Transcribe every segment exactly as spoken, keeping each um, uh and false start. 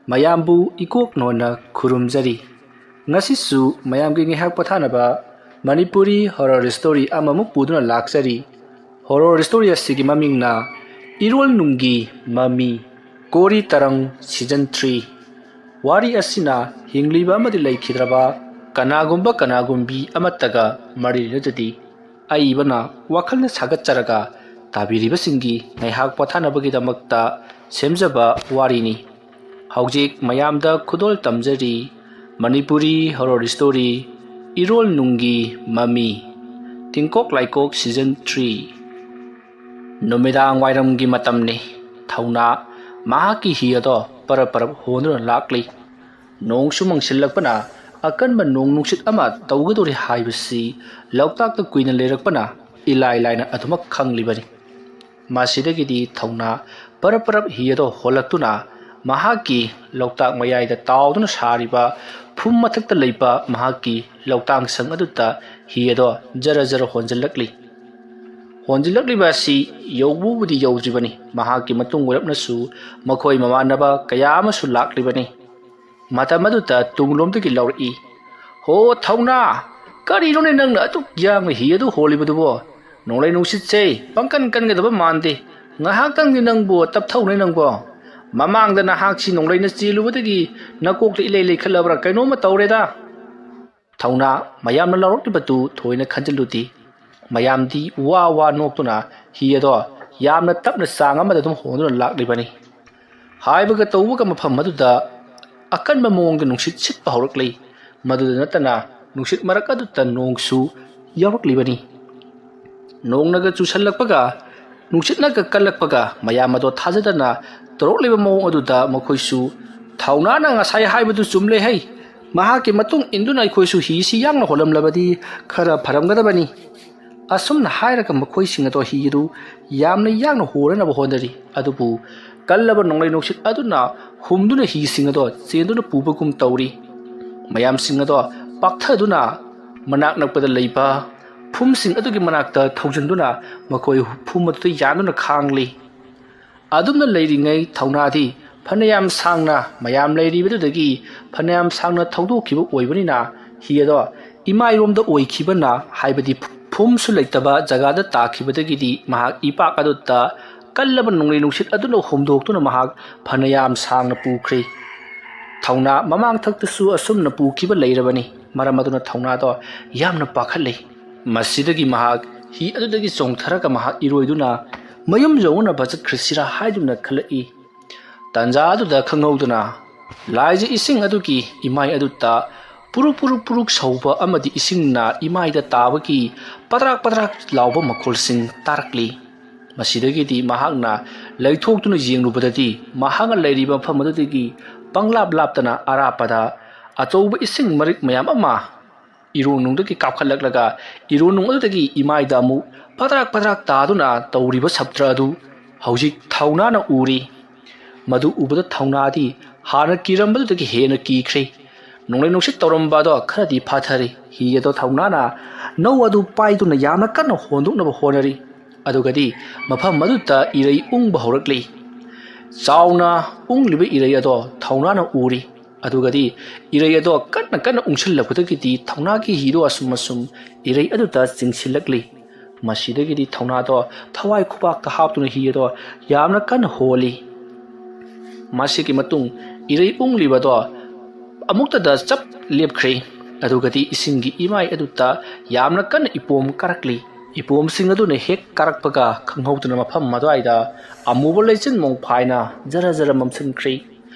ꯃꯌꯥꯝꯕꯨ ꯏꯀꯣꯛ ꯅꯣꯟꯅ ꯈꯨꯔꯨꯝꯖꯔꯤ꯫ ꯉꯁꯤꯁꯨ ꯃꯌꯥꯝꯒꯤ ꯉꯥꯏꯍꯥꯛ ꯄꯣꯊꯥꯅꯕ ꯃꯅꯤꯄꯨꯔꯤ ꯍꯣꯔꯔ ꯁ꯭ꯇꯣꯔꯤ ꯑꯃꯃꯨꯛ ꯄꯨꯗꯨꯅ ꯂꯥꯛꯆꯔꯤ꯫ ꯍꯣꯔꯔ ꯁ꯭ꯇꯣꯔꯤ ꯑꯁꯤꯒꯤ ꯃꯃꯤꯡꯅ ꯏꯔꯣꯜ ꯅꯨꯡꯒꯤ ꯃꯃꯤ, ꯀꯣꯔꯤ ꯇꯔꯪ ꯁꯤꯖꯟ ꯊ꯭ꯔꯤ꯫ ꯋꯥꯔꯤ ꯑꯁꯤꯅ ꯍꯤꯡꯂꯤꯕ ꯑꯃꯗꯤ ꯂꯩꯈꯤꯗ꯭ꯔꯕ ꯀꯅꯥꯒꯨꯝꯕ ꯀꯅꯥꯒꯨꯝꯕꯤ ꯑꯃꯠꯇꯒ ꯃꯔꯤ ꯂꯩꯅꯖꯗꯦ꯫ ꯑꯏꯕꯅ ꯋꯥꯈꯜꯅ ꯁꯥꯒꯠꯆꯔꯒ ꯇꯥꯕꯤꯔꯤꯕꯁꯤꯡꯒꯤ ꯉꯥꯏꯍꯥꯛ ꯄꯣꯊꯥꯅꯕꯒꯤꯗꯃꯛꯇ ꯁꯦꯝꯖꯕ ꯋꯥꯔꯤꯅꯤ꯫ ꯍꯧꯖꯤꯛ ꯃꯌꯥꯝꯗ ꯈꯨꯗꯣꯜ ꯇꯝꯖꯔꯤ ꯃꯅꯤꯄꯨꯔꯤ ꯍꯣꯔꯔ ꯁ꯭ꯇꯣꯔꯤ ꯏꯔꯣꯜ ꯅꯨꯡꯒꯤ ꯃꯃꯤ, ꯇꯤꯡꯀꯣꯛ ꯂꯥꯏꯀꯣꯛ ꯁꯤꯖꯟ ꯊ꯭ꯔꯤ꯫ ꯅꯨꯃꯤꯗꯥꯡ ꯋꯥꯏꯔꯝꯒꯤ ꯃꯇꯝꯅꯤ꯫ ꯊꯧꯅꯥ ꯃꯍꯥꯛꯀꯤ ꯍꯤ ꯑꯗꯣ ꯄꯔꯞ ꯄꯔꯞ ꯍꯣꯟꯗꯨꯅ ꯂꯥꯛꯂꯤ꯫ ꯅꯣꯡꯁꯨ ꯃꯪꯁꯤꯜꯂꯛꯄꯅ ꯑꯀꯟꯕ ꯅꯣꯡ ꯅꯨꯡꯁꯤꯠ ꯑꯃ ꯇꯧꯒꯗꯧꯔꯤ ꯍꯥꯏꯕꯁꯤ ꯂꯣꯛꯇꯥꯛꯇ ꯀꯨꯏꯅ ꯂꯩꯔꯛꯄꯅ ꯏꯂꯥꯏ ꯂꯥꯏꯅ ꯑꯗꯨꯃꯛ ꯈꯪꯂꯤꯕꯅꯤ꯫ ꯃꯁꯤꯗꯒꯤꯗꯤ ꯊꯧꯅꯥ ꯄꯔꯞ ꯄꯔꯞ ꯍꯤ ꯑꯗꯣ ꯍꯣꯜꯂꯛꯇꯨꯅ ꯃꯍꯥꯛꯀꯤ ꯂꯣꯛꯇꯥꯛ ꯃꯌꯥꯏꯗ ꯇꯥꯎꯗꯨꯅ ꯁꯥꯔꯤꯕ ꯐꯨꯝ ꯃꯊꯛꯇ ꯂꯩꯕ ꯃꯍꯥꯛꯀꯤ ꯂꯣꯛꯇꯥꯛ ꯁꯪ ꯑꯗꯨꯗ ꯍꯤ ꯑꯗꯣ ꯖꯔ ꯖꯔ ꯍꯣꯟꯖꯤꯜꯂꯛꯂꯤ꯫ ꯍꯣꯟꯖꯤꯜꯂꯛꯂꯤꯕ ꯑꯁꯤ ꯌꯧꯕꯕꯨꯗꯤ ꯌꯧꯗ꯭ꯔꯤꯕꯅꯤ, ꯃꯍꯥꯛꯀꯤ ꯃꯇꯨꯡ ꯑꯣꯏꯔꯞꯅꯁꯨ ꯃꯈꯣꯏ ꯃꯃꯥꯟꯅꯕ ꯀꯌꯥ ꯑꯃꯁꯨ ꯂꯥꯛꯂꯤꯕꯅꯤ꯫ ꯃꯇꯝ ꯑꯗꯨꯗ ꯇꯨꯡꯂꯣꯝꯗꯒꯤ ꯂꯥꯎꯔꯛꯏ, "ꯍꯣ ꯊꯧꯅꯥ! ꯀꯔꯤꯅꯣꯅꯦ ꯅꯪꯅ ꯑꯗꯨꯛ ꯌꯥꯡꯅ ꯍꯤ ꯑꯗꯨ ꯍꯣꯜꯂꯤꯕꯗꯨꯕꯣ? ꯅꯣꯡꯂꯩ ꯅꯨꯡꯁꯤꯠꯁꯦ ꯄꯪꯀꯟ ꯀꯟꯒꯗꯕ ꯃꯥꯟꯗꯦ꯫ ꯉꯥꯏꯍꯥꯛꯇꯪꯗꯤ ꯅꯪꯕꯨ ꯇꯞꯊꯧꯅꯦ ꯅꯪꯕꯣ꯫ ꯃꯃꯥꯡꯗ ꯅꯍꯥꯛꯁꯤ ꯅꯣꯡꯂꯩꯅ ꯆꯦꯜꯂꯨꯕꯗꯒꯤ ꯅꯀꯣꯛꯇ ꯏꯂꯩ ꯂꯩꯈꯠꯂꯕ꯭ꯔꯥ ꯀꯩꯅꯣꯝꯃ ꯇꯧꯔꯦꯗ"꯫ ꯊꯧꯅꯥ ꯃꯌꯥꯝꯅ ꯂꯥꯎꯔꯛꯂꯤꯕꯗꯨ ꯊꯣꯏꯅ ꯈꯟꯖꯤꯜꯂꯨꯗꯦ꯫ ꯃꯌꯥꯝꯗꯤ ꯋꯥ ꯋꯥ ꯅꯣꯛꯇꯨꯅ ꯍꯤ ꯑꯗꯣ ꯌꯥꯝꯅ ꯇꯞꯅ ꯆꯥꯡ ꯑꯃꯗ ꯑꯗꯨꯝ ꯍꯣꯟꯗꯨꯅ ꯂꯥꯛꯂꯤꯕꯅꯤ꯫ ꯍꯥꯏꯕꯒ ꯇꯧꯕꯒ ꯃꯐꯝ ꯑꯗꯨꯗ ꯑꯀꯟꯕ ꯃꯑꯣꯡꯗ ꯅꯨꯡꯁꯤꯠ ꯁꯤꯠꯄ ꯍꯧꯔꯛꯂꯤ꯫ ꯃꯗꯨꯗ ꯅꯠꯇꯅ ꯅꯨꯡꯁꯤꯠ ꯃꯔꯛ ꯑꯗꯨꯗ ꯅꯣꯡꯁꯨ ꯌꯥꯎꯔꯛꯂꯤꯕꯅꯤ꯫ ꯅꯣꯡꯅꯒ ꯆꯨꯁꯜꯂꯛꯄꯒ ꯅꯨꯡꯁꯤꯠꯅꯒ ꯀꯜꯂꯛꯄꯒ ꯃꯌꯥꯝ ꯑꯗꯣ ꯊꯥꯖꯗꯅ ꯇꯧꯔꯛꯂꯤꯕ ꯃꯑꯣꯡ ꯑꯗꯨꯗ ꯃꯈꯣꯏꯁꯨ, "ꯊꯧꯅꯥꯅ ꯉꯁꯥꯏ ꯍꯥꯏꯕꯗꯨ ꯆꯨꯝꯂꯦ ꯍꯩ꯫ ꯃꯍꯥꯛꯀꯤ ꯃꯇꯨꯡ ꯏꯟꯗꯨꯅ ꯑꯩꯈꯣꯏꯁꯨ ꯍꯤꯁꯤ ꯌꯥꯡꯅ ꯍꯣꯜꯂꯝꯂꯕꯗꯤ ꯈꯔ ꯐꯔꯝꯒꯗꯕꯅꯤ"꯫ ꯑꯁꯨꯝꯅ ꯍꯥꯏꯔꯒ ꯃꯈꯣꯏꯁꯤꯡ ꯑꯗꯣ ꯍꯤ ꯑꯗꯨ ꯌꯥꯝꯅ ꯌꯥꯡꯅ ꯍꯣꯟꯅꯅꯕ ꯍꯣꯠꯅꯔꯤ꯫ ꯑꯗꯨꯕꯨ ꯀꯜꯂꯕ ꯅꯣꯡꯂꯩ ꯅꯨꯡꯁꯤꯠ ꯑꯗꯨꯅ ꯍꯨꯝꯗꯨꯅ ꯍꯤꯁꯤꯡ ꯑꯗꯣ ꯆꯦꯟꯗꯨꯅ ꯄꯨꯕꯒꯨꯝ ꯇꯧꯔꯤ꯫ ꯃꯌꯥꯝꯁꯤꯡ ꯑꯗꯣ ꯄꯥꯛꯊꯗꯨꯅ ꯃꯅꯥꯛ ꯅꯛꯄꯗ ꯂꯩꯕ ꯐꯨꯝꯁꯤꯡ ꯑꯗꯨꯒꯤ ꯃꯅꯥꯛꯇ ꯊꯧꯖꯤꯟꯗꯨꯅ ꯃꯈꯣꯏ ꯐꯨꯝ ꯑꯗꯨꯗ ꯌꯥꯟꯗꯨꯅ ꯈꯥꯡꯂꯤ꯫ ꯑꯗꯨꯝꯅ ꯂꯩꯔꯤꯉꯩ ꯊꯧꯅꯥꯗꯤ ꯐꯅꯌꯥꯝ ꯁꯥꯡꯅ ꯃꯌꯥꯝ ꯂꯩꯔꯤꯕꯗꯨꯗꯒꯤ ꯐꯅꯌꯥꯝ ꯁꯥꯡꯅ ꯊꯧꯗꯣꯛꯈꯤꯕ ꯑꯣꯏꯕꯅꯤꯅ, ꯍꯤ ꯑꯗꯣ ꯏꯃꯥꯏꯔꯣꯝꯗ ꯑꯣꯏꯈꯤꯕꯅ, ꯍꯥꯏꯕꯗꯤ ꯐꯨꯝꯁꯨ ꯂꯩꯇꯕ ꯖꯒꯥꯗ ꯇꯥꯈꯤꯕꯗꯒꯤꯗꯤ ꯃꯍꯥꯛ ꯏꯄꯥꯛ ꯑꯗꯨꯗ ꯀꯜꯂꯕ ꯅꯣꯡꯂꯩ ꯅꯨꯡꯁꯤꯠ ꯑꯗꯨꯅ ꯍꯨꯝꯗꯣꯛꯇꯨꯅ ꯃꯍꯥꯛ ꯐꯅꯌꯥꯝ ꯁꯥꯡꯅ ꯄꯨꯈ꯭ꯔꯦ꯫ ꯊꯧꯅꯥ ꯃꯃꯥꯡꯊꯛꯇꯁꯨ ꯑꯁꯨꯝꯅ ꯄꯨꯈꯤꯕ ꯂꯩꯔꯕꯅꯤ꯫ ꯃꯔꯝ ꯑꯗꯨꯅ ꯊꯧꯅꯥꯗꯣ ꯌꯥꯝꯅ ꯄꯥꯈꯠꯂꯤ꯫ ꯃꯁꯤꯗꯒꯤ ꯃꯍꯥꯛ ꯍꯤ ꯑꯗꯨꯗꯒꯤ ꯆꯣꯡꯊꯔꯒ ꯃꯍꯥꯛ ꯏꯔꯣꯏꯗꯨꯅ ꯃꯌꯨꯝ ꯌꯧꯅꯅꯕ ꯆꯠꯈ꯭ꯔꯁꯤꯔꯥ ꯍꯥꯏꯗꯨꯅ ꯈꯜꯂꯛꯏ꯫ ꯇꯥꯟꯖꯥ ꯑꯗꯨꯗ ꯈꯪꯍꯧꯗꯅ ꯂꯥꯏꯖ ꯏꯁꯤꯡ ꯑꯗꯨꯒꯤ ꯏꯃꯥꯏ ꯑꯗꯨꯗ ꯄꯨꯔꯨꯛ ꯄꯨꯔꯨꯛ ꯄꯨꯔꯨꯛ ꯁꯧꯕ ꯑꯃꯗꯤ ꯏꯁꯤꯡꯅ ꯏꯃꯥꯏꯗ ꯇꯥꯕꯒꯤ ꯄꯗ꯭ꯔꯥꯛ ꯄꯗ꯭ꯔꯥꯛ ꯂꯥꯎꯕ ꯃꯈꯣꯜꯁꯤꯡ ꯇꯥꯔꯛꯂꯤ꯫ ꯃꯁꯤꯗꯒꯤꯗꯤ ꯃꯍꯥꯛꯅ ꯂꯩꯊꯣꯛꯇꯨꯅ ꯌꯦꯡꯂꯨꯕꯗꯗꯤ ꯃꯍꯥꯛꯅ ꯂꯩꯔꯤꯕ ꯃꯐꯝ ꯑꯗꯨꯗꯒꯤ ꯄꯪꯂꯥꯞ ꯂꯥꯞꯇꯅ ꯑꯔꯥꯞꯄꯗ ꯑꯆꯧꯕ ꯏꯁꯤꯡ ꯃꯔꯤꯛ ꯃꯌꯥꯝ ꯑꯃ ꯏꯔꯣꯟꯅꯨꯡꯗꯒꯤ ꯀꯥꯞꯈꯠꯂꯛꯂꯒ ꯏꯔꯣꯟꯅꯨꯡ ꯑꯗꯨꯗꯒꯤ ꯏꯃꯥꯏꯗ ꯑꯃꯨꯛ ꯄꯗ꯭ꯔꯥꯛ ꯄꯗ꯭ꯔꯥꯛ ꯇꯥꯗꯨꯅ ꯇꯧꯔꯤꯕ ꯁꯞꯇ꯭ꯔ ꯑꯗꯨ ꯍꯧꯖꯤꯛ ꯊꯧꯅꯥꯅ ꯎꯔꯤ꯫ ꯃꯗꯨ ꯎꯕꯗ ꯊꯧꯅꯥꯗꯤ ꯍꯥꯟꯅ ꯀꯤꯔꯝꯕꯗꯨꯗꯒꯤ ꯍꯦꯟꯅ ꯀꯤꯈ꯭ꯔꯦ꯫ ꯅꯣꯡꯂꯩ ꯅꯨꯡꯁꯤꯠ ꯇꯧꯔꯝꯕ ꯑꯗꯣ ꯈꯔꯗꯤ ꯐꯥꯊꯔꯤ꯫ ꯍꯤ ꯑꯗꯣ ꯊꯧꯅꯥꯅ ꯅꯧ ꯑꯗꯨ ꯄꯥꯏꯗꯨꯅ ꯌꯥꯝꯅ ꯀꯟꯅ ꯍꯣꯟꯗꯣꯛꯅꯕ ꯍꯣꯠꯅꯔꯤ꯫ ꯑꯗꯨꯒꯗꯤ ꯃꯐꯝ ꯑꯗꯨꯗ ꯏꯔꯩ ꯎꯪꯕ ꯍꯧꯔꯛꯂꯤ꯫ ꯆꯥꯎꯅ ꯎꯪꯂꯤꯕ ꯏꯔꯩ ꯑꯗꯣ ꯊꯧꯅꯥꯅ ꯎꯔꯤ꯫ ꯑꯗꯨꯒꯗꯤ ꯏꯔꯩ ꯑꯗꯣ ꯀꯟꯅ ꯀꯟꯅ ꯎꯪꯁꯤꯜꯂꯛꯄꯗꯒꯤꯗꯤ ꯊꯧꯅꯥꯒꯤ ꯍꯤꯗꯣ ꯑꯁꯨꯝ ꯑꯁꯨꯝ ꯏꯔꯩ ꯑꯗꯨꯗ ꯆꯤꯡꯁꯤꯜꯂꯛꯂꯤ꯫ ꯃꯁꯤꯗꯒꯤꯗꯤ ꯊꯧꯅꯥꯗꯣ ꯊꯋꯥꯏ ꯈꯨꯕꯥꯛꯇ ꯍꯥꯞꯇꯨꯅ ꯍꯤ ꯑꯗꯣ ꯌꯥꯝꯅ ꯀꯟꯅ ꯍꯣꯜꯂꯤ꯫ ꯃꯁꯤꯒꯤ ꯃꯇꯨꯡ ꯏꯔꯩ ꯎꯪꯂꯤꯕꯗꯣ ꯑꯃꯨꯛꯇꯗ ꯆꯞ ꯂꯦꯞꯈ꯭ꯔꯦ꯫ ꯑꯗꯨꯒꯗꯤ ꯏꯁꯤꯡꯒꯤ ꯏꯃꯥꯏ ꯑꯗꯨꯗ ꯌꯥꯝꯅ ꯀꯟꯅ ꯏꯄꯣꯝ ꯀꯥꯔꯛꯂꯤ꯫ ꯏꯄꯣꯝꯁꯤꯡ ꯑꯗꯨꯅ ꯍꯦꯛ ꯀꯥꯔꯛꯄꯒ ꯈꯪꯍꯧꯗꯅ ꯃꯐꯝ ꯑꯗꯨꯋꯥꯏꯗ ꯑꯃꯨꯕ ꯂꯩꯆꯤꯟ ꯃꯣꯡꯐꯥꯏꯅ ꯖꯔ ꯖꯔ ꯃꯝꯁꯤꯟꯈ꯭ꯔꯦ꯫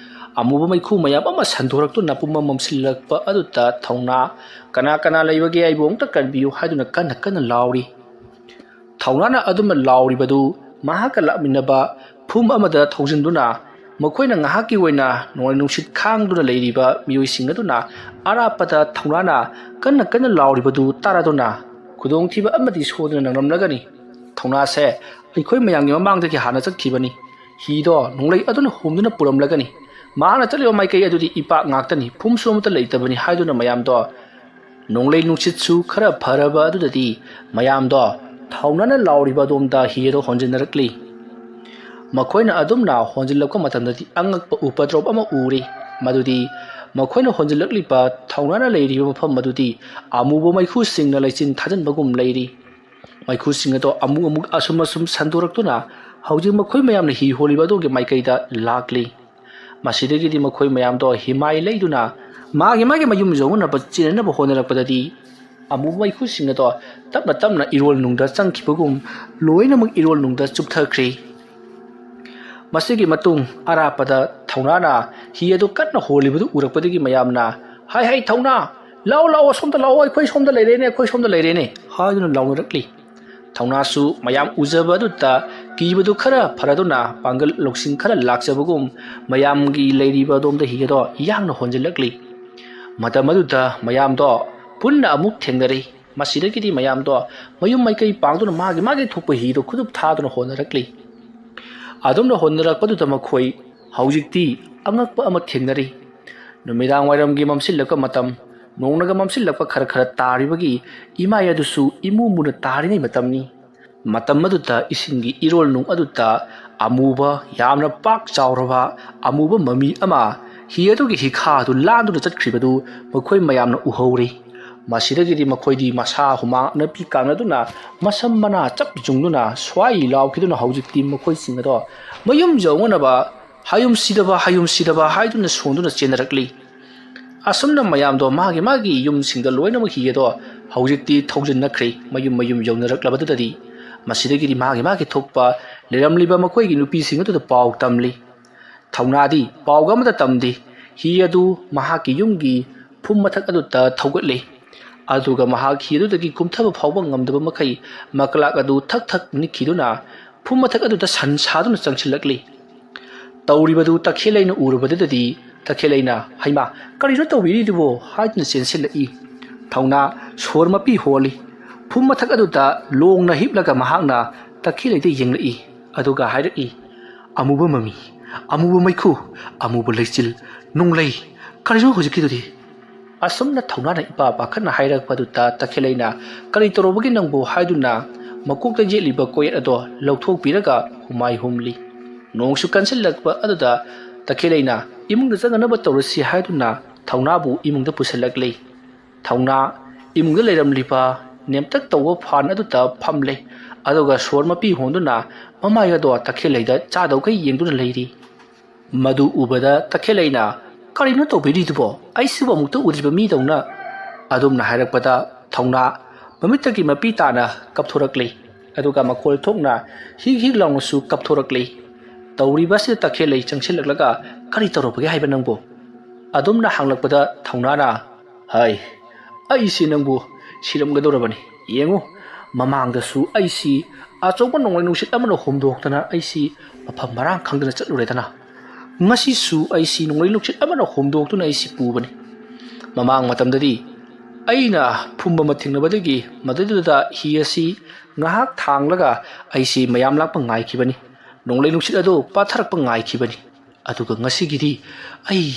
ꯑꯃꯨꯕ ꯃꯩꯈꯨ ꯃꯌꯥꯝ ꯑꯃ ꯁꯟꯗꯣꯔꯛꯇꯨꯅ ꯄꯨꯝꯃꯝ ꯃꯝꯁꯤꯜꯂꯛꯄ ꯑꯗꯨꯗ ꯊꯧꯅꯥ, "ꯀꯅꯥ ꯀꯅꯥ ꯂꯩꯕꯒꯦ? ꯑꯩꯕꯨ ꯑꯃꯨꯛꯇ ꯀꯟꯕꯤꯌꯨ" ꯍꯥꯏꯗꯨꯅ ꯀꯟꯅ ꯀꯟꯅ ꯂꯥꯎꯔꯤ꯫ ꯊꯧꯅꯥꯅ ꯑꯗꯨꯝꯅ ꯂꯥꯎꯔꯤꯕꯗꯨ ꯃꯍꯥꯛꯀ ꯂꯥꯛꯃꯤꯟꯅꯕ ꯐꯨꯝ ꯑꯃꯗ ꯊꯧꯖꯤꯟꯗꯨꯅ ꯃꯈꯣꯏꯅ ꯉꯥꯏꯍꯥꯛꯀꯤ ꯑꯣꯏꯅ ꯅꯣꯡꯂꯩ ꯅꯨꯡꯁꯤꯠ ꯈꯥꯡꯗꯨꯅ ꯂꯩꯔꯤꯕ ꯃꯤꯑꯣꯏꯁꯤꯡ ꯑꯗꯨꯅ ꯑꯔꯥꯞꯄꯗ ꯊꯧꯅꯥꯅ ꯀꯟꯅ ꯀꯟꯅ ꯂꯥꯎꯔꯤꯕꯗꯨ ꯇꯥꯔꯗꯨꯅ ꯈꯨꯗꯣꯡꯊꯤꯕ ꯑꯃꯗꯤ ꯁꯣꯏꯗꯅ ꯅꯪꯂꯝꯂꯒꯅꯤ꯫ ꯊꯧꯅꯥꯁꯦ ꯑꯩꯈꯣꯏ ꯃꯌꯥꯝꯒꯤ ꯃꯃꯥꯡꯗꯒꯤ ꯍꯥꯟꯅ ꯆꯠꯈꯤꯕꯅꯤ꯫ ꯍꯤꯗꯣ ꯅꯣꯡꯂꯩ ꯑꯗꯨꯅ ꯍꯨꯝꯗꯨꯅ ꯄꯨꯔꯝꯂꯒꯅꯤ꯫ ꯃꯍꯥꯛꯅ ꯆꯠꯂꯤꯕ ꯃꯥꯏꯀꯩ ꯑꯗꯨꯗꯤ ꯏꯄꯥꯛ ꯉꯥꯛꯇꯅꯤ, ꯐꯨꯝꯁꯨ ꯑꯃꯠꯇ ꯂꯩꯇꯕꯅꯤ ꯍꯥꯏꯗꯨꯅ ꯃꯌꯥꯝꯗꯣ ꯅꯣꯡꯂꯩ ꯅꯨꯡꯁꯤꯠꯁꯨ ꯈꯔ ꯐꯔꯕ ꯑꯗꯨꯗꯗꯤ ꯃꯌꯥꯝꯗꯣ ꯊꯧꯅꯥꯅ ꯂꯥꯎꯔꯤꯕ ꯑꯗꯣꯝꯗ ꯍꯤ ꯑꯗꯨ ꯍꯣꯟꯖꯤꯟꯅꯔꯛꯂꯤ꯫ ꯃꯈꯣꯏꯅ ꯑꯗꯨꯝꯅ ꯍꯣꯟꯖꯤꯜꯂꯛꯄ ꯃꯇꯝꯗꯗꯤ ꯑꯉꯛꯄ ꯎꯄꯗ꯭ꯔꯣꯞ ꯑꯃ ꯎꯔꯤ꯫ ꯃꯗꯨꯗꯤ ꯃꯈꯣꯏꯅ ꯍꯣꯟꯖꯤꯜꯂꯛꯂꯤꯕ ꯊꯧꯅꯥꯅ ꯂꯩꯔꯤꯕ ꯃꯐꯝ ꯑꯗꯨꯗꯤ ꯑꯃꯨꯕ ꯃꯩꯈꯨꯁꯤꯡꯅ ꯂꯩꯆꯤꯟ ꯊꯥꯖꯤꯟꯕꯒꯨꯝ ꯂꯩꯔꯤ꯫ ꯃꯩꯈꯨꯁꯤꯡ ꯑꯗꯣ ꯑꯃꯨꯛ ꯑꯃꯨꯛ ꯑꯁꯨꯝ ꯑꯁꯨꯝ ꯁꯟꯗꯣꯔꯛꯇꯨꯅ ꯍꯧꯖꯤꯛ ꯃꯈꯣꯏ ꯃꯌꯥꯝꯅ ꯍꯤ ꯍꯣꯜꯂꯤꯕ ꯑꯗꯨꯒꯤ ꯃꯥꯏꯀꯩꯗ ꯂꯥꯛꯂꯤ꯫ ꯃꯁꯤꯗꯒꯤꯗꯤ ꯃꯈꯣꯏ ꯃꯌꯥꯝꯗꯣ ꯍꯤꯃꯥꯏ ꯂꯩꯗꯨꯅ ꯃꯥꯒꯤ ꯃꯥꯒꯤ ꯃꯌꯨꯝ ꯌꯧꯅꯅꯕ ꯆꯦꯟꯅꯅꯕ ꯍꯣꯠꯅꯔꯛꯄꯗꯗꯤ ꯑꯃꯨꯕ ꯃꯩꯈꯨꯁꯤꯡ ꯑꯗꯣ ꯇꯞꯅ ꯇꯞꯅ ꯏꯔꯣꯜ ꯅꯨꯡꯗ ꯆꯪꯈꯤꯕꯒꯨꯝ ꯂꯣꯏꯅꯃꯛ ꯏꯔꯣꯜ ꯅꯨꯡꯗ ꯆꯨꯞꯊꯈ꯭ꯔꯤ꯫ ꯃꯁꯤꯒꯤ ꯃꯇꯨꯡ ꯑꯔꯥꯞꯄꯗ ꯊꯧꯅꯥꯅ ꯍꯤ ꯑꯗꯨ ꯀꯟꯅ ꯍꯣꯜꯂꯤꯕꯗꯨ ꯎꯔꯛꯄꯗꯒꯤ ꯃꯌꯥꯝꯅ, "ꯍꯥꯏ ꯍꯥꯏ ꯊꯧꯅꯥ, ꯂꯥꯛꯑꯣ ꯂꯥꯛꯑꯣ, ꯑꯁꯣꯝꯗ ꯂꯥꯛꯑꯣ, ꯑꯩꯈꯣꯏ ꯁꯣꯝꯗ ꯂꯩꯔꯦꯅꯦ, ꯑꯩꯈꯣꯏ ꯁꯣꯝꯗ ꯂꯩꯔꯦꯅꯦ" ꯍꯥꯏꯗꯨꯅ ꯂꯥꯎꯅꯔꯛꯂꯤ꯫ ꯊꯧꯅꯥꯁꯨ ꯃꯌꯥꯝ ꯎꯖꯕ ꯑꯗꯨꯗ ꯀꯤꯕꯗꯨ ꯈꯔ ꯐꯔꯗꯨꯅ ꯄꯥꯡꯒꯜ ꯂꯧꯁꯤꯡ ꯈꯔ ꯂꯥꯛꯆꯕꯒꯨꯝ ꯃꯌꯥꯝꯒꯤ ꯂꯩꯔꯤꯕ ꯑꯗꯣꯝꯗ ꯍꯤ ꯑꯗꯣ ꯌꯥꯡꯅ ꯍꯣꯟꯖꯤꯜꯂꯛꯂꯤ꯫ ꯃꯇꯝ ꯑꯗꯨꯗ ꯃꯌꯥꯝꯗꯣ ꯄꯨꯟꯅ ꯑꯃꯨꯛ ꯊꯦꯡꯅꯔꯤ꯫ ꯃꯁꯤꯗꯒꯤꯗꯤ ꯃꯌꯥꯝꯗꯣ ꯃꯌꯨꯝ ꯃꯥꯏꯀꯩ ꯄꯥꯡꯗꯨꯅ ꯃꯥꯒꯤ ꯃꯥꯒꯤ ꯊꯣꯛꯄ ꯍꯤꯗꯣ ꯈꯨꯗꯨꯞ ꯊꯥꯗꯨꯅ ꯍꯣꯠꯅꯔꯛꯂꯤ꯫ ꯑꯗꯨꯝꯅ ꯍꯣꯠꯅꯔꯛꯄꯗꯨꯗ ꯃꯈꯣꯏ ꯍꯧꯖꯤꯛꯇꯤ ꯑꯉꯛꯄ ꯑꯃ ꯊꯦꯡꯅꯔꯤ꯫ ꯅꯨꯃꯤꯗꯥꯡ ꯋꯥꯏꯔꯝꯒꯤ ꯃꯝꯁꯤꯜꯂꯛꯄ ꯃꯇꯝ, ꯅꯣꯡꯅꯒ ꯃꯝꯁꯤꯜꯂꯛꯄ ꯈꯔ ꯈꯔ ꯇꯥꯔꯤꯕꯒꯤ ꯏꯃꯥꯏ ꯑꯗꯨꯁꯨ ꯏꯃꯨ ꯃꯨꯅ ꯇꯥꯔꯤꯉꯩ ꯃꯇꯝꯅꯤ꯫ ꯃꯇꯝ ꯑꯗꯨꯗ ꯏꯁꯤꯡꯒꯤ ꯏꯔꯣꯜ ꯅꯨꯡ ꯑꯗꯨꯗ ꯑꯃꯨꯕ, ꯌꯥꯝꯅ ꯄꯥꯛ ꯆꯥꯎꯔꯕ ꯑꯃꯨꯕ ꯃꯃꯤ ꯑꯃ ꯍꯤ ꯑꯗꯨꯒꯤ ꯍꯤꯈꯥ ꯑꯗꯨ ꯂꯥꯟꯗꯨꯅ ꯆꯠꯈ꯭ꯔꯤꯕꯗꯨ ꯃꯈꯣꯏ ꯃꯌꯥꯝꯅ ꯎꯍꯧꯔꯤ꯫ ꯃꯁꯤꯗꯒꯤꯗꯤ ꯃꯈꯣꯏꯗꯤ ꯃꯁꯥ ꯍꯨꯃꯥꯡ ꯑꯅꯞꯄꯤ ꯀꯥꯡꯅꯗꯨꯅ ꯃꯁꯝ ꯃꯅꯥ ꯆꯞ ꯌꯨꯡꯗꯨꯅ ꯁ꯭ꯋꯥꯏ ꯂꯥꯎꯈꯤꯗꯨꯅ ꯍꯧꯖꯤꯛꯇꯤ ꯃꯈꯣꯏꯁꯤꯡ ꯑꯗꯣ ꯃꯌꯨꯝ ꯌꯧꯅꯅꯕ ꯍꯌꯨꯝ ꯁꯤꯗꯕ, ꯍꯌꯨꯝ ꯁꯤꯗꯕ ꯍꯥꯏꯗꯨꯅ ꯁꯣꯟꯗꯨꯅ ꯆꯦꯟꯅꯔꯛꯂꯤ꯫ ꯑꯁꯨꯝꯅ ꯃꯌꯥꯝꯗꯣ ꯃꯥꯒꯤ ꯃꯥꯒꯤ ꯌꯨꯝꯁꯤꯡꯗ ꯂꯣꯏꯅꯃꯛ ꯍꯤ ꯑꯗꯣ ꯍꯧꯖꯤꯛꯇꯤ ꯊꯧꯖꯤꯟꯅꯈ꯭ꯔꯦ꯫ ꯃꯌꯨꯝ ꯃꯌꯨꯝ ꯌꯧꯅꯔꯛꯂꯕꯗꯨꯗꯗꯤ ꯃꯁꯤꯗꯒꯤꯗꯤ ꯃꯥꯒꯤ ꯃꯥꯒꯤ ꯊꯣꯛꯄ ꯂꯩꯔꯝꯂꯤꯕ ꯃꯈꯣꯏꯒꯤ ꯅꯨꯄꯤꯁꯤꯡ ꯑꯗꯨꯗ ꯄꯥꯎ ꯇꯝꯂꯤ꯫ ꯊꯧꯅꯥꯗꯤ ꯄꯥꯎꯒ ꯑꯃꯇ ꯇꯝꯗꯦ꯫ ꯍꯤ ꯑꯗꯨ ꯃꯍꯥꯛꯀꯤ ꯌꯨꯝꯒꯤ ꯐꯨꯝ ꯃꯊꯛ ꯑꯗꯨꯗ ꯊꯧꯒꯠꯂꯤ꯫ ꯑꯗꯨꯒ ꯃꯍꯥꯛ ꯍꯤ ꯑꯗꯨꯗꯒꯤ ꯀꯨꯝꯊꯕ ꯐꯥꯎꯕ ꯉꯝꯗꯕ ꯃꯈꯩ ꯃꯀꯂꯥꯛ ꯑꯗꯨ ꯊꯛ ꯊꯛ ꯅꯤꯛꯈꯤꯗꯨꯅ ꯐꯨꯝ ꯃꯊꯛ ꯑꯗꯨꯗ ꯁꯟ ꯁꯥꯗꯨꯅ ꯆꯪꯁꯤꯜꯂꯛꯂꯤ꯫ ꯇꯧꯔꯤꯕꯗꯨ ꯇꯈꯦꯜꯂꯩꯅ ꯎꯔꯨꯕꯗꯨꯗꯗꯤ ꯇꯈꯦꯜꯂꯩꯅ, "ꯍꯩꯃꯥ, ꯀꯔꯤꯅꯣ ꯇꯧꯕꯤꯔꯤꯗꯨꯕꯣ?" ꯍꯥꯏꯗꯨꯅ ꯆꯦꯟꯁꯤꯜꯂꯛꯏ꯫ ꯊꯧꯅꯥ ꯁꯣꯔ ꯃꯄꯤ ꯍꯣꯜꯂꯤ꯫ ꯐꯨꯝ ꯃꯊꯛ ꯑꯗꯨꯗ ꯂꯣꯡꯅ ꯍꯤꯞꯂꯒ ꯃꯍꯥꯛꯅ ꯇꯈꯦꯜꯂꯩꯗ ꯌꯦꯡꯂꯛꯏ꯫ ꯑꯗꯨꯒ ꯍꯥꯏꯔꯛꯏ, "ꯑꯃꯨꯕ ꯃꯃꯤ, ꯑꯃꯨꯕ ꯃꯩꯈꯨ, ꯑꯃꯨꯕ ꯂꯩꯆꯤꯜ, ꯅꯣꯡꯂꯩ, ꯀꯔꯤꯅꯣ ꯍꯧꯖꯤꯛꯀꯤꯗꯨꯗꯤ?" ꯑꯁꯨꯝꯅ ꯊꯧꯅꯥꯅ ꯏꯄꯥ ꯄꯥꯈꯠꯅ ꯍꯥꯏꯔꯛꯄꯗꯨꯗ ꯇꯈꯦꯜꯂꯩꯅ, "ꯀꯔꯤ ꯇꯧꯔꯕꯒꯦ ꯅꯪꯕꯨ?" ꯍꯥꯏꯗꯨꯅ ꯃꯀꯣꯛꯇ ꯌꯦꯠꯂꯤꯕ ꯀꯣꯌꯦꯠ ꯑꯗꯣ ꯂꯧꯊꯣꯛꯄꯤꯔꯒ ꯍꯨꯃꯥꯏ ꯍꯨꯝꯂꯤ꯫ ꯅꯣꯡꯁꯨ ꯀꯟꯁꯤꯜꯂꯛꯄ ꯑꯗꯨꯗ ꯇꯈꯦꯜꯂꯩꯅ ꯏꯃꯨꯡꯗ ꯆꯪꯅꯅꯕ ꯇꯧꯔꯁꯤ ꯍꯥꯏꯗꯨꯅ ꯊꯧꯅꯥꯕꯨ ꯏꯃꯨꯡꯗ ꯄꯨꯁꯤꯜꯂꯛꯂꯤ꯫ ꯊꯧꯅꯥ ꯏꯃꯨꯡꯗ ꯂꯩꯔꯝꯂꯤꯕ ꯅꯦꯝꯇꯛ ꯇꯧꯕ ꯐꯥꯟ ꯑꯗꯨꯗ ꯐꯝꯂꯦ꯫ ꯑꯗꯨꯒ ꯁꯣꯔ ꯃꯄꯤ ꯍꯣꯟꯗꯨꯅ ꯃꯃꯥꯏ ꯑꯗꯣ ꯇꯈꯦꯜꯂꯩꯗ ꯆꯥꯗꯧꯈꯩ ꯌꯦꯡꯗꯨꯅ ꯂꯩꯔꯤ꯫ ꯃꯗꯨ ꯎꯕꯗ ꯇꯈꯦꯜꯂꯩꯅ, "ꯀꯔꯤꯅꯣ ꯇꯧꯕꯤꯔꯤꯗꯨꯕꯣ? ꯑꯩꯁꯤꯕꯨ ꯑꯃꯨꯛꯇ ꯎꯗ꯭ꯔꯤꯕ ꯃꯤꯗꯧꯅ?" ꯑꯗꯨꯝꯅ ꯍꯥꯏꯔꯛꯄꯗ ꯊꯧꯅꯥ ꯃꯃꯤꯠꯇꯒꯤ ꯃꯄꯤ ꯇꯥꯅ ꯀꯞꯊꯣꯔꯛꯂꯤ꯫ ꯑꯗꯨꯒ ꯃꯈꯣꯜ ꯊꯣꯛꯅ ꯍꯤꯛ ꯍꯤꯛ ꯂꯥꯎꯅꯁꯨ ꯀꯞꯊꯣꯔꯛꯂꯤ꯫ ꯇꯧꯔꯤꯕ ꯑꯁꯤꯗ ꯇꯈꯦꯜꯂꯩ ꯆꯪꯁꯤꯜꯂꯛꯂꯒ, "ꯀꯔꯤ ꯇꯧꯔꯕꯒꯦ ꯍꯥꯏꯕ ꯅꯪꯕꯨ?" ꯑꯗꯨꯝꯅ ꯍꯪꯂꯛꯄꯗ ꯊꯧꯅꯥꯅ, "ꯍꯥꯏ, ꯑꯩꯁꯤ ꯅꯪꯕꯨ ꯁꯤꯔꯝꯒꯗꯧꯔꯕꯅꯤ꯫ ꯌꯦꯡꯉꯨ, ꯃꯃꯥꯡꯗꯁꯨ ꯑꯩꯁꯤ ꯑꯆꯧꯕ ꯅꯣꯡꯂꯩ ꯅꯨꯡꯁꯤꯠ ꯑꯃꯅ ꯍꯨꯝꯗꯣꯛꯇꯅ ꯑꯩꯁꯤ ꯃꯐꯝ ꯃꯔꯥꯡ ꯈꯪꯗꯅ ꯆꯠꯂꯨꯔꯦꯗꯅ꯫ ꯉꯁꯤꯁꯨ ꯑꯩꯁꯤ ꯅꯣꯡꯂꯩ ꯅꯨꯡꯁꯤꯠ ꯑꯃꯅ ꯍꯨꯝꯗꯣꯛꯇꯨꯅ ꯑꯩꯁꯤ ꯄꯨꯕꯅꯤ꯫ ꯃꯃꯥꯡ ꯃꯇꯝꯗꯗꯤ ꯑꯩꯅ ꯐꯨꯝꯕ ꯑꯃ ꯊꯦꯡꯅꯕꯗꯒꯤ ꯃꯗꯨꯗꯨꯗ ꯍꯤ ꯑꯁꯤ ꯉꯥꯏꯍꯥꯛ ꯊꯥꯡꯂꯒ ꯑꯩꯁꯤ ꯃꯌꯥꯝ ꯂꯥꯛꯄ ꯉꯥꯏꯈꯤꯕꯅꯤ꯫ ꯅꯣꯡꯂꯩ ꯅꯨꯡꯁꯤꯠ ꯑꯗꯨ ꯄꯥꯊꯔꯛꯄ ꯉꯥꯏꯈꯤꯕꯅꯤ꯫ ꯑꯗꯨꯒ ꯉꯁꯤꯒꯤꯗꯤ ꯑꯩ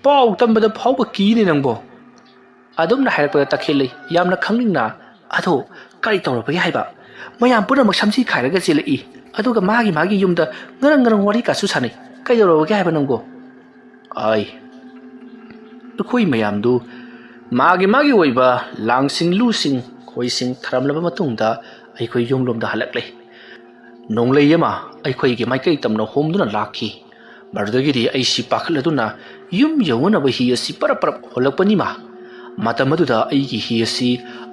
ꯄꯥꯎ ꯇꯝꯕꯗ ꯐꯥꯎꯕ ꯀꯤꯅꯦ ꯅꯪꯕꯣ꯫" ꯑꯗꯨꯝꯅ ꯍꯥꯏꯔꯛꯄꯗ ꯇꯈꯦꯜꯂꯩ ꯌꯥꯝꯅ ꯈꯪꯅꯤꯡꯅ, "ꯑꯗꯣ ꯀꯔꯤ ꯇꯧꯔꯕꯒꯦ ꯍꯥꯏꯕ? ꯃꯌꯥꯝ ꯄꯨꯝꯅꯃꯛ ꯁꯝꯖꯤ ꯈꯥꯏꯔꯒ ꯆꯦꯜꯂꯛꯏ, ꯑꯗꯨꯒ ꯃꯥꯒꯤ ꯃꯥꯒꯤ ꯌꯨꯝꯗ ꯉꯔꯪ ꯉꯔꯪ ꯋꯥꯔꯤ ꯀꯥꯁꯨ ꯁꯥꯟꯅꯩ꯫ ꯀꯩꯗꯧꯔꯕꯒꯦ ꯍꯥꯏꯕ ꯅꯪꯕꯣ?" "ꯑꯥꯏ, ꯑꯩꯈꯣꯏ ꯃꯌꯥꯝꯗꯨ ꯃꯥꯒꯤ ꯃꯥꯒꯤ ꯑꯣꯏꯕ ꯂꯥꯡꯁꯤꯡ, ꯂꯨꯁꯤꯡ, ꯈꯣꯏꯁꯤꯡ ꯊꯔꯝꯂꯕ ꯃꯇꯨꯡꯗ ꯑꯩꯈꯣꯏ ꯌꯨꯝꯂꯣꯝꯗ ꯍꯜꯂꯛꯂꯦ꯫ ꯅꯣꯡꯂꯩ ꯑꯃ ꯑꯩꯈꯣꯏꯒꯤ ꯃꯥꯏꯀꯩ ꯇꯝꯅ ꯍꯣꯝꯗꯨꯅ ꯂꯥꯛꯈꯤ꯫ ꯃꯗꯨꯗꯒꯤꯗꯤ ꯑꯩꯁꯤ ꯄꯥꯈꯠꯂꯗꯨꯅ ꯌꯨꯝ ꯌꯧꯅꯅꯕ ꯍꯤ ꯑꯁꯤ ꯄꯔꯞ ꯄꯔꯞ ꯍꯣꯜꯂꯛꯄꯅꯤꯃ꯫ ꯃꯇꯝ ꯑꯗꯨꯗ ꯑꯩꯒꯤ ꯍꯤ ꯑꯁꯤ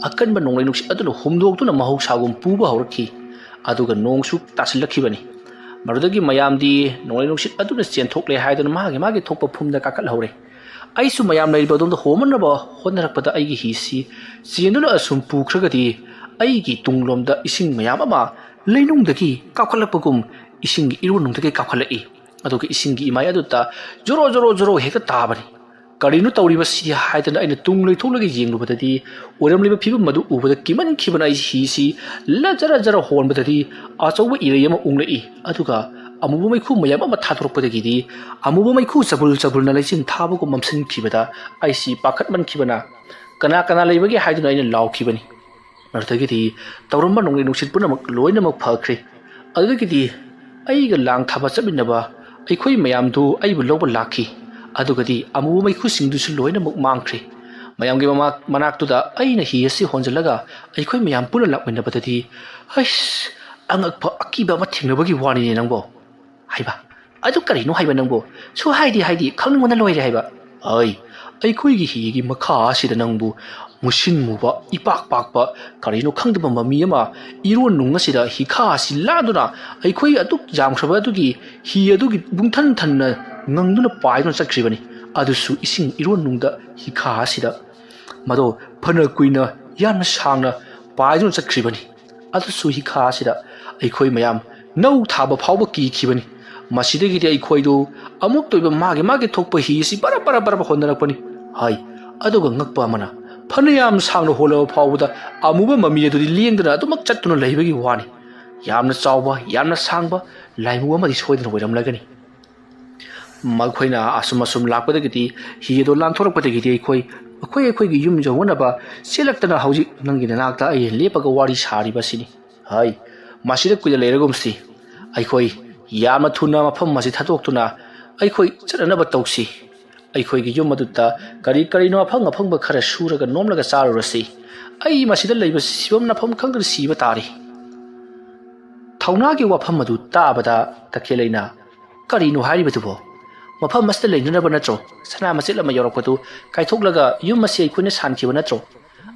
ꯑꯀꯟꯕ ꯅꯣꯡꯂꯩ ꯅꯨꯡꯁꯤꯠ ꯑꯗꯨꯅ ꯍꯨꯝꯗꯣꯛꯇꯨꯅ ꯃꯍꯧꯁꯥꯒꯨꯝ ꯄꯨꯕ ꯍꯧꯔꯛꯈꯤ꯫ ꯑꯗꯨꯒ ꯅꯣꯡꯁꯨ ꯇꯥꯁꯤꯜꯂꯛꯈꯤꯕꯅꯤ꯫ ꯃꯗꯨꯗꯒꯤ ꯃꯌꯥꯝꯗꯤ ꯅꯣꯡꯂꯩ ꯅꯨꯡꯁꯤꯠ ꯑꯗꯨꯅ ꯆꯦꯟꯊꯣꯛꯂꯦ ꯍꯥꯏꯗꯨꯅ ꯃꯥꯒꯤ ꯃꯥꯒꯤ ꯊꯣꯛꯄ ꯐꯨꯝꯗ ꯀꯥꯈꯠꯍꯧꯔꯦ꯫ ꯑꯩꯁꯨ ꯃꯌꯥꯝ ꯂꯩꯔꯤꯕ ꯑꯗꯣꯝꯗ ꯍꯣꯝꯅꯅꯕ ꯍꯣꯠꯅꯔꯛꯄꯗ ꯑꯩꯒꯤ ꯍꯤꯁꯤ ꯆꯦꯟꯗꯨꯅ ꯑꯁꯨꯝ ꯄꯨꯈ꯭ꯔꯒꯗꯤ ꯑꯩꯒꯤ ꯇꯨꯡꯂꯣꯝꯗ ꯏꯁꯤꯡ ꯃꯌꯥꯝ ꯑꯃ ꯂꯩꯅꯨꯡꯗꯒꯤ ꯀꯥꯞꯈꯠꯂꯛꯄꯒꯨꯝ, ꯏꯁꯤꯡꯒꯤ ꯏꯔꯣꯟꯅꯨꯡꯗꯒꯤ ꯀꯥꯞꯈꯠꯂꯛꯏ꯫ ꯑꯗꯨꯒ ꯏꯁꯤꯡꯒꯤ ꯏꯃꯥꯏ ꯑꯗꯨꯗ ꯖꯣꯔꯣ ꯖꯣꯔꯣ ꯖꯣꯔꯣ ꯍꯦꯛꯇ ꯇꯥꯕꯅꯤ꯫ ꯀꯔꯤꯅꯣ ꯇꯧꯔꯤꯕꯁꯤ ꯍꯥꯏꯗꯅ ꯑꯩꯅ ꯇꯨꯡ ꯂꯩꯊꯣꯛꯂꯒ ꯌꯦꯡꯂꯨꯕꯗꯗꯤ ꯑꯣꯏꯔꯝꯂꯤꯕ ꯐꯤꯕꯝ ꯑꯗꯨ ꯎꯕꯗ ꯀꯤꯃꯟꯈꯤꯕꯅ ꯑꯩ ꯍꯤꯁꯤ ꯂ ꯖꯔ ꯖꯔ ꯍꯣꯟꯕꯗꯗꯤ ꯑꯆꯧꯕ ꯏꯔꯩ ꯑꯃ ꯎꯪꯂꯛꯏ꯫ ꯑꯗꯨꯒ ꯑꯃꯨꯕ ꯃꯩꯈꯨ ꯃꯌꯥꯝ ꯑꯃ ꯊꯥꯗꯣꯔꯛꯄꯗꯒꯤꯗꯤ ꯑꯃꯨꯕ ꯃꯩꯈꯨ ꯆꯕꯨꯜ ꯆꯕꯨꯜꯅ ꯂꯩꯆꯤꯟ ꯊꯥꯕꯒꯨꯝ ꯃꯝꯁꯤꯟꯈꯤꯕꯗ ꯑꯩꯁꯤ ꯄꯥꯈꯠꯃꯟꯈꯤꯕꯅ ꯀꯅꯥ ꯀꯅꯥ ꯂꯩꯕꯒꯦ ꯍꯥꯏꯗꯨꯅ ꯑꯩꯅ ꯂꯥꯎꯈꯤꯕꯅꯤ꯫ ꯃꯗꯨꯗꯒꯤꯗꯤ ꯇꯧꯔꯝꯕ ꯅꯣꯡꯂꯩ ꯅꯨꯡꯁꯤꯠ ꯄꯨꯝꯅꯃꯛ ꯂꯣꯏꯅꯃꯛ ꯐꯈ꯭ꯔꯦ꯫ ꯑꯗꯨꯗꯒꯤꯗꯤ ꯑꯩꯒ ꯂꯥꯡ ꯊꯥꯕ ꯆꯠꯃꯤꯟꯅꯕ ꯑꯩꯈꯣꯏ ꯃꯌꯥꯝꯗꯨ ꯑꯩꯕꯨ ꯂꯧꯕ ꯂꯥꯛꯈꯤ꯫ ꯑꯗꯨꯒꯗꯤ ꯑꯃꯨꯕ ꯃꯩꯈꯨꯁꯤꯡꯗꯨꯁꯨ ꯂꯣꯏꯅꯃꯛ ꯃꯥꯡꯈ꯭ꯔꯦ꯫ ꯃꯌꯥꯝꯒꯤ ꯃꯃꯥꯛ-, ꯃꯅꯥꯛꯇꯨꯗ ꯑꯩꯅ ꯍꯤ ꯑꯁꯤ ꯍꯣꯟꯖꯤꯜꯂꯒ ꯑꯩꯈꯣꯏ ꯃꯌꯥꯝ ꯄꯨꯟꯅ ꯂꯥꯛꯃꯤꯟꯅꯕꯗꯗꯤ, ꯑꯩꯁ, ꯑꯉꯛꯄ ꯑꯀꯤꯕ ꯑꯃ ꯊꯦꯡꯅꯕꯒꯤ ꯋꯥꯅꯤꯅꯦ ꯅꯪꯕꯣ꯫ ꯍꯥꯏꯕ, "ꯑꯗꯨ ꯀꯔꯤꯅꯣ ꯍꯥꯏꯕ ꯅꯪꯕꯨ? ꯁꯨ ꯍꯥꯏꯗꯤ ꯍꯥꯏꯗꯤ ꯈꯪꯅꯤꯡꯕꯅ ꯂꯣꯏꯔꯦ" ꯍꯥꯏꯕ꯫ "ꯑꯩ, ꯑꯩꯈꯣꯏꯒꯤ ꯍꯤꯒꯤ ꯃꯈꯥ ꯑꯁꯤꯗ ꯅꯪꯕꯨ ꯃꯨꯁꯤꯟ ꯃꯨꯕ, ꯏꯄꯥꯛ ꯄꯥꯛꯄ, ꯀꯔꯤꯅꯣ ꯈꯪꯗꯕ ꯃꯃꯤ ꯑꯃ ꯏꯔꯣꯟ ꯅꯨꯡ ꯑꯁꯤꯗ ꯍꯤꯈꯥ ꯑꯁꯤ ꯂꯥꯟꯗꯨꯅ ꯑꯩꯈꯣꯏ ꯑꯗꯨꯛ ꯌꯥꯝꯈ꯭ꯔꯕ ꯑꯗꯨꯒꯤ ꯍꯤ ꯑꯗꯨꯒꯤ ꯄꯨꯡꯊꯟ ꯊꯟꯅ ꯉꯪꯗꯨꯅ ꯄꯥꯏꯗꯨꯅ ꯆꯠꯈ꯭ꯔꯤꯕꯅꯤ꯫ ꯑꯗꯨꯁꯨ ꯏꯁꯤꯡ ꯏꯔꯣꯟ ꯅꯨꯡꯗ ꯍꯤꯈꯥ ꯑꯁꯤꯗ꯫ ꯃꯗꯣ ꯐꯅ ꯀꯨꯏꯅ, ꯌꯥꯝꯅ ꯁꯥꯡꯅ ꯄꯥꯏꯗꯨꯅ ꯆꯠꯈ꯭ꯔꯤꯕꯅꯤ꯫ ꯑꯗꯨꯁꯨ ꯍꯤꯈꯥ ꯑꯁꯤꯗ ꯑꯩꯈꯣꯏ ꯃꯌꯥꯝ ꯅꯧ ꯊꯥꯕ ꯐꯥꯎꯕ ꯀꯤꯈꯤꯕꯅꯤ꯫ ꯃꯁꯤꯗꯒꯤꯗꯤ ꯑꯩꯈꯣꯏꯗꯨ ꯑꯃꯨꯛꯇ ꯑꯣꯏꯕ ꯃꯥꯒꯤ ꯃꯥꯒꯤ ꯊꯣꯛꯄ ꯍꯤ ꯑꯁꯤ ꯕꯔ ꯕꯔ ꯕꯔ ꯍꯣꯟꯅꯔꯛꯄꯅꯤ" ꯍꯥꯏ꯫ ꯑꯗꯨꯒ ꯉꯛꯄ ꯑꯃꯅ, ꯐꯅꯌꯥꯝ ꯁꯥꯡꯅ ꯍꯣꯜꯂꯕ ꯐꯥꯎꯕꯗ ꯑꯃꯨꯕ ꯃꯃꯤ ꯑꯗꯨꯗꯤ ꯂꯦꯡꯗꯅ ꯑꯗꯨꯃꯛ ꯆꯠꯇꯨꯅ ꯂꯩꯕꯒꯤ ꯋꯥꯅꯤ꯫ ꯌꯥꯝꯅ ꯆꯥꯎꯕ, ꯌꯥꯝꯅ ꯁꯥꯡꯕ ꯂꯥꯏꯃꯨ ꯑꯃꯗꯤ ꯁꯣꯏꯗꯅ ꯑꯣꯏꯔꯝꯂꯒꯅꯤ꯫ ꯃꯈꯣꯏꯅ ꯑꯁꯨꯝ ꯑꯁꯨꯝ ꯂꯥꯛꯄꯗꯒꯤꯗꯤ, ꯍꯤ ꯑꯗꯨ ꯂꯥꯟꯊꯣꯔꯛꯄꯗꯒꯤꯗꯤ ꯑꯩꯈꯣꯏ, ꯑꯩꯈꯣꯏ ꯑꯩꯈꯣꯏꯒꯤ ꯌꯨꯝ ꯌꯧꯅꯅꯕ ꯆꯦꯜꯂꯛꯇꯅ ꯍꯧꯖꯤꯛ ꯅꯪꯒꯤ ꯅꯅꯥꯛꯇ ꯑꯩ ꯂꯦꯞꯄꯒ ꯋꯥꯔꯤ ꯁꯥꯔꯤꯕꯁꯤꯅꯤ꯫ ꯍꯥꯏ, ꯃꯁꯤꯗ ꯀꯨꯏꯅ ꯂꯩꯔꯒꯨꯝꯁꯤ꯫ ꯑꯩꯈꯣꯏ ꯌꯥꯝꯅ ꯊꯨꯅ ꯃꯐꯝ ꯑꯁꯤ ꯊꯥꯗꯣꯛꯇꯨꯅ ꯑꯩꯈꯣꯏ ꯆꯠꯅꯅꯕ ꯇꯧꯁꯤ꯫ ꯑꯩꯈꯣꯏꯒꯤ ꯌꯨꯝ ꯑꯗꯨꯗ ꯀꯔꯤ ꯀꯔꯤꯅꯣ ꯑꯐꯪ ꯑꯐꯪꯕ ꯈꯔ ꯁꯨꯔꯒ ꯅꯣꯝꯂꯒ ꯆꯥꯔꯨꯔꯁꯤ꯫ ꯑꯩ ꯃꯁꯤꯗ ꯂꯩꯕꯁꯤ ꯁꯤꯐꯝ ꯅꯐꯝ ꯈꯪꯗꯅ ꯁꯤꯕ ꯇꯥꯔꯤ꯫ ꯊꯧꯅꯥꯒꯤ ꯋꯥꯐꯝ ꯑꯗꯨ ꯇꯥꯕꯗ ꯇꯈꯦꯜꯂꯩꯅ, "ꯀꯔꯤꯅꯣ ꯍꯥꯏꯔꯤꯕꯗꯨꯕꯣ? ꯃꯐꯝ ꯑꯁꯤꯗ ꯂꯩꯅꯅꯕ ꯅꯠꯇ꯭ꯔꯣ ꯁꯅꯥ ꯃꯆꯦꯠ ꯑꯃ ꯌꯧꯔꯛꯄꯗꯨ ꯀꯥꯏꯊꯣꯛꯂꯒ ꯌꯨꯝ ꯑꯁꯤ ꯑꯩꯈꯣꯏꯅ ꯁꯥꯟꯈꯤꯕ ꯅꯠꯇ꯭ꯔꯣ?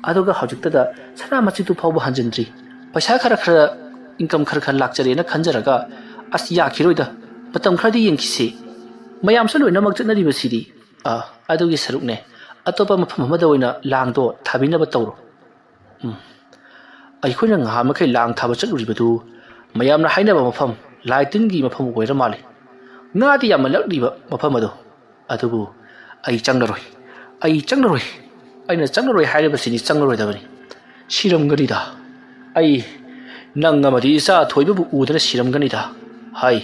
ꯑꯗꯨꯒ ꯍꯧꯖꯤꯛꯇꯗ ꯁꯅꯥ ꯃꯆꯦꯠꯇꯨ ꯐꯥꯎꯕ ꯍꯟꯖꯤꯟꯗ꯭ꯔꯤ꯫ ꯄꯩꯁꯥ ꯈꯔ ꯈꯔ, ꯏꯟꯀꯝ ꯈꯔ ꯈꯔ ꯂꯥꯛꯆꯔꯦꯅ ꯈꯟꯖꯔꯒ, ꯑꯁ, ꯌꯥꯈꯤꯔꯣꯏꯗ꯫ ꯃꯇꯝ ꯈꯔꯗꯤ ꯌꯦꯡꯈꯤꯁꯤ꯫ ꯃꯌꯥꯝꯁꯨ ꯂꯣꯏꯅꯃꯛ ꯆꯠꯅꯔꯤꯕꯁꯤꯗꯤ"꯫ ꯑꯥ, ꯑꯗꯨꯒꯤ ꯁꯔꯨꯛꯅꯦ꯫ ꯑꯇꯣꯞꯄ ꯃꯐꯝ ꯑꯃꯗ ꯑꯣꯏꯅ ꯂꯥꯡꯗꯣ ꯊꯥꯕꯤꯅꯕ ꯇꯧꯔꯣ꯫ ꯎꯝ꯫ ꯑꯩꯈꯣꯏꯅ ꯉꯍꯥꯟ ꯃꯈꯩ ꯂꯥꯡ ꯊꯥꯕ ꯆꯠꯂꯨꯔꯤꯕꯗꯨ ꯃꯌꯥꯝꯅ ꯍꯥꯏꯅꯕ ꯃꯐꯝ, ꯂꯥꯏ ꯇꯤꯟꯒꯤ ꯃꯐꯝ ꯑꯣꯏꯔ ꯃꯥꯜꯂꯤ꯫ ꯉꯥꯗꯤ ꯌꯥꯝꯅ ꯂꯛꯂꯤꯕ ꯃꯐꯝ ꯑꯗꯨ꯫ ꯑꯗꯨꯕꯨ ꯑꯩ ꯆꯪꯂꯔꯣꯏ꯫ ꯑꯩ ꯆꯪꯂꯔꯣꯏ꯫ ꯑꯩꯅ ꯆꯪꯂꯔꯣꯏ ꯍꯥꯏꯔꯤꯕꯁꯤꯗꯤ ꯆꯪꯂꯔꯣꯏꯗꯕꯅꯤ꯫ ꯁꯤꯔꯝꯒꯅꯤꯗ꯫ ꯑꯩ ꯅꯪ ꯑꯃꯗꯤ ꯏꯆꯥ ꯊꯣꯏꯕꯕꯨ ꯎꯗꯅ ꯁꯤꯔꯝꯒꯅꯤꯗ꯫ ꯍꯥꯏ,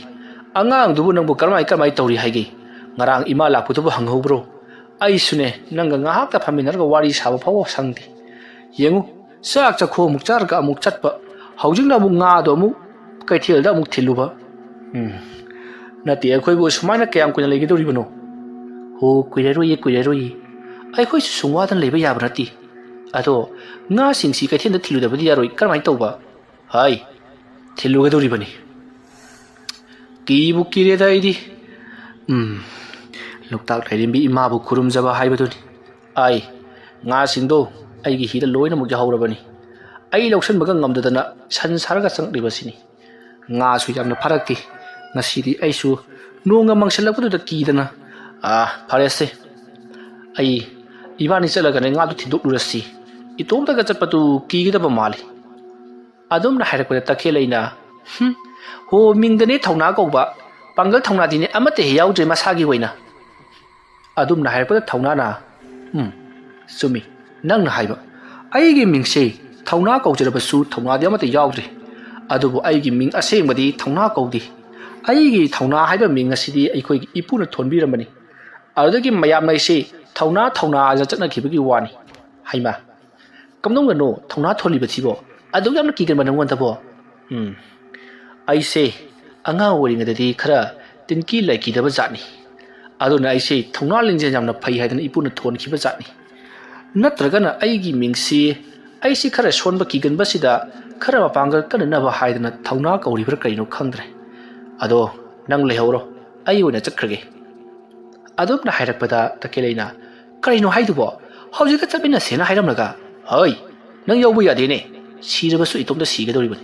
"ꯑꯉꯥꯡꯗꯨꯕꯨ ꯅꯪꯕꯨ ꯀꯔꯝꯍꯥꯏ ꯀꯔꯝꯍꯥꯏ ꯇꯧꯔꯤ ꯍꯥꯏꯒꯦ? ꯉꯔꯥꯡ ꯏꯃꯥ ꯂꯥꯛꯄꯗꯨꯕꯨ ꯍꯪꯍꯧꯕ꯭ꯔꯣ? ꯑꯩꯁꯨꯅꯦ, ꯅꯪꯒ ꯉꯥꯏꯍꯥꯛꯇ ꯐꯝꯃꯤꯟꯅꯔꯒ ꯋꯥꯔꯤ ꯁꯥꯕ ꯐꯥꯎꯕ ꯁꯪꯗꯦ꯫ ꯌꯦꯡꯉꯨ, ꯆꯥꯛ ꯆꯥꯛꯈꯣꯝ ꯑꯃꯨꯛ ꯆꯥꯔꯒ ꯑꯃꯨꯛ ꯆꯠꯄ, ꯍꯧꯖꯤꯛꯅ ꯑꯃꯨꯛ ꯉꯥꯗꯣ ꯑꯃꯨꯛ ꯀꯩꯊꯦꯜꯗ ꯑꯃꯨꯛ ꯊꯤꯜꯂꯨꯕ꯫ ꯎꯝ, ꯅꯠꯇꯦ, ꯑꯩꯈꯣꯏꯕꯨ ꯁꯨꯃꯥꯏꯅ ꯀꯌꯥꯝ ꯀꯨꯏꯅ ꯂꯩꯒꯗꯧꯔꯤꯕꯅꯣ? ꯍꯣ, ꯀꯨꯏꯔꯔꯣꯏꯌꯦ, ꯀꯨꯏꯔꯔꯣꯏꯌꯦ꯫ ꯑꯩꯈꯣꯏꯁꯨ ꯁꯨꯝ ꯋꯥꯗꯅ ꯂꯩꯕ ꯌꯥꯕ ꯅꯠꯇꯦ꯫ ꯑꯗꯣ ꯉꯥꯁꯤꯡꯁꯤ ꯀꯩꯊꯦꯜꯗ ꯊꯤꯜꯂꯨꯗꯕꯗꯤ ꯌꯥꯔꯣꯏ꯫ ꯀꯔꯝꯍꯥꯏꯅ ꯇꯧꯕ? ꯍꯥꯏ, ꯊꯤꯜꯂꯨꯒꯗꯧꯔꯤꯕꯅꯤ꯫ ꯀꯤꯕꯨ ꯀꯤꯔꯦꯗ ꯑꯩꯗꯤ꯫ ꯎꯝ, ꯂꯣꯛꯇꯥꯛ ꯂꯥꯏꯔꯦꯝꯕꯤ ꯏꯃꯥꯕꯨ ꯈꯨꯔꯨꯝꯖꯕ ꯍꯥꯏꯕꯗꯨꯅꯤ꯫ ꯑꯥꯏ, ꯉꯥꯁꯤꯡꯗꯣ ꯑꯩꯒꯤ ꯍꯤꯗ ꯂꯣꯏꯅꯃꯛ ꯌꯥꯍꯧꯔꯕꯅꯤ꯫ ꯑꯩ ꯂꯧꯁꯤꯟꯕꯒ ꯉꯝꯗꯗꯅ ꯁꯟ ꯁꯥꯔꯒ ꯆꯪꯂꯛꯂꯤꯕꯁꯤꯅꯤ꯫ ꯉꯥꯁꯨ ꯌꯥꯝꯅ ꯐꯥꯔꯛꯇꯦ꯫ ꯉꯁꯤꯗꯤ ꯑꯩꯁꯨ ꯅꯣꯡꯒ ꯃꯪꯁꯤꯜꯂꯛꯄꯗꯨꯗ ꯀꯤꯗꯅ, "ꯑꯥ, ꯐꯔꯦꯁꯦ꯫ ꯑꯩ, ꯏꯕꯥꯅꯤ ꯆꯠꯂꯒꯅꯦ ꯉꯥꯗꯨ ꯊꯤꯟꯗꯣꯛꯂꯨꯔꯁꯤ꯫ ꯏꯇꯣꯝꯇꯒ ꯆꯠꯄꯗꯨ ꯀꯤꯒꯗꯕ ꯃꯥꯜꯂꯤ"꯫ ꯑꯗꯨꯝꯅ ꯍꯥꯏꯔꯛꯄꯗ ꯇꯈꯦꯜ ꯑꯩꯅ, "ꯍꯨꯝ, ꯍꯣ, ꯃꯤꯡꯗꯅꯦ ꯊꯧꯅꯥ ꯀꯧꯕ, ꯄꯥꯡꯒꯜ ꯊꯧꯅꯥꯗꯤꯅꯦ ꯑꯃꯠꯇ ꯍꯦꯛ ꯌꯥꯎꯗ꯭ꯔꯦ ꯃꯁꯥꯒꯤ ꯑꯣꯏꯅ"꯫ ꯑꯗꯨꯝꯅ ꯍꯥꯏꯔꯛꯄꯗ ꯊꯧꯅꯥꯅ, "ꯎꯝ, ꯆꯨꯝꯃꯤ ꯅꯪꯅ ꯍꯥꯏꯕ꯫ ꯑꯩꯒꯤ ꯃꯤꯡꯁꯦ ꯊꯧꯅꯥ ꯀꯧꯖꯔꯕꯁꯨ ꯊꯧꯅꯥꯗꯤ ꯑꯃꯠꯇ ꯌꯥꯎꯗ꯭ꯔꯤ꯫ ꯑꯗꯨꯕꯨ ꯑꯩꯒꯤ ꯃꯤꯡ ꯑꯁꯦꯡꯕꯗꯤ ꯊꯧꯅꯥ ꯀꯧꯗꯦ꯫ ꯑꯩꯒꯤ ꯊꯧꯅꯥ ꯍꯥꯏꯕ ꯃꯤꯡ ꯑꯁꯤꯗꯤ ꯑꯩꯈꯣꯏꯒꯤ ꯏꯄꯨꯅ ꯊꯣꯟꯕꯤꯔꯝꯕꯅꯤ꯫ ꯑꯗꯨꯗꯒꯤ ꯃꯌꯥꯝꯅ ꯑꯩꯁꯦ ꯊꯧꯅꯥ, ꯊꯧꯅꯥ ꯍꯥꯏꯅ ꯆꯠꯅꯈꯤꯕꯒꯤ ꯋꯥꯅꯤ"꯫ ꯍꯩꯃꯥ, ꯀꯝꯗꯧꯅꯅꯣ ꯊꯧꯅꯥ ꯊꯣꯜꯂꯤꯕꯁꯤꯕꯣ? ꯑꯗꯨꯛ ꯌꯥꯝꯅ ꯀꯤꯒꯟꯕ ꯅꯪꯉꯣꯟꯗꯕꯣ? ꯎꯝ, ꯑꯩꯁꯦ ꯑꯉꯥꯡ ꯑꯣꯏꯔꯤꯉꯩꯗꯗꯤ ꯈꯔ ꯇꯤꯟꯀꯤ ꯂꯥꯏꯀꯤꯗꯕ ꯖꯥꯠꯅꯤ꯫ ꯑꯗꯨꯅ ꯑꯩꯁꯦ ꯊꯧꯅꯥ ꯂꯤꯡꯖꯦꯜ ꯌꯥꯝꯅ ꯐꯩ ꯍꯥꯏꯗꯅ ꯏꯄꯨꯅ ꯊꯣꯟꯈꯤꯕ ꯖꯥꯠꯅꯤ꯫ ꯅꯠꯇ꯭ꯔꯒꯅ ꯑꯩꯒꯤ ꯃꯤꯡꯁꯤ, ꯑꯩꯁꯤ ꯈꯔ ꯁꯣꯟꯕ ꯀꯤꯒꯟꯕꯁꯤꯗ ꯈꯔ ꯃꯄꯥꯡꯒꯜ ꯀꯟꯅꯅꯕ ꯍꯥꯏꯗꯅ ꯊꯧꯅꯥ ꯀꯧꯔꯤꯕ꯭ꯔꯥ ꯀꯔꯤꯅꯣ ꯈꯪꯗ꯭ꯔꯦ꯫ ꯑꯗꯣ ꯅꯪ ꯂꯩꯍꯧꯔꯣ, ꯑꯩ ꯑꯣꯏꯅ ꯆꯠꯈ꯭ꯔꯒꯦ꯫ ꯑꯗꯨꯝꯅ ꯍꯥꯏꯔꯛꯄꯗ ꯇꯈꯦꯜꯂꯩꯅ, "ꯀꯔꯤꯅꯣ ꯍꯥꯏꯗꯨꯕꯣ? ꯍꯧꯖꯤꯛꯇ ꯆꯠꯃꯤꯟꯅꯁꯦꯅ ꯍꯥꯏꯔꯝꯂꯒ?" "ꯍꯣꯏ, ꯅꯪ ꯌꯥꯎꯕ ꯌꯥꯗꯦꯅꯦ꯫ ꯁꯤꯔꯕꯁꯨ ꯏꯇꯣꯝꯇ ꯁꯤꯒꯗꯧꯔꯤꯕꯅꯤ꯫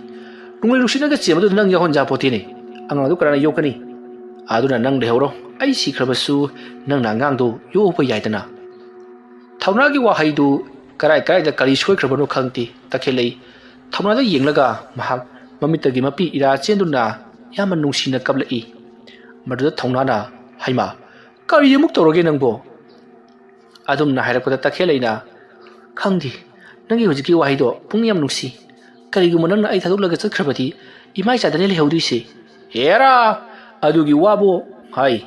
ꯅꯣꯡꯂꯩ ꯅꯨꯡꯁꯤꯠꯅꯒ ꯆꯦꯟꯕꯗꯨꯗ ꯅꯪ ꯌꯥꯎꯍꯟ ꯌꯥꯄꯣꯠꯇꯦꯅꯦ꯫ ꯑꯉꯥꯡꯗꯨ ꯀꯅꯥꯅ ꯌꯣꯛꯀꯅꯤ? ꯑꯗꯨꯅ ꯅꯪ ꯂꯩꯍꯧꯔꯣ꯫ ꯑꯩ ꯁꯤꯈ꯭ꯔꯕꯁꯨ ꯅꯪꯅ ꯑꯉꯥꯡꯗꯨ ꯌꯣꯛꯄ ꯌꯥꯏꯗꯅ"꯫ ꯊꯧꯅꯥꯒꯤ ꯋꯥꯍꯩꯗꯨ ꯀꯔꯥꯏ ꯀꯔꯥꯏꯗ ꯀꯔꯤ ꯁꯣꯏꯈ꯭ꯔꯕꯅꯣ ꯈꯪꯗꯦ꯫ ꯇꯈꯦꯜꯂꯩ ꯊꯧꯅꯥꯗ ꯌꯦꯡꯂꯒ ꯃꯍꯥꯛ ꯃꯃꯤꯠꯇꯒꯤ ꯃꯄꯤ ꯏꯔꯥ ꯆꯦꯟꯗꯨꯅ ꯌꯥꯝꯅ ꯅꯨꯡꯁꯤꯅ ꯀꯞꯂꯛꯏ꯫ ꯃꯗꯨꯗ ꯊꯧꯅꯥꯅ, "ꯍꯩꯃꯥ, ꯀꯔꯤ ꯑꯃꯨꯛ ꯇꯧꯔꯒꯦ ꯅꯪꯕꯣ?" ꯑꯗꯨꯝꯅ ꯍꯥꯏꯔꯛꯄꯗ ꯇꯈꯦꯜꯂꯩꯅ, "ꯈꯪꯗꯦ, ꯅꯪꯒꯤ ꯍꯧꯖꯤꯛꯀꯤ ꯋꯥꯍꯩꯗꯣ ꯄꯨꯛꯅꯤꯡ ꯌꯥꯝ ꯅꯨꯡꯁꯤ꯫ ꯀꯔꯤꯒꯨꯝꯕ ꯅꯪꯅ ꯑꯩ ꯊꯥꯗꯣꯛꯂꯒ ꯆꯠꯈ꯭ꯔꯕꯗꯤ ꯏꯃꯥ ꯏꯆꯥꯗꯅꯦ ꯂꯩꯍꯧꯗꯣꯏꯁꯦ"꯫ "ꯍꯦꯔꯥ, ꯑꯗꯨꯒꯤ ꯋꯥꯕꯨ ꯍꯥꯏ꯫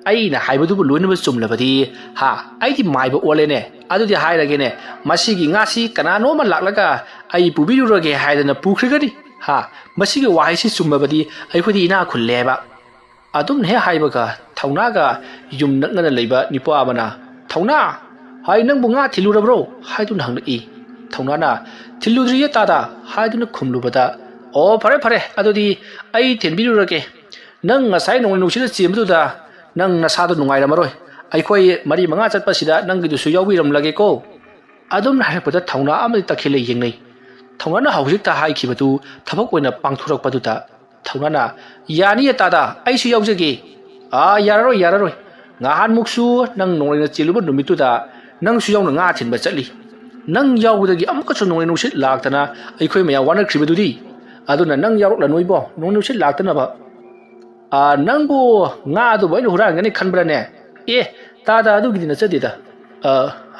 ꯑꯩꯅ ꯍꯥꯏꯕꯗꯨꯕꯨ ꯂꯣꯏꯅꯃꯛ ꯆꯨꯝꯂꯕꯗꯤ, ꯍꯥ, ꯑꯩꯗꯤ ꯃꯥꯏꯕ ꯑꯣꯜꯂꯦꯅꯦ꯫ ꯑꯗꯨꯗꯤ ꯍꯥꯏꯔꯒꯦꯅꯦ, ꯃꯁꯤꯒꯤ ꯉꯥꯁꯤ ꯀꯅꯥꯅꯣꯝꯃ ꯂꯥꯛꯂꯒ ꯑꯩ ꯄꯨꯕꯤꯔꯨꯔꯒꯦ ꯍꯥꯏꯗꯅ ꯄꯨꯈ꯭ꯔꯒꯅꯤ"꯫ "ꯍꯥ, ꯃꯁꯤꯒꯤ ꯋꯥꯍꯩꯁꯤ ꯆꯨꯝꯃꯕꯗꯤ ꯑꯩꯈꯣꯏꯗꯤ ꯏꯅꯥꯛ ꯈꯨꯜꯂꯦ ꯍꯥꯏꯕ"꯫ ꯑꯗꯨꯝꯅ ꯍꯦꯛ ꯍꯥꯏꯕꯒ ꯊꯧꯅꯥꯒ ꯌꯨꯝ ꯅꯛꯅꯅ ꯂꯩꯕ ꯅꯤꯄꯥ ꯑꯃꯅ, "ꯊꯧꯅꯥ, ꯍꯥꯏ, ꯅꯪꯕꯨ ꯉꯥ ꯊꯤꯜꯂꯨꯔꯕ꯭ꯔꯣ?" ꯍꯥꯏꯗꯨꯅ ꯍꯪꯂꯛꯏ꯫ ꯊꯧꯅꯥꯅ, "ꯊꯤꯜꯂꯨꯗ꯭ꯔꯤꯌꯦ ꯇꯥꯗ" ꯍꯥꯏꯗꯨꯅ ꯈꯨꯝꯂꯨꯕꯗ, "ꯑꯣ, ꯐꯔꯦ ꯐꯔꯦ, ꯑꯗꯨꯗꯤ ꯑꯩ ꯊꯤꯟꯕꯤꯔꯨꯔꯒꯦ꯫ ꯅꯪ ꯉꯁꯥꯏ ꯅꯣꯡꯂꯩ ꯅꯨꯡꯁꯤꯠꯅ ꯆꯦꯟꯕꯗꯨꯗ ꯅꯪ ꯅꯁꯥꯗꯣ ꯅꯨꯡꯉꯥꯏꯔꯝꯃꯔꯣꯏ꯫ ꯑꯩꯈꯣꯏ ꯃꯔꯤ ꯃꯉꯥ ꯆꯠꯄꯁꯤꯗ ꯅꯪꯒꯤꯗꯨꯁꯨ ꯌꯥꯎꯕꯤꯔꯝꯂꯒꯦꯀꯣ"꯫ ꯑꯗꯨꯝꯅ ꯍꯥꯏꯔꯛꯄꯗ ꯊꯧꯅꯥ ꯑꯃꯗꯤ ꯇꯈꯦꯜꯂꯩ ꯌꯦꯡꯅꯩ꯫ ꯊꯧꯅꯥꯅ ꯍꯧꯖꯤꯛꯇ ꯍꯥꯏꯈꯤꯕꯗꯨ ꯊꯕꯛ ꯑꯣꯏꯅ ꯄꯥꯡꯊꯣꯔꯛꯄꯗꯨꯗ ꯊꯧꯅꯥꯅ, "ꯌꯥꯅꯤꯌꯦ ꯇꯥꯗ, ꯑꯩꯁꯨ ꯌꯥꯎꯖꯒꯦ"꯫ "ꯑꯥ, ꯌꯥꯔꯔꯣꯏ, ꯌꯥꯔꯔꯣꯏ꯫ ꯉꯍꯥꯟꯃꯨꯛꯁꯨ ꯅꯪ ꯅꯣꯡꯂꯩꯅ ꯆꯦꯜꯂꯨꯕ ꯅꯨꯃꯤꯠꯇꯨꯗ ꯅꯪꯁꯨ ꯌꯥꯎꯅ ꯉꯥ ꯊꯤꯟꯕ ꯆꯠꯂꯤ꯫ ꯅꯪ ꯌꯥꯎꯕꯗꯒꯤ ꯑꯃꯨꯛꯀꯁꯨ ꯅꯣꯡꯂꯩ ꯅꯨꯡꯁꯤꯠ ꯂꯥꯛꯇꯅ ꯑꯩꯈꯣꯏ ꯃꯌꯥꯝ ꯋꯥꯅꯈ꯭ꯔꯤꯕꯗꯨꯗꯤ꯫ ꯑꯗꯨꯅ ꯅꯪ ꯌꯥꯎꯔꯛꯂꯅꯨ ꯏꯕꯣ, ꯅꯣꯡꯂꯩ ꯅꯨꯡꯁꯤꯠ ꯂꯥꯛꯇꯅꯕ꯫ ꯑꯥ, ꯅꯪꯕꯨ ꯉꯥ ꯑꯗꯨꯕꯨ ꯑꯩꯅ ꯍꯨꯔꯥꯟꯒꯅꯤ ꯈꯟꯕ꯭ꯔꯥꯅꯦ? ꯑꯦ, ꯇꯥꯗ, ꯑꯗꯨꯒꯤꯗꯤ ꯅꯠꯆꯗꯦꯗ꯫ ꯑ,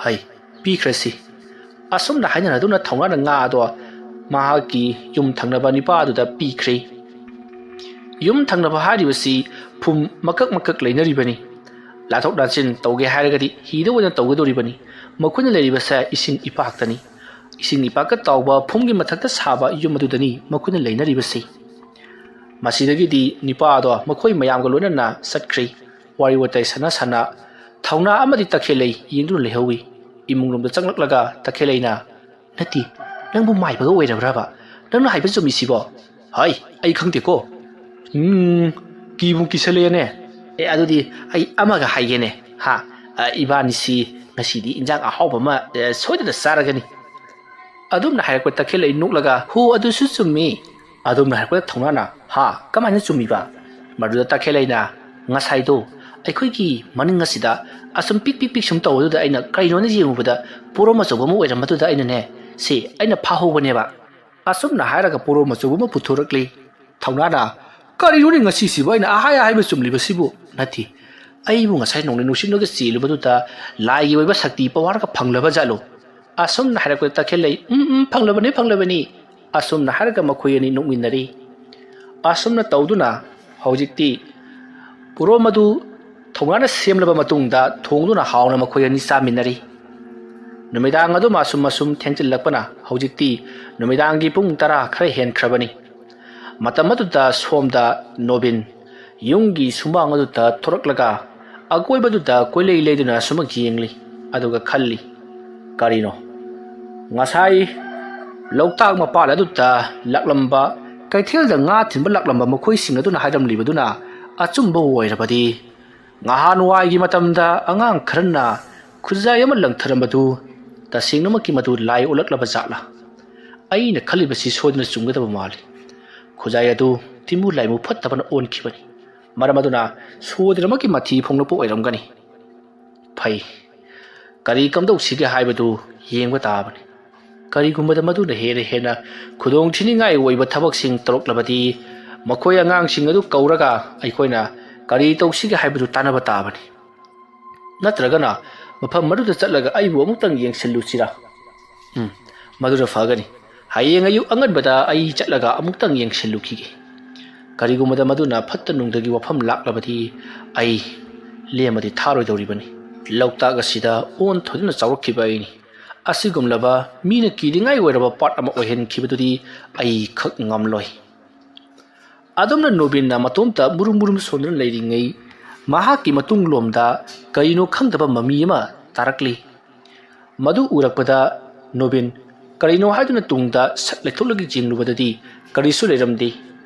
ꯍꯩ, ꯄꯤꯈ꯭ꯔꯁꯤ"꯫ ꯑꯁꯨꯝꯅ ꯍꯥꯏꯅꯔꯗꯨꯅ ꯊꯧꯅꯥꯅ ꯉꯥ ꯑꯗꯣ ꯃꯍꯥꯛꯀꯤ ꯌꯨꯝ ꯊꯪꯅꯕ ꯅꯤꯄꯥ ꯑꯗꯨꯗ ꯄꯤꯈ꯭ꯔꯦ꯫ ꯌꯨꯝ ꯊꯪꯅꯕ ꯍꯥꯏꯔꯤꯕꯁꯤ ꯐꯨꯝ ꯃꯀꯛ ꯃꯀꯛ ꯂꯩꯅꯔꯤꯕꯅꯤ꯫ ꯂꯥꯊꯣꯛ ꯂꯥꯟꯁꯤꯟ ꯇꯧꯒꯦ ꯍꯥꯏꯔꯒꯗꯤ ꯍꯤꯗ ꯑꯣꯏꯅ ꯇꯧꯒꯗꯧꯔꯤꯕꯅꯤ꯫ ꯃꯈꯣꯏꯅ ꯂꯩꯔꯤꯕꯁꯦ ꯏꯁꯤꯡ ꯏꯄꯥꯛꯇꯅꯤ꯫ ꯏꯁꯤꯡ ꯏꯄꯥꯛꯀ ꯇꯥꯎꯕ ꯐꯨꯝꯒꯤ ꯃꯊꯛꯇ ꯁꯥꯕ ꯌꯨꯝ ꯑꯗꯨꯗꯅꯤ ꯃꯈꯣꯏꯅ ꯂꯩꯅꯔꯤꯕꯁꯤ꯫ ꯃꯁꯤꯗꯒꯤꯗꯤ ꯅꯤꯄꯥ ꯑꯗꯣ ꯃꯈꯣꯏ ꯃꯌꯥꯝꯒ ꯂꯣꯏꯅꯅ ꯆꯠꯈ꯭ꯔꯦ꯫ ꯋꯥꯔꯤ ꯋꯥꯇꯥꯏ ꯁꯥꯟꯅ ꯁꯥꯟꯅ ꯊꯧꯅꯥ ꯑꯃꯗꯤ ꯇꯈꯦꯜꯂꯩ ꯌꯦꯡꯗꯨꯅ ꯂꯩꯍꯧꯏ꯫ ꯏꯃꯨꯡꯂꯣꯝꯗ ꯆꯪꯂꯛꯂꯒ ꯇꯈꯦꯜꯂꯩꯅ, "ꯅꯠꯇꯦ, ꯅꯪꯕꯨ ꯃꯥꯏꯕꯒ ꯑꯣꯏꯔꯕ꯭ꯔꯕ? ꯅꯪꯅ ꯍꯥꯏꯕ ꯆꯨꯝꯃꯤꯁꯤꯕꯣ?" "ꯍꯥꯏ, ꯑꯩ ꯈꯪꯗꯦꯀꯣ"꯫ "ꯎꯝ, ꯀꯤꯕꯨ ꯀꯤꯁꯜꯂꯛꯑꯦꯅꯦ꯫ ꯑꯦ, ꯑꯗꯨꯗꯤ ꯑꯩ ꯑꯃꯒ ꯍꯥꯏꯒꯦꯅꯦ꯫ ꯍꯥ, ꯑ, ꯏꯕꯥꯅꯤꯁꯤ ꯉꯁꯤꯗꯤ ꯏꯟꯖꯥꯡ ꯑꯍꯥꯎꯕ ꯑꯃ, ꯑ, ꯁꯣꯏꯗꯅ ꯆꯥꯔꯒꯅꯤ"꯫ ꯑꯗꯨꯝꯅ ꯍꯥꯏꯔꯛꯄ ꯇꯈꯦꯜꯂꯩ ꯅꯣꯛꯂꯒ, "ꯍꯣ, ꯑꯗꯨꯁꯨ ꯆꯨꯝꯃꯤ"꯫ ꯑꯗꯨꯝꯅ ꯍꯥꯏꯔꯛꯄꯗ ꯊꯧꯅꯥꯅ, "ꯍꯥ, ꯀꯃꯥꯏꯅ ꯆꯨꯝꯃꯤꯕ?" ꯃꯗꯨꯗ ꯇꯈꯦꯜꯂꯩꯅ, "ꯉꯁꯥꯏꯗꯣ ꯑꯩꯈꯣꯏꯒꯤ ꯃꯅꯤꯡ ꯑꯁꯤꯗ ꯑꯁꯨꯝ ꯄꯤꯛ ꯄꯤꯛ ꯄꯤꯛ ꯁꯨꯝ ꯇꯧꯕꯗꯨꯗ ꯑꯩꯅ ꯀꯩꯅꯣꯅ ꯌꯦꯡꯉꯨꯕꯗ ꯄꯣꯔꯣꯝ ꯑꯆꯧꯕ ꯑꯃ ꯑꯣꯏꯔꯝꯕꯗꯨꯗ ꯑꯩꯅꯅꯦ, ꯁꯤ ꯑꯩꯅ ꯐꯥꯍꯧꯕꯅꯦꯕ"꯫ ꯑꯁꯨꯝꯅ ꯍꯥꯏꯔꯒ ꯄꯣꯔꯣꯝ ꯑꯆꯧꯕ ꯑꯃ ꯄꯨꯊꯣꯔꯛꯂꯤ꯫ ꯊꯧꯅꯥꯅ, "ꯀꯔꯤꯅꯣꯅꯦ ꯉꯁꯤꯁꯤꯕꯨ ꯑꯩꯅ ꯑꯍꯥꯏ ꯑꯍꯥꯏꯕ ꯆꯨꯝꯂꯤꯕꯁꯤꯕꯨ? ꯅꯠꯇꯦ, ꯑꯩꯕꯨ ꯉꯁꯥꯏ ꯅꯣꯡꯂꯩ ꯅꯨꯡꯁꯤꯠꯅꯒ ꯆꯦꯜꯂꯨꯕꯗꯨꯗ ꯂꯥꯏꯒꯤ ꯑꯣꯏꯕ ꯁꯛꯇꯤ ꯄꯋꯥꯔꯒ ꯐꯪꯂꯕ ꯖꯥꯠꯂꯣ?" ꯑꯁꯨꯝꯅ ꯍꯥꯏꯔꯛꯄꯗ ꯇꯈꯦꯜꯂꯩ, "ꯎꯝ, ꯎꯝ, ꯐꯪꯂꯕꯅꯤ, ꯐꯪꯂꯕꯅꯤ"꯫ ꯑꯁꯨꯝꯅ ꯍꯥꯏꯔꯒ ꯃꯈꯣꯏ ꯑꯅꯤ ꯅꯣꯛꯃꯤꯟꯅꯔꯤ꯫ ꯑꯁꯨꯝꯅ ꯇꯧꯗꯨꯅ ꯍꯧꯖꯤꯛꯇꯤ ꯄꯣꯔꯣꯝ ꯑꯗꯨ ꯊꯧꯅꯥꯅ ꯁꯦꯝꯂꯕ ꯃꯇꯨꯡꯗ ꯊꯣꯡꯗꯨꯅ ꯍꯥꯎꯅ ꯃꯈꯣꯏ ꯑꯅꯤ ꯆꯥꯃꯤꯟꯅꯔꯤ꯫ ꯅꯨꯃꯤꯗꯥꯡ ꯑꯗꯨꯝ ꯑꯁꯨꯝ ꯑꯁꯨꯝ ꯊꯦꯡꯖꯤꯜꯂꯛꯄꯅ ꯍꯧꯖꯤꯛꯇꯤ ꯅꯨꯃꯤꯗꯥꯡꯒꯤ ꯄꯨꯡ ꯇꯔꯥ ꯈꯔ ꯍꯦꯟꯈ꯭ꯔꯕꯅꯤ꯫ ꯃꯇꯝ ꯑꯗꯨꯗ ꯁꯣꯝꯗ ꯅꯣꯕꯤꯟ ꯌꯨꯝꯒꯤ ꯁꯨꯃꯥꯡ ꯑꯗꯨꯗ ꯊꯣꯔꯛꯂꯒ ꯑꯀꯣꯏꯕꯗꯨꯗ ꯀꯣꯏꯂꯩ ꯂꯩꯗꯨꯅ ꯁꯨꯃꯛ ꯌꯦꯡꯂꯤ꯫ ꯑꯗꯨꯒ ꯈꯜꯂꯤ, "ꯀꯔꯤꯅꯣ? ꯉꯁꯥꯏ ꯂꯣꯛꯇꯥꯛ ꯃꯄꯥꯟ ꯑꯗꯨꯗ ꯂꯥꯛꯂꯝꯕ, ꯀꯩꯊꯦꯜꯗ ꯉꯥ ꯊꯤꯟꯕ ꯂꯥꯛꯂꯝꯕ ꯃꯈꯣꯏꯁꯤꯡ ꯑꯗꯨꯅ ꯍꯥꯏꯔꯝꯂꯤꯕꯗꯨꯅ ꯑꯆꯨꯝꯕ ꯑꯣꯏꯔꯕꯗꯤ, ꯅꯍꯥꯟꯋꯥꯏꯒꯤ ꯃꯇꯝꯗ ꯑꯉꯥꯡ ꯈꯔꯅ ꯈꯨꯖꯥꯏ ꯑꯃ ꯂꯪꯊꯔꯝꯕꯗꯨ ꯇꯁꯦꯡꯅꯃꯛꯀꯤ ꯃꯗꯨ ꯂꯥꯏ ꯑꯣꯜꯂꯛꯂꯕ ꯖꯥꯠꯂꯥ? ꯑꯩꯅ ꯈꯜꯂꯤꯕꯁꯤ ꯁꯣꯏꯗꯅ ꯆꯨꯝꯒꯗꯕ ꯃꯥꯜꯂꯤ꯫ ꯈꯨꯖꯥꯏ ꯑꯗꯨ ꯇꯤꯃꯨ ꯂꯥꯏꯃꯨ ꯐꯠꯇꯕꯅ ꯑꯣꯟꯈꯤꯕꯅꯤ꯫ ꯃꯔꯝ ꯑꯗꯨꯅ ꯁꯣꯏꯗꯅꯃꯛꯀꯤ ꯃꯊꯤ ꯐꯣꯡꯂꯛꯄ ꯑꯣꯏꯔꯝꯒꯅꯤ꯫ ꯐꯩ, ꯀꯔꯤ ꯀꯝꯗꯧꯁꯤꯒꯦ ꯍꯥꯏꯕꯗꯨ ꯌꯦꯡꯕ ꯇꯥꯕꯅꯤ꯫ ꯀꯔꯤꯒꯨꯝꯕꯗ ꯃꯗꯨꯅ ꯍꯦꯟꯅ ꯍꯦꯟꯅ ꯈꯨꯗꯣꯡ ꯊꯤꯅꯤꯡꯉꯥꯏ ꯑꯣꯏꯕ ꯊꯕꯛꯁꯤꯡ ꯇꯧꯔꯛꯂꯕꯗꯤ, ꯃꯈꯣꯏ ꯑꯉꯥꯡꯁꯤꯡ ꯑꯗꯨ ꯀꯧꯔꯒ ꯑꯩꯈꯣꯏꯅ ꯀꯔꯤ ꯇꯧꯁꯤꯒꯦ ꯍꯥꯏꯕꯗꯨ ꯇꯥꯟꯅꯕ ꯇꯥꯕꯅꯤ꯫ ꯅꯠꯇ꯭ꯔꯒꯅ ꯃꯐꯝ ꯑꯗꯨꯗ ꯆꯠꯂꯒ ꯑꯩꯕꯨ ꯑꯃꯨꯛꯇꯪ ꯌꯦꯡꯁꯤꯜꯂꯨꯁꯤꯔꯥ? ꯎꯝ, ꯃꯗꯨꯅ ꯐꯒꯅꯤ꯫ ꯍꯌꯦꯡ ꯑꯌꯨꯛ ꯑꯉꯟꯕꯗ ꯑꯩ ꯆꯠꯂꯒ ꯑꯃꯨꯛꯇꯪ ꯌꯦꯡꯁꯤꯜꯂꯨꯈꯤꯒꯦ꯫ ꯀꯔꯤꯒꯨꯝꯕꯗ ꯃꯗꯨꯅ ꯐꯠꯇ ꯅꯨꯡꯗꯒꯤ ꯋꯥꯐꯝ ꯂꯥꯛꯂꯕꯗꯤ, ꯑꯩ ꯂꯦꯝꯃꯗꯤ ꯊꯥꯔꯣꯏꯗꯧꯔꯤꯕꯅꯤ꯫ ꯂꯣꯛꯇꯥꯛ ꯑꯁꯤꯗ ꯑꯣꯟ ꯊꯣꯏꯗꯨꯅ ꯆꯥꯎꯔꯛꯈꯤꯕ ꯑꯩꯅꯤ꯫ ꯑꯁꯤꯒꯨꯝꯂꯕ ꯃꯤꯅ ꯀꯤꯔꯤꯉꯥꯏ ꯑꯣꯏꯔꯕ ꯄꯥꯠ ꯑꯃ ꯑꯣꯏꯍꯟꯈꯤꯕꯗꯨꯗꯤ ꯑꯩ ꯈꯛ ꯉꯝꯂꯣꯏ"꯫ ꯑꯗꯨꯝꯅ ꯅꯣꯕꯤꯟꯅ ꯃꯇꯣꯝꯇ ꯃꯨꯔꯨꯝ ꯃꯨꯔꯨꯝ ꯁꯣꯟꯗꯨꯅ ꯂꯩꯔꯤꯉꯩ, ꯃꯍꯥꯛꯀꯤ ꯃꯇꯨꯡꯂꯣꯝꯗ ꯀꯔꯤꯅꯣ ꯈꯪꯗꯕ ꯃꯃꯤ ꯑꯃ ꯇꯥꯔꯛꯂꯤ꯫ ꯃꯗꯨ ꯎꯔꯛꯄꯗ ꯅꯣꯕꯤꯟ ꯀꯔꯤꯅꯣ ꯍꯥꯏꯗꯨꯅ ꯇꯨꯡꯗ ꯁꯠ ꯂꯩꯊꯣꯛꯂꯒ ꯌꯦꯡꯂꯨꯕꯗꯗꯤ ꯀꯔꯤꯁꯨ ꯂꯩꯔꯝꯗꯦ꯫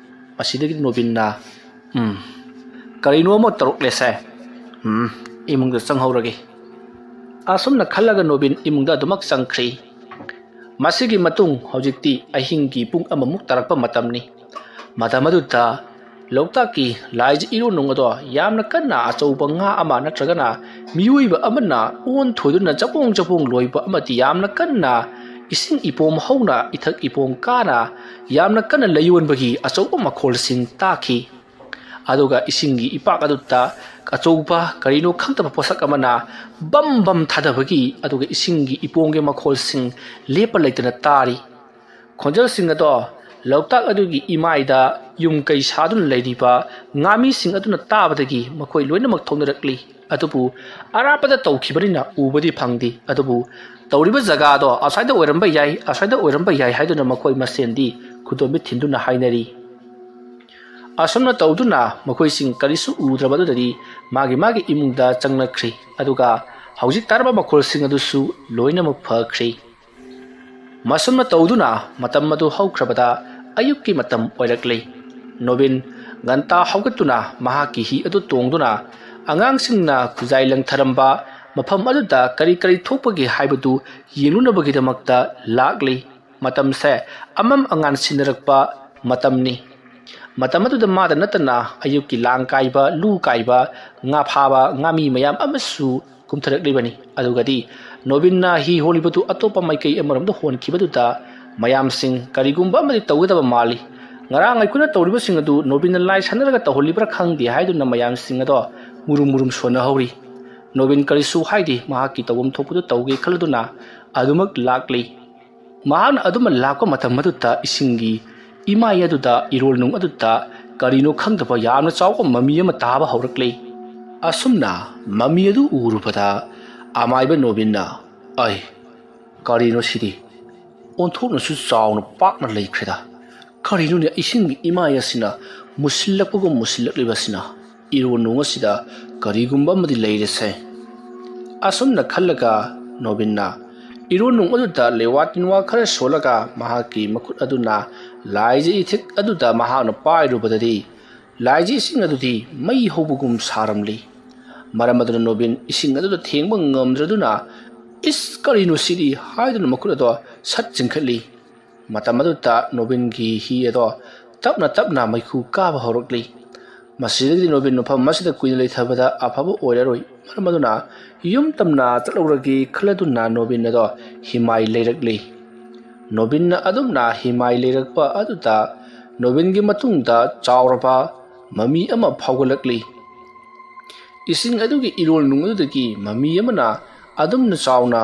ꯃꯁꯤꯗꯒꯤ ꯅꯣꯕꯤꯟꯅ, "ꯎꯝ, ꯀꯔꯤꯅꯣ ꯑꯃ ꯇꯧꯔꯛꯂꯦꯁꯦ꯫ ꯎꯝ, ꯏꯃꯨꯡꯗ ꯆꯪꯍꯧꯔꯒꯦ"꯫ ꯑꯁꯨꯝꯅ ꯈꯜꯂꯒ ꯅꯣꯕꯤꯟ ꯏꯃꯨꯡꯗ ꯑꯗꯨꯃꯛ ꯆꯪꯈ꯭ꯔꯤ꯫ ꯃꯁꯤꯒꯤ ꯃꯇꯨꯡ ꯍꯧꯖꯤꯛꯇꯤ ꯑꯍꯤꯡꯒꯤ ꯄꯨꯡ ꯑꯃꯃꯨꯛ ꯇꯥꯔꯛꯄ ꯃꯇꯝꯅꯤ꯫ ꯃꯇꯝ ꯑꯗꯨꯗ ꯂꯣꯛꯇꯥꯛꯀꯤ ꯂꯥꯏꯖ ꯏꯔꯣꯟꯅꯨꯡ ꯑꯗꯣ ꯌꯥꯝꯅ ꯀꯟꯅ ꯑꯆꯧꯕ ꯉꯥ ꯑꯃ ꯅꯠꯇ꯭ꯔꯒꯅ ꯃꯤꯑꯣꯏꯕ ꯑꯃꯅ ꯑꯣꯟ ꯊꯣꯏꯗꯨꯅ ꯆꯄꯣꯡ ꯆꯄꯣꯡ ꯂꯣꯏꯕ ꯑꯃꯗꯤ ꯌꯥꯝꯅ ꯀꯟꯅ ꯏꯁꯤꯡ ꯏꯄꯣꯝ ꯍꯧꯅ ꯏꯊꯛ ꯏꯄꯣꯝ ꯀꯥꯅ ꯌꯥꯝꯅ ꯀꯟꯅ ꯂꯩꯌꯣꯟꯕꯒꯤ ꯑꯆꯧꯕ ꯃꯈꯣꯜꯁꯤꯡ ꯇꯥꯈꯤ꯫ ꯑꯗꯨꯒ ꯏꯁꯤꯡꯒꯤ ꯏꯄꯥꯛ ꯑꯗꯨꯗ ꯑꯆꯧꯕ ꯀꯔꯤꯅꯣ ꯈꯪꯗꯕ ꯄꯣꯠꯁꯛ ꯑꯃꯅ ꯕꯝ ꯕꯝ ꯊꯥꯗꯕꯒꯤ, ꯑꯗꯨꯒ ꯏꯁꯤꯡꯒꯤ ꯏꯄꯣꯝꯒꯤ ꯃꯈꯣꯜꯁꯤꯡ ꯂꯦꯞꯄ ꯂꯩꯇꯅ ꯇꯥꯔꯤ꯫ ꯈꯣꯟꯖꯦꯜꯁꯤꯡ ꯑꯗꯣ ꯂꯣꯛꯇꯥꯛ ꯑꯗꯨꯒꯤ ꯏꯃꯥꯏꯗ ꯌꯨꯝ ꯀꯩ ꯁꯥꯗꯨꯅ ꯂꯩꯔꯤꯕ ꯉꯥꯃꯤꯁꯤꯡ ꯑꯗꯨꯅ ꯇꯥꯕꯗꯒꯤ ꯃꯈꯣꯏ ꯂꯣꯏꯅꯃꯛ ꯊꯣꯛꯅꯔꯛꯂꯤ꯫ ꯑꯗꯨꯕꯨ ꯑꯔꯥꯞꯄꯗ ꯇꯧꯈꯤꯕꯅꯤꯅ ꯎꯕꯗꯤ ꯐꯪꯗꯦ꯫ ꯑꯗꯨꯕꯨ ꯇꯧꯔꯤꯕ ꯖꯒꯥꯗꯣ ꯑꯁ꯭ꯋꯥꯏꯗ ꯑꯣꯏꯔꯝꯕ ꯌꯥꯏ, ꯑꯁ꯭ꯋꯥꯏꯗ ꯑꯣꯏꯔꯝꯕ ꯌꯥꯏ ꯍꯥꯏꯗꯨꯅ ꯃꯈꯣꯏ ꯃꯁꯦꯟꯗꯤ ꯈꯨꯗꯣꯝꯕꯤꯠ ꯊꯤꯟꯗꯨꯅ ꯍꯥꯏꯅꯔꯤ꯫ ꯑꯁꯨꯝꯅ ꯇꯧꯗꯨꯅ ꯃꯈꯣꯏꯁꯤꯡ ꯀꯔꯤꯁꯨ ꯎꯗ꯭ꯔꯕ ꯑꯗꯨꯗꯗꯤ ꯃꯥꯒꯤ ꯃꯥꯒꯤ ꯏꯃꯨꯡꯗ ꯆꯪꯅꯈ꯭ꯔꯤ꯫ ꯑꯗꯨꯒ ꯍꯧꯖꯤꯛ ꯇꯥꯔꯕ ꯃꯈꯣꯜꯁꯤꯡ ꯑꯗꯨꯁꯨ ꯂꯣꯏꯅꯃꯛ ꯐꯈ꯭ꯔꯤ꯫ ꯃꯁꯨꯝꯅ ꯇꯧꯗꯨꯅ ꯃꯇꯝ ꯑꯗꯨ ꯍꯧꯈ꯭ꯔꯕꯗ ꯑꯌꯨꯛꯀꯤ ꯃꯇꯝ ꯑꯣꯏꯔꯛꯂꯤ꯫ ꯅꯣꯕꯤꯟ ꯉꯟꯇꯥ ꯍꯧꯒꯠꯇꯨꯅ ꯃꯍꯥꯛꯀꯤ ꯍꯤ ꯑꯗꯨ ꯇꯣꯡꯗꯨꯅ ꯑꯉꯥꯡꯁꯤꯡꯅ ꯈꯨꯖꯥꯏ ꯂꯪꯊꯔꯝꯕ ꯃꯐꯝ ꯑꯗꯨꯗ ꯀꯔꯤ ꯀꯔꯤ ꯊꯣꯛꯄꯒꯦ ꯍꯥꯏꯕꯗꯨ ꯌꯦꯡꯂꯨꯅꯕꯒꯤꯗꯃꯛꯇ ꯂꯥꯛꯂꯤ꯫ ꯃꯇꯝꯁꯦ ꯑꯃꯝ ꯑꯉꯥꯟ ꯁꯤꯟꯅꯔꯛꯄ ꯃꯇꯝꯅꯤ꯫ ꯃꯇꯝ ꯑꯗꯨꯗ ꯃꯥꯗ ꯅꯠꯇꯅ ꯑꯌꯨꯛꯀꯤ ꯂꯥꯡ ꯀꯥꯏꯕ, ꯂꯨ ꯀꯥꯏꯕ, ꯉꯥ ꯐꯥꯕ ꯉꯥꯃꯤ ꯃꯌꯥꯝ ꯑꯃꯁꯨ ꯀꯨꯝꯊꯔꯛꯂꯤꯕꯅꯤ꯫ ꯑꯗꯨꯒꯗꯤ ꯅꯣꯕꯤꯟꯅ ꯍꯤ ꯍꯣꯜꯂꯤꯕꯗꯨ ꯑꯇꯣꯞꯄ ꯃꯥꯏꯀꯩ ꯑꯃꯔꯣꯝꯗ ꯍꯣꯟꯈꯤꯕꯗꯨꯗ ꯃꯌꯥꯝꯁꯤꯡ ꯀꯔꯤꯒꯨꯝꯕ ꯑꯃꯗꯤ ꯇꯧꯒꯗꯕ ꯃꯥꯜꯂꯤ꯫ ꯉꯔꯥꯡ ꯑꯩꯈꯣꯏꯅ ꯇꯧꯔꯤꯕꯁꯤꯡ ꯑꯗꯨ ꯅꯣꯕꯤꯟꯅ ꯂꯥꯏ ꯁꯥꯟꯅꯔꯒ ꯇꯧꯍꯜꯂꯤꯕ꯭ꯔꯥ ꯈꯪꯗꯦ ꯍꯥꯏꯗꯨꯅ ꯃꯌꯥꯝꯁꯤꯡ ꯑꯗꯣ ꯃꯨꯔꯨꯝ ꯃꯨꯔꯨꯝ ꯁꯣꯟꯅꯍꯧꯔꯤ꯫ ꯅꯣꯕꯤꯟ ꯀꯔꯤꯁꯨ ꯍꯥꯏꯗꯦ, ꯃꯍꯥꯛꯀꯤ ꯇꯧꯐꯝ ꯊꯣꯛꯄꯗꯨ ꯇꯧꯒꯦ ꯈꯜꯂꯗꯨꯅ ꯑꯗꯨꯃꯛ ꯂꯥꯛꯂꯤ꯫ ꯃꯍꯥꯛꯅ ꯑꯗꯨꯃꯛ ꯂꯥꯛꯄ ꯃꯇꯝ ꯑꯗꯨꯗ ꯏꯁꯤꯡꯒꯤ ꯏꯃꯥꯏ ꯑꯗꯨꯗ ꯏꯔꯣꯜ ꯅꯨꯡ ꯑꯗꯨꯗ ꯀꯔꯤꯅꯣ ꯈꯪꯗꯕ ꯌꯥꯝꯅ ꯆꯥꯎꯕ ꯃꯃꯤ ꯑꯃ ꯇꯥꯕ ꯍꯧꯔꯛꯂꯤ꯫ ꯑꯁꯨꯝꯅ ꯃꯃꯤ ꯑꯗꯨ ꯎꯔꯨꯕꯗ ꯑꯃꯥꯏꯕ ꯅꯣꯕꯤꯟꯅ, "ꯑꯩ, ꯀꯔꯤꯅꯣ ꯁꯤꯗꯤ? ꯑꯣꯟꯊꯣꯛꯅꯁꯨ ꯆꯥꯎꯅ ꯄꯥꯛꯅ ꯂꯩꯈ꯭ꯔꯦꯗ꯫ ꯀꯔꯤꯅꯣꯅꯦ ꯏꯁꯤꯡꯒꯤ ꯏꯃꯥꯏ ꯑꯁꯤꯅ ꯃꯨꯁꯤꯜꯂꯛꯄꯒꯨꯝ ꯃꯨꯁꯤꯜꯂꯛꯂꯤꯕꯁꯤꯅ? ꯏꯔꯣꯟ ꯅꯨꯡ ꯑꯁꯤꯗ ꯀꯔꯤꯒꯨꯝꯕ ꯑꯃꯗꯤ ꯂꯩꯔꯦꯁꯦ"꯫ ꯑꯁꯨꯝꯅ ꯈꯜꯂꯒ ꯅꯣꯕꯤꯟꯅ ꯏꯔꯣꯟ ꯅꯨꯡ ꯑꯗꯨꯗ ꯂꯦꯋꯥ ꯇꯤꯟꯋꯥ ꯈꯔ ꯁꯣꯜꯂꯒ ꯃꯍꯥꯛꯀꯤ ꯃꯈꯨꯠ ꯑꯗꯨꯅ ꯂꯥꯏꯖ ꯏꯊꯤꯛ ꯑꯗꯨꯗ ꯃꯍꯥꯛꯅ ꯄꯥꯏꯔꯨꯕꯗꯗꯤ ꯂꯥꯏꯖ ꯏꯁꯤꯡ ꯑꯗꯨꯗꯤ ꯃꯩ ꯍꯧꯕꯒꯨꯝ ꯁꯥꯔꯝꯂꯤ꯫ ꯃꯔꯝ ꯑꯗꯨꯅ ꯅꯣꯕꯤꯟ ꯏꯁꯤꯡ ꯑꯗꯨꯗ ꯊꯦꯡꯕ ꯉꯝꯗ꯭ꯔꯗꯨꯅ, "ꯏꯁ, ꯀꯔꯤꯅꯣ ꯁꯤꯗꯤ?" ꯍꯥꯏꯗꯨꯅ ꯃꯈꯨꯠ ꯑꯗꯣ ꯁꯠ ꯆꯤꯡꯈꯠꯂꯤ꯫ ꯃꯇꯝ ꯑꯗꯨꯗ ꯅꯣꯕꯤꯟꯒꯤ ꯍꯤ ꯑꯗꯣ ꯇꯞꯅ ꯇꯞꯅ ꯃꯩꯈꯨ ꯀꯥꯕ ꯍꯧꯔꯛꯂꯤ꯫ ꯃꯁꯤꯗꯒꯤꯗꯤ ꯅꯣꯕꯤꯟ ꯃꯐꯝ ꯑꯁꯤꯗ ꯀꯨꯏꯅ ꯂꯩꯊꯕꯗ ꯑꯐꯕ ꯑꯣꯏꯔꯔꯣꯏ꯫ ꯃꯔꯝ ꯑꯗꯨꯅ ꯌꯨꯝ ꯇꯝꯅ ꯆꯠꯍꯧꯔꯒꯦ ꯈꯜꯂꯗꯨꯅ ꯅꯣꯕꯤꯟ ꯑꯗꯣ ꯍꯤꯃꯥꯏ ꯂꯩꯔꯛꯂꯤ꯫ ꯅꯣꯕꯤꯟꯅ ꯑꯗꯨꯝꯅ ꯍꯤꯃꯥꯏ ꯂꯩꯔꯛꯄ ꯑꯗꯨꯗ ꯅꯣꯕꯤꯟꯒꯤ ꯃꯇꯨꯡꯗ ꯆꯥꯎꯔꯕ ꯃꯃꯤ ꯑꯃ ꯐꯥꯎꯒꯠꯂꯛꯂꯤ꯫ ꯏꯁꯤꯡ ꯑꯗꯨꯒꯤ ꯏꯔꯣꯜ ꯅꯨꯡ ꯑꯗꯨꯗꯒꯤ ꯃꯃꯤ ꯑꯃꯅ ꯑꯗꯨꯝꯅ ꯆꯥꯎꯅ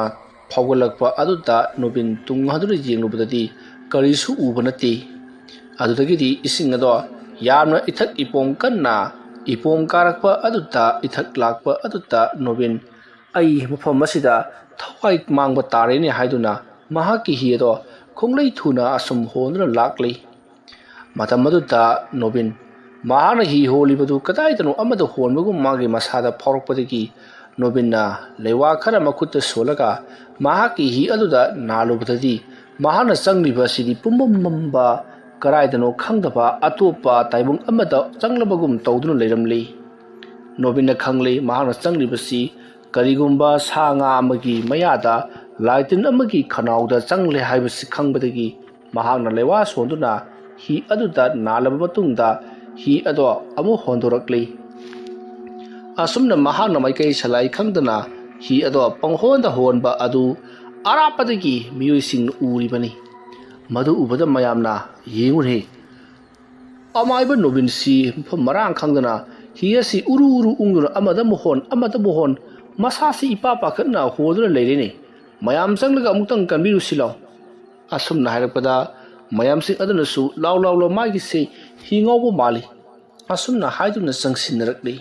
ꯐꯥꯎꯒꯠꯂꯛꯄ ꯑꯗꯨꯗ ꯅꯣꯕꯤꯟ ꯇꯨꯡ ꯍꯟꯗꯨꯅ ꯌꯦꯡꯂꯨꯕꯗꯗꯤ ꯀꯔꯤꯁꯨ ꯎꯕ ꯅꯠꯇꯦ꯫ ꯑꯗꯨꯗꯒꯤꯗꯤ ꯏꯁꯤꯡ ꯑꯗꯣ ꯌꯥꯝꯅ ꯏꯊꯛ ꯏꯄꯣꯝ ꯀꯟꯅ ꯏꯄꯣꯝ ꯀꯥꯔꯛꯄ ꯑꯗꯨꯗ, ꯏꯊꯛ ꯂꯥꯛꯄ ꯑꯗꯨꯗ ꯅꯣꯕꯤꯟ, "ꯑꯩ ꯃꯐꯝ ꯑꯁꯤꯗ ꯊꯋꯥꯏ ꯃꯥꯡꯕ ꯇꯥꯔꯦꯅꯦ" ꯍꯥꯏꯗꯨꯅ ꯃꯍꯥꯛꯀꯤ ꯍꯤ ꯑꯗꯣ ꯈꯣꯡꯂꯩ ꯊꯨꯅ ꯑꯁꯨꯝ ꯍꯣꯟꯗꯨꯅ ꯂꯥꯛꯂꯤ꯫ ꯃꯇꯝ ꯑꯗꯨꯗ ꯅꯣꯕꯤꯟ, ꯃꯍꯥꯛꯅ ꯍꯤ ꯍꯣꯜꯂꯤꯕꯗꯨ ꯀꯗꯥꯏꯗꯅꯣ ꯑꯃꯗ ꯍꯣꯟꯕꯒꯨꯝ ꯃꯥꯒꯤ ꯃꯁꯥꯗ ꯐꯥꯎꯔꯛꯄꯗꯒꯤ ꯅꯣꯕꯤꯟꯅ ꯂꯩꯋꯥ ꯈꯔ ꯃꯈꯨꯠꯇ ꯁꯣꯜꯂꯒ ꯃꯍꯥꯛꯀꯤ ꯍꯤ ꯑꯗꯨꯗ ꯅꯥꯜꯂꯨꯕꯗꯗꯤ ꯃꯍꯥꯛꯅ ꯆꯪꯂꯤꯕ ꯑꯁꯤꯗꯤ ꯄꯨꯝꯃꯝ ꯃꯝꯕ, ꯀꯗꯥꯏꯗꯅꯣ ꯈꯪꯗꯕ ꯑꯇꯣꯞꯄ ꯇꯥꯏꯕꯪ ꯑꯃꯗ ꯆꯪꯂꯕꯒꯨꯝ ꯇꯧꯗꯨꯅ ꯂꯩꯔꯝꯂꯤ꯫ ꯅꯣꯕꯤꯟꯅ ꯈꯪꯂꯦ ꯃꯍꯥꯛꯅ ꯆꯪꯂꯤꯕꯁꯤ ꯀꯔꯤꯒꯨꯝꯕ ꯁꯥ ꯉꯥ ꯑꯃꯒꯤ ꯃꯌꯥꯗ ꯂꯥꯏꯇꯤꯟ ꯑꯃꯒꯤ ꯈꯅꯥꯎꯗ ꯆꯪꯂꯦ ꯍꯥꯏꯕꯁꯤ ꯈꯪꯕꯗꯒꯤ ꯃꯍꯥꯛꯅ ꯂꯩꯋꯥ ꯁꯣꯟꯗꯨꯅ ꯍꯤ ꯑꯗꯨꯗ ꯅꯥꯜꯂꯕ ꯃꯇꯨꯡꯗ ꯍꯤ ꯑꯗꯣ ꯑꯃꯨꯛ ꯍꯣꯟꯗꯣꯔꯛꯂꯤ꯫ ꯑꯁꯨꯝꯅ ꯃꯍꯥꯛꯅ ꯃꯥꯏꯀꯩ ꯁꯂꯥꯏ ꯈꯪꯗꯅ ꯍꯤ ꯑꯗꯣ ꯄꯪꯍꯣꯟꯗ ꯍꯣꯟꯕ ꯑꯗꯨ ꯑꯔꯥꯞꯄꯗꯒꯤ ꯃꯤꯑꯣꯏꯁꯤꯡꯅ ꯎꯔꯤꯕꯅꯤ꯫ ꯃꯗꯨ ꯎꯕꯗ ꯃꯌꯥꯝꯅ, "ꯌꯦꯡꯉꯨꯅꯦ, ꯑꯃꯥꯏꯕ ꯅꯣꯕꯤꯟꯁꯤ ꯃꯐꯝ ꯃꯔꯥꯡ ꯈꯪꯗꯅ ꯍꯤ ꯑꯁꯤ ꯎꯔꯨ ꯎꯔꯨ ꯎꯪꯗꯨꯅ ꯑꯃꯗ ꯑꯃꯨꯛ ꯍꯣꯟ, ꯑꯃꯗ ꯑꯃꯨꯛ ꯍꯣꯟ, ꯃꯁꯥꯁꯤ ꯏꯄꯥ ꯄꯥꯈꯠꯅ ꯍꯣꯟꯗꯨꯅ ꯂꯩꯔꯦꯅꯦ꯫ ꯃꯌꯥꯝ ꯆꯪꯂꯒ ꯑꯃꯨꯛꯇꯪ ꯀꯟꯕꯤꯔꯨꯁꯤ ꯂꯥꯎ"꯫ ꯑꯁꯨꯝꯅ ꯍꯥꯏꯔꯛꯄꯗ ꯃꯌꯥꯝꯁꯤꯡ ꯑꯗꯨꯅꯁꯨ, "ꯂꯥꯎ, ꯂꯥꯎ, ꯂꯥꯎ, ꯃꯥꯒꯤꯁꯦ ꯍꯤ ꯉꯥꯎꯕ ꯃꯥꯜꯂꯤ"꯫ ꯑꯁꯨꯝꯅ ꯍꯥꯏꯗꯨꯅ ꯆꯪꯁꯤꯟꯅꯔꯛꯂꯤ꯫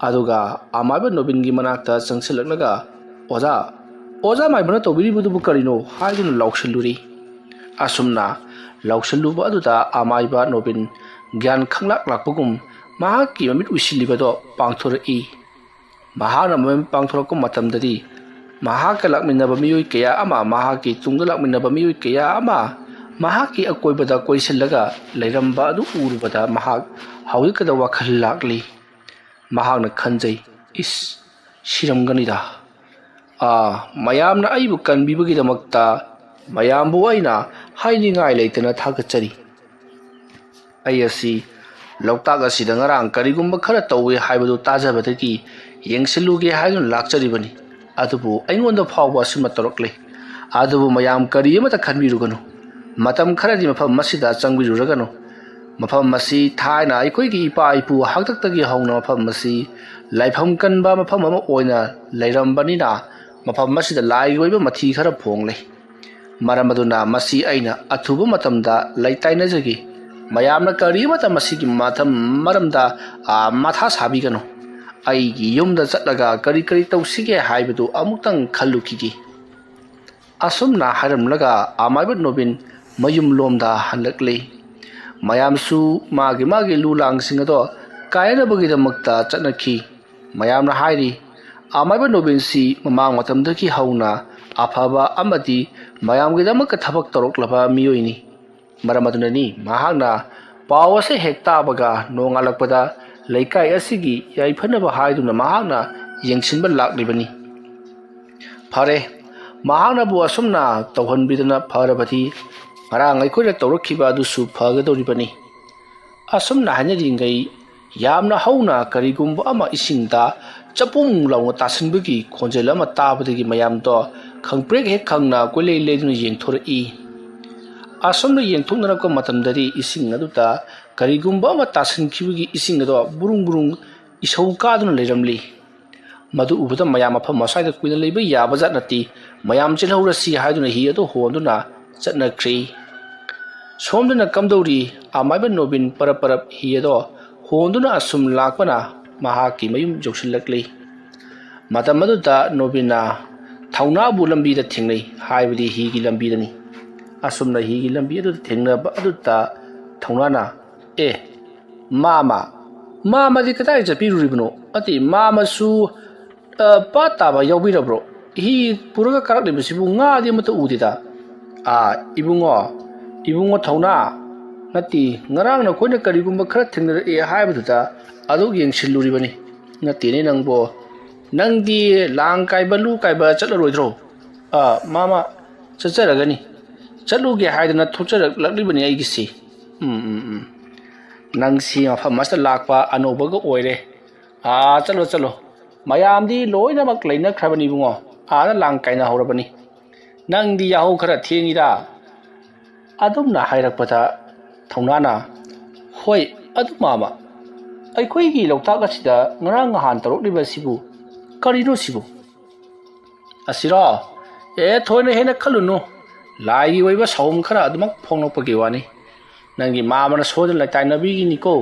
ꯑꯗꯨꯒ ꯑꯃꯥꯏꯕ ꯅꯣꯕꯤꯟꯒꯤ ꯃꯅꯥꯛꯇ ꯆꯪꯁꯤꯜꯂꯛꯂꯒ, "ꯑꯣꯖꯥ, ꯑꯣꯖꯥ ꯃꯥꯏꯕꯅ ꯇꯧꯕꯤꯔꯤꯕꯗꯨꯕꯨ ꯀꯔꯤꯅꯣ?" ꯍꯥꯏꯗꯨꯅ ꯂꯥꯎꯁꯤꯜꯂꯨꯔꯤ꯫ ꯑꯁꯨꯝꯅ ꯂꯥꯎꯁꯤꯜꯂꯨꯕ ꯑꯗꯨꯗ ꯑꯃꯥꯏꯕ ꯅꯣꯕꯤꯟ ꯒ꯭ꯌꯥꯟ ꯈꯪꯂꯥꯛ ꯂꯥꯛꯄꯒꯨꯝ ꯃꯍꯥꯛꯀꯤ ꯃꯃꯤꯠ ꯎꯏꯁꯤꯜꯂꯤꯕꯗꯣ ꯄꯥꯡꯊꯣꯔꯛꯏ꯫ ꯃꯍꯥꯛꯅ ꯃꯃꯤꯠ ꯄꯥꯡꯊꯣꯔꯛꯄ ꯃꯇꯝꯗꯗꯤ ꯃꯍꯥꯛꯀ ꯂꯥꯛꯃꯤꯟꯅꯕ ꯃꯤꯑꯣꯏ ꯀꯌꯥ ꯑꯃ, ꯃꯍꯥꯛꯀꯤ ꯇꯨꯡꯗ ꯂꯥꯛꯃꯤꯟꯅꯕ ꯃꯤꯑꯣꯏ ꯀꯌꯥ ꯑꯃ ꯃꯍꯥꯛꯀꯤ ꯑꯀꯣꯏꯕꯗ ꯀꯣꯏꯁꯤꯜꯂꯒ ꯂꯩꯔꯝꯕ ꯑꯗꯨ ꯎꯔꯨꯕꯗ ꯃꯍꯥꯛ ꯍꯧꯖꯤꯛꯀꯗ ꯋꯥꯈꯜ ꯂꯥꯛꯂꯤ꯫ ꯃꯍꯥꯛꯅ ꯈꯟꯖꯩ, "ꯏꯁ, ꯁꯤꯔꯝꯒꯅꯤꯗ꯫ ꯑꯥ, ꯃꯌꯥꯝꯅ ꯑꯩꯕꯨ ꯀꯟꯕꯤꯕꯒꯤꯗꯃꯛꯇ ꯃꯌꯥꯝꯕꯨ ꯑꯩꯅ ꯍꯥꯏꯅꯤꯡꯉꯥꯏ ꯂꯩꯇꯅ ꯊꯥꯒꯠꯆꯔꯤ꯫ ꯑꯩ ꯑꯁꯤ ꯂꯣꯛꯇꯥꯛ ꯑꯁꯤꯗ ꯉꯔꯥꯡ ꯀꯔꯤꯒꯨꯝꯕ ꯈꯔ ꯇꯧꯏ ꯍꯥꯏꯕꯗꯨ ꯇꯥꯖꯕꯗꯒꯤ ꯌꯦꯡꯁꯤꯜꯂꯨꯒꯦ ꯍꯥꯏꯗꯨꯅ ꯂꯥꯛꯆꯔꯤꯕꯅꯤ꯫ ꯑꯗꯨꯕꯨ ꯑꯩꯉꯣꯟꯗ ꯐꯥꯎꯕ ꯑꯁꯨꯝꯅ ꯇꯧꯔꯛꯂꯦ꯫ ꯑꯗꯨꯕꯨ ꯃꯌꯥꯝ ꯀꯔꯤ ꯑꯃꯠꯇ ꯈꯟꯕꯤꯔꯨꯒꯅꯨ꯫ ꯃꯇꯝ ꯈꯔꯗꯤ ꯃꯐꯝ ꯑꯁꯤꯗ ꯆꯪꯕꯤꯔꯨꯔꯒꯅꯨ꯫ ꯃꯐꯝ ꯑꯁꯤ ꯊꯥꯏꯅ ꯑꯩꯈꯣꯏꯒꯤ ꯏꯄꯥ ꯏꯄꯨ ꯍꯥꯛꯇꯛꯇꯒꯤ ꯍꯧꯅ ꯃꯐꯝ ꯑꯁꯤ ꯂꯥꯏꯐꯝ ꯀꯟꯕ ꯃꯐꯝ ꯑꯃ ꯑꯣꯏꯅ ꯂꯩꯔꯝꯕꯅꯤꯅ ꯃꯐꯝ ꯑꯁꯤꯗ ꯂꯥꯏꯒꯤ ꯑꯣꯏꯕ ꯃꯊꯤ ꯈꯔ ꯐꯣꯡꯂꯦ꯫ ꯃꯔꯝ ꯑꯗꯨꯅ ꯃꯁꯤ ꯑꯩꯅ ꯑꯊꯨꯕ ꯃꯇꯝꯗ ꯂꯩꯇꯥꯏꯅꯖꯒꯦ꯫ ꯃꯌꯥꯝꯅ ꯀꯔꯤꯃꯠꯇ ꯃꯁꯤꯒꯤ ꯃꯊꯝ ꯃꯔꯝꯗ, ꯑ, ꯃꯊꯥ ꯁꯥꯕꯤꯒꯅꯨ꯫ ꯑꯩꯒꯤ ꯌꯨꯝꯗ ꯆꯠꯂꯒ ꯀꯔꯤ ꯀꯔꯤ ꯇꯧꯁꯤꯒꯦ ꯍꯥꯏꯕꯗꯨ ꯑꯃꯨꯛꯇꯪ ꯈꯜꯂꯨꯈꯤꯒꯦ꯫ ꯑꯁꯨꯝꯅ ꯍꯥꯏꯔꯝꯂꯒ ꯑꯃꯥꯏꯕ ꯅꯣꯕꯤꯟ ꯃꯌꯨꯝꯂꯣꯝꯗ ꯍꯜꯂꯛꯂꯤ꯫ ꯃꯌꯥꯝꯁꯨ ꯃꯥꯒꯤ ꯃꯥꯒꯤ ꯂꯨ ꯂꯥꯡꯁꯤꯡ ꯑꯗꯣ ꯀꯥꯏꯅꯅꯕꯒꯤꯗꯃꯛꯇ ꯆꯠꯅꯈꯤ꯫ ꯃꯌꯥꯝꯅ ꯍꯥꯏꯔꯤ, ꯑꯃꯥꯏꯕ ꯅꯣꯕꯤꯟꯁꯤ ꯃꯃꯥꯡ ꯃꯇꯝꯗꯒꯤ ꯍꯧꯅ ꯑꯐꯕ ꯑꯃꯗꯤ ꯃꯌꯥꯝꯒꯤꯗꯃꯛꯇ ꯊꯕꯛ ꯇꯧꯔꯛꯂꯕ ꯃꯤꯑꯣꯏꯅꯤ꯫ ꯃꯔꯝ ꯑꯗꯨꯅꯅꯤ ꯃꯍꯥꯛꯅ ꯄꯥꯎ ꯑꯁꯤ ꯍꯦꯛ ꯇꯥꯕꯒ ꯅꯣꯡꯉꯥꯜꯂꯛꯄꯗ ꯂꯩꯀꯥꯏ ꯑꯁꯤꯒꯤ ꯌꯥꯏꯐꯅꯕ ꯍꯥꯏꯗꯨꯅ ꯃꯍꯥꯛꯅ ꯌꯦꯡꯁꯤꯟꯕ ꯂꯥꯛꯂꯤꯕꯅꯤ꯫ ꯐꯔꯦ, ꯃꯍꯥꯛꯅꯕꯨ ꯑꯁꯨꯝꯅ ꯇꯧꯍꯟꯕꯤꯗꯅ ꯐꯔꯕꯗꯤ ꯉꯔꯥꯡ ꯑꯩꯈꯣꯏꯅ ꯇꯧꯔꯛꯈꯤꯕ ꯑꯗꯨꯁꯨ ꯐꯒꯗꯧꯔꯤꯕꯅꯤ꯫ ꯑꯁꯨꯝꯅ ꯍꯥꯏꯅꯔꯤꯉꯩ ꯌꯥꯝꯅ ꯍꯧꯅ ꯀꯔꯤꯒꯨꯝꯕ ꯑꯃ ꯏꯁꯤꯡꯗ ꯆꯄꯨꯡ ꯂꯥꯎꯅ ꯇꯥꯁꯤꯟꯕꯒꯤ ꯈꯣꯟꯖꯦꯜ ꯑꯃ ꯇꯥꯕꯗꯒꯤ ꯃꯌꯥꯝꯗꯣ ꯈꯪꯄ꯭ꯔꯦꯛ ꯍꯦꯛ ꯈꯪꯅ ꯀꯣꯏꯂꯩ ꯂꯩꯗꯨꯅ ꯌꯦꯡꯊꯣꯔꯛꯏ꯫ ꯑꯁꯨꯝꯅ ꯌꯦꯡꯊꯣꯛꯅꯔꯛꯄ ꯃꯇꯝꯗꯗꯤ ꯏꯁꯤꯡ ꯑꯗꯨꯗ ꯀꯔꯤꯒꯨꯝꯕ ꯑꯃ ꯇꯥꯁꯤꯟꯈꯤꯕꯒꯤ ꯏꯁꯤꯡ ꯑꯗꯣ ꯕꯨꯔꯨꯡ ꯕꯨꯔꯨꯡ ꯏꯁꯧ ꯀꯥꯗꯨꯅ ꯂꯩꯔꯝꯂꯤ꯫ ꯃꯗꯨ ꯎꯕꯗ ꯃꯌꯥꯝ ꯃꯐꯝ ꯑꯁ꯭ꯋꯥꯏꯗ ꯀꯨꯏꯅ ꯂꯩꯕ ꯌꯥꯕ ꯖꯥꯠ ꯅꯠꯇꯦ꯫ ꯃꯌꯥꯝ ꯆꯦꯜꯍꯧꯔꯁꯤ ꯍꯥꯏꯗꯨꯅ ꯍꯤ ꯑꯗꯨ ꯍꯣꯟꯗꯨꯅ ꯆꯠꯅꯈ꯭ꯔꯤ꯫ ꯁꯣꯝꯗꯅ ꯀꯝꯗꯧꯔꯤ? ꯑꯃꯥꯏꯕ ꯅꯣꯕꯤꯟ ꯄꯔꯞ ꯄꯔꯞ ꯍꯤ ꯑꯗꯣ ꯍꯣꯟꯗꯨꯅ ꯑꯁꯨꯝ ꯂꯥꯛꯄꯅ ꯃꯍꯥꯛꯀꯤ ꯃꯌꯨꯝ ꯌꯧꯁꯤꯜꯂꯛꯂꯤ꯫ ꯃꯇꯝ ꯑꯗꯨꯗ ꯅꯣꯕꯤꯟꯅ ꯊꯧꯅꯥꯕꯨ ꯂꯝꯕꯤꯗ ꯊꯦꯡꯅꯩ, ꯍꯥꯏꯕꯗꯤ ꯍꯤꯒꯤ ꯂꯝꯕꯤꯗꯅꯤ꯫ ꯑꯁꯨꯝꯅ ꯍꯤꯒꯤ ꯂꯝꯕꯤ ꯑꯗꯨꯗ ꯊꯦꯡꯅꯕ ꯑꯗꯨꯗ ꯊꯧꯅꯥꯅ, "ꯑꯦ, ꯃꯥꯃ, ꯃꯥꯃꯗꯤ ꯀꯗꯥꯏ ꯆꯠꯄꯤꯔꯨꯔꯤꯕꯅꯣ? ꯑꯇꯤ, ꯃꯥꯃꯁꯨ, ꯑ, ꯄꯥꯠ ꯇꯥꯕ ꯌꯥꯎꯕꯤꯔꯕ꯭ꯔꯣ? ꯍꯤ ꯄꯨꯔꯒ ꯀꯥꯔꯛꯂꯤꯕꯁꯤꯕꯨ ꯉꯥꯗꯤ ꯑꯃꯠꯇ ꯎꯗꯦꯗ꯫" "ꯑꯥ, ꯏꯕꯨꯡꯉꯣ, ꯏꯕꯨꯡꯉꯣ ꯊꯧꯅꯥ, ꯅꯠꯇꯦ, ꯉꯔꯥꯡ ꯅꯈꯣꯏꯅ ꯀꯔꯤꯒꯨꯝꯕ ꯈꯔ ꯊꯦꯡꯅꯔꯛꯑꯦ ꯍꯥꯏꯕꯗꯨꯗ ꯑꯗꯨ ꯌꯦꯡꯁꯤꯜꯂꯨꯔꯤꯕꯅꯤ꯫ ꯅꯠꯇꯦꯅꯦ ꯅꯪꯕꯣ, ꯅꯪꯗꯤ ꯂꯥꯡ ꯀꯥꯏꯕ, ꯂꯨ ꯀꯥꯏꯕ ꯆꯠꯂꯔꯣꯏꯗ꯭ꯔꯣ?" "ꯑꯥ, ꯃꯥꯃ, ꯆꯠꯆꯔꯒꯅꯤ꯫ ꯆꯠꯂꯨꯒꯦ ꯍꯥꯏꯗꯅ ꯊꯣꯛꯆꯔꯛꯂꯛꯂꯤꯕꯅꯤ ꯑꯩꯒꯤꯁꯤ꯫" "ꯎꯝ, ꯎꯝ, ꯎꯝ꯫ ꯅꯪꯁꯤ ꯃꯐꯝ ꯑꯁꯤꯗ ꯂꯥꯛꯄ ꯑꯅꯧꯕꯒ ꯑꯣꯏꯔꯦ꯫ ꯑꯥ, ꯆꯠꯂꯣ, ꯆꯠꯂꯣ꯫ ꯃꯌꯥꯝꯗꯤ ꯂꯣꯏꯅꯃꯛ ꯂꯩꯅꯈ꯭ꯔꯕꯅꯤ ꯏꯕꯨꯡꯉꯣ꯫ ꯑꯥꯗ ꯂꯥꯡ ꯀꯥꯏꯅꯍꯧꯔꯕꯅꯤ꯫ ꯅꯪꯗꯤ ꯌꯥꯍꯧ ꯈꯔ ꯊꯦꯡꯉꯤꯗ꯫" ꯑꯗꯨꯝꯅ ꯍꯥꯏꯔꯛꯄꯗ ꯊꯧꯅꯥꯅ, "ꯍꯣꯏ, ꯑꯗꯨ ꯃꯥꯃ, ꯑꯩꯈꯣꯏꯒꯤ ꯂꯣꯛꯇꯥꯛ ꯑꯁꯤꯗ ꯉꯔꯥꯡ ꯅꯍꯥꯟ ꯇꯧꯔꯛꯂꯤꯕ ꯑꯁꯤꯕꯨ ꯀꯔꯤꯅꯣ ꯁꯤꯕꯨ?" "ꯑꯁꯤꯔꯣ? ꯑꯦ, ꯊꯣꯏꯅ ꯍꯦꯟꯅ ꯈꯜꯂꯨꯅꯨ꯫ ꯂꯥꯏꯒꯤ ꯑꯣꯏꯕ ꯁꯥꯎꯝ ꯈꯔ ꯑꯗꯨꯃꯛ ꯐꯣꯡꯂꯛꯄꯒꯤ ꯋꯥꯅꯤ꯫ "ꯅꯪꯒꯤ ꯃꯥꯃꯅ ꯁꯣꯏꯗꯅ ꯂꯩꯇꯥꯏꯅꯕꯤꯒꯤꯅꯤꯀꯣ꯫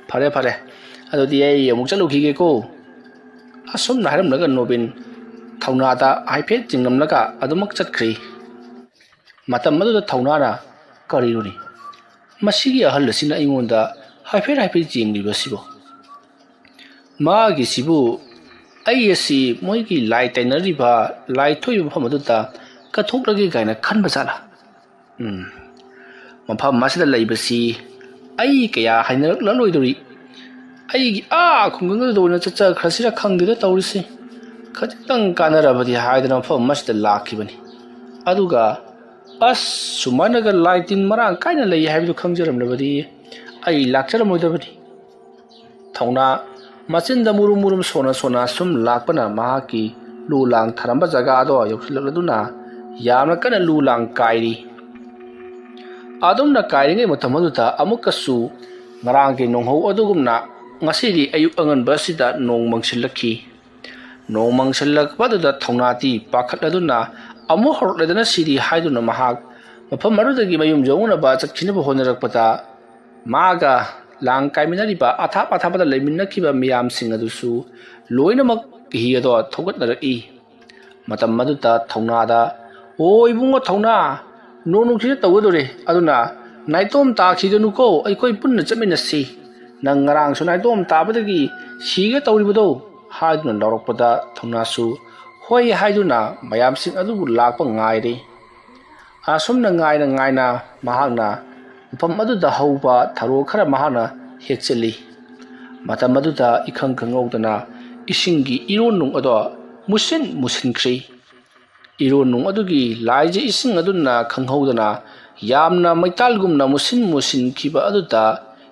ꯐꯔꯦ, ꯐꯔꯦ, ꯑꯗꯨꯗꯤ ꯑꯩ ꯑꯃꯨꯛ ꯆꯠꯂꯨꯈꯤꯒꯦꯀꯣ"꯫ ꯑꯁꯨꯝꯅ ꯍꯥꯏꯔꯝꯂꯒ ꯅꯣꯕꯤꯟ ꯊꯧꯅꯥꯗ ꯍꯥꯏꯐꯦꯠ ꯆꯤꯡꯂꯝꯂꯒ ꯑꯗꯨꯃꯛ ꯆꯠꯈ꯭ꯔꯦ꯫ ꯃꯇꯝ ꯑꯗꯨꯗ ꯊꯧꯅꯥꯅ, "ꯀꯔꯤꯅꯣꯅꯦ, ꯃꯁꯤꯒꯤ ꯑꯍꯜ ꯑꯁꯤꯅ ꯑꯩꯉꯣꯟꯗ ꯍꯥꯏꯐꯦꯠ ꯍꯥꯏꯐꯦꯠ ꯌꯦꯡꯂꯤꯕꯁꯤꯕꯣ? ꯃꯥꯒꯤꯁꯤꯕꯨ ꯑꯩ ꯑꯁꯤ ꯃꯣꯏꯒꯤ ꯂꯥꯏ ꯇꯩꯅꯔꯤꯕ, ꯂꯥꯏ ꯊꯣꯛꯏꯕ ꯃꯐꯝ ꯑꯗꯨꯗ ꯀꯠꯊꯣꯛꯂꯒꯦ ꯀꯥꯏꯅ ꯈꯟꯕ ꯖꯥꯠꯂꯥ? ꯎꯝ, ꯃꯐꯝ ꯑꯁꯤꯗ ꯂꯩꯕꯁꯤ ꯑꯩ ꯀꯌꯥ ꯍꯩꯅꯔꯛꯂꯔꯣꯏꯗꯧꯔꯤ꯫ ꯑꯩꯒꯤ ꯑꯥ ꯈꯨꯡꯒꯪꯗꯨꯗ ꯑꯣꯏꯅ ꯆꯠꯆꯈ꯭ꯔꯁꯤꯔ ꯈꯪꯗꯦꯗ ꯇꯧꯔꯤꯁꯤ꯫ ꯈꯖꯤꯛꯇꯪ ꯀꯥꯟꯅꯔꯕꯗꯤ ꯍꯥꯏꯗꯅ ꯃꯐꯝ ꯑꯁꯤꯗ ꯂꯥꯛꯈꯤꯕꯅꯤ꯫ ꯑꯗꯨꯒ ꯑꯁ, ꯁꯨꯃꯥꯏꯅꯒ ꯂꯥꯏ ꯇꯤꯟ ꯃꯔꯥꯡ ꯀꯥꯏꯅ ꯂꯩ ꯍꯥꯏꯕꯗꯨ ꯈꯪꯖꯔꯝꯂꯕꯗꯤ ꯑꯩ ꯂꯥꯛꯆꯔꯝꯃꯣꯏꯗꯕꯅꯤ"꯫ ꯊꯧꯅꯥ ꯃꯆꯤꯟꯗ ꯃꯨꯔꯨꯝ ꯃꯨꯔꯨꯝ ꯁꯣꯟꯅ ꯁꯣꯟꯅ ꯁꯨꯝ ꯂꯥꯛꯄꯅ ꯃꯍꯥꯛꯀꯤ ꯂꯨ ꯂꯥꯡ ꯊꯥꯔꯝꯕ ꯖꯒꯥ ꯑꯗꯣ ꯌꯧꯁꯤꯜꯂꯛꯂꯗꯨꯅ ꯌꯥꯝꯅ ꯀꯟꯅ ꯂꯨ ꯂꯥꯡ ꯀꯥꯏꯔꯤ꯫ ꯑꯗꯨꯝꯅ ꯀꯥꯏꯔꯤꯉꯩ ꯃꯇꯝ ꯑꯗꯨꯗ ꯑꯃꯨꯛꯀꯁꯨ ꯉꯔꯥꯡꯒꯤ ꯅꯣꯡꯍꯧ ꯑꯗꯨꯒꯨꯝꯅ ꯉꯁꯤꯗꯤ ꯑꯌꯨꯛ ꯑꯉꯟꯕ ꯑꯁꯤꯗ ꯅꯣꯡ ꯃꯪꯁꯤꯜꯂꯛꯈꯤ꯫ ꯅꯣꯡ ꯃꯪꯁꯤꯜꯂꯛꯄ ꯑꯗꯨꯗ ꯊꯧꯅꯥꯗꯤ ꯄꯥꯈꯠꯂꯗꯨꯅ ꯑꯃꯨꯛ ꯍꯧꯔꯛꯂꯗꯅ ꯁꯤꯗꯤ ꯍꯥꯏꯗꯨꯅ ꯃꯍꯥꯛ ꯃꯐꯝ ꯑꯗꯨꯗꯒꯤ ꯃꯌꯨꯝ ꯌꯧꯅꯅꯕ ꯆꯠꯈꯤꯅꯕ ꯍꯣꯠꯅꯔꯛꯄꯗ, ꯃꯥꯒ ꯂꯥꯡ ꯀꯥꯏꯃꯤꯟꯅꯔꯤꯕ ꯑꯊꯥꯞ ꯑꯊꯥꯞꯄꯗ ꯂꯩꯃꯤꯟꯅꯈꯤꯕ ꯃꯤꯌꯥꯝꯁꯤꯡ ꯑꯗꯨꯁꯨ ꯂꯣꯏꯅꯃꯛ ꯍꯤ ꯑꯗꯣ ꯊꯧꯒꯠꯅꯔꯛꯏ꯫ ꯃꯇꯝ ꯑꯗꯨꯗ ꯊꯧꯅꯥꯗ, "ꯑꯣ ꯏꯕꯨꯡꯉꯣ ꯊꯧꯅꯥ, ꯅꯣꯡ ꯅꯨꯡꯁꯤꯠ ꯇꯧꯒꯗꯧꯔꯦ, ꯑꯗꯨꯅ ꯅꯥꯏꯇꯣꯝ ꯇꯥꯈꯤꯒꯅꯨꯀꯣ, ꯑꯩꯈꯣꯏ ꯄꯨꯟꯅ ꯆꯠꯃꯤꯟꯅꯁꯤ꯫ ꯅꯪ ꯉꯔꯥꯡꯁꯨ ꯅꯥꯏꯇꯣꯝ ꯇꯥꯕꯗꯒꯤ ꯁꯤꯒꯦ ꯇꯧꯔꯤꯕꯗꯣ?" ꯍꯥꯏꯗꯨꯅ ꯂꯥꯎꯔꯛꯄꯗ ꯊꯧꯅꯥꯁꯨ ꯍꯣꯏ ꯍꯥꯏꯗꯨꯅ ꯃꯌꯥꯝꯁꯤꯡ ꯑꯗꯨꯕꯨ ꯂꯥꯛꯄ ꯉꯥꯏꯔꯤ꯫ ꯑꯁꯨꯝꯅ ꯉꯥꯏꯅ ꯉꯥꯏꯅ ꯃꯍꯥꯛꯅ ꯃꯐꯝ ꯑꯗꯨꯗ ꯍꯧꯕ ꯊꯔꯣ ꯈꯔ ꯃꯍꯥꯛꯅ ꯍꯦꯛꯆꯜꯂꯤ꯫ ꯃꯇꯝ ꯑꯗꯨꯗ ꯏꯈꯪ ꯈꯪꯍꯧꯗꯅ ꯏꯁꯤꯡꯒꯤ ꯏꯔꯣꯟꯅꯨꯡ ꯑꯗꯣ ꯃꯨꯁꯤꯟ ꯃꯨꯁꯤꯟꯈ꯭ꯔꯤ꯫ ꯏꯔꯣꯟꯅꯨꯡ ꯑꯗꯨꯒꯤ ꯂꯥꯏꯁꯦ ꯏꯁꯤꯡ ꯑꯗꯨꯅ ꯈꯪꯍꯧꯗꯅ ꯌꯥꯝꯅ ꯃꯩꯇꯥꯜꯒꯨꯝꯅ ꯃꯨꯁꯤꯟ ꯃꯨꯁꯤꯟꯈꯤꯕ ꯑꯗꯨꯗ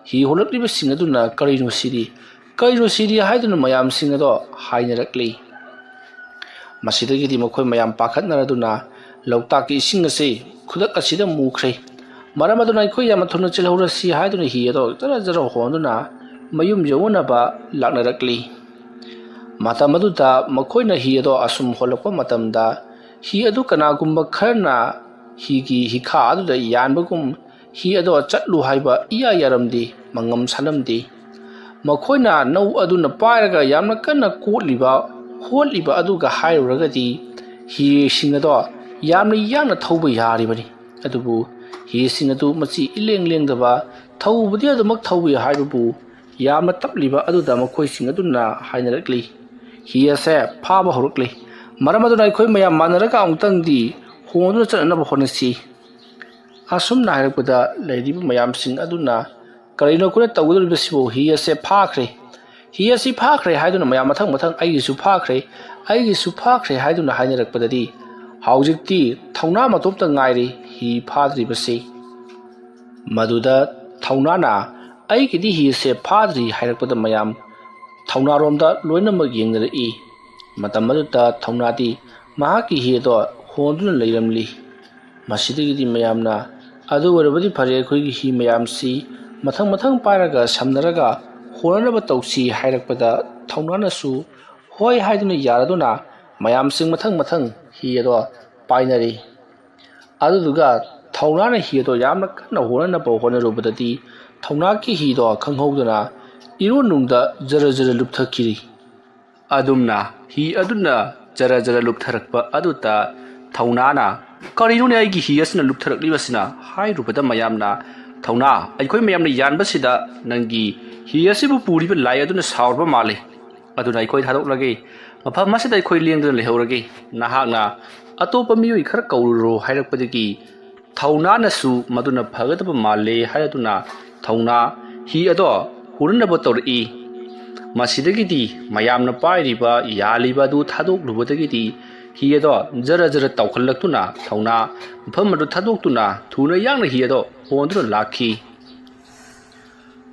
ꯍꯤ ꯍꯣꯜꯂꯛꯂꯤꯕꯁꯤꯡ ꯑꯗꯨꯅ "ꯀꯔꯤꯅꯣ ꯁꯤꯗꯤ? ꯀꯔꯤꯅꯣ ꯁꯤꯗꯤ?" ꯍꯥꯏꯗꯨꯅ ꯃꯌꯥꯝꯁꯤꯡ ꯑꯗꯣ ꯍꯥꯏꯅꯔꯛꯂꯤ꯫ ꯃꯁꯤꯗꯒꯤꯗꯤ ꯃꯈꯣꯏ ꯃꯌꯥꯝ ꯄꯥꯈꯠꯅꯔꯗꯨꯅ ꯂꯣꯛꯇꯥꯛꯀꯤ ꯏꯁꯤꯡ ꯑꯁꯤ ꯈꯨꯗꯛ ꯑꯁꯤꯗ ꯃꯨꯈ꯭ꯔꯦ꯫ ꯃꯔꯝ ꯑꯗꯨꯅ ꯑꯩꯈꯣꯏ ꯌꯥꯝꯅ ꯊꯨꯅ ꯆꯦꯜꯍꯧꯔꯁꯤ ꯍꯥꯏꯗꯨꯅ ꯍꯤ ꯑꯗꯣ ꯖꯔ ꯖꯔ ꯍꯣꯟꯗꯨꯅ ꯃꯌꯨꯝ ꯌꯧꯅꯅꯕ ꯂꯥꯛꯅꯔꯛꯂꯤ꯫ ꯃꯇꯝ ꯑꯗꯨꯗ ꯃꯈꯣꯏꯅ ꯍꯤ ꯑꯗꯣ ꯑꯁꯨꯝ ꯍꯣꯜꯂꯛꯄ ꯃꯇꯝꯗ, ꯍꯤ ꯑꯗꯨ ꯀꯅꯥꯒꯨꯝꯕ ꯈꯔꯅ ꯍꯤꯒꯤ ꯍꯤꯈꯥ ꯑꯗꯨꯗ ꯌꯥꯟꯕꯒꯨꯝ, ꯍꯤ ꯑꯗꯣ ꯆꯠꯂꯨ ꯍꯥꯏꯕ ꯏꯌꯥ ꯌꯥꯔꯝꯗꯦ, ꯃꯉꯝ ꯁꯥꯂꯝꯗꯦ꯫ ꯃꯈꯣꯏꯅ ꯅꯧ ꯑꯗꯨꯅ ꯄꯥꯏꯔꯒ ꯌꯥꯝꯅ ꯀꯟꯅ ꯀꯣꯠꯂꯤꯕ, ꯍꯣꯠꯂꯤꯕ ꯑꯗꯨꯒ ꯍꯥꯏꯔꯨꯔꯒꯗꯤ ꯍꯤꯁꯤꯡ ꯑꯗꯣ ꯌꯥꯝꯅ ꯌꯥꯡꯅ ꯊꯧꯕ ꯌꯥꯔꯤꯕꯅꯤ꯫ ꯑꯗꯨꯕꯨ ꯍꯤꯁꯤꯡ ꯑꯗꯨ ꯃꯆꯤ ꯏꯂꯦꯡ ꯂꯦꯡꯗꯕ, ꯊꯧꯕꯗꯤ ꯑꯗꯨꯃꯛ ꯊꯧꯏ ꯍꯥꯏꯕꯕꯨ ꯌꯥꯝꯅ ꯇꯞꯂꯤꯕ ꯑꯗꯨꯗ ꯃꯈꯣꯏꯁꯤꯡ ꯑꯗꯨꯅ ꯍꯥꯏꯅꯔꯛꯂꯤ, "ꯍꯤ ꯑꯁꯦ ꯐꯥꯕ ꯍꯧꯔꯛꯂꯤ꯫ ꯃꯔꯝ ꯑꯗꯨꯅ ꯑꯩꯈꯣꯏ ꯃꯌꯥꯝ ꯃꯥꯟꯅꯔꯒ ꯑꯃꯨꯛꯇꯪꯗꯤ ꯍꯣꯟꯗꯨꯅ ꯆꯠꯅꯅꯕ ꯍꯣꯠꯅꯁꯤ"꯫ ꯑꯁꯨꯝꯅ ꯍꯥꯏꯔꯛꯄꯗ ꯂꯩꯔꯤꯕ ꯃꯌꯥꯝꯁꯤꯡ ꯑꯗꯨꯅ, "ꯀꯔꯤꯅꯣ ꯑꯩꯈꯣꯏꯅ ꯇꯧꯒꯗꯧꯔꯤꯕꯁꯤꯕꯨ? ꯍꯤ ꯑꯁꯦ ꯐꯥꯈ꯭ꯔꯦ, ꯍꯤ ꯑꯁꯤ ꯐꯥꯈ꯭ꯔꯦ" ꯍꯥꯏꯗꯨꯅ ꯃꯌꯥꯝ ꯃꯊꯪ ꯃꯊꯪ "ꯑꯩꯒꯤꯁꯨ ꯐꯥꯈ꯭ꯔꯦ, ꯑꯩꯒꯤꯁꯨ ꯐꯥꯈ꯭ꯔꯦ" ꯍꯥꯏꯗꯨꯅ ꯍꯥꯏꯅꯔꯛꯄꯗꯗꯤ ꯍꯧꯖꯤꯛꯇꯤ ꯊꯧꯅꯥ ꯃꯇꯣꯝꯇ ꯉꯥꯏꯔꯦ ꯍꯤ ꯐꯥꯗ꯭ꯔꯤꯕꯁꯤ꯫ ꯃꯗꯨꯗ ꯊꯧꯅꯥꯅ "ꯑꯩꯒꯤꯗꯤ ꯍꯤ ꯑꯁꯦ ꯐꯥꯗ꯭ꯔꯤ" ꯍꯥꯏꯔꯛꯄꯗ ꯃꯌꯥꯝ ꯊꯧꯅꯥꯔꯣꯝꯗ ꯂꯣꯏꯅꯃꯛ ꯌꯦꯡꯅꯔꯛꯏ꯫ ꯃꯇꯝ ꯑꯗꯨꯗ ꯊꯧꯅꯥꯗꯤ ꯃꯍꯥꯛꯀꯤ ꯍꯤ ꯑꯗꯣ ꯍꯣꯟꯗꯨꯅ ꯂꯩꯔꯝꯂꯤ꯫ ꯃꯁꯤꯗꯒꯤꯗꯤ ꯃꯌꯥꯝꯅ "ꯑꯗꯨ ꯑꯣꯏꯔꯕꯗꯤ ꯐꯔꯦ, ꯑꯩꯈꯣꯏꯒꯤ ꯍꯤ ꯃꯌꯥꯝꯁꯤ ꯃꯊꯪ ꯃꯊꯪ ꯄꯥꯏꯔꯒ ꯁꯝꯅꯔꯒ ꯍꯣꯟꯅꯅꯕ ꯇꯧꯁꯤ" ꯍꯥꯏꯔꯛꯄꯗ ꯊꯧꯅꯥꯅꯁꯨ "ꯍꯣꯏ" ꯍꯥꯏꯗꯨꯅ ꯌꯥꯔꯗꯨꯅ ꯃꯌꯥꯝꯁꯤꯡ ꯃꯊꯪ ꯃꯊꯪ ꯍꯤ ꯑꯗꯣ ꯄꯥꯏꯅꯔꯤ꯫ ꯑꯗꯨꯗꯨꯒ ꯊꯧꯅꯥꯅ ꯍꯤ ꯑꯗꯣ ꯌꯥꯝꯅ ꯀꯟꯅ ꯍꯣꯟꯅꯅꯕ ꯍꯣꯠꯅꯔꯨꯕꯗꯗꯤ ꯊꯧꯅꯥꯒꯤ ꯍꯤꯗꯣ ꯈꯪꯍꯧꯗꯅ ꯏꯔꯣꯟꯅꯨꯡꯗ ꯖꯔ ꯖꯔ ꯂꯨꯞꯊꯈꯤꯔꯤ꯫ ꯑꯗꯨꯝꯅ ꯍꯤ ꯑꯗꯨꯅ ꯖꯔ ꯖꯔ ꯂꯨꯞꯊꯔꯛꯄ ꯑꯗꯨꯗ ꯊꯧꯅꯥꯅ "ꯀꯔꯤꯅꯣꯅꯦ ꯑꯩꯒꯤ ꯍꯤ ꯑꯁꯤꯅ ꯂꯨꯞꯊꯔꯛꯂꯤꯕꯁꯤꯅ?" ꯍꯥꯏꯔꯨꯕꯗ ꯃꯌꯥꯝꯅ, "ꯊꯧꯅꯥ, ꯑꯩꯈꯣꯏ ꯃꯌꯥꯝꯅ ꯌꯥꯟꯕꯁꯤꯗ ꯅꯪꯒꯤ ꯍꯤ ꯑꯁꯤꯕꯨ ꯄꯨꯔꯤꯕ ꯂꯥꯏ ꯑꯗꯨꯅ ꯁꯥꯎꯔꯕ ꯃꯥꯜꯂꯦ꯫ ꯑꯗꯨꯅ ꯑꯩꯈꯣꯏ ꯊꯥꯗꯣꯛꯂꯒꯦ꯫ ꯃꯐꯝ ꯑꯁꯤꯗ ꯑꯩꯈꯣꯏ ꯂꯦꯡꯗꯅ ꯂꯩꯍꯧꯔꯒꯦ꯫ ꯅꯍꯥꯛꯅ ꯑꯇꯣꯞꯄ ꯃꯤꯑꯣꯏ ꯈꯔ ꯀꯧꯔꯨꯔꯣ" ꯍꯥꯏꯔꯛꯄꯗꯒꯤ ꯊꯧꯅꯥꯅꯁꯨ ꯃꯗꯨꯅ ꯐꯒꯗꯕ ꯃꯥꯜꯂꯦ ꯍꯥꯏꯔꯗꯨꯅ ꯊꯧꯅꯥ ꯍꯤ ꯑꯗꯣ ꯍꯨꯔꯟꯅꯕ ꯇꯧꯔꯛꯏ꯫ ꯃꯁꯤꯗꯒꯤꯗꯤ ꯃꯌꯥꯝꯅ ꯄꯥꯏꯔꯤꯕ, ꯌꯥꯜꯂꯤꯕ ꯑꯗꯨ ꯊꯥꯗꯣꯛꯂꯨꯕꯗꯒꯤꯗꯤ ꯍꯤ ꯑꯗꯣ ꯖꯔ ꯖꯔ ꯇꯥꯎꯈꯠꯂꯛꯇꯨꯅ ꯊꯧꯅꯥ ꯃꯐꯝ ꯑꯗꯨ ꯊꯥꯗꯣꯛꯇꯨꯅ ꯊꯨꯅ ꯌꯥꯡꯅ ꯍꯤ ꯑꯗꯣ ꯍꯣꯟꯗꯨꯅ ꯂꯥꯛꯈꯤ꯫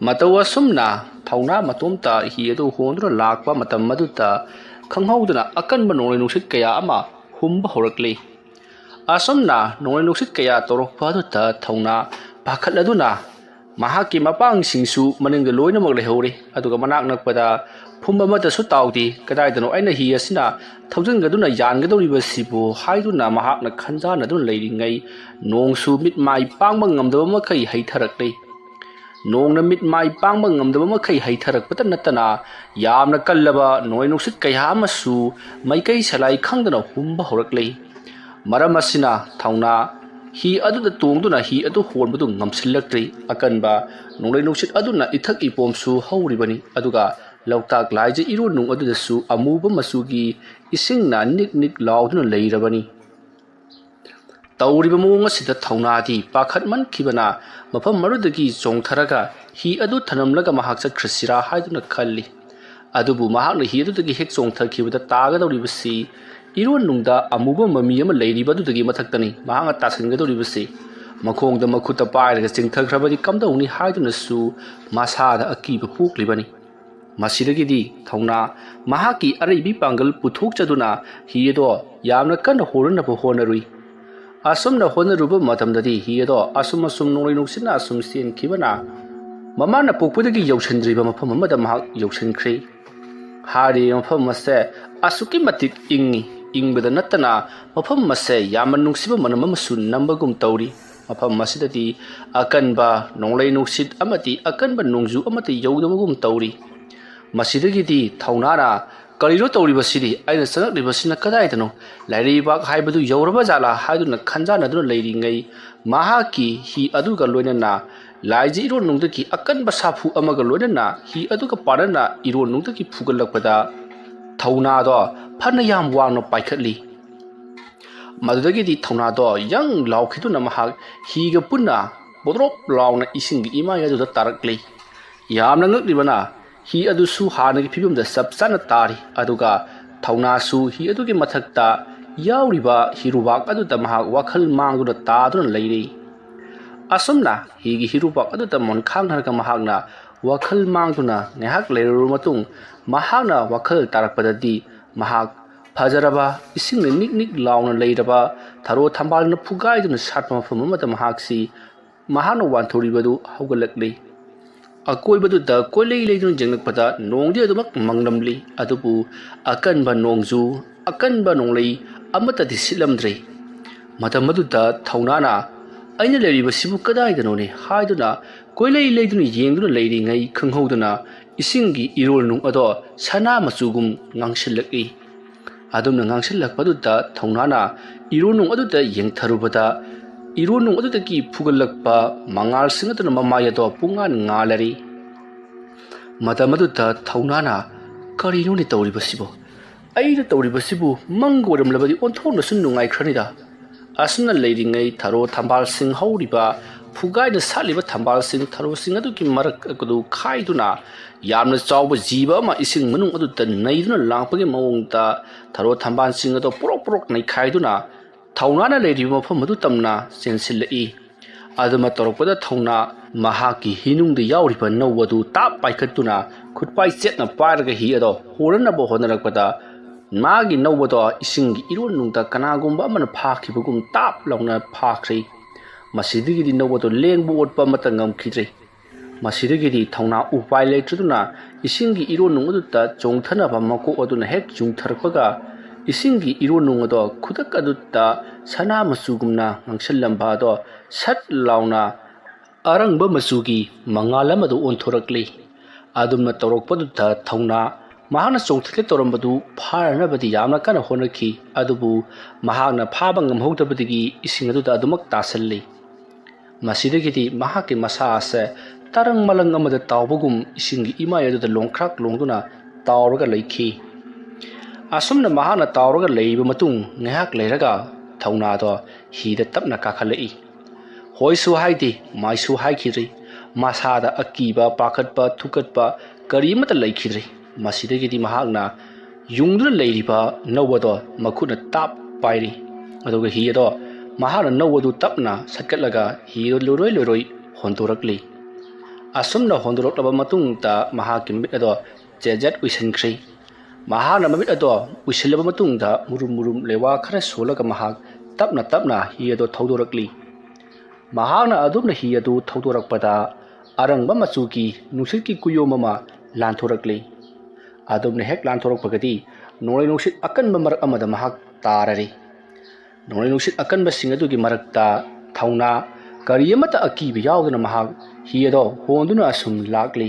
ꯃꯇꯧ ꯑꯁꯨꯝꯅ ꯊꯧꯅꯥ ꯃꯇꯣꯝꯇ ꯍꯤ ꯑꯗꯨ ꯍꯣꯟꯗꯨꯅ ꯂꯥꯛꯄ ꯃꯇꯝ ꯑꯗꯨꯗ ꯈꯪꯍꯧꯗꯅ ꯑꯀꯟꯕ ꯅꯣꯡꯂꯩ ꯅꯨꯡꯁꯤꯠ ꯀꯌꯥ ꯑꯃ ꯍꯨꯝꯕ ꯍꯧꯔꯛꯂꯤ꯫ ꯑꯁꯨꯝꯅ ꯅꯣꯡꯂꯩ ꯅꯨꯡꯁꯤꯠ ꯀꯌꯥ ꯇꯧꯔꯛꯄ ꯑꯗꯨꯗ ꯊꯧꯅꯥ ꯄꯥꯈꯠꯂꯗꯨꯅ ꯃꯍꯥꯛꯀꯤ ꯃꯄꯥꯡꯁꯤꯡꯁꯨ ꯃꯅꯤꯡꯗ ꯂꯣꯏꯅꯃꯛ ꯂꯩꯍꯧꯔꯤ꯫ ꯑꯗꯨꯒ ꯃꯅꯥꯛ ꯅꯛꯄꯗ ꯐꯨꯝ ꯑꯃꯠꯇꯁꯨ ꯇꯥꯎꯗꯦ꯫ ꯀꯗꯥꯏꯗꯅꯣ ꯑꯩꯅ ꯍꯤ ꯑꯁꯤꯅ ꯊꯧꯖꯤꯟꯒꯗꯨꯅ ꯌꯥꯟꯒꯗꯧꯔꯤꯕꯁꯤꯕꯨ ꯍꯥꯏꯗꯨꯅ ꯃꯍꯥꯛꯅ ꯈꯟꯖꯥꯟꯅꯗꯨꯅ ꯂꯩꯔꯤꯉꯩ, ꯅꯣꯡꯁꯨ ꯃꯤꯠ ꯃꯥꯏ ꯄꯥꯡꯕ ꯉꯝꯗꯕ ꯃꯈꯩ ꯍꯩꯊꯔꯛꯂꯤ꯫ ꯅꯣꯡꯅ ꯃꯤꯠ ꯃꯥꯏ ꯄꯥꯡꯕ ꯉꯝꯗꯕ ꯃꯈꯩ ꯍꯩꯊꯔꯛꯄꯇ ꯅꯠꯇꯅ, ꯌꯥꯝꯅ ꯀꯜꯂꯕ ꯅꯣꯡꯂꯩ ꯅꯨꯡꯁꯤꯠ ꯀꯌꯥ ꯑꯃꯁꯨ ꯃꯥꯏꯀꯩ ꯁꯂꯥꯏ ꯈꯪꯗꯅ ꯍꯨꯝꯕ ꯍꯧꯔꯛꯂꯤ꯫ ꯃꯔꯝ ꯑꯁꯤꯅ ꯊꯧꯅꯥ ꯍꯤ ꯑꯗꯨꯗ ꯇꯣꯡꯗꯨꯅ ꯍꯤ ꯑꯗꯨ ꯍꯣꯟꯕꯗꯨ ꯉꯝꯁꯤꯜꯂꯛꯇ꯭ꯔꯤ꯫ ꯑꯀꯟꯕ ꯅꯣꯡꯂꯩ ꯅꯨꯡꯁꯤꯠ ꯑꯗꯨꯅ ꯏꯊꯛ ꯏꯄꯣꯝꯁꯨ ꯍꯧꯔꯤꯕꯅꯤ, ꯑꯗꯨꯒ ꯂꯣꯛꯇꯥꯛ ꯂꯥꯏꯖ ꯏꯔꯣꯟꯅꯨꯡ ꯑꯗꯨꯗꯁꯨ ꯑꯃꯨꯕ ꯃꯆꯨꯒꯤ ꯏꯁꯤꯡꯅ ꯅꯤꯛ ꯅꯤꯛ ꯂꯥꯎꯗꯨꯅ ꯂꯩꯔꯕꯅꯤ꯫ ꯇꯧꯔꯤꯕ ꯃꯑꯣꯡ ꯑꯁꯤꯗ ꯊꯧꯅꯥꯗꯤ ꯄꯥꯈꯠꯃꯟꯈꯤꯕꯅ ꯃꯐꯝ ꯑꯗꯨꯗꯒꯤ ꯆꯣꯡꯊꯔꯒ ꯍꯤ ꯑꯗꯨ ꯊꯅꯝꯂꯒ ꯃꯍꯥꯛ ꯆꯠꯈ꯭ꯔꯁꯤꯔꯥ ꯍꯥꯏꯗꯨꯅ ꯈꯜꯂꯤ꯫ ꯑꯗꯨꯕꯨ ꯃꯍꯥꯛꯅ ꯍꯤ ꯑꯗꯨꯗꯒꯤ ꯍꯦꯛ ꯆꯣꯡꯊꯈꯤꯕꯗ ꯇꯥꯒꯗꯧꯔꯤꯕꯁꯤ ꯏꯔꯣꯟꯅꯨꯡꯗ ꯑꯃꯨꯕ ꯃꯃꯤ ꯑꯃ ꯂꯩꯔꯤꯕ ꯑꯗꯨꯗꯒꯤ ꯃꯊꯛꯇꯅꯤ꯫ ꯃꯍꯥꯛꯅ ꯇꯥꯁꯤꯟꯒꯗꯧꯔꯤꯕꯁꯤ ꯃꯈꯣꯡꯗ ꯃꯈꯨꯠꯇ ꯄꯥꯏꯔꯒ ꯆꯤꯡꯊꯈ꯭ꯔꯕꯗꯤ ꯀꯝꯗꯧꯅꯤ ꯍꯥꯏꯗꯨꯅꯁꯨ ꯃꯁꯥꯗ ꯑꯀꯤꯕ ꯄꯣꯛꯂꯤꯕꯅꯤ꯫ ꯃꯁꯤꯗꯒꯤꯗꯤ ꯊꯧꯅꯥ ꯃꯍꯥꯛꯀꯤ ꯑꯔꯩꯕꯤ ꯄꯥꯡꯒꯜ ꯄꯨꯊꯣꯛꯆꯗꯨꯅ ꯍꯤ ꯑꯗꯣ ꯌꯥꯝꯅ ꯀꯟꯅ ꯍꯣꯔꯅꯕ ꯍꯣꯠꯅꯔꯨꯏ꯫ ꯑꯁꯨꯝꯅ ꯍꯣꯠꯅꯔꯨꯕ ꯃꯇꯝꯗꯗꯤ ꯍꯤ ꯑꯗꯣ ꯑꯁꯨꯝ ꯑꯁꯨꯝ ꯅꯣꯡꯂꯩ ꯅꯨꯡꯁꯤꯠꯅ ꯑꯁꯨꯝ ꯆꯦꯟꯈꯤꯕꯅ ꯃꯃꯥꯅ ꯄꯣꯛꯄꯗꯒꯤ ꯌꯧꯁꯤꯟꯗ꯭ꯔꯤꯕ ꯃꯐꯝ ꯑꯃꯗ ꯃꯍꯥꯛ ꯌꯧꯁꯤꯟꯈ꯭ꯔꯦ꯫ ꯍꯥꯏꯔꯤꯕ ꯃꯐꯝ ꯑꯁꯦ ꯑꯁꯨꯛꯀꯤ ꯃꯇꯤꯛ ꯏꯪꯉꯤ꯫ ꯏꯪꯕꯗ ꯅꯠꯇꯅ ꯃꯐꯝ ꯑꯁꯦ ꯌꯥꯝꯅ ꯅꯨꯡꯁꯤꯕ ꯃꯅꯝ ꯑꯃꯁꯨ ꯅꯝꯕꯒꯨꯝ ꯇꯧꯔꯤ꯫ ꯃꯐꯝ ꯑꯁꯤꯗꯗꯤ ꯑꯀꯟꯕ ꯅꯣꯡꯂꯩ ꯅꯨꯡꯁꯤꯠ ꯑꯃꯗꯤ ꯑꯀꯟꯕ ꯅꯣꯡꯖꯨ ꯑꯃꯠꯇ ꯌꯧꯗꯕꯒꯨꯝ ꯇꯧꯔꯤ꯫ ꯃꯁꯤꯗꯒꯤꯗꯤ ꯊꯧꯅꯥꯅ "ꯀꯔꯤꯅꯣ ꯇꯧꯔꯤꯕꯁꯤꯗꯤ? ꯑꯩꯅ ꯆꯪꯂꯛꯂꯤꯕꯁꯤꯅ ꯀꯗꯥꯏꯗꯅꯣ? ꯂꯥꯏꯔꯩꯕꯥꯛ ꯍꯥꯏꯕꯗꯨ ꯌꯧꯔꯕ ꯖꯥꯠꯂꯥ?" ꯍꯥꯏꯗꯨꯅ ꯈꯟꯖꯥꯟꯅꯗꯨꯅ ꯂꯩꯔꯤꯉꯩ, ꯃꯍꯥꯛꯀꯤ ꯍꯤ ꯑꯗꯨꯒ ꯂꯣꯏꯅꯅ ꯂꯥꯏꯖ ꯏꯔꯣꯟꯅꯨꯡꯗꯒꯤ ꯑꯀꯟꯕ ꯁꯥꯐꯨ ꯑꯃꯒ ꯂꯣꯏꯅꯅ ꯍꯤ ꯑꯗꯨꯒ ꯄꯥꯟꯅꯅ ꯏꯔꯣꯟꯅꯨꯡꯗꯒꯤ ꯐꯨꯒꯠꯂꯛꯄꯗ ꯊꯧꯅꯥꯗꯣ ꯐꯅ ꯌꯥꯝ ꯋꯥꯡꯅ ꯄꯥꯏꯈꯠꯂꯤ꯫ ꯃꯗꯨꯗꯒꯤꯗꯤ ꯊꯧꯅꯥꯗꯣ ꯌꯪ ꯂꯥꯎꯈꯤꯗꯨꯅ ꯃꯍꯥꯛ ꯍꯤꯒ ꯄꯨꯟꯅ ꯕꯣꯗ꯭ꯔꯣꯞ ꯂꯥꯎꯅ ꯏꯁꯤꯡꯒꯤ ꯏꯃꯥꯏ ꯑꯗꯨꯗ ꯇꯥꯔꯛꯂꯤ꯫ ꯌꯥꯝꯅ ꯉꯛꯂꯤꯕꯅ, ꯍꯤ ꯑꯗꯨꯁꯨ ꯍꯥꯟꯅꯒꯤ ꯐꯤꯕꯝꯗ ꯆꯞ ꯆꯥꯅ ꯇꯥꯔꯤ, ꯑꯗꯨꯒ ꯊꯧꯅꯥꯁꯨ ꯍꯤ ꯑꯗꯨꯒꯤ ꯃꯊꯛꯇ ꯌꯥꯎꯔꯤꯕ ꯍꯤꯔꯨꯕꯥꯛ ꯑꯗꯨꯗ ꯃꯍꯥꯛ ꯋꯥꯈꯜ ꯃꯥꯡꯗꯨꯅ ꯇꯥꯗꯨꯅ ꯂꯩꯔꯤ꯫ ꯑꯁꯨꯝꯅ ꯍꯤꯒꯤ ꯍꯤꯔꯨꯕꯥꯛ ꯑꯗꯨꯗ ꯃꯣꯟꯈꯥꯡꯅꯔꯒ ꯃꯍꯥꯛꯅ ꯋꯥꯈꯜ ꯃꯥꯡꯗꯨꯅ ꯉꯥꯏꯍꯥꯛ ꯂꯩꯔꯨꯔꯕ ꯃꯇꯨꯡ, ꯃꯍꯥꯛꯅ ꯋꯥꯈꯜ ꯇꯥꯔꯛꯄꯗꯗꯤ ꯃꯍꯥꯛ ꯐꯖꯔꯕ ꯏꯁꯤꯡꯅ ꯅꯤꯛ ꯅꯤꯛ ꯂꯥꯎꯅ ꯂꯩꯔꯕ ꯊꯔꯣ ꯊꯝꯕꯥꯜꯅ ꯐꯨꯒꯥꯏꯗꯨꯅ ꯁꯥꯠꯄ ꯃꯐꯝ ꯑꯃꯗ ꯃꯍꯥꯛꯁꯤ, ꯃꯍꯥꯛꯅ ꯋꯥꯟꯊꯣꯔꯤꯕꯗꯨ ꯍꯧꯒꯠꯂꯛꯂꯤ꯫ ꯑꯀꯣꯏꯕꯗꯨꯗ ꯀꯣꯏꯂꯩ ꯂꯩꯗꯨꯅ ꯌꯦꯡꯂꯛꯄꯗ ꯅꯣꯡꯗꯤ ꯑꯗꯨꯃꯛ ꯃꯪꯂꯝꯂꯤ, ꯑꯗꯨꯕꯨ ꯑꯀꯟꯕ ꯅꯣꯡꯖꯨ, ꯑꯀꯟꯕ ꯅꯣꯡꯂꯩ ꯑꯃꯠꯇꯗꯤ ꯁꯤꯠꯂꯝꯗ꯭ꯔꯦ꯫ ꯃꯇꯝ ꯑꯗꯨꯗ ꯊꯧꯅꯥꯅ "ꯑꯩꯅ ꯂꯩꯔꯤꯕꯁꯤꯕꯨ ꯀꯗꯥꯏꯗꯅꯣꯅꯦ?" ꯍꯥꯏꯗꯨꯅ ꯀꯣꯏꯂꯩ ꯂꯩꯗꯨꯅ ꯌꯦꯡꯗꯨꯅ ꯂꯩꯔꯤꯉꯩ ꯈꯪꯍꯧꯗꯅ ꯏꯁꯤꯡꯒꯤ ꯏꯔꯣꯜ ꯅꯨꯡ ꯑꯗꯣ ꯁꯅꯥ ꯃꯆꯨꯒꯨꯝ ꯉꯥꯡꯁꯤꯜꯂꯛꯏ꯫ ꯑꯗꯨꯝꯅ ꯉꯥꯡꯁꯤꯜꯂꯛꯄꯗꯨꯗ ꯊꯧꯅꯥꯅ ꯏꯔꯣꯜ ꯅꯨꯡ ꯑꯗꯨꯗ ꯌꯦꯡꯊꯔꯨꯕꯗ ꯏꯔꯣꯜ ꯅꯨꯡ ꯑꯗꯨꯗꯒꯤ ꯐꯨꯒꯠꯂꯛꯄ ꯃꯉꯥꯜꯁꯤꯡ ꯑꯗꯨꯅ ꯃꯃꯥꯏ ꯑꯗꯣ ꯄꯨꯡꯉꯥꯟ ꯉꯥꯜꯂꯔꯤ꯫ ꯃꯇꯝ ꯑꯗꯨꯗ ꯊꯧꯅꯥꯅ "ꯀꯔꯤꯅꯣꯅꯦ ꯇꯧꯔꯤꯕꯁꯤꯕꯣ? ꯑꯩꯅ ꯇꯧꯔꯤꯕꯁꯤꯕꯨ ꯃꯪꯒ ꯑꯣꯏꯔꯝꯂꯕꯗꯤ ꯑꯣꯟꯊꯣꯛꯅꯁꯨ ꯅꯨꯡꯉꯥꯏꯈ꯭ꯔꯅꯤꯗ"꯫ ꯑꯁꯨꯝꯅ ꯂꯩꯔꯤꯉꯩ ꯊꯔꯣ ꯊꯝꯕꯥꯜꯁꯤꯡ ꯍꯧꯔꯤꯕ, ꯐꯨꯒꯥꯏꯅ ꯁꯥꯠꯂꯤꯕ ꯊꯝꯕꯥꯜꯁꯤꯡ, ꯊꯔꯣꯁꯤꯡ ꯑꯗꯨꯒꯤ ꯃꯔꯛ ꯑꯗꯨ ꯈꯥꯏꯗꯨꯅ ꯌꯥꯝꯅ ꯆꯥꯎꯕ ꯖꯤꯕ ꯑꯃ ꯏꯁꯤꯡ ꯃꯅꯨꯡ ꯑꯗꯨꯗ ꯅꯩꯗꯨꯅ ꯂꯥꯛꯄꯒꯤ ꯃꯑꯣꯡꯗ ꯊꯔꯣ ꯊꯝꯕꯥꯜꯁꯤꯡ ꯑꯗꯨ ꯄꯨꯔꯣꯛ ꯄꯨꯔꯣꯛ ꯅꯩꯈꯥꯏꯗꯨꯅ ꯊꯧꯅꯥꯅ ꯂꯩꯔꯤꯕ ꯃꯐꯝ ꯑꯗꯨ ꯇꯝꯅ ꯆꯦꯟꯁꯤꯜꯂꯛꯏ꯫ ꯑꯗꯨꯃ ꯇꯧꯔꯛꯄꯗ ꯊꯧꯅꯥ ꯃꯍꯥꯛꯀꯤ ꯍꯤꯅꯨꯡꯗ ꯌꯥꯎꯔꯤꯕ ꯅꯧ ꯑꯗꯨ ꯇꯥꯞ ꯄꯥꯏꯈꯠꯇꯨꯅ ꯈꯨꯠꯄꯥꯏ ꯆꯦꯠꯅ ꯄꯥꯏꯔꯒ ꯍꯤ ꯑꯗꯣ ꯍꯣꯔꯅꯕ ꯍꯣꯠꯅꯔꯛꯄꯗ ꯃꯥꯒꯤ ꯅꯧ ꯑꯗꯣ ꯏꯁꯤꯡꯒꯤ ꯏꯔꯣꯟ ꯅꯨꯡꯗ ꯀꯅꯥꯒꯨꯝꯕ ꯑꯃꯅ ꯐꯥꯈꯤꯕꯒꯨꯝ ꯇꯥꯞ ꯂꯥꯎꯅ ꯐꯥꯈ꯭ꯔꯦ꯫ ꯃꯁꯤꯗꯒꯤꯗꯤ ꯅꯧ ꯑꯗꯣ ꯂꯦꯡꯕ ꯑꯣꯠꯄ ꯑꯃꯠꯇ ꯉꯝꯈꯤꯗ꯭ꯔꯦ꯫ ꯃꯁꯤꯗꯒꯤꯗꯤ ꯊꯧꯅꯥ ꯎꯄꯥꯏ ꯂꯩꯇ꯭ꯔꯗꯨꯅ ꯏꯁꯤꯡꯒꯤ ꯏꯔꯣꯟ ꯅꯨꯡ ꯑꯗꯨꯗ ꯆꯣꯡꯊꯅꯕ ꯃꯀꯣꯛ ꯑꯗꯨꯅ ꯍꯦꯛ ꯆꯨꯡꯊꯔꯛꯄꯒ ꯏꯁꯤꯡꯒꯤ ꯏꯔꯣꯟ ꯅꯨꯡ ꯑꯗꯣ ꯈꯨꯗꯛ ꯑꯗꯨꯗ ꯁꯅꯥ ꯃꯆꯨꯒꯨꯝꯅ ꯉꯥꯡꯁꯤꯜꯂꯝꯕ ꯑꯗꯣ ꯁꯠ ꯂꯥꯎꯅ ꯑꯔꯪꯕ ꯃꯆꯨꯒꯤ ꯃꯉꯥꯜ ꯑꯃꯗ ꯑꯣꯟꯊꯣꯔꯛꯂꯤ꯫ ꯑꯗꯨꯝꯅ ꯇꯧꯔꯛꯄꯗꯨꯗ ꯊꯧꯅꯥ ꯃꯍꯥꯛꯅ ꯆꯣꯡꯊꯒꯦ ꯇꯧꯔꯝꯕꯗꯨ ꯐꯥꯅꯅꯕꯗꯤ ꯌꯥꯝꯅ ꯀꯟꯅ ꯍꯣꯠꯅꯈꯤ, ꯑꯗꯨꯕꯨ ꯃꯍꯥꯛꯅ ꯐꯥꯕ ꯉꯝꯍꯧꯗꯕꯗꯒꯤ ꯏꯁꯤꯡ ꯑꯗꯨꯗ ꯑꯗꯨꯃꯛ ꯇꯥꯁꯜꯂꯤ꯫ ꯃꯁꯤꯗꯒꯤꯗꯤ ꯃꯍꯥꯛꯀꯤ ꯃꯁꯥ ꯑꯁꯦ ꯇꯔꯪ ꯃꯂꯪ ꯑꯃꯗ ꯇꯥꯎꯕꯒꯨꯝ ꯏꯁꯤꯡꯒꯤ ꯏꯃꯥꯏ ꯑꯗꯨꯗ ꯂꯣꯡꯈ꯭ꯔꯥꯛ ꯂꯣꯡꯗꯨꯅ ꯇꯥꯎꯔꯒ ꯂꯩꯈꯤ꯫ ꯑꯁꯨꯝꯅ ꯃꯍꯥꯛꯅ ꯇꯥꯎꯔꯒ ꯂꯩꯔꯕ ꯃꯇꯨꯡ ꯉꯥꯏꯍꯥꯛ ꯂꯩꯔꯒ ꯊꯧꯅꯥꯗꯣ ꯍꯤꯗ ꯇꯞꯅ ꯀꯥꯈꯠꯂꯛꯏ꯫ ꯍꯣꯏꯁꯨ ꯍꯥꯏꯗꯦ, ꯃꯥꯏꯁꯨ ꯍꯥꯏꯈꯤꯗ꯭ꯔꯦ꯫ ꯃꯁꯥꯗ ꯑꯀꯤꯕ, ꯄꯥꯈꯠꯄ, ꯊꯨꯀꯠꯄ ꯀꯔꯤ ꯑꯃꯠꯇ ꯂꯩꯈꯤꯗ꯭ꯔꯦ꯫ ꯃꯁꯤꯗꯒꯤꯗꯤ ꯃꯍꯥꯛꯅ ꯌꯨꯡꯗꯨꯅ ꯂꯩꯔꯤꯕ ꯅꯧ ꯑꯗꯣ ꯃꯈꯨꯠꯅ ꯇꯥꯞ ꯄꯥꯏꯔꯤ꯫ ꯑꯗꯨꯒ ꯍꯤ ꯑꯗꯣ ꯃꯍꯥꯛꯅ ꯅꯧ ꯑꯗꯨ ꯇꯞꯅ ꯁꯠꯀꯠꯂꯒ ꯍꯤ ꯑꯗꯨ ꯂꯣꯏꯔꯣꯏ ꯂꯣꯏꯔꯣꯏ ꯍꯣꯟꯗꯣꯔꯛꯂꯤ꯫ ꯑꯁꯨꯝꯅ ꯍꯣꯟꯗꯣꯔꯛꯂꯕ ꯃꯇꯨꯡꯗ ꯃꯍꯥꯛꯀꯤ ꯃꯃꯤꯠ ꯑꯗꯣ ꯆꯦꯖꯠ ꯎꯏꯁꯤꯟꯈ꯭ꯔꯦ꯫ ꯃꯍꯥꯛꯅ ꯃꯃꯤꯠ ꯑꯗꯣ ꯎꯏꯁꯤꯜꯂꯕ ꯃꯇꯨꯡꯗ ꯃꯨꯔꯨꯝ ꯃꯨꯔꯨꯝ ꯂꯩꯋꯥ ꯈꯔ ꯁꯣꯜꯂꯒ ꯃꯍꯥꯛ ꯇꯞꯅ ꯇꯞꯅ ꯍꯤ ꯑꯗꯣ ꯊꯧꯗꯣꯔꯛꯂꯤ꯫ ꯃꯍꯥꯛꯅ ꯑꯗꯨꯝꯅ ꯍꯤ ꯑꯗꯨ ꯊꯧꯗꯣꯔꯛꯄꯗ ꯑꯔꯪꯕ ꯃꯆꯨꯒꯤ ꯅꯨꯡꯁꯤꯠꯀꯤ ꯀꯨꯌꯣꯝ ꯑꯃ ꯂꯥꯟꯊꯣꯔꯛꯂꯤ꯫ ꯑꯗꯨꯝꯅ ꯍꯦꯛ ꯂꯥꯟꯊꯣꯔꯛꯄꯒꯗꯤ ꯅꯣꯡꯂꯩ ꯅꯨꯡꯁꯤꯠ ꯑꯀꯟꯕ ꯃꯔꯛ ꯑꯃꯗ ꯃꯍꯥꯛ ꯇꯥꯔꯔꯤ꯫ ꯅꯣꯡꯂꯩ ꯅꯨꯡꯁꯤꯠ ꯑꯀꯟꯕꯁꯤꯡ ꯑꯗꯨꯒꯤ ꯃꯔꯛꯇ ꯊꯧꯅꯥ ꯀꯔꯤ ꯑꯃꯠꯇ ꯑꯀꯤꯕ ꯌꯥꯎꯗꯅ ꯃꯍꯥꯛ ꯍꯤ ꯑꯗꯣ ꯍꯣꯟꯗꯨꯅ ꯑꯁꯨꯝ ꯂꯥꯛꯂꯤ꯫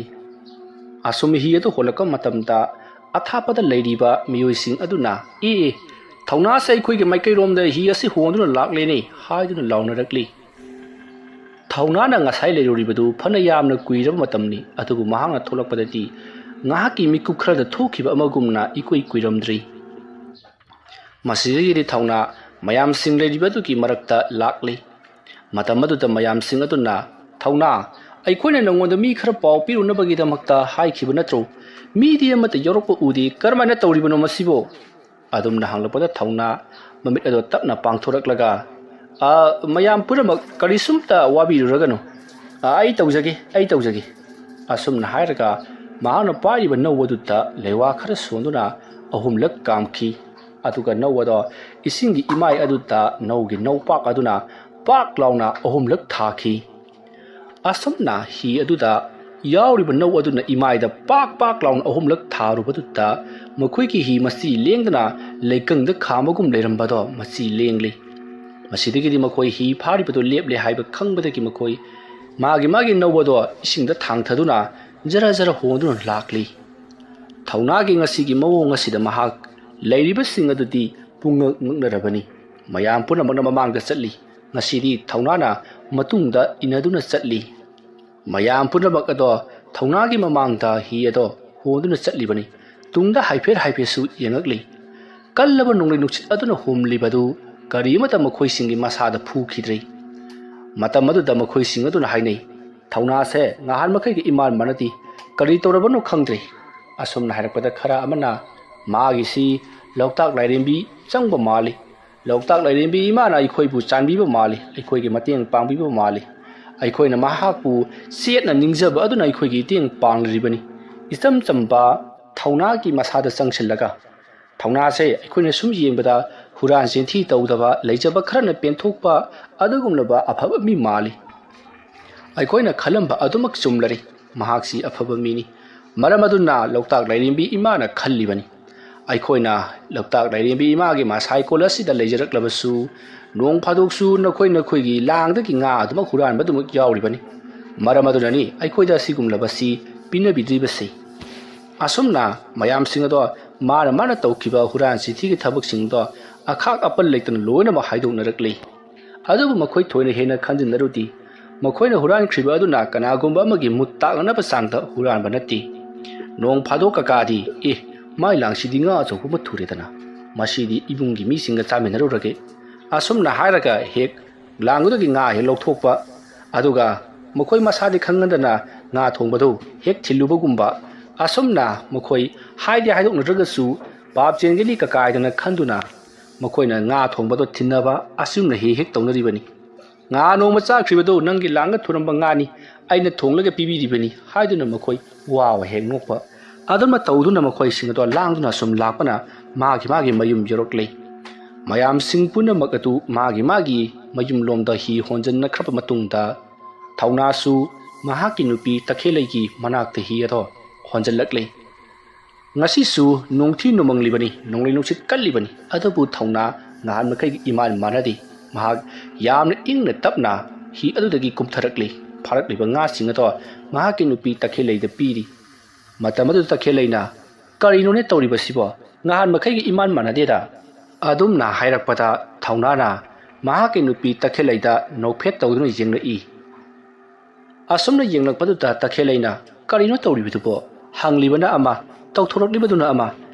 ꯑꯁꯨꯝ ꯍꯤ ꯑꯗꯨ ꯍꯣꯜꯂꯛꯄ ꯃꯇꯝꯗ ꯑꯊꯥꯞꯄꯗ ꯂꯩꯔꯤꯕ ꯃꯤꯑꯣꯏꯁꯤꯡ ꯑꯗꯨꯅ "ꯑꯦ, ꯑꯦ, ꯊꯧꯅꯥꯁꯦ ꯑꯩꯈꯣꯏꯒꯤ ꯃꯥꯏꯀꯩꯔꯣꯝꯗ ꯍꯤ ꯑꯁꯤ ꯍꯣꯟꯗꯨꯅ ꯂꯥꯛꯂꯦꯅꯦ" ꯍꯥꯏꯗꯨꯅ ꯂꯥꯎꯅꯔꯛꯂꯤ꯫ ꯊꯧꯅꯥꯅ ꯉꯁꯥꯏ ꯂꯩꯔꯨꯔꯤꯕꯗꯨ ꯐꯅ ꯌꯥꯝꯅ ꯀꯨꯏꯔꯕ ꯃꯇꯝꯅꯤ, ꯑꯗꯨꯕꯨ ꯃꯍꯥꯛꯅ ꯊꯣꯛꯂꯛꯄꯗꯗꯤ ꯉꯥꯏꯍꯥꯛꯀꯤ ꯃꯤꯀꯨꯞ ꯈꯔꯗ ꯊꯣꯛꯈꯤꯕ ꯑꯃꯒꯨꯝꯅ ꯏꯀꯨꯏ ꯀꯨꯏꯔꯝꯗ꯭ꯔꯤ꯫ ꯃꯁꯤꯗꯒꯤꯗꯤ ꯊꯧꯅꯥ ꯃꯌꯥꯝꯁꯤꯡ ꯂꯩꯔꯤꯕ ꯑꯗꯨꯒꯤ ꯃꯔꯛꯇ ꯂꯥꯛꯂꯤ꯫ ꯃꯇꯝ ꯑꯗꯨꯗ ꯃꯌꯥꯝꯁꯤꯡ ꯑꯗꯨꯅ, "ꯊꯧꯅꯥ, ꯑꯩꯈꯣꯏꯅ ꯅꯉꯣꯟꯗ ꯃꯤ ꯈꯔ ꯄꯥꯎ ꯄꯤꯔꯨꯅꯕꯒꯤꯗꯃꯛꯇ ꯍꯥꯏꯈꯤꯕ ꯅꯠꯇ꯭ꯔꯣ? ꯃꯤꯗꯤ ꯑꯃꯠꯇ ꯌꯧꯔꯛꯄ ꯎꯗꯦ, ꯀꯔꯝꯍꯥꯏꯅ ꯇꯧꯔꯤꯕꯅꯣ ꯃꯁꯤꯕꯨ?" ꯑꯗꯨꯝꯅ ꯍꯪꯂꯛꯄꯗ ꯊꯧꯅꯥ ꯃꯃꯤꯠ ꯑꯗꯨ ꯇꯞꯅ ꯄꯥꯡꯊꯣꯔꯛꯂꯒ, "ꯑ, ꯃꯌꯥꯝ ꯄꯨꯝꯅꯃꯛ ꯀꯔꯤꯁꯨꯝꯇ ꯋꯥꯕꯤꯔꯨꯔꯒꯅꯨ꯫ ꯑ, ꯑꯩ ꯇꯧꯖꯒꯦ, ꯑꯩ ꯇꯧꯖꯒꯦ," ꯑꯁꯨꯝꯅ ꯍꯥꯏꯔꯒ ꯃꯍꯥꯛꯅ ꯄꯥꯏꯔꯤꯕ ꯅꯧ ꯑꯗꯨꯗ ꯂꯩꯋꯥ ꯈꯔ ꯁꯣꯟꯗꯨꯅ ꯑꯍꯨꯝꯂꯛ ꯀꯥꯝꯈꯤ꯫ ꯑꯗꯨꯒ ꯅꯧ ꯑꯗꯣ ꯏꯁꯤꯡꯒꯤ ꯏꯃꯥꯏ ꯑꯗꯨꯗ ꯅꯧꯒꯤ ꯅꯧꯄꯥꯛ ꯑꯗꯨꯅ ꯄꯥꯛ ꯂꯥꯎꯅ ꯑꯍꯨꯝꯂꯛ ꯊꯥꯈꯤ꯫ ꯑꯁꯨꯝꯅ ꯍꯤ ꯑꯗꯨꯗ ꯌꯥꯎꯔꯤꯕ ꯅꯧ ꯑꯗꯨꯅ ꯏꯃꯥꯏꯗ ꯄꯥꯛ ꯄꯥꯛ ꯂꯥꯎꯅ ꯑꯍꯨꯝꯂꯛ ꯊꯥꯔꯨꯕꯗꯨꯗ ꯃꯈꯣꯏꯒꯤ ꯍꯤ ꯃꯆꯤ ꯂꯦꯡꯗꯅ ꯂꯩꯀꯪꯗ ꯈꯥꯝꯕꯒꯨꯝ ꯂꯩꯔꯝꯕꯗꯣ ꯃꯆꯤ ꯂꯦꯡꯂꯤ꯫ ꯃꯁꯤꯗꯒꯤꯗꯤ ꯃꯈꯣꯏ ꯍꯤ ꯐꯥꯔꯤꯕꯗꯨ ꯂꯦꯞꯂꯦ ꯍꯥꯏꯕ ꯈꯪꯕꯗꯒꯤ ꯃꯈꯣꯏ ꯃꯥꯒꯤ ꯃꯥꯒꯤ ꯅꯧ ꯑꯗꯣ ꯏꯁꯤꯡꯗ ꯊꯥꯡꯊꯗꯨꯅ ꯖꯔ ꯖꯔ ꯍꯣꯟꯗꯨꯅ ꯂꯥꯛꯂꯤ꯫ ꯊꯧꯅꯥꯒꯤ ꯉꯁꯤꯒꯤ ꯃꯑꯣꯡ ꯑꯁꯤꯗ ꯃꯍꯥꯛ ꯂꯩꯔꯤꯕꯁꯤꯡ ꯑꯗꯨꯗꯤ ꯄꯨꯡꯉꯛ ꯉꯛꯅꯔꯕꯅꯤ꯫ ꯃꯌꯥꯝ ꯄꯨꯝꯅꯃꯛꯅ ꯃꯃꯥꯡꯗ ꯆꯠꯂꯤ꯫ ꯉꯁꯤꯗꯤ ꯊꯧꯅꯥꯅ ꯃꯇꯨꯡꯗ ꯏꯟꯅꯗꯨꯅ ꯆꯠꯂꯤ꯫ ꯃꯌꯥꯝ ꯄꯨꯝꯅꯃꯛ ꯑꯗꯣ ꯊꯧꯅꯥꯒꯤ ꯃꯃꯥꯡꯗ ꯍꯤ ꯑꯗꯣ ꯍꯣꯟꯗꯨꯅ ꯆꯠꯂꯤꯕꯅꯤ꯫ ꯇꯨꯡꯗ ꯍꯥꯏꯐꯦꯠ ꯍꯥꯏꯐꯦꯠꯁꯨ ꯌꯦꯡꯉꯛꯂꯤ꯫ ꯀꯜꯂꯕ ꯅꯣꯡꯂꯩ ꯅꯨꯡꯁꯤꯠ ꯑꯗꯨꯅ ꯍꯨꯝꯂꯤꯕꯗꯨ ꯀꯔꯤ ꯑꯃꯠꯇ ꯃꯈꯣꯏꯁꯤꯡꯒꯤ ꯃꯁꯥꯗ ꯐꯨꯈꯤꯗ꯭ꯔꯤ꯫ ꯃꯇꯝ ꯑꯗꯨꯗ ꯃꯈꯣꯏꯁꯤꯡ ꯑꯗꯨꯅ ꯍꯥꯏꯅꯩ, "ꯊꯧꯅꯥꯁꯦ ꯉꯍꯥꯟ ꯃꯈꯩꯒ ꯏꯃꯥꯟ ꯃꯥꯟꯅꯗꯦ꯫ ꯀꯔꯤ ꯇꯧꯔꯕꯅꯣ ꯈꯪꯗ꯭ꯔꯦ"꯫ ꯑꯁꯨꯝꯅ ꯍꯥꯏꯔꯛꯄꯗ ꯈꯔ ꯑꯃꯅ, "ꯃꯥꯒꯤꯁꯤ ꯂꯣꯛꯇꯥꯛ ꯂꯥꯏꯔꯦꯝꯕꯤ ꯆꯪꯕ ꯃꯥꯜꯂꯤ꯫ ꯂꯣꯛꯇꯥꯛ ꯂꯥꯏꯔꯦꯝꯕꯤ ꯏꯃꯥꯅ ꯑꯩꯈꯣꯏꯕꯨ ꯆꯥꯟꯕꯤꯕ ꯃꯥꯜꯂꯤ, ꯑꯩꯈꯣꯏꯒꯤ ꯃꯇꯦꯡ ꯄꯥꯡꯕꯤꯕ ꯃꯥꯜꯂꯤ꯫ ꯑꯩꯈꯣꯏꯅ ꯃꯍꯥꯛꯄꯨ ꯆꯦꯠꯅ ꯅꯤꯡꯖꯕ ꯑꯗꯨꯅ ꯑꯩꯈꯣꯏꯒꯤ ꯃꯇꯦꯡ ꯄꯥꯡꯂꯤꯕꯅꯤ"꯫ ꯏꯆꯝ ꯆꯝꯕ ꯊꯧꯅꯥꯒꯤ ꯃꯁꯥꯗ ꯆꯪꯁꯤꯜꯂꯒ, "ꯊꯧꯅꯥꯁꯦ ꯑꯩꯈꯣꯏꯅ ꯁꯨꯝ ꯌꯦꯡꯕꯗ ꯍꯨꯔꯥꯟ ꯆꯤꯟꯊꯤ ꯇꯧꯗꯕ, ꯂꯩꯖꯕ ꯈꯔꯅ ꯄꯦꯟꯊꯣꯛꯄ ꯑꯗꯨꯒꯨꯝꯂꯕ ꯑꯐꯕ ꯃꯤ ꯃꯥꯜꯂꯤ꯫ ꯑꯩꯈꯣꯏꯅ ꯈꯜꯂꯝꯕ ꯑꯗꯨꯃꯛ ꯆꯨꯝꯂꯔꯦ꯫ ꯃꯍꯥꯛꯁꯤ ꯑꯐꯕ ꯃꯤꯅꯤ꯫ ꯃꯔꯝ ꯑꯗꯨꯅ ꯂꯣꯛꯇꯥꯛ ꯂꯥꯏꯔꯦꯝꯕꯤ ꯏꯃꯥꯅ ꯈꯜꯂꯤꯕꯅꯤ, ꯑꯩꯈꯣꯏꯅ ꯂꯣꯛꯇꯥꯛ ꯂꯥꯏꯔꯦꯝꯕꯤ ꯏꯃꯥꯒꯤ ꯃꯁꯥꯏꯀꯣꯜ ꯑꯁꯤꯗ ꯂꯩꯖꯔꯛꯂꯕꯁꯨ, ꯅꯣꯡ ꯐꯥꯗꯣꯛꯁꯨ ꯅꯈꯣꯏ ꯅꯈꯣꯏꯒꯤ ꯂꯥꯡꯗꯒꯤ ꯉꯥ ꯑꯗꯨꯃꯛ ꯍꯨꯔꯥꯟꯕ ꯑꯗꯨꯃꯛ ꯌꯥꯎꯔꯤꯕꯅꯤ꯫ ꯃꯔꯝ ꯑꯗꯨꯅꯅꯤ ꯑꯩꯈꯣꯏꯗ ꯑꯁꯤꯒꯨꯝꯂꯕꯁꯤ ꯄꯤꯅꯕꯤꯗ꯭ꯔꯤꯕꯁꯤ꯫ ꯑꯁꯨꯝꯅ ꯃꯌꯥꯝꯁꯤꯡ ꯑꯗꯣ ꯃꯥꯅ ꯃꯥꯅ ꯇꯧꯈꯤꯕ ꯍꯨꯔꯥꯟ ꯆꯤꯊꯤꯒꯤ ꯊꯕꯛꯁꯤꯡꯗꯣ ꯑꯈꯥꯛ ꯑꯄꯜ ꯂꯩꯇꯅ ꯂꯣꯏꯅꯃꯛ ꯍꯥꯏꯗꯣꯛꯅꯔꯛꯂꯤ꯫ ꯑꯗꯨꯕꯨ ꯃꯈꯣꯏ ꯊꯣꯏꯅ ꯍꯦꯟꯅ ꯈꯟꯖꯤꯟꯅꯔꯨꯗꯦ꯫ ꯃꯈꯣꯏꯅ ꯍꯨꯔꯥꯟꯈ꯭ꯔꯤꯕ ꯑꯗꯨꯅ ꯀꯅꯥꯒꯨꯝꯕ ꯑꯃꯒꯤ ꯃꯨꯠ ꯇꯥꯛꯅꯅꯕ ꯆꯥꯡꯗ ꯍꯨꯔꯥꯟꯕ ꯅꯠꯇꯦ꯫ ꯅꯣꯡ ꯐꯥꯗꯣꯛ ꯀꯀꯥꯗꯤ, "ꯑꯦ, ꯃꯥꯏ ꯂꯥꯡꯁꯤꯗꯤ ꯉꯥ ꯑꯆꯧꯕ ꯑꯃ ꯊꯨꯔꯦꯗꯅ, ꯃꯁꯤꯗꯤ ꯏꯃꯨꯡꯒꯤ ꯃꯤꯁꯤꯡꯒ ꯆꯥꯃꯤꯟꯅꯔꯨꯔꯒꯦ"꯫ ꯑꯁꯨꯝꯅ ꯍꯥꯏꯔꯒ ꯍꯦꯛ ꯂꯥꯡꯗꯨꯗꯒꯤ ꯉꯥ ꯍꯦꯛ ꯂꯧꯊꯣꯛꯄ, ꯑꯗꯨꯒ ꯃꯈꯣꯏ ꯃꯁꯥꯗꯤ ꯈꯪꯍꯟꯗꯅ ꯉꯥ ꯊꯣꯡꯕꯗꯨ ꯍꯦꯛ ꯊꯤꯜꯂꯨꯕꯒꯨꯝꯕ꯫ ꯑꯁꯨꯝꯅ ꯃꯈꯣꯏ ꯍꯥꯏꯗꯤ ꯍꯥꯏꯗꯣꯛꯅꯗ꯭ꯔꯒꯁꯨ ꯄꯥꯞ ꯆꯦꯟꯒꯅꯤ ꯀꯀꯥ ꯍꯥꯏꯗꯅ ꯈꯟꯗꯨꯅ ꯃꯈꯣꯏꯅ ꯉꯥ ꯊꯣꯡꯕꯗꯣ ꯊꯤꯟꯅꯕ ꯑꯁꯨꯝꯅ ꯍꯦꯛ ꯍꯦꯛ ꯇꯧꯅꯔꯤꯕꯅꯤ꯫ "ꯉꯥ ꯅꯣꯡꯃ ꯆꯥꯈ꯭ꯔꯤꯕꯗꯨ ꯅꯪꯒꯤ ꯂꯥꯡꯒ ꯊꯨꯔꯝꯕ ꯉꯥꯅꯤ, ꯑꯩꯅ ꯊꯣꯡꯂꯒ ꯄꯤꯕꯤꯔꯤꯕꯅꯤ" ꯍꯥꯏꯗꯨꯅ ꯃꯈꯣꯏ ꯋꯥ ꯋꯥ ꯍꯦꯛ ꯅꯣꯛꯄ꯫ ꯑꯗꯨꯝꯅ ꯇꯧꯗꯨꯅ ꯃꯈꯣꯏꯁꯤꯡ ꯑꯗꯣ ꯂꯥꯡꯗꯨꯅ ꯁꯨꯝ ꯂꯥꯛꯄꯅ ꯃꯥꯒꯤ ꯃꯥꯒꯤ ꯃꯌꯨꯝ ꯌꯧꯔꯛꯂꯦ꯫ ꯃꯌꯥꯝꯁꯤꯡ ꯄꯨꯝꯅꯃꯛ ꯑꯗꯨ ꯃꯥꯒꯤ ꯃꯥꯒꯤ ꯃꯌꯨꯝꯂꯣꯝꯗ ꯍꯤ ꯍꯣꯟꯖꯟꯅꯈ꯭ꯔꯕ ꯃꯇꯨꯡꯗ, ꯊꯧꯅꯥꯁꯨ ꯃꯍꯥꯛꯀꯤ ꯅꯨꯄꯤ ꯇꯈꯦꯜꯂꯩꯒꯤ ꯃꯅꯥꯛꯇ ꯍꯤ ꯑꯗꯣ ꯍꯣꯟꯖꯜꯂꯛꯂꯦ꯫ ꯉꯁꯤꯁꯨ ꯅꯣꯡꯊꯤ ꯅꯣꯡꯃꯪꯂꯤꯕꯅꯤ, ꯅꯣꯡꯂꯩ ꯅꯨꯡꯁꯤꯠ ꯀꯜꯂꯤꯕꯅꯤ, ꯑꯗꯨꯕꯨ ꯊꯧꯅꯥ ꯅꯍꯥꯟ ꯃꯈꯩꯒ ꯏꯃꯥꯟ ꯃꯥꯟꯅꯗꯦ꯫ ꯃꯍꯥꯛ ꯌꯥꯝꯅ ꯏꯪꯅ ꯇꯞꯅ ꯍꯤ ꯑꯗꯨꯗꯒꯤ ꯀꯨꯝꯊꯔꯛꯂꯤ꯫ ꯐꯥꯔꯛꯂꯤꯕ ꯉꯥꯁꯤꯡ ꯑꯗꯣ ꯃꯍꯥꯛꯀꯤ ꯅꯨꯄꯤ ꯇꯈꯦꯜꯂꯩꯗ ꯄꯤꯔꯤ꯫ ꯃꯇꯝ ꯑꯗꯨꯗ ꯇꯈꯦꯜꯂꯩꯅ, "ꯀꯔꯤꯅꯣꯅꯦ ꯇꯧꯔꯤꯕꯁꯤꯕꯣ? ꯅꯍꯥꯟ ꯃꯈꯩꯒ ꯏꯃꯥꯟ ꯃꯥꯟꯅꯗꯦꯗ"꯫ ꯑꯗꯨꯝꯅ ꯍꯥꯏꯔꯛꯄꯗ ꯊꯧꯅꯥꯅ ꯃꯍꯥꯛꯀꯤ ꯅꯨꯄꯤ ꯇꯈꯦꯜꯂꯩꯗ ꯅꯣꯛꯐꯦꯠ ꯇꯧꯗꯨꯅ ꯌꯦꯡꯂꯛꯏ꯫ ꯑꯁꯨꯝꯅ ꯌꯦꯡꯂꯛꯄꯗꯨꯗ ꯇꯈꯦꯜꯂꯩꯅ, "ꯀꯔꯤꯅꯣ ꯇꯧꯔꯤꯕꯗꯨꯕꯣ? ꯍꯪꯂꯤꯕꯅ ꯑꯃ, ꯇꯧꯊꯣꯔꯛꯂꯤꯕꯗꯨꯅ ꯑꯃ,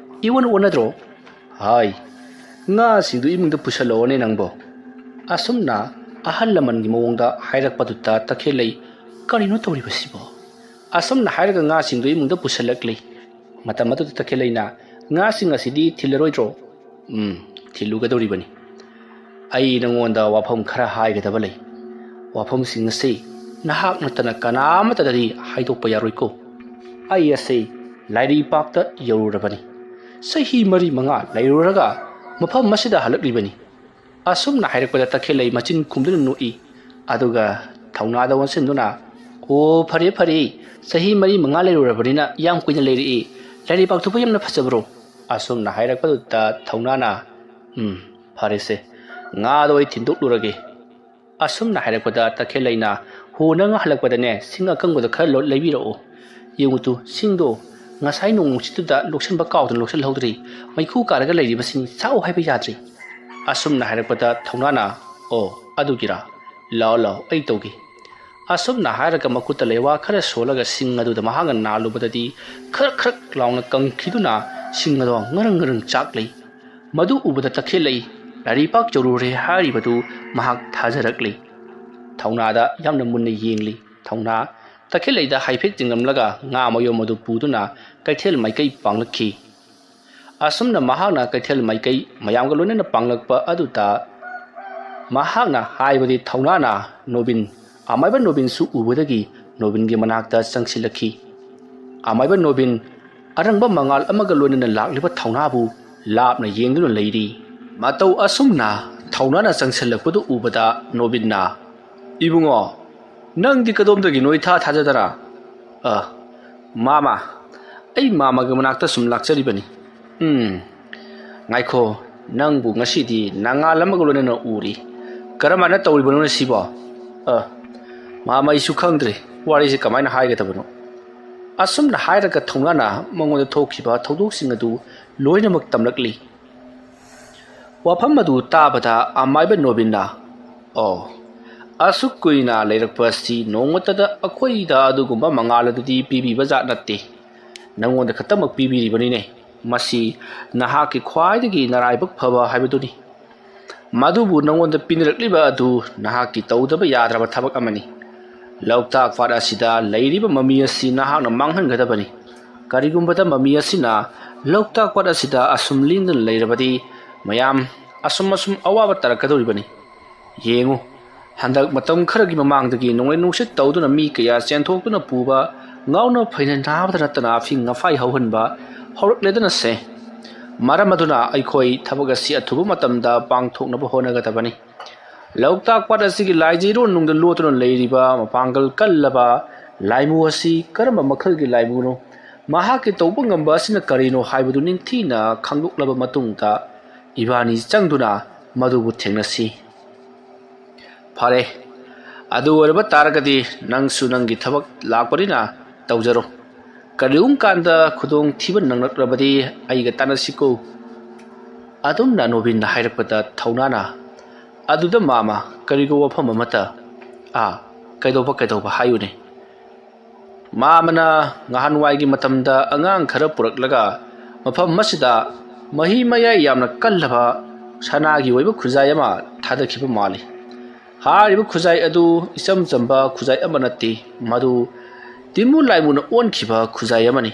ꯏꯑꯣꯟ ꯑꯣꯟꯅꯗ꯭ꯔꯣ?" "ꯍꯥꯏ, ꯉꯥꯁꯤꯡꯗꯨ ꯏꯃꯨꯡꯗ ꯄꯨꯁꯜꯂꯛꯑꯣꯅꯦ ꯅꯪꯕꯣ"꯫ ꯑꯁꯨꯝꯅ ꯑꯍꯜ ꯂꯃꯟꯒꯤ ꯃꯑꯣꯡꯗ ꯍꯥꯏꯔꯛꯄꯗꯨꯗ ꯇꯈꯦꯜꯂꯩ, "ꯀꯔꯤꯅꯣ ꯇꯧꯔꯤꯕꯁꯤꯕꯣ?" ꯑꯁꯨꯝꯅ ꯍꯥꯏꯔꯒ ꯉꯥꯁꯤꯡꯗꯨ ꯏꯃꯨꯡꯗ ꯄꯨꯁꯜꯂꯛꯂꯤ꯫ ꯃꯇꯝ ꯑꯗꯨꯗ ꯇꯈꯦꯜꯂꯩꯅ, "ꯉꯥꯁꯤꯡ ꯑꯁꯤꯗꯤ ꯊꯤꯜꯂꯔꯣꯏꯗ꯭ꯔꯣ?" "ꯎꯝ, ꯊꯤꯜꯂꯨꯒꯗꯧꯔꯤꯕꯅꯤ꯫ ꯑꯩ ꯅꯉꯣꯟꯗ ꯋꯥꯐꯝ ꯈꯔ ꯍꯥꯏꯒꯗꯕ ꯂꯩ꯫ ꯋꯥꯐꯝꯁꯤꯡ ꯑꯁꯤ ꯅꯍꯥꯛ ꯅꯠꯇꯅ ꯀꯅꯥ ꯑꯃꯠꯇꯗꯗꯤ ꯍꯥꯏꯗꯣꯛꯄ ꯌꯥꯔꯣꯏꯀꯣ꯫ ꯑꯩ ꯑꯁꯤ ꯂꯥꯏꯔꯩꯄꯥꯛꯇ ꯌꯧꯔꯨꯔꯕꯅꯤ꯫ ꯆꯍꯤ ꯃꯔꯤ ꯃꯉꯥ ꯂꯩꯔꯨꯔꯒ ꯃꯐꯝ ꯑꯁꯤꯗ ꯍꯜꯂꯛꯂꯤꯕꯅꯤ"꯫ ꯑꯁꯨꯝꯅ ꯍꯥꯏꯔꯛꯄꯗ ꯇꯈꯦꯜꯂꯩ ꯃꯆꯤꯟ ꯈꯨꯝꯗꯨꯅ ꯅꯣꯛꯏ꯫ ꯑꯗꯨꯒ ꯊꯧꯅꯥꯗ ꯑꯣꯟꯁꯤꯟꯗꯨꯅ, "ꯑꯣ, ꯐꯔꯦ, ꯐꯔꯦ, ꯆꯍꯤ ꯃꯔꯤ ꯃꯉꯥ ꯂꯩꯔꯨꯔꯕꯅꯤꯅ ꯌꯥꯝ ꯀꯨꯏꯅ ꯂꯩꯔꯛꯏ꯫ ꯂꯥꯏꯔꯩꯄꯥꯛꯇꯨꯕꯨ ꯌꯥꯝꯅ ꯐꯖꯕ꯭ꯔꯣ?" ꯑꯁꯨꯝꯅ ꯍꯥꯏꯔꯛꯄꯗꯨꯗ ꯊꯧꯅꯥꯅ, "ꯎꯝ, ꯐꯔꯦꯁꯦ, ꯉꯥꯗꯣ ꯑꯩ ꯊꯤꯟꯗꯣꯛꯂꯨꯔꯒꯦ"꯫ ꯑꯁꯨꯝꯅ ꯍꯥꯏꯔꯛꯄꯗ ꯇꯈꯦꯜꯂꯩꯅ, "ꯍꯣ, ꯅꯪ ꯍꯜꯂꯛꯄꯗꯅꯦ, ꯁꯤꯡ ꯑꯀꯪꯕꯗꯣ ꯈꯔ ꯂꯣ-, ꯂꯩꯕꯤꯔꯛꯑꯣ꯫ ꯌꯦꯡꯉꯨ ꯇꯨ, ꯁꯤꯡꯗꯣ ꯉꯁꯥꯏ ꯅꯣꯡ ꯅꯨꯡꯁꯤꯠꯇꯨꯗ ꯂꯣꯛꯁꯟꯕ ꯀꯥꯎꯗꯅ ꯂꯣꯛꯁꯜꯍꯧꯗ꯭ꯔꯤ꯫ ꯃꯩꯈꯨ ꯀꯥꯔꯒ ꯂꯩꯔꯤꯕꯁꯤꯡ ꯆꯥꯎ ꯍꯥꯏꯕ ꯌꯥꯗ꯭ꯔꯤ"꯫ ꯑꯁꯨꯝꯅ ꯍꯥꯏꯔꯛꯄꯗ ꯊꯧꯅꯥꯅ, "ꯑꯣ, ꯑꯗꯨꯒꯤꯔꯥ? ꯂꯥꯛꯑꯣ, ꯂꯥꯛꯑꯣ, ꯑꯩ ꯇꯧꯒꯦ"꯫ ꯑꯁꯨꯝꯅ ꯍꯥꯏꯔꯒ ꯃꯈꯨꯠꯇ ꯂꯩꯋꯥ ꯈꯔ ꯁꯣꯜꯂꯒ ꯁꯤꯡ ꯑꯗꯨꯗ ꯃꯍꯥꯛꯅ ꯅꯥꯜꯂꯨꯕꯗꯗꯤ ꯈꯔꯛ ꯈꯔꯛ ꯂꯥꯎꯅ ꯀꯪꯈꯤꯗꯨꯅ ꯁꯤꯡ ꯑꯗꯣ ꯉꯔꯪ ꯉꯔꯪ ꯆꯥꯛꯂꯤ꯫ ꯃꯗꯨ ꯎꯕꯗ ꯇꯈꯦꯜꯂꯩ ꯂꯥꯏꯔꯩꯄꯥꯛ ꯌꯧꯔꯨꯔꯦ ꯍꯥꯏꯔꯤꯕꯗꯨ ꯃꯍꯥꯛ ꯊꯥꯖꯔꯛꯂꯤ꯫ ꯊꯧꯅꯥꯗ ꯌꯥꯝꯅ ꯃꯨꯟꯅ ꯌꯦꯡꯂꯤ꯫ ꯊꯧꯅꯥ ꯇꯈꯦꯜꯂꯩꯗ ꯍꯥꯏꯐꯦꯠ ꯆꯤꯡꯂꯝꯂꯒ ꯉꯥ ꯃꯌꯣꯝ ꯑꯗꯨ ꯄꯨꯗꯨꯅ ꯀꯩꯊꯦꯜ ꯃꯥꯏꯀꯩ ꯄꯥꯡꯂꯛꯈꯤ꯫ ꯑꯁꯨꯝꯅ ꯃꯍꯥꯛꯅ ꯀꯩꯊꯦꯜ ꯃꯥꯏꯀꯩ ꯃꯌꯥꯝꯒ ꯂꯣꯏꯅꯅ ꯄꯥꯡꯂꯛꯄ ꯑꯗꯨꯗ ꯃꯍꯥꯛꯅ ꯍꯥꯏꯕꯗꯤ ꯊꯧꯅꯥꯅ ꯅꯣꯕꯤꯟ, ꯑꯃꯥꯏꯕ ꯅꯣꯕꯤꯟꯁꯨ ꯎꯕꯗꯒꯤ ꯅꯣꯕꯤꯟꯒꯤ ꯃꯅꯥꯛꯇ ꯆꯪꯁꯤꯜꯂꯛꯈꯤ꯫ ꯑꯃꯥꯏꯕ ꯅꯣꯕꯤꯟ ꯑꯔꯪꯕ ꯃꯉꯥꯜ ꯑꯃꯒ ꯂꯣꯏꯅꯅ ꯂꯥꯛꯂꯤꯕ ꯊꯧꯅꯥꯕꯨ ꯂꯥꯞꯅ ꯌꯦꯡꯗꯨꯅ ꯂꯩꯔꯤ꯫ ꯃꯇꯧ ꯑꯁꯨꯝꯅ ꯊꯧꯅꯥꯅ ꯆꯪꯁꯤꯜꯂꯛꯄꯗꯨ ꯎꯕꯗ ꯅꯣꯕꯤꯟꯅ, "ꯏꯕꯨꯡꯉꯣ, ꯅꯪꯗꯤ ꯀꯗꯣꯝꯗꯒꯤꯅꯣ ꯏꯊꯥ ꯊꯥꯖꯗꯅ?" "ꯑ, ꯃꯥꯃ, ꯑꯩ ꯃꯥꯃꯒꯤ ꯃꯅꯥꯛꯇ ꯁꯨꯝ ꯂꯥꯛꯆꯔꯤꯕꯅꯤ"꯫ "ꯎꯝ, ꯉꯥꯏꯈꯣ, ꯅꯪꯕꯨ ꯉꯁꯤꯗꯤ ꯅꯉꯥꯜ ꯑꯃꯒ ꯂꯣꯏꯅꯅ ꯎꯔꯤ꯫ ꯀꯔꯝꯍꯥꯏꯅ ꯇꯧꯔꯤꯕꯅꯣꯅꯦ ꯁꯤꯕꯣ? ꯑ, ꯃꯥꯃ, ꯑꯩꯁꯨ ꯈꯪꯗ꯭ꯔꯦ, ꯋꯥꯔꯤꯁꯦ ꯀꯃꯥꯏꯅ ꯍꯥꯏꯒꯗꯕꯅꯣ"꯫ ꯑꯁꯨꯝꯅ ꯍꯥꯏꯔꯒ ꯊꯧꯅꯥꯅ ꯃꯉꯣꯟꯗ ꯊꯣꯛꯈꯤꯕ ꯊꯧꯗꯣꯛꯁꯤꯡ ꯑꯗꯨ ꯂꯣꯏꯅꯃꯛ ꯇꯝꯂꯛꯂꯤ꯫ ꯋꯥꯐꯝ ꯑꯗꯨ ꯇꯥꯕꯗ ꯑꯃꯥꯏꯕ ꯅꯣꯕꯤꯟꯅ, "ꯑꯣ, ꯑꯁꯨꯛ ꯀꯨꯏꯅ ꯂꯩꯔꯛꯄ ꯑꯁꯤ ꯅꯣꯡꯃꯇꯗ ꯑꯩꯈꯣꯏꯗ ꯑꯗꯨꯒꯨꯝꯕ ꯃꯉꯥꯜ ꯑꯗꯨꯗꯤ ꯄꯤꯕꯤꯕ ꯖꯥꯠ ꯅꯠꯇꯦ꯫ ꯅꯉꯣꯟꯗ ꯈꯛꯇꯃꯛ ꯄꯤꯕꯤꯔꯤꯕꯅꯤꯅꯦ꯫ ꯃꯁꯤ ꯅꯍꯥꯛꯀꯤ ꯈ꯭ꯋꯥꯏꯗꯒꯤ ꯅꯔꯥꯏꯕꯛ ꯐꯕ ꯍꯥꯏꯕꯗꯨꯅꯤ꯫ ꯃꯗꯨꯕꯨ ꯅꯉꯣꯟꯗ ꯄꯤꯅꯔꯛꯂꯤꯕ ꯑꯗꯨ ꯅꯍꯥꯛꯀꯤ ꯇꯧꯗꯕ ꯌꯥꯗ꯭ꯔꯕ ꯊꯕꯛ ꯑꯃꯅꯤ꯫ ꯂꯣꯛꯇꯥꯛ ꯄꯥꯠ ꯑꯁꯤꯗ ꯂꯩꯔꯤꯕ ꯃꯃꯤ ꯑꯁꯤ ꯅꯍꯥꯛꯅ ꯃꯥꯡꯍꯟꯒꯗꯕꯅꯤ꯫ ꯀꯔꯤꯒꯨꯝꯕꯗ ꯃꯃꯤ ꯑꯁꯤꯅ ꯂꯣꯛꯇꯥꯛ ꯄꯥꯠ ꯑꯁꯤꯗ ꯑꯁꯨꯝ ꯂꯦꯡꯗꯅ ꯂꯩꯔꯕꯗꯤ ꯃꯌꯥꯝ ꯑꯁꯨꯝ ꯑꯁꯨꯝ ꯑꯋꯥꯕ ꯇꯥꯔꯛꯀꯗꯧꯔꯤꯕꯅꯤ꯫ ꯌꯦꯡꯉꯨ, ꯍꯟꯗꯛ ꯃꯇꯝ ꯈꯔꯒꯤ ꯃꯃꯥꯡꯗꯒꯤ ꯅꯣꯡꯂꯩ ꯅꯨꯡꯁꯤꯠ ꯇꯧꯗꯨꯅ ꯃꯤ ꯀꯌꯥ ꯆꯦꯟꯊꯣꯛꯇꯨꯅ ꯄꯨꯕ, ꯉꯥꯎꯅ ꯐꯩꯅ ꯅꯥꯕꯗ ꯅꯠꯇꯅ ꯑꯐꯤꯡ ꯑꯐꯥꯏ ꯍꯧꯍꯟꯕ ꯍꯧꯔꯛꯂꯦꯗꯅꯁꯦ꯫ ꯃꯔꯝ ꯑꯗꯨꯅ ꯑꯩꯈꯣꯏ ꯊꯕꯛ ꯑꯁꯤ ꯑꯊꯨꯕ ꯃꯇꯝꯗ ꯄꯥꯡꯊꯣꯛꯅꯕ ꯍꯣꯠꯅꯒꯗꯕꯅꯤ꯫ ꯂꯣꯛꯇꯥꯛ ꯄꯥꯠ ꯑꯁꯤꯒꯤ ꯂꯥꯏꯖ ꯏꯔꯣꯟꯅꯨꯡꯗ ꯂꯣꯠꯇꯨꯅ ꯂꯩꯔꯤꯕ ꯃꯄꯥꯡꯒꯜ ꯀꯜꯂꯕ ꯂꯥꯏꯃꯨ ꯑꯁꯤ ꯀꯔꯝꯕ ꯃꯈꯜꯒꯤ ꯂꯥꯏꯃꯨꯅꯣ? ꯃꯍꯥꯛꯀꯤ ꯇꯧꯕ ꯉꯝꯕ ꯑꯁꯤꯅ ꯀꯔꯤꯅꯣ ꯍꯥꯏꯕꯗꯨ ꯅꯤꯡꯊꯤꯅ ꯈꯪꯗꯣꯛꯂꯕ ꯃꯇꯨꯡꯗ ꯏꯕꯥꯅꯤ ꯆꯪꯗꯨꯅ ꯃꯗꯨꯕꯨ ꯊꯦꯡꯅꯁꯤ꯫ ꯐꯔꯦ, ꯑꯗꯨ ꯑꯣꯏꯔꯕ ꯇꯥꯔꯒꯗꯤ ꯅꯪꯁꯨ ꯅꯪꯒꯤ ꯊꯕꯛ ꯂꯥꯛꯄꯅꯤꯅ ꯇꯧꯖꯔꯣ꯫ ꯀꯔꯤꯒꯨꯝꯕ ꯀꯥꯟꯗ ꯈꯨꯗꯣꯡ ꯊꯤꯕ ꯅꯪꯂꯛꯂꯕꯗꯤ ꯑꯩꯒ ꯇꯥꯟꯅꯁꯤꯀꯣ꯫ ꯑꯗꯨꯝꯅ ꯅꯣꯕꯤꯟꯅ ꯍꯥꯏꯔꯛꯄꯗ ꯊꯧꯅꯥꯅ, "ꯑꯗꯨꯗ ꯃꯥꯃ, ꯀꯔꯤꯒꯨꯝꯕ ꯋꯥꯐꯝ ꯑꯃꯠꯇ"꯫ "ꯑꯥ, ꯀꯩꯗꯧꯕ, ꯀꯩꯗꯧꯕ? ꯍꯥꯏꯌꯨꯅꯦ"꯫ ꯃꯥꯃꯅ ꯉꯍꯥꯟꯋꯥꯏꯒꯤ ꯃꯇꯝꯗ ꯑꯉꯥꯡ ꯈꯔ ꯄꯨꯔꯛꯂꯒ ꯃꯐꯝ ꯑꯁꯤꯗ ꯃꯍꯤ ꯃꯌꯥꯏ ꯌꯥꯝꯅ ꯀꯜꯂꯕ ꯁꯅꯥꯒꯤ ꯑꯣꯏꯕ ꯈꯨꯖꯥꯏ ꯑꯃ ꯊꯥꯗꯈꯤꯕ ꯃꯥꯜꯂꯤ꯫ ꯍꯥꯏꯔꯤꯕ ꯈꯨꯖꯥꯏ ꯑꯗꯨ ꯏꯆꯝ ꯆꯝꯕ ꯈꯨꯖꯥꯏ ꯑꯃ ꯅꯠꯇꯦ, ꯃꯗꯨ ꯇꯤꯟꯃꯨ ꯂꯥꯏꯃꯨꯅ ꯑꯣꯟꯈꯤꯕ ꯈꯨꯖꯥꯏ ꯑꯃꯅꯤ꯫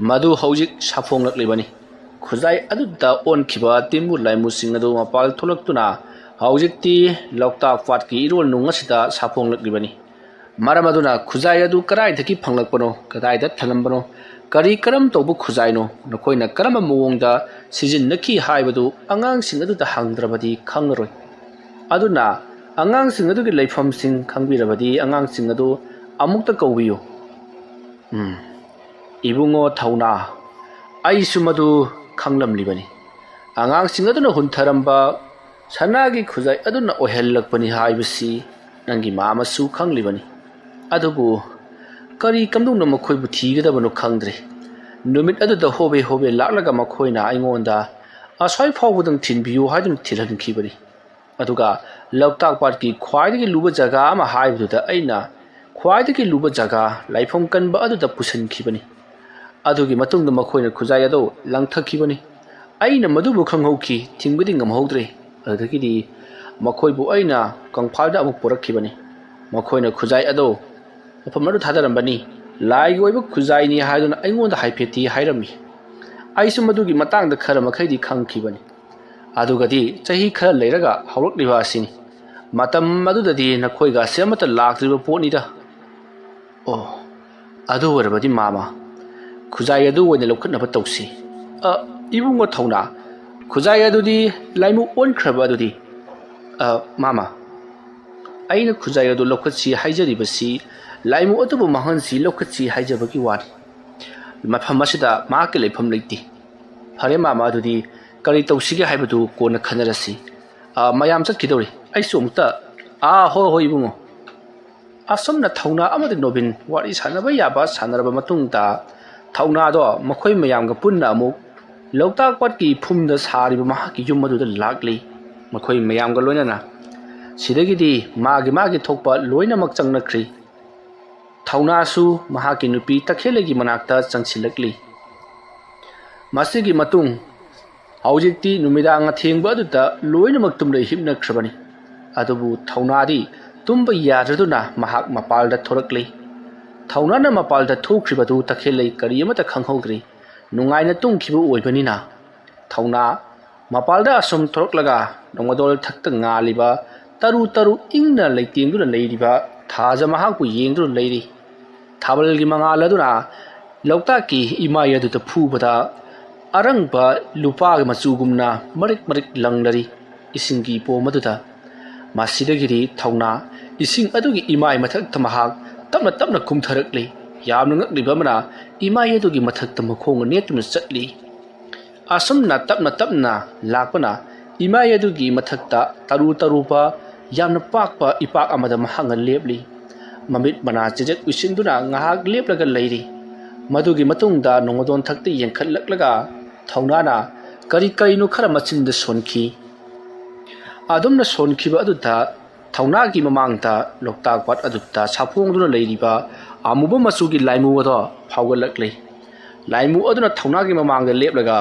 ꯃꯗꯨ ꯍꯧꯖꯤꯛ ꯁꯥꯐꯣꯡꯂꯛꯂꯤꯕꯅꯤ꯫ ꯈꯨꯖꯥꯏ ꯑꯗꯨꯗ ꯑꯣꯟꯈꯤꯕ ꯇꯤꯟꯃꯨ ꯂꯥꯏꯃꯨꯁꯤꯡ ꯑꯗꯨ ꯃꯄꯥꯜ ꯊꯣꯛꯂꯛꯇꯨꯅ ꯍꯧꯖꯤꯛꯇꯤ ꯂꯣꯛꯇꯥꯛ ꯄꯥꯠꯀꯤ ꯏꯔꯣꯜ ꯅꯨꯡ ꯑꯁꯤꯗ ꯁꯥꯐꯣꯡꯂꯛꯂꯤꯕꯅꯤ꯫ ꯃꯔꯝ ꯑꯗꯨꯅ ꯈꯨꯖꯥꯏ ꯑꯗꯨ ꯀꯗꯥꯏꯗꯒꯤ ꯐꯪꯂꯛꯄꯅꯣ, ꯀꯗꯥꯏꯗ ꯊꯅꯝꯕꯅꯣ, ꯀꯔꯤ ꯀꯔꯝ ꯇꯧꯕ ꯈꯨꯖꯥꯏꯅꯣ, ꯅꯈꯣꯏꯅ ꯀꯔꯝꯕ ꯃꯑꯣꯡꯗ ꯁꯤꯖꯤꯟꯅꯈꯤ ꯍꯥꯏꯕꯗꯨ ꯑꯉꯥꯡꯁꯤꯡ ꯑꯗꯨꯗ ꯍꯪꯗ꯭ꯔꯕꯗꯤ ꯈꯪꯂꯔꯣꯏ꯫ ꯑꯗꯨꯅ ꯑꯉꯥꯡꯁꯤꯡ ꯑꯗꯨꯒꯤ ꯂꯩꯐꯝꯁꯤꯡ ꯈꯪꯕꯤꯔꯕꯗꯤ ꯑꯉꯥꯡꯁꯤꯡ ꯑꯗꯨ ꯑꯃꯨꯛꯇ ꯀꯧꯕꯤꯌꯨ꯫ ꯎꯝ, ꯏꯕꯨꯡꯉꯣ ꯊꯧꯅꯥ, ꯑꯩꯁꯨ ꯃꯗꯨ ꯈꯪꯂꯝꯂꯤꯕꯅꯤ꯫ ꯑꯉꯥꯡꯁꯤꯡ ꯑꯗꯨꯅ ꯍꯨꯟꯊꯔꯝꯕ ꯁꯅꯥꯒꯤ ꯈꯨꯖꯥꯏ ꯑꯗꯨꯅ ꯑꯣꯏꯍꯜꯂꯛꯄꯅꯤ ꯍꯥꯏꯕꯁꯤ ꯅꯪꯒꯤ ꯃꯥꯃꯁꯨ ꯈꯪꯂꯤꯕꯅꯤ꯫ ꯑꯗꯨꯕꯨ ꯀꯔꯤ ꯀꯝꯗꯧꯅ ꯃꯈꯣꯏꯕꯨ ꯊꯤꯒꯗꯕꯅꯣ ꯈꯪꯗ꯭ꯔꯦ꯫ ꯅꯨꯃꯤꯠ ꯑꯗꯨꯗ ꯍꯣꯕꯦ ꯍꯣꯕꯦ ꯂꯥꯛꯂꯒ ꯃꯈꯣꯏꯅ ꯑꯩꯉꯣꯟꯗ ꯑꯁ꯭ꯋꯥꯏ ꯐꯥꯎꯕꯗꯪ ꯊꯤꯟꯕꯤꯌꯨ ꯍꯥꯏꯗꯨꯅ ꯊꯤꯜꯍꯟꯈꯤꯕꯅꯤ꯫ ꯑꯗꯨꯒ ꯂꯣꯛꯇꯥꯛ ꯄꯥꯠꯀꯤ ꯈ꯭ꯋꯥꯏꯗꯒꯤ ꯂꯨꯕ ꯖꯒꯥ ꯑꯃ ꯍꯥꯏꯕꯗꯨꯗ ꯑꯩꯅ ꯈ꯭ꯋꯥꯏꯗꯒꯤ ꯂꯨꯕ ꯖꯒꯥ, ꯂꯥꯏꯐꯝ ꯀꯟꯕ ꯑꯗꯨꯗ ꯄꯨꯁꯤꯟꯈꯤꯕꯅꯤ꯫ ꯑꯗꯨꯒꯤ ꯃꯇꯨꯡꯗ ꯃꯈꯣꯏꯅ ꯈꯨꯖꯥꯏ ꯑꯗꯨ ꯂꯪꯊꯈꯤꯕꯅꯤ꯫ ꯑꯩꯅ ꯃꯗꯨꯕꯨ ꯈꯪꯍꯧꯈꯤ, ꯊꯤꯡꯕꯗꯤ ꯉꯝꯍꯧꯗ꯭ꯔꯦ꯫ ꯑꯗꯨꯗꯒꯤꯗꯤ ꯃꯈꯣꯏꯕꯨ ꯑꯩꯅ ꯀꯪꯐꯥꯜꯗ ꯑꯃꯨꯛ ꯄꯨꯔꯛꯈꯤꯕꯅꯤ꯫ ꯃꯈꯣꯏꯅ ꯈꯨꯖꯥꯏ ꯑꯗꯨ ꯃꯐꯝ ꯑꯗꯨ ꯊꯥꯗꯔꯝꯕꯅꯤ꯫ ꯂꯥꯏꯒꯤ ꯑꯣꯏꯕ ꯈꯨꯖꯥꯏꯅꯤ ꯍꯥꯏꯗꯨꯅ ꯑꯩꯉꯣꯟꯗ ꯍꯥꯏꯐꯦꯠꯇꯤ ꯍꯥꯏꯔꯝꯃꯤ꯫ ꯑꯩꯁꯨ ꯃꯗꯨꯒꯤ ꯃꯇꯥꯡꯗ ꯈꯔ ꯃꯈꯩꯗꯤ ꯈꯪꯈꯤꯕꯅꯤ꯫ ꯑꯗꯨꯒꯗꯤ ꯆꯍꯤ ꯈꯔ ꯂꯩꯔꯒ ꯍꯧꯔꯛꯂꯤꯕ ꯑꯁꯤꯅꯤ꯫ ꯃꯇꯝ ꯑꯗꯨꯗꯗꯤ ꯅꯈꯣꯏꯒ ꯑꯁꯤ ꯑꯃꯠꯇ ꯂꯥꯛꯇ꯭ꯔꯤꯕ ꯄꯣꯠꯅꯤꯗ꯫ ꯑꯣ, ꯑꯗꯨ ꯑꯣꯏꯔꯕꯗꯤ ꯃꯥꯃ, ꯈꯨꯖꯥꯏ ꯑꯗꯨ ꯑꯣꯏꯅ ꯂꯧꯈꯠꯅꯕ ꯇꯧꯁꯤ꯫ ꯑ, ꯏꯕꯨꯡꯉꯣ ꯊꯧꯅꯥ, ꯈꯨꯖꯥꯏ ꯑꯗꯨꯗꯤ ꯂꯥꯏꯃꯨ ꯑꯣꯟꯈ꯭ꯔꯕ ꯑꯗꯨꯗꯤ? ꯑ, ꯃꯥꯃ, ꯑꯩꯅ ꯈꯨꯖꯥꯏ ꯑꯗꯨ ꯂꯧꯈꯠꯁꯤ ꯍꯥꯏꯖꯔꯤꯕꯁꯤ ꯂꯥꯏꯃꯨ ꯑꯗꯨꯕꯨ ꯃꯥꯡꯍꯟꯁꯤ ꯂꯧꯈꯠꯁꯤ ꯍꯥꯏꯖꯕꯒꯤ ꯋꯥꯅꯤ꯫ ꯃꯐꯝ ꯑꯁꯤꯗ ꯃꯍꯥꯛꯀꯤ ꯂꯩꯐꯝ ꯂꯩꯇꯦ꯫ ꯐꯔꯦ ꯃꯥꯃ, ꯑꯗꯨꯗꯤ ꯀꯔꯤ ꯇꯧꯁꯤꯒꯦ ꯍꯥꯏꯕꯗꯨ ꯀꯣꯟꯅ ꯈꯟꯅꯔꯁꯤ꯫ ꯑꯥ, ꯃꯌꯥꯝ ꯆꯠꯈꯤꯗꯧꯔꯤ꯫ ꯑꯩꯁꯨ ꯑꯃꯨꯛꯇ꯫ ꯑꯥ, ꯍꯣꯏ ꯍꯣꯏ ꯏꯕꯨꯡꯉꯣ꯫ ꯑꯁꯨꯝꯅ ꯊꯧꯅꯥ ꯑꯃꯗꯤ ꯅꯣꯕꯤꯟ ꯋꯥꯔꯤ ꯁꯥꯟꯅꯕ ꯌꯥꯕ ꯁꯥꯟꯅꯔꯕ ꯃꯇꯨꯡꯗ, ꯊꯧꯅꯥꯗꯣ ꯃꯈꯣꯏ ꯃꯌꯥꯝꯒ ꯄꯨꯟꯅ ꯑꯃꯨꯛ ꯂꯣꯛꯇꯥꯛ ꯄꯥꯠꯀꯤ ꯐꯨꯝꯗ ꯁꯥꯔꯤꯕ ꯃꯍꯥꯛꯀꯤ ꯌꯨꯝ ꯑꯗꯨꯗ ꯂꯥꯛꯂꯤ꯫ ꯃꯈꯣꯏ ꯃꯌꯥꯝꯒ ꯂꯣꯏꯅꯅ꯫ ꯁꯤꯗꯒꯤꯗꯤ ꯃꯥꯒꯤ ꯃꯥꯒꯤ ꯊꯣꯛꯄ ꯂꯣꯏꯅꯃꯛ ꯆꯪꯅꯈ꯭ꯔꯤ꯫ ꯊꯧꯅꯥꯁꯨ ꯃꯍꯥꯛꯀꯤ ꯅꯨꯄꯤ ꯇꯈꯦꯜꯂꯩꯒꯤ ꯃꯅꯥꯛꯇ ꯆꯪꯁꯤꯜꯂꯛꯂꯤ꯫ ꯃꯁꯤꯒꯤ ꯃꯇꯨꯡ ꯍꯧꯖꯤꯛꯇꯤ ꯅꯨꯃꯤꯗꯥꯡ ꯑꯊꯦꯡꯕ ꯑꯗꯨꯗ ꯂꯣꯏꯅꯃꯛ ꯇꯨꯝꯂꯩ ꯍꯤꯞꯅꯈ꯭ꯔꯕꯅꯤ꯫ ꯑꯗꯨꯕꯨ ꯊꯧꯅꯥꯗꯤ ꯇꯨꯝꯕ ꯌꯥꯗ꯭ꯔꯗꯨꯅ ꯃꯍꯥꯛ ꯃꯄꯥꯜꯗ ꯊꯣꯔꯛꯂꯤ꯫ ꯊꯧꯅꯥꯅ ꯃꯄꯥꯜꯗ ꯊꯣꯛꯈ꯭ꯔꯤꯕꯗꯨ ꯇꯈꯦꯜꯂꯩ ꯀꯔꯤ ꯑꯃꯠꯇ ꯈꯪꯍꯧꯗ꯭ꯔꯤ꯫ ꯅꯨꯡꯉꯥꯏꯅ ꯇꯨꯝꯈꯤꯕ ꯑꯣꯏꯕꯅꯤꯅ꯫ ꯊꯧꯅꯥ ꯃꯄꯥꯜꯗ ꯑꯁꯨꯝ ꯊꯣꯔꯛꯂꯒ ꯅꯣꯡꯃꯗꯣꯜ ꯊꯛꯇ ꯉꯥꯜꯂꯤꯕ ꯇꯔꯨ ꯇꯔꯨ ꯏꯪꯅ ꯂꯩꯇꯦꯡꯗꯨꯅ ꯂꯩꯔꯤꯕ ꯊꯥꯖ ꯃꯍꯥꯛꯄꯨ ꯌꯦꯡꯗꯨꯅ ꯂꯩꯔꯤ꯫ ꯊꯥꯕꯜꯒꯤ ꯃꯉꯥꯜ ꯑꯗꯨꯅ ꯂꯣꯛꯇꯥꯛꯀꯤ ꯏꯃꯥꯏ ꯑꯗꯨꯗ ꯐꯨꯕꯗ ꯑꯔꯪꯕ ꯂꯨꯄꯥꯒꯤ ꯃꯆꯨꯒꯨꯝꯅ ꯃꯔꯤꯛ ꯃꯔꯤꯛ ꯂꯪꯂꯔꯤ ꯏꯁꯤꯡꯒꯤ ꯄꯣꯝ ꯑꯗꯨꯗ꯫ ꯃꯁꯤꯗꯒꯤꯗꯤ ꯊꯧꯅꯥ ꯏꯁꯤꯡ ꯑꯗꯨꯒꯤ ꯏꯃꯥꯏ ꯃꯊꯛꯇ ꯃꯍꯥꯛ ꯇꯞꯅ ꯇꯞꯅ ꯀꯨꯝꯊꯔꯛꯂꯤ꯫ ꯌꯥꯝꯅ ꯉꯛꯂꯤꯕ ꯑꯃꯅ ꯏꯃꯥꯏ ꯑꯗꯨꯒꯤ ꯃꯊꯛꯇ ꯃꯈꯣꯡ ꯅꯦꯠꯇꯨꯅ ꯆꯠꯂꯤ꯫ ꯑꯁꯨꯝꯅ ꯇꯞꯅ ꯇꯞꯅ ꯂꯥꯛꯄꯅ ꯏꯃꯥꯏ ꯑꯗꯨꯒꯤ ꯃꯊꯛꯇ ꯇꯔꯨ ꯇꯔꯨꯕ ꯌꯥꯝꯅ ꯄꯥꯛꯄ ꯏꯄꯥꯛ ꯑꯃꯗ ꯃꯍꯥꯛꯅ ꯂꯦꯞꯂꯤ꯫ ꯃꯃꯤꯠ ꯃꯅꯥ ꯆꯤꯖꯠ ꯎꯏꯁꯤꯟꯗꯨꯅ ꯉꯥꯏꯍꯥꯛ ꯂꯦꯞꯂꯒ ꯂꯩꯔꯤ꯫ ꯃꯗꯨꯒꯤ ꯃꯇꯨꯡꯗ ꯅꯣꯡꯃꯗꯣꯟ ꯊꯛꯇ ꯌꯦꯡꯈꯠꯂꯛꯂꯒ ꯊꯧꯅꯥꯅ ꯀꯔꯤ ꯀꯔꯤꯅꯣ ꯈꯔ ꯃꯆꯤꯟꯗ ꯁꯣꯟꯈꯤ꯫ ꯑꯗꯨꯝꯅ ꯁꯣꯟꯈꯤꯕ ꯑꯗꯨꯗ ꯊꯧꯅꯥꯒꯤ ꯃꯃꯥꯡꯗ ꯂꯣꯛꯇꯥꯛ ꯄꯥꯠ ꯑꯗꯨꯗ ꯁꯥꯐꯣꯡꯗꯨꯅ ꯂꯩꯔꯤꯕ ꯑꯃꯨꯕ ꯃꯆꯨꯒꯤ ꯂꯥꯏꯃꯨ ꯑꯗꯣ ꯐꯥꯎꯒꯠꯂꯛꯂꯤ꯫ ꯂꯥꯏꯃꯨ ꯑꯗꯨꯅ ꯊꯧꯅꯥꯒꯤ ꯃꯃꯥꯡꯗ ꯂꯦꯞꯂꯒ,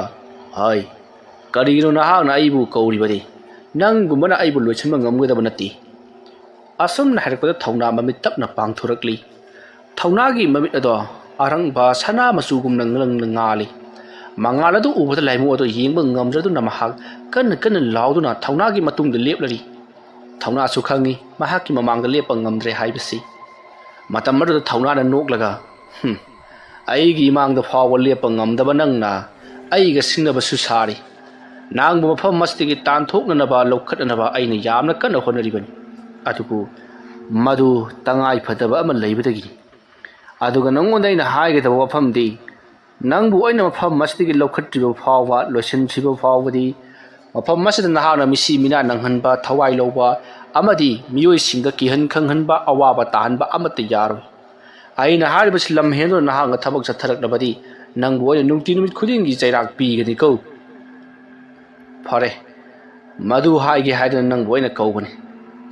"ꯍꯩ, ꯀꯔꯤꯒꯤꯅꯣ ꯅꯍꯥꯛꯅ ꯑꯩꯕꯨ ꯀꯧꯔꯤꯕꯗꯤ? ꯅꯪꯒꯨꯝꯕꯅ ꯑꯩꯕꯨ ꯂꯣꯏꯁꯤꯟꯕ ꯉꯝꯒꯗꯕ ꯅꯠꯇꯦ꯫" ꯑꯁꯨꯝꯅ ꯍꯥꯏꯔꯛꯄꯗ ꯊꯧꯅꯥ ꯃꯃꯤꯠ ꯇꯞꯅ ꯄꯥꯡꯊꯣꯔꯛꯂꯤ꯫ ꯊꯧꯅꯥꯒꯤ ꯃꯃꯤꯠ ꯑꯗꯣ ꯑꯔꯪꯕ ꯁꯅꯥ ꯃꯆꯨꯒꯨꯝꯅ ꯉꯥꯡꯅ ꯉꯥꯜꯂꯤ꯫ ꯃꯉꯥꯜ ꯑꯗꯨ ꯎꯕꯗ ꯂꯥꯏꯃꯨ ꯑꯗꯨ ꯌꯦꯡꯕ ꯉꯝꯗ꯭ꯔꯗꯨꯅ ꯃꯍꯥꯛ ꯀꯟꯅ ꯀꯟꯅ ꯂꯥꯎꯗꯨꯅ ꯊꯧꯅꯥꯒꯤ ꯃꯇꯨꯡꯗ ꯂꯦꯞꯂꯔꯤ꯫ ꯊꯧꯅꯥꯁꯨ ꯈꯪꯏ ꯃꯍꯥꯛꯀꯤ ꯃꯃꯥꯡꯗ ꯂꯦꯞꯄ ꯉꯝꯗ꯭ꯔꯦ ꯍꯥꯏꯕꯁꯤ꯫ ꯃꯇꯝ ꯑꯗꯨꯗ ꯊꯧꯅꯥꯅ ꯅꯣꯛꯂꯒ, "ꯍꯨꯝ, ꯑꯩꯒꯤ ꯏꯃꯥꯡꯗ ꯐꯥꯎꯕ ꯂꯦꯞꯄ ꯉꯝꯗꯕ ꯅꯪꯅ ꯑꯩꯒ ꯁꯤꯡꯅꯕꯁꯨ ꯁꯥꯔꯤ꯫ ꯅꯪꯕꯨ ꯃꯐꯝ ꯑꯁꯤꯗꯒꯤ ꯇꯥꯟꯊꯣꯛꯅꯅꯕ, ꯂꯧꯈꯠꯅꯅꯕ ꯑꯩꯅ ꯌꯥꯝꯅ ꯀꯟꯅ ꯍꯣꯠꯅꯔꯤꯕꯅꯤ꯫ ꯑꯗꯨꯕꯨ ꯃꯗꯨ ꯇꯉꯥꯏ ꯐꯗꯕ ꯑꯃ ꯂꯩꯕꯗꯒꯤꯅꯤ꯫ ꯑꯗꯨꯒ ꯅꯪꯉꯣꯟꯗ ꯑꯩꯅ ꯍꯥꯏꯒꯗꯕ ꯋꯥꯐꯝꯗꯤ, ꯅꯪꯕꯨ ꯑꯩꯅ ꯃꯐꯝ ꯑꯁꯤꯗꯒꯤ ꯂꯧꯈꯠꯇ꯭ꯔꯤꯕ ꯐꯥꯎꯕ, ꯂꯣꯏꯁꯤꯟꯗ꯭ꯔꯤꯕ ꯐꯥꯎꯕꯗꯤ, ꯃꯐꯝ ꯑꯁꯤꯗ ꯅꯍꯥꯛꯅ ꯃꯤꯁꯤ ꯃꯤꯅꯥ ꯅꯪꯍꯟꯕ, ꯊꯋꯥꯏ ꯂꯧꯕ ꯑꯃꯗꯤ ꯃꯤꯑꯣꯏꯁꯤꯡꯗ ꯀꯤꯍꯟ ꯈꯪꯍꯟꯕ, ꯑꯋꯥꯕ ꯇꯥꯍꯟꯕ ꯑꯃꯠꯇ ꯌꯥꯔꯣꯏ꯫ ꯑꯩꯅ ꯍꯥꯏꯔꯤꯕꯁꯤ ꯂꯝ ꯍꯦꯟꯗꯨꯅ ꯅꯍꯥꯛꯅ ꯊꯕꯛ ꯆꯠꯊꯔꯛꯂꯕꯗꯤ, ꯅꯪꯕꯨ ꯑꯩꯅ ꯅꯨꯡꯇꯤ ꯅꯨꯃꯤꯠ ꯈꯨꯗꯤꯡꯒꯤ ꯆꯩꯔꯥꯛ ꯄꯤꯒꯅꯤꯀꯣ꯫ ꯐꯔꯦ, ꯃꯗꯨ ꯍꯥꯏꯒꯦ ꯍꯥꯏꯗꯨꯅ ꯅꯪꯕꯨ ꯑꯩꯅ ꯀꯧꯕꯅꯤ꯫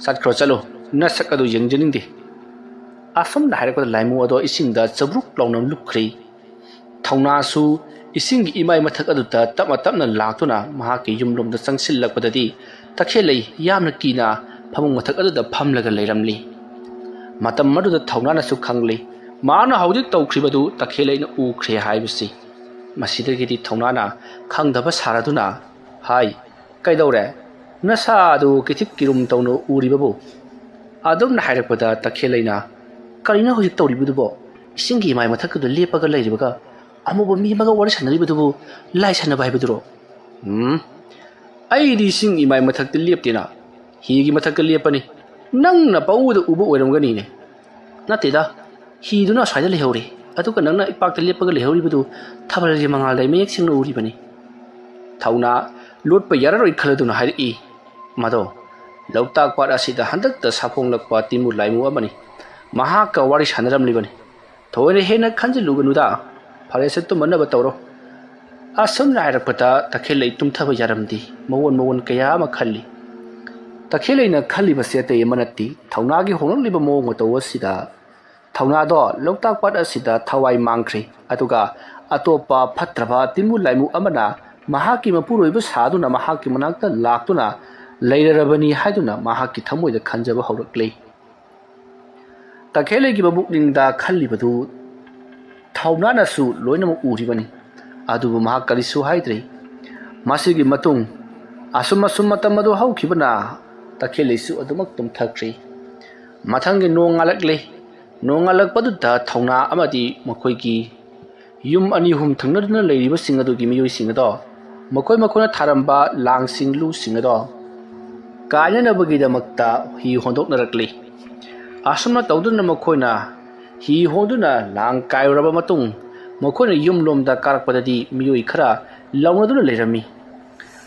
ꯆꯠꯈ꯭ꯔꯣ, ꯆꯠꯂꯣ, ꯅꯁꯛ ꯑꯗꯨ ꯌꯦꯡꯖꯅꯤꯡꯗꯦ꯫ ꯑꯁꯨꯝꯅ ꯍꯥꯏꯔꯛꯄꯗ ꯂꯥꯏꯃꯨ ꯑꯗꯣ ꯏꯁꯤꯡꯗ ꯆꯕ꯭ꯔꯨꯛ ꯂꯥꯎꯅ ꯂꯨꯞꯈ꯭ꯔꯦ꯫ ꯊꯧꯅꯥꯁꯨ ꯏꯁꯤꯡꯒꯤ ꯏꯃꯥꯏ ꯃꯊꯛ ꯑꯗꯨꯗ ꯇꯞꯅ ꯇꯞꯅ ꯂꯥꯛꯇꯨꯅ ꯃꯍꯥꯛꯀꯤ ꯌꯨꯝꯂꯣꯝꯗ ꯆꯪꯁꯤꯜꯂꯛꯄꯗꯗꯤ, ꯇꯈꯦꯜꯂꯩ ꯌꯥꯝꯅ ꯀꯤꯅ ꯐꯃꯨꯡ ꯃꯊꯛ ꯑꯗꯨꯗ ꯐꯝꯂꯒ ꯂꯩꯔꯝꯂꯤ꯫ ꯃꯇꯝ ꯑꯗꯨꯗ ꯊꯧꯅꯥꯅꯁꯨ ꯈꯪꯂꯤ, ꯃꯍꯥꯛꯅ ꯍꯧꯖꯤꯛ ꯇꯧꯈ꯭ꯔꯤꯕꯗꯨ ꯇꯈꯦꯜꯂꯩꯅ ꯎꯈ꯭ꯔꯦ ꯍꯥꯏꯕꯁꯤ꯫ ꯃꯁꯤꯗꯒꯤꯗꯤ ꯊꯧꯅꯥꯅ ꯈꯪꯗꯕ ꯁꯥꯔꯗꯨꯅ, "ꯍꯥꯏ, ꯀꯩꯗꯧꯔꯦ? ꯅꯁꯥ ꯑꯗꯨ ꯀꯤꯊꯤꯛ ꯀꯤꯔꯨꯝ ꯇꯧꯅ ꯎꯔꯤꯕꯕꯨ?" ꯑꯗꯨꯝꯅ ꯍꯥꯏꯔꯛꯄꯗ ꯇꯈꯦꯜꯂꯩꯅ, "ꯀꯔꯤꯅꯣ ꯍꯧꯖꯤꯛ ꯇꯧꯔꯤꯕꯗꯨꯕꯣ? ꯏꯁꯤꯡꯒꯤ ꯏꯃꯥꯏ ꯃꯊꯛꯇꯨꯗ ꯂꯦꯞꯄꯒ ꯂꯩꯔꯤꯕꯒ ꯑꯃꯨꯕ ꯃꯤ ꯑꯃꯒ ꯋꯥꯔꯤ ꯁꯥꯟꯅꯔꯤꯕꯗꯨꯕꯨ ꯂꯥꯏ ꯁꯥꯟꯅꯕ ꯍꯥꯏꯕꯗꯨꯔꯣ?" "ꯎꯝ, ꯑꯩꯗꯤ ꯏꯁꯤꯡ ꯏꯃꯥꯏ ꯃꯊꯛꯇ ꯂꯦꯞꯇꯦꯅ, ꯍꯤꯒꯤ ꯃꯊꯛꯇ ꯂꯦꯞꯄꯅꯤ꯫ ꯅꯪꯅ ꯄꯪꯎꯗ ꯎꯕ ꯑꯣꯏꯔꯝꯒꯅꯤꯅꯦ꯫" "ꯅꯠꯇꯦꯗ, ꯍꯤꯗꯨꯅ ꯑꯁ꯭ꯋꯥꯏꯗ ꯂꯩꯍꯧꯔꯦ, ꯑꯗꯨꯒ ꯅꯪꯅ ꯏꯄꯥꯛꯇ ꯂꯦꯞꯄꯒ ꯂꯩꯍꯧꯔꯤꯕꯗꯨ ꯊꯥꯕꯜꯒꯤ ꯃꯉꯥꯜꯗ ꯑꯩ ꯃꯌꯦꯛ ꯁꯦꯡꯅ ꯎꯔꯤꯕꯅꯤ꯫" ꯊꯧꯅꯥ ꯂꯣꯠꯄ ꯌꯥꯔꯔꯣꯏ ꯈꯜꯂꯗꯨꯅ ꯍꯥꯏꯔꯛꯏ, "ꯃꯗꯣ ꯂꯣꯛꯇꯥꯛ ꯄꯥꯠ ꯑꯁꯤꯗ ꯍꯟꯗꯛꯇ ꯁꯥꯐꯣꯡꯂꯛꯄ ꯇꯤꯃꯨ ꯂꯥꯏꯃꯨ ꯑꯃꯅꯤ꯫ ꯃꯍꯥꯛꯀ ꯋꯥꯔꯤ ꯁꯥꯟꯅꯔꯝꯂꯤꯕꯅꯤ꯫ ꯊꯣꯏꯅ ꯍꯦꯟꯅ ꯈꯟꯖꯤꯜꯂꯨꯒꯅꯨꯗ꯫ ꯐꯔꯦꯁꯦ, ꯇꯨꯝꯃꯅꯕ ꯇꯧꯔꯣ꯫" ꯑꯁꯨꯝꯅ ꯍꯥꯏꯔꯛꯄꯗ ꯇꯈꯦꯜꯂꯩ ꯇꯨꯝꯊꯕ ꯌꯥꯔꯝꯗꯦ꯫ ꯃꯑꯣꯟ ꯃꯑꯣꯟ ꯀꯌꯥ ꯑꯃ ꯈꯜꯂꯤ꯫ ꯇꯈꯦꯜꯂꯩꯅ ꯈꯜꯂꯤꯕꯁꯤ ꯑꯇꯩ ꯑꯃ ꯅꯠꯇꯦ, ꯊꯧꯅꯥꯒꯤ ꯍꯣꯡꯂꯛꯂꯤꯕ ꯃꯑꯣꯡ ꯃꯇꯧ ꯑꯁꯤꯗ꯫ ꯊꯧꯅꯥꯗꯣ ꯂꯣꯛꯇꯥꯛ ꯄꯥꯠ ꯑꯁꯤꯗ ꯊꯋꯥꯏ ꯃꯥꯡꯈ꯭ꯔꯦ, ꯑꯗꯨꯒ ꯑꯇꯣꯞꯄ ꯐꯠꯇ꯭ꯔꯕ ꯇꯤꯟꯃꯨ ꯂꯥꯏꯃꯨ ꯑꯃꯅ ꯃꯍꯥꯛꯀꯤ ꯃꯄꯨꯔꯣꯏꯕ ꯁꯥꯗꯨꯅ ꯃꯍꯥꯛꯀꯤ ꯃꯅꯥꯛꯇ ꯂꯥꯛꯇꯨꯅ ꯂꯩꯔꯔꯕꯅꯤ ꯍꯥꯏꯗꯨꯅ ꯃꯍꯥꯛꯀꯤ ꯊꯃꯣꯏꯗ ꯈꯟꯖꯕ ꯍꯧꯔꯛꯂꯦ꯫ ꯇꯈꯦꯜꯂꯩꯒꯤ ꯃꯕꯨꯛꯅꯤꯡꯗ ꯈꯜꯂꯤꯕꯗꯨ ꯊꯧꯅꯥꯅꯁꯨ ꯂꯣꯏꯅꯃꯛ ꯎꯔꯤꯕꯅꯤ, ꯑꯗꯨꯕꯨ ꯃꯍꯥꯛ ꯀꯔꯤꯁꯨ ꯍꯥꯏꯗ꯭ꯔꯤ꯫ ꯃꯁꯤꯒꯤ ꯃꯇꯨꯡ ꯑꯁꯨꯝ ꯑꯁꯨꯝ ꯃꯇꯝ ꯑꯗꯨ ꯍꯧꯈꯤꯕꯅ ꯇꯈꯦꯜꯂꯩꯁꯨ ꯑꯗꯨꯃꯛ ꯇꯨꯝꯊꯈ꯭ꯔꯤ꯫ ꯃꯊꯪꯒꯤ ꯅꯣꯡꯉꯥꯜꯂꯛꯂꯦ꯫ ꯅꯣꯡꯉꯥꯜꯂꯛꯄꯗꯨꯗ ꯊꯧꯅꯥ ꯑꯃꯗꯤ ꯃꯈꯣꯏꯒꯤ ꯌꯨꯝ ꯑꯅꯤ ꯑꯍꯨꯝ ꯊꯪꯅꯗꯨꯅ ꯂꯩꯔꯤꯕꯁꯤꯡ ꯑꯗꯨꯒꯤ ꯃꯤꯑꯣꯏꯁꯤꯡ ꯑꯗꯣ, ꯃꯈꯣꯏ ꯃꯈꯣꯏꯅ ꯊꯥꯔꯝꯕ ꯂꯥꯡꯁꯤꯡ ꯂꯨꯁꯤꯡ ꯑꯗꯣ ꯀꯥꯏꯅꯅꯕꯒꯤꯗꯃꯛꯇ ꯍꯤ ꯍꯣꯟꯗꯣꯛꯅꯔꯛꯂꯤ꯫ ꯑꯁꯨꯝꯅ ꯇꯧꯗꯨꯅ ꯃꯈꯣꯏꯅ ꯍꯤ ꯍꯣꯟꯗꯨꯅ ꯂꯥꯡ ꯀꯥꯏꯔꯨꯔꯕ ꯃꯇꯨꯡ, ꯃꯈꯣꯏꯅ ꯌꯨꯝꯂꯣꯝꯗ ꯀꯥꯔꯛꯄꯗꯗꯤ ꯃꯤꯑꯣꯏ ꯈꯔ ꯂꯥꯎꯅꯗꯨꯅ ꯂꯩꯔꯝꯃꯤ꯫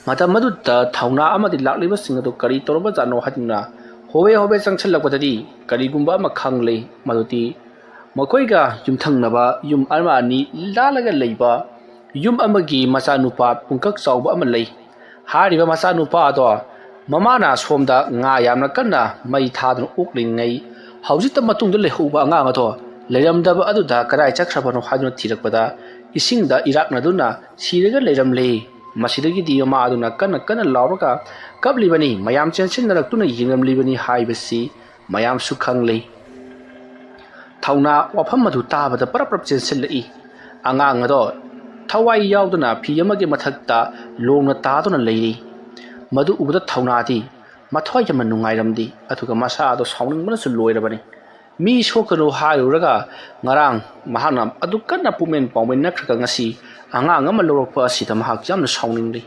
ꯃꯇꯝ ꯑꯗꯨꯗ ꯊꯧꯅꯥ ꯑꯃꯗꯤ ꯂꯥꯛꯂꯤꯕꯁꯤꯡ ꯑꯗꯨ ꯀꯔꯤ ꯇꯧꯔꯕꯖꯥꯠꯅꯣ ꯍꯥꯏꯗꯨꯅ ꯍꯣꯕꯦ ꯍꯣꯕꯦ ꯆꯪꯁꯤꯜꯂꯛꯄꯗꯗꯤ ꯀꯔꯤꯒꯨꯝꯕ ꯑꯃ ꯈꯪꯂꯦ꯫ ꯃꯗꯨꯗꯤ ꯃꯈꯣꯏꯒ ꯌꯨꯝꯊꯪꯅꯕ ꯌꯨꯝ ꯑꯃ ꯑꯅꯤ ꯂꯥꯜꯂꯒ ꯂꯩꯕ ꯌꯨꯝ ꯑꯃꯒꯤ ꯃꯆꯥꯅꯨꯄꯥ ꯄꯨꯡꯀꯛ ꯆꯥꯎꯕ ꯑꯃ ꯂꯩ꯫ ꯍꯥꯏꯔꯤꯕ ꯃꯆꯥꯅꯨꯄꯥ ꯑꯗꯣ ꯃꯃꯥꯅ ꯁꯣꯝꯗ ꯉꯥ ꯌꯥꯝꯅ ꯀꯟꯅ ꯃꯩ ꯊꯥꯗꯨꯅ ꯑꯣꯛꯂꯤꯉꯩ, ꯍꯧꯖꯤꯛꯇ ꯃꯇꯨꯡꯗ ꯂꯩꯍꯧꯕ ꯑꯉꯥꯡ ꯑꯗꯣ ꯂꯩꯔꯝꯗꯕ ꯑꯗꯨꯗ ꯀꯗꯥꯏ ꯆꯠꯈ꯭ꯔꯕꯅꯣ ꯍꯥꯏꯗꯨꯅ ꯊꯤꯔꯛꯄꯗ, ꯏꯁꯤꯡꯗ ꯏꯔꯥꯛꯅꯗꯨꯅ ꯁꯤꯔꯒ ꯂꯩꯔꯝꯂꯦ꯫ ꯃꯁꯤꯗꯒꯤꯗꯤ ꯃꯃꯥ ꯑꯗꯨꯅ ꯀꯟꯅ ꯀꯟꯅ ꯂꯥꯎꯔꯒ ꯀꯞꯂꯤꯕꯅꯤ, ꯃꯌꯥꯝ ꯆꯦꯟꯁꯤꯟꯅꯔꯛꯇꯨꯅ ꯌꯦꯡꯂꯝꯂꯤꯕꯅꯤ ꯍꯥꯏꯕꯁꯤ ꯃꯌꯥꯝꯁꯨ ꯈꯪꯂꯤ꯫ ꯊꯧꯅꯥ ꯋꯥꯐꯝ ꯑꯗꯨ ꯇꯥꯕꯗ ꯄꯔꯞ ꯄꯔꯞ ꯆꯦꯟꯁꯤꯜꯂꯛꯏ꯫ ꯑꯉꯥꯡ ꯑꯗꯣ ꯊꯋꯥꯏ ꯌꯥꯎꯗꯅ ꯐꯤ ꯑꯃꯒꯤ ꯃꯊꯛꯇ ꯂꯣꯡꯅ ꯇꯥꯗꯨꯅ ꯂꯩꯔꯤ꯫ ꯃꯗꯨ ꯎꯕꯗ ꯊꯧꯅꯥꯗꯤ ꯃꯊ꯭ꯋꯥꯏ ꯌꯥꯝꯅ ꯅꯨꯡꯉꯥꯏꯔꯝꯗꯦ, ꯑꯗꯨꯒ ꯃꯁꯥ ꯑꯗꯣ ꯁꯥꯎꯅꯤꯡꯕꯅꯁꯨ ꯂꯣꯏꯔꯕꯅꯤ꯫ ꯃꯤ ꯁꯣꯛꯀꯅꯨ ꯍꯥꯏꯔꯨꯔꯒ ꯉꯔꯥꯡ ꯃꯍꯥꯛꯅ ꯑꯗꯨꯛ ꯀꯟꯅ ꯄꯨꯛꯃꯦꯟ ꯄꯥꯎꯃꯦꯟ ꯅꯠꯇ꯭ꯔꯒ ꯉꯁꯤ ꯑꯉꯥꯡ ꯑꯃ ꯂꯧꯔꯛꯄ ꯑꯁꯤꯗ ꯃꯍꯥꯛ ꯌꯥꯝꯅ ꯁꯥꯎꯅꯤꯡꯂꯤ꯫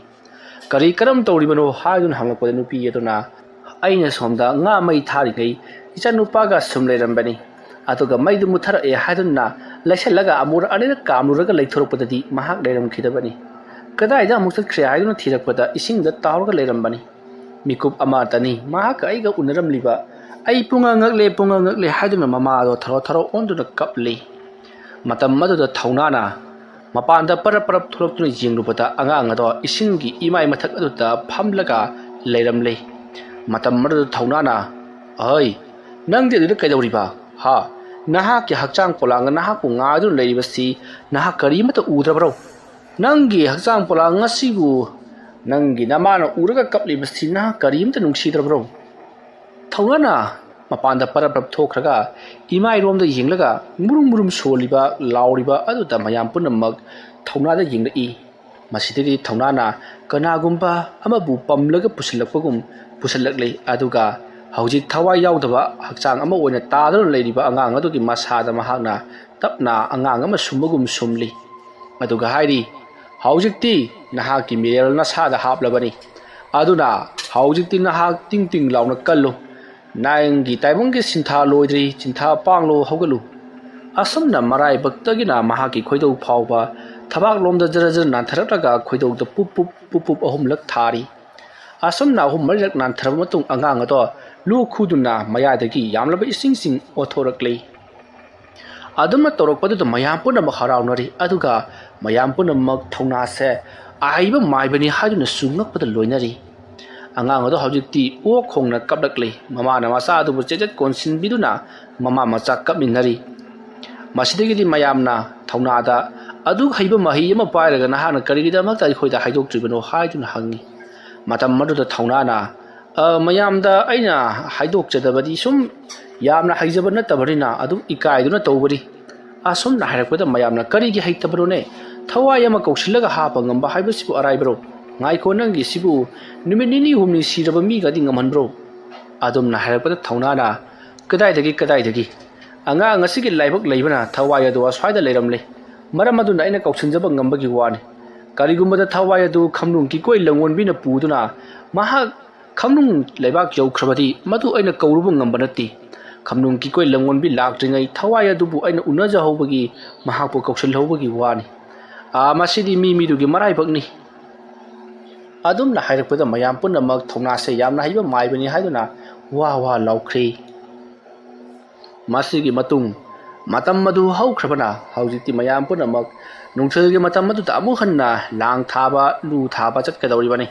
"ꯀꯔꯤ ꯀꯔꯝ ꯇꯧꯔꯤꯕꯅꯣ?" ꯍꯥꯏꯗꯨꯅ ꯍꯪꯂꯛꯄꯗ ꯅꯨꯄꯤ ꯑꯗꯨꯅ, "ꯑꯩꯅ ꯁꯣꯝꯗ ꯉꯥ ꯃꯩ ꯊꯥꯔꯤꯉꯩ ꯏꯆꯥꯅꯨꯄꯥꯒ ꯁꯨꯝ ꯂꯩꯔꯝꯕꯅꯤ, ꯑꯗꯨꯒ ꯃꯩꯗꯨ ꯃꯨꯠꯊꯔꯛꯑꯦ ꯍꯥꯏꯗꯨꯅ ꯂꯩꯁꯜꯂꯒ ꯑꯃꯨꯔꯛ ꯑꯅꯤꯔꯛ ꯀꯥꯝꯂꯨꯔꯒ ꯂꯩꯊꯣꯔꯛꯄꯗꯗꯤ ꯃꯍꯥꯛ ꯂꯩꯔꯝꯈꯤꯗꯕꯅꯤ꯫ ꯀꯗꯥꯏꯗ ꯑꯃꯨꯛ ꯆꯠꯈ꯭ꯔꯦ ꯍꯥꯏꯗꯨꯅ ꯊꯤꯔꯛꯄꯗ ꯏꯁꯤꯡꯗ ꯇꯥꯎꯔꯒ ꯂꯩꯔꯝꯕꯅꯤ꯫ ꯃꯤꯀꯨꯞ ꯑꯃꯇꯅꯤ ꯃꯍꯥꯛꯀ ꯑꯩꯒ ꯎꯅꯔꯝꯂꯤꯕ꯫ ꯑꯩ ꯄꯨꯡꯉꯥꯡ ꯉꯛꯂꯦ, ꯄꯨꯡꯉꯥꯡ ꯉꯛꯂꯦ" ꯍꯥꯏꯗꯨꯅ ꯃꯃꯥ ꯑꯗꯣ ꯊꯔꯣ ꯊꯔꯣ ꯑꯣꯟꯗꯨꯅ ꯀꯞꯂꯤ꯫ ꯃꯇꯝ ꯑꯗꯨꯗ ꯊꯧꯅꯥꯅ ꯃꯄꯥꯟꯗ ꯄꯔꯞ ꯄꯔꯞ ꯊꯣꯛꯂꯛꯇꯨꯅ ꯌꯦꯡꯂꯨꯕꯗ ꯑꯉꯥꯡ ꯑꯗꯣ ꯏꯁꯤꯡꯒꯤ ꯏꯃꯥꯏ ꯃꯊꯛ ꯑꯗꯨꯗ ꯐꯝꯂꯒ ꯂꯩꯔꯝꯂꯦ꯫ ꯃꯇꯝ ꯑꯗꯨꯗ ꯊꯧꯅꯥꯅ, "ꯑꯍꯩ, ꯅꯪꯗꯤ ꯑꯗꯨꯗ ꯀꯩꯗꯧꯔꯤꯕ? ꯍꯥ? ꯅꯍꯥꯛꯀꯤ ꯍꯛꯆꯥꯡ ꯄꯣꯂꯥꯡꯅ ꯅꯍꯥꯛꯄꯨ ꯉꯥꯏꯗꯨꯅ ꯂꯩꯔꯤꯕꯁꯤ ꯅꯍꯥꯛ ꯀꯔꯤꯃꯠꯇ ꯎꯗ꯭ꯔꯕ꯭ꯔꯣ? ꯅꯪꯒꯤ ꯍꯛꯆꯥꯡ ꯄꯣꯂꯥꯡ ꯑꯁꯤꯕꯨ ꯅꯪꯒꯤ ꯅꯃꯥꯅ ꯎꯔꯒ ꯀꯞꯂꯤꯕꯁꯤ ꯅꯍꯥꯛ ꯀꯔꯤꯃꯠꯇ ꯅꯨꯡꯁꯤꯗ꯭ꯔꯕ꯭ꯔꯣ?" ꯊꯧꯅꯥꯅ ꯃꯄꯥꯟꯗ ꯄꯔꯞ ꯄꯔꯞ ꯊꯣꯛꯈ꯭ꯔꯒ ꯏꯃꯥꯏꯔꯣꯝꯗ ꯌꯦꯡꯂꯒ ꯃꯨꯔꯨꯝ ꯃꯨꯔꯨꯝ ꯁꯣꯜꯂꯤꯕ, ꯂꯥꯎꯔꯤꯕ ꯑꯗꯨꯗ ꯃꯌꯥꯝ ꯄꯨꯝꯅꯃꯛ ꯊꯧꯅꯥꯗ ꯌꯦꯡꯂꯛꯏ꯫ ꯃꯁꯤꯗꯒꯤ ꯊꯧꯅꯥꯅ ꯀꯅꯥꯒꯨꯝꯕ ꯑꯃꯕꯨ ꯄꯝꯂꯒ ꯄꯨꯁꯤꯜꯂꯛꯄꯒꯨꯝ ꯄꯨꯁꯤꯜꯂꯛꯂꯤ, ꯑꯗꯨꯒ ꯍꯧꯖꯤꯛ ꯊꯋꯥꯏ ꯌꯥꯎꯗꯕ ꯍꯛꯆꯥꯡ ꯑꯃ ꯑꯣꯏꯅ ꯇꯥꯗꯨꯅ ꯂꯩꯔꯤꯕ ꯑꯉꯥꯡ ꯑꯗꯨꯒꯤ ꯃꯁꯥꯗ ꯃꯍꯥꯛꯅ ꯇꯞꯅ ꯑꯉꯥꯡ ꯑꯃ ꯁꯨꯝꯕꯒꯨꯝ ꯁꯨꯝꯂꯤ꯫ ꯑꯗꯨꯒ ꯍꯥꯏꯔꯤ, "ꯍꯧꯖꯤꯛꯇꯤ ꯅꯍꯥꯛꯀꯤ ꯃꯤꯔꯦꯜ ꯅꯁꯥꯗ ꯍꯥꯞꯂꯕꯅꯤ, ꯑꯗꯨꯅ ꯍꯧꯖꯤꯛꯇꯤ ꯅꯍꯥꯛ ꯇꯤꯡ ꯇꯤꯡ ꯂꯥꯎꯅ ꯀꯜꯂꯨ꯫ ꯅꯪꯒꯤ ꯇꯥꯏꯕꯪꯒꯤ ꯁꯤꯟꯊꯥ ꯂꯣꯏꯗ꯭ꯔꯤ, ꯆꯤꯟꯊꯥ ꯄꯥꯡꯂꯣ, ꯍꯧꯒꯠꯂꯨ꯫ ꯑꯁꯨꯝꯅ ꯃꯔꯥꯏꯕꯛꯇꯒꯤꯅ ꯃꯍꯥꯛꯀꯤ ꯈꯣꯏꯗꯧ ꯐꯥꯎꯕ ꯊꯕꯥꯛꯂꯣꯝꯗ ꯖꯔ ꯖꯔ ꯅꯥꯟꯊꯔꯛꯂꯒ ꯈꯣꯏꯗꯧꯗ ꯄꯨꯞ ꯄꯨꯞ ꯄꯨꯞ ꯄꯨꯞ ꯑꯍꯨꯝꯂꯛ ꯊꯥꯔꯤ꯫ ꯑꯁꯨꯝꯅ ꯑꯍꯨꯝ ꯃꯔꯤꯔꯛ ꯅꯥꯟꯊꯔꯕ ꯃꯇꯨꯡ ꯑꯉꯥꯡ ꯑꯗꯣ ꯂꯨ ꯈꯨꯗꯨꯅ ꯃꯌꯥꯏꯗꯒꯤ ꯌꯥꯝꯂꯕ ꯏꯁꯤꯡꯁꯤꯡ ꯑꯣꯊꯣꯔꯛꯂꯤ꯫ ꯑꯗꯨꯝꯅ ꯇꯧꯔꯛꯄꯗꯨꯗ ꯃꯌꯥꯝ ꯄꯨꯝꯅꯃꯛ ꯍꯔꯥꯎꯅꯔꯤ, ꯑꯗꯨꯒ ꯃꯌꯥꯝ ꯄꯨꯝꯅꯃꯛ ꯊꯧꯅꯥꯁꯦ ꯑꯍꯩꯕ ꯃꯥꯏꯕꯅꯤ ꯍꯥꯏꯗꯨꯅꯁꯨ ꯉꯛꯄꯗ ꯂꯣꯏꯅꯔꯤ꯫ ꯑꯉꯥꯡ ꯑꯗꯨ ꯍꯧꯖꯤꯛꯇꯤ ꯑꯣꯛ ꯈꯣꯡꯅ ꯀꯞꯂꯛꯂꯤ꯫ ꯃꯃꯥꯅ ꯃꯆꯥ ꯑꯗꯨꯕꯨ ꯆꯦꯠꯆꯦꯠ ꯀꯣꯟꯁꯤꯟꯕꯤꯗꯨꯅ ꯃꯃꯥ ꯃꯆꯥ ꯀꯞꯃꯤꯟꯅꯔꯤ꯫ ꯃꯁꯤꯗꯒꯤꯗꯤ ꯃꯌꯥꯝꯅ ꯊꯧꯅꯥꯗ, "ꯑꯗꯨꯛ ꯍꯩꯕ ꯃꯍꯩ ꯑꯃ ꯄꯥꯏꯔꯒ ꯅꯍꯥꯛꯅ ꯀꯔꯤꯒꯤꯗꯃꯛꯇ ꯑꯩꯈꯣꯏꯗ ꯍꯥꯏꯗꯣꯛꯇ꯭ꯔꯤꯕꯅꯣ?" ꯍꯥꯏꯗꯨꯅ ꯍꯪꯉꯤ꯫ ꯃꯇꯝ ꯑꯗꯨꯗ ꯊꯧꯅꯥꯅ, "ꯑ, ꯃꯌꯥꯝꯗ ꯑꯩꯅ ꯍꯥꯏꯗꯣꯛꯆꯗꯕꯗꯤ ꯁꯨꯝ ꯌꯥꯝꯅ ꯍꯩꯖꯕ ꯅꯠꯇꯕꯅꯤꯅ ꯑꯗꯨꯝ ꯏꯀꯥꯏꯗꯨꯅ ꯇꯧꯕꯅꯤ꯫" ꯑꯁꯨꯝꯅ ꯍꯥꯏꯔꯛꯄꯗ ꯃꯌꯥꯝꯅ, "ꯀꯔꯤꯒꯤ ꯍꯩꯇꯕꯅꯣꯅꯦ? ꯊꯋꯥꯏ ꯑꯃ ꯀꯧꯁꯤꯜꯂꯒ ꯍꯥꯞꯄ ꯉꯝꯕ ꯍꯥꯏꯕꯁꯤꯕꯨ ꯑꯔꯥꯏꯕꯔꯣ? ꯉꯥꯏꯈꯣ, ꯅꯪꯒꯤꯁꯤꯕꯨ ꯅꯨꯃꯤꯠ ꯅꯤꯅꯤ ꯍꯨꯝꯅꯤ ꯁꯤꯔꯕ ꯃꯤꯒꯗꯤ ꯉꯝꯍꯟꯕ꯭ꯔꯣ?" ꯑꯗꯨꯝꯅ ꯍꯥꯏꯔꯛꯄꯗ ꯊꯧꯅꯥꯅ, "ꯀꯗꯥꯏꯗꯒꯤ, ꯀꯗꯥꯏꯗꯒꯤ? ꯑꯉꯥꯡ ꯑꯁꯤꯒꯤ ꯂꯥꯏꯕꯛ ꯂꯩꯕꯅ ꯊꯋꯥꯏ ꯑꯗꯨ ꯑꯁ꯭ꯋꯥꯏꯗ ꯂꯩꯔꯝꯂꯦ꯫ ꯃꯔꯝ ꯑꯗꯨꯅ ꯑꯩꯅ ꯀꯧꯁꯤꯟꯖꯕ ꯉꯝꯕꯒꯤ ꯋꯥꯅꯤ꯫ ꯀꯔꯤꯒꯨꯝꯕꯗ ꯊꯋꯥꯏ ꯑꯗꯨ ꯈꯝꯅꯨꯡ ꯀꯤꯀꯣꯏ ꯂꯪꯉꯣꯟꯕꯤꯅ ꯄꯨꯗꯨꯅ ꯃꯍꯥꯛ ꯈꯝꯅꯨꯡ ꯂꯩꯕꯥꯛ ꯌꯧꯈ꯭ꯔꯕꯗꯤ ꯃꯗꯨ ꯑꯩꯅ ꯀꯧꯔꯨꯕ ꯉꯝꯕ ꯅꯠꯇꯦ꯫ ꯈꯝꯅꯨꯡ ꯀꯤꯀꯣꯏ ꯂꯪꯉꯣꯟꯕꯤ ꯂꯥꯛꯇ꯭ꯔꯤꯉꯩ ꯊꯋꯥꯏ ꯑꯗꯨꯕꯨ ꯑꯩꯅ ꯎꯅꯖꯍꯧꯕꯒꯤ, ꯃꯍꯥꯛꯄꯨ ꯀꯧꯁꯤꯜꯍꯧꯕꯒꯤ ꯋꯥꯅꯤ꯫ ꯑꯥ, ꯃꯁꯤꯗꯤ ꯃꯤ ꯃꯤꯗꯨꯒꯤ ꯃꯔꯥꯏꯕꯛꯅꯤ꯫" ꯑꯗꯨꯝꯅ ꯍꯥꯏꯔꯛꯄꯗ ꯃꯌꯥꯝ ꯄꯨꯝꯅꯃꯛ ꯊꯧꯅꯥꯁꯦ ꯌꯥꯝꯅ ꯍꯩꯕ ꯃꯥꯏꯕꯅꯤ ꯍꯥꯏꯗꯨꯅ ꯋꯥ ꯋꯥ ꯂꯥꯎꯈ꯭ꯔꯤ꯫ ꯃꯁꯤꯒꯤ ꯃꯇꯨꯡ ꯃꯇꯝ ꯑꯗꯨ ꯍꯧꯈ꯭ꯔꯕꯅ ꯍꯧꯖꯤꯛꯇꯤ ꯃꯌꯥꯝ ꯄꯨꯝꯅꯃꯛ ꯅꯨꯡꯊꯤꯜꯒꯤ ꯃꯇꯝ ꯑꯗꯨꯗ ꯑꯃꯨꯛ ꯍꯟꯅ ꯂꯥꯡ ꯊꯥꯕ, ꯂꯨ ꯊꯥꯕ ꯆꯠꯀꯗꯧꯔꯤꯕꯅꯤ꯫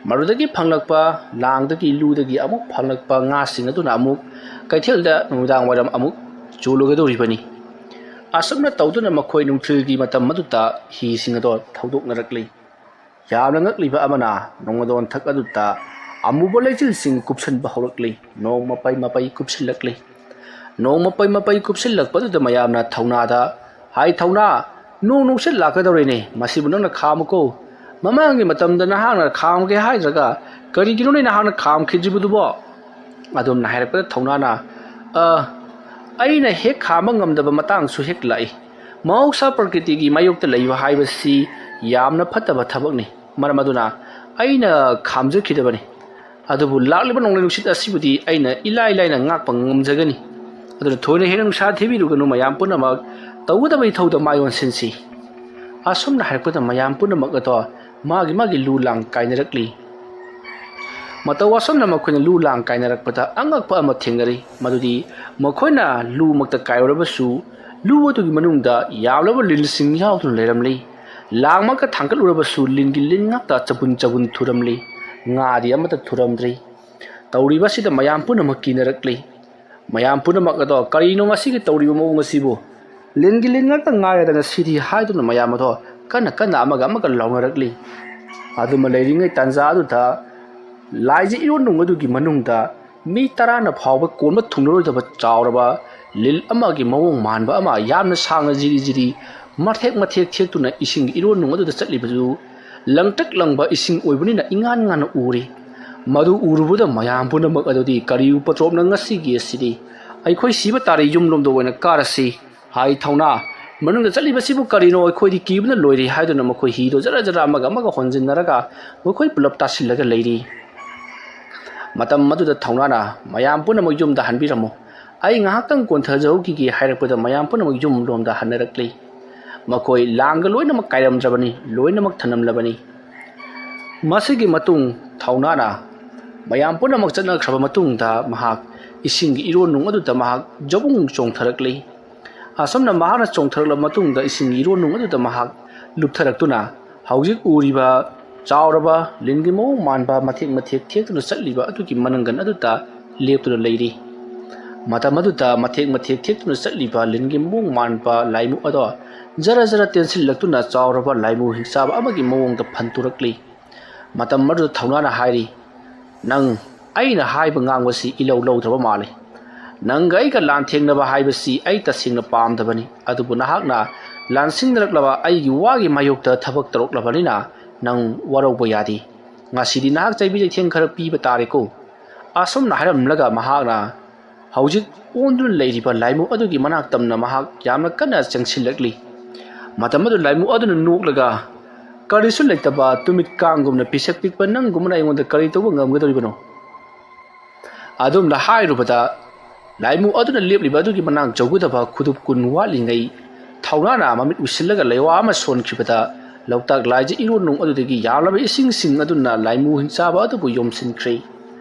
ꯃꯗꯨꯗꯒꯤ ꯐꯪꯂꯛꯄ ꯂꯥꯡꯗꯒꯤ, ꯂꯨꯗꯒꯤ ꯑꯃꯨꯛ ꯐꯪꯂꯛꯄ ꯉꯥꯁꯤꯡ ꯑꯗꯨꯅ ꯑꯃꯨꯛ ꯀꯩꯊꯦꯜꯗ ꯅꯨꯃꯤꯗꯥꯡ ꯋꯥꯏꯔꯝ ꯑꯃꯨꯛ ꯆꯣꯜꯂꯨꯒꯗꯧꯔꯤꯕꯅꯤ꯫ ꯑꯁꯨꯝꯅ ꯇꯧꯗꯨꯅ ꯃꯈꯣꯏ ꯅꯨꯡꯊꯤꯜꯒꯤ ꯃꯇꯝ ꯑꯗꯨꯗ ꯍꯤꯁꯤꯡ ꯑꯗꯣ ꯊꯧꯗꯣꯛꯅꯔꯛꯂꯤ꯫ ꯌꯥꯝꯅ ꯉꯛꯂꯤꯕ ꯑꯃꯅ, ꯅꯣꯡꯃꯗꯣꯟꯊꯛ ꯑꯗꯨꯗ ꯑꯃꯨꯕ ꯂꯩꯆꯤꯜꯁꯤꯡ ꯀꯨꯞꯁꯤꯟꯕ ꯍꯧꯔꯛꯂꯤ꯫ ꯅꯣꯡ ꯃꯄꯩ ꯃꯄꯩ ꯀꯨꯞꯁꯤꯜꯂꯛꯂꯤ꯫ ꯅꯣꯡ ꯃꯄꯩ ꯃꯄꯩ ꯀꯨꯞꯁꯤꯜꯂꯛꯄꯗꯨꯗ ꯃꯌꯥꯝꯅ ꯊꯧꯅꯥꯗ, "ꯍꯥꯏ ꯊꯧꯅꯥ, ꯅꯣꯡ ꯅꯨꯡꯁꯤꯠ ꯂꯥꯛꯀꯗꯧꯔꯦꯅꯦ, ꯃꯁꯤꯕꯨ ꯅꯪꯅ ꯈꯥꯝꯃꯨꯀꯣ꯫ ꯃꯃꯥꯡꯒꯤ ꯃꯇꯝꯗ ꯅꯍꯥꯛꯅ ꯈꯥꯝꯒꯦ ꯍꯥꯏꯗ꯭ꯔꯒ ꯀꯔꯤꯒꯤꯅꯣꯅꯦ ꯅꯍꯥꯛꯅ ꯈꯥꯝꯈꯤꯗ꯭ꯔꯤꯕꯗꯨꯕꯣ?" ꯑꯗꯨꯝꯅ ꯍꯥꯏꯔꯛꯄꯗ ꯊꯧꯅꯥꯅ, "ꯑ, ꯑꯩꯅ ꯍꯦꯛ ꯈꯥꯝꯕ ꯉꯝꯗꯕ ꯃꯇꯥꯡꯁꯨ ꯍꯦꯛ ꯂꯥꯛꯏ꯫ ꯃꯍꯧꯁꯥ ꯄ꯭ꯔꯀ꯭ꯔꯤꯇꯤꯒꯤ ꯃꯥꯌꯣꯛꯇ ꯂꯩꯕ ꯍꯥꯏꯕꯁꯤ ꯌꯥꯝꯅ ꯐꯠꯇꯕ ꯊꯕꯛꯅꯤ꯫ ꯃꯔꯝ ꯑꯗꯨꯅ ꯑꯩꯅ ꯈꯥꯝꯖꯈꯤꯗꯕꯅꯤ꯫ ꯑꯗꯨꯕꯨ ꯂꯥꯛꯂꯤꯕ ꯅꯣꯡꯂꯩ ꯅꯨꯡꯁꯤꯠ ꯑꯁꯤꯕꯨꯗꯤ ꯑꯩꯅ ꯏꯂꯥꯏ ꯂꯥꯏꯅ ꯉꯥꯛꯄ ꯉꯝꯖꯒꯅꯤ꯫ ꯑꯗꯨꯅ ꯊꯣꯏꯅ ꯍꯦꯟꯅ ꯅꯨꯡꯁꯥ ꯊꯤꯕꯤꯔꯨꯒꯅꯨ꯫ ꯃꯌꯥꯝ ꯄꯨꯝꯅꯃꯛ ꯇꯧꯒꯗꯕ ꯏꯊꯧꯗ ꯃꯥꯏ ꯑꯣꯟꯁꯤꯟꯁꯤ꯫ ꯑꯁꯨꯝꯅ ꯍꯥꯏꯔꯛꯄꯗ ꯃꯌꯥꯝ ꯄꯨꯝꯅꯃꯛ ꯑꯗꯣ ꯃꯥꯒꯤ ꯃꯥꯒꯤ ꯂꯨ ꯂꯥꯡ ꯀꯥꯏꯅꯔꯛꯂꯤ꯫ ꯃꯇꯧ ꯑꯁꯨꯝꯅ ꯃꯈꯣꯏꯅ ꯂꯨ ꯂꯥꯡ ꯀꯥꯏꯅꯔꯛꯄꯗ ꯑꯉꯛꯄ ꯑꯃ ꯊꯦꯡꯅꯔꯤ꯫ ꯃꯗꯨꯗꯤ ꯃꯈꯣꯏꯅ ꯂꯨꯃꯛꯇ ꯀꯥꯏꯔꯨꯔꯕꯁꯨ, ꯂꯨ ꯑꯗꯨꯒꯤ ꯃꯅꯨꯡꯗ ꯌꯥꯝꯂꯕ ꯂꯤꯟꯁꯤꯡ ꯌꯥꯎꯗꯨꯅ ꯂꯩꯔꯝꯂꯤ꯫ ꯂꯥꯡꯃꯛꯇ ꯊꯥꯡꯒꯠꯂꯨꯔꯕꯁꯨ, ꯂꯤꯟꯒꯤ ꯂꯤꯟ ꯉꯥꯛꯇ ꯆꯕꯨꯟ ꯆꯕꯨꯟ ꯊꯨꯔꯝꯂꯤ꯫ ꯉꯥꯗꯤ ꯑꯃꯠꯇ ꯊꯨꯔꯝꯗ꯭ꯔꯤ꯫ ꯇꯧꯔꯤꯕ ꯑꯁꯤꯗ ꯃꯌꯥꯝ ꯄꯨꯝꯅꯃꯛ ꯀꯤꯅꯔꯛꯂꯤ꯫ ꯃꯌꯥꯝ ꯄꯨꯝꯅꯃꯛ ꯑꯗꯣ, "ꯀꯔꯤꯅꯣ ꯃꯁꯤꯒꯤ ꯇꯧꯔꯤꯕ ꯃꯑꯣꯡ ꯑꯁꯤꯕꯨ? ꯂꯤꯟꯒꯤ ꯂꯤꯟ ꯉꯥꯛꯇ ꯉꯥꯏꯔꯗꯅ ꯁꯤꯗꯤ" ꯍꯥꯏꯗꯨꯅ ꯃꯌꯥꯝ ꯑꯗꯣ ꯀꯟꯅ ꯀꯟꯅ ꯑꯃꯒ ꯑꯃꯒ ꯂꯥꯎꯅꯔꯛꯂꯤ꯫ ꯑꯗꯨꯃ ꯂꯩꯔꯤꯉꯩ ꯇꯥꯟꯖꯥ ꯑꯗꯨꯗ ꯂꯥꯏꯖ ꯏꯔꯣꯟꯅꯨꯡ ꯑꯗꯨꯒꯤ ꯃꯅꯨꯡꯗ ꯃꯤ ꯇꯔꯥꯅ ꯐꯥꯎꯕ ꯀꯣꯟꯕ ꯊꯨꯡꯂꯔꯣꯏꯗꯕ ꯆꯥꯎꯔꯕ ꯂꯤꯜ ꯑꯃꯒꯤ ꯃꯑꯣꯡ ꯃꯥꯟꯕ ꯑꯃ, ꯌꯥꯝꯅ ꯁꯥꯡꯅ ꯖꯤꯔꯤ ꯖꯤꯔꯤ ꯃꯊꯦꯛ ꯃꯊꯦꯛ ꯊꯦꯛꯇꯨꯅ ꯏꯁꯤꯡꯒꯤ ꯏꯔꯣꯟꯅꯨꯡ ꯑꯗꯨꯗ ꯆꯠꯂꯤꯕꯗꯨ, ꯂꯪꯇ꯭ꯔꯤꯛ ꯂꯪꯕ ꯏꯁꯤꯡ ꯑꯣꯏꯕꯅꯤꯅ ꯏꯉꯥꯟ ꯉꯥꯟꯅ ꯎꯔꯤ꯫ ꯃꯗꯨ ꯎꯔꯨꯕꯗ ꯃꯌꯥꯝ ꯄꯨꯝꯅꯃꯛ ꯑꯗꯨꯗꯤ, "ꯀꯔꯤ ꯎꯄꯗ꯭ꯔꯣꯞꯅ ꯉꯁꯤꯒꯤ ꯑꯁꯤꯗꯤ? ꯑꯩꯈꯣꯏ ꯁꯤꯕ ꯇꯥꯔꯦ, ꯌꯨꯝꯂꯣꯝꯗ ꯑꯣꯏꯅ ꯀꯥꯔꯁꯤ" ꯍꯥꯏ꯫ ꯊꯧꯅꯥ ꯃꯅꯨꯡꯗ ꯆꯠꯂꯤꯕꯁꯤꯕꯨ ꯀꯔꯤꯅꯣ, ꯑꯩꯈꯣꯏꯗꯤ ꯀꯤꯕꯅ ꯂꯣꯏꯔꯦ ꯍꯥꯏꯗꯨꯅ ꯃꯈꯣꯏ ꯍꯤꯗꯣ ꯖꯔ ꯖꯔ ꯑꯃꯒ ꯑꯃꯒ ꯍꯣꯟꯖꯤꯟꯅꯔꯒ ꯃꯈꯣꯏ ꯄꯨꯂꯞ ꯇꯥꯁꯤꯜꯂꯒ ꯂꯩꯔꯤ꯫ ꯃꯇꯝ ꯑꯗꯨꯗ ꯊꯧꯅꯥꯅ ꯃꯌꯥꯝ ꯄꯨꯝꯅꯃꯛ ꯌꯨꯝꯗ ꯍꯟꯕꯤꯔꯝꯃꯨ, ꯑꯩ ꯉꯥꯏꯍꯥꯛꯇꯪ ꯀꯣꯟꯊꯖꯍꯧꯈꯤꯒꯦ ꯍꯥꯏꯔꯛꯄꯗ ꯃꯌꯥꯝ ꯄꯨꯝꯅꯃꯛ ꯌꯨꯝ ꯂꯣꯝꯗ ꯍꯟꯅꯔꯛꯂꯤ꯫ ꯃꯈꯣꯏ ꯂꯥꯡꯒ ꯂꯣꯏꯅꯃꯛ ꯀꯥꯏꯔꯝꯗ꯭ꯔꯕꯅꯤ, ꯂꯣꯏꯅꯃꯛ ꯊꯅꯝꯂꯕꯅꯤ꯫ ꯃꯁꯤꯒꯤ ꯃꯇꯨꯡ ꯊꯧꯅꯥꯅ ꯃꯌꯥꯝ ꯄꯨꯝꯅꯃꯛ ꯆꯠꯅꯈ꯭ꯔꯕ ꯃꯇꯨꯡꯗ ꯃꯍꯥꯛ ꯏꯁꯤꯡꯒꯤ ꯏꯔꯣꯟꯅꯨꯡ ꯑꯗꯨꯗ ꯃꯍꯥꯛ ꯖꯕꯨꯡ ꯆꯣꯡꯊꯔꯛꯂꯤ꯫ ꯑꯁꯨꯝꯅ ꯃꯍꯥꯛꯅ ꯆꯣꯡꯊꯔꯛꯂꯕ ꯃꯇꯨꯡꯗ ꯏꯁꯤꯡꯒꯤ ꯏꯔꯣꯟꯅꯨꯡ ꯑꯗꯨꯗ ꯃꯍꯥꯛ ꯂꯨꯞꯊꯔꯛꯇꯨꯅ ꯍꯧꯖꯤꯛ ꯎꯔꯤꯕ ꯆꯥꯎꯔꯕ ꯂꯤꯟꯒꯤ ꯃꯑꯣꯡ ꯃꯥꯟꯕ ꯃꯊꯦꯛ ꯃꯊꯦꯛ ꯊꯦꯛꯇꯨꯅ ꯆꯠꯂꯤꯕ ꯑꯗꯨꯒꯤ ꯃꯅꯪꯒꯟ ꯑꯗꯨꯗ ꯂꯦꯞꯇꯨꯅ ꯂꯩꯔꯤ꯫ ꯃꯇꯝ ꯑꯗꯨꯗ ꯃꯊꯦꯛ ꯃꯊꯦꯛ ꯊꯦꯛꯇꯨꯅ ꯆꯠꯂꯤꯕ ꯂꯤꯟꯒꯤ ꯃꯑꯣꯡ ꯃꯥꯟꯕ ꯂꯥꯏꯃꯨ ꯑꯗꯣ ꯖꯔ ꯖꯔ ꯇꯦꯟꯁꯤꯜꯂꯛꯇꯨꯅ ꯆꯥꯎꯔꯕ ꯂꯥꯏꯃꯨ ꯍꯤꯡꯆꯥꯕ ꯑꯃꯒꯤ ꯃꯑꯣꯡꯗ ꯐꯟꯇꯣꯔꯛꯂꯤ꯫ ꯃꯇꯝ ꯑꯗꯨꯗ ꯊꯧꯅꯥꯅ ꯍꯥꯏꯔꯤ, "ꯅꯪ ꯑꯩꯅ ꯍꯥꯏꯕ ꯉꯥꯡꯕꯁꯤ ꯏꯂꯧ ꯂꯧꯗ꯭ꯔꯕ ꯃꯥꯜꯂꯤ꯫ ꯅꯪꯒ ꯑꯩꯒ ꯂꯥꯟꯊꯦꯡꯅꯕ ꯍꯥꯏꯕꯁꯤ ꯑꯩ ꯇꯁꯦꯡꯅ ꯄꯥꯝꯗꯕꯅꯤ꯫ ꯑꯗꯨꯕꯨ ꯅꯍꯥꯛꯅ ꯂꯥꯟꯁꯤꯡꯅꯔꯛꯂꯕ ꯑꯩꯒꯤ ꯋꯥꯒꯤ ꯃꯥꯌꯣꯛꯇ ꯊꯕꯛ ꯇꯧꯔꯛꯂꯕꯅꯤꯅ ꯅꯪ ꯋꯥꯔꯧꯕ ꯌꯥꯗꯦ꯫ ꯉꯁꯤꯗꯤ ꯅꯍꯥꯛ ꯆꯩꯕꯤ ꯆꯩꯊꯦꯡ ꯈꯔ ꯄꯤꯕ ꯇꯥꯔꯦꯀꯣ"꯫ ꯑꯁꯨꯝꯅ ꯍꯥꯏꯔꯝꯂꯒ ꯃꯍꯥꯛꯅ ꯍꯧꯖꯤꯛ ꯑꯣꯟꯗꯨꯅ ꯂꯩꯔꯤꯕ ꯂꯥꯏꯃꯨ ꯑꯗꯨꯒꯤ ꯃꯅꯥꯛ ꯇꯝꯅ ꯃꯍꯥꯛ ꯌꯥꯝꯅ ꯀꯟꯅ ꯆꯪꯁꯤꯜꯂꯛꯂꯤ꯫ ꯃꯇꯝ ꯑꯗꯨ ꯂꯥꯏꯃꯨ ꯑꯗꯨꯅ ꯅꯣꯛꯂꯒ, ꯀꯔꯤꯁꯨ ꯂꯩꯇꯕ ꯇꯨꯃꯤꯠ ꯀꯥꯡꯒꯨꯝꯅ ꯄꯤꯁꯛ ꯄꯤꯛꯄ ꯅꯪꯒꯨꯝꯕꯅ ꯑꯩꯉꯣꯟꯗ ꯀꯔꯤ ꯇꯧꯕ ꯉꯝꯒꯗꯧꯔꯤꯕꯅꯣ?" ꯑꯗꯨꯝꯅ ꯍꯥꯏꯔꯨꯕꯗ, ꯂꯥꯏꯃꯨ ꯑꯗꯨꯅ ꯂꯦꯞꯂꯤꯕ ꯑꯗꯨꯒꯤ ꯃꯅꯥꯛ ꯌꯧꯒꯗꯕ ꯈꯨꯗꯨꯞ ꯀꯨꯟ ꯋꯥꯠꯂꯤꯉꯩ, ꯊꯧꯅꯥꯅ ꯃꯃꯤꯠ ꯎꯏꯁꯤꯜꯂꯒ ꯂꯩꯋꯥ ꯑꯃ ꯁꯣꯟꯈꯤꯕꯗ, ꯂꯣꯛꯇꯥꯛ ꯂꯥꯏꯖ ꯏꯔꯣꯟꯅꯨꯡ ꯑꯗꯨꯗꯒꯤ ꯌꯥꯝꯂꯕ ꯏꯁꯤꯡꯁꯤꯡ ꯑꯗꯨꯅ ꯂꯥꯏꯃꯨ ꯍꯤꯡꯆꯥꯕ ꯑꯗꯨꯕꯨ ꯌꯣꯝꯁꯤꯟꯈ꯭ꯔꯦ꯫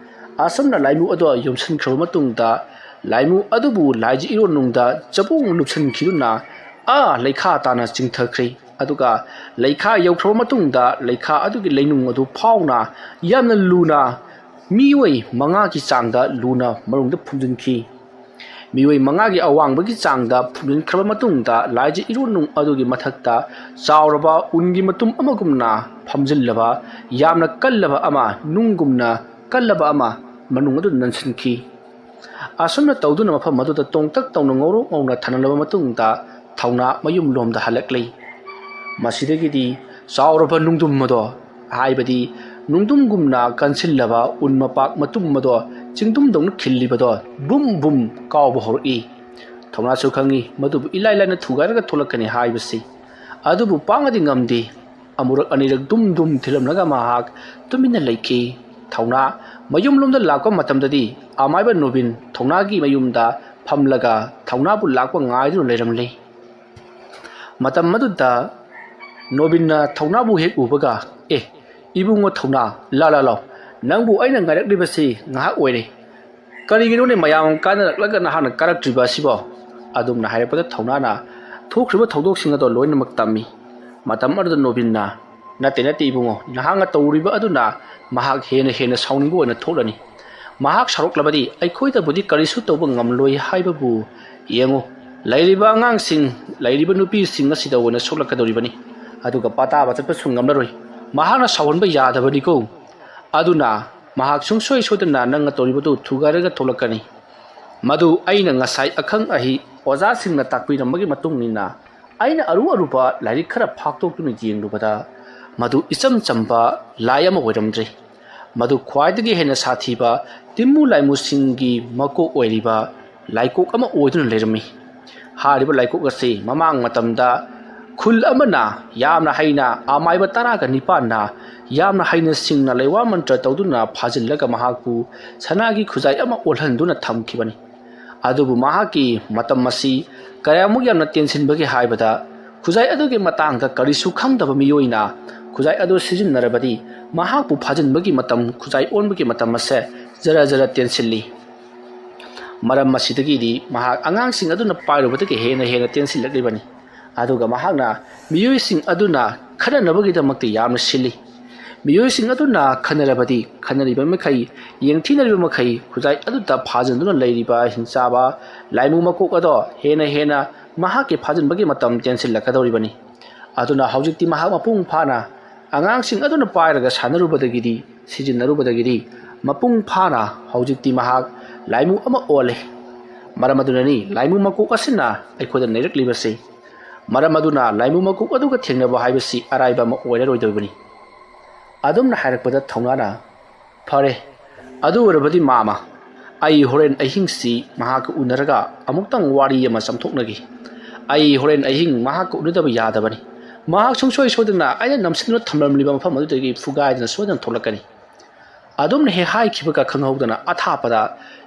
ꯑꯁꯨꯝꯅ ꯂꯥꯏꯃꯨ ꯑꯗꯨ ꯌꯣꯝꯁꯤꯟꯈ꯭ꯔꯕ ꯃꯇꯨꯡꯗ, ꯂꯥꯏꯃꯨ ꯑꯗꯨꯕꯨ ꯂꯥꯏꯖ ꯏꯔꯣꯟꯅꯨꯡꯗ ꯆꯕꯨꯡ ꯂꯨꯞꯁꯤꯟꯈꯤꯗꯨꯅ ꯑꯥ ꯂꯩꯈꯥ ꯇꯥꯅ ꯆꯤꯡꯊꯈ꯭ꯔꯦ꯫ ꯑꯗꯨꯒ ꯂꯩꯈꯥ ꯌꯧꯈ꯭ꯔꯕ ꯃꯇꯨꯡꯗ, ꯂꯩꯈꯥ ꯑꯗꯨꯒꯤ ꯂꯩꯅꯨꯡ ꯑꯗꯨ ꯐꯥꯎꯅ ꯌꯥꯝꯅ ꯂꯨꯅ, ꯃꯤꯑꯣꯏ ꯃꯉꯥꯒꯤ ꯆꯥꯡꯗ ꯂꯨꯅ ꯃꯅꯨꯡꯗ ꯐꯨꯝꯖꯤꯟꯈꯤ꯫ ꯃꯤꯑꯣꯏ ꯃꯉꯥꯒꯤ ꯑꯋꯥꯡꯕꯒꯤ ꯆꯥꯡꯗ ꯐꯨꯝꯖꯤꯟꯈ꯭ꯔꯕ ꯃꯇꯨꯡꯗ, ꯂꯥꯏꯖ ꯏꯔꯣꯟꯅꯨꯡ ꯑꯗꯨꯒꯤ ꯃꯊꯛꯇ ꯆꯥꯎꯔꯕ ꯎꯟꯒꯤ ꯃꯇꯨꯝ ꯑꯃꯒꯨꯝꯅ ꯐꯝꯖꯤꯜꯂꯕ, ꯌꯥꯝꯅ ꯀꯜꯂꯕ ꯑꯃ, ꯅꯨꯡꯒꯨꯝꯅ ꯀꯜꯂꯕ ꯑꯃ ꯃꯅꯨꯡ ꯑꯗꯨꯗ ꯅꯟꯁꯤꯟꯈꯤ꯫ ꯑꯁꯨꯝꯅ ꯇꯧꯗꯨꯅ ꯃꯐꯝ ꯑꯗꯨꯗ ꯇꯣꯡꯇꯛ ꯇꯧꯅ ꯉꯧꯔꯣꯛ ꯉꯧꯅ ꯊꯅꯝꯂꯕ ꯃꯇꯨꯡꯗ, ꯊꯧꯅꯥ ꯃꯌꯨꯝꯂꯣꯝꯗ ꯍꯜꯂꯛꯂꯤ꯫ ꯃꯁꯤꯗꯒꯤꯗꯤ ꯆꯥꯎꯔꯕ ꯅꯨꯡꯗꯨꯝ ꯑꯗꯣ, ꯍꯥꯏꯕꯗꯤ ꯅꯨꯡꯗꯨꯝꯒꯨꯝꯅ ꯀꯟꯁꯤꯜꯂꯕ ꯎꯟ ꯃꯄꯥꯛ ꯃꯇꯨꯝ ꯑꯗꯣ, ꯆꯤꯡꯗꯨꯝꯗꯧꯅ ꯈꯤꯜꯂꯤꯕꯗꯣ ꯕꯨꯝ ꯕꯨꯝ ꯀꯥꯎꯕ ꯍꯧꯔꯛꯏ꯫ ꯊꯧꯅꯥꯁꯨ ꯈꯪꯏ ꯃꯗꯨꯕꯨ ꯏꯂꯥꯏ ꯂꯥꯏꯅ ꯊꯨꯒꯥꯏꯔꯒ ꯊꯣꯛꯂꯛꯀꯅꯤ ꯍꯥꯏꯕꯁꯤ, ꯑꯗꯨꯕꯨ ꯄꯥꯡꯉꯗꯤ ꯉꯝꯗꯦ꯫ ꯑꯃꯨꯔꯛ ꯑꯅꯤꯔꯛ ꯗꯨꯝ ꯗꯨꯝ ꯊꯤꯜꯂꯝꯂꯒ ꯃꯍꯥꯛ ꯇꯨꯃꯤꯟꯅ ꯂꯩꯈꯤ꯫ ꯊꯧꯅꯥ ꯃꯌꯨꯝꯂꯣꯝꯗ ꯂꯥꯛꯄ ꯃꯇꯝꯗꯗꯤ, ꯑꯃꯥꯏꯕ ꯅꯣꯕꯤꯟ ꯊꯧꯅꯥꯒꯤ ꯃꯌꯨꯝꯗ ꯐꯝꯂꯒ ꯊꯧꯅꯥꯕꯨ ꯂꯥꯛꯄ ꯉꯥꯏꯗꯨꯅ ꯂꯩꯔꯝꯂꯤ꯫ ꯃꯇꯝ ꯑꯗꯨꯗ ꯅꯣꯕꯤꯟꯅ ꯊꯧꯅꯥꯕꯨ ꯍꯦꯛ ꯎꯕꯒ, "ꯑꯦ, ꯏꯕꯨꯡꯉꯣ ꯊꯧꯅꯥ, ꯂꯥ ꯂꯥ ꯂꯥꯎ, ꯅꯪꯕꯨ ꯑꯩꯅ ꯉꯥꯏꯔꯛꯂꯤꯕꯁꯤ ꯉꯥꯏꯍꯥꯛ ꯑꯣꯏꯔꯦ꯫ ꯀꯔꯤꯒꯤꯅꯣꯅꯦ ꯃꯌꯥꯝ ꯀꯥꯟꯅꯔꯛꯂꯒ ꯅꯍꯥꯛꯅ ꯀꯥꯔꯛꯇ꯭ꯔꯤꯕ ꯑꯁꯤꯕꯣ?" ꯑꯗꯨꯝꯅ ꯍꯥꯏꯔꯛꯄꯗ ꯊꯧꯅꯥꯅ ꯊꯣꯛꯈ꯭ꯔꯤꯕ ꯊꯧꯗꯣꯛꯁꯤꯡ ꯑꯗꯣ ꯂꯣꯏꯅꯃꯛ ꯇꯝꯃꯤ꯫ ꯃꯇꯝ ꯑꯗꯨꯗ ꯅꯣꯕꯤꯟꯅ, "ꯅꯠꯇꯦ, ꯅꯠꯇꯦ ꯏꯕꯨꯡꯉꯣ, ꯅꯍꯥꯛꯅ ꯇꯧꯔꯤꯕ ꯑꯗꯨꯅ ꯃꯍꯥꯛ ꯍꯦꯟꯅ ꯍꯦꯟꯅ ꯁꯥꯎꯅꯤꯡꯕ ꯑꯣꯏꯅ ꯊꯣꯛꯂꯅꯤ꯫ ꯃꯍꯥꯛ ꯁꯥꯎꯔꯛꯂꯕꯗꯤ ꯑꯩꯈꯣꯏꯗꯕꯨꯗꯤ ꯀꯔꯤꯁꯨ ꯇꯧꯕ ꯉꯝꯂꯣꯏ ꯍꯥꯏꯕꯕꯨ ꯌꯦꯡꯉꯨ꯫ ꯂꯩꯔꯤꯕ ꯑꯉꯥꯡꯁꯤꯡ, ꯂꯩꯔꯤꯕ ꯅꯨꯄꯤꯁꯤꯡ ꯑꯁꯤꯗ ꯑꯣꯏꯅ ꯁꯣꯛꯂꯛꯀꯗꯧꯔꯤꯕꯅꯤ꯫ ꯑꯗꯨꯒ ꯄꯥꯇꯥꯕ ꯆꯠꯄꯁꯨ ꯉꯝꯂꯔꯣꯏ꯫ ꯃꯍꯥꯛꯅ ꯁꯥꯎꯍꯟꯕ ꯌꯥꯗꯕꯅꯤꯀꯣ꯫ ꯑꯗꯨꯅ ꯃꯍꯥꯛ ꯁꯨꯡꯁꯣꯏ ꯁꯣꯏꯗꯅ ꯅꯪꯅ ꯇꯧꯔꯤꯕꯗꯨ ꯊꯨꯒꯥꯏꯔꯒ ꯊꯣꯛꯂꯛꯀꯅꯤ꯫ ꯃꯗꯨ ꯑꯩꯅ ꯉꯁꯥꯏ ꯑꯈꯪ ꯑꯍꯩ ꯑꯣꯖꯥꯁꯤꯡꯅ ꯇꯥꯛꯄꯤꯔꯝꯕꯒꯤ ꯃꯇꯨꯡ ꯏꯟꯅ ꯑꯩꯅ ꯑꯔꯨ ꯑꯔꯨꯕ ꯂꯥꯏꯔꯤꯛ ꯈꯔ ꯐꯥꯛꯇꯣꯛꯇꯨꯅ ꯌꯦꯡꯂꯨꯕꯗ, ꯃꯗꯨ ꯏꯆꯝ ꯆꯝꯕ ꯂꯥꯏ ꯑꯃ ꯑꯣꯏꯔꯝꯗ꯭ꯔꯦ꯫ ꯃꯗꯨ ꯈ꯭ꯋꯥꯏꯗꯒꯤ ꯍꯦꯟꯅ ꯁꯥꯊꯤꯕ ꯇꯤꯝꯃꯨ ꯂꯥꯏꯃꯨꯁꯤꯡꯒꯤ ꯃꯀꯣꯛ ꯑꯣꯏꯔꯤꯕ ꯂꯥꯏꯀꯣꯛ ꯑꯃ ꯑꯣꯏꯗꯨꯅ ꯂꯩꯔꯝꯃꯤ꯫ ꯍꯥꯏꯔꯤꯕ ꯂꯥꯏꯀꯣꯛ ꯑꯁꯤ ꯃꯃꯥꯡ ꯃꯇꯝꯗ ꯈꯨꯜ ꯑꯃꯅ ꯌꯥꯝꯅ ꯍꯩꯅ, ꯑꯃꯥꯏꯕ ꯇꯔꯥꯒ ꯅꯤꯄꯥꯟꯅ ꯌꯥꯝꯅ ꯍꯩꯅ ꯁꯤꯡꯅ ꯂꯩꯋꯥ ꯃꯟꯇ꯭ꯔ ꯇꯧꯗꯨꯅ ꯐꯥꯖꯤꯜꯂꯒ ꯃꯍꯥꯛꯄꯨ ꯁꯅꯥꯒꯤ ꯈꯨꯖꯥꯏ ꯑꯃ ꯑꯣꯜꯍꯟꯗꯨꯅ ꯊꯝꯈꯤꯕꯅꯤ꯫ ꯑꯗꯨꯕꯨ ꯃꯍꯥꯛꯀꯤ ꯃꯇꯝ ꯑꯁꯤ ꯀꯌꯥꯃꯨꯛ ꯌꯥꯝꯅ ꯇꯦꯟꯁꯤꯟꯕꯒꯦ ꯍꯥꯏꯕꯗ, ꯈꯨꯖꯥꯏ ꯑꯗꯨꯒꯤ ꯃꯇꯥꯡꯗ ꯀꯔꯤꯁꯨ ꯈꯪꯗꯕ ꯃꯤꯑꯣꯏꯅ ꯈꯨꯖꯥꯏ ꯑꯗꯨ ꯁꯤꯖꯤꯟꯅꯔꯕꯗꯤ, ꯃꯍꯥꯛꯄꯨ ꯐꯥꯖꯤꯟꯕꯒꯤ ꯃꯇꯝ, ꯈꯨꯖꯥꯏ ꯑꯣꯟꯕꯒꯤ ꯃꯇꯝ ꯑꯁꯦ ꯖꯔ ꯖꯔ ꯇꯦꯟꯁꯤꯜꯂꯤ꯫ ꯃꯔꯝ ꯑꯁꯤꯗꯒꯤꯗꯤ ꯃꯍꯥꯛ ꯑꯉꯥꯡꯁꯤꯡ ꯑꯗꯨꯅ ꯄꯥꯏꯔꯨꯕꯗꯒꯤ ꯍꯦꯟꯅ ꯍꯦꯟꯅ ꯇꯦꯟꯁꯤꯜꯂꯛꯂꯤꯕꯅꯤ꯫ ꯑꯗꯨꯒ ꯃꯍꯥꯛꯅ ꯃꯤꯑꯣꯏꯁꯤꯡ ꯑꯗꯨꯅ ꯈꯟꯅꯅꯕꯒꯤꯗꯃꯛꯇ ꯌꯥꯝꯅ ꯁꯤꯜꯂꯤ꯫ ꯃꯤꯑꯣꯏꯁꯤꯡ ꯑꯗꯨꯅ ꯈꯟꯅꯔꯕꯗꯤ, ꯈꯟꯅꯔꯤꯕ ꯃꯈꯩ, ꯌꯦꯡꯊꯤꯅꯔꯤꯕ ꯃꯈꯩ, ꯈꯨꯖꯥꯏ ꯑꯗꯨꯗ ꯐꯥꯖꯤꯟꯗꯨꯅ ꯂꯩꯔꯤꯕ ꯍꯤꯡꯆꯥꯕ ꯂꯥꯏꯃꯨ ꯃꯀꯣꯛ ꯑꯗꯣ ꯍꯦꯟꯅ ꯍꯦꯟꯅ ꯃꯍꯥꯛꯀꯤ ꯐꯥꯖꯤꯟꯕꯒꯤ ꯃꯇꯝ ꯇꯦꯟꯁꯤꯜꯂꯛꯀꯗꯧꯔꯤꯕꯅꯤ꯫ ꯑꯗꯨꯅ ꯍꯧꯖꯤꯛꯇꯤ ꯃꯍꯥꯛ ꯃꯄꯨꯡ ꯐꯥꯅ ꯑꯉꯥꯡꯁꯤꯡ ꯑꯗꯨꯅ ꯄꯥꯏꯔꯒ ꯁꯥꯟꯅꯔꯨꯕꯗꯒꯤꯗꯤ, ꯁꯤꯖꯤꯟꯅꯔꯨꯕꯗꯒꯤꯗꯤ ꯃꯄꯨꯡ ꯐꯥꯅ ꯍꯧꯖꯤꯛꯇꯤ ꯃꯍꯥꯛ ꯂꯥꯏꯃꯨ ꯑꯃ ꯑꯣꯜꯂꯦ꯫ ꯃꯔꯝ ꯑꯗꯨꯅꯅꯤ ꯂꯥꯏꯃꯨ ꯃꯀꯣꯛ ꯑꯁꯤꯅ ꯑꯩꯈꯣꯏꯗ ꯅꯩꯔꯛꯂꯤꯕꯁꯤ꯫ ꯃꯔꯝ ꯑꯗꯨꯅ ꯂꯥꯏꯃꯨ ꯃꯀꯣꯛ ꯑꯗꯨꯒ ꯊꯦꯡꯅꯕ ꯍꯥꯏꯕꯁꯤ ꯑꯔꯥꯏꯕ ꯑꯃ ꯑꯣꯏꯔꯔꯣꯏꯗꯧꯔꯤꯕꯅꯤ꯫ ꯑꯗꯨꯝꯅ ꯍꯥꯏꯔꯛꯄꯗ ꯊꯧꯅꯥꯅ, "ꯐꯔꯦ, ꯑꯗꯨ ꯑꯣꯏꯔꯕꯗꯤ ꯃꯥꯃ, ꯑꯩ ꯍꯣꯔꯦꯟ ꯑꯍꯤꯡꯁꯤ ꯃꯍꯥꯛꯀ ꯎꯅꯔꯒ ꯑꯃꯨꯛꯇꯪ ꯋꯥꯔꯤ ꯑꯃ ꯆꯥꯝꯊꯣꯛꯅꯒꯦ꯫ ꯑꯩ ꯍꯣꯔꯦꯟ ꯑꯍꯤꯡ ꯃꯍꯥꯛꯀ ꯎꯅꯗꯕ ꯌꯥꯗꯕꯅꯤ꯫ ꯃꯍꯥꯛ ꯁꯨꯡꯁꯣꯏ ꯁꯣꯏꯗꯅ ꯑꯩꯅ ꯅꯝꯁꯤꯟꯗꯨꯅ ꯊꯝꯂꯝꯂꯤꯕ ꯃꯐꯝ ꯑꯗꯨꯗꯒꯤ ꯐꯨꯒꯥꯏꯗꯨꯅ ꯁꯣꯏꯗꯅ ꯊꯣꯛꯂꯛꯀꯅꯤ"꯫ ꯑꯗꯨꯝꯅ ꯍꯦꯛ ꯍꯥꯏꯈꯤꯕꯒ ꯈꯪꯍꯧꯗꯅ ꯑꯊꯥꯞꯄꯗ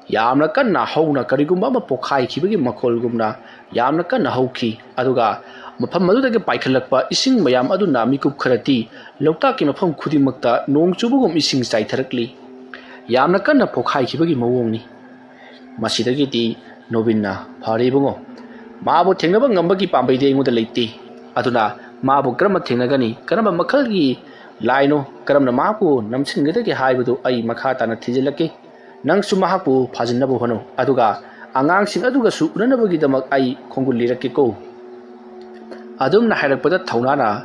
ꯌꯥꯝꯅ ꯀꯟꯅ ꯍꯧꯅ ꯀꯔꯤꯒꯨꯝꯕ ꯑꯃ ꯄꯣꯈꯥꯏꯈꯤꯕꯒꯤ ꯃꯈꯣꯜꯒꯨꯝꯅ ꯌꯥꯝꯅ ꯀꯟꯅ ꯍꯧꯈꯤ꯫ ꯑꯗꯨꯒ ꯃꯐꯝ ꯑꯗꯨꯗꯒꯤ ꯄꯥꯏꯈꯠꯂꯛꯄ ꯏꯁꯤꯡ ꯃꯌꯥꯝ ꯑꯗꯨꯅ ꯃꯤꯀꯨꯞ ꯈꯔꯗꯤ ꯂꯣꯛꯇꯥꯛꯀꯤ ꯃꯐꯝ ꯈꯨꯗꯤꯡꯃꯛꯇ ꯅꯣꯡ ꯆꯨꯕꯒꯨꯝ ꯏꯁꯤꯡ ꯆꯥꯏꯊꯔꯛꯂꯤ꯫ ꯌꯥꯝꯅ ꯀꯟꯅ ꯄꯣꯈꯥꯏꯈꯤꯕꯒꯤ ꯃꯑꯣꯡꯅꯤ꯫ ꯃꯁꯤꯗꯒꯤꯗꯤ ꯅꯣꯕꯤꯟꯅ, "ꯐꯔꯦ ꯏꯕꯨꯡꯉꯣ, ꯃꯥꯕꯨ ꯊꯦꯡꯅꯕ ꯉꯝꯕꯒꯤ ꯄꯥꯝꯕꯩꯗꯤ ꯑꯩꯉꯣꯟꯗ ꯂꯩꯇꯦ꯫ ꯑꯗꯨꯅ ꯃꯥꯕꯨ ꯀꯔꯝꯅ ꯊꯦꯡꯅꯒꯅꯤ? ꯀꯔꯝꯕ ꯃꯈꯜꯒꯤ ꯂꯥꯏꯅꯣ? ꯀꯔꯝꯅ ꯃꯍꯥꯛꯄꯨ ꯅꯝꯁꯤꯟꯒꯗꯒꯦ ꯍꯥꯏꯕꯗꯨ ꯑꯩ ꯃꯈꯥ ꯇꯥꯅ ꯊꯤꯖꯤꯜꯂꯛꯀꯦ꯫ ꯅꯪꯁꯨ ꯃꯍꯥꯛꯄꯨ ꯐꯥꯖꯤꯟꯅꯕ ꯍꯣꯠꯅꯧ, ꯑꯗꯨꯒ ꯑꯉꯥꯡꯁꯤꯡ ꯑꯗꯨꯒꯁꯨ ꯎꯅꯅꯕꯒꯤꯗꯃꯛ ꯑꯩ ꯈꯣꯡꯒꯨꯜ ꯂꯤꯔꯛꯀꯦꯀꯣ"꯫ ꯑꯗꯨꯝꯅ ꯍꯥꯏꯔꯛꯄꯗ ꯊꯧꯅꯥꯅ,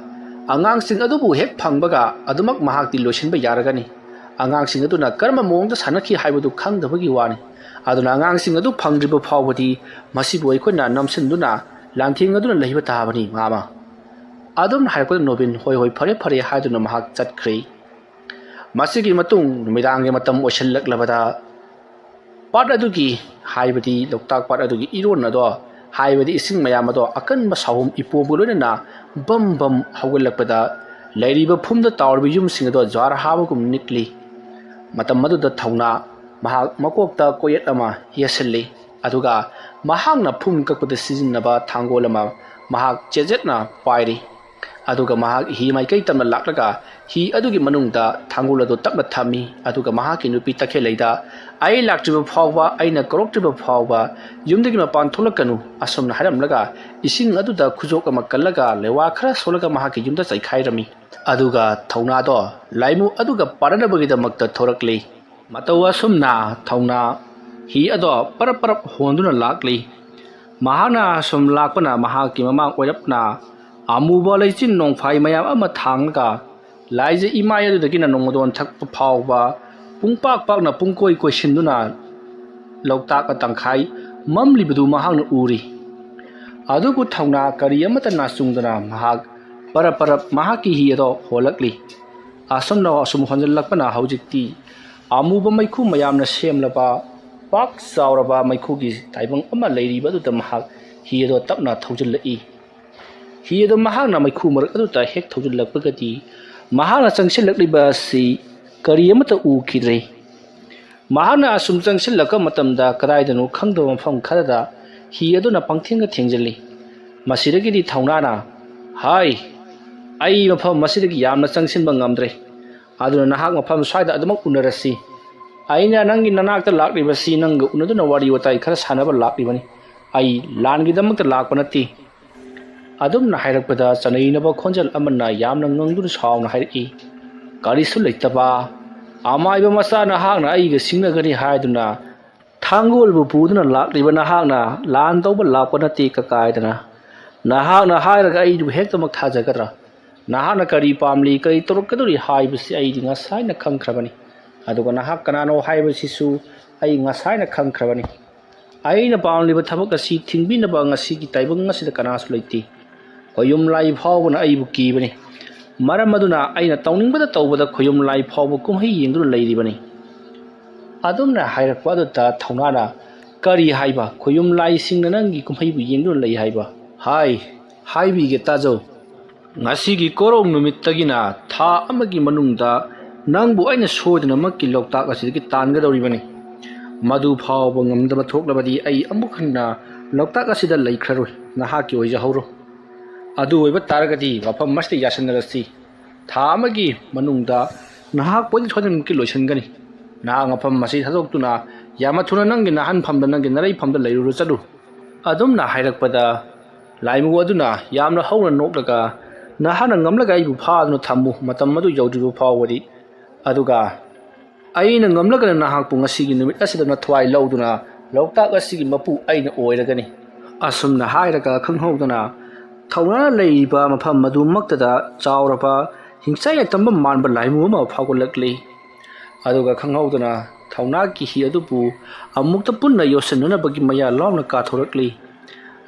"ꯑꯉꯥꯡꯁꯤꯡ ꯑꯗꯨꯕꯨ ꯍꯦꯛ ꯐꯪꯕꯒ ꯑꯗꯨꯃꯛ ꯃꯍꯥꯛꯇꯤ ꯂꯣꯏꯁꯤꯟꯕ ꯌꯥꯔꯒꯅꯤ꯫ ꯑꯉꯥꯡꯁꯤꯡ ꯑꯗꯨꯅ ꯀꯔꯝꯕ ꯃꯑꯣꯡꯗ ꯁꯥꯟꯅꯈꯤ ꯍꯥꯏꯕꯗꯨ ꯈꯪꯗꯕꯒꯤ ꯋꯥꯅꯤ꯫ ꯑꯗꯨꯅ ꯑꯉꯥꯡꯁꯤꯡ ꯑꯗꯨ ꯐꯪꯗ꯭ꯔꯤꯕ ꯐꯥꯎꯕꯗꯤ ꯃꯁꯤꯕꯨ ꯑꯩꯈꯣꯏꯅ ꯅꯝꯁꯤꯟꯗꯨꯅ ꯂꯥꯟꯊꯦꯡꯅꯗꯨꯅ ꯂꯩꯕ ꯇꯥꯕꯅꯤ, ꯃꯥꯃ"꯫ ꯑꯗꯨꯝꯅ ꯍꯥꯏꯔꯛꯄꯗ ꯅꯣꯕꯤꯟ, "ꯍꯣꯏ, ꯍꯣꯏ, ꯐꯔꯦ, ꯐꯔꯦ" ꯍꯥꯏꯗꯨꯅ ꯃꯍꯥꯛ ꯆꯠꯈ꯭ꯔꯦ꯫ ꯃꯁꯤꯒꯤ ꯃꯇꯨꯡ ꯅꯨꯃꯤꯗꯥꯡꯒꯤ ꯃꯇꯝ ꯑꯣꯏꯁꯤꯜꯂꯛꯂꯕꯗ, ꯄꯥꯠ ꯑꯗꯨꯒꯤ, ꯍꯥꯏꯕꯗꯤ ꯂꯣꯛꯇꯥꯛ ꯄꯥꯠ ꯑꯗꯨꯒꯤ ꯏꯔꯣꯟ ꯑꯗꯣ ꯍꯥꯏꯕꯗꯤ ꯏꯁꯤꯡ ꯃꯌꯥꯝ ꯑꯗꯣ ꯑꯀꯟꯕ ꯁꯥꯍꯨꯝ ꯏꯄꯣꯝꯒ ꯂꯣꯏꯅꯅ ꯕꯝ ꯕꯝ ꯍꯧꯒꯠꯂꯛꯄꯗ ꯂꯩꯔꯤꯕ ꯐꯨꯝꯗ ꯇꯥꯎꯔꯤꯕ ꯌꯨꯝꯁꯤꯡ ꯑꯗꯣ ꯖ꯭ꯋꯥꯔ ꯍꯥꯕꯒꯨꯝ ꯅꯤꯛꯂꯤ꯫ ꯃꯇꯝ ꯑꯗꯨꯗ ꯊꯧꯅꯥ ꯃꯍꯥꯛ ꯃꯀꯣꯛꯇ ꯀꯣꯌꯦꯠ ꯑꯃ ꯌꯦꯠꯁꯤꯜꯂꯤ, ꯑꯗꯨꯒ ꯃꯍꯥꯛꯅ ꯐꯨꯝ ꯀꯛꯄꯗ ꯁꯤꯖꯤꯟꯅꯕ ꯊꯥꯡꯒꯣꯜ ꯑꯃ ꯃꯍꯥꯛ ꯆꯦꯖꯦꯠꯅ ꯄꯥꯏꯔꯤ꯫ ꯑꯗꯨꯒ ꯃꯍꯥꯛ ꯍꯤ ꯃꯥꯏꯀꯩ ꯇꯝꯅ ꯂꯥꯛꯂꯒ ꯍꯤ ꯑꯗꯨꯒꯤ ꯃꯅꯨꯡꯗ ꯊꯥꯡꯒꯣꯜ ꯑꯗꯨ ꯇꯞꯅ ꯊꯝꯃꯤ, ꯑꯗꯨꯒ ꯃꯍꯥꯛꯀꯤ ꯅꯨꯄꯤ ꯇꯈꯦꯜꯂꯩꯗ "ꯑꯩ ꯂꯥꯛꯇ꯭ꯔꯤꯕ ꯐꯥꯎꯕ, ꯑꯩꯅ ꯀꯧꯔꯛꯇ꯭ꯔꯤꯕ ꯐꯥꯎꯕ ꯌꯨꯝꯗꯒꯤ ꯃꯄꯥꯟ ꯊꯣꯛꯂꯛꯀꯅꯨ" ꯑꯁꯨꯝꯅ ꯍꯥꯏꯔꯝꯂꯒ ꯏꯁꯤꯡ ꯑꯗꯨꯗ ꯈꯨꯖꯣꯞ ꯑꯃ ꯀꯜꯂꯒ ꯂꯩꯋꯥ ꯈꯔ ꯁꯣꯜꯂꯒ ꯃꯍꯥꯛꯀꯤ ꯌꯨꯝꯗ ꯆꯥꯏꯈꯥꯏꯔꯝꯃꯤ꯫ ꯑꯗꯨꯒ ꯊꯧꯅꯥꯗꯣ ꯂꯥꯏꯃꯨ ꯑꯗꯨꯒ ꯄꯥꯟꯅꯅꯕꯒꯤꯗꯃꯛꯇ ꯊꯣꯔꯛꯂꯤ꯫ ꯃꯇꯧ ꯑꯁꯨꯝꯅ ꯊꯧꯅꯥ ꯍꯤ ꯑꯗꯣ ꯄꯔꯞ ꯄꯔꯞ ꯍꯣꯟꯗꯨꯅ ꯂꯥꯛꯂꯤ꯫ ꯃꯍꯥꯛꯅ ꯑꯁꯨꯝ ꯂꯥꯛꯄꯅ ꯃꯍꯥꯛꯀꯤ ꯃꯃꯥꯡ ꯑꯣꯏꯔꯞꯅ ꯑꯃꯨꯕ ꯂꯩꯆꯤꯟ ꯅꯣꯡꯐꯥꯏ ꯃꯌꯥꯝ ꯑꯃ ꯊꯥꯡꯂꯒ ꯂꯥꯏꯖ ꯏꯃꯥꯏ ꯑꯗꯨꯗꯒꯤꯅ ꯅꯣꯡꯃꯗꯣꯟ ꯊꯛꯄ ꯐꯥꯎꯕ ꯄꯨꯡꯄꯥꯛ ꯄꯥꯛꯅ ꯄꯨꯡꯀꯣꯏ ꯀꯣꯏꯁꯤꯟꯗꯨꯅ ꯂꯣꯛꯇꯥꯛꯅ ꯇꯪꯈꯥꯏ ꯃꯝꯂꯤꯕꯗꯨ ꯃꯍꯥꯛꯅ ꯎꯔꯤ꯫ ꯑꯗꯨꯕꯨ ꯊꯧꯅꯥ ꯀꯔꯤ ꯑꯃꯠꯇ ꯅꯥꯆꯨꯡꯗꯅ ꯃꯍꯥꯛ ꯄꯔꯞ ꯄꯔꯞ ꯃꯍꯥꯛꯀꯤ ꯍꯤ ꯑꯗꯣ ꯍꯣꯜꯂꯛꯂꯤ꯫ ꯑꯁꯨꯝꯅ ꯑꯁꯨꯝ ꯍꯣꯟꯖꯜꯂꯛꯄꯅ ꯍꯧꯖꯤꯛꯇꯤ ꯑꯃꯨꯕ ꯃꯩꯈꯨ ꯃꯌꯥꯝꯅ ꯁꯦꯝꯂꯕ ꯄꯥꯛ ꯆꯥꯎꯔꯕ ꯃꯩꯈꯨꯒꯤ ꯇꯥꯏꯕꯪ ꯑꯃ ꯂꯩꯔꯤꯕ ꯑꯗꯨꯗ ꯃꯍꯥꯛ ꯍꯤ ꯑꯗꯣ ꯇꯞꯅ ꯊꯧꯖꯤꯜꯂꯛꯏ꯫ ꯍꯤ ꯑꯗꯣ ꯃꯍꯥꯛꯅ ꯃꯩꯈꯨ ꯃꯔꯛ ꯑꯗꯨꯗ ꯍꯦꯛ ꯊꯧꯖꯤꯜꯂꯛꯄꯒꯗꯤ ꯃꯍꯥꯛꯅ ꯆꯪꯁꯤꯜꯂꯛꯂꯤꯕ ꯑꯁꯤ ꯀꯔꯤ ꯑꯃꯠꯇ ꯎꯈꯤꯗ꯭ꯔꯦ꯫ ꯃꯍꯥꯛꯅ ꯑꯁꯨꯝ ꯆꯪꯁꯤꯜꯂꯛꯄ ꯃꯇꯝꯗ ꯀꯗꯥꯏꯗꯅꯣ ꯈꯪꯗꯕ ꯃꯐꯝ ꯈꯔꯗ ꯍꯤ ꯑꯗꯨꯅ ꯄꯪꯊꯦꯡꯒ ꯊꯦꯡꯖꯤꯜꯂꯤ꯫ ꯃꯁꯤꯗꯒꯤꯗꯤ ꯊꯧꯅꯥꯅ, "ꯍꯥꯏ, ꯑꯩ ꯃꯐꯝ ꯑꯁꯤꯗꯒꯤ ꯌꯥꯝꯅ ꯆꯪꯁꯤꯟꯕ ꯉꯝꯗ꯭ꯔꯦ, ꯑꯗꯨꯅ ꯅꯍꯥꯛ ꯃꯐꯝ ꯁ꯭ꯋꯥꯏꯗ ꯑꯗꯨꯃꯛ ꯎꯅꯔꯁꯤ꯫ ꯑꯩꯅ ꯅꯪꯒꯤ ꯅꯅꯥꯛꯇ ꯂꯥꯛꯂꯤꯕꯁꯤ ꯅꯪꯒ ꯎꯅꯗꯨꯅ ꯋꯥꯔꯤ ꯋꯥꯇꯥꯏ ꯈꯔ ꯁꯥꯟꯅꯕ ꯂꯥꯛꯂꯤꯕꯅꯤ꯫ ꯑꯩ ꯂꯥꯟꯒꯤꯗꯃꯛꯇ ꯂꯥꯛꯄ ꯅꯠꯇꯦ"꯫ ꯑꯗꯨꯝꯅ ꯍꯥꯏꯔꯛꯄꯗ ꯆꯅꯩꯅꯕ ꯈꯣꯟꯖꯦꯜ ꯑꯃꯅ ꯌꯥꯝꯅ ꯉꯪꯗꯨꯅ ꯁꯥꯎꯅ ꯍꯥꯏꯔꯛꯏ, "ꯀꯔꯤꯁꯨ ꯂꯩꯇꯕ ꯑꯃꯥꯏꯕ ꯃꯆꯥ ꯅꯍꯥꯛꯅ ꯑꯩꯒ ꯁꯤꯡꯅꯒꯅꯤ ꯍꯥꯏꯗꯨꯅ ꯊꯥꯡꯒꯣꯜꯕꯨ ꯄꯨꯗꯨꯅ ꯂꯥꯛꯂꯤꯕ ꯅꯍꯥꯛꯅ ꯂꯥꯟ ꯇꯧꯕ ꯂꯥꯛꯄ ꯅꯠꯇꯦ ꯀꯀꯥꯏꯗꯅ꯫ ꯅꯍꯥꯛꯅ ꯍꯥꯏꯔꯒ ꯑꯩꯕꯨ ꯍꯦꯛꯇꯃꯛ ꯊꯥꯖꯒꯗ꯭ꯔꯥ? ꯅꯍꯥꯛꯅ ꯀꯔꯤ ꯄꯥꯝꯂꯤ, ꯀꯔꯤ ꯇꯧꯔꯛꯀꯗꯧꯔꯤ ꯍꯥꯏꯕꯁꯤ ꯑꯩꯗꯤ ꯉꯁꯥꯏꯅ ꯈꯪꯈ꯭ꯔꯕꯅꯤ꯫ ꯑꯗꯨꯒ ꯅꯍꯥꯛ ꯀꯅꯥꯅꯣ ꯍꯥꯏꯕꯁꯤꯁꯨ ꯑꯩ ꯉꯁꯥꯏꯅ ꯈꯪꯈ꯭ꯔꯕꯅꯤ꯫ ꯑꯩꯅ ꯄꯥꯝꯂꯤꯕ ꯊꯕꯛ ꯑꯁꯤ ꯊꯤꯡꯕꯤꯅꯕ ꯉꯁꯤꯒꯤ ꯇꯥꯏꯕꯪ ꯑꯁꯤꯗ ꯀꯅꯥꯁꯨ ꯂꯩꯇꯦ꯫ ꯈꯣꯌꯨꯝ ꯂꯥꯏ ꯐꯥꯎꯕꯅ ꯑꯩꯕꯨ ꯀꯤꯕꯅꯤ꯫ ꯃꯔꯝ ꯑꯗꯨꯅ ꯑꯩꯅ ꯇꯧꯅꯤꯡꯕꯗ ꯇꯧꯕꯗ ꯈꯣꯌꯨꯝ ꯂꯥꯏ ꯐꯥꯎꯕ ꯀꯨꯝꯍꯩ ꯌꯦꯡꯗꯨꯅ ꯂꯩꯔꯤꯕꯅꯤ"꯫ ꯑꯗꯨꯝꯅ ꯍꯥꯏꯔꯛꯄ ꯑꯗꯨꯗ ꯊꯧꯅꯥꯅ, "ꯀꯔꯤ ꯍꯥꯏꯕ? ꯈꯣꯌꯨꯝ ꯂꯥꯏꯁꯤꯡꯅ ꯅꯪꯒꯤ ꯀꯨꯝꯍꯩꯕꯨ ꯌꯦꯡꯗꯨꯅ ꯂꯩ ꯍꯥꯏꯕ?" "ꯍꯥꯏ, ꯍꯥꯏꯕꯤꯒꯦ, ꯇꯥꯖꯧ꯫ ꯉꯁꯤꯒꯤ ꯀꯣꯔꯧ ꯅꯨꯃꯤꯠꯇꯒꯤꯅ ꯊꯥ ꯑꯃꯒꯤ ꯃꯅꯨꯡꯗ ꯅꯪꯕꯨ ꯑꯩꯅ ꯁꯣꯏꯗꯅꯃꯛꯀꯤ ꯂꯣꯛꯇꯥꯛ ꯑꯁꯤꯗꯒꯤ ꯇꯥꯟꯒꯗꯧꯔꯤꯕꯅꯤ꯫ ꯃꯗꯨ ꯐꯥꯎꯕ ꯉꯝꯗꯕ ꯊꯣꯛꯂꯕꯗꯤ ꯑꯩ ꯑꯃꯨꯛ ꯍꯟꯅ ꯂꯣꯛꯇꯥꯛ ꯑꯁꯤꯗ ꯂꯩꯈ꯭ꯔꯔꯣꯏ꯫ ꯅꯍꯥꯛꯀꯤ ꯑꯣꯏꯖꯍꯧꯔꯣ꯫ ꯑꯗꯨ ꯑꯣꯏꯕ ꯇꯥꯔꯒꯗꯤ ꯃꯐꯝ ꯑꯁꯤꯗ ꯌꯥꯁꯤꯟꯅꯔꯁꯤ꯫ ꯊꯥ ꯑꯃꯒꯤ ꯃꯅꯨꯡꯗ ꯅꯍꯥꯛꯄꯨ ꯑꯩꯅ ꯁꯣꯏꯗꯅꯃꯛꯀꯤ ꯂꯣꯏꯁꯤꯟꯒꯅꯤ꯫ ꯅꯍꯥꯛ ꯃꯐꯝ ꯑꯁꯤ ꯊꯥꯗꯣꯛꯇꯨꯅ ꯌꯥꯝꯅ ꯊꯨꯅ ꯅꯪꯒꯤ ꯅꯥꯍꯟꯐꯝꯗ, ꯅꯪꯒꯤ ꯅꯔꯩꯐꯝꯗ ꯂꯩꯔꯨꯔꯣ ꯆꯠꯂꯨ꯫" ꯑꯗꯨꯝꯅ ꯍꯥꯏꯔꯛꯄꯗ ꯂꯥꯏꯃꯨ ꯑꯗꯨꯅ ꯌꯥꯝꯅ ꯍꯧꯅ ꯅꯣꯛꯂꯒ, "ꯅꯍꯥꯛꯅ ꯉꯝꯂꯒ ꯑꯩꯕꯨ ꯐꯥꯗꯨꯅ ꯊꯝꯃꯨ, ꯃꯇꯝ ꯑꯗꯨ ꯌꯧꯗ꯭ꯔꯤꯕ ꯐꯥꯎꯕꯗꯤ꯫ ꯑꯗꯨꯒ ꯑꯩꯅ ꯉꯝꯂꯒꯅ ꯅꯍꯥꯛꯄꯨ ꯉꯁꯤꯒꯤ ꯅꯨꯃꯤꯠ ꯑꯁꯤꯗ ꯅꯊ꯭ꯋꯥꯏ ꯂꯧꯗꯨꯅ ꯂꯣꯛꯇꯥꯛ ꯑꯁꯤꯒꯤ ꯃꯄꯨ ꯑꯩꯅ ꯑꯣꯏꯔꯒꯅꯤ꯫" ꯑꯁꯨꯝꯅ ꯍꯥꯏꯔꯒ ꯈꯪꯍꯧꯗꯅ ꯊꯧꯅꯥꯅ ꯂꯩꯔꯤꯕ ꯃꯐꯝ ꯑꯗꯨꯃꯛꯇꯗ ꯆꯥꯎꯔꯕ ꯍꯤꯡꯆꯥꯏ ꯌꯥꯏꯇꯝꯕ ꯃꯥꯟꯕ ꯂꯥꯏꯃꯨ ꯑꯃ ꯐꯥꯎꯒꯠꯂꯛꯂꯤ꯫ ꯑꯗꯨꯒ ꯈꯪꯍꯧꯗꯅ ꯊꯧꯅꯥꯒꯤ ꯍꯤ ꯑꯗꯨꯕꯨ ꯑꯃꯨꯛꯇ ꯄꯨꯟꯅ ꯌꯣꯠꯁꯤꯟꯅꯅꯕꯒꯤ ꯃꯌꯥ ꯂꯥꯎꯅ ꯀꯥꯊꯣꯔꯛꯂꯤ꯫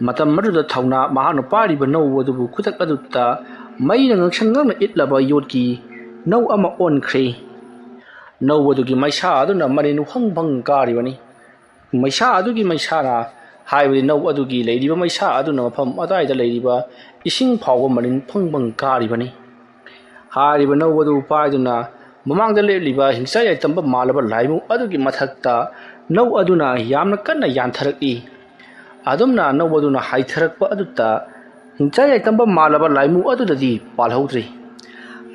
ꯃꯇꯝ ꯑꯗꯨꯗ ꯊꯧꯅꯥ ꯃꯍꯥꯛꯅ ꯄꯥꯏꯔꯤꯕ ꯅꯧ ꯑꯗꯨꯕꯨ ꯈꯨꯗꯛ ꯑꯗꯨꯗ ꯃꯩꯅ ꯉꯥꯡꯁꯪ ꯉꯥꯡꯅ ꯏꯠꯂꯕ ꯌꯣꯠꯀꯤ ꯅꯧ ꯑꯃ ꯑꯣꯟꯈ꯭ꯔꯦ꯫ ꯅꯧ ꯑꯗꯨꯒꯤ ꯃꯩꯁꯥ ꯑꯗꯨꯅ ꯃꯅꯤꯟ ꯐꯪ ꯐꯪ ꯀꯥꯔꯤꯕꯅꯤ꯫ ꯃꯩꯁꯥ ꯑꯗꯨꯒꯤ ꯃꯩꯁꯥꯅ, ꯍꯥꯏꯕꯗꯤ ꯅꯧ ꯑꯗꯨꯒꯤ ꯂꯩꯔꯤꯕ ꯃꯩꯁꯥ ꯑꯗꯨꯅ ꯃꯐꯝ ꯑꯗꯨꯋꯥꯏꯗ ꯂꯩꯔꯤꯕ ꯏꯁꯤꯡ ꯐꯥꯎꯕ ꯃꯅꯤꯟ ꯐꯪ ꯐꯪ ꯀꯥꯔꯤꯕꯅꯤ꯫ ꯍꯥꯏꯔꯤꯕ ꯅꯧ ꯑꯗꯨ ꯄꯥꯏꯗꯨꯅ ꯃꯃꯥꯡꯗ ꯂꯦꯞꯂꯤꯕ ꯍꯤꯡꯆꯥꯏ ꯌꯥꯏꯇꯝꯕ ꯃꯥꯜꯂꯕ ꯂꯥꯏꯃꯨ ꯑꯗꯨꯒꯤ ꯃꯊꯛꯇ ꯅꯧ ꯑꯗꯨꯅ ꯌꯥꯝꯅ ꯀꯟꯅ ꯌꯥꯟꯊꯔꯛꯏ꯫ ꯑꯗꯨꯝꯅ ꯅꯧ ꯑꯗꯨꯅ ꯍꯥꯏꯊꯔꯛꯄ ꯑꯗꯨꯗ ꯍꯤꯡꯆꯥꯏ ꯌꯥꯏꯇꯝꯕ ꯃꯥꯜꯂꯕ ꯂꯥꯏꯃꯨ ꯑꯗꯨꯗꯗꯤ ꯄꯥꯜꯍꯧꯗ꯭ꯔꯦ꯫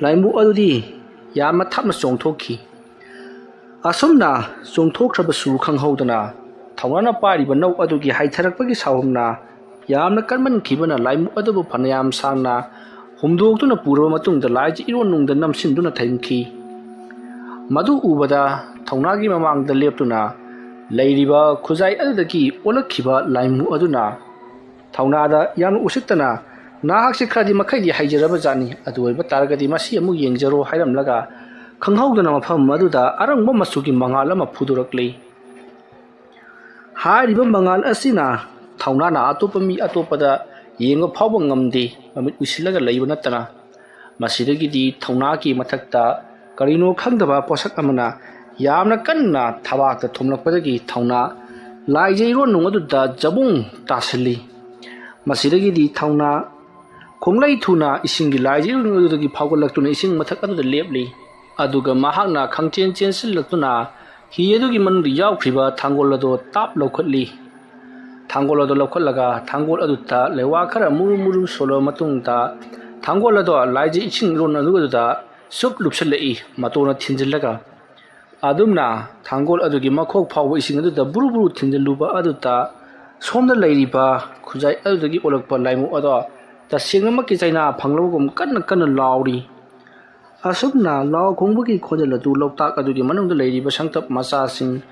ꯂꯥꯏꯃꯨ ꯑꯗꯨꯗꯤ ꯌꯥꯝꯅ ꯊꯥꯞꯅ ꯆꯣꯡꯊꯣꯛꯈꯤ꯫ ꯑꯁꯨꯝꯅ ꯆꯣꯡꯊꯣꯛꯈ꯭ꯔꯕꯁꯨ ꯈꯪꯍꯧꯗꯅ ꯊꯧꯅꯥꯅ ꯄꯥꯏꯔꯤꯕ ꯅꯧ ꯑꯗꯨꯒꯤ ꯍꯥꯏꯊꯔꯛꯄꯒꯤ ꯁꯥꯎꯍꯨꯝꯅ ꯌꯥꯝꯅ ꯀꯟꯃꯟꯈꯤꯕꯅ ꯂꯥꯏꯃꯨ ꯑꯗꯨꯕꯨ ꯐꯅꯌꯥꯝ ꯁꯥꯡꯅ ꯍꯨꯝꯗꯣꯛꯇꯨꯅ ꯄꯨꯔꯕ ꯃꯇꯨꯡꯗ ꯂꯥꯏꯁꯤ ꯏꯔꯣꯟꯅꯨꯡꯗ ꯅꯝꯁꯤꯟꯗꯨꯅ ꯊꯝꯈꯤ꯫ ꯃꯗꯨ ꯎꯕꯗ ꯊꯧꯅꯥꯒꯤ ꯃꯃꯥꯡꯗ ꯂꯦꯞꯇꯨꯅ ꯂꯩꯔꯤꯕ ꯈꯨꯖꯥꯏ ꯑꯗꯨꯗꯒꯤ ꯑꯣꯜꯂꯛꯈꯤꯕ ꯂꯥꯏꯃꯨ ꯑꯗꯨꯅ ꯊꯧꯅꯥꯗ ꯌꯥꯝꯅ ꯎꯁꯤꯠꯇꯅ, "ꯅꯍꯥꯛꯁꯤ ꯈꯔꯗꯤ ꯃꯈꯩꯗꯤ ꯍꯩꯖꯔꯕ ꯖꯥꯠꯅꯤ, ꯑꯗꯨ ꯑꯣꯏꯕ ꯇꯥꯔꯒꯗꯤ ꯃꯁꯤ ꯑꯃꯨꯛ ꯌꯦꯡꯖꯔꯣ" ꯍꯥꯏꯔꯝꯂꯒ ꯈꯪꯍꯧꯗꯅ ꯃꯐꯝ ꯑꯗꯨꯗ ꯑꯔꯪꯕ ꯃꯆꯨꯒꯤ ꯃꯉꯥꯜ ꯑꯃ ꯐꯨꯗꯣꯔꯛꯂꯤ꯫ ꯍꯥꯏꯔꯤꯕ ꯃꯉꯥꯜ ꯑꯁꯤꯅ ꯊꯧꯅꯥꯅ ꯑꯇꯣꯞꯄ ꯃꯤ ꯑꯇꯣꯞꯄꯗ ꯌꯦꯡꯕ ꯐꯥꯎꯕ ꯉꯝꯗꯦ, ꯃꯃꯤꯠ ꯎꯏꯁꯤꯜꯂꯒ ꯂꯩꯕ ꯅꯠꯇꯅ꯫ ꯃꯁꯤꯗꯒꯤꯗꯤ ꯊꯧꯅꯥꯒꯤ ꯃꯊꯛꯇ ꯀꯔꯤꯅꯣ ꯈꯪꯗꯕ ꯄꯣꯠꯁꯛ ꯑꯃꯅ ꯌꯥꯝꯅ ꯀꯟꯅ ꯊꯕꯥꯛꯇ ꯊꯣꯝꯂꯛꯄꯗꯒꯤ ꯊꯧꯅꯥ ꯂꯥꯏꯖ ꯏꯔꯣꯟꯅꯨꯡ ꯑꯗꯨꯗ ꯖꯕꯨꯡ ꯇꯥꯁꯤꯜꯂꯤ꯫ ꯃꯁꯤꯗꯒꯤꯗꯤ ꯊꯧꯅꯥ ꯈꯣꯡꯂꯩ ꯊꯨꯅ ꯏꯁꯤꯡꯒꯤ ꯂꯥꯏꯖ ꯏꯔꯣꯟꯅꯨꯡ ꯑꯗꯨꯗꯒꯤ ꯐꯥꯎꯒꯠꯂꯛꯇꯨꯅ ꯏꯁꯤꯡ ꯃꯊꯛ ꯑꯗꯨꯗ ꯂꯦꯞꯂꯤ꯫ ꯑꯗꯨꯒ ꯃꯍꯥꯛꯅ ꯈꯪꯆꯦꯟ ꯆꯦꯟꯁꯤꯜꯂꯛꯇꯨꯅ ꯍꯤ ꯑꯗꯨꯒꯤ ꯃꯅꯨꯡꯗ ꯌꯥꯎꯈ꯭ꯔꯤꯕ ꯊꯥꯡꯒꯣꯜ ꯑꯗꯨ ꯇꯥꯞ ꯂꯧꯈꯠꯂꯤ꯫ ꯊꯥꯡꯒꯣꯜ ꯑꯗꯨ ꯂꯧꯈꯠꯂꯒ ꯊꯥꯡꯒꯣꯜ ꯑꯗꯨꯗ ꯂꯩꯋꯥ ꯈꯔ ꯃꯨꯔꯨꯝ ꯃꯨꯔꯨꯝ ꯁꯣꯜꯂꯕ ꯃꯇꯨꯡꯗ ꯊꯥꯡꯒꯣꯜ ꯑꯗꯣ ꯂꯥꯏꯖ ꯏꯁꯤꯡ ꯏꯔꯣꯟ ꯑꯗꯨ ꯑꯗꯨꯗ ꯁꯨꯞ ꯂꯨꯞꯁꯤꯜꯂꯛꯏ, ꯃꯇꯣꯟꯅ ꯊꯤꯟꯖꯤꯜꯂꯒ꯫ ꯑꯗꯨꯝꯅ ꯊꯥꯡꯒꯣꯜ ꯑꯗꯨꯒꯤ ꯃꯈꯣꯛ ꯐꯥꯎꯕ ꯏꯁꯤꯡ ꯑꯗꯨꯗ ꯕꯨꯔꯨ ꯕꯨꯔꯨ ꯊꯤꯟꯖꯤꯜꯂꯨꯕ ꯑꯗꯨꯗ ꯁꯣꯝꯗ ꯂꯩꯔꯤꯕ ꯈꯨꯖꯥꯏ ꯑꯗꯨꯗꯒꯤ ꯑꯣꯜꯂꯛꯄ ꯂꯥꯏꯃꯨ ꯑꯗꯣ ꯇꯁꯦꯡꯅꯃꯛꯀꯤ ꯆꯩꯅꯥ ꯐꯪꯂꯕꯒꯨꯝ ꯀꯟꯅ ꯀꯟꯅ ꯂꯥꯎꯔꯤ꯫ ꯑꯁꯨꯝꯅ ꯂꯥꯎ ꯈꯣꯡꯕꯒꯤ ꯈꯣꯟꯖꯦꯜ ꯑꯗꯨ ꯂꯣꯛꯇꯥꯛ ꯑꯗꯨꯒꯤ ꯃꯅꯨꯡꯗ ꯂꯩꯔꯤꯕ ꯁꯪꯇꯞ ꯃꯆꯥꯁꯤꯡ,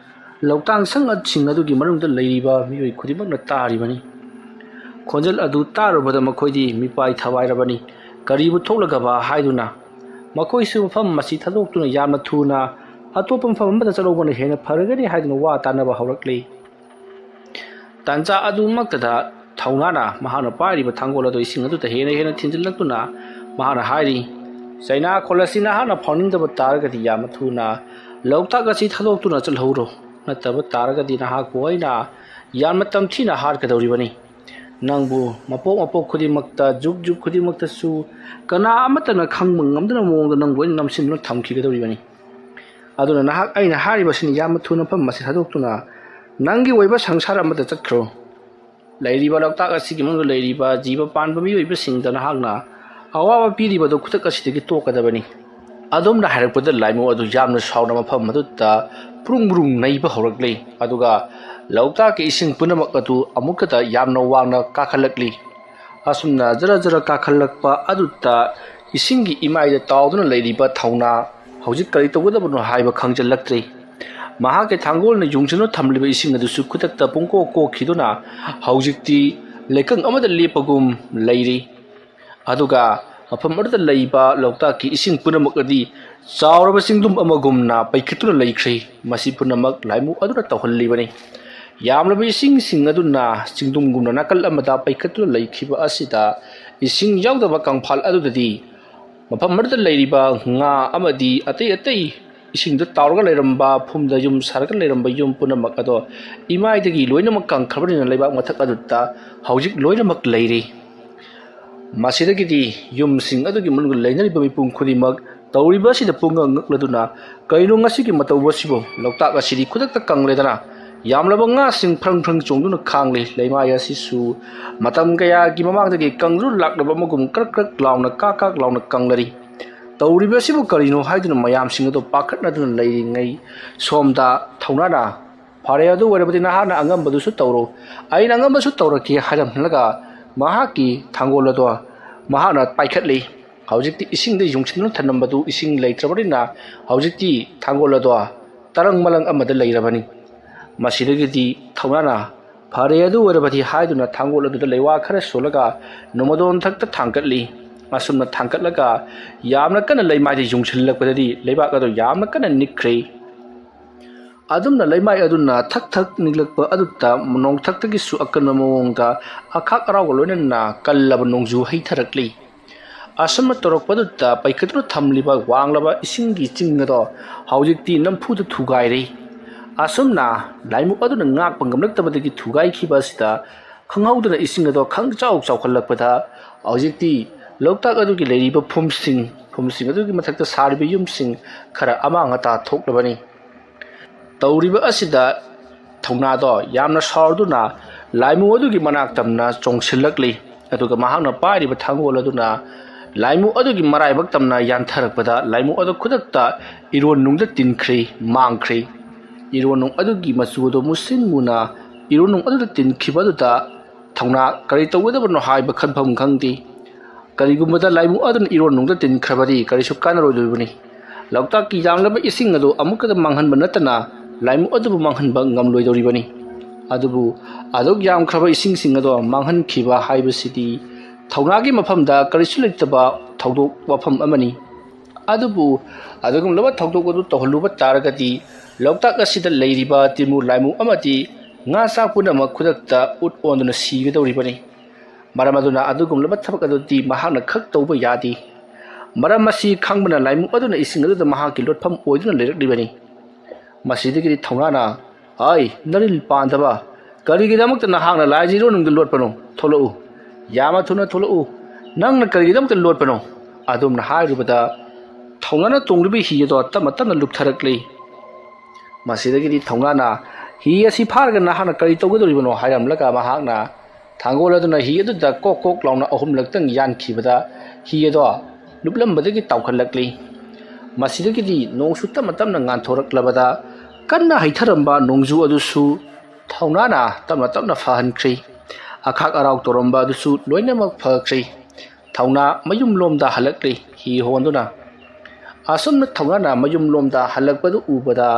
ꯂꯧꯇꯥꯡ ꯁꯪ ꯑꯁꯤꯡ ꯑꯗꯨꯒꯤ ꯃꯅꯨꯡꯗ ꯂꯩꯔꯤꯕ ꯃꯤꯑꯣꯏ ꯈꯨꯗꯤꯡꯃꯛꯅ ꯇꯥꯔꯤꯕꯅꯤ꯫ ꯈꯣꯟꯖꯦꯜ ꯑꯗꯨ ꯇꯥꯔꯨꯕꯗ ꯃꯈꯣꯏꯗꯤ ꯃꯤꯄꯥꯏ ꯊꯋꯥꯏꯔꯕꯅꯤ꯫ ꯀꯔꯤꯕꯨ ꯊꯣꯛꯂꯒꯕ ꯍꯥꯏꯗꯨꯅ ꯃꯈꯣꯏꯁꯨ ꯃꯐꯝ ꯑꯁꯤ ꯊꯥꯗꯣꯛꯇꯨꯅ ꯌꯥꯝꯅ ꯊꯨꯅ ꯑꯇꯣꯞꯄ ꯃꯐꯝ ꯑꯃꯗ ꯆꯠꯍꯧꯕꯅ ꯍꯦꯟꯅ ꯐꯔꯒꯅꯤ ꯍꯥꯏꯗꯨꯅ ꯋꯥ ꯇꯥꯅꯕ ꯍꯧꯔꯛꯂꯤ꯫ ꯇꯥꯟꯖꯥ ꯑꯗꯨꯃꯛꯇꯗ ꯊꯧꯅꯥꯅ ꯃꯍꯥꯛꯅ ꯄꯥꯏꯔꯤꯕ ꯊꯥꯡꯒꯣꯜ ꯑꯗꯨ ꯏꯁꯤꯡ ꯑꯗꯨꯗ ꯍꯦꯟꯅ ꯍꯦꯟꯅ ꯊꯤꯟꯖꯤꯜꯂꯛꯇꯨꯅ ꯃꯍꯥꯛꯅ ꯍꯥꯏꯔꯤ, "ꯆꯩꯅꯥꯈꯣꯜ ꯑꯁꯤ ꯅꯍꯥꯛꯅ ꯐꯥꯎꯅꯤꯡꯗꯕ ꯇꯥꯔꯒꯗꯤ ꯌꯥꯝꯅ ꯊꯨꯅ ꯂꯣꯛꯇꯥꯛ ꯑꯁꯤ ꯊꯥꯗꯣꯛꯇꯨꯅ ꯆꯠꯍꯧꯔꯣ꯫ ꯅꯠꯇꯕ ꯇꯥꯔꯒꯗꯤ ꯅꯍꯥꯛꯄꯨ ꯑꯩꯅ ꯌꯥꯝꯅ ꯇꯝꯊꯤꯅ ꯍꯥꯠꯀꯗꯧꯔꯤꯕꯅꯤ꯫ ꯅꯪꯕꯨ ꯃꯄꯣꯛ ꯃꯄꯣꯛ ꯈꯨꯗꯤꯡꯃꯛꯇ, ꯖꯨꯛ ꯖꯨꯛ ꯈꯨꯗꯤꯡꯃꯛꯇꯁꯨ ꯀꯅꯥ ꯑꯃꯠꯇꯅ ꯈꯪꯕ ꯉꯝꯗꯅ ꯃꯑꯣꯡꯗ ꯅꯪꯕꯨ ꯑꯩꯅ ꯅꯝꯁꯤꯟꯗꯨꯅ ꯊꯝꯈꯤꯒꯗꯧꯔꯤꯕꯅꯤ꯫ ꯑꯗꯨꯅ ꯅꯍꯥꯛ ꯑꯩꯅ ꯍꯥꯏꯔꯤꯕꯁꯤꯅ ꯌꯥꯝꯅ ꯊꯨꯅ ꯃꯐꯝ ꯑꯁꯤ ꯊꯥꯗꯣꯛꯇꯨꯅ ꯅꯪꯒꯤ ꯑꯣꯏꯕ ꯁꯪꯁꯥꯔ ꯑꯃꯗ ꯆꯠꯈ꯭ꯔꯣ꯫ ꯂꯩꯔꯤꯕ ꯂꯣꯛꯇꯥꯛ ꯑꯁꯤꯒꯤ ꯃꯅꯨꯡꯗ ꯂꯩꯔꯤꯕ ꯖꯤꯕ ꯄꯥꯟꯕ ꯃꯤꯑꯣꯏꯕꯁꯤꯡꯗ ꯅꯍꯥꯛꯅ ꯑꯋꯥꯕ ꯄꯤꯔꯤꯕꯗꯨ ꯈꯨꯗꯛ ꯑꯁꯤꯗꯒꯤ ꯇꯣꯛꯀꯗꯕꯅꯤ꯫" ꯑꯗꯨꯝꯅ ꯍꯥꯏꯔꯛꯄꯗ ꯂꯥꯏꯃꯨ ꯑꯗꯨ ꯌꯥꯝꯅ ꯁꯥꯎꯅ ꯃꯐꯝ ꯑꯗꯨꯗ ꯄ꯭ꯔꯨꯡ ꯄ꯭ꯔꯨꯡ ꯅꯩꯕ ꯍꯧꯔꯛꯂꯤ꯫ ꯑꯗꯨꯒ ꯂꯣꯛꯇꯥꯛꯀꯤ ꯏꯁꯤꯡ ꯄꯨꯝꯅꯃꯛ ꯑꯗꯨ ꯑꯃꯨꯛꯀꯗ ꯌꯥꯝꯅ ꯋꯥꯡꯅ ꯀꯥꯈꯠꯂꯛꯂꯤ꯫ ꯑꯁꯨꯝꯅ ꯖꯔ ꯖꯔ ꯀꯥꯈꯠꯂꯛꯄ ꯑꯗꯨꯗ ꯏꯁꯤꯡꯒꯤ ꯏꯃꯥꯏꯗ ꯇꯥꯎꯗꯨꯅ ꯂꯩꯔꯤꯕ ꯊꯧꯅꯥ ꯍꯧꯖꯤꯛ ꯀꯔꯤ ꯇꯧꯒꯗꯕꯅꯣ ꯍꯥꯏꯕ ꯈꯪꯖꯤꯜꯂꯛꯇ꯭ꯔꯦ꯫ ꯃꯍꯥꯛꯀꯤ ꯊꯥꯡꯒꯣꯜꯅ ꯌꯨꯡꯁꯤꯟꯗꯨꯅ ꯊꯝꯂꯤꯕ ꯏꯁꯤꯡ ꯑꯗꯨꯁꯨ ꯈꯨꯗꯛꯇ ꯄꯨꯡꯀꯣꯛ ꯀꯣꯛꯈꯤꯗꯨꯅ ꯍꯧꯖꯤꯛꯇꯤ ꯂꯩꯀꯪ ꯑꯃꯗ ꯂꯦꯞꯄꯒꯨꯝ ꯂꯩꯔꯤ꯫ ꯑꯗꯨꯒ ꯃꯐꯝ ꯑꯗꯨꯗ ꯂꯩꯕ ꯂꯣꯛꯇꯥꯛꯀꯤ ꯏꯁꯤꯡ ꯄꯨꯝꯅꯃꯛ ꯑꯗꯤ ꯆꯥꯎꯔꯕ ꯆꯤꯡꯗꯨꯝ ꯑꯃꯒꯨꯝꯅ ꯄꯩꯈꯠꯇꯨꯅ ꯂꯩꯈ꯭ꯔꯦ꯫ ꯃꯁꯤ ꯄꯨꯝꯅꯃꯛ ꯂꯥꯏꯃꯨ ꯑꯗꯨꯅ ꯇꯧꯍꯜꯂꯤꯕꯅꯤ꯫ ꯌꯥꯝꯂꯕ ꯏꯁꯤꯡꯁꯤꯡ ꯑꯗꯨꯅ ꯆꯤꯡꯗꯨꯝꯒꯨꯝꯅ ꯅꯥꯀꯜ ꯑꯃꯗ ꯄꯩꯈꯠꯇꯨꯅ ꯂꯩꯈꯤꯕ ꯑꯁꯤꯗ ꯏꯁꯤꯡ ꯌꯥꯎꯗꯕ ꯀꯪꯐꯥꯜ ꯑꯗꯨꯗꯗꯤ ꯃꯐꯝ ꯑꯗꯨꯗ ꯂꯩꯔꯤꯕ ꯉꯥ ꯑꯃꯗꯤ ꯑꯇꯩ ꯑꯇꯩ ꯏꯁꯤꯡꯗ ꯇꯥꯎꯔꯒ ꯂꯩꯔꯝꯕ, ꯐꯨꯝꯗ ꯌꯨꯝ ꯁꯥꯔꯒ ꯂꯩꯔꯝꯕ ꯌꯨꯝ ꯄꯨꯝꯅꯃꯛ ꯑꯗꯣ ꯏꯃꯥꯏꯗꯒꯤ ꯂꯣꯏꯅꯃꯛ ꯀꯪꯈ꯭ꯔꯕꯅꯤꯅ ꯂꯩꯕꯥꯛ ꯃꯊꯛ ꯑꯗꯨꯗ ꯍꯧꯖꯤꯛ ꯂꯣꯏꯅꯃꯛ ꯂꯩꯔꯤ꯫ ꯃꯁꯤꯗꯒꯤꯗꯤ ꯌꯨꯝꯁꯤꯡ ꯑꯗꯨꯒꯤ ꯃꯅꯨꯡꯗ ꯂꯩꯅꯔꯤꯕ ꯃꯤꯄꯨꯝ ꯈꯨꯗꯤꯡꯃꯛ ꯇꯧꯔꯤꯕ ꯑꯁꯤꯗ ꯄꯨꯡꯉꯛ ꯉꯛꯂꯗꯨꯅ, "ꯀꯩꯅꯣ ꯉꯁꯤꯒꯤ ꯃꯇꯧ ꯑꯁꯤꯕꯨ? ꯂꯣꯛꯇꯥꯛ ꯑꯁꯤꯗꯤ ꯈꯨꯗꯛꯇ ꯀꯪꯂꯦꯗꯅ, ꯌꯥꯝꯂꯕ ꯉꯥꯁꯤꯡ ꯐ꯭ꯔꯪ ꯐ꯭ꯔꯪ ꯆꯣꯡꯗꯨꯅ ꯈꯥꯡꯂꯤ꯫ ꯂꯩꯃꯥꯏ ꯑꯁꯤꯁꯨ ꯃꯇꯝ ꯀꯌꯥꯒꯤ ꯃꯃꯥꯡꯗꯒꯤ ꯀꯪꯗꯨꯅ ꯂꯥꯛꯂꯕ ꯑꯃꯒꯨꯝ ꯀ꯭ꯔꯛ ꯀ꯭ꯔꯛ ꯂꯥꯎꯅ, ꯀꯥꯛ ꯀꯥꯛ ꯂꯥꯎꯅ ꯀꯪꯂꯔꯤ꯫ ꯇꯧꯔꯤꯕ ꯑꯁꯤꯕꯨ ꯀꯔꯤꯅꯣ?" ꯍꯥꯏꯗꯨꯅ ꯃꯌꯥꯝꯁꯤꯡ ꯑꯗꯨ ꯄꯥꯈꯠꯅꯗꯨꯅ ꯂꯩꯔꯤꯉꯩ, ꯁꯣꯝꯗ ꯊꯧꯅꯥꯅ, "ꯐꯔꯦ, ꯑꯗꯨ ꯑꯣꯏꯔꯕꯗꯤ ꯅꯍꯥꯛꯅ ꯑꯉꯝꯕꯗꯨꯁꯨ ꯇꯧꯔꯣ, ꯑꯩꯅ ꯑꯉꯝꯕꯁꯨ ꯇꯧꯔꯛꯀꯦ" ꯍꯥꯏꯔꯝꯂꯒ ꯃꯍꯥꯛꯀꯤ ꯊꯥꯡꯒꯣꯜ ꯑꯗꯣ ꯃꯍꯥꯛꯅ ꯄꯥꯏꯈꯠꯂꯤ꯫ ꯍꯧꯖꯤꯛꯇꯤ ꯏꯁꯤꯡꯗ ꯌꯨꯡꯁꯤꯟꯗꯨꯅ ꯊꯝꯂꯝꯕꯗꯨ ꯏꯁꯤꯡ ꯂꯩꯇ꯭ꯔꯕꯅꯤꯅ ꯍꯧꯖꯤꯛꯇꯤ ꯊꯥꯡꯒꯣꯜ ꯑꯗꯣ ꯇꯔꯪ ꯃꯂꯪ ꯑꯃꯗ ꯂꯩꯔꯕꯅꯤ꯫ ꯃꯁꯤꯗꯒꯤꯗꯤ ꯊꯧꯅꯥꯅ, "ꯐꯔꯦ, ꯑꯗꯨ ꯑꯣꯏꯔꯕꯗꯤ" ꯍꯥꯏꯗꯨꯅ ꯊꯥꯡꯒꯣꯜ ꯑꯗꯨꯗ ꯂꯩꯋꯥ ꯈꯔ ꯁꯣꯜꯂꯒ ꯅꯣꯡꯃꯗꯣꯟ ꯊꯛꯇ ꯊꯥꯡꯒꯠꯂꯤ꯫ ꯑꯁꯨꯝꯅ ꯊꯥꯡꯒꯠꯂꯒ ꯌꯥꯝꯅ ꯀꯟꯅ ꯂꯩꯃꯥꯏꯗ ꯌꯨꯡꯁꯤꯜꯂꯛꯄꯗꯗꯤ ꯂꯩꯕꯥꯛ ꯑꯗꯨ ꯌꯥꯝꯅ ꯀꯟꯅ ꯅꯤꯛꯈ꯭ꯔꯦ꯫ ꯑꯗꯨꯝꯅ ꯂꯩꯃꯥꯏ ꯑꯗꯨꯅ ꯊꯛ ꯊꯛ ꯅꯤꯛꯂꯛꯄ ꯑꯗꯨꯗ ꯅꯣꯡꯊꯛꯇꯒꯤꯁꯨ ꯑꯀꯟꯕ ꯃꯑꯣꯡꯗ ꯑꯈꯥꯛ ꯑꯔꯥꯎꯒ ꯂꯣꯏꯅꯅ ꯀꯜꯂꯕ ꯅꯣꯡꯖꯨ ꯍꯩꯊꯔꯛꯂꯤ꯫ ꯑꯁꯨꯝꯅ ꯇꯧꯔꯛꯄꯗꯨꯗ ꯄꯩꯈꯠꯇꯨꯅ ꯊꯝꯂꯤꯕ ꯋꯥꯡꯂꯕ ꯏꯁꯤꯡꯒꯤ ꯆꯤꯡ ꯑꯗꯣ ꯍꯧꯖꯤꯛꯇꯤ ꯅꯝꯐꯨꯗ ꯊꯨꯒꯥꯏꯔꯦ꯫ ꯑꯁꯨꯝꯅ ꯂꯥꯏꯃꯨꯛ ꯑꯗꯨꯅ ꯉꯥꯛꯄ ꯉꯝꯂꯛꯇꯕꯗꯒꯤ ꯊꯨꯒꯥꯏꯈꯤꯕ ꯑꯁꯤꯗ ꯈꯪꯍꯧꯗꯅ ꯏꯁꯤꯡ ꯑꯗꯣ ꯈꯪꯆꯥꯎ ꯆꯥꯎꯈꯠꯂꯛꯄꯗ ꯍꯧꯖꯤꯛꯇꯤ ꯂꯣꯛꯇꯥꯛ ꯑꯗꯨꯒꯤ ꯂꯩꯔꯤꯕ ꯐꯨꯝꯁꯤꯡ, ꯐꯨꯝꯁꯤꯡ ꯑꯗꯨꯒꯤ ꯃꯊꯛꯇ ꯁꯥꯔꯤꯕ ꯌꯨꯝꯁꯤꯡ ꯈꯔ ꯑꯃꯥꯡ ꯑꯇꯥ ꯊꯣꯛꯂꯕꯅꯤ꯫ ꯇꯧꯔꯤꯕ ꯑꯁꯤꯗ ꯊꯧꯅꯥꯗꯣ ꯌꯥꯝꯅ ꯁꯥꯎꯔꯗꯨꯅ ꯂꯥꯏꯃꯨ ꯑꯗꯨꯒꯤ ꯃꯅꯥꯛ ꯇꯝꯅ ꯆꯣꯡꯁꯤꯜꯂꯛꯂꯤ꯫ ꯑꯗꯨꯒ ꯃꯍꯥꯛꯅ ꯄꯥꯏꯔꯤꯕ ꯊꯥꯡꯒꯣꯜ ꯑꯗꯨꯅ ꯂꯥꯏꯃꯨ ꯑꯗꯨꯒꯤ ꯃꯔꯥꯏꯕꯛ ꯇꯝꯅ ꯌꯥꯟꯊꯔꯛꯄꯗ ꯂꯥꯏꯃꯨ ꯑꯗꯨ ꯈꯨꯗꯛꯇ ꯏꯔꯣꯟ ꯅꯨꯡꯗ ꯇꯤꯟꯈ꯭ꯔꯤ, ꯃꯥꯡꯈ꯭ꯔꯤ꯫ ꯏꯔꯣꯟ ꯅꯨꯡ ꯑꯗꯨꯒꯤ ꯃꯆꯨ ꯑꯗꯨ ꯃꯨꯁꯤꯟ ꯃꯨꯅ ꯏꯔꯣꯟ ꯅꯨꯡ ꯑꯗꯨꯗ ꯇꯤꯟꯈꯤꯕ ꯑꯗꯨꯗ ꯊꯧꯅꯥ ꯀꯔꯤ ꯇꯧꯒꯗꯕꯅꯣ ꯍꯥꯏꯕ ꯈꯟꯐꯝ ꯈꯪꯗꯦ꯫ ꯀꯔꯤꯒꯨꯝꯕꯗ ꯂꯥꯏꯃꯨ ꯑꯗꯨꯅ ꯏꯔꯣꯟ ꯅꯨꯡꯗ ꯇꯤꯟꯈ꯭ꯔꯕꯗꯤ ꯀꯔꯤꯁꯨ ꯀꯥꯟꯅꯔꯣꯏꯗꯧꯔꯤꯕꯅꯤ꯫ ꯂꯣꯛꯇꯥꯛꯀꯤ ꯌꯥꯝꯂꯕ ꯏꯁꯤꯡ ꯑꯗꯨ ꯑꯃꯨꯛꯀꯗ ꯃꯥꯡꯍꯟꯕ ꯅꯠꯇꯅ ꯂꯥꯏꯃꯨ ꯑꯗꯨꯕꯨ ꯃꯥꯡꯍꯟꯕ ꯉꯝꯂꯣꯏꯗꯧꯔꯤꯕꯅꯤ꯫ ꯑꯗꯨꯕꯨ ꯑꯗꯨꯛ ꯌꯥꯝꯈ꯭ꯔꯕ ꯏꯁꯤꯡꯁꯤꯡ ꯑꯗꯣ ꯃꯥꯡꯍꯟꯈꯤꯕ ꯍꯥꯏꯕꯁꯤꯗꯤ ꯊꯧꯅꯥꯒꯤ ꯃꯐꯝꯗ ꯀꯔꯤꯁꯨ ꯂꯩꯇꯕ ꯊꯧꯗꯣꯛ ꯋꯥꯐꯝ ꯑꯃꯅꯤ꯫ ꯑꯗꯨꯕꯨ ꯑꯗꯨꯒꯨꯝꯂꯕ ꯊꯧꯗꯣꯛ ꯑꯗꯨ ꯇꯧꯍꯜꯂꯨꯕ ꯇꯥꯔꯒꯗꯤ ꯂꯣꯛꯇꯥꯛ ꯑꯁꯤꯗ ꯂꯩꯔꯤꯕ ꯇꯤꯟꯃꯨ ꯂꯥꯏꯃꯨ ꯑꯃꯗꯤ ꯉꯥ ꯆꯥꯛ ꯄꯨꯝꯅꯃꯛ ꯈꯨꯗꯛꯇ ꯎꯠ ꯑꯣꯟꯗꯨꯅ ꯁꯤꯒꯗꯧꯔꯤꯕꯅꯤ꯫ ꯃꯔꯝ ꯑꯗꯨꯅ ꯑꯗꯨꯒꯨꯝꯂꯕ ꯊꯕꯛ ꯑꯗꯨꯗꯤ ꯃꯍꯥꯛꯅ ꯈꯛ ꯇꯧꯕ ꯌꯥꯗꯦ꯫ ꯃꯔꯝ ꯑꯁꯤ ꯈꯪꯕꯅ ꯂꯥꯏꯃꯨ ꯑꯗꯨꯅ ꯏꯁꯤꯡ ꯑꯗꯨꯗ ꯃꯍꯥꯛꯀꯤ ꯂꯣꯠꯐꯝ ꯑꯣꯏꯗꯨꯅ ꯂꯩꯔꯛꯂꯤꯕꯅꯤ꯫ ꯃꯁꯤꯗꯒꯤꯗꯤ ꯊꯧꯅꯥꯅ, "ꯑꯩ ꯅꯔꯤꯜ ꯄꯥꯟꯗꯕ, ꯀꯔꯤꯒꯤꯗꯃꯛꯇ ꯅꯍꯥꯛꯅ ꯂꯥꯏꯁꯤ ꯏꯔꯣꯟ ꯅꯨꯡꯗ ꯂꯣꯠꯄꯅꯣ? ꯊꯣꯛꯂꯛꯎ, ꯌꯥꯝꯅ ꯊꯨꯅ ꯊꯣꯛꯂꯛꯎ꯫ ꯅꯪꯅ ꯀꯔꯤꯒꯤꯗꯃꯛꯇ ꯂꯣꯠꯄꯅꯣ?" ꯑꯗꯨꯝꯅ ꯍꯥꯏꯔꯨꯕꯗ ꯊꯧꯅꯥꯅ ꯇꯣꯡꯂꯤꯕ ꯍꯤ ꯑꯗꯣ ꯇꯞꯅ ꯇꯞꯅ ꯂꯨꯞꯊꯔꯛꯂꯤ꯫ ꯃꯁꯤꯗꯒꯤꯗꯤ ꯊꯧꯅꯥꯅ, "ꯍꯤ ꯑꯁꯤ ꯐꯥꯔꯒ ꯅꯍꯥꯛꯅ ꯀꯔꯤ ꯇꯧꯒꯗꯧꯔꯤꯕꯅꯣ?" ꯍꯥꯏꯔꯝꯂꯒ ꯃꯍꯥꯛꯅ ꯊꯥꯡꯒꯣꯜ ꯑꯗꯨꯅ ꯍꯤ ꯑꯗꯨꯗ ꯀꯣꯛ ꯀꯣꯛ ꯂꯥꯎꯅ ꯑꯍꯨꯝꯂꯛꯇꯪ ꯌꯥꯟꯈꯤꯕꯗ ꯍꯤ ꯑꯗꯣ ꯂꯨꯞꯂꯝꯕꯗꯒꯤ ꯇꯥꯎꯈꯠꯂꯛꯂꯤ꯫ ꯃꯁꯤꯗꯒꯤꯗꯤ ꯅꯣꯡꯁꯨ ꯇꯞꯅ ꯇꯞꯅ ꯉꯥꯟꯊꯣꯔꯛꯂꯕꯗ ꯀꯟꯅ ꯍꯩꯊꯔꯝꯕ ꯅꯣꯡꯖꯨ ꯑꯗꯨꯁꯨ ꯊꯧꯅꯥꯅ ꯇꯞꯅ ꯇꯞꯅ ꯐꯍꯟꯈ꯭ꯔꯤ꯫ ꯑꯈꯥꯛ ꯑꯔꯥꯎ ꯇꯧꯔꯝꯕ ꯑꯗꯨꯁꯨ ꯂꯣꯏꯅꯃꯛ ꯐꯈ꯭ꯔꯤ꯫ ꯊꯧꯅꯥ ꯃꯌꯨꯝꯂꯣꯝꯗ ꯍꯜꯂꯛꯂꯤ ꯍꯤ ꯍꯣꯟꯗꯨꯅ꯫ ꯑꯁꯨꯝꯅ ꯊꯧꯅꯥꯅ ꯃꯌꯨꯝꯂꯣꯝꯗ ꯍꯜꯂꯛꯄꯗꯨ ꯎꯕꯗ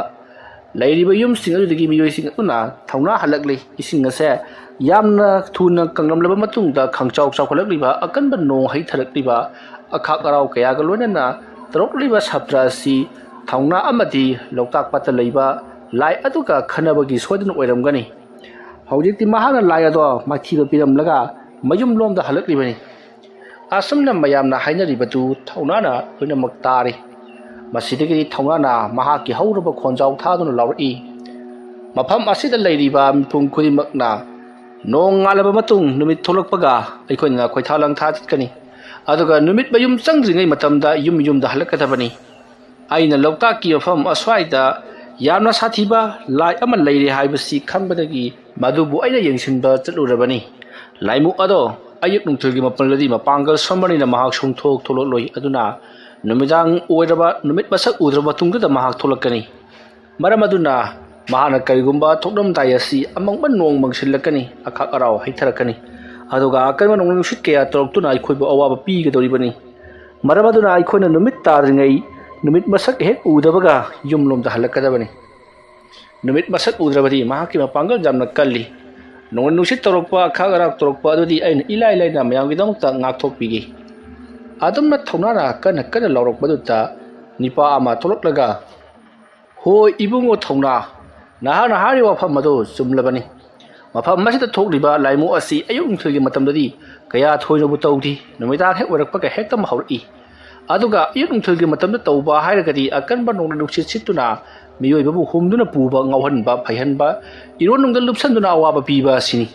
ꯂꯩꯔꯤꯕ ꯌꯨꯝꯁꯤꯡ ꯑꯗꯨꯗꯒꯤ ꯃꯤꯑꯣꯏꯁꯤꯡ ꯑꯗꯨꯅ ꯊꯧꯅꯥ ꯍꯜꯂꯛꯂꯤ꯫ ꯏꯁꯤꯡ ꯑꯁꯦ ꯌꯥꯝꯅ ꯊꯨꯅ ꯀꯪꯂꯝꯂꯕ ꯃꯇꯨꯡꯗ ꯈꯪꯆꯥꯎ ꯆꯥꯎꯈꯠꯂꯛꯂꯤꯕ, ꯑꯀꯟꯕ ꯅꯣꯡ ꯍꯩꯊꯔꯛꯂꯤꯕ, ꯑꯈꯥꯛ ꯑꯔꯥꯎ ꯀꯌꯥꯒ ꯂꯣꯏꯅꯅ ꯇꯧꯔꯛꯂꯤꯕ ꯁꯥꯇ꯭ꯔ ꯑꯁꯤ ꯊꯧꯅꯥ ꯑꯃꯗꯤ ꯂꯣꯛꯇꯥꯛ ꯄꯥꯠꯇ ꯂꯩꯕ ꯂꯥꯏ ꯑꯗꯨꯒ ꯈꯟꯅꯕꯒꯤ ꯁꯣꯏꯗꯅ ꯑꯣꯏꯔꯝꯒꯅꯤ꯫ ꯍꯧꯖꯤꯛꯇꯤ ꯃꯍꯥꯛꯅ ꯂꯥꯏ ꯑꯗꯣ ꯃꯥꯏꯊꯤꯕ ꯄꯤꯔꯝꯂꯒ ꯃꯌꯨꯝꯂꯣꯝꯗ ꯍꯜꯂꯛꯂꯤꯕꯅꯤ꯫ ꯑꯁꯨꯝꯅ ꯃꯌꯥꯝꯅ ꯍꯥꯏꯅꯔꯤꯕꯗꯨ ꯊꯧꯅꯥꯅ ꯂꯣꯏꯅꯃꯛ ꯇꯥꯔꯤ꯫ ꯃꯁꯤꯗꯒꯤꯗꯤ ꯊꯧꯅꯥꯅ ꯃꯍꯥꯛꯀꯤ ꯍꯧꯔꯕ ꯈꯣꯟꯖꯥꯎ ꯊꯥꯗꯨꯅ ꯂꯥꯎꯔꯛꯏ, "ꯃꯐꯝ ꯑꯁꯤꯗ ꯂꯩꯔꯤꯕ ꯃꯤꯄꯨꯝ ꯈꯨꯗꯤꯡꯃꯛꯅ ꯅꯣꯡ ꯉꯥꯜꯂꯕ ꯃꯇꯨꯡ ꯅꯨꯃꯤꯠ ꯊꯣꯛꯂꯛꯄꯒ ꯑꯩꯈꯣꯏꯅ ꯈꯣꯏꯊꯥ ꯂꯪꯊꯥ ꯆꯠꯀꯅꯤ꯫ ꯑꯗꯨꯒ ꯅꯨꯃꯤꯠ ꯃꯌꯨꯝ ꯆꯪꯗ꯭ꯔꯤꯉꯩ ꯃꯇꯝꯗ ꯌꯨꯝ ꯌꯨꯝꯗ ꯍꯜꯂꯛꯀꯗꯕꯅꯤ꯫ ꯑꯩꯅ ꯂꯣꯛꯇꯥꯛꯀꯤ ꯃꯐꯝ ꯑꯁ꯭ꯋꯥꯏꯗ ꯌꯥꯝꯅ ꯁꯥꯊꯤꯕ ꯂꯥꯏ ꯑꯃ ꯂꯩꯔꯦ ꯍꯥꯏꯕꯁꯤ ꯈꯪꯕꯗꯒꯤ ꯃꯗꯨꯕꯨ ꯑꯩꯅ ꯌꯦꯡꯁꯤꯟꯕ ꯆꯠꯂꯨꯔꯕꯅꯤ꯫ ꯂꯥꯏꯃꯨ ꯑꯗꯣ ꯑꯌꯨꯛ ꯅꯨꯡꯊꯤꯜꯒꯤ ꯃꯄꯜꯗꯗꯤ ꯃꯄꯥꯡꯒꯜ ꯁꯣꯟꯕꯅꯤꯅ ꯃꯍꯥꯛ ꯁꯨꯡꯊꯣꯛ ꯊꯣꯛꯂꯛꯂꯣꯏ꯫ ꯑꯗꯨꯅ ꯅꯨꯃꯤꯗꯥꯡ ꯑꯣꯏꯔꯕ ꯅꯨꯃꯤꯠ ꯃꯁꯛ ꯎꯗ꯭ꯔꯕ ꯃꯇꯨꯡꯗꯨꯗ ꯃꯍꯥꯛ ꯊꯣꯛꯂꯛꯀꯅꯤ꯫ ꯃꯔꯝ ꯑꯗꯨꯅ ꯃꯍꯥꯛꯅ ꯀꯔꯤꯒꯨꯝꯕ ꯊꯣꯛꯂꯝꯗꯥꯏ ꯑꯁꯤ ꯑꯃꯪꯕ ꯅꯣꯡ ꯃꯪꯁꯤꯜꯂꯛꯀꯅꯤ, ꯑꯈꯥꯛ ꯑꯔꯥꯎ ꯍꯩꯊꯔꯛꯀꯅꯤ, ꯑꯗꯨꯒ ꯑꯀꯟꯕ ꯅꯣꯡꯂꯩ ꯅꯨꯡꯁꯤꯠ ꯀꯌꯥ ꯇꯧꯔꯛꯇꯨꯅ ꯑꯩꯈꯣꯏꯕꯨ ꯑꯋꯥꯕ ꯄꯤꯒꯗꯧꯔꯤꯕꯅꯤ꯫ ꯃꯔꯝ ꯑꯗꯨꯅ ꯑꯩꯈꯣꯏꯅ ꯅꯨꯃꯤꯠ ꯇꯥꯗ꯭ꯔꯤꯉꯩ ꯅꯨꯃꯤꯠ ꯃꯁꯛ ꯍꯦꯛ ꯎꯗꯕꯒ ꯌꯨꯝꯂꯣꯝꯗ ꯍꯜꯂꯛꯀꯗꯕꯅꯤ꯫ ꯅꯨꯃꯤꯠ ꯃꯁꯛ ꯎꯗ꯭ꯔꯕꯗꯤ ꯃꯍꯥꯛꯀꯤ ꯃꯄꯥꯡꯒꯜ ꯌꯥꯝꯅ ꯀꯜꯂꯤ꯫ ꯅꯣꯡꯂꯩ ꯅꯨꯡꯁꯤꯠ ꯇꯧꯔꯛꯄ, ꯑꯈꯥꯛ ꯑꯔꯥꯛ ꯇꯧꯔꯛꯄ ꯑꯗꯨꯗꯤ ꯑꯩꯅ ꯏꯂꯥꯏ ꯂꯥꯏꯅ ꯃꯌꯥꯝꯒꯤꯗꯃꯛꯇ ꯉꯥꯛꯊꯣꯛꯄꯤꯒꯦ꯫" ꯑꯗꯨꯝꯅ ꯊꯧꯅꯥꯅ ꯀꯟꯅ ꯀꯟꯅ ꯂꯥꯎꯔꯛꯄꯗꯨꯗ ꯅꯤꯄꯥ ꯑꯃ ꯊꯣꯛꯂꯛꯂꯒ, "ꯍꯣꯏ ꯏꯕꯨꯡꯉꯣ ꯊꯧꯅꯥ, ꯅꯍꯥꯛꯅ ꯍꯥꯏꯔꯤꯕ ꯋꯥꯐꯝ ꯑꯗꯨ ꯆꯨꯝꯂꯕꯅꯤ꯫ ꯃꯐꯝ ꯑꯁꯤꯗ ꯊꯣꯛꯂꯤꯕ ꯂꯥꯏꯃꯨ ꯑꯁꯤ ꯑꯌꯨꯛ ꯅꯨꯡꯊꯤꯜꯒꯤ ꯃꯇꯝꯗꯗꯤ ꯀꯌꯥ ꯊꯣꯏꯅꯕꯨ ꯇꯧꯗꯦ, ꯅꯨꯃꯤꯗꯥꯡ ꯍꯦꯛ ꯑꯣꯏꯔꯛꯄꯒ ꯍꯦꯛꯇ ꯍꯧꯔꯛꯏ꯫ ꯑꯗꯨꯒ ꯑꯌꯨꯛ ꯅꯨꯡꯊꯤꯜꯒꯤ ꯃꯇꯝꯗ ꯇꯧꯕ ꯍꯥꯏꯔꯒꯗꯤ ꯑꯀꯟꯕ ꯅꯣꯡꯂꯩ ꯅꯨꯡꯁꯤꯠ ꯁꯤꯠꯇꯨꯅ ꯃꯤꯑꯣꯏꯕꯕꯨ ꯍꯨꯝꯗꯨꯅ ꯄꯨꯕ, ꯉꯥꯎꯍꯟꯕ, ꯐꯩꯍꯟꯕ, ꯏꯔꯣꯟꯅꯨꯡꯗ ꯂꯨꯞꯁꯟꯗꯨꯅ ꯑꯋꯥꯕ ꯄꯤꯕ ꯑꯁꯤꯅꯤ꯫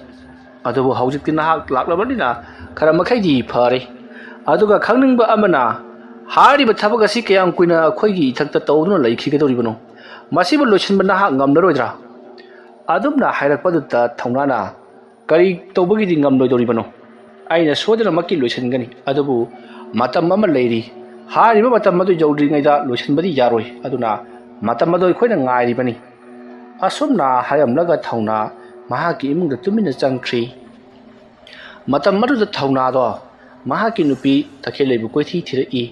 ꯑꯗꯨꯕꯨ ꯍꯧꯖꯤꯛꯇꯤ ꯅꯍꯥꯛ ꯂꯥꯛꯂꯕꯅꯤꯅ ꯈꯔ ꯃꯈꯩꯗꯤ ꯐꯔꯦ꯫ ꯑꯗꯨꯒ ꯈꯪꯅꯤꯡꯕ ꯑꯃꯅ, ꯍꯥꯏꯔꯤꯕ ꯊꯕꯛ ꯑꯁꯤ ꯀꯌꯥꯝ ꯀꯨꯏꯅ ꯑꯩꯈꯣꯏꯒꯤ ꯏꯊꯛꯇ ꯇꯧꯗꯨꯅ ꯂꯩꯈꯤꯒꯗꯧꯔꯤꯕꯅꯣ? ꯃꯁꯤꯕꯨ ꯂꯣꯏꯁꯤꯟꯕ ꯅꯍꯥꯛ ꯉꯝꯂꯔꯣꯏꯗ꯭ꯔꯥ? ꯑꯗꯨꯝꯅ ꯍꯥꯏꯔꯛꯄꯗꯨꯗ ꯊꯧꯅꯥꯅ, ꯀꯔꯤ ꯇꯧꯕꯒꯤꯗꯤ ꯉꯝꯂꯣꯏꯗꯧꯔꯤꯕꯅꯣ? ꯑꯩꯅ ꯁꯣꯏꯗꯅꯃꯛꯀꯤ ꯂꯣꯏꯁꯤꯟꯒꯅꯤ, ꯑꯗꯨꯕꯨ ꯃꯇꯝ ꯑꯃ ꯂꯩꯔꯤ꯫ ꯍꯥꯏꯔꯤꯕ ꯃꯇꯝ ꯑꯗꯨ ꯌꯧꯗ꯭ꯔꯤꯉꯩꯗ ꯂꯣꯏꯁꯤꯟꯕꯗꯤ ꯌꯥꯔꯣꯏ, ꯑꯗꯨꯅ ꯃꯇꯝ ꯑꯗꯨ ꯑꯩꯈꯣꯏꯅ ꯉꯥꯏꯔꯤꯕꯅꯤ꯫ ꯑꯁꯨꯝꯅ ꯍꯥꯏꯔꯝꯂꯒ ꯊꯧꯅꯥ ꯃꯍꯥꯛꯀꯤ ꯏꯃꯨꯡꯗ ꯇꯨꯃꯤꯟꯅ ꯆꯪꯈ꯭ꯔꯤ꯫ ꯃꯇꯝ ꯑꯗꯨꯗ ꯊꯧꯅꯥꯗꯣ ꯃꯍꯥꯛꯀꯤ ꯅꯨꯄꯤ ꯇꯈꯦꯜꯂꯩꯕꯨ ꯀꯣꯏꯊꯤ ꯊꯤꯔꯛꯏ꯫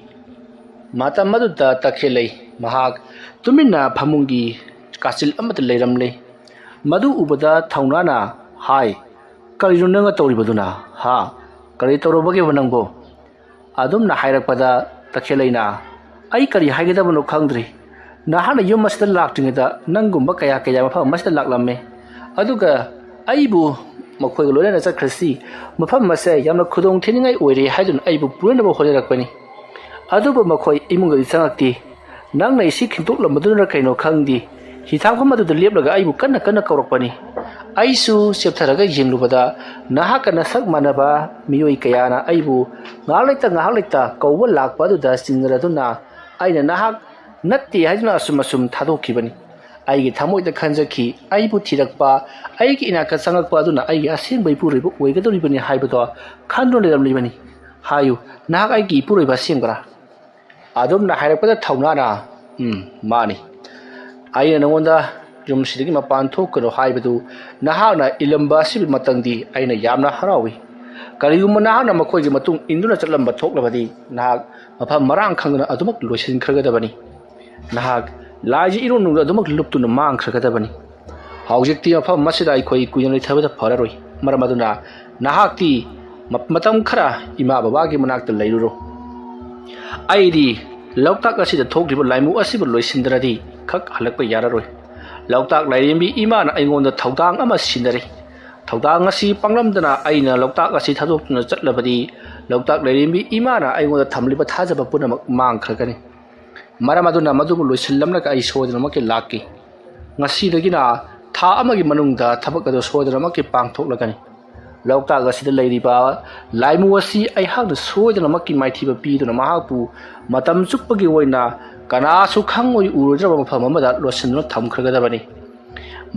ꯃꯇꯝ ꯑꯗꯨꯗ ꯇꯈꯦꯜꯂꯩ ꯃꯍꯥꯛ ꯇꯨꯃꯤꯟꯅ ꯐꯃꯨꯡꯒꯤ ꯀꯥꯆꯤꯜ ꯑꯃꯗ ꯂꯩꯔꯝꯂꯦ꯫ ꯃꯗꯨ ꯎꯕꯗ ꯊꯧꯅꯥꯅ ꯍꯥꯏ, "ꯀꯔꯤꯅꯣ ꯅꯪꯅ ꯇꯧꯔꯤꯕꯗꯨꯅ? ꯍꯥ? ꯀꯔꯤ ꯇꯧꯔꯕꯒꯦꯕ ꯅꯪꯕꯣ?" ꯑꯗꯨꯝꯅ ꯍꯥꯏꯔꯛꯄꯗ ꯇꯈꯦꯜꯂꯩꯅ, "ꯑꯩ ꯀꯔꯤ ꯍꯥꯏꯒꯗꯕꯅꯣ ꯈꯪꯗ꯭ꯔꯦ꯫ ꯅꯍꯥꯛꯅ ꯌꯨꯝ ꯑꯁꯤꯗ ꯂꯥꯛꯇ꯭ꯔꯤꯉꯩꯗ ꯅꯪꯒꯨꯝꯕ ꯀꯌꯥ ꯀꯌꯥ ꯃꯐꯝ ꯑꯁꯤꯗ ꯂꯥꯛꯂꯝꯃꯦ꯫ ꯑꯗꯨꯒ ꯑꯩꯕꯨ ꯃꯈꯣꯏꯒ ꯂꯣꯏꯅꯅ ꯆꯠꯈ꯭ꯔꯁꯤ꯫ ꯃꯐꯝ ꯑꯁꯦ ꯌꯥꯝꯅ ꯈꯨꯗꯣꯡ ꯊꯤꯅꯤꯡꯉꯥꯏ ꯑꯣꯏꯔꯦ ꯍꯥꯏꯗꯨꯅ ꯑꯩꯕꯨ ꯄꯨꯅꯅꯕ ꯍꯣꯠꯅꯔꯛꯄꯅꯤ꯫ ꯑꯗꯨꯕꯨ ꯃꯈꯣꯏ ꯏꯃꯨꯡꯗꯗꯤ ꯆꯪꯉꯛꯇꯦ꯫ ꯅꯪꯅ ꯏꯁꯤꯡ ꯈꯤꯛꯇꯣꯛꯂꯝꯕꯗꯨꯅ ꯀꯩꯅꯣ ꯈꯪꯗꯦ꯫ ꯍꯤꯊꯥꯡꯐꯝ ꯑꯗꯨꯗ ꯂꯦꯞꯂꯒ ꯑꯩꯕꯨ ꯀꯟꯅ ꯀꯟꯅ ꯀꯧꯔꯛꯄꯅꯤ꯫ ꯑꯩꯁꯨ ꯆꯦꯞꯊꯔꯒ ꯌꯦꯡꯂꯨꯕꯗ ꯅꯍꯥꯛꯀ ꯅꯁꯛ ꯃꯥꯟꯅꯕ ꯃꯤꯑꯣꯏ ꯀꯌꯥꯅ ꯑꯩꯕꯨ ꯉꯥꯏꯍꯥꯛ ꯂꯩꯇ ꯉꯥꯏꯍꯥꯛ ꯂꯩꯇ ꯀꯧꯕ ꯂꯥꯛꯄ ꯑꯗꯨꯗ ꯆꯤꯡꯅꯔꯗꯨꯅ ꯑꯩꯅ ꯅꯍꯥꯛ ꯅꯠꯇꯦ ꯍꯥꯏꯗꯨꯅ ꯑꯁꯨꯝ ꯑꯁꯨꯝ ꯊꯥꯗꯣꯛꯈꯤꯕꯅꯤ꯫ ꯑꯩꯒꯤ ꯊꯃꯣꯏꯗ ꯈꯟꯖꯈꯤ, ꯑꯩꯕꯨ ꯊꯤꯔꯛꯄ, ꯑꯩꯒꯤ ꯏꯅꯥꯛꯇ ꯆꯪꯉꯛꯄ ꯑꯗꯨꯅ ꯑꯩꯒꯤ ꯑꯁꯦꯡꯕ ꯏꯄꯨꯔꯣꯏꯕ ꯑꯣꯏꯒꯗꯧꯔꯤꯕꯅꯤ ꯍꯥꯏꯕꯗꯣ ꯈꯟꯗꯨꯅ ꯂꯩꯔꯝꯂꯤꯕꯅꯤ꯫ ꯍꯥꯏꯌꯨ, ꯅꯍꯥꯛ ꯑꯩꯒꯤ ꯏꯄꯨꯔꯣꯏꯕ ꯑꯁꯦꯡꯕꯔꯥ?" ꯑꯗꯨꯝꯅ ꯍꯥꯏꯔꯛꯄꯗ ꯊꯧꯅꯥꯅ, "ꯎꯝ, ꯃꯥꯅꯤ꯫ ꯑꯩꯅ ꯅꯉꯣꯟꯗ ꯌꯨꯝꯁꯤꯗꯒꯤ ꯃꯄꯥꯟ ꯊꯣꯛꯀꯅꯨ ꯍꯥꯏꯕꯗꯨ ꯅꯍꯥꯛꯅ ꯏꯜꯂꯝꯕ ꯑꯁꯤꯒꯤ ꯃꯇꯪꯗꯤ ꯑꯩꯅ ꯌꯥꯝꯅ ꯍꯔꯥꯎꯏ꯫ ꯀꯔꯤꯒꯨꯝꯕ ꯅꯍꯥꯛꯅ ꯃꯈꯣꯏꯒꯤ ꯃꯇꯨꯡ ꯏꯟꯗꯨꯅ ꯆꯠꯂꯝꯕ ꯊꯣꯛꯂꯕꯗꯤ ꯅꯍꯥꯛ ꯃꯐꯝ ꯃꯔꯥꯡ ꯈꯪꯗꯅ ꯑꯗꯨꯃꯛ ꯂꯣꯏꯁꯤꯟꯈ꯭ꯔꯒꯗꯕꯅꯤ꯫ ꯅꯍꯥꯛ ꯂꯥꯏꯁꯤ ꯏꯔꯣꯟꯅꯨꯡꯗ ꯑꯗꯨꯃꯛ ꯂꯨꯞꯇꯨꯅ ꯃꯥꯡꯈ꯭ꯔꯒꯗꯕꯅꯤ꯫ ꯍꯧꯖꯤꯛꯇꯤ ꯃꯐꯝ ꯑꯁꯤꯗ ꯑꯩꯈꯣꯏ ꯀꯨꯏꯅ ꯂꯩꯊꯕꯗ ꯐꯔꯔꯣꯏ꯫ ꯃꯔꯝ ꯑꯗꯨꯅ ꯅꯍꯥꯛꯇꯤ ꯃ-, ꯃꯇꯝ ꯈꯔ ꯏꯃꯥ ꯕꯕꯥꯒꯤ ꯃꯅꯥꯛꯇ ꯂꯩꯔꯨꯔꯣ꯫ ꯑꯩꯗꯤ ꯂꯣꯛꯇꯥꯛ ꯑꯁꯤꯗ ꯊꯣꯛꯂꯤꯕ ꯂꯥꯏꯃꯨ ꯑꯁꯤꯕꯨ ꯂꯣꯏꯁꯤꯟꯗ꯭ꯔꯗꯤ ꯈꯛ ꯍꯜꯂꯛꯄ ꯌꯥꯔꯔꯣꯏ꯫ ꯂꯣꯛꯇꯥꯛ ꯂꯥꯏꯔꯦꯝꯕꯤ ꯏꯃꯥꯅ ꯑꯩꯉꯣꯟꯗ ꯊꯧꯗꯥꯡ ꯑꯃ ꯁꯤꯟꯅꯔꯤ꯫ ꯊꯧꯗꯥꯡ ꯑꯁꯤ ꯄꯥꯡꯂꯝꯗꯅ ꯑꯩꯅ ꯂꯣꯛꯇꯥꯛ ꯑꯁꯤ ꯊꯥꯗꯣꯛꯇꯨꯅ ꯆꯠꯂꯕꯗꯤ ꯂꯣꯛꯇꯥꯛ ꯂꯥꯏꯔꯦꯝꯕꯤ ꯏꯃꯥꯅ ꯑꯩꯉꯣꯟꯗ ꯊꯝꯂꯤꯕ ꯊꯥꯖꯕ ꯄꯨꯝꯅꯃꯛ ꯃꯥꯡꯈ꯭ꯔꯒꯅꯤ꯫ ꯃꯔꯝ ꯑꯗꯨꯅ ꯃꯗꯨꯕꯨ ꯂꯣꯏꯁꯤꯜꯂꯝꯂꯒ ꯑꯩ ꯁꯣꯏꯗꯅꯃꯛꯀꯤ ꯂꯥꯛꯀꯦ꯫ ꯉꯁꯤꯗꯒꯤꯅ ꯊꯥ ꯑꯃꯒꯤ ꯃꯅꯨꯡꯗ ꯊꯕꯛ ꯑꯗꯨ ꯁꯣꯏꯗꯅꯃꯛꯀꯤ ꯄꯥꯡꯊꯣꯛꯂꯒꯅꯤ꯫ ꯂꯣꯛꯇꯥꯛ ꯑꯁꯤꯗ ꯂꯩꯔꯤꯕ ꯂꯥꯏꯃꯨ ꯑꯁꯤ ꯑꯩꯍꯥꯛꯅ ꯁꯣꯏꯗꯅꯃꯛꯀꯤ ꯃꯥꯏꯊꯤꯕ ꯄꯤꯗꯨꯅ ꯃꯍꯥꯛꯄꯨ ꯃꯇꯝ ꯆꯨꯞꯄꯒꯤ ꯑꯣꯏꯅ ꯀꯅꯥꯁꯨ ꯈꯪꯉꯣꯏ ꯎꯔꯣꯏꯗ꯭ꯔꯕ ꯃꯐꯝ ꯑꯃꯗ ꯂꯣꯠꯁꯤꯟꯗꯨꯅ ꯊꯝꯈ꯭ꯔꯒꯗꯕꯅꯤ꯫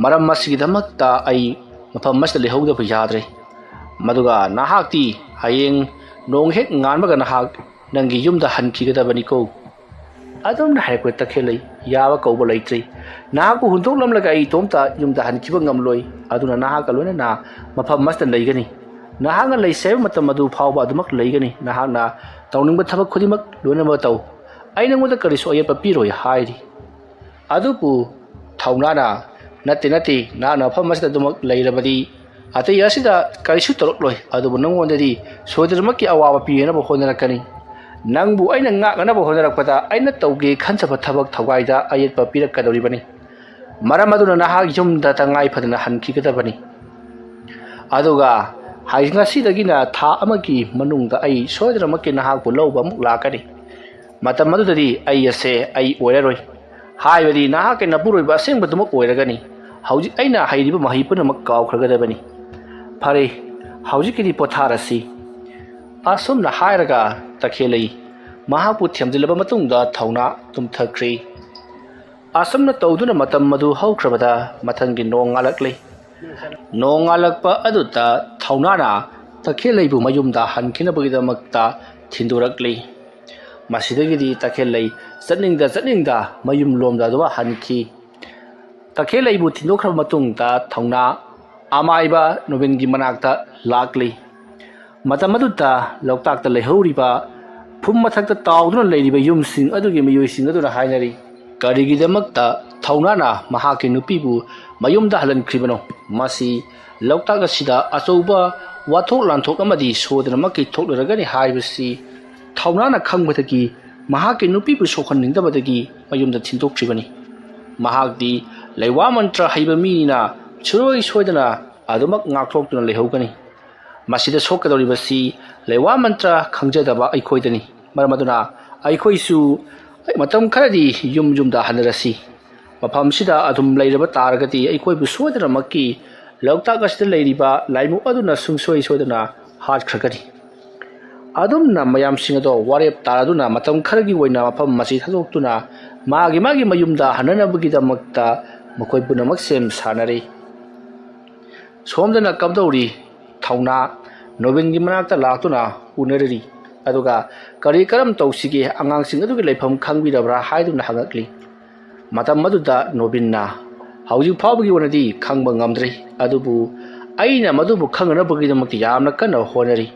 ꯃꯔꯝ ꯑꯁꯤꯒꯤꯗꯃꯛꯇ ꯑꯩ ꯃꯐꯝ ꯑꯁꯤꯗ ꯂꯩꯍꯧꯗꯕ ꯌꯥꯗ꯭ꯔꯦ꯫ ꯃꯗꯨꯒ ꯅꯍꯥꯛꯇꯤ ꯍꯌꯦꯡ ꯅꯣꯡ ꯍꯦꯛ ꯉꯥꯟꯕꯒ ꯅꯍꯥꯛ ꯅꯪꯒꯤ ꯌꯨꯝꯗ ꯍꯟꯈꯤꯒꯗꯕꯅꯤꯀꯣ꯫ ꯑꯗꯨꯝꯅ ꯍꯥꯏꯔꯛꯄ ꯇꯈꯦꯜꯂꯩ ꯌꯥꯕ ꯀꯧꯕ ꯂꯩꯇ꯭ꯔꯤ꯫ ꯅꯍꯥꯛꯄꯨ ꯍꯨꯟꯗꯣꯛꯂꯝꯂꯒ ꯑꯩ ꯏꯇꯣꯝꯇ ꯌꯨꯝꯗ ꯍꯟꯈꯤꯕ ꯉꯝꯂꯣꯏ꯫ ꯑꯗꯨꯅ ꯅꯍꯥꯛꯀ ꯂꯣꯏꯅꯅ ꯃꯐꯝ ꯑꯁꯤꯗ ꯂꯩꯒꯅꯤ꯫ ꯅꯍꯥꯛꯅ ꯂꯩꯁꯦ ꯍꯥꯏꯕ ꯃꯇꯝ ꯑꯗꯨ ꯐꯥꯎꯕ ꯑꯗꯨꯃꯛ ꯂꯩꯒꯅꯤ꯫ ꯅꯍꯥꯛꯅ ꯇꯧꯅꯤꯡꯕ ꯊꯕꯛ ꯈꯨꯗꯤꯡꯃꯛ ꯂꯣꯏꯅꯃꯛ ꯇꯧ꯫ ꯑꯩ ꯅꯉꯣꯟꯗ ꯀꯔꯤꯁꯨ ꯑꯌꯦꯠꯄ ꯄꯤꯔꯣꯏ ꯍꯥꯏꯔꯤ꯫ ꯑꯗꯨꯕꯨ ꯊꯧꯅꯥꯅ, "ꯅꯠꯇꯦ, ꯅꯠꯇꯦ, ꯅꯍꯥꯛꯅ ꯃꯐꯝ ꯑꯁꯤꯗ ꯑꯗꯨꯃꯛ ꯂꯩꯔꯕꯗꯤ ꯑꯇꯩ ꯑꯁꯤꯗ ꯀꯔꯤꯁꯨ ꯇꯧꯔꯛꯂꯣꯏ꯫ ꯑꯗꯨꯕꯨ ꯅꯉꯣꯟꯗꯗꯤ ꯁꯣꯏꯗꯅꯃꯛꯀꯤ ꯑꯋꯥꯕ ꯄꯤꯅꯅꯕ ꯍꯣꯠꯅꯔꯛꯀꯅꯤ꯫ ꯅꯪꯕꯨ ꯑꯩꯅ ꯉꯥꯛꯅꯅꯕ ꯍꯣꯠꯅꯔꯛꯄꯗ ꯑꯩꯅ ꯇꯧꯒꯦ ꯈꯟꯖꯕ ꯊꯕꯛ ꯊꯧꯒꯥꯏꯗ ꯑꯌꯦꯠꯄ ꯄꯤꯔꯛꯀꯗꯧꯔꯤꯕꯅꯤ꯫ ꯃꯔꯝ ꯑꯗꯨꯅ ꯅꯍꯥꯛ ꯌꯨꯝꯗ ꯇꯉꯥꯏ ꯐꯗꯅ ꯍꯟꯈꯤꯒꯗꯕꯅꯤ꯫ ꯑꯗꯨꯒ ꯍꯥꯏ-, ꯉꯁꯤꯗꯒꯤꯅ ꯊꯥ ꯑꯃꯒꯤ ꯃꯅꯨꯡꯗ ꯑꯩ ꯁꯣꯏꯗꯅꯃꯛꯀꯤ ꯅꯍꯥꯛꯄꯨ ꯂꯧꯕ ꯑꯃꯨꯛ ꯂꯥꯛꯀꯅꯤ꯫ ꯃꯇꯝ ꯑꯗꯨꯗꯗꯤ ꯑꯩ ꯑꯁꯦ ꯑꯩ ꯑꯣꯏꯔꯔꯣꯏ꯫ ꯍꯥꯏꯕꯗꯤ ꯅꯍꯥꯛꯀꯤ ꯅꯄꯨꯔꯣꯏꯕ ꯑꯁꯦꯡꯕꯗꯨꯃꯛ ꯑꯣꯏꯔꯒꯅꯤ꯫ ꯍꯧꯖꯤꯛ ꯑꯩꯅ ꯍꯩꯔꯤꯕ ꯃꯍꯩ ꯄꯨꯝꯅꯃꯛ ꯀꯥꯎꯈ꯭ꯔꯒꯗꯕꯅꯤ꯫ ꯐꯔꯦ, ꯍꯧꯖꯤꯛꯀꯤꯗꯤ ꯄꯣꯊꯥꯔꯁꯤ꯫" ꯑꯁꯨꯝꯅ ꯍꯥꯏꯔꯒ ꯇꯈꯦꯜꯂꯩ ꯃꯍꯥꯛꯄꯨ ꯊꯦꯝꯖꯤꯜꯂꯕ ꯃꯇꯨꯡꯗ ꯊꯧꯅꯥ ꯇꯨꯝꯊꯈ꯭ꯔꯤ꯫ ꯑꯁꯨꯝꯅ ꯇꯧꯗꯨꯅ ꯃꯇꯝ ꯑꯗꯨ ꯍꯧꯈ꯭ꯔꯕꯗ ꯃꯊꯪꯒꯤ ꯅꯣꯡ ꯉꯥꯜꯂꯛꯂꯤ꯫ ꯅꯣꯡ ꯉꯥꯜꯂꯛꯄ ꯑꯗꯨꯗ ꯊꯧꯅꯥꯅ ꯇꯈꯦꯜꯂꯩꯕꯨ ꯃꯌꯨꯝꯗ ꯍꯟꯈꯤꯅꯕꯒꯤꯗꯃꯛꯇ ꯊꯤꯟꯗꯣꯔꯛꯂꯤ꯫ ꯃꯁꯤꯗꯒꯤꯗꯤ ꯇꯈꯦꯜꯂꯩ ꯆꯠꯅꯤꯡꯗ ꯆꯠꯅꯤꯡꯗ ꯃꯌꯨꯝ ꯂꯣꯝꯗ ꯑꯗꯨꯃꯛ ꯍꯟꯈꯤ꯫ ꯇꯈꯦꯜꯂꯩꯕꯨ ꯊꯤꯟꯗꯣꯛꯈ꯭ꯔꯕ ꯃꯇꯨꯡꯗ ꯊꯧꯅꯥ ꯑꯃꯥꯏꯕ ꯅꯣꯕꯤꯟꯒꯤ ꯃꯅꯥꯛꯇ ꯂꯥꯛꯂꯤ꯫ ꯃꯇꯝ ꯑꯗꯨꯗ ꯂꯣꯛꯇꯥꯛꯇ ꯂꯩꯍꯧꯔꯤꯕ ꯐꯨꯝ ꯃꯊꯛꯇ ꯇꯥꯎꯗꯨꯅ ꯂꯩꯔꯤꯕ ꯌꯨꯝꯁꯤꯡ ꯑꯗꯨꯒꯤ ꯃꯤꯑꯣꯏꯁꯤꯡ ꯑꯗꯨꯅ ꯍꯥꯏꯅꯔꯤ, "ꯀꯔꯤꯒꯤꯗꯃꯛꯇ ꯊꯧꯅꯥꯅ ꯃꯍꯥꯛꯀꯤ ꯅꯨꯄꯤꯕꯨ ꯃꯌꯨꯝꯗ ꯍꯜꯍꯟꯈ꯭ꯔꯤꯕꯅꯣ? ꯃꯁꯤ ꯂꯣꯛꯇꯥꯛ ꯑꯁꯤꯗ ꯑꯆꯧꯕ ꯋꯥꯊꯣꯛ ꯂꯥꯟꯊꯣꯛ ꯑꯃꯗꯤ ꯁꯣꯏꯗꯅꯃꯛꯀꯤ ꯊꯣꯛꯂꯔꯒꯅꯤ ꯍꯥꯏꯕꯁꯤ ꯊꯧꯅꯥꯅ ꯈꯪꯕꯗꯒꯤ ꯃꯍꯥꯛꯀꯤ ꯅꯨꯄꯤꯕꯨ ꯁꯣꯛꯍꯟꯅꯤꯡꯗꯕꯗꯒꯤ ꯃꯌꯨꯝꯗ ꯊꯤꯟꯗꯣꯛꯈ꯭ꯔꯤꯕꯅꯤ꯫ ꯃꯍꯥꯛꯇꯤ ꯂꯩꯋꯥ ꯃꯟꯇ꯭ꯔ ꯍꯩꯕ ꯃꯤꯅꯤꯅ ꯁꯨꯡꯁꯣꯏ ꯁꯣꯏꯗꯅ ꯑꯗꯨꯃꯛ ꯉꯥꯛꯊꯣꯛꯇꯨꯅ ꯂꯩꯍꯧꯒꯅꯤ꯫" ꯃꯁꯤꯗ ꯁꯣꯛꯀꯗꯧꯔꯤꯕꯁꯤ ꯂꯩꯋꯥ ꯃꯟꯇ꯭ꯔ ꯈꯪꯖꯗꯕ ꯑꯩꯈꯣꯏꯗꯅꯤ꯫ ꯃꯔꯝ ꯑꯗꯨꯅ ꯑꯩꯈꯣꯏꯁꯨ ꯃꯇꯝ ꯈꯔꯗꯤ ꯌꯨꯝ ꯌꯨꯝꯗ ꯍꯟꯅꯔꯁꯤ꯫ ꯃꯐꯝꯁꯤꯗ ꯑꯗꯨꯝ ꯂꯩꯔꯕ ꯇꯥꯔꯒꯗꯤ ꯑꯩꯈꯣꯏꯕꯨ ꯁꯣꯏꯗꯅꯃꯛꯀꯤ ꯂꯣꯛꯇꯥꯛ ꯑꯁꯤꯗ ꯂꯩꯔꯤꯕ ꯂꯥꯏꯃꯨ ꯑꯗꯨꯅ ꯁꯨꯡꯁꯣꯏ ꯁꯣꯏꯗꯅ ꯍꯥꯠꯈ꯭ꯔꯒꯅꯤ꯫ ꯑꯗꯨꯝꯅ ꯃꯌꯥꯝꯁꯤꯡ ꯑꯗꯣ ꯋꯥꯔꯦꯞ ꯇꯥꯔꯗꯨꯅ ꯃꯇꯝ ꯈꯔꯒꯤ ꯑꯣꯏꯅ ꯃꯐꯝ ꯑꯁꯤ ꯊꯥꯗꯣꯛꯇꯨꯅ ꯃꯥꯒꯤ ꯃꯥꯒꯤ ꯃꯌꯨꯝꯗ ꯍꯟꯅꯅꯕꯒꯤꯗꯃꯛꯇ ꯃꯈꯣꯏ ꯄꯨꯝꯅꯃꯛ ꯁꯦꯝ ꯁꯥꯅꯔꯤ꯫ ꯁꯣꯝꯗꯅ ꯀꯝꯗꯧꯔꯤ? ꯊꯧꯅꯥ ꯅꯣꯕꯤꯟꯒꯤ ꯃꯅꯥꯛꯇ ꯂꯥꯛꯇꯨꯅ ꯎꯅꯔꯔꯤ꯫ ꯑꯗꯨꯒ "ꯀꯔꯤ ꯀꯔꯝ ꯇꯧꯁꯤꯒꯦ? ꯑꯉꯥꯡꯁꯤꯡ ꯑꯗꯨꯒꯤ ꯂꯩꯐꯝ ꯈꯪꯕꯤꯔꯕ꯭ꯔꯥ?" ꯍꯥꯏꯗꯨꯅ ꯍꯪꯉꯛꯂꯤ꯫ ꯃꯇꯝ ꯑꯗꯨꯗ ꯅꯣꯕꯤꯟꯅ, "ꯍꯧꯖꯤꯛ ꯐꯥꯎꯕꯒꯤ ꯑꯣꯏꯅꯗꯤ ꯈꯪꯕ ꯉꯝꯗ꯭ꯔꯤ, ꯑꯗꯨꯕꯨ ꯑꯩꯅ ꯃꯗꯨꯕꯨ ꯈꯪꯅꯅꯕꯒꯤꯗꯃꯛꯇ ꯌꯥꯝꯅ ꯀꯟꯅ ꯍꯣꯠꯅꯔꯤ꯫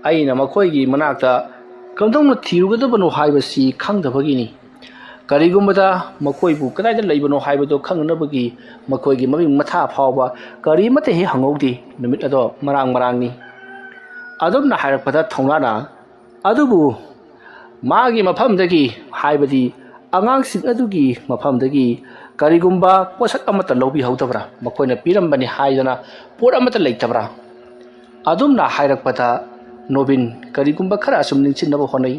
ꯑꯩꯅ ꯃꯈꯣꯏꯒꯤ ꯃꯅꯥꯛꯇ ꯀꯝꯗꯧꯅ ꯊꯤꯔꯨꯒꯗꯕꯅꯣ ꯍꯥꯏꯕꯁꯤ ꯈꯪꯗꯕꯒꯤꯅꯤ꯫ ꯀꯔꯤꯒꯨꯝꯕꯗ ꯃꯈꯣꯏꯕꯨ ꯀꯗꯥꯏꯗ ꯂꯩꯕꯅꯣ ꯍꯥꯏꯕꯗꯨ ꯈꯪꯅꯅꯕꯒꯤ ꯃꯈꯣꯏꯒꯤ ꯃꯃꯤꯡ ꯃꯊꯥ ꯐꯥꯎꯕ ꯀꯔꯤꯃꯠꯇ ꯍꯦꯛ ꯍꯪꯍꯧꯗꯦ꯫ ꯅꯨꯃꯤꯠ ꯑꯗꯣ ꯃꯔꯥꯡ ꯃꯔꯥꯡꯅꯤ꯫" ꯑꯗꯨꯝꯅ ꯍꯥꯏꯔꯛꯄꯗ ꯊꯧꯅꯥꯅ, "ꯑꯗꯨꯕꯨ ꯃꯥꯒꯤ ꯃꯐꯝꯗꯒꯤ, ꯍꯥꯏꯕꯗꯤ ꯑꯉꯥꯡꯁꯤꯡ ꯑꯗꯨꯒꯤ ꯃꯐꯝꯗꯒꯤ ꯀꯔꯤꯒꯨꯝꯕ ꯄꯣꯠꯁꯛ ꯑꯃꯠꯇ ꯂꯧꯕꯤꯍꯧꯗꯕ꯭ꯔꯥ? ꯃꯈꯣꯏꯅ ꯄꯤꯔꯝꯕꯅꯤ ꯍꯥꯏꯗꯅ ꯄꯣꯠ ꯑꯃꯠꯇ ꯂꯩꯇꯕ꯭ꯔꯥ?" ꯑꯗꯨꯝꯅ ꯍꯥꯏꯔꯛꯄꯗ ꯅꯣꯕꯤꯟ ꯀꯔꯤꯒꯨꯝꯕ ꯈꯔ ꯑꯁꯨꯝ ꯅꯤꯡꯁꯤꯡꯅꯕ ꯍꯣꯠꯅꯩ꯫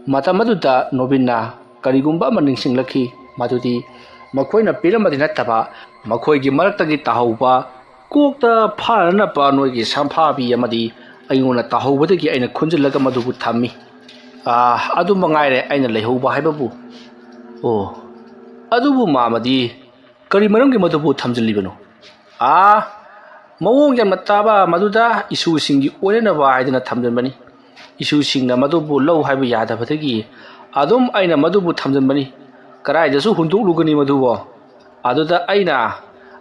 ꯃꯇꯝ ꯑꯗꯨꯗ ꯅꯣꯕꯤꯟꯅ ꯀꯔꯤꯒꯨꯝꯕ ꯑꯃ ꯅꯤꯡꯁꯤꯡꯂꯛꯈꯤ, ꯃꯗꯨꯗꯤ ꯃꯈꯣꯏꯅ ꯄꯤꯔꯝꯕꯗꯤ ꯅꯠꯇꯕ, ꯃꯈꯣꯏꯒꯤ ꯃꯔꯛꯇꯒꯤ ꯇꯥꯍꯧꯕ ꯀꯣꯛꯇ ꯐꯥꯅꯅꯕ ꯅꯣꯏꯒꯤ ꯁꯝꯐꯥꯕꯤ ꯑꯃꯗꯤ ꯑꯩꯉꯣꯟꯗ ꯇꯥꯍꯧꯕꯗꯒꯤ ꯑꯩꯅ ꯈꯨꯟꯖꯤꯜꯂꯒ ꯃꯗꯨꯕꯨ ꯊꯝꯃꯤ꯫ ꯑꯥ, ꯑꯗꯨ ꯃꯉꯥꯏꯔꯦ ꯑꯩꯅ ꯂꯩꯍꯧꯕ ꯍꯥꯏꯕꯕꯨ꯫ ꯑꯣ, ꯑꯗꯨꯕꯨ ꯃꯥꯃꯗꯤ ꯀꯔꯤ ꯃꯔꯝꯒꯤ ꯃꯗꯨꯕꯨ ꯊꯝꯖꯤꯜꯂꯤꯕꯅꯣ? ꯑꯥ, ꯃꯑꯣꯡ ꯌꯥꯝꯅ ꯇꯥꯕ ꯃꯗꯨꯗ ꯏꯁꯨꯁꯤꯡꯒꯤ ꯑꯣꯏꯅꯅꯕ ꯍꯥꯏꯗꯅ ꯊꯝꯖꯤꯟꯕꯅꯤ꯫ ꯏꯁꯨꯁꯤꯡꯅ ꯃꯗꯨꯕꯨ ꯂꯧ ꯍꯥꯏꯕ ꯌꯥꯗꯕꯗꯒꯤ ꯑꯗꯨꯝ ꯑꯩꯅ ꯃꯗꯨꯕꯨ ꯊꯝꯖꯤꯟꯕꯅꯤ꯫ ꯀꯗꯥꯏꯗꯁꯨ ꯍꯨꯟꯗꯣꯛꯂꯨꯒꯅꯤ ꯃꯗꯨꯕꯣ? ꯑꯗꯨꯗ ꯑꯩꯅ,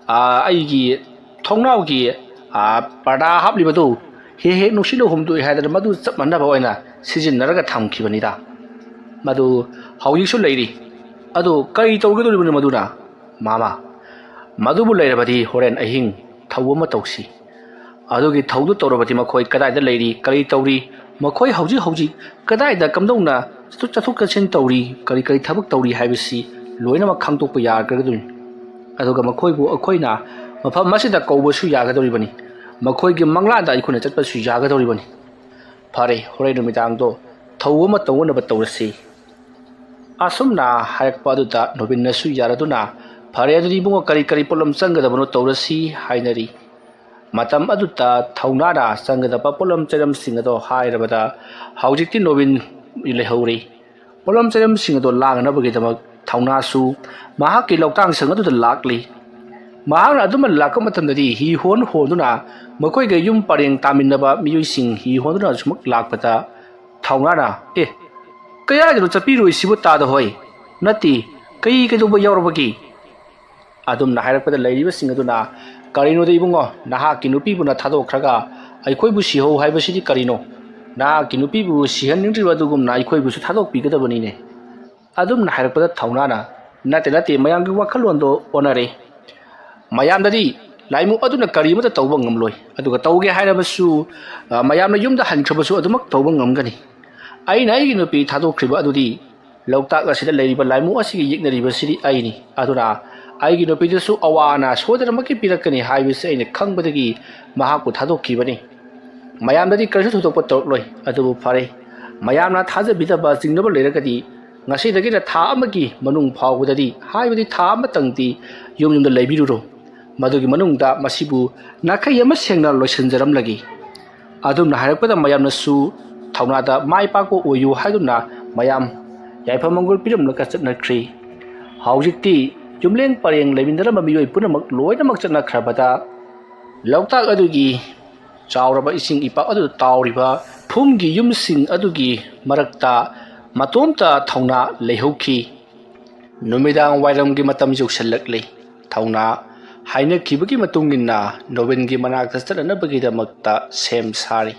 ꯑꯥ, ꯑꯩꯒꯤ ꯊꯣꯡꯅꯥꯎꯒꯤ, ꯑꯥ, ꯄꯔꯗꯥ ꯍꯥꯞꯂꯤꯕꯗꯨ ꯍꯦꯛ ꯍꯦꯛ ꯅꯨꯡꯁꯤꯠꯅ ꯍꯨꯝꯗꯣꯛꯏ ꯍꯥꯏꯗꯅ ꯃꯗꯨ ꯆꯞ ꯃꯥꯟꯅꯕ ꯑꯣꯏꯅ ꯁꯤꯖꯤꯟꯅꯔꯒ ꯊꯝꯈꯤꯕꯅꯤꯗ꯫ ꯃꯗꯨ ꯍꯧꯖꯤꯛꯁꯨ ꯂꯩꯔꯤ꯫ ꯑꯗꯨ ꯀꯔꯤ ꯇꯧꯒꯗꯧꯔꯤꯕꯅꯣ ꯃꯗꯨꯅ? ꯃꯥꯃ, ꯃꯗꯨꯕꯨ ꯂꯩꯔꯕꯗꯤ ꯍꯣꯔꯦꯟ ꯑꯍꯤꯡ ꯊꯧ ꯑꯃ ꯇꯧꯁꯤ꯫ ꯑꯗꯨꯒꯤ ꯊꯧꯗꯨ ꯇꯧꯔꯕꯗꯤ ꯃꯈꯣꯏ ꯀꯗꯥꯏꯗ ꯂꯩꯔꯤ, ꯀꯔꯤ ꯇꯧꯔꯤ, ꯃꯈꯣꯏ ꯍꯧꯖꯤꯛ ꯍꯧꯖꯤꯛ ꯀꯗꯥꯏꯗ ꯀꯝꯗꯧꯅ ꯆꯠꯊꯣꯛ ꯆꯠꯊꯣꯛ ꯆꯠꯁꯤꯟ ꯇꯧꯔꯤ, ꯀꯔꯤ ꯀꯔꯤ ꯊꯕꯛ ꯇꯧꯔꯤ ꯍꯥꯏꯕꯁꯤ ꯂꯣꯏꯅꯃꯛ ꯈꯪꯗꯣꯛꯄ ꯌꯥꯒꯗꯣꯏꯅꯤ꯫ ꯑꯗꯨꯒ ꯃꯈꯣꯏꯕꯨ ꯑꯩꯈꯣꯏꯅ ꯃꯐꯝ ꯑꯁꯤꯗ ꯀꯧꯕꯁꯨ ꯌꯥꯒꯗꯧꯔꯤꯕꯅꯤ꯫ ꯃꯈꯣꯏꯒꯤ ꯃꯪꯂꯥꯟꯗ ꯑꯩꯈꯣꯏꯅ ꯆꯠꯄꯁꯨ ꯌꯥꯒꯗꯧꯔꯤꯕꯅꯤ꯫ ꯐꯔꯦ, ꯍꯣꯔꯦꯟ ꯅꯨꯃꯤꯗꯥꯡꯗꯣ ꯊꯧ ꯑꯃ ꯇꯧꯅꯅꯕ ꯇꯧꯔꯁꯤ꯫ ꯑꯁꯨꯝꯅ ꯍꯥꯏꯔꯛꯄ ꯑꯗꯨꯗ ꯅꯣꯕꯤꯟꯅꯁꯨ ꯌꯥꯔꯗꯨꯅ, "ꯐꯔꯦ, ꯑꯗꯨꯗꯤ ꯏꯕꯨꯡꯉꯣ, ꯀꯔꯤ ꯀꯔꯤ ꯄꯣꯠꯂꯝ ꯆꯪꯒꯗꯕꯅꯣ ꯇꯧꯔꯁꯤ" ꯍꯥꯏꯅꯔꯤ꯫ ꯃꯇꯝ ꯑꯗꯨꯗ ꯊꯧꯅꯥꯅ ꯆꯪꯒꯗꯕ ꯄꯣꯠꯂꯝ ꯆꯩꯔꯝꯁꯤꯡ ꯑꯗꯣ ꯍꯥꯏꯔꯕꯗ ꯍꯧꯖꯤꯛꯇꯤ ꯅꯣꯕꯤꯟ ꯂꯩꯍꯧꯔꯤ꯫ ꯄꯣꯠꯂꯝ ꯆꯩꯔꯝꯁꯤꯡ ꯑꯗꯣ ꯂꯥꯡꯅꯅꯕꯒꯤꯗꯃꯛ ꯊꯧꯅꯥꯁꯨ ꯃꯍꯥꯛꯀꯤ ꯂꯧꯇꯥꯡ ꯁꯪ ꯑꯗꯨꯗ ꯂꯥꯛꯂꯤ꯫ ꯃꯍꯥꯛꯅ ꯑꯗꯨꯃ ꯂꯥꯛꯄ ꯃꯇꯝꯗꯗꯤ ꯍꯤ ꯍꯣꯟ ꯍꯣꯟꯗꯨꯅ ꯃꯈꯣꯏꯒ ꯌꯨꯝ ꯄꯔꯦꯡ ꯇꯥꯃꯤꯟꯅꯕ ꯃꯤꯑꯣꯏꯁꯤꯡ ꯍꯤ ꯍꯣꯟꯗꯨꯅ ꯁꯨꯃꯛ ꯂꯥꯛꯄꯗ ꯊꯧꯅꯥꯅ, "ꯑꯦ, ꯀꯌꯥꯒꯤꯅꯣ ꯆꯠꯄꯤꯔꯣꯏꯁꯤꯕꯨ ꯇꯥꯗ ꯍꯣꯏ? ꯅꯠꯇꯦ, ꯀꯩ ꯀꯩꯗꯧꯕ ꯌꯥꯎꯔꯕꯒꯦ?" ꯑꯗꯨꯝꯅ ꯍꯥꯏꯔꯛꯄꯗ ꯂꯩꯔꯤꯕꯁꯤꯡ ꯑꯗꯨꯅ, "ꯀꯔꯤꯅꯣꯗ ꯏꯕꯨꯡꯉꯣ, ꯅꯍꯥꯛꯀꯤ ꯅꯨꯄꯤꯕꯨꯅ ꯊꯥꯗꯣꯛꯈ꯭ꯔꯒ ꯑꯩꯈꯣꯏꯕꯨ ꯁꯤꯍꯧ ꯍꯥꯏꯕꯁꯤꯗꯤ ꯀꯔꯤꯅꯣ? ꯅꯍꯥꯛꯀꯤ ꯅꯨꯄꯤꯕꯨ ꯁꯤꯍꯟꯅꯤꯡꯗ꯭ꯔꯤꯕ ꯑꯗꯨꯒꯨꯝꯅ ꯑꯩꯈꯣꯏꯕꯨꯁꯨ ꯊꯥꯗꯣꯛꯄꯤꯒꯗꯕꯅꯤꯅꯦ?" ꯑꯗꯨꯝꯅ ꯍꯥꯏꯔꯛꯄꯗ ꯊꯧꯅꯥꯅ, "ꯅꯠꯇꯦ, ꯅꯠꯇꯦ, ꯃꯌꯥꯝꯒꯤ ꯋꯥꯈꯜꯂꯣꯟꯗꯣ ꯑꯣꯟꯅꯔꯦ꯫ ꯃꯌꯥꯝꯗꯗꯤ ꯂꯥꯏꯃꯨ ꯑꯗꯨꯅ ꯀꯔꯤ ꯑꯃꯠꯇ ꯇꯧꯕ ꯉꯝꯂꯣꯏ, ꯑꯗꯨꯒ ꯇꯧꯒꯦ ꯍꯥꯏꯔꯕꯁꯨ, ꯑ, ꯃꯌꯥꯝꯅ ꯌꯨꯝꯗ ꯍꯟꯈ꯭ꯔꯕꯁꯨ ꯑꯗꯨꯃꯛ ꯇꯧꯕ ꯉꯝꯒꯅꯤ꯫ ꯑꯩꯅ ꯑꯩꯒꯤ ꯅꯨꯄꯤ ꯊꯥꯗꯣꯛꯈ꯭ꯔꯤꯕ ꯑꯗꯨꯗꯤ ꯂꯣꯛꯇꯥꯛ ꯑꯁꯤꯗ ꯂꯩꯔꯤꯕ ꯂꯥꯏꯃꯨ ꯑꯁꯤꯒ ꯌꯦꯛꯅꯔꯤꯕꯁꯤꯗꯤ ꯑꯩꯅꯤ꯫ ꯑꯗꯨꯅ ꯑꯩꯒꯤ ꯅꯨꯄꯤꯗꯨꯁꯨ ꯑꯋꯥ ꯑꯅꯥ ꯁꯣꯏꯗꯅꯃꯛꯀꯤ ꯄꯤꯔꯛꯀꯅꯤ ꯍꯥꯏꯕꯁꯤ ꯑꯩꯅ ꯈꯪꯕꯗꯒꯤ ꯃꯍꯥꯛꯄꯨ ꯊꯥꯗꯣꯛꯈꯤꯕꯅꯤ꯫ ꯃꯌꯥꯝꯗꯗꯤ ꯀꯔꯤꯁꯨ ꯊꯣꯏꯗꯣꯛꯄ ꯇꯧꯔꯛꯂꯣꯏ꯫ ꯑꯗꯨꯕꯨ ꯐꯔꯦ, ꯃꯌꯥꯝꯅ ꯊꯥꯖꯕꯤꯗꯕ ꯆꯤꯡꯅꯕ ꯂꯩꯔꯒꯗꯤ ꯉꯁꯤꯗꯒꯤꯅ ꯊꯥ ꯑꯃꯒꯤ ꯃꯅꯨꯡ ꯐꯥꯎꯕꯗꯗꯤ, ꯍꯥꯏꯕꯗꯤ ꯊꯥ ꯑꯃꯇꯪꯗꯤ ꯌꯨꯝ ꯌꯨꯝꯗ ꯂꯩꯕꯤꯔꯨꯔꯣ꯫ ꯃꯗꯨꯒꯤ ꯃꯅꯨꯡꯗ ꯃꯁꯤꯕꯨ ꯅꯥꯈꯩ ꯑꯃ ꯁꯦꯡꯅ ꯂꯣꯏꯁꯤꯟꯖꯔꯝꯂꯒꯦ꯫" ꯑꯗꯨꯝꯅ ꯍꯥꯏꯔꯛꯄꯗ ꯃꯌꯥꯝꯅꯁꯨ ꯊꯧꯅꯥꯗ ꯃꯥꯏ ꯄꯥꯛꯄ ꯑꯣꯏꯌꯨ ꯍꯥꯏꯗꯨꯅ ꯃꯌꯥꯝ ꯌꯥꯏꯐ ꯃꯪꯒꯣꯜ ꯄꯤꯔꯝꯂꯒ ꯆꯠꯅꯈ꯭ꯔꯤ꯫ ꯍꯧꯖꯤꯛꯇꯤ ꯌꯨꯝꯂꯦꯡ ꯄꯔꯦꯡ ꯂꯩꯃꯤꯟꯅꯔꯝꯕ ꯃꯤꯑꯣꯏ ꯄꯨꯝꯅꯃꯛ ꯂꯣꯏꯅꯃꯛ ꯆꯠꯅꯈ꯭ꯔꯕꯗ ꯂꯣꯛꯇꯥꯛ ꯑꯗꯨꯒꯤ ꯆꯥꯎꯔꯕ ꯏꯁꯤꯡ ꯏꯄꯥꯛ ꯑꯗꯨꯗ ꯇꯥꯎꯔꯤꯕ ꯐꯨꯝꯒꯤ ꯌꯨꯝꯁꯤꯡ ꯑꯗꯨꯒꯤ ꯃꯔꯛꯇ ꯃꯇꯣꯝꯇ ꯊꯧꯅꯥ ꯂꯩꯍꯧꯈꯤ꯫ ꯅꯨꯃꯤꯗꯥꯡ ꯋꯥꯏꯔꯝꯒꯤ ꯃꯇꯝ ꯌꯧꯁꯤꯜꯂꯛꯂꯤ꯫ ꯊꯧꯅꯥ ꯍꯥꯏꯅꯈꯤꯕꯒꯤ ꯃꯇꯨꯡ ꯏꯟꯅ ꯅꯣꯕꯤꯟꯒꯤ ꯃꯅꯥꯛꯇ ꯆꯠꯅꯅꯕꯒꯤꯗꯃꯛꯇ ꯁꯦꯝ ꯁꯥꯔꯤ꯫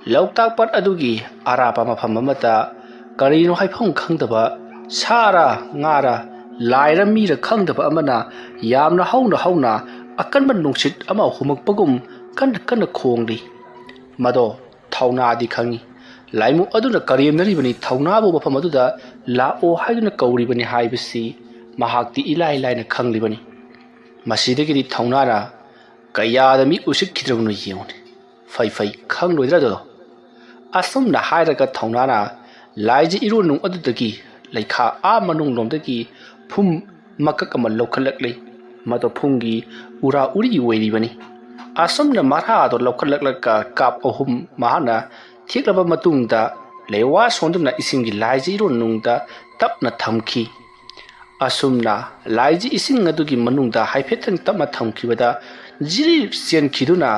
ꯂꯣꯛꯇꯥꯛ ꯄꯥꯠ ꯑꯗꯨꯒꯤ ꯑꯔꯥꯞꯄ ꯃꯐꯝ ꯑꯃꯗ ꯀꯔꯤꯅꯣ ꯍꯥꯏꯐꯝ ꯈꯪꯗꯕ ꯁꯥꯔ ꯉꯥꯔ ꯂꯥꯏꯔ ꯃꯤꯔ ꯈꯪꯗꯕ ꯑꯃꯅ ꯌꯥꯝꯅ ꯍꯧꯅ ꯍꯧꯅ ꯑꯀꯟꯕ ꯅꯨꯡꯁꯤꯠ ꯑꯃ ꯍꯨꯝꯃꯛꯄꯒꯨꯝ ꯀꯟꯅ ꯀꯟꯅ ꯈꯣꯡꯂꯤ꯫ ꯃꯗꯣ ꯊꯧꯅꯥꯗꯤ ꯈꯪꯏ꯫ ꯂꯥꯏꯃꯨ ꯑꯗꯨꯅ ꯀꯔꯦꯝꯅꯔꯤꯕꯅꯤ, ꯊꯧꯅꯥꯕꯨ ꯃꯐꯝ ꯑꯗꯨꯗ ꯂꯥꯛꯑꯣ ꯍꯥꯏꯗꯨꯅ ꯀꯧꯔꯤꯕꯅꯤ ꯍꯥꯏꯕꯁꯤ ꯃꯍꯥꯛꯇꯤ ꯏꯂꯥꯏ ꯂꯥꯏꯅ ꯈꯪꯂꯤꯕꯅꯤ꯫ ꯃꯁꯤꯗꯒꯤꯗꯤ ꯊꯧꯅꯥꯅ ꯀꯌꯥꯗ ꯃꯤ ꯎꯁꯤꯠꯈꯤꯗ꯭ꯔꯕꯅꯣ ꯌꯦꯡꯉꯨꯅꯦ꯫ ꯐꯩ ꯐꯩ, ꯈꯪꯂꯣꯏꯗ꯭ꯔꯥ ꯑꯗꯣ?" ꯑꯁꯨꯝꯅ ꯍꯥꯏꯔꯒ ꯊꯧꯅꯥꯅ ꯂꯥꯏꯖ ꯏꯔꯣꯟꯅꯨꯡ ꯑꯗꯨꯗꯒꯤ ꯂꯩꯈꯥ ꯑꯥ ꯃꯅꯨꯡꯂꯣꯝꯗꯒꯤ ꯐꯨꯝ ꯃꯀꯛ ꯑꯃ ꯂꯧꯈꯠꯂꯛꯂꯤ꯫ ꯃꯗꯨ ꯐꯨꯝꯒꯤ ꯎꯔꯥ ꯎꯔꯤ ꯑꯣꯏꯔꯤꯕꯅꯤ꯫ ꯑꯁꯨꯝꯅ ꯃꯔꯥ ꯑꯗꯨ ꯂꯧꯈꯠꯂꯛꯂꯒ ꯀꯥꯞ ꯑꯍꯨꯝ ꯃꯍꯥꯛꯅ ꯊꯦꯛꯂꯕ ꯃꯇꯨꯡꯗ, ꯂꯩꯋꯥ ꯁꯣꯟꯗꯨꯅ ꯏꯁꯤꯡꯒꯤ ꯂꯥꯏꯖ ꯏꯔꯣꯟꯅꯨꯡꯗ ꯇꯞꯅ ꯊꯝꯈꯤ꯫ ꯑꯁꯨꯝꯅ ꯂꯥꯏꯖ ꯏꯁꯤꯡ ꯑꯗꯨꯒꯤ ꯃꯅꯨꯡꯗ ꯍꯥꯏꯐꯦꯠꯇꯪ ꯇꯞꯅ ꯊꯝꯈꯤꯕꯗ, ꯖꯤꯔꯤ ꯆꯦꯟꯈꯤꯗꯨꯅ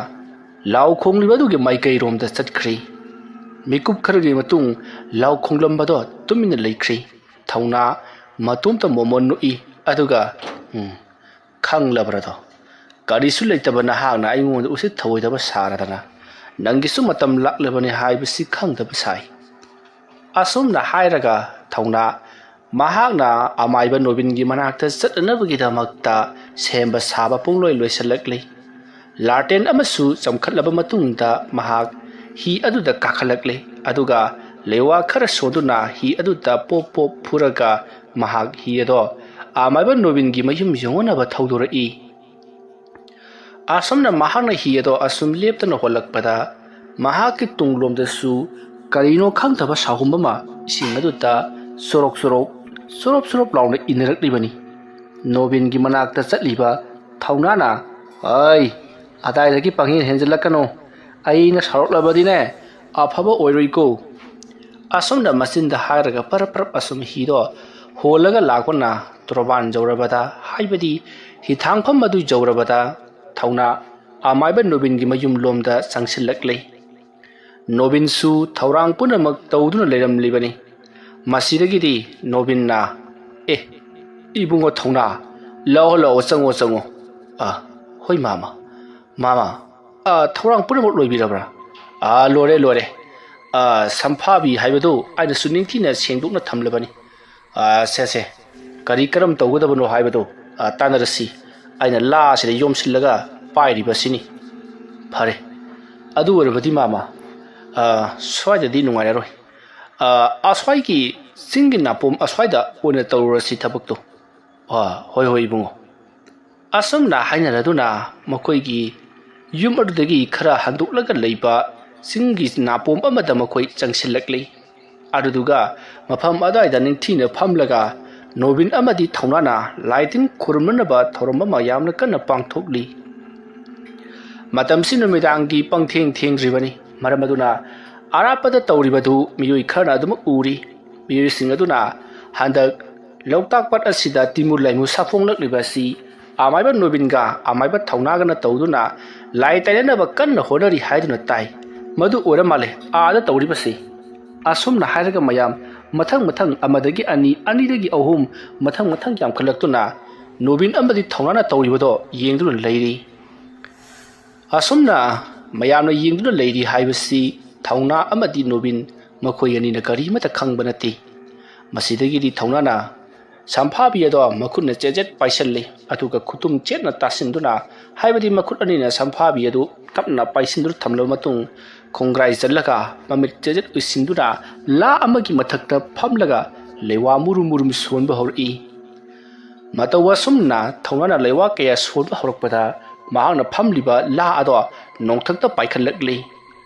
ꯂꯥꯎ ꯈꯣꯡꯂꯤꯕ ꯑꯗꯨꯒꯤ ꯃꯥꯏꯀꯩꯔꯣꯝꯗ ꯆꯠꯈ꯭ꯔꯤ꯫ ꯃꯤꯀꯨꯞ ꯈꯔꯒꯤ ꯃꯇꯨꯡ ꯂꯥꯎ ꯈꯣꯡꯂꯝꯕꯗꯣ ꯇꯨꯃꯤꯟꯅ ꯂꯩꯈ꯭ꯔꯤ꯫ ꯊꯧꯅꯥ ꯃꯇꯣꯝꯇ ꯃꯣꯃꯣꯟ ꯅꯣꯛꯏ꯫ ꯑꯗꯨꯒ, "ꯎꯝ, ꯈꯪꯂꯕ꯭ꯔꯗꯣ? ꯀꯔꯤꯁꯨ ꯂꯩꯇꯕ ꯅꯍꯥꯛꯅ ꯑꯩꯉꯣꯟꯗ ꯎꯁꯤꯠ ꯊꯑꯣꯏꯗꯕ ꯁꯥꯔꯗꯅ, ꯅꯪꯒꯤꯁꯨ ꯃꯇꯝ ꯂꯥꯛꯂꯕꯅꯤ ꯍꯥꯏꯕꯁꯤ ꯈꯪꯗꯕ ꯁꯥꯏ?" ꯑꯁꯨꯝꯅ ꯍꯥꯏꯔꯒ ꯊꯧꯅꯥ ꯃꯍꯥꯛꯅ ꯑꯃꯥꯏꯕ ꯅꯣꯕꯤꯟꯒꯤ ꯃꯅꯥꯛꯇ ꯆꯠꯅꯅꯕꯒꯤꯗꯃꯛꯇ ꯁꯦꯝꯕ ꯁꯥꯕ ꯄꯨꯡꯂꯣꯏ ꯂꯣꯏꯁꯤꯜꯂꯛꯂꯤ꯫ ꯂꯥꯇꯦꯟ ꯑꯃꯁꯨ ꯆꯝꯈꯠꯂꯕ ꯃꯇꯨꯡꯗ ꯃꯍꯥꯛ ꯍꯤ ꯑꯗꯨꯗ ꯀꯥꯈꯠꯂꯛꯂꯤ꯫ ꯑꯗꯨꯒ ꯂꯩꯋꯥ ꯈꯔ ꯁꯣꯟꯗꯨꯅ ꯍꯤ ꯑꯗꯨꯗ ꯄꯣꯞ ꯄꯣꯞ ꯐꯨꯔꯒ ꯃꯍꯥꯛ ꯍꯤ ꯑꯗꯣ ꯑꯃꯥꯏꯕ ꯅꯣꯕꯤꯟꯒꯤ ꯃꯌꯨꯝ ꯌꯧꯅꯅꯕ ꯊꯧꯗꯣꯔꯛꯏ꯫ ꯑꯁꯨꯝꯅ ꯃꯍꯥꯛꯅ ꯍꯤ ꯑꯗꯣ ꯑꯁꯨꯝ ꯂꯦꯞꯇꯅ ꯍꯣꯜꯂꯛꯄꯗ, ꯃꯍꯥꯛꯀꯤ ꯇꯨꯡꯂꯣꯝꯗꯁꯨ ꯀꯔꯤꯅꯣ ꯈꯪꯗꯕ ꯁꯥꯍꯨꯝ ꯑꯃ ꯏꯁꯤꯡ ꯑꯗꯨꯗ ꯆꯣꯔꯣꯛ ꯆꯣꯔꯣꯛ, ꯆꯣꯔꯣꯞ ꯆꯣꯔꯣꯞ ꯂꯥꯎꯅ ꯏꯟꯅꯔꯛꯂꯤꯕꯅꯤ꯫ ꯅꯣꯕꯤꯟꯒꯤ ꯃꯅꯥꯛꯇ ꯆꯠꯂꯤꯕ ꯊꯧꯅꯥꯅ, "ꯑꯩ, ꯑꯗꯥꯏꯗꯒꯤ ꯄꯪꯍꯦꯟ ꯍꯦꯟꯖꯤꯜꯂꯛꯀꯅꯨ꯫ ꯑꯩꯅ ꯁꯥꯎꯔꯛꯂꯕꯗꯤꯅꯦ, ꯑꯐꯕ ꯑꯣꯏꯔꯣꯏꯀꯣ?" ꯑꯁꯨꯝꯅ ꯃꯆꯤꯟꯗ ꯍꯥꯏꯔꯒ ꯄꯔꯞ ꯄꯔꯞ ꯑꯁꯨꯝ ꯍꯤꯗꯣ ꯍꯣꯜꯂꯒ ꯂꯥꯛꯄꯅ ꯇꯣꯔꯕꯥꯟ ꯌꯧꯔꯕꯗ, ꯍꯥꯏꯕꯗꯤ ꯍꯤꯊꯥꯡꯐꯝ ꯑꯗꯨ ꯌꯧꯔꯕꯗ, ꯊꯧꯅꯥ ꯑꯃꯥꯏꯕ ꯅꯣꯕꯤꯟꯒꯤ ꯃꯌꯨꯝ ꯂꯣꯝꯗ ꯆꯪꯁꯤꯜꯂꯛꯂꯦ꯫ ꯅꯣꯕꯤꯟꯁꯨ ꯊꯧꯔꯥꯡ ꯄꯨꯝꯅꯃꯛ ꯇꯧꯗꯨꯅ ꯂꯩꯔꯝꯂꯤꯕꯅꯤ꯫ ꯃꯁꯤꯗꯒꯤꯗꯤ ꯅꯣꯕꯤꯟꯅ, "ꯑꯦ, ꯏꯕꯨꯡꯉꯣ ꯊꯧꯅꯥ, ꯂꯥꯛꯑꯣ, ꯂꯥꯛꯑꯣ, ꯆꯪꯉꯣ, ꯆꯪꯉꯣ꯫" "ꯑ, ꯍꯣꯏ ꯃꯥꯃ꯫ ꯃꯥꯃ, ꯑ, ꯊꯧꯔꯥꯡ ꯄꯨꯝꯅꯃꯛ ꯂꯣꯏꯕꯤꯔꯕ꯭ꯔꯥ?" "ꯑ, ꯂꯣꯏꯔꯦ, ꯂꯣꯏꯔꯦ꯫ ꯑ, ꯁꯝꯐꯥꯕꯤ ꯍꯥꯏꯕꯗꯨ ꯑꯩꯅꯁꯨ ꯅꯤꯡꯊꯤꯅ ꯁꯦꯡꯗꯣꯛꯅ ꯊꯝꯂꯕꯅꯤ꯫ ꯑ, ꯁꯦ, ꯁꯦ, ꯀꯔꯤ ꯀꯔꯝ ꯇꯧꯒꯗꯕꯅꯣ ꯍꯥꯏꯕꯗꯨ, ꯑ, ꯇꯥꯟꯅꯔꯁꯤ꯫ ꯑꯩꯅ ꯂꯥꯁꯤꯗ ꯌꯣꯝꯁꯤꯜꯂꯒ ꯄꯥꯏꯔꯤꯕꯁꯤꯅꯤ꯫" "ꯐꯔꯦ, ꯑꯗꯨ ꯑꯣꯏꯔꯕꯗꯤ ꯃꯥꯃ, ꯑ, ꯁ꯭ꯋꯥꯏꯗꯗꯤ ꯅꯨꯡꯉꯥꯏꯔꯔꯣꯏ꯫ ꯑ, ꯑꯁ꯭ꯋꯥꯏꯒꯤ ꯆꯤꯡꯒꯤ ꯅꯥꯄꯣꯝ ꯑꯁ꯭ꯋꯥꯏꯗ ꯑꯣꯏꯅ ꯇꯧꯔꯨꯔꯁꯤ ꯊꯕꯛꯇꯣ꯫" "ꯑ, ꯍꯣꯏ, ꯍꯣꯏ, ꯏꯕꯨꯡꯉꯣ꯫" ꯑꯁꯨꯝꯅ ꯍꯥꯏꯅꯔꯗꯨꯅ ꯃꯈꯣꯏꯒꯤ ꯌꯨꯝ ꯑꯗꯨꯗꯒꯤ ꯈꯔ ꯍꯟꯗꯣꯛꯂꯒ ꯂꯩꯕ ꯆꯤꯡꯒꯤ ꯅꯥꯄꯣꯝ ꯑꯃꯗ ꯃꯈꯣꯏ ꯆꯪꯁꯤꯜꯂꯛꯂꯤ꯫ ꯑꯗꯨꯗꯨꯒ ꯃꯐꯝ ꯑꯗꯨꯋꯥꯏꯗ ꯅꯤꯡꯊꯤꯅ ꯐꯝꯂꯒ ꯅꯣꯕꯤꯟ ꯑꯃꯗꯤ ꯊꯧꯅꯥꯅ ꯂꯥꯏ ꯇꯤꯟ ꯈꯨꯔꯨꯝꯅꯅꯕ ꯊꯧꯔꯝ ꯑꯃ ꯌꯥꯝꯅ ꯀꯟꯅ ꯄꯥꯡꯊꯣꯛꯂꯤ꯫ ꯃꯇꯝꯁꯤ ꯅꯨꯃꯤꯗꯥꯡꯒꯤ ꯄꯪꯊꯦꯡ ꯊꯦꯡꯗ꯭ꯔꯤꯕꯅꯤ꯫ ꯃꯔꯝ ꯑꯗꯨꯅ ꯑꯔꯥꯞꯄꯗ ꯇꯧꯔꯤꯕꯗꯨ ꯃꯤꯑꯣꯏ ꯈꯔꯅ ꯑꯗꯨꯃꯛ ꯎꯔꯤ꯫ ꯃꯤꯑꯣꯏꯁꯤꯡ ꯑꯗꯨꯅ ꯍꯟꯗꯛ ꯂꯣꯛꯇꯥꯛ ꯄꯥꯠ ꯑꯁꯤꯗ ꯇꯤꯃꯨ ꯂꯩꯃꯨ ꯁꯥꯐꯣꯡꯂꯛꯂꯤꯕ ꯑꯁꯤ ꯑꯃꯥꯏꯕ ꯅꯣꯕꯤꯟꯒ ꯑꯃꯥꯏꯕ ꯊꯧꯅꯥꯒꯅ ꯇꯧꯗꯨꯅ ꯂꯥꯏ ꯇꯥꯏꯅꯅꯕ ꯀꯟꯅ ꯍꯣꯠꯅꯔꯤ ꯍꯥꯏꯗꯨꯅ ꯇꯥꯏ꯫ ꯃꯗꯨ ꯑꯣꯏꯔ ꯃꯥꯜꯂꯦ ꯑꯥꯗ ꯇꯧꯔꯤꯕꯁꯤ꯫ ꯑꯁꯨꯝꯅ ꯍꯥꯏꯔꯒ ꯃꯌꯥꯝ ꯃꯊꯪ ꯃꯊꯪ ꯑꯃꯗꯒꯤ ꯑꯅꯤ, ꯑꯅꯤꯗꯒꯤ ꯑꯍꯨꯝ, ꯃꯊꯪ ꯃꯊꯪ ꯌꯥꯝꯈꯠꯂꯛꯇꯨꯅ ꯅꯣꯕꯤꯟ ꯑꯃꯗꯤ ꯊꯧꯅꯥꯅ ꯇꯧꯔꯤꯕꯗꯣ ꯌꯦꯡꯗꯨꯅ ꯂꯩꯔꯤ꯫ ꯑꯁꯨꯝꯅ ꯃꯌꯥꯝꯅ ꯌꯦꯡꯗꯨꯅ ꯂꯩꯔꯤ ꯍꯥꯏꯕꯁꯤ ꯊꯧꯅꯥ ꯑꯃꯗꯤ ꯅꯣꯕꯤꯟ ꯃꯈꯣꯏ ꯑꯅꯤꯅ ꯀꯔꯤꯃꯠꯇ ꯈꯪꯕ ꯅꯠꯇꯦ꯫ ꯃꯁꯤꯗꯒꯤꯗꯤ ꯊꯧꯅꯥꯅ ꯁꯝꯐꯥꯕꯤ ꯑꯗꯣ ꯃꯈꯨꯠꯅ ꯆꯦꯖꯦꯠ ꯄꯥꯏꯁꯜꯂꯤ, ꯑꯗꯨꯒ ꯈꯨꯇꯨꯝ ꯆꯦꯠꯅ ꯇꯥꯁꯤꯟꯗꯨꯅ, ꯍꯥꯏꯕꯗꯤ ꯃꯈꯨꯠ ꯑꯅꯤꯅ ꯁꯝꯐꯥꯕꯤ ꯑꯗꯨ ꯇꯞꯅ ꯄꯥꯏꯁꯤꯟꯗꯨꯅ ꯊꯝꯂꯕ ꯃꯇꯨꯡ, ꯈꯣꯡꯒ꯭ꯔꯥꯏ ꯆꯜꯂꯒ ꯃꯃꯤꯠ ꯆꯦꯖꯦꯠ ꯎꯏꯁꯤꯟꯗꯨꯅ ꯂꯥ ꯑꯃꯒꯤ ꯃꯊꯛꯇ ꯐꯝꯂꯒ ꯂꯩꯋꯥ ꯃꯨꯔꯨꯝ ꯃꯨꯔꯨꯝ ꯁꯣꯟꯕ ꯍꯧꯔꯛꯏ꯫ ꯃꯇꯧ ꯑꯁꯨꯝꯅ ꯊꯧꯅꯥꯅ ꯂꯩꯋꯥ ꯀꯌꯥ ꯁꯣꯟꯕ ꯍꯧꯔꯛꯄꯗ, ꯃꯍꯥꯛꯅ ꯐꯝꯂꯤꯕ ꯂꯥ ꯑꯗꯣ ꯅꯣꯡꯊꯛꯇ ꯄꯥꯏꯈꯠꯂꯛꯂꯤ꯫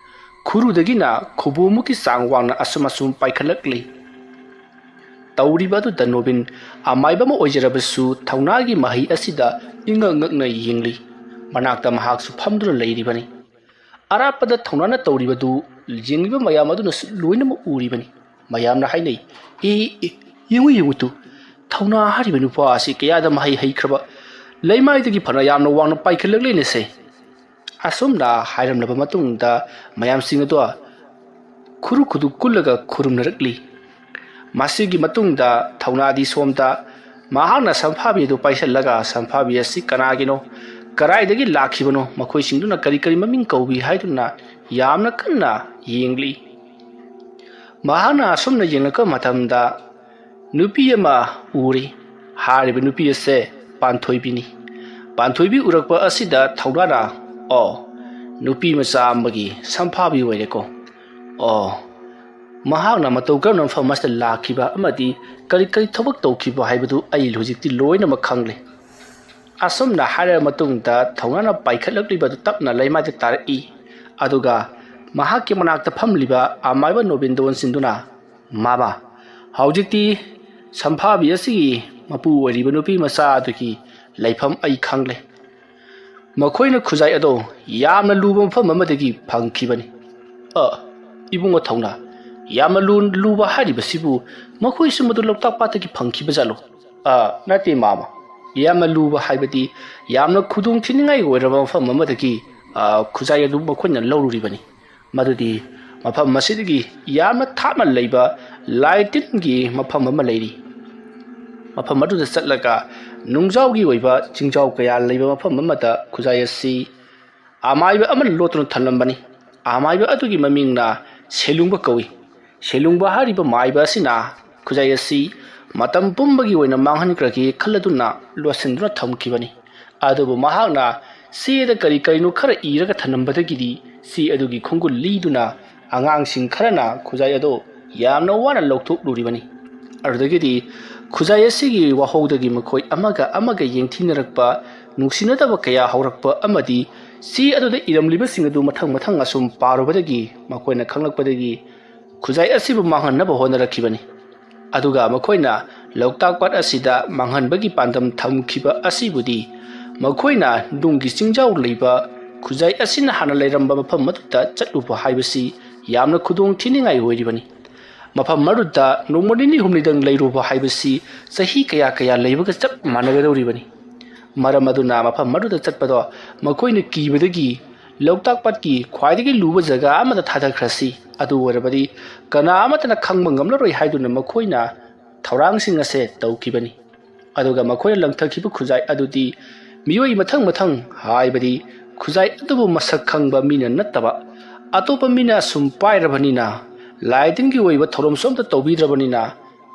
ꯈꯨꯔꯨꯗꯒꯤꯅ ꯈꯨꯕꯣꯝꯃꯨꯛꯀꯤ ꯆꯥꯡ ꯋꯥꯡꯅ ꯑꯁꯨꯝ ꯑꯁꯨꯝ ꯄꯥꯏꯈꯠꯂꯛꯂꯤ꯫ ꯇꯧꯔꯤꯕ ꯑꯗꯨꯗ ꯅꯣꯕꯤꯟ ꯑꯃꯥꯏꯕ ꯑꯃ ꯑꯣꯏꯖꯔꯕꯁꯨ ꯊꯧꯅꯥꯒꯤ ꯃꯍꯩ ꯑꯁꯤꯗ ꯏꯉꯛ ꯉꯛꯅ ꯌꯦꯡꯂꯤ꯫ ꯃꯅꯥꯛꯇ ꯃꯍꯥꯛꯁꯨ ꯐꯝꯗꯨꯅ ꯂꯩꯔꯤꯕꯅꯤ꯫ ꯑꯔꯥꯞꯄꯗ ꯊꯧꯅꯥꯅ ꯇꯧꯔꯤꯕꯗꯨ ꯌꯦꯡꯂꯤꯕ ꯃꯌꯥꯝ ꯑꯗꯨꯅꯁꯨ ꯂꯣꯏꯅꯃꯛ ꯎꯔꯤꯕꯅꯤ꯫ ꯃꯌꯥꯝꯅ ꯍꯥꯏꯅꯩ, "ꯑꯦ, ꯑꯦ, ꯌꯦꯡꯉꯨ, ꯌꯦꯡꯉꯨ ꯇꯨ, ꯊꯧꯅꯥ ꯍꯥꯏꯔꯤꯕ ꯅꯨꯄꯥ ꯑꯁꯤ ꯀꯌꯥꯗ ꯃꯍꯩ ꯍꯩꯈ꯭ꯔꯕ, ꯂꯩꯃꯥꯏꯗꯒꯤ ꯐꯅ ꯌꯥꯝꯅ ꯋꯥꯡꯅ ꯄꯥꯏꯈꯠꯂꯛꯂꯦꯅꯦꯁꯦ"꯫ ꯑꯁꯨꯝꯅ ꯍꯥꯏꯔꯝꯂꯕ ꯃꯇꯨꯡꯗ ꯃꯌꯥꯝꯁꯤꯡ ꯑꯗꯣ ꯈꯨꯔꯨ ꯈꯨꯗꯨ ꯀꯨꯜꯂꯒ ꯈꯨꯔꯨꯝꯅꯔꯛꯂꯤ꯫ ꯃꯁꯤꯒꯤ ꯃꯇꯨꯡꯗ ꯊꯧꯅꯥꯗꯤ ꯁꯣꯝꯗ ꯃꯍꯥꯛꯅ ꯁꯝꯐꯥꯕꯤ ꯑꯗꯨ ꯄꯥꯏꯁꯤꯜꯂꯒ, "ꯁꯝꯐꯥꯕꯤ ꯑꯁꯤ ꯀꯅꯥꯒꯤꯅꯣ? ꯀꯗꯥꯏꯗꯒꯤ ꯂꯥꯛꯈꯤꯕꯅꯣ? ꯃꯈꯣꯏꯁꯤꯡꯗꯨꯅ ꯀꯔꯤ ꯀꯔꯤ ꯃꯃꯤꯡ ꯀꯧꯕꯤ?" ꯍꯥꯏꯗꯨꯅ ꯌꯥꯝꯅ ꯀꯟꯅ ꯌꯦꯡꯂꯤ꯫ ꯃꯍꯥꯛꯅ ꯑꯁꯨꯝꯅ ꯌꯦꯡꯂꯛꯄ ꯃꯇꯝꯗ ꯅꯨꯄꯤ ꯑꯃ ꯎꯔꯤ꯫ ꯍꯥꯏꯔꯤꯕ ꯅꯨꯄꯤ ꯑꯁꯦ ꯄꯥꯟꯊꯣꯏꯕꯤꯅꯤ꯫ ꯄꯥꯟꯊꯣꯏꯕꯤ ꯎꯔꯛꯄ ꯑꯁꯤꯗ ꯊꯧꯅꯥꯅ, "ꯑꯣ, ꯅꯨꯄꯤ ꯃꯆꯥ ꯑꯃꯒꯤ ꯁꯝꯐꯥꯕꯤ ꯑꯣꯏꯔꯦꯀꯣ꯫ ꯑꯣ, ꯃꯍꯥꯛꯅ ꯃꯇꯧ ꯀꯔꯝꯅ ꯃꯐꯝ ꯑꯁꯤꯗ ꯂꯥꯛꯈꯤꯕ ꯑꯃꯗꯤ ꯀꯔꯤ ꯀꯔꯤ ꯊꯕꯛ ꯇꯧꯈꯤꯕ ꯍꯥꯏꯕꯗꯨ ꯑꯩ ꯍꯧꯖꯤꯛꯇꯤ ꯂꯣꯏꯅꯃꯛ ꯈꯪꯂꯦ"꯫ ꯑꯁꯨꯝꯅ ꯍꯥꯏꯔꯕ ꯃꯇꯨꯡꯗ ꯊꯧꯅꯥꯅ ꯄꯥꯏꯈꯠꯂꯛꯂꯤꯕ ꯑꯗꯨ ꯇꯞꯅ ꯂꯩꯃꯥꯏꯗ ꯇꯥꯔꯛꯏ꯫ ꯑꯗꯨꯒ ꯃꯍꯥꯛꯀꯤ ꯃꯅꯥꯛꯇ ꯐꯝꯂꯤꯕ ꯑꯃꯥꯏꯕ ꯅꯣꯕꯤꯟꯗꯣꯟꯁꯤꯡꯗꯨꯅ, "ꯃꯥꯃ, ꯍꯧꯖꯤꯛꯇꯤ ꯁꯝꯐꯥꯕꯤ ꯑꯁꯤꯒꯤ ꯃꯄꯨ ꯑꯣꯏꯔꯤꯕ ꯅꯨꯄꯤ ꯃꯆꯥ ꯑꯗꯨꯒꯤ ꯂꯩꯐꯝ ꯑꯩ ꯈꯪꯂꯦ꯫ ꯃꯈꯣꯏꯅ ꯈꯨꯖꯥꯏ ꯑꯗꯣ ꯌꯥꯝꯅ ꯂꯨꯕ ꯃꯐꯝ ꯑꯃꯗꯒꯤ ꯐꯪꯈꯤꯕꯅꯤ꯫" "ꯑ, ꯏꯕꯨꯡꯉꯣ ꯊꯧꯅꯥ, ꯌꯥꯝꯅ ꯂꯨ-, ꯂꯨꯕ ꯍꯥꯏꯔꯤꯕꯁꯤꯕꯨ ꯃꯈꯣꯏꯁꯨ ꯃꯗꯨ ꯂꯣꯛꯇꯥꯛ ꯄꯥꯠꯇꯒꯤ ꯐꯪꯈꯤꯕ ꯖꯥꯠꯂꯣ?" "ꯑ, ꯅꯠꯇꯦ ꯃꯥꯃ, ꯌꯥꯝꯅ ꯂꯨꯕ ꯍꯥꯏꯕꯗꯤ ꯌꯥꯝꯅ ꯈꯨꯗꯣꯡ ꯊꯤꯅꯤꯡꯉꯥꯏ ꯑꯣꯏꯔꯕ ꯃꯐꯝ ꯑꯃꯗꯒꯤ, ꯑ, ꯈꯨꯖꯥꯏ ꯑꯗꯨ ꯃꯈꯣꯏꯅ ꯂꯧꯔꯨꯔꯤꯕꯅꯤ꯫ ꯃꯗꯨꯗꯤ ꯃꯐꯝ ꯑꯁꯤꯗꯒꯤ ꯌꯥꯝꯅ ꯊꯥꯞꯅ ꯂꯩꯕ ꯂꯥꯏ ꯇꯤꯟꯒꯤ ꯃꯐꯝ ꯑꯃ ꯂꯩꯔꯤ꯫ ꯃꯐꯝ ꯑꯗꯨꯗ ꯆꯠꯂꯒ ꯅꯨꯡꯖꯥꯎꯒꯤ ꯑꯣꯏꯕ ꯆꯤꯡꯖꯥꯎ ꯀꯌꯥ ꯂꯩꯕ ꯃꯐꯝ ꯑꯃꯗ ꯈꯨꯖꯥꯏ ꯑꯁꯤ ꯑꯃꯥꯏꯕ ꯑꯃꯅ ꯂꯣꯠꯇꯨꯅ ꯊꯝꯂꯝꯕꯅꯤ꯫ ꯑꯃꯥꯏꯕ ꯑꯗꯨꯒꯤ ꯃꯃꯤꯡꯅ ꯁꯦꯂꯨꯡꯕ ꯀꯧꯏ꯫ ꯁꯦꯂꯨꯡꯕ ꯍꯥꯏꯔꯤꯕ ꯃꯥꯏꯕ ꯑꯁꯤꯅ ꯈꯨꯖꯥꯏ ꯑꯁꯤ ꯃꯇꯝ ꯄꯨꯝꯕꯒꯤ ꯑꯣꯏꯅ ꯃꯥꯡꯍꯟꯈ꯭ꯔꯒꯦ ꯈꯜꯂꯗꯨꯅ ꯂꯣꯠꯁꯤꯟꯗꯨꯅ ꯊꯝꯈꯤꯕꯅꯤ꯫ ꯑꯗꯨꯕꯨ ꯃꯍꯥꯛꯅ ꯆꯦꯗ ꯀꯔꯤ ꯀꯔꯤꯅꯣ ꯈꯔ ꯏꯔꯒ ꯊꯝꯂꯝꯕꯗꯒꯤꯗꯤ ꯆꯦ ꯑꯗꯨꯒꯤ ꯈꯣꯡꯒꯨꯜ ꯂꯤꯗꯨꯅ ꯑꯉꯥꯡꯁꯤꯡ ꯈꯔꯅ ꯈꯨꯖꯥꯏ ꯑꯗꯨ ꯌꯥꯝꯅ ꯋꯥꯅ ꯂꯧꯊꯣꯛꯂꯨꯔꯤꯕꯅꯤ꯫ ꯑꯗꯨꯗꯒꯤꯗꯤ ꯈꯨꯖꯥꯏ ꯑꯁꯤꯒꯤ ꯋꯥꯍꯧꯗꯒꯤ ꯃꯈꯣꯏ ꯑꯃꯒ ꯑꯃꯒ ꯌꯦꯡꯊꯤꯅꯔꯛꯄ, ꯅꯨꯡꯁꯤꯅꯗꯕ ꯀꯌꯥ ꯍꯧꯔꯛꯄ ꯑꯃꯗꯤ ꯆꯦ ꯑꯗꯨꯗ ꯏꯔꯝꯂꯤꯕꯁꯤꯡ ꯑꯗꯨ ꯃꯊꯪ ꯃꯊꯪ ꯑꯁꯨꯝ ꯄꯥꯔꯨꯕꯗꯒꯤ ꯃꯈꯣꯏꯅ ꯈꯪꯂꯛꯄꯗꯒꯤ ꯈꯨꯖꯥꯏ ꯑꯁꯤꯕꯨ ꯃꯥꯡꯍꯟꯅꯕ ꯍꯣꯠꯅꯔꯛꯈꯤꯕꯅꯤ꯫ ꯑꯗꯨꯒ ꯃꯈꯣꯏꯅ ꯂꯣꯛꯇꯥꯛ ꯄꯥꯠ ꯑꯁꯤꯗ ꯃꯥꯡꯍꯟꯕꯒꯤ ꯄꯥꯟꯗꯝ ꯊꯝꯈꯤꯕ ꯑꯁꯤꯕꯨꯗꯤ ꯃꯈꯣꯏꯅ ꯅꯨꯡꯒꯤ ꯆꯤꯡꯖꯥꯎ ꯂꯩꯕ ꯈꯨꯖꯥꯏ ꯑꯁꯤꯅ ꯍꯥꯟꯅ ꯂꯩꯔꯝꯕ ꯃꯐꯝ ꯑꯗꯨꯗ ꯆꯠꯂꯨꯕ ꯍꯥꯏꯕꯁꯤ ꯌꯥꯝꯅ ꯈꯨꯗꯣꯡ ꯊꯤꯅꯤꯡꯉꯥꯏ ꯑꯣꯏꯔꯤꯕꯅꯤ꯫ ꯃꯐꯝ ꯑꯗꯨꯗ ꯅꯣꯡꯃ ꯅꯤꯅꯤ ꯍꯨꯝꯅꯤꯗꯪ ꯂꯩꯔꯨꯕ ꯍꯥꯏꯕꯁꯤ ꯆꯍꯤ ꯀꯌꯥ ꯀꯌꯥ ꯂꯩꯕꯒ ꯆꯞ ꯃꯥꯟꯅꯒꯗꯧꯔꯤꯕꯅꯤ꯫ ꯃꯔꯝ ꯑꯗꯨꯅ ꯃꯐꯝ ꯑꯗꯨꯗ ꯆꯠꯄꯗꯣ ꯃꯈꯣꯏꯅ ꯀꯤꯕꯗꯒꯤ ꯂꯣꯛꯇꯥꯛ ꯄꯥꯠꯀꯤ ꯈ꯭ꯋꯥꯏꯗꯒꯤ ꯂꯨꯕ ꯖꯒꯥ ꯑꯃꯗ ꯊꯥꯗꯈ꯭ꯔꯁꯤ, ꯑꯗꯨ ꯑꯣꯏꯔꯕꯗꯤ ꯀꯅꯥ ꯑꯃꯠꯇꯅ ꯈꯪꯕ ꯉꯝꯂꯔꯣꯏ ꯍꯥꯏꯗꯨꯅ ꯃꯈꯣꯏꯅ ꯊꯧꯔꯥꯡꯁꯤꯡ ꯑꯁꯦ ꯇꯧꯈꯤꯕꯅꯤ꯫ ꯑꯗꯨꯒ ꯃꯈꯣꯏꯅ ꯂꯪꯊꯈꯤꯕ ꯈꯨꯖꯥꯏ ꯑꯗꯨꯗꯤ ꯃꯤꯑꯣꯏ ꯃꯊꯪ ꯃꯊꯪ, ꯍꯥꯏꯕꯗꯤ ꯈꯨꯖꯥꯏ ꯑꯗꯨꯕꯨ ꯃꯁꯛ ꯈꯪꯕ ꯃꯤꯅ ꯅꯠꯇꯕ ꯑꯇꯣꯞꯄ ꯃꯤꯅ ꯁꯨꯝ ꯄꯥꯏꯔꯕꯅꯤꯅ, ꯂꯥꯏ ꯇꯤꯟꯒꯤ ꯑꯣꯏꯕ ꯊꯧꯔꯝꯁꯨ ꯑꯝꯇ ꯇꯧꯕꯤꯗ꯭ꯔꯕꯅꯤꯅ,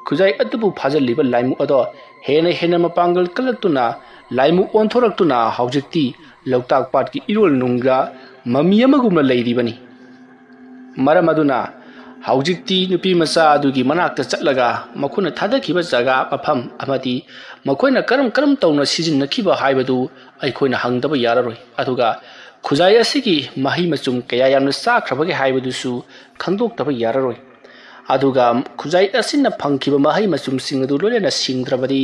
ꯈꯨꯖꯥꯏ ꯑꯗꯨꯕꯨ ꯐꯥꯖꯤꯜꯂꯤꯕ ꯂꯥꯏꯃꯨ ꯑꯗꯣ ꯍꯦꯟꯅ ꯍꯦꯟꯅ ꯃꯄꯥꯡꯒꯜ ꯀꯜꯂꯛꯇꯨꯅ, ꯂꯥꯏꯃꯨ ꯑꯣꯟꯊꯣꯔꯛꯇꯨꯅ ꯍꯧꯖꯤꯛꯇꯤ ꯂꯣꯛꯇꯥꯛ ꯄꯥꯠꯀꯤ ꯏꯔꯣꯜ ꯅꯨꯡꯒ ꯃꯃꯤ ꯑꯃꯒꯨꯝꯅ ꯂꯩꯔꯤꯕꯅꯤ꯫ ꯃꯔꯝ ꯑꯗꯨꯅ ꯍꯧꯖꯤꯛꯇꯤ ꯅꯨꯄꯤ ꯃꯆꯥ ꯑꯗꯨꯒꯤ ꯃꯅꯥꯛꯇ ꯆꯠꯂꯒ ꯃꯈꯣꯏꯅ ꯊꯥꯗꯈꯤꯕ ꯖꯒꯥ, ꯃꯐꯝ ꯑꯃꯗꯤ ꯃꯈꯣꯏꯅ ꯀꯔꯝ ꯀꯔꯝ ꯇꯧꯅ ꯁꯤꯖꯤꯟꯅꯈꯤꯕ ꯍꯥꯏꯕꯗꯨ ꯑꯩꯈꯣꯏꯅ ꯍꯪꯗꯕ ꯌꯥꯔꯔꯣꯏ꯫ ꯑꯗꯨꯒ ꯈꯨꯖꯥꯏ ꯑꯁꯤꯒꯤ ꯃꯍꯩ ꯃꯆꯨꯝ ꯀꯌꯥ ꯌꯥꯝꯅ ꯆꯥꯈ꯭ꯔꯕꯒꯦ ꯍꯥꯏꯕꯗꯨꯁꯨ ꯈꯪꯗꯣꯛꯇꯕ ꯌꯥꯔꯔꯣꯏ꯫ ꯑꯗꯨꯒ ꯈꯨꯖꯥꯏ ꯑꯁꯤꯅ ꯐꯪꯈꯤꯕ ꯃꯍꯩ ꯃꯆꯨꯝꯁꯤꯡ ꯑꯗꯨ ꯂꯣꯏꯅꯅ ꯁꯤꯡꯗ꯭ꯔꯕꯗꯤ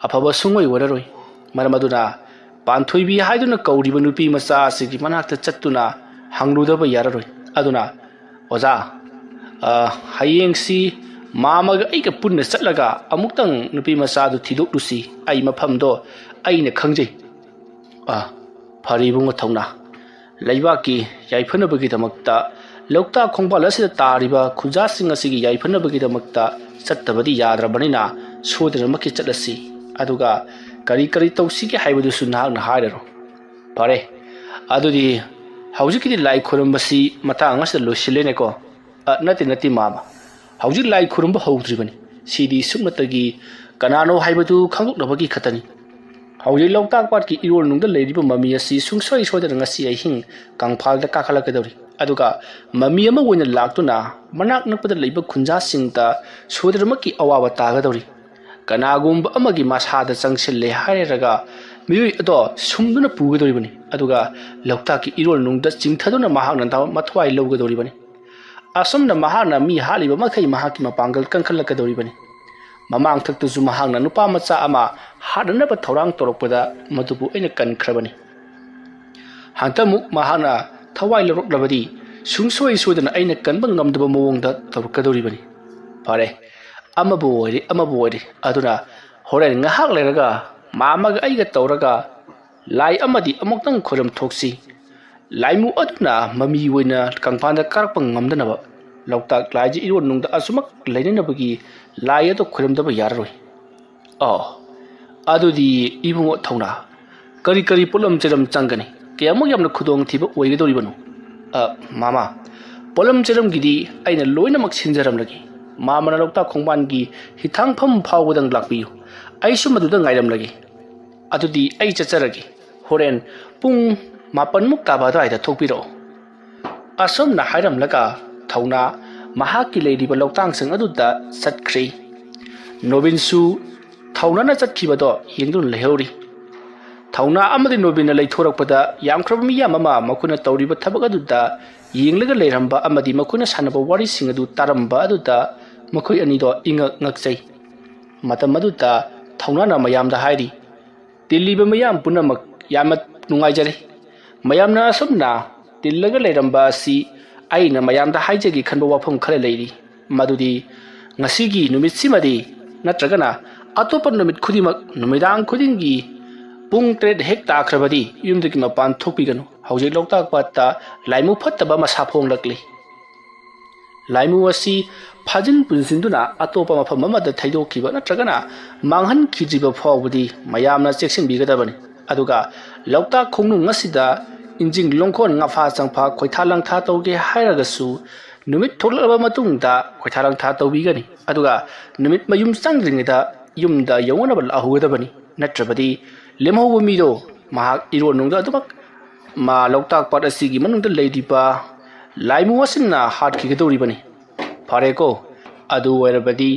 ꯑꯐꯕ ꯁꯨꯡꯑꯣꯏ ꯑꯣꯏꯔꯔꯣꯏ꯫ ꯃꯔꯝ ꯑꯗꯨꯅ ꯄꯥꯟꯊꯣꯏꯕꯤ ꯍꯥꯏꯗꯨꯅ ꯀꯧꯔꯤꯕ ꯅꯨꯄꯤ ꯃꯆꯥ ꯑꯁꯤꯒꯤ ꯃꯅꯥꯛꯇ ꯆꯠꯇꯨꯅ ꯍꯪꯂꯨꯗꯕ ꯌꯥꯔꯔꯣꯏ꯫ ꯑꯗꯨꯅ, "ꯑꯣꯖꯥ, ꯑ, ꯍꯌꯦꯡꯁꯤ ꯃꯥꯃꯒ ꯑꯩꯒ ꯄꯨꯟꯅ ꯆꯠꯂꯒ ꯑꯃꯨꯛꯇꯪ ꯅꯨꯄꯤ ꯃꯆꯥꯗꯨ ꯊꯤꯗꯣꯛꯂꯨꯁꯤ꯫ ꯑꯩ ꯃꯐꯝꯗꯣ ꯑꯩꯅ ꯈꯪꯖꯩ꯫" "ꯑ, ꯐꯔꯦ ꯏꯕꯨꯡꯉꯣ ꯊꯧꯅꯥ꯫ ꯂꯩꯕꯥꯛꯀꯤ ꯌꯥꯏꯐꯅꯕꯒꯤꯗꯃꯛꯇ, ꯂꯣꯛꯇꯥꯛ ꯈꯣꯡꯕꯥꯜ ꯑꯁꯤꯗ ꯇꯥꯔꯤꯕ ꯈꯨꯟꯖꯥꯁꯤꯡ ꯑꯁꯤꯒꯤ ꯌꯥꯏꯐꯅꯕꯒꯤꯗꯃꯛꯇ ꯆꯠꯇꯕꯗꯤ ꯌꯥꯗ꯭ꯔꯕꯅꯤꯅ ꯁꯣꯏꯗꯅꯃꯛꯀꯤ ꯆꯠꯂꯁꯤ꯫ ꯑꯗꯨꯒ ꯀꯔꯤ ꯀꯔꯤ ꯇꯧꯁꯤꯒꯦ ꯍꯥꯏꯕꯗꯨꯁꯨ ꯅꯍꯥꯛꯅ ꯍꯥꯏꯔꯔꯣ꯫" "ꯐꯔꯦ, ꯑꯗꯨꯗꯤ ꯍꯧꯖꯤꯛꯀꯤꯗꯤ ꯂꯥꯏ ꯈꯨꯔꯨꯝꯕꯁꯤ ꯃꯇꯥꯡ ꯑꯁꯤꯗ ꯂꯣꯏꯁꯤꯜꯂꯦꯅꯦꯀꯣ꯫" "ꯑ, ꯅꯠꯇꯦ, ꯅꯠꯇꯦ, ꯃꯥꯃ꯫ ꯍꯧꯖꯤꯛ ꯂꯥꯏ ꯈꯨꯔꯨꯝꯕ ꯍꯧꯗ꯭ꯔꯤꯕꯅꯤ꯫ ꯁꯤꯗꯤ ꯁꯨꯞꯅꯇꯒꯤ ꯀꯅꯥꯅꯣ ꯍꯥꯏꯕꯗꯨ ꯈꯪꯗꯣꯛꯅꯕꯒꯤ ꯈꯛꯇꯅꯤ꯫ ꯍꯧꯖꯤꯛ ꯂꯣꯛꯇꯥꯛ ꯄꯥꯠꯀꯤ ꯏꯔꯣꯜꯅꯨꯡꯗ ꯂꯩꯔꯤꯕ ꯃꯃꯤ ꯑꯁꯤ ꯁꯨꯡꯁꯣꯏ ꯁꯣꯏꯗꯅ ꯉꯁꯤ ꯑꯍꯤꯡ ꯀꯪꯐꯥꯜꯗ ꯀꯥꯈꯠꯂꯛꯀꯗꯧꯔꯤ꯫ ꯑꯗꯨꯒ ꯃꯃꯤ ꯑꯃ ꯑꯣꯏꯅ ꯂꯥꯛꯇꯨꯅ ꯃꯅꯥꯛ ꯅꯛꯄꯗ ꯂꯩꯕ ꯈꯨꯟꯖꯥꯁꯤꯡꯗ ꯁꯣꯏꯗꯅꯃꯛꯀꯤ ꯑꯋꯥꯕ ꯇꯥꯒꯗꯧꯔꯤ꯫ ꯀꯅꯥꯒꯨꯝꯕ ꯑꯃꯒꯤ ꯃꯁꯥꯗ ꯆꯪꯁꯤꯜꯂꯦ ꯍꯥꯏꯔꯒ ꯃꯤꯑꯣꯏ ꯑꯗꯣ ꯁꯨꯝꯗꯨꯅ ꯄꯨꯒꯗꯧꯔꯤꯕꯅꯤ꯫ ꯑꯗꯨꯒ ꯂꯣꯛꯇꯥꯛꯀꯤ ꯏꯔꯣꯜꯅꯨꯡꯗ ꯆꯤꯡꯊꯗꯨꯅ ꯃꯍꯥꯛꯅ ꯊꯋꯥꯏ ꯂꯧꯒꯗꯧꯔꯤꯕꯅꯤ꯫ ꯑꯁꯨꯝꯅ ꯃꯍꯥꯛꯅ ꯃꯤ ꯍꯥꯠꯂꯤꯕ ꯃꯈꯩ ꯃꯍꯥꯛꯀꯤ ꯃꯄꯥꯡꯒꯜ ꯀꯟꯈꯠꯂꯛꯀꯗꯧꯔꯤꯕꯅꯤ꯫ ꯃꯃꯥꯡꯊꯛꯇꯁꯨ ꯃꯍꯥꯛꯅ ꯅꯨꯄꯥ ꯃꯆꯥ ꯑꯃ ꯍꯥꯠꯅꯅꯕ ꯊꯧꯔꯥꯡ ꯇꯧꯔꯛꯄꯗ ꯃꯗꯨꯕꯨ ꯑꯩꯅ ꯀꯟꯈ꯭ꯔꯕꯅꯤ꯫ ꯍꯟꯗꯛꯃꯨꯛ ꯃꯍꯥꯛꯅ ꯊꯋꯥꯏ ꯂꯧꯔꯛꯂꯕꯗꯤ ꯁꯨꯡꯁꯣꯏ ꯁꯣꯏꯗꯅ ꯑꯩꯅ ꯀꯟꯕ ꯉꯝꯗꯕ ꯃꯑꯣꯡꯗ ꯇꯧꯔꯛꯀꯗꯧꯔꯤꯕꯅꯤ꯫ ꯐꯔꯦ, ꯑꯃꯕꯨ ꯑꯣꯏꯔꯦ, ꯑꯃꯕꯨ ꯑꯣꯏꯔꯦ꯫ ꯑꯗꯨꯅ ꯍꯣꯔꯦꯟ ꯉꯥꯏꯍꯥꯛ ꯂꯩꯔꯒ ꯃꯥꯃꯒ ꯑꯩꯒ ꯇꯧꯔꯒ ꯂꯥꯏ ꯑꯃꯗꯤ ꯑꯃꯨꯛꯇꯪ ꯈꯣꯏꯔꯝ ꯊꯣꯛꯁꯤ꯫ ꯂꯥꯏꯃꯨ ꯑꯗꯨꯅ ꯃꯃꯤ ꯑꯣꯏꯅ ꯀꯪꯐꯥꯟꯗ ꯀꯥꯔꯛꯄ ꯉꯝꯗꯅꯕ ꯂꯣꯛꯇꯥꯛ ꯂꯥꯏꯁꯦ ꯏꯔꯣꯟꯅꯨꯡꯗ ꯑꯁꯨꯃꯛ ꯂꯩꯅꯅꯕꯒꯤ ꯂꯥꯏ ꯑꯗꯨ ꯈꯣꯏꯔꯝꯗꯕ ꯌꯥꯔꯔꯣꯏ꯫ ꯑꯣ, ꯑꯗꯨꯗꯤ ꯏꯕꯨꯡꯉꯣ ꯊꯧꯅꯥ, ꯀꯔꯤ ꯀꯔꯤ ꯄꯣꯠꯂꯝ ꯆꯩꯔꯝ ꯆꯪꯒꯅꯤ? ꯀꯌꯥꯃꯨꯛ ꯌꯥꯝꯅ ꯈꯨꯗꯣꯡꯊꯤꯕ ꯑꯣꯏꯒꯗꯧꯔꯤꯕꯅꯣ?" "ꯑ, ꯃꯥꯃ, ꯄꯣꯠꯂꯝ ꯆꯩꯔꯝꯒꯤꯗꯤ ꯑꯩꯅ ꯂꯣꯏꯅꯃꯛ ꯁꯤꯟꯖꯔꯝꯂꯒꯦ꯫ ꯃꯥꯃꯅ ꯂꯣꯛꯇꯥꯛ ꯈꯣꯡꯕꯥꯟꯒꯤ ꯍꯤꯊꯥꯡꯐꯝ ꯐꯥꯎꯕꯗꯪ ꯂꯥꯛꯄꯤꯌꯨ꯫ ꯑꯩꯁꯨ ꯃꯗꯨꯗ ꯉꯥꯏꯔꯝꯂꯒꯦ꯫ ꯑꯗꯨꯗꯤ ꯑꯩ ꯆꯠꯆꯔꯒꯦ꯫ ꯍꯣꯔꯦꯟ ꯄꯨꯡ ꯃꯥꯄꯟꯃꯨꯛ ꯇꯥꯕ ꯑꯗꯨꯋꯥꯏꯗ ꯊꯣꯛꯄꯤꯔꯛꯑꯣ꯫" ꯑꯁꯨꯝꯅ ꯍꯥꯏꯔꯝꯂꯒ ꯊꯧꯅꯥ ꯃꯍꯥꯛꯀꯤ ꯂꯩꯔꯤꯕ ꯂꯧꯇꯥꯡꯁꯪ ꯑꯗꯨꯗ ꯆꯠꯈ꯭ꯔꯦ꯫ ꯅꯣꯕꯤꯟꯁꯨ ꯊꯧꯅꯥꯅ ꯆꯠꯈꯤꯕꯗꯣ ꯌꯦꯡꯗꯨꯅ ꯂꯩꯍꯧꯔꯤ꯫ ꯊꯧꯅꯥ ꯑꯃꯗꯤ ꯅꯣꯕꯤꯟꯅ ꯂꯩꯊꯣꯔꯛꯄꯗ ꯌꯥꯝꯈ꯭ꯔꯕ ꯃꯤꯌꯥꯝ ꯑꯃ ꯃꯈꯣꯏꯅ ꯇꯧꯔꯤꯕ ꯊꯕꯛ ꯑꯗꯨꯗ ꯌꯦꯡꯂꯒ ꯂꯩꯔꯝꯕ ꯑꯃꯗꯤ ꯃꯈꯣꯏꯅ ꯁꯥꯟꯅꯕ ꯋꯥꯔꯤꯁꯤꯡ ꯑꯗꯨ ꯇꯥꯔꯝꯕ ꯑꯗꯨꯗ ꯃꯈꯣꯏ ꯑꯅꯤꯗꯣ ꯏꯉꯛ ꯉꯛꯆꯩ꯫ ꯃꯇꯝ ꯑꯗꯨꯗ ꯊꯧꯅꯥꯅ ꯃꯌꯥꯝꯗ ꯍꯥꯏꯔꯤ, "ꯇꯤꯜꯂꯤꯕ ꯃꯤꯌꯥꯝ ꯄꯨꯝꯅꯃꯛ ꯌꯥꯝꯅ ꯅꯨꯡꯉꯥꯏꯖꯔꯦ꯫ ꯃꯌꯥꯝꯅ ꯑꯁꯨꯝꯅ ꯇꯤꯜꯂꯒ ꯂꯩꯔꯝꯕ ꯑꯁꯤ ꯑꯩꯅ ꯃꯌꯥꯝꯗ ꯍꯥꯏꯖꯒꯦ ꯈꯟꯕ ꯋꯥꯐꯝ ꯈꯔ ꯂꯩꯔꯤ꯫ ꯃꯗꯨꯗꯤ ꯉꯁꯤꯒꯤ ꯅꯨꯃꯤꯠꯁꯤꯃꯗꯤ ꯅꯠꯇ꯭ꯔꯒꯅ ꯑꯇꯣꯞꯄ ꯅꯨꯃꯤꯠ ꯈꯨꯗꯤꯡꯃꯛ ꯅꯨꯃꯤꯗꯥꯡ ꯈꯨꯗꯤꯡꯒꯤ ꯄꯨꯡ ꯇꯔꯦꯠ ꯍꯦꯛ ꯇꯥꯈ꯭ꯔꯕꯗꯤ ꯌꯨꯝꯗꯒꯤ ꯃꯄꯥꯟ ꯊꯣꯛꯄꯤꯒꯅꯨ꯫ ꯍꯧꯖꯤꯛ ꯂꯣꯛꯇꯥꯛ ꯄꯥꯠꯇ ꯂꯥꯏꯃꯨ ꯐꯠꯇꯕ ꯑꯃ ꯁꯥꯐꯣꯡꯂꯛꯂꯤ꯫ ꯂꯥꯏꯃꯨ ꯑꯁꯤ ꯐꯥꯖꯤꯟ ꯄꯨꯟꯁꯤꯟꯗꯨꯅ ꯑꯇꯣꯞꯄ ꯃꯐꯝ ꯑꯃꯗ ꯊꯩꯗꯣꯛꯈꯤꯕ ꯅꯠꯇ꯭ꯔꯒꯅ ꯃꯥꯡꯍꯟꯈꯤꯗ꯭ꯔꯤꯕ ꯐꯥꯎꯕꯗꯤ ꯃꯌꯥꯝꯅ ꯆꯦꯛꯁꯤꯟꯕꯤꯒꯗꯕꯅꯤ꯫ ꯑꯗꯨꯒ ꯂꯣꯛꯇꯥꯛ ꯈꯣꯡꯅꯨꯡ ꯑꯁꯤꯗ ꯏꯟꯖꯤꯡ ꯂꯣꯡꯈꯣꯟ, ꯉꯥꯐꯥ ꯆꯪꯐꯥ, ꯈꯣꯏꯊꯥ ꯂꯪꯊꯥ ꯇꯧꯒꯦ ꯍꯥꯏꯔꯒꯁꯨ ꯅꯨꯃꯤꯠ ꯊꯣꯛꯂꯛꯂꯕ ꯃꯇꯨꯡꯗ ꯈꯣꯏꯊꯥ ꯂꯪꯊꯥ ꯇꯧꯕꯤꯒꯅꯤ꯫ ꯑꯗꯨꯒ ꯅꯨꯃꯤꯠ ꯃꯌꯨꯝ ꯆꯪꯗ꯭ꯔꯤꯉꯩꯗ ꯌꯨꯝꯗ ꯌꯧꯅꯅꯕ ꯂꯥꯛꯍꯧꯒꯗꯕꯅꯤ꯫ ꯅꯠꯇ꯭ꯔꯕꯗꯤ ꯂꯦꯝꯍꯧꯕ ꯃꯤꯗꯣ ꯃꯍꯥꯛ ꯏꯔꯣꯟꯅꯨꯡꯗ ꯑꯗꯨꯃꯛ ꯃꯥ ꯂꯣꯛꯇꯥꯛ ꯄꯥꯠ ꯑꯁꯤꯒꯤ ꯃꯅꯨꯡꯗ ꯂꯩꯔꯤꯕ ꯂꯥꯏꯃꯨ ꯑꯁꯤꯅ ꯍꯥꯠꯈꯤꯒꯗꯧꯔꯤꯕꯅꯤ꯫ ꯐꯔꯦꯀꯣ, ꯑꯗꯨ ꯑꯣꯏꯔꯕꯗꯤ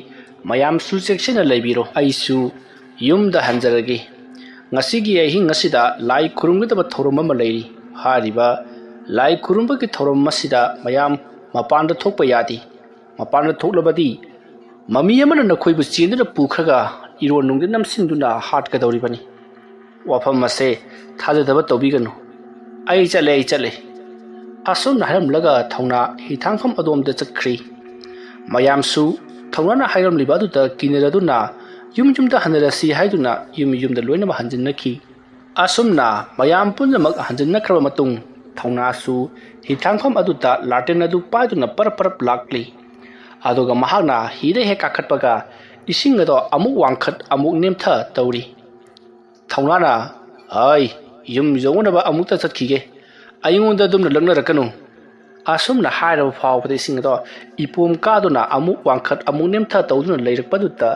ꯃꯌꯥꯝꯁꯨ ꯆꯦꯛꯁꯤꯟꯅ ꯂꯩꯕꯤꯔꯣ꯫ ꯑꯩꯁꯨ ꯌꯨꯝꯗ ꯍꯟꯖꯔꯒꯦ꯫ ꯉꯁꯤꯒꯤ ꯑꯍꯤꯡ ꯑꯁꯤꯗ ꯂꯥꯏ ꯈꯨꯔꯨꯝꯒꯗꯕ ꯊꯧꯔꯝ ꯑꯃ ꯂꯩꯔꯤ꯫ ꯍꯥꯏꯔꯤꯕ ꯂꯥꯏ ꯈꯨꯔꯨꯝꯕꯒꯤ ꯊꯧꯔꯝ ꯑꯁꯤꯗ ꯃꯌꯥꯝ ꯃꯄꯥꯟꯗ ꯊꯣꯛꯄ ꯌꯥꯗꯦ꯫ ꯃꯄꯥꯟꯗ ꯊꯣꯛꯂꯕꯗꯤ ꯃꯃꯤ ꯑꯃꯅ ꯅꯈꯣꯏꯕꯨ ꯆꯦꯟꯗꯨꯅ ꯄꯨꯈ꯭ꯔꯒ ꯏꯔꯣꯟꯅꯨꯡꯗ ꯅꯝꯁꯤꯟꯗꯨꯅ ꯍꯥꯠꯀꯗꯧꯔꯤꯕꯅꯤ꯫ ꯋꯥꯐꯝ ꯑꯁꯦ ꯊꯥꯖꯗꯕ ꯇꯧꯕꯤꯒꯅꯨ꯫ ꯑꯩ ꯆꯠꯂꯦ, ꯑꯩ ꯆꯠꯂꯦ꯫" ꯑꯁꯨꯝꯅ ꯍꯥꯏꯔꯝꯂꯒ ꯊꯧꯅꯥ ꯍꯤꯊꯥꯡꯐꯝ ꯑꯗꯣꯝꯗ ꯆꯠꯈ꯭ꯔꯤ꯫ ꯃꯌꯥꯝꯁꯨ ꯊꯧꯅꯥꯅ ꯍꯥꯏꯔꯝꯂꯤꯕ ꯑꯗꯨꯗ ꯀꯤꯅꯔꯗꯨꯅ ꯌꯨꯝ ꯌꯨꯝꯗ ꯍꯟꯅꯔꯁꯤ ꯍꯥꯏꯗꯨꯅ ꯌꯨꯝ ꯌꯨꯝꯗ ꯂꯣꯏꯅꯃꯛ ꯍꯟꯖꯤꯟꯅꯈꯤ꯫ ꯑꯁꯨꯝꯅ ꯃꯌꯥꯝ ꯄꯨꯝꯅꯃꯛ ꯍꯟꯖꯤꯟꯅꯈ꯭ꯔꯕ ꯃꯇꯨꯡ ꯊꯧꯅꯥꯁꯨ ꯍꯤꯊꯥꯡꯐꯝ ꯑꯗꯨꯗ ꯂꯥꯇꯦꯟ ꯑꯗꯨ ꯄꯥꯏꯗꯨꯅ ꯄꯔꯞ ꯄꯔꯞ ꯂꯥꯛꯂꯤ꯫ ꯑꯗꯨꯒ ꯃꯍꯥꯛꯅ ꯍꯤꯗ ꯍꯦꯛ ꯀꯥꯈꯠꯄꯒ ꯏꯁꯤꯡ ꯑꯗꯣ ꯑꯃꯨꯛ ꯋꯥꯡꯈꯠ ꯑꯃꯨꯛ ꯅꯦꯝꯊ ꯇꯧꯔꯤ꯫ ꯊꯧꯅꯥꯅ, "ꯑꯩ ꯌꯨꯝ ꯌꯧꯅꯕ ꯑꯃꯨꯛꯇ ꯆꯠꯈꯤꯒꯦ꯫ ꯑꯩꯉꯣꯟꯗ ꯑꯗꯨꯝꯅ ꯂꯛꯅꯔꯛꯀꯅꯨ꯫" ꯑꯁꯨꯝꯅ ꯍꯥꯏꯔꯕ ꯐꯥꯎꯕꯗ ꯏꯁꯤꯡ ꯑꯗꯣ ꯏꯄꯣꯝ ꯀꯥꯗꯨꯅ ꯑꯃꯨꯛ ꯋꯥꯡꯈꯠ ꯑꯃꯨꯛ ꯅꯦꯝꯊ ꯇꯧꯗꯨꯅ ꯂꯩꯔꯛꯄꯗꯨꯗ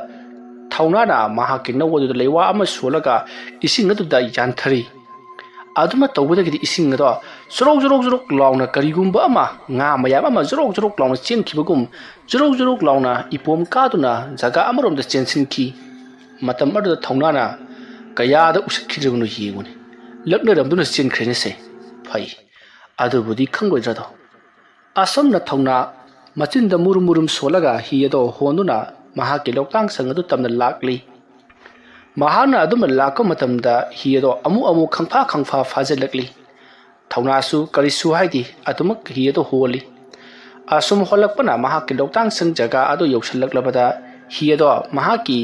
ꯊꯧꯅꯥꯅ ꯃꯍꯥꯛꯀꯤ ꯅꯧ ꯑꯗꯨꯗ ꯂꯩꯋꯥ ꯑꯃ ꯁꯣꯜꯂꯒ ꯏꯁꯤꯡ ꯑꯗꯨꯗ ꯌꯥꯟꯊꯔꯤ꯫ ꯑꯗꯨꯃ ꯇꯧꯕꯗꯒꯤꯗꯤ ꯏꯁꯤꯡ ꯑꯗꯣ ꯖꯣꯔꯣꯛ ꯖꯣꯔꯣꯛ ꯖꯣꯔꯣꯛ ꯂꯥꯎꯅ, ꯀꯔꯤꯒꯨꯝꯕ ꯑꯃ ꯉꯥ ꯃꯌꯥꯝ ꯑꯃ ꯖꯣꯔꯣꯛ ꯖꯣꯔꯣꯛ ꯂꯥꯎꯅ ꯆꯦꯟꯈꯤꯕꯒꯨꯝ, ꯖꯣꯔꯣꯛ ꯖꯣꯔꯣꯛ ꯂꯥꯎꯅ ꯏꯄꯣꯝ ꯀꯥꯗꯨꯅ ꯖꯒꯥ ꯑꯃꯔꯣꯝꯗ ꯆꯦꯟꯁꯤꯟꯈꯤ꯫ ꯃꯇꯝ ꯑꯗꯨꯗ ꯊꯧꯅꯥꯅ ꯀꯌꯥꯗ ꯎꯁꯤꯠꯈꯤꯗ꯭ꯔꯕꯅꯣ ꯌꯦꯡꯉꯨꯅꯦ꯫ ꯂꯛꯅꯔꯝꯗꯨꯅ ꯆꯦꯟꯈ꯭ꯔꯦꯅꯦꯁꯦ꯫ ꯐꯩ, ꯑꯗꯨꯕꯨꯗꯤ ꯈꯪꯂꯣꯏꯗ꯭ꯔꯗꯣ꯫ ꯑꯁꯨꯝꯅ ꯊꯧꯅꯥ ꯃꯆꯤꯟꯗ ꯃꯨꯔꯨꯝ ꯃꯨꯔꯨꯝ ꯁꯣꯜꯂꯒ ꯍꯤ ꯑꯗꯣ ꯍꯣꯟꯗꯨꯅ ꯃꯍꯥꯛꯀꯤ ꯂꯣꯛꯇꯥꯡ ꯁꯪ ꯑꯗꯨ ꯇꯝꯅ ꯂꯥꯛꯂꯤ꯫ ꯃꯍꯥꯛꯅ ꯑꯗꯨꯃ ꯂꯥꯛꯄ ꯃꯇꯝꯗ ꯍꯤ ꯑꯗꯣ ꯑꯃꯨꯛ ꯑꯃꯨꯛ ꯈꯪꯐꯥ ꯈꯪꯐꯥ ꯐꯥꯖꯤꯜꯂꯛꯂꯤ꯫ ꯊꯧꯅꯥꯁꯨ ꯀꯔꯤꯁꯨ ꯍꯥꯏꯗꯦ, ꯑꯗꯨꯃꯛ ꯍꯤ ꯑꯗꯨ ꯍꯣꯜꯂꯤ꯫ ꯑꯁꯨꯝ ꯍꯣꯜꯂꯛꯄꯅ ꯃꯍꯥꯛꯀꯤ ꯂꯣꯛꯇꯥꯡ ꯁꯪ ꯖꯒꯥ ꯑꯗꯨ ꯌꯧꯁꯤꯜꯂꯛꯂꯕꯗ ꯍꯤ ꯑꯗꯣ ꯃꯍꯥꯛꯀꯤ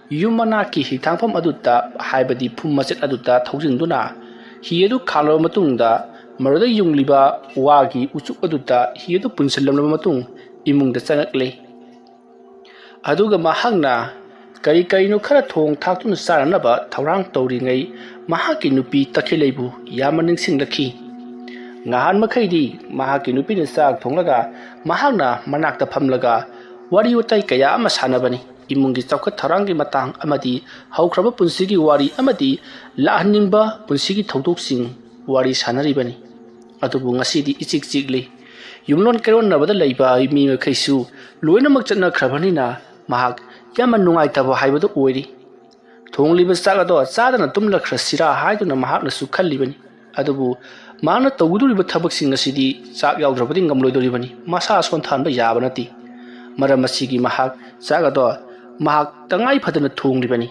ꯌꯨꯝ ꯃꯅꯥꯛꯀꯤ ꯍꯤꯊꯥꯡꯐꯝ ꯑꯗꯨꯗ, ꯍꯥꯏꯕꯗꯤ ꯐꯨꯝ ꯃꯆꯦꯠ ꯑꯗꯨꯗ ꯊꯧꯖꯤꯟꯗꯨꯅ ꯍꯤ ꯑꯗꯨ ꯈꯥꯝꯂꯕ ꯃꯇꯨꯡꯗ ꯃꯗꯨꯗ ꯌꯨꯡꯂꯤꯕ ꯋꯥꯒꯤ ꯎꯆꯨꯛ ꯑꯗꯨꯗ ꯍꯤ ꯑꯗꯨ ꯄꯨꯟꯁꯤꯜꯂꯝꯂꯕ ꯃꯇꯨꯡ ꯏꯃꯨꯡꯗ ꯆꯪꯉꯛꯂꯦ꯫ ꯑꯗꯨꯒ ꯃꯍꯥꯛꯅ ꯀꯔꯤ ꯀꯔꯤꯅꯣ ꯈꯔ ꯊꯣꯡ ꯊꯥꯛꯇꯨꯅ ꯆꯥꯅꯅꯕ ꯊꯧꯔꯥꯡ ꯇꯧꯔꯤꯉꯩ ꯃꯍꯥꯛꯀꯤ ꯅꯨꯄꯤ ꯇꯈꯦꯜꯂꯩꯕꯨ ꯌꯥꯝꯅ ꯅꯤꯡꯁꯤꯡꯂꯛꯈꯤ꯫ ꯉꯍꯥꯟ ꯃꯈꯩꯗꯤ ꯃꯍꯥꯛꯀꯤ ꯅꯨꯄꯤꯅ ꯆꯥꯛ ꯊꯣꯡꯂꯒ ꯃꯍꯥꯛꯅ ꯃꯅꯥꯛꯇ ꯐꯝꯂꯒ ꯋꯥꯔꯤ ꯋꯥꯇꯥꯏ ꯀꯌꯥ ꯑꯃ ꯁꯥꯟꯅꯕꯅꯤ꯫ ꯏꯃꯨꯡꯒꯤ ꯆꯥꯎꯈꯠ ꯊꯧꯔꯥꯡꯒꯤ ꯃꯇꯥꯡ ꯑꯃꯗꯤ ꯍꯧꯈ꯭ꯔꯕ ꯄꯨꯟꯁꯤꯒꯤ ꯋꯥꯔꯤ ꯑꯃꯗꯤ ꯂꯥꯛꯍꯟꯅꯤꯡꯕ ꯄꯨꯟꯁꯤꯒꯤ ꯊꯧꯗꯣꯛꯁꯤꯡ ꯋꯥꯔꯤ ꯁꯥꯟꯅꯔꯤꯕꯅꯤ꯫ ꯑꯗꯨꯕꯨ ꯉꯁꯤꯗꯤ ꯏꯆꯤꯛ ꯆꯤꯛꯂꯤ꯫ ꯌꯨꯝꯂꯣꯟ ꯀꯩꯔꯣꯟꯅꯕꯗ ꯂꯩꯕ ꯃꯤ ꯃꯈꯩꯁꯨ ꯂꯣꯏꯅꯃꯛ ꯆꯠꯅꯈ꯭ꯔꯕꯅꯤꯅ ꯃꯍꯥꯛ ꯌꯥꯝꯅ ꯅꯨꯡꯉꯥꯏꯇꯕ ꯍꯥꯏꯕꯗꯨ ꯑꯣꯏꯔꯤ꯫ ꯊꯣꯡꯂꯤꯕ ꯆꯥꯛ ꯑꯗꯣ ꯆꯥꯗꯅ ꯇꯨꯝꯂꯛꯈ꯭ꯔꯁꯤꯔꯥ ꯍꯥꯏꯗꯨꯅ ꯃꯍꯥꯛꯅꯁꯨ ꯈꯜꯂꯤꯕꯅꯤ꯫ ꯑꯗꯨꯕꯨ ꯃꯍꯥꯛꯅ ꯇꯧꯒꯗꯧꯔꯤꯕ ꯊꯕꯛꯁꯤꯡ ꯑꯁꯤꯗꯤ ꯆꯥꯛ ꯌꯥꯎꯗ꯭ꯔꯕꯗꯤ ꯉꯝꯂꯣꯏꯗꯧꯔꯤꯕꯅꯤ꯫ ꯃꯁꯥ ꯁꯣꯟꯊꯍꯟꯕ ꯌꯥꯕ ꯅꯠꯇꯦ꯫ ꯃꯔꯝ ꯑꯁꯤꯒꯤ ꯃꯍꯥꯛ ꯆꯥꯛ ꯑꯗꯣ ꯃꯍꯥꯛ ꯇꯉꯥꯏ ꯐꯗꯅ ꯊꯣꯡꯂꯤꯕꯅꯤ꯫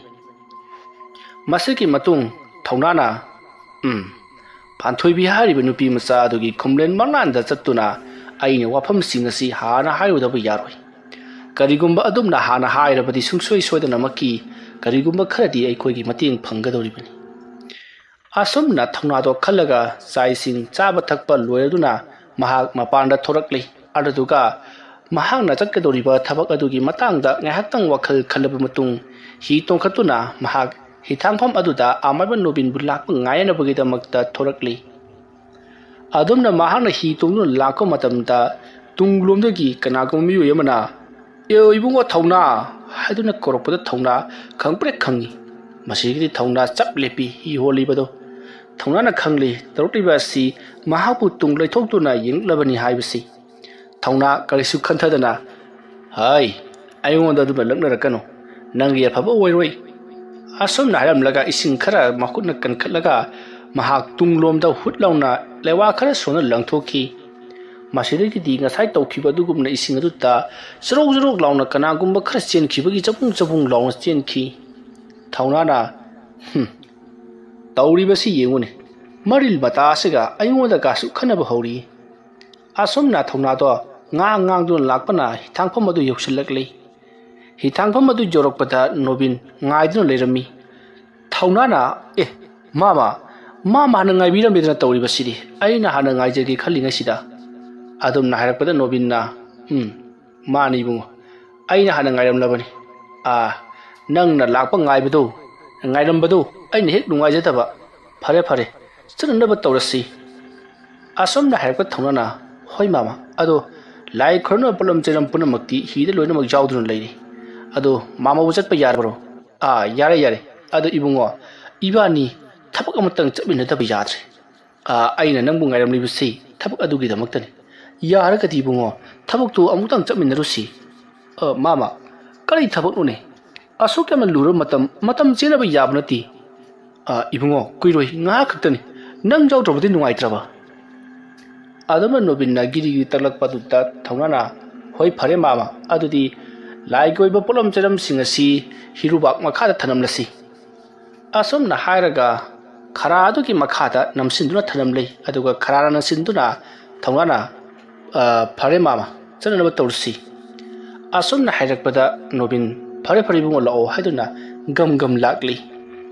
ꯃꯁꯤꯒꯤ ꯃꯇꯨꯡ ꯊꯧꯅꯥꯅ, "ꯎꯝ, ꯄꯥꯟꯊꯣꯏꯕꯤ ꯍꯥꯏꯔꯤꯕ ꯅꯨꯄꯤ ꯃꯆꯥ ꯑꯗꯨꯒꯤ ꯈꯨꯝꯂꯦꯟ ꯃꯪꯂꯥꯟꯗ ꯆꯠꯇꯨꯅ ꯑꯩꯅ ꯋꯥꯐꯝꯁꯤꯡ ꯑꯁꯤ ꯍꯥꯟꯅ ꯍꯥꯏꯔꯨꯗꯕ ꯌꯥꯔꯣꯏ꯫ ꯀꯔꯤꯒꯨꯝꯕ ꯑꯗꯨꯝꯅ ꯍꯥꯟꯅ ꯍꯥꯏꯔꯕꯗꯤ ꯁꯨꯡꯁꯣꯏ ꯁꯣꯏꯗꯅꯃꯛꯀꯤ ꯀꯔꯤꯒꯨꯝꯕ ꯈꯔꯗꯤ ꯑꯩꯈꯣꯏꯒꯤ ꯃꯇꯦꯡ ꯐꯪꯒꯗꯧꯔꯤꯕꯅꯤ꯫" ꯑꯁꯨꯝꯅ ꯊꯧꯅꯥꯗꯣ ꯈꯜꯂꯒ ꯆꯥꯛ ꯏꯁꯤꯡ ꯆꯥꯕ ꯊꯛꯄ ꯂꯣꯏꯔꯗꯨꯅ ꯃꯍꯥꯛ ꯃꯄꯥꯟꯗ ꯊꯣꯔꯛꯂꯤ꯫ ꯑꯗꯨꯗꯨꯒ ꯃꯍꯥꯛꯅ ꯆꯠꯀꯗꯧꯔꯤꯕ ꯊꯕꯛ ꯑꯗꯨꯒꯤ ꯃꯇꯥꯡꯗ ꯉꯥꯏꯍꯥꯛꯇꯪ ꯋꯥꯈꯜ ꯈꯜꯂꯕ ꯃꯇꯨꯡ ꯍꯤ ꯇꯣꯡꯈꯠꯇꯨꯅ ꯃꯍꯥꯛ ꯍꯤꯊꯥꯡꯐꯝ ꯑꯗꯨꯗ ꯑꯃꯥꯏꯕ ꯅꯣꯕꯤꯟꯕꯨ ꯂꯥꯛꯄ ꯉꯥꯏꯅꯕꯒꯤꯗꯃꯛꯇ ꯊꯣꯔꯛꯂꯤ꯫ ꯑꯗꯨꯝꯅ ꯃꯍꯥꯛꯅ ꯍꯤ ꯇꯣꯡꯗꯨꯅ ꯂꯥꯛꯄ ꯃꯇꯝꯗ ꯇꯨꯡꯂꯣꯝꯗꯒꯤ ꯀꯅꯥꯒꯨꯝꯕ ꯃꯤꯑꯣꯏ ꯑꯃꯅ, "ꯑꯦ ꯏꯕꯨꯡꯉꯣ ꯊꯧꯅꯥ" ꯍꯥꯏꯗꯨꯅ ꯀꯧꯔꯛꯄꯗ ꯊꯧꯅꯥ ꯈꯪꯄ꯭ꯔꯦꯛ ꯈꯪꯉꯤ꯫ ꯃꯁꯤꯒꯤꯗꯤ ꯊꯧꯅꯥ ꯆꯞ ꯂꯦꯞꯄꯤ ꯍꯤ ꯍꯣꯜꯂꯤꯕꯗꯣ꯫ ꯊꯧꯅꯥꯅ ꯈꯪꯂꯤ ꯇꯧꯔꯛꯂꯤꯕ ꯑꯁꯤ ꯃꯍꯥꯛꯄꯨ ꯇꯨꯡ ꯂꯩꯊꯣꯛꯇꯨꯅ ꯌꯦꯡꯂꯛꯂꯕꯅꯤ ꯍꯥꯏꯕꯁꯤ꯫ ꯊꯧꯅꯥ ꯀꯔꯤꯁꯨ ꯈꯟꯊꯗꯅ, "ꯍꯥꯏ, ꯑꯩꯉꯣꯟꯗ ꯑꯗꯨꯝꯅ ꯂꯛꯅꯔꯛꯀꯅꯨ꯫ ꯅꯪꯒꯤ ꯑꯐꯕ ꯑꯣꯏꯔꯣꯏ"꯫ ꯑꯁꯨꯝꯅ ꯍꯥꯏꯔꯝꯂꯒ ꯏꯁꯤꯡ ꯈꯔ ꯃꯈꯨꯠꯅ ꯀꯟꯈꯠꯂꯒ ꯃꯍꯥꯛ ꯇꯨꯡꯂꯣꯝꯗ ꯍꯨꯠ ꯂꯥꯎꯅ ꯂꯩꯋꯥ ꯈꯔ ꯁꯣꯟꯅ ꯂꯪꯊꯣꯛꯈꯤ꯫ ꯃꯁꯤꯗꯒꯤꯗꯤ ꯉꯁꯥꯏ ꯇꯧꯈꯤꯕ ꯑꯗꯨꯒꯨꯝꯅ ꯏꯁꯤꯡ ꯑꯗꯨꯗ ꯆꯔꯧ ꯆꯔꯧ ꯂꯥꯎꯅ ꯀꯅꯥꯒꯨꯝꯕ ꯈꯔ ꯆꯦꯟꯈꯤꯕꯒꯤ ꯆꯕꯨꯡ ꯆꯕꯨꯡ ꯂꯥꯎꯅ ꯆꯦꯟꯈꯤ꯫ ꯊꯧꯅꯥꯅ, "ꯍꯨꯝ, ꯇꯧꯔꯤꯕꯁꯤ ꯌꯦꯡꯉꯨꯅꯦ, ꯃꯔꯤꯜ ꯃꯇꯥ ꯑꯁꯤꯒ ꯑꯩꯉꯣꯟꯗ ꯀꯥꯁꯨ ꯈꯟꯅꯕ ꯍꯧꯔꯤ"꯫ ꯑꯁꯨꯝꯅ ꯊꯧꯅꯥꯗꯣ ꯉꯥꯡ ꯉꯥꯡꯗꯨꯅ ꯂꯥꯛꯄꯅ ꯍꯤꯊꯥꯡꯐꯝ ꯑꯗꯨ ꯌꯧꯁꯤꯜꯂꯛꯂꯤ꯫ ꯍꯤꯊꯥꯡꯐꯝ ꯑꯗꯨ ꯌꯧꯔꯛꯄꯗ ꯅꯣꯕꯤꯟ ꯉꯥꯏꯗꯨꯅ ꯂꯩꯔꯝꯃꯤ꯫ ꯊꯧꯅꯥꯅ, "ꯑꯦ, ꯃꯥꯃ, ꯃꯥꯃ ꯍꯥꯟꯅ ꯉꯥꯏꯕꯤꯔꯝꯃꯦꯗꯅ ꯇꯧꯔꯤꯕꯁꯤꯗꯤ꯫ ꯑꯩꯅ ꯍꯥꯟꯅ ꯉꯥꯏꯖꯒꯦ ꯈꯜꯂꯤꯉꯩꯁꯤꯗ"꯫ ꯑꯗꯨꯝꯅ ꯍꯥꯏꯔꯛꯄꯗ ꯅꯣꯕꯤꯟꯅ, "ꯎꯝ, ꯃꯥꯅꯤ ꯏꯕꯨꯡꯉꯣ, ꯑꯩꯅ ꯍꯥꯟꯅ ꯉꯥꯏꯔꯝꯂꯕꯅꯤ꯫ ꯑꯥ, ꯅꯪꯅ ꯂꯥꯛꯄ ꯉꯥꯏꯕꯗꯨ, ꯉꯥꯏꯔꯝꯕꯗꯨ ꯑꯩꯅ ꯍꯦꯛ ꯅꯨꯡꯉꯥꯏꯖꯗꯕ꯫ ꯐꯔꯦ, ꯐꯔꯦ, ꯆꯠꯅꯅꯕ ꯇꯧꯔꯁꯤ"꯫ ꯑꯁꯨꯝꯅ ꯍꯥꯏꯔꯛꯄ ꯊꯧꯅꯥꯅ, "ꯍꯣꯏ ꯃꯥꯃ, ꯑꯗꯣ ꯂꯥꯏ ꯈꯨꯔꯨꯝꯅꯕ ꯄꯣꯠꯂꯝ ꯆꯩꯔꯝ ꯄꯨꯝꯅꯃꯛꯇꯤ ꯍꯤꯗ ꯂꯣꯏꯅꯃꯛ ꯌꯥꯎꯗꯨꯅ ꯂꯩꯔꯤ꯫ ꯑꯗꯣ ꯃꯥꯃꯕꯨ ꯆꯠꯄ ꯌꯥꯔꯕ꯭ꯔꯣ?" "ꯑꯥ, ꯌꯥꯔꯦ, ꯌꯥꯔꯦ꯫ ꯑꯗꯣ ꯏꯕꯨꯡꯉꯣ, ꯏꯕꯥꯅꯤ ꯊꯕꯛ ꯑꯃꯇꯪ ꯆꯠꯃꯤꯟꯅꯗꯕ ꯌꯥꯗ꯭ꯔꯦ꯫ ꯑꯥ, ꯑꯩꯅ ꯅꯪꯕꯨ ꯉꯥꯏꯔꯝꯂꯤꯕꯁꯤ ꯊꯕꯛ ꯑꯗꯨꯒꯤꯗꯃꯛꯇꯅꯤ꯫ ꯌꯥꯔꯒꯗꯤ ꯏꯕꯨꯡꯉꯣ, ꯊꯕꯛꯇꯨ ꯑꯃꯨꯛꯇꯪ ꯆꯠꯃꯤꯟꯅꯔꯨꯁꯤ"꯫ "ꯑ, ꯃꯥꯃ, ꯀꯔꯤ ꯊꯕꯛꯅꯣꯅꯦ? ꯑꯁꯨꯛ ꯌꯥꯝꯅ ꯂꯨꯔꯕ ꯃꯇꯝ, ꯃꯇꯝ ꯆꯦꯟꯅꯕ ꯌꯥꯕ ꯅꯠꯇꯦ"꯫ "ꯑ, ꯏꯕꯨꯡꯉꯣ, ꯀꯨꯏꯔꯣꯏ, ꯉꯥꯏꯍꯥꯛ ꯈꯛꯇꯅꯤ꯫ ꯅꯪ ꯌꯥꯎꯗ꯭ꯔꯕꯗꯤ ꯅꯨꯡꯉꯥꯏꯇ꯭ꯔꯕ"꯫ ꯑꯗꯨꯝꯅ ꯅꯣꯕꯤꯟꯅ ꯒꯤꯔꯤꯒꯤ ꯇꯛꯂꯛꯄꯗꯨꯗ ꯊꯧꯅꯥꯅ, "ꯍꯣꯏ, ꯐꯔꯦ ꯃꯥꯃ, ꯑꯗꯨꯗꯤ ꯂꯥꯏꯒꯤ ꯑꯣꯏꯕ ꯄꯣꯠꯂꯝ ꯆꯩꯔꯝꯁꯤꯡ ꯑꯁꯤ ꯍꯤꯔꯨꯕꯥꯛ ꯃꯈꯥꯗ ꯊꯅꯝꯂꯁꯤ"꯫ ꯑꯁꯨꯝꯅ ꯍꯥꯏꯔꯒ ꯈꯔꯥ ꯑꯗꯨꯒꯤ ꯃꯈꯥꯗ ꯅꯝꯁꯤꯟꯗꯨꯅ ꯊꯅꯝꯂꯤ꯫ ꯑꯗꯨꯒ ꯈꯔꯥꯅ ꯅꯝꯁꯤꯟꯗꯨꯅ ꯊꯧꯅꯥꯅ, "ꯑ, ꯐꯔꯦ ꯃꯥꯃ, ꯆꯠꯅꯅꯕ ꯇꯧꯔꯁꯤ"꯫ ꯑꯁꯨꯝꯅ ꯍꯥꯏꯔꯛꯄꯗ ꯅꯣꯕꯤꯟ, "ꯐꯔꯦ, ꯐꯔꯦ ꯏꯕꯨꯡꯉꯣ, ꯂꯥꯛꯑꯣ" ꯍꯥꯏꯗꯨꯅ ꯒꯝ ꯒꯝ ꯂꯥꯛꯂꯤ꯫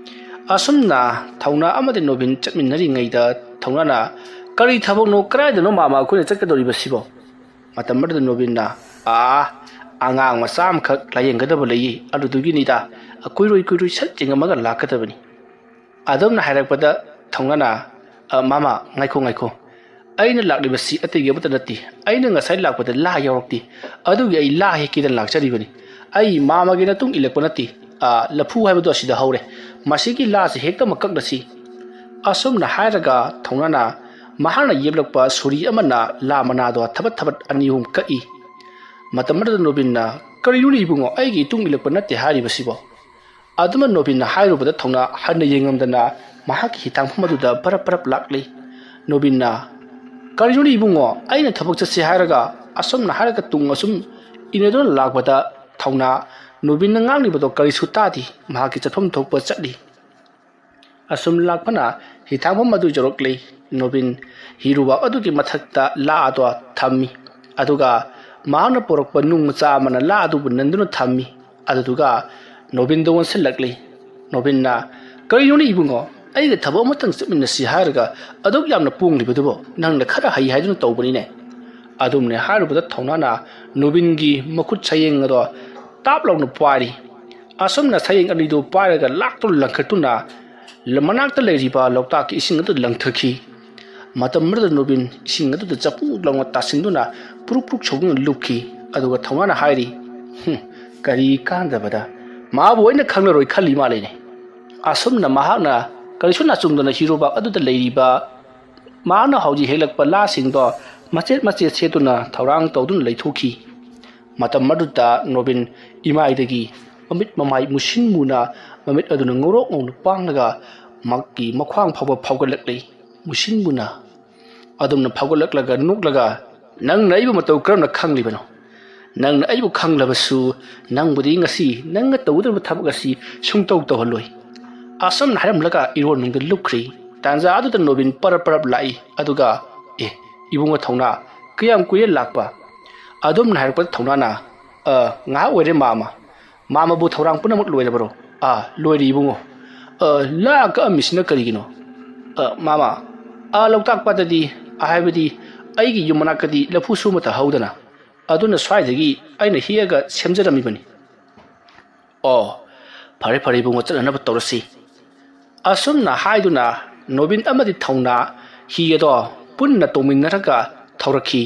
ꯑꯁꯨꯝꯅ ꯊꯧꯅꯥ ꯑꯃꯗꯤ ꯅꯣꯕꯤꯟ ꯆꯠꯃꯤꯟꯅꯔꯤꯉꯩꯗ ꯊꯧꯅꯥꯅ, "ꯀꯔꯤ ꯊꯕꯛꯅꯣ, ꯀꯗꯥꯏꯗꯅꯣ ꯃꯥꯃ ꯑꯩꯈꯣꯏꯅ ꯆꯠꯀꯗꯧꯔꯤꯕꯁꯤꯕꯣ?" ꯃꯇꯝ ꯑꯗꯨꯗ ꯅꯣꯕꯤꯟꯅ, "ꯑꯥ, ꯑꯉꯥꯡ ꯃꯆꯥ ꯑꯃꯈꯛ ꯂꯥꯌꯦꯡꯒꯗꯕ ꯂꯩꯌꯦ, ꯑꯗꯨꯗꯨꯒꯤꯅꯤꯗ꯫ ꯀꯨꯏꯔꯣꯏ ꯀꯨꯏꯔꯣꯏ ꯁꯠ ꯌꯦꯡꯉꯝꯃꯒ ꯂꯥꯛꯀꯗꯕꯅꯤ"꯫ ꯑꯗꯨꯝꯅ ꯍꯥꯏꯔꯛꯄꯗ ꯊꯧꯅꯥꯅ, "ꯑ, ꯃꯥꯃ, ꯉꯥꯏꯈꯣ, ꯉꯥꯏꯈꯣ꯫ ꯑꯩꯅ ꯂꯥꯛꯂꯤꯕꯁꯤ ꯑꯇꯩꯒꯤ ꯑꯃꯠꯇ ꯅꯠꯇꯦ꯫ ꯑꯩꯅ ꯉꯁꯥꯏ ꯂꯥꯛꯄꯗ ꯂꯥ ꯌꯥꯎꯔꯛꯇꯦ꯫ ꯑꯗꯨꯒꯤ ꯑꯩ ꯂꯥ ꯍꯦꯛꯀꯦꯗꯅ ꯂꯥꯛꯆꯔꯤꯕꯅꯤ꯫ ꯑꯩ ꯃꯥꯃꯒꯤ ꯃꯇꯨꯡ ꯏꯜꯂꯛꯄ ꯅꯠꯇꯦ꯫ ꯑ, ꯂꯐꯨ ꯍꯥꯏꯕꯗꯣ ꯑꯁꯤꯗ ꯍꯧꯔꯦ꯫ ꯃꯁꯤꯒꯤ ꯂꯥꯁꯤ ꯍꯦꯛꯇꯃꯛ ꯀꯛꯂꯁꯤ"꯫ ꯑꯁꯨꯝꯅ ꯍꯥꯏꯔꯒ ꯊꯧꯅꯥꯅ ꯃꯍꯥꯛꯅ ꯌꯦꯞꯂꯛꯄ ꯁꯣꯔꯤ ꯑꯃꯅ ꯂꯥ ꯃꯅꯥꯗꯣ ꯊꯕꯠ ꯊꯕꯠ ꯑꯅꯤ ꯑꯍꯨꯝ ꯀꯛꯏ꯫ ꯃꯇꯝ ꯑꯗꯨꯗ ꯅꯣꯕꯤꯟꯅ, "ꯀꯔꯤꯅꯣꯅꯦ ꯏꯕꯨꯡꯉꯣ, ꯑꯩꯒꯤ ꯏꯇꯨꯡ ꯏꯜꯂꯛꯄ ꯅꯠꯇꯦ ꯍꯥꯏꯔꯤꯕꯁꯤꯕꯣ?" ꯑꯗꯨꯃ ꯅꯣꯕꯤꯟꯅ ꯍꯥꯏꯔꯨꯕꯗ ꯊꯧꯅꯥ ꯍꯟꯅ ꯌꯦꯡꯉꯝꯗꯅ ꯃꯍꯥꯛꯀꯤ ꯍꯤꯊꯥꯡꯐꯝ ꯑꯗꯨꯗ ꯕꯔꯞ ꯕꯔꯞ ꯂꯥꯛꯂꯤ꯫ ꯅꯣꯕꯤꯟꯅ, "ꯀꯔꯤꯅꯣꯅꯦ ꯏꯕꯨꯡꯉꯣ, ꯑꯩꯅ ꯊꯕꯛ ꯆꯠꯁꯦ ꯍꯥꯏꯔꯒ?" ꯑꯁꯨꯝꯅ ꯍꯥꯏꯔꯒ ꯇꯨꯡ ꯑꯁꯨꯝ ꯏꯟꯅꯗꯨꯅ ꯂꯥꯛꯄꯗ ꯊꯧꯅꯥ ꯅꯣꯕꯤꯟꯅ ꯉꯥꯡꯂꯤꯕꯗꯣ ꯀꯔꯤꯁꯨ ꯇꯥꯗꯦ꯫ ꯃꯍꯥꯛꯀꯤ ꯆꯠꯐꯝ ꯊꯣꯛꯄ ꯆꯠꯂꯤ꯫ ꯑꯁꯨꯝ ꯂꯥꯛꯄꯅ ꯍꯤꯊꯥꯡꯐꯝ ꯑꯗꯨ ꯌꯧꯔꯛꯂꯤ꯫ ꯅꯣꯕꯤꯟ ꯍꯤꯔꯨꯕꯥꯛ ꯑꯗꯨꯒꯤ ꯃꯊꯛꯇ ꯂꯥ ꯑꯗꯣ ꯊꯝꯃꯤ꯫ ꯑꯗꯨꯒ ꯃꯍꯥꯛꯅ ꯄꯨꯔꯛꯄ ꯅꯨꯡ ꯃꯆꯥ ꯑꯃꯅ ꯂꯥ ꯑꯗꯨꯕꯨ ꯅꯟꯗꯨꯅ ꯊꯝꯃꯤ꯫ ꯑꯗꯨꯗꯨꯒ ꯅꯣꯕꯤꯟꯗ ꯑꯣꯟꯁꯤꯜꯂꯛꯂꯤ꯫ ꯅꯣꯕꯤꯟꯅ, "ꯀꯔꯤꯅꯣꯅꯦ ꯏꯕꯨꯡꯉꯣ? ꯑꯩꯒ ꯊꯕꯛ ꯑꯃꯇꯪ ꯆꯠꯃꯤꯟꯅꯁꯤ ꯍꯥꯏꯔꯒ ꯑꯗꯨꯛ ꯌꯥꯝꯅ ꯄꯣꯡꯂꯤꯕꯗꯨꯕꯨ? ꯅꯪꯅ ꯈꯔ ꯍꯩ ꯍꯥꯏꯗꯨꯅ ꯇꯧꯕꯅꯤꯅꯦ?" ꯑꯗꯨꯝꯅꯦ ꯍꯥꯏꯔꯨꯕꯗ ꯊꯧꯅꯥꯅ ꯅꯣꯕꯤꯟꯒꯤ ꯃꯈꯨꯠ ꯁꯌꯦꯡ ꯑꯗꯣ ꯇꯥꯞ ꯂꯥꯎꯅ ꯄꯥꯏꯔꯤ꯫ ꯑꯁꯨꯝꯅ ꯁꯌꯦꯡ ꯑꯅꯤꯗꯨ ꯄꯥꯏꯔꯒ ꯂꯥꯛꯇꯨꯅ ꯂꯪꯈꯠꯇꯨꯅ ꯂ-, ꯃꯅꯥꯛꯇ ꯂꯩꯔꯤꯕ ꯂꯣꯛꯇꯥꯛꯀꯤ ꯏꯁꯤꯡ ꯑꯗꯨ ꯂꯪꯊꯈꯤ꯫ ꯃꯇꯝ ꯑꯗꯨꯗ ꯅꯣꯕꯤꯟ ꯏꯁꯤꯡ ꯑꯗꯨꯗ ꯆꯄꯨꯛ ꯂꯥꯎꯅ ꯇꯥꯁꯤꯟꯗꯨꯅ ꯄꯨꯔꯨꯛ ꯄꯨꯔꯨꯛ ꯁꯧꯗꯨꯅ ꯂꯨꯞꯈꯤ꯫ ꯑꯗꯨꯒ ꯊꯧꯅꯥꯅ ꯍꯥꯏꯔꯤ, "ꯍꯨꯝ, ꯀꯔꯤ ꯀꯥꯟꯗꯕꯗ, ꯃꯥꯕꯨ ꯑꯩꯅ ꯈꯪꯂꯔꯣꯏ ꯈꯜꯂꯤ ꯃꯥꯜꯂꯤꯅꯦ"꯫ ꯑꯁꯨꯝꯅ ꯃꯍꯥꯛꯅ ꯀꯔꯤꯁꯨ ꯅꯥꯆꯨꯡꯗꯅ ꯍꯤꯔꯨꯕꯥꯛ ꯑꯗꯨꯗ ꯂꯩꯔꯤꯕ ꯃꯍꯥꯛꯅ ꯍꯧꯖꯤꯛ ꯍꯦꯛꯂꯛꯄ ꯂꯥꯁꯤꯡꯗꯣ ꯃꯆꯦꯠ ꯃꯆꯦꯠ ꯁꯦꯠꯇꯨꯅ ꯊꯧꯔꯥꯡ ꯇꯧꯗꯨꯅ ꯂꯩꯊꯣꯛꯈꯤ꯫ ꯃꯇꯝ ꯑꯗꯨꯗ ꯅꯣꯕꯤꯟ ꯏꯃꯥꯏꯗꯒꯤ ꯃꯃꯤꯠ ꯃꯃꯥꯏ ꯃꯨꯁꯤꯟ ꯃꯨꯅ, ꯃꯃꯤꯠ ꯑꯗꯨꯅ ꯉꯧꯔꯣꯛ ꯉꯧꯅ ꯄꯥꯡꯂꯒ ꯃꯍꯥꯛꯀꯤ ꯃꯈ꯭ꯋꯥꯡ ꯐꯥꯎꯕ ꯐꯥꯎꯒꯠꯂꯛꯂꯤ꯫ ꯃꯨꯁꯤꯟ ꯃꯨꯅ ꯑꯗꯨꯝꯅ ꯐꯥꯎꯒꯠꯂꯛꯂꯒ ꯅꯣꯛꯂꯒ, "ꯅꯪꯅ ꯑꯩꯕꯨ ꯃꯇꯧ ꯀꯔꯝꯅ ꯈꯪꯂꯤꯕꯅꯣ? ꯅꯪꯅ ꯑꯩꯕꯨ ꯈꯪꯂꯕꯁꯨ ꯅꯪꯕꯨꯗꯤ ꯉꯁꯤ ꯅꯪꯅ ꯇꯧꯒꯗꯧꯔꯤꯕ ꯊꯕꯛ ꯑꯁꯤ ꯁꯨꯡꯇꯧ ꯇꯧꯍꯜꯂꯣꯏ"꯫ ꯑꯁꯨꯝꯅ ꯍꯥꯏꯔꯝꯂꯒ ꯏꯔꯣꯟꯅꯨꯡꯗ ꯂꯨꯞꯈ꯭ꯔꯤ꯫ ꯇꯥꯟꯖꯥ ꯑꯗꯨꯗ ꯅꯣꯕꯤꯟ ꯄꯔꯞ ꯄꯔꯞ ꯂꯥꯛꯏ꯫ ꯑꯗꯨꯒ, "ꯑꯦ, ꯏꯕꯨꯡꯉꯣ ꯊꯧꯅꯥ, ꯀꯌꯥꯝ ꯀꯨꯏꯔꯦ ꯂꯥꯛꯄ?" ꯑꯗꯨꯝꯅ ꯍꯥꯏꯔꯛꯄꯗ ꯊꯧꯅꯥꯅ, "ꯑ, ꯉꯥꯏꯍꯥꯛ ꯑꯣꯏꯔꯦ ꯃꯥꯃ"꯫ "ꯃꯥꯃꯕꯨ ꯊꯧꯔꯥꯡ ꯄꯨꯝꯅꯃꯛ ꯂꯣꯏꯔꯕꯔꯣ?" "ꯑꯥ, ꯂꯣꯏꯔꯦ ꯏꯕꯨꯡꯉꯣ"꯫ "ꯑ, ꯂꯥ ꯀꯛꯑꯝꯃꯤꯁꯤꯅ ꯀꯔꯤꯒꯤꯅꯣ?" "ꯑ, ꯃꯥꯃ, ꯑ, ꯂꯣꯛꯇꯥꯛ ꯄꯥꯠꯇꯗꯤ, ꯍꯥꯏꯕꯗꯤ ꯑꯩꯒꯤ ꯌꯨꯝ ꯃꯅꯥꯛꯇꯗꯤ ꯂꯐꯨꯁꯨ ꯑꯃꯠꯇ ꯍꯧꯗꯅ, ꯑꯗꯨꯅ ꯁ꯭ꯋꯥꯏꯗꯒꯤ ꯑꯩꯅ ꯍꯦꯛꯑꯒ ꯁꯦꯝꯖꯔꯝꯃꯤꯕꯅꯤ"꯫ "ꯑꯣ, ꯐꯔꯦ ꯐꯔꯦ ꯏꯕꯨꯡꯉꯣ, ꯆꯠꯅꯅꯕ ꯇꯧꯔꯁꯤ"꯫ ꯑꯁꯨꯝꯅ ꯍꯥꯏꯗꯨꯅ ꯅꯣꯕꯤꯟ ꯑꯃꯗꯤ ꯊꯧꯅꯥ ꯍꯤ ꯑꯗꯣ ꯄꯨꯟꯅ ꯇꯣꯡꯃꯤꯟꯅꯔꯒ ꯊꯧꯔꯛꯈꯤ꯫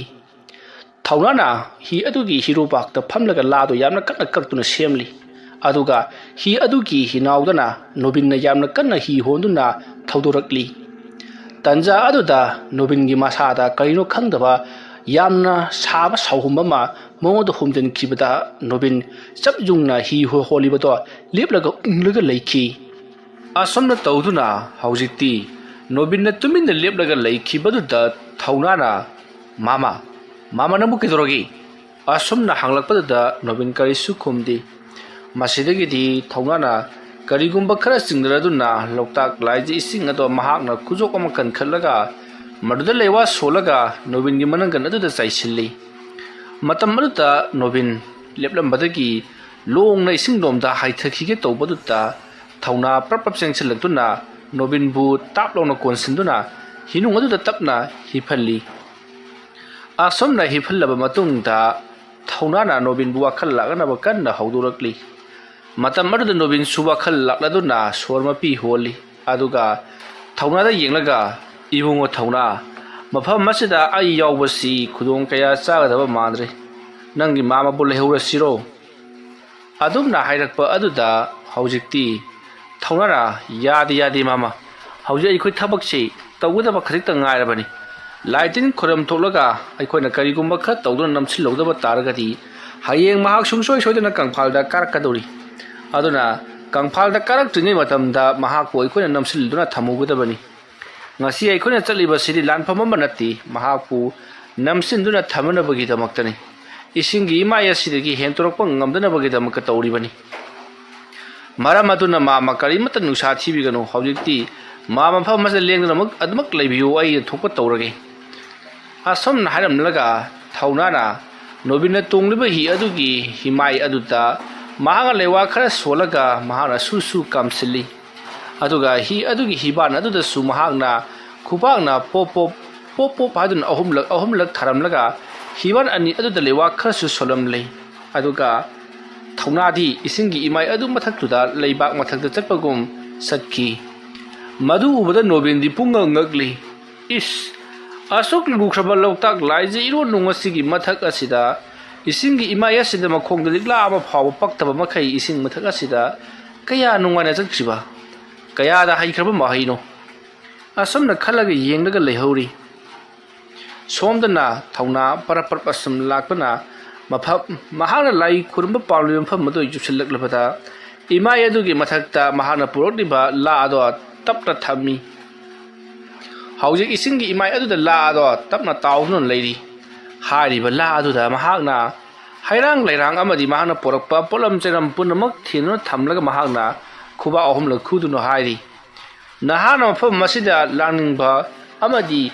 ꯊꯧꯅꯥꯅ ꯍꯤ ꯑꯗꯨꯒꯤ ꯍꯤꯔꯨꯕꯥꯛꯇ ꯐꯝꯂꯒ ꯂꯥꯗꯨ ꯌꯥꯝꯅ ꯀꯟꯅ ꯀꯛꯇꯨꯅ ꯁꯦꯝꯂꯤ꯫ ꯑꯗꯨꯒ ꯍꯤ ꯑꯗꯨꯒꯤ ꯍꯤꯅꯥꯎꯗꯅ ꯅꯣꯕꯤꯟꯅ ꯌꯥꯝꯅ ꯀꯟꯅ ꯍꯤ ꯍꯣꯟꯗꯨꯅ ꯊꯧꯗꯣꯔꯛꯂꯤ꯫ ꯇꯟꯖꯥ ꯑꯗꯨꯗ ꯅꯣꯕꯤꯟꯒꯤ ꯃꯁꯥꯗ ꯀꯔꯤꯅꯣ ꯈꯪꯗꯕ ꯌꯥꯝꯅ ꯁꯥꯕ ꯁꯥꯎꯍꯨꯝ ꯑꯃ ꯃꯉꯣꯟꯗ ꯍꯨꯝꯖꯤꯟꯈꯤꯕꯗ ꯅꯣꯕꯤꯟ ꯆꯞ ꯌꯨꯡꯅ ꯍꯤ ꯍꯣ-, ꯍꯣꯜꯂꯤꯕꯗꯣ ꯂꯦꯞꯂꯒ ꯎꯪꯂꯒ ꯂꯩꯈꯤ꯫ ꯑꯁꯨꯝꯅ ꯇꯧꯗꯨꯅ ꯍꯧꯖꯤꯛꯇꯤ ꯅꯣꯕꯤꯟꯅ ꯇꯨꯃꯤꯟꯅ ꯂꯦꯞꯂꯒ ꯂꯩꯈꯤꯕꯗꯨꯗ ꯊꯧꯅꯥꯅ, "ꯃꯥꯃ, ꯃꯥꯃ, ꯅꯪꯕꯨ ꯀꯩꯗꯧꯔꯒꯦ?" ꯑꯁꯨꯝꯅ ꯍꯪꯂꯛꯄꯗꯨꯗ ꯅꯣꯕꯤꯟ ꯀꯔꯤꯁꯨ ꯈꯨꯝꯗꯦ꯫ ꯃꯁꯤꯗꯒꯤꯗꯤ ꯊꯧꯅꯥꯅ ꯀꯔꯤꯒꯨꯝꯕ ꯈꯔ ꯆꯤꯡꯅꯔꯗꯨꯅ ꯂꯣꯛꯇꯥꯛ ꯂꯥꯏꯁꯦ ꯏꯁꯤꯡ ꯑꯗꯣ ꯃꯍꯥꯛꯅ ꯈꯨꯖꯣꯞ ꯑꯃ ꯀꯟꯈꯠꯂꯒ ꯃꯗꯨꯗ ꯂꯩꯋꯥ ꯁꯣꯜꯂꯒ ꯅꯣꯕꯤꯟꯒꯤ ꯃꯅꯪꯒꯟ ꯑꯗꯨꯗ ꯆꯥꯏꯁꯤꯜꯂꯤ꯫ ꯃꯇꯝ ꯑꯗꯨꯗ ꯅꯣꯕꯤꯟ ꯂꯦꯞꯂꯝꯕꯗꯒꯤ ꯂꯣꯡꯅ ꯏꯁꯤꯡꯂꯣꯝꯗ ꯍꯥꯏꯊꯈꯤꯒꯦ ꯇꯧꯕꯗꯨꯗ ꯊꯧꯅꯥ ꯄ꯭ꯔꯞ ꯄ꯭ꯔꯞ ꯆꯦꯟꯁꯤꯜꯂꯛꯇꯨꯅ ꯅꯣꯕꯤꯟꯕꯨ ꯇꯥꯞ ꯂꯥꯎꯅ ꯀꯣꯟꯁꯤꯟꯗꯨꯅ ꯍꯤꯅꯨꯡ ꯑꯗꯨꯗ ꯇꯞꯅ ꯍꯤꯐꯜꯂꯤ꯫ ꯑꯁꯨꯝꯅ ꯍꯤꯐꯜꯂꯕ ꯃꯇꯨꯡꯗ ꯊꯧꯅꯥꯅ ꯅꯣꯕꯤꯟꯕꯨ ꯋꯥꯈꯜ ꯂꯥꯛꯅꯅꯕ ꯀꯟꯅ ꯍꯧꯗꯣꯔꯛꯂꯤ꯫ ꯃꯇꯝ ꯑꯗꯨꯗ ꯅꯣꯕꯤꯟꯁꯨ ꯋꯥꯈꯜ ꯂꯥꯛꯂꯗꯨꯅ ꯁꯣꯔ ꯃꯄꯤ ꯍꯣꯜꯂꯤ꯫ ꯑꯗꯨꯒ ꯊꯧꯅꯥꯗ ꯌꯦꯡꯂꯒ, "ꯏꯕꯨꯡꯉꯣ ꯊꯧꯅꯥ, ꯃꯐꯝ ꯑꯁꯤꯗ ꯑꯩ ꯌꯥꯎꯕꯁꯤ ꯈꯨꯗꯣꯡ ꯀꯌꯥ ꯆꯥꯒꯗꯕ ꯃꯥꯟꯗ꯭ꯔꯦ꯫ ꯅꯪꯒꯤ ꯃꯥꯃꯕꯨ ꯂꯩꯍꯧꯔꯁꯤꯔꯣ?" ꯑꯗꯨꯝꯅ ꯍꯥꯏꯔꯛꯄ ꯑꯗꯨꯗ ꯍꯧꯖꯤꯛꯇꯤ ꯊꯧꯅꯥꯅ, "ꯌꯥꯗꯦ, ꯌꯥꯗꯦ ꯃꯥꯃ, ꯍꯧꯖꯤꯛ ꯑꯩꯈꯣꯏ ꯊꯕꯛꯁꯤ ꯇꯧꯒꯗꯕ ꯈꯖꯤꯛꯇ ꯉꯥꯏꯔꯕꯅꯤ꯫ ꯂꯥꯏ ꯇꯤꯟ ꯈꯣꯏꯔꯝ ꯊꯣꯛꯂꯒ ꯑꯩꯈꯣꯏꯅ ꯀꯔꯤꯒꯨꯝꯕ ꯈꯔ ꯇꯧꯗꯨꯅ ꯅꯝꯁꯤꯜꯍꯧꯗꯕ ꯇꯥꯔꯒꯗꯤ ꯍꯌꯦꯡ ꯃꯍꯥꯛ ꯁꯨꯡꯁꯣꯏ ꯁꯣꯏꯗꯅ ꯀꯪꯐꯥꯜꯗ ꯀꯥꯔꯛꯀꯗꯧꯔꯤ꯫ ꯑꯗꯨꯅ ꯀꯪꯐꯥꯜꯗ ꯀꯥꯔꯛꯇ꯭ꯔꯤꯉꯩ ꯃꯇꯝꯗ ꯃꯍꯥꯛꯄꯨ ꯑꯩꯈꯣꯏꯅ ꯅꯝꯁꯤꯜꯗꯨꯅ ꯊꯝꯍꯧꯒꯗꯕꯅꯤ꯫ ꯉꯁꯤ ꯑꯩꯈꯣꯏꯅ ꯆꯠꯂꯤꯕꯁꯤꯗꯤ ꯂꯥꯟꯐꯝ ꯑꯃ ꯅꯠꯇꯦ, ꯃꯍꯥꯛꯄꯨ ꯅꯝꯁꯤꯟꯗꯨꯅ ꯊꯝꯅꯕꯒꯤꯗꯃꯛꯇꯅꯤ꯫ ꯏꯁꯤꯡꯒꯤ ꯏꯃꯥꯏ ꯑꯁꯤꯗꯒꯤ ꯍꯦꯟꯇꯣꯔꯛꯄ ꯉꯝꯗꯅꯕꯒꯤꯗꯃꯛꯇ ꯇꯧꯔꯤꯕꯅꯤ꯫ ꯃꯔꯝ ꯑꯗꯨꯅ ꯃꯥꯃ ꯀꯔꯤꯃꯠꯇ ꯅꯨꯡꯁꯥ ꯊꯤꯕꯤꯒꯅꯨ꯫ ꯍꯧꯖꯤꯛꯇꯤ ꯃꯥ ꯃꯐꯝ ꯑꯁꯤꯗ ꯂꯦꯡꯗꯅꯃꯛ ꯑꯗꯨꯃꯛ ꯂꯩꯕꯤꯌꯨ, ꯑꯩꯅ ꯊꯣꯛꯄ ꯇꯧꯔꯒꯦ꯫" ꯑꯁꯨꯝꯅ ꯍꯥꯏꯔꯝꯂꯒ ꯊꯧꯅꯥꯅ ꯅꯣꯕꯤꯟꯅ ꯇꯣꯡꯂꯤꯕ ꯍꯤ ꯑꯗꯨꯒꯤ ꯍꯤꯃꯥꯏ ꯑꯗꯨꯗ ꯃꯍꯥꯛꯅ ꯂꯩꯋꯥ ꯈꯔ ꯁꯣꯜꯂꯒ ꯃꯍꯥꯛꯅ ꯁꯨ ꯁꯨ ꯀꯥꯝꯁꯤꯜꯂꯤ꯫ ꯑꯗꯨꯒ ꯍꯤ ꯑꯗꯨꯒꯤ ꯍꯤꯕꯥꯟ ꯑꯗꯨꯗꯁꯨ ꯃꯍꯥꯛꯅ ꯈꯨꯕꯥꯛꯅ ꯄꯣꯞ ꯄꯣꯞ, ꯄꯣꯞ ꯄꯣꯞ ꯍꯥꯏꯗꯨꯅ ꯑꯍꯨꯝꯂꯛ, ꯑꯍꯨꯝꯂꯛ ꯊꯥꯔꯝꯂꯒ ꯍꯤꯕꯥꯟ ꯑꯅꯤ ꯑꯗꯨꯗ ꯂꯩꯋꯥ ꯈꯔꯁꯨ ꯁꯣꯜꯂꯝꯂꯦ꯫ ꯑꯗꯨꯒ ꯊꯧꯅꯥꯗꯤ ꯏꯁꯤꯡꯒꯤ ꯏꯃꯥꯏ ꯑꯗꯨ ꯃꯊꯛꯇꯨꯗ ꯂꯩꯕꯥꯛ ꯃꯊꯛꯇ ꯆꯠꯄꯒꯨꯝ ꯆꯠꯈꯤ꯫ ꯃꯗꯨ ꯎꯕꯗ ꯅꯣꯕꯤꯟꯗꯤ ꯄꯨꯡꯉꯛ ꯉꯛꯂꯤ꯫ "ꯏꯁ, ꯑꯁꯨꯛ ꯂꯨꯈ꯭ꯔꯕ ꯂꯣꯛꯇꯥꯛ ꯂꯥꯏꯖ ꯏꯔꯣꯟ ꯅꯨꯡ ꯑꯁꯤꯒꯤ ꯃꯊꯛ ꯑꯁꯤꯗ ꯏꯁꯤꯡꯒꯤ ꯏꯃꯥꯏ ꯑꯁꯤꯗ ꯃꯈꯣꯡꯗ ꯂꯤꯛꯂꯥ ꯑꯃ ꯐꯥꯎꯕ ꯄꯛꯇꯕ ꯃꯈꯩ ꯏꯁꯤꯡ ꯃꯊꯛ ꯑꯁꯤꯗ ꯀꯌꯥ ꯅꯨꯡꯉꯥꯏꯅ ꯆꯠꯈꯤꯕ, ꯀꯌꯥꯗ ꯍꯩꯈ꯭ꯔꯕ ꯃꯍꯩꯅꯣ꯫ ꯑꯁꯨꯝꯅ ꯈꯜꯂꯒ ꯌꯦꯡꯂꯒ ꯂꯩꯍꯧꯔꯤ꯫ ꯁꯣꯝꯗꯅ ꯊꯧꯅꯥ ꯄꯔꯞ ꯄꯔꯞ ꯑꯁꯨꯝ ꯂꯥꯛꯄꯅ ꯃꯐꯝ, ꯃꯍꯥꯛꯅ ꯂꯥꯏ ꯈꯨꯔꯨꯝꯕ ꯄꯥꯝꯂꯤꯕ ꯃꯐꯝ ꯑꯗꯨ ꯌꯧꯁꯤꯜꯂꯛꯂꯕꯗ, ꯏꯃꯥꯏ ꯑꯗꯨꯒꯤ ꯃꯊꯛꯇ ꯃꯍꯥꯛꯅ ꯄꯨꯔꯛꯂꯤꯕ ꯂꯥ ꯑꯗꯣ ꯇꯞꯅ ꯊꯝꯃꯤ꯫ ꯍꯧꯖꯤꯛ ꯏꯁꯤꯡꯒꯤ ꯏꯃꯥꯏ ꯑꯗꯨꯗ ꯂꯥ ꯑꯗꯣ ꯇꯞꯅ ꯇꯥꯎꯗꯨꯅ ꯂꯩꯔꯤ꯫ ꯍꯥꯏꯔꯤꯕ ꯂꯥ ꯑꯗꯨꯗ ꯃꯍꯥꯛꯅ ꯍꯩꯔꯥꯡ ꯂꯩꯔꯥꯡ ꯑꯃꯗꯤ ꯃꯍꯥꯛꯅ ꯄꯨꯔꯛꯄ ꯄꯣꯠꯂꯝ ꯆꯩꯔꯝ ꯄꯨꯝꯅꯃꯛ ꯊꯦꯡꯗꯨꯅ ꯊꯝꯂꯒ ꯃꯍꯥꯛꯅ ꯈꯨꯕꯥꯛ ꯑꯍꯨꯝꯂꯛ ꯈꯨꯗꯨꯅ ꯍꯥꯏꯔꯤ, "ꯅꯍꯥꯛꯅ ꯃꯐꯝ ꯑꯁꯤꯗ ꯂꯥꯛꯅꯤꯡꯕ ꯑꯃꯗꯤ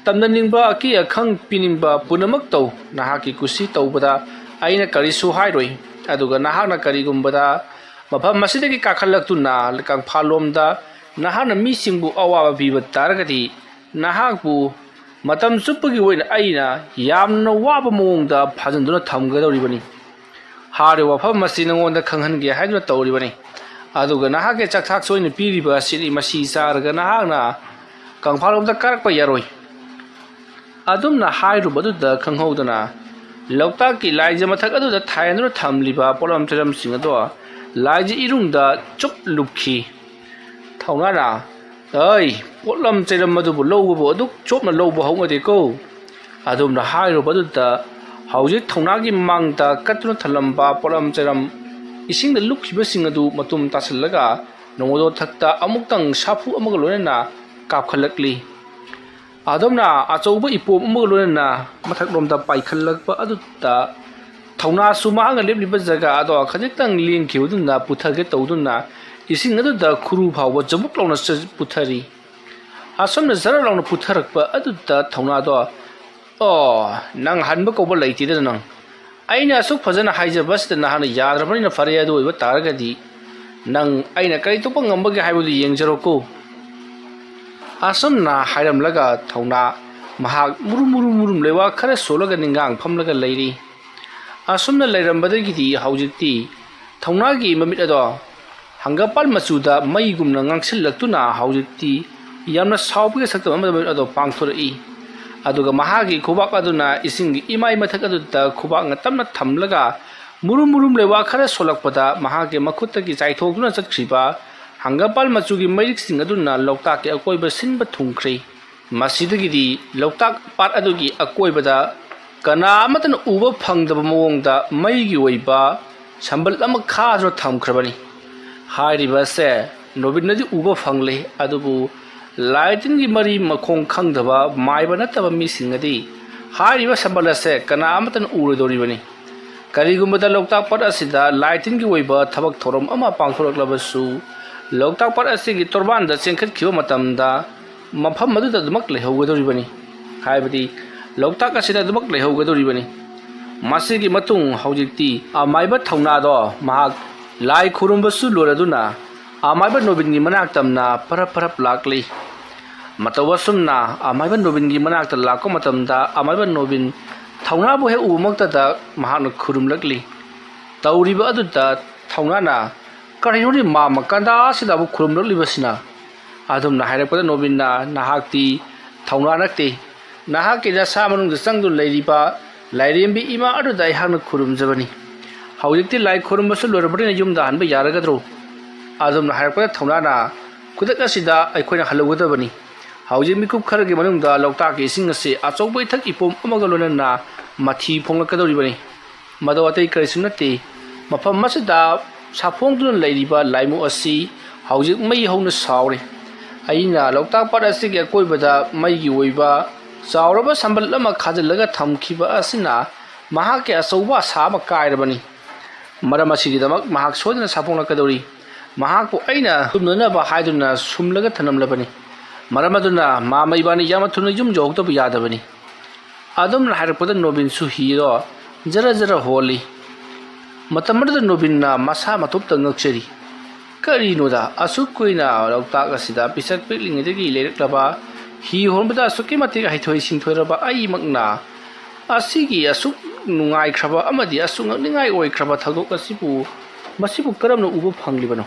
ꯇꯝꯅꯅꯤꯡꯕ, ꯑꯀꯤ ꯑꯈꯪ ꯄꯤꯅꯤꯡꯕ ꯄꯨꯝꯅꯃꯛ ꯇꯧ꯫ ꯅꯍꯥꯛꯀꯤ ꯀꯨꯁꯤ ꯇꯧꯕꯗ ꯑꯩꯅ ꯀꯔꯤꯁꯨ ꯍꯥꯏꯔꯣꯏ꯫ ꯑꯗꯨꯒ ꯅꯍꯥꯛꯅ ꯀꯔꯤꯒꯨꯝꯕꯗ ꯃꯐꯝ ꯑꯁꯤꯗꯒꯤ ꯀꯥꯈꯠꯂꯛꯇꯨꯅ ꯀꯪꯐꯥꯜꯂꯣꯝꯗ ꯅꯍꯥꯛꯅ ꯃꯤꯁꯤꯡꯕꯨ ꯑꯋꯥꯕ ꯄꯤꯕ ꯇꯥꯔꯒꯗꯤ, ꯅꯍꯥꯛꯄꯨ ꯃꯇꯝ ꯆꯨꯞꯄꯒꯤ ꯑꯣꯏꯅ ꯑꯩꯅ ꯌꯥꯝꯅ ꯋꯥꯕ ꯃꯑꯣꯡꯗ ꯐꯥꯖꯤꯟꯗꯨꯅ ꯊꯝꯒꯗꯧꯔꯤꯕꯅꯤ꯫ ꯍꯥꯏꯔꯤꯕ ꯋꯥꯐꯝ ꯑꯁꯤ ꯅꯉꯣꯟꯗ ꯈꯪꯍꯟꯒꯦ ꯍꯥꯏꯗꯨꯅ ꯇꯧꯔꯤꯕꯅꯤ꯫ ꯑꯗꯨꯒ ꯅꯍꯥꯛꯀꯤ ꯆꯥꯛꯊꯥꯛ ꯆꯣꯏꯅ ꯄꯤꯔꯤꯕ ꯑꯁꯤꯅꯤ, ꯃꯁꯤ ꯆꯥꯔꯒ ꯅꯍꯥꯛꯅ ꯀꯪꯐꯥꯜꯂꯣꯝꯗ ꯀꯥꯔꯛꯄ ꯌꯥꯔꯣꯏ꯫" ꯑꯗꯨꯝꯅ ꯍꯥꯏꯔꯨꯕꯗꯨꯗ ꯈꯪꯍꯧꯗꯅ ꯂꯣꯛꯇꯥꯛꯀꯤ ꯂꯥꯏꯖ ꯃꯊꯛ ꯑꯗꯨꯗ ꯊꯥꯏꯅꯗꯨꯅ ꯊꯝꯂꯤꯕ ꯄꯣꯠꯂꯝ ꯆꯩꯔꯝꯁꯤꯡ ꯑꯗꯣ ꯂꯥꯏꯖ ꯏꯔꯨꯡꯗ ꯆꯨꯞ ꯂꯨꯞꯈꯤ꯫ ꯊꯧꯅꯥꯅ, "ꯑꯩ, ꯄꯣꯠꯂꯝ ꯆꯩꯔꯝ ꯑꯗꯨꯕꯨ ꯂꯧꯕꯕꯨ ꯑꯗꯨꯛ ꯆꯣꯞꯅ ꯂꯧꯕ ꯍꯧꯅꯗꯦꯀꯣ꯫" ꯑꯗꯨꯝꯅ ꯍꯥꯏꯔꯨꯕꯗꯨꯗ ꯍꯧꯖꯤꯛ ꯊꯧꯅꯥꯒꯤ ꯃꯥꯡꯗ ꯀꯠꯇꯨꯅ ꯊꯝꯂꯝꯕ ꯄꯣꯠꯂꯝ ꯆꯩꯔꯝ ꯏꯁꯤꯡꯗ ꯂꯨꯞꯈꯤꯕꯁꯤꯡ ꯑꯗꯨ ꯃꯇꯨꯝ ꯇꯥꯁꯤꯜꯂꯒ ꯅꯣꯡꯃꯗꯣꯟꯊꯛꯇ ꯑꯃꯨꯛꯇꯪ ꯁꯥꯐꯨ ꯑꯃꯒ ꯂꯣꯏꯅꯅ ꯀꯥꯞꯈꯠꯂꯛꯂꯤ꯫ ꯑꯗꯣꯝꯅ ꯑꯆꯧꯕ ꯏꯄꯣꯝ ꯑꯃꯒ ꯂꯣꯏꯅꯅ ꯃꯊꯛꯂꯣꯝꯗ ꯄꯥꯏꯈꯠꯂꯛꯄ ꯑꯗꯨꯗ ꯊꯧꯅꯥꯁꯨ ꯃꯍꯥꯛꯅ ꯂꯦꯞꯂꯤꯕ ꯖꯒꯥ ꯑꯗꯣ ꯈꯖꯤꯛꯇꯪ ꯂꯦꯡꯈꯤꯕꯗꯨꯅ ꯄꯨꯊꯒꯦ ꯇꯧꯗꯨꯅ ꯏꯁꯤꯡ ꯑꯗꯨꯗ ꯈꯨꯔꯨ ꯐꯥꯎꯕ ꯖꯕꯨꯛ ꯂꯥꯎꯅ ꯆ-, ꯄꯨꯊꯔꯤ꯫ ꯑꯁꯨꯝꯅ ꯖꯔ ꯂꯥꯎꯅ ꯄꯨꯊꯔꯛꯄ ꯑꯗꯨꯗ ꯊꯧꯅꯥꯗꯣ, "ꯑꯣ, ꯅꯪ ꯍꯟꯕ ꯀꯧꯕ ꯂꯩꯇꯦꯗꯅ ꯅꯪ꯫ ꯑꯩꯅ ꯑꯁꯨꯛ ꯐꯖꯅ ꯍꯥꯏꯖꯕꯁꯤꯗ ꯅꯍꯥꯛꯅ ꯌꯥꯗ꯭ꯔꯕꯅꯤꯅ ꯐꯔꯦ, ꯑꯗꯨ ꯑꯣꯏꯕ ꯇꯥꯔꯒꯗꯤ ꯅꯪ ꯑꯩꯅ ꯀꯔꯤ ꯇꯧꯕ ꯉꯝꯕꯒꯦ ꯍꯥꯏꯕꯗꯨ ꯌꯦꯡꯖꯔꯣꯀꯣ꯫" ꯑꯁꯨꯝꯅ ꯍꯥꯏꯔꯝꯂꯒ ꯊꯧꯅꯥ ꯃꯍꯥꯛ ꯃꯨꯔꯨꯝ ꯃꯨꯔꯨꯝ ꯃꯨꯔꯨꯝ ꯂꯩꯋꯥ ꯈꯔ ꯁꯣꯜꯂꯒ ꯅꯤꯡꯒꯥꯡ ꯐꯝꯂꯒ ꯂꯩꯔꯤ꯫ ꯑꯁꯨꯝꯅ ꯂꯩꯔꯝꯕꯗꯒꯤꯗꯤ ꯍꯧꯖꯤꯛꯇꯤ ꯊꯧꯅꯥꯒꯤ ꯃꯃꯤꯠ ꯑꯗꯣ ꯍꯪꯒꯥꯝꯄꯥꯜ ꯃꯆꯨꯗ ꯃꯩꯒꯨꯝꯅ ꯉꯥꯡꯁꯤꯜꯂꯛꯇꯨꯅ ꯍꯧꯖꯤꯛꯇꯤ ꯌꯥꯝꯅ ꯁꯥꯎꯕꯒꯤ ꯁꯛꯇꯝ ꯑꯃꯗ ꯃꯃꯤꯠ ꯑꯗꯣ ꯄꯥꯡꯊꯣꯔꯛꯏ꯫ ꯑꯗꯨꯒ ꯃꯍꯥꯛꯀꯤ ꯈꯨꯕꯥꯛ ꯑꯗꯨꯅ ꯏꯁꯤꯡꯒꯤ ꯏꯃꯥꯏ ꯃꯊꯛ ꯑꯗꯨꯗ ꯈꯨꯕꯥꯛꯅ ꯇꯞꯅ ꯊꯝꯂꯒ ꯃꯨꯔꯨꯝ ꯃꯨꯔꯨꯝ ꯂꯩꯕꯥꯛ ꯈꯔ ꯁꯣꯜꯂꯛꯄꯗ ꯃꯍꯥꯛꯀꯤ ꯃꯈꯨꯠꯇꯒꯤ ꯆꯥꯏꯊꯣꯛꯇꯨꯅ ꯆꯠꯈ꯭ꯔꯤꯕ ꯍꯪꯒꯥꯝꯄꯥꯜ ꯃꯆꯨꯒꯤ ꯃꯩꯔꯤꯛꯁꯤꯡ ꯑꯗꯨꯅ ꯂꯣꯛꯇꯥꯛꯀꯤ ꯑꯀꯣꯏꯕ ꯁꯤꯟꯕ ꯊꯨꯡꯈ꯭ꯔꯦ꯫ ꯃꯁꯤꯗꯒꯤꯗꯤ ꯂꯣꯛꯇꯥꯛ ꯄꯥꯠ ꯑꯗꯨꯒꯤ ꯑꯀꯣꯏꯕꯗ ꯀꯅꯥ ꯑꯃꯠꯇꯅ ꯎꯕ ꯐꯪꯗꯕ ꯃꯑꯣꯡꯗ ꯃꯩꯒꯤ ꯑꯣꯏꯕ ꯁꯝꯕꯜ ꯑꯃ ꯈꯥꯗꯨꯅ ꯊꯝꯈ꯭ꯔꯕꯅꯤ꯫ ꯍꯥꯏꯔꯤꯕ ꯑꯁꯦ ꯅꯣꯕꯤꯟꯅꯗꯤ ꯎꯕ ꯐꯪꯂꯦ, ꯑꯗꯨꯕꯨ ꯂꯥꯏ ꯇꯤꯟꯒꯤ ꯃꯔꯤ ꯃꯈꯣꯡ ꯈꯪꯗꯕ ꯃꯥꯏꯕ ꯅꯠꯇꯕ ꯃꯤꯁꯤꯡꯅꯗꯤ ꯍꯥꯏꯔꯤꯕ ꯁꯝꯕꯜ ꯑꯁꯦ ꯀꯅꯥ ꯑꯃꯠꯇꯅ ꯎꯔꯣꯏꯗꯧꯔꯤꯕꯅꯤ꯫ ꯀꯔꯤꯒꯨꯝꯕꯗ ꯂꯣꯛꯇꯥꯛ ꯄꯥꯠ ꯑꯁꯤꯗ ꯂꯥꯏ ꯇꯤꯟꯒꯤ ꯑꯣꯏꯕ ꯊꯕꯛ ꯊꯧꯔꯝ ꯑꯃ ꯄꯥꯡꯊꯣꯔꯛꯂꯕꯁꯨ, ꯂꯣꯛꯇꯥꯛ ꯄꯥꯠ ꯑꯁꯤꯒꯤ ꯇꯣꯔꯕꯥꯟꯗ ꯆꯦꯟꯈꯠꯈꯤꯕ ꯃꯇꯝꯗ ꯃꯐꯝ ꯑꯗꯨꯗ ꯑꯗꯨꯃꯛ ꯂꯩꯍꯧꯒꯗꯧꯔꯤꯕꯅꯤ꯫ ꯍꯥꯏꯕꯗꯤ ꯂꯣꯛꯇꯥꯛ ꯑꯁꯤꯗ ꯑꯗꯨꯃꯛ ꯂꯩꯍꯧꯒꯗꯧꯔꯤꯕꯅꯤ꯫ ꯃꯁꯤꯒꯤ ꯃꯇꯨꯡ ꯍꯧꯖꯤꯛꯇꯤ ꯑꯃꯥꯏꯕ ꯊꯧꯅꯥꯗꯣ ꯃꯍꯥꯛ ꯂꯥꯏ ꯈꯨꯔꯨꯝꯕꯁꯨ ꯂꯣꯏꯔꯗꯨꯅ ꯑꯃꯥꯏꯕ ꯅꯣꯕꯤꯟꯒꯤ ꯃꯅꯥꯛ ꯇꯝꯅ ꯄꯔꯞ ꯄꯔꯞ ꯂꯥꯛꯂꯤ꯫ ꯃꯇꯧ ꯑꯁꯨꯝꯅ ꯑꯃꯥꯏꯕ ꯅꯣꯕꯤꯟꯒꯤ ꯃꯅꯥꯛꯇ ꯂꯥꯛꯄ ꯃꯇꯝꯗ ꯑꯃꯥꯏꯕ ꯅꯣꯕꯤꯟ ꯊꯧꯅꯥꯕꯨ ꯍꯦꯛ ꯎꯕꯃꯛꯇꯗ ꯃꯍꯥꯛꯅ ꯈꯨꯔꯨꯝꯂꯛꯂꯤ꯫ ꯇꯧꯔꯤꯕ ꯑꯗꯨꯗ ꯊꯧꯅꯥꯅ "ꯀꯔꯤꯅꯣꯅꯦ ꯃꯥꯃ ꯀꯟꯗꯥ ꯑꯁꯤꯗꯕꯨ ꯈꯨꯔꯨꯝꯂꯛꯂꯤꯕꯁꯤꯅ?" ꯑꯗꯨꯝꯅ ꯍꯥꯏꯔꯛꯄꯗ ꯅꯣꯕꯤꯟꯅ, "ꯅꯍꯥꯛꯇꯤ ꯊꯧꯅꯥ ꯅꯠꯇꯦ, ꯅꯍꯥꯛꯀꯤ ꯅꯁꯥ ꯃꯅꯨꯡꯗ ꯆꯪꯗꯨꯅ ꯂꯩꯔꯤꯕ ꯂꯥꯏꯔꯦꯝꯕꯤ ꯏꯃꯥ ꯑꯗꯨꯗ ꯑꯩꯍꯥꯛꯅ ꯈꯨꯔꯨꯝꯖꯕꯅꯤ꯫ ꯍꯧꯖꯤꯛꯇꯤ ꯂꯥꯏ ꯈꯨꯔꯨꯝꯕꯁꯨ ꯂꯣꯏꯔꯕꯅꯤꯅ ꯌꯨꯝꯗ ꯍꯟꯕ ꯌꯥꯔꯒꯗ꯭ꯔꯣ?" ꯑꯗꯨꯝꯅ ꯍꯥꯏꯔꯛꯄꯗ ꯊꯧꯅꯥꯅ, "ꯈꯨꯗꯛ ꯑꯁꯤꯗ ꯑꯩꯈꯣꯏꯅ ꯍꯜꯂꯧꯒꯗꯕꯅꯤ꯫ ꯍꯧꯖꯤꯛ ꯃꯤꯀꯨꯞ ꯈꯔꯒꯤ ꯃꯅꯨꯡꯗ ꯂꯣꯛꯇꯥꯛꯀꯤ ꯏꯁꯤꯡ ꯑꯁꯤ ꯑꯆꯧꯕ ꯏꯊꯛ ꯏꯄꯣꯝ ꯑꯃꯒ ꯂꯣꯏꯅꯅ ꯃꯊꯤ ꯐꯣꯡꯂꯛꯀꯗꯧꯔꯤꯕꯅꯤ꯫ ꯃꯗꯨ ꯑꯇꯩ ꯀꯔꯤꯁꯨ ꯅꯠꯇꯦ, ꯃꯐꯝ ꯑꯁꯤꯗ ꯁꯥꯐꯣꯡꯗꯨꯅ ꯂꯩꯔꯤꯕ ꯂꯥꯏꯃꯨ ꯑꯁꯤ ꯍꯧꯖꯤꯛ ꯃꯩ ꯍꯧꯅ ꯁꯥꯎꯔꯤ꯫ ꯑꯩꯅ ꯂꯣꯛꯇꯥꯛ ꯄꯥꯠ ꯑꯁꯤꯒꯤ ꯑꯀꯣꯏꯕꯗ ꯃꯩꯒꯤ ꯑꯣꯏꯕ ꯆꯥꯎꯔꯕ ꯁꯝꯕꯜ ꯑꯃ ꯈꯥꯖꯤꯜꯂꯒ ꯊꯝꯈꯤꯕ ꯑꯁꯤꯅ ꯃꯍꯥꯛꯀꯤ ꯑꯆꯧꯕ ꯑꯁꯥ ꯑꯃ ꯀꯥꯏꯔꯕꯅꯤ꯫ ꯃꯔꯝ ꯑꯁꯤꯒꯤꯗꯃꯛ ꯃꯍꯥꯛ ꯁꯣꯏꯗꯅ ꯁꯥꯐꯣꯡꯂꯛꯀꯗꯧꯔꯤ꯫ ꯃꯍꯥꯛꯄꯨ ꯑꯩꯅ ꯇꯨꯝꯅꯅꯕ ꯍꯥꯏꯗꯨꯅ ꯁꯨꯝꯂꯒ ꯊꯝꯂꯝꯂꯕꯅꯤ꯫ ꯃꯔꯝ ꯑꯗꯨꯅ ꯃꯥꯃ ꯏꯕꯥꯅꯤ ꯌꯥꯝꯅ ꯊꯨꯅ ꯌꯨꯝ ꯌꯧꯍꯧꯗꯕ ꯌꯥꯗꯕꯅꯤ꯫" ꯑꯗꯨꯝꯅ ꯍꯥꯏꯔꯛꯄꯗ ꯅꯣꯕꯤꯟꯁꯨ ꯍꯤꯗꯣ ꯖꯔ ꯖꯔ ꯍꯣꯜꯂꯤ꯫ ꯃꯇꯝ ꯑꯗꯨꯗ ꯅꯣꯕꯤꯟꯅ ꯃꯁꯥ ꯃꯇꯣꯞꯇ ꯉꯛꯆꯔꯤ꯫ ꯀꯔꯤꯅꯣꯗ, ꯑꯁꯨꯛ ꯀꯨꯏꯅ ꯂꯣꯛꯇꯥꯛ ꯑꯁꯤꯗ ꯄꯤꯁꯛ ꯄꯤꯛꯂꯤꯉꯩꯗꯒꯤ ꯂꯩꯔꯛꯂꯕ, ꯍꯤ ꯍꯣꯟꯕꯗ ꯑꯁꯨꯛꯀꯤ ꯃꯇꯤꯛ ꯍꯩꯊꯣꯏ ꯁꯤꯡꯊꯣꯏꯔꯕ ꯑꯩꯃꯛꯅ ꯑꯁꯤꯒꯤ ꯑꯁꯨꯛ ꯅꯨꯡꯉꯥꯏꯈ꯭ꯔꯕ ꯑꯃꯗꯤ ꯑꯁꯨꯛ ꯉꯛꯅꯤꯡꯉꯥꯏ ꯑꯣꯏꯈ꯭ꯔꯕ ꯊꯧꯗꯣꯛ ꯑꯁꯤꯕꯨ, ꯃꯁꯤꯕꯨ ꯀꯔꯝꯅ ꯎꯕ ꯐꯪꯂꯤꯕꯅꯣ?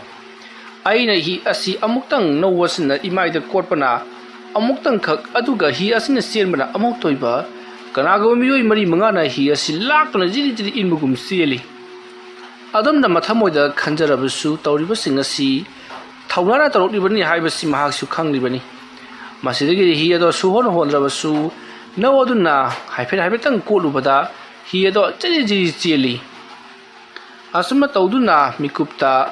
ꯑꯩꯅ ꯍꯤ ꯑꯁꯤ ꯑꯃꯨꯛꯇꯪ ꯅꯧꯕꯁꯤꯟꯅ ꯏꯃꯥꯏꯗ ꯀꯣꯠꯄꯅ ꯑꯃꯨꯛꯇꯪꯈꯛ, ꯑꯗꯨꯒ ꯍꯤ ꯑꯁꯤꯅ ꯆꯦꯟꯕꯅ ꯑꯃꯨꯛꯇ ꯑꯣꯏꯕ꯫ ꯀꯅꯥꯒꯨꯝꯕ ꯃꯤꯑꯣꯏ ꯃꯔꯤ ꯃꯉꯥꯅ ꯍꯤ ꯑꯁꯤ ꯂꯥꯛꯇꯨꯅ ꯖꯤꯔꯤ ꯖꯤꯔꯤ ꯏꯟꯕꯒꯨꯝ ꯆꯦꯜꯂꯤ꯫ ꯑꯗꯣꯝꯅ ꯃꯊꯃꯣꯏꯗ ꯈꯟꯖꯔꯕꯁꯨ, ꯇꯧꯔꯤꯕꯁꯤꯡ ꯑꯁꯤ ꯊꯧꯅꯥꯅ ꯇꯧꯔꯛꯂꯤꯕꯅꯤ ꯍꯥꯏꯕꯁꯤ ꯃꯍꯥꯛꯁꯨ ꯈꯪꯂꯤꯕꯅꯤ꯫ ꯃꯁꯤꯗꯒꯤꯗꯤ ꯍꯤ ꯑꯗꯣ ꯁꯨꯍꯣꯟ ꯍꯣꯟꯗ꯭ꯔꯕꯁꯨ, ꯅꯧ ꯑꯗꯨꯅ ꯍꯥꯏꯐꯦꯠ ꯍꯥꯏꯐꯦꯠꯇꯪ ꯀꯣꯠꯂꯨꯕꯗ ꯍꯤ ꯑꯗꯣ ꯖꯤꯔꯤ ꯖꯤꯔꯤ ꯆꯦꯜꯂꯤ꯫ ꯑꯁꯨꯝꯅ ꯇꯧꯗꯨꯅ ꯃꯤꯀꯨꯞꯇ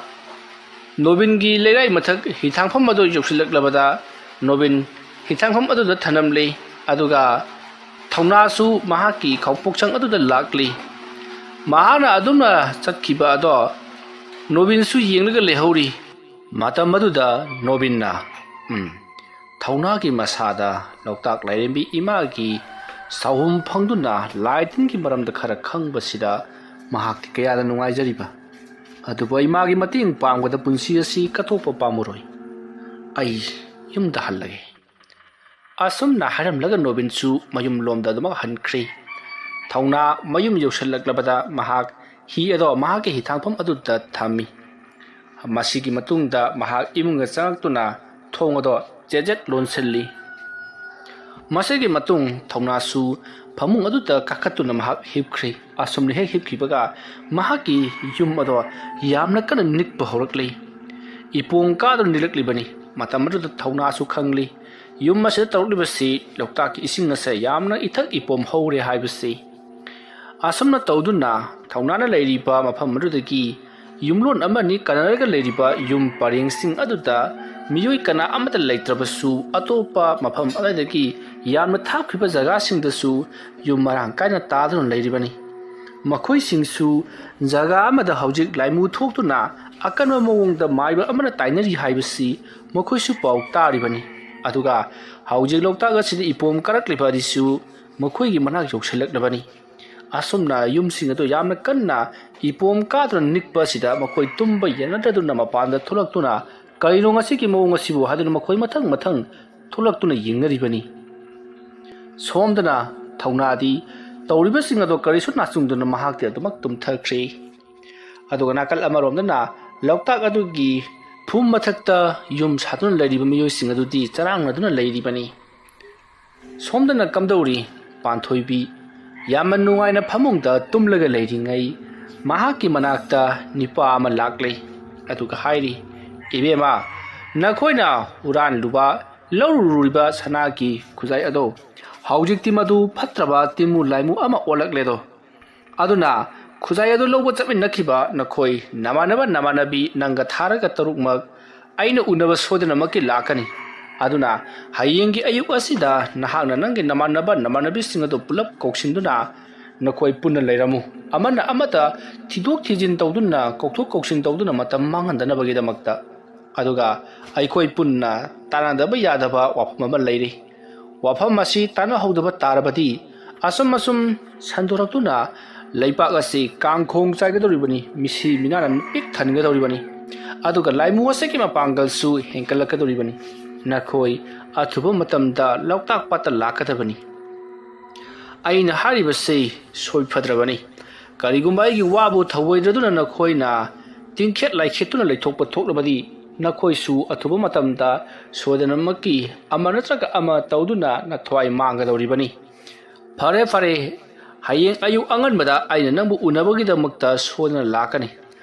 ꯅꯣꯕꯤꯟꯒꯤ ꯂꯩꯔꯥꯏ ꯃꯊꯛ ꯍꯤꯊꯥꯡꯐꯝ ꯑꯗꯨ ꯌꯧꯁꯤꯜꯂꯛꯂꯕꯗ, ꯅꯣꯕꯤꯟ ꯍꯤꯊꯥꯡꯐꯝ ꯑꯗꯨꯗ ꯊꯅꯝꯂꯤ꯫ ꯑꯗꯨꯒ ꯊꯧꯅꯥꯁꯨ ꯃꯍꯥꯛꯀꯤ ꯈꯥꯎꯄꯣꯛꯁꯪ ꯑꯗꯨꯗ ꯂꯥꯛꯂꯤ꯫ ꯃꯍꯥꯛꯅ ꯑꯗꯨꯝꯅ ꯆꯠꯈꯤꯕ ꯑꯗꯣ ꯅꯣꯕꯤꯟꯁꯨ ꯌꯦꯡꯂꯒ ꯂꯩꯍꯧꯔꯤ꯫ ꯃꯇꯝ ꯑꯗꯨꯗ ꯅꯣꯕꯤꯟꯅ, "ꯎꯝ, ꯊꯧꯅꯥꯒꯤ ꯃꯁꯥꯗ ꯂꯣꯛꯇꯥꯛ ꯂꯥꯏꯔꯦꯝꯕꯤ ꯏꯃꯥꯒꯤ ꯁꯥꯎꯍꯨꯝ ꯐꯪꯗꯨꯅ ꯂꯥꯏ ꯇꯤꯟꯒꯤ ꯃꯔꯝꯗ ꯈꯔ ꯈꯪꯕꯁꯤꯗ ꯃꯍꯥꯛꯇꯤ ꯀꯌꯥꯗ ꯅꯨꯡꯉꯥꯏꯖꯔꯤꯕ꯫ ꯑꯗꯨꯕꯨ ꯑꯩ ꯃꯥꯒꯤ ꯃꯇꯦꯡ ꯄꯥꯡꯕꯗ ꯄꯨꯟꯁꯤ ꯑꯁꯤ ꯀꯠꯊꯣꯛꯄ ꯄꯥꯝꯃꯔꯣꯏ꯫ ꯑꯩ ꯌꯨꯝꯗ ꯍꯜꯂꯒꯦ꯫" ꯑꯁꯨꯝꯅ ꯍꯥꯏꯔꯝꯂꯒ ꯅꯣꯕꯤꯟꯁꯨ ꯃꯌꯨꯝ ꯂꯣꯝꯗ ꯑꯗꯨꯃꯛ ꯍꯟꯈ꯭ꯔꯦ꯫ ꯊꯧꯅꯥ ꯃꯌꯨꯝ ꯌꯧꯁꯤꯜꯂꯛꯂꯕꯗ ꯃꯍꯥꯛ ꯍꯤ ꯑꯗꯣ ꯃꯍꯥꯛꯀꯤ ꯍꯤꯊꯥꯡꯐꯝ ꯑꯗꯨꯗ ꯊꯝꯃꯤ꯫ ꯃꯁꯤꯒꯤ ꯃꯇꯨꯡꯗ ꯃꯍꯥꯛ ꯏꯃꯨꯡꯗ ꯆꯪꯂꯛꯇꯨꯅ ꯊꯣꯡ ꯑꯗꯣ ꯆꯦꯠ ꯆꯦꯠ ꯂꯣꯟꯁꯤꯜꯂꯤ꯫ ꯃꯁꯤꯒꯤ ꯃꯇꯨꯡ ꯊꯧꯅꯥꯁꯨ ꯐꯃꯨꯡ ꯑꯗꯨꯗ ꯀꯥꯈꯠꯇꯨꯅ ꯃꯍꯥꯛ ꯍꯤꯞꯈ꯭ꯔꯦ꯫ ꯑꯁꯨꯝꯅ ꯍꯦꯛ ꯍꯤꯞꯈꯤꯕꯒ ꯃꯍꯥꯛꯀꯤ ꯌꯨꯝ ꯑꯗꯣ ꯌꯥꯝꯅ ꯀꯟꯅ ꯅꯤꯛꯄ ꯍꯧꯔꯛꯂꯤ꯫ ꯏꯄꯣꯝ ꯀꯥꯗꯨꯅ ꯅꯤꯛꯂꯛꯂꯤꯕꯅꯤ꯫ ꯃꯇꯝ ꯑꯗꯨꯗ ꯊꯧꯅꯥꯁꯨ ꯈꯪꯂꯤ꯫ ꯌꯨꯝ ꯑꯁꯤꯗ ꯇꯧꯔꯛꯂꯤꯕꯁꯤ ꯂꯣꯛꯇꯥꯛꯀꯤ ꯏꯁꯤꯡ ꯑꯁꯦ ꯌꯥꯝꯅ ꯏꯊꯛ ꯏꯄꯣꯝ ꯍꯧꯔꯦ ꯍꯥꯏꯕꯁꯤ꯫ ꯑꯁꯨꯝꯅ ꯇꯧꯗꯨꯅ ꯊꯧꯅꯥꯅ ꯂꯩꯔꯤꯕ ꯃꯐꯝ ꯑꯗꯨꯗꯒꯤ ꯌꯨꯝꯂꯣꯟ ꯑꯃꯅꯤ ꯀꯅꯔꯒ ꯂꯩꯔꯤꯕ ꯌꯨꯝ ꯄꯔꯦꯡꯁꯤꯡ ꯑꯗꯨꯗ ꯃꯤꯑꯣꯏ ꯀꯅꯥ ꯑꯃꯠꯇ ꯂꯩꯇ꯭ꯔꯕꯁꯨ, ꯑꯇꯣꯞꯄ ꯃꯐꯝ ꯑꯃꯗꯒꯤ ꯌꯥꯝꯅ ꯊꯥꯞꯈꯤꯕ ꯖꯒꯥꯁꯤꯡꯗꯁꯨ ꯌꯨꯝ ꯃꯔꯥꯡ ꯀꯥꯏꯅ ꯇꯥꯗꯨꯅ ꯂꯩꯔꯤꯕꯅꯤ꯫ ꯃꯈꯣꯏꯁꯤꯡꯁꯨ ꯖꯒꯥ ꯑꯃꯗ ꯍꯧꯖꯤꯛ ꯂꯥꯏꯃꯨ ꯊꯣꯛꯇꯨꯅ ꯑꯀꯟꯕ ꯃꯑꯣꯡꯗ ꯃꯥꯏꯕ ꯑꯃꯅ ꯇꯥꯏꯅꯔꯤ ꯍꯥꯏꯕꯁꯤ ꯃꯈꯣꯏꯁꯨ ꯄꯥꯎ ꯇꯥꯔꯤꯕꯅꯤ꯫ ꯑꯗꯨꯒ ꯍꯧꯖꯤꯛ ꯂꯣꯛꯇꯥꯛ ꯑꯁꯤꯗ ꯏꯄꯣꯝ ꯀꯥꯔꯛꯂꯤꯕ ꯑꯗꯨꯁꯨ ꯃꯈꯣꯏꯒꯤ ꯃꯅꯥꯛ ꯌꯧꯁꯤꯜꯂꯛꯂꯕꯅꯤ꯫ ꯑꯁꯨꯝꯅ ꯌꯨꯝꯁꯤꯡ ꯑꯗꯨ ꯌꯥꯝꯅ ꯀꯟꯅ ꯏꯄꯣꯝ ꯀꯥꯗꯨꯅ ꯅꯤꯛꯄ ꯑꯁꯤꯗ ꯃꯈꯣꯏ ꯇꯨꯝꯕ ꯌꯥꯅꯗꯗꯨꯅ ꯃꯄꯥꯟꯗ ꯊꯣꯛꯂꯛꯇꯨꯅ, "ꯀꯔꯤꯅꯣ ꯉꯁꯤꯒꯤ ꯃꯑꯣꯡ ꯑꯁꯤꯕꯨ?" ꯍꯥꯏꯗꯨꯅ ꯃꯈꯣꯏ ꯃꯊꯪ ꯃꯊꯪ ꯊꯣꯛꯂꯛꯇꯨꯅ ꯌꯦꯡꯅꯔꯤꯕꯅꯤ꯫ ꯁꯣꯝꯗꯅ ꯊꯧꯅꯥꯗꯤ ꯇꯧꯔꯤꯕꯁꯤꯡ ꯑꯗꯣ ꯀꯔꯤꯁꯨ ꯅꯥꯆꯨꯡꯗꯅ ꯃꯍꯥꯛꯇꯤ ꯑꯗꯨꯃꯛ ꯇꯨꯝꯊꯈ꯭ꯔꯦ꯫ ꯑꯗꯨꯒ ꯅꯥꯀꯜ ꯑꯃꯔꯣꯝꯗꯅ ꯂꯣꯛꯇꯥꯛ ꯑꯗꯨꯒꯤ ꯐꯨꯝ ꯃꯊꯛꯇ ꯌꯨꯝ ꯁꯥꯗꯨꯅ ꯂꯩꯔꯤꯕ ꯃꯤꯑꯣꯏꯁꯤꯡ ꯑꯗꯨꯗꯤ ꯆꯔꯥꯡꯅꯗꯨꯅ ꯂꯩꯔꯤꯕꯅꯤ꯫ ꯁꯣꯝꯗꯅ ꯀꯝꯗꯧꯔꯤ? ꯄꯥꯟꯊꯣꯏꯕꯤ ꯌꯥꯝꯅ ꯅꯨꯡꯉꯥꯏꯅ ꯐꯃꯨꯡꯗ ꯇꯨꯝꯂꯒ ꯂꯩꯔꯤꯉꯩ, ꯃꯍꯥꯛꯀꯤ ꯃꯅꯥꯛꯇ ꯅꯨꯄꯥ ꯑꯃ ꯂꯥꯛꯂꯦ꯫ ꯑꯗꯨꯒ ꯍꯥꯏꯔꯤ, "ꯏꯕꯦꯝꯃ, ꯅꯈꯣꯏꯅ ꯍꯨꯔꯥꯟꯂꯨꯕ, ꯂꯧꯔꯨꯔꯤꯕ ꯁꯅꯥꯒꯤ ꯈꯨꯖꯥꯏ ꯑꯗꯣ, ꯍꯧꯖꯤꯛꯇꯤ ꯃꯗꯨ ꯐꯠꯇ꯭ꯔꯕ ꯇꯤꯟꯃꯨ ꯂꯥꯏꯃꯨ ꯑꯃ ꯑꯣꯜꯂꯛꯂꯦꯗꯣ꯫ ꯑꯗꯨꯅ ꯈꯨꯖꯥꯏ ꯑꯗꯨ ꯂꯧꯕ ꯆꯠꯃꯤꯟꯅꯈꯤꯕ ꯅꯈꯣꯏ ꯅꯃꯥꯟꯅꯕ ꯅꯃꯥꯟꯅꯕꯤ ꯅꯪꯒ ꯊꯥꯔꯒ ꯇꯔꯨꯛꯃꯛ ꯑꯩꯅ ꯎꯅꯕ ꯁꯣꯏꯗꯅꯃꯛꯀꯤ ꯂꯥꯛꯀꯅꯤ꯫ ꯑꯗꯨꯅ ꯍꯌꯦꯡꯒꯤ ꯑꯌꯨꯛ ꯑꯁꯤꯗ ꯅꯍꯥꯛꯅ ꯅꯪꯒꯤ ꯅꯃꯥꯟꯅꯕ ꯅꯃꯥꯟꯅꯕꯤꯁꯤꯡ ꯑꯗꯨ ꯄꯨꯂꯞ ꯀꯧꯁꯤꯟꯗꯨꯅ ꯅꯈꯣꯏ ꯄꯨꯟꯅ ꯂꯩꯔꯝꯃꯨ꯫ ꯑꯃꯅ ꯑꯃꯗ ꯊꯤꯗꯣꯛ ꯊꯤꯖꯤꯟ ꯇꯧꯗꯨꯅ, ꯀꯧꯊꯣꯛ ꯀꯧꯁꯤꯟ ꯇꯧꯗꯨꯅ ꯃꯇꯝ ꯃꯥꯡꯍꯟꯗꯅꯕꯒꯤꯗꯃꯛꯇ꯫ ꯑꯗꯨꯒ ꯑꯩꯈꯣꯏ ꯄꯨꯟꯅ ꯇꯥꯟꯅꯗꯕ ꯌꯥꯗꯕ ꯋꯥꯐꯝ ꯑꯃ ꯂꯩꯔꯤ꯫ ꯋꯥꯐꯝ ꯑꯁꯤ ꯇꯥꯟꯅꯍꯧꯗꯕ ꯇꯥꯔꯕꯗꯤ ꯑꯁꯨꯝ ꯑꯁꯨꯝ ꯁꯟꯗꯣꯔꯛꯇꯨꯅ ꯂꯩꯕꯥꯛ ꯑꯁꯤ ꯀꯥꯡꯈꯣꯡ ꯆꯥꯏꯒꯗꯧꯔꯤꯕꯅꯤ, ꯃꯤꯁꯤ ꯃꯤꯅꯥꯅ ꯄꯤꯛ ꯊꯟꯒꯗꯧꯔꯤꯕꯅꯤ꯫ ꯑꯗꯨꯒ ꯂꯥꯏꯃꯨ ꯑꯁꯤꯒꯤ ꯃꯄꯥꯡꯒꯜꯁꯨ ꯍꯦꯟꯒꯠꯂꯛꯀꯗꯧꯔꯤꯕꯅꯤ꯫ ꯅꯈꯣꯏ ꯑꯊꯨꯕ ꯃꯇꯝꯗ ꯂꯣꯛꯇꯥꯛ ꯄꯥꯠꯇ ꯂꯥꯛꯀꯗꯕꯅꯤ꯫ ꯑꯩꯅ ꯍꯥꯏꯔꯤꯕꯁꯤ ꯁꯣꯏꯐꯗ꯭ꯔꯕꯅꯤ꯫ ꯀꯔꯤꯒꯨꯝꯕ ꯑꯩꯒꯤ ꯋꯥꯕꯨ ꯊꯧꯑꯣꯏꯗ꯭ꯔꯗꯨꯅ ꯅꯈꯣꯏꯅ ꯇꯤꯡꯈꯦꯠ ꯂꯥꯏꯈꯦꯠꯇꯨꯅ ꯂꯩꯊꯣꯛꯄ ꯊꯣꯛꯂꯕꯗꯤ, ꯅꯈꯣꯏꯁꯨ ꯑꯊꯨꯕ ꯃꯇꯝꯗ ꯁꯣꯏꯗꯅꯃꯛꯀꯤ ꯑꯃ ꯅꯠꯇ꯭ꯔꯒ ꯑꯃ ꯇꯧꯗꯨꯅ ꯅꯊ꯭ꯋꯥꯏ ꯃꯥꯡꯒꯗꯧꯔꯤꯕꯅꯤ꯫ ꯐꯔꯦ, ꯐꯔꯦ, ꯍꯌꯦꯡ ꯑꯌꯨꯛ ꯑꯉꯟꯕꯗ ꯑꯩꯅ ꯅꯪꯕꯨ ꯎꯅꯕꯒꯤꯗꯃꯛꯇ ꯁꯣꯏꯗꯅ ꯂꯥꯛꯀꯅꯤ꯫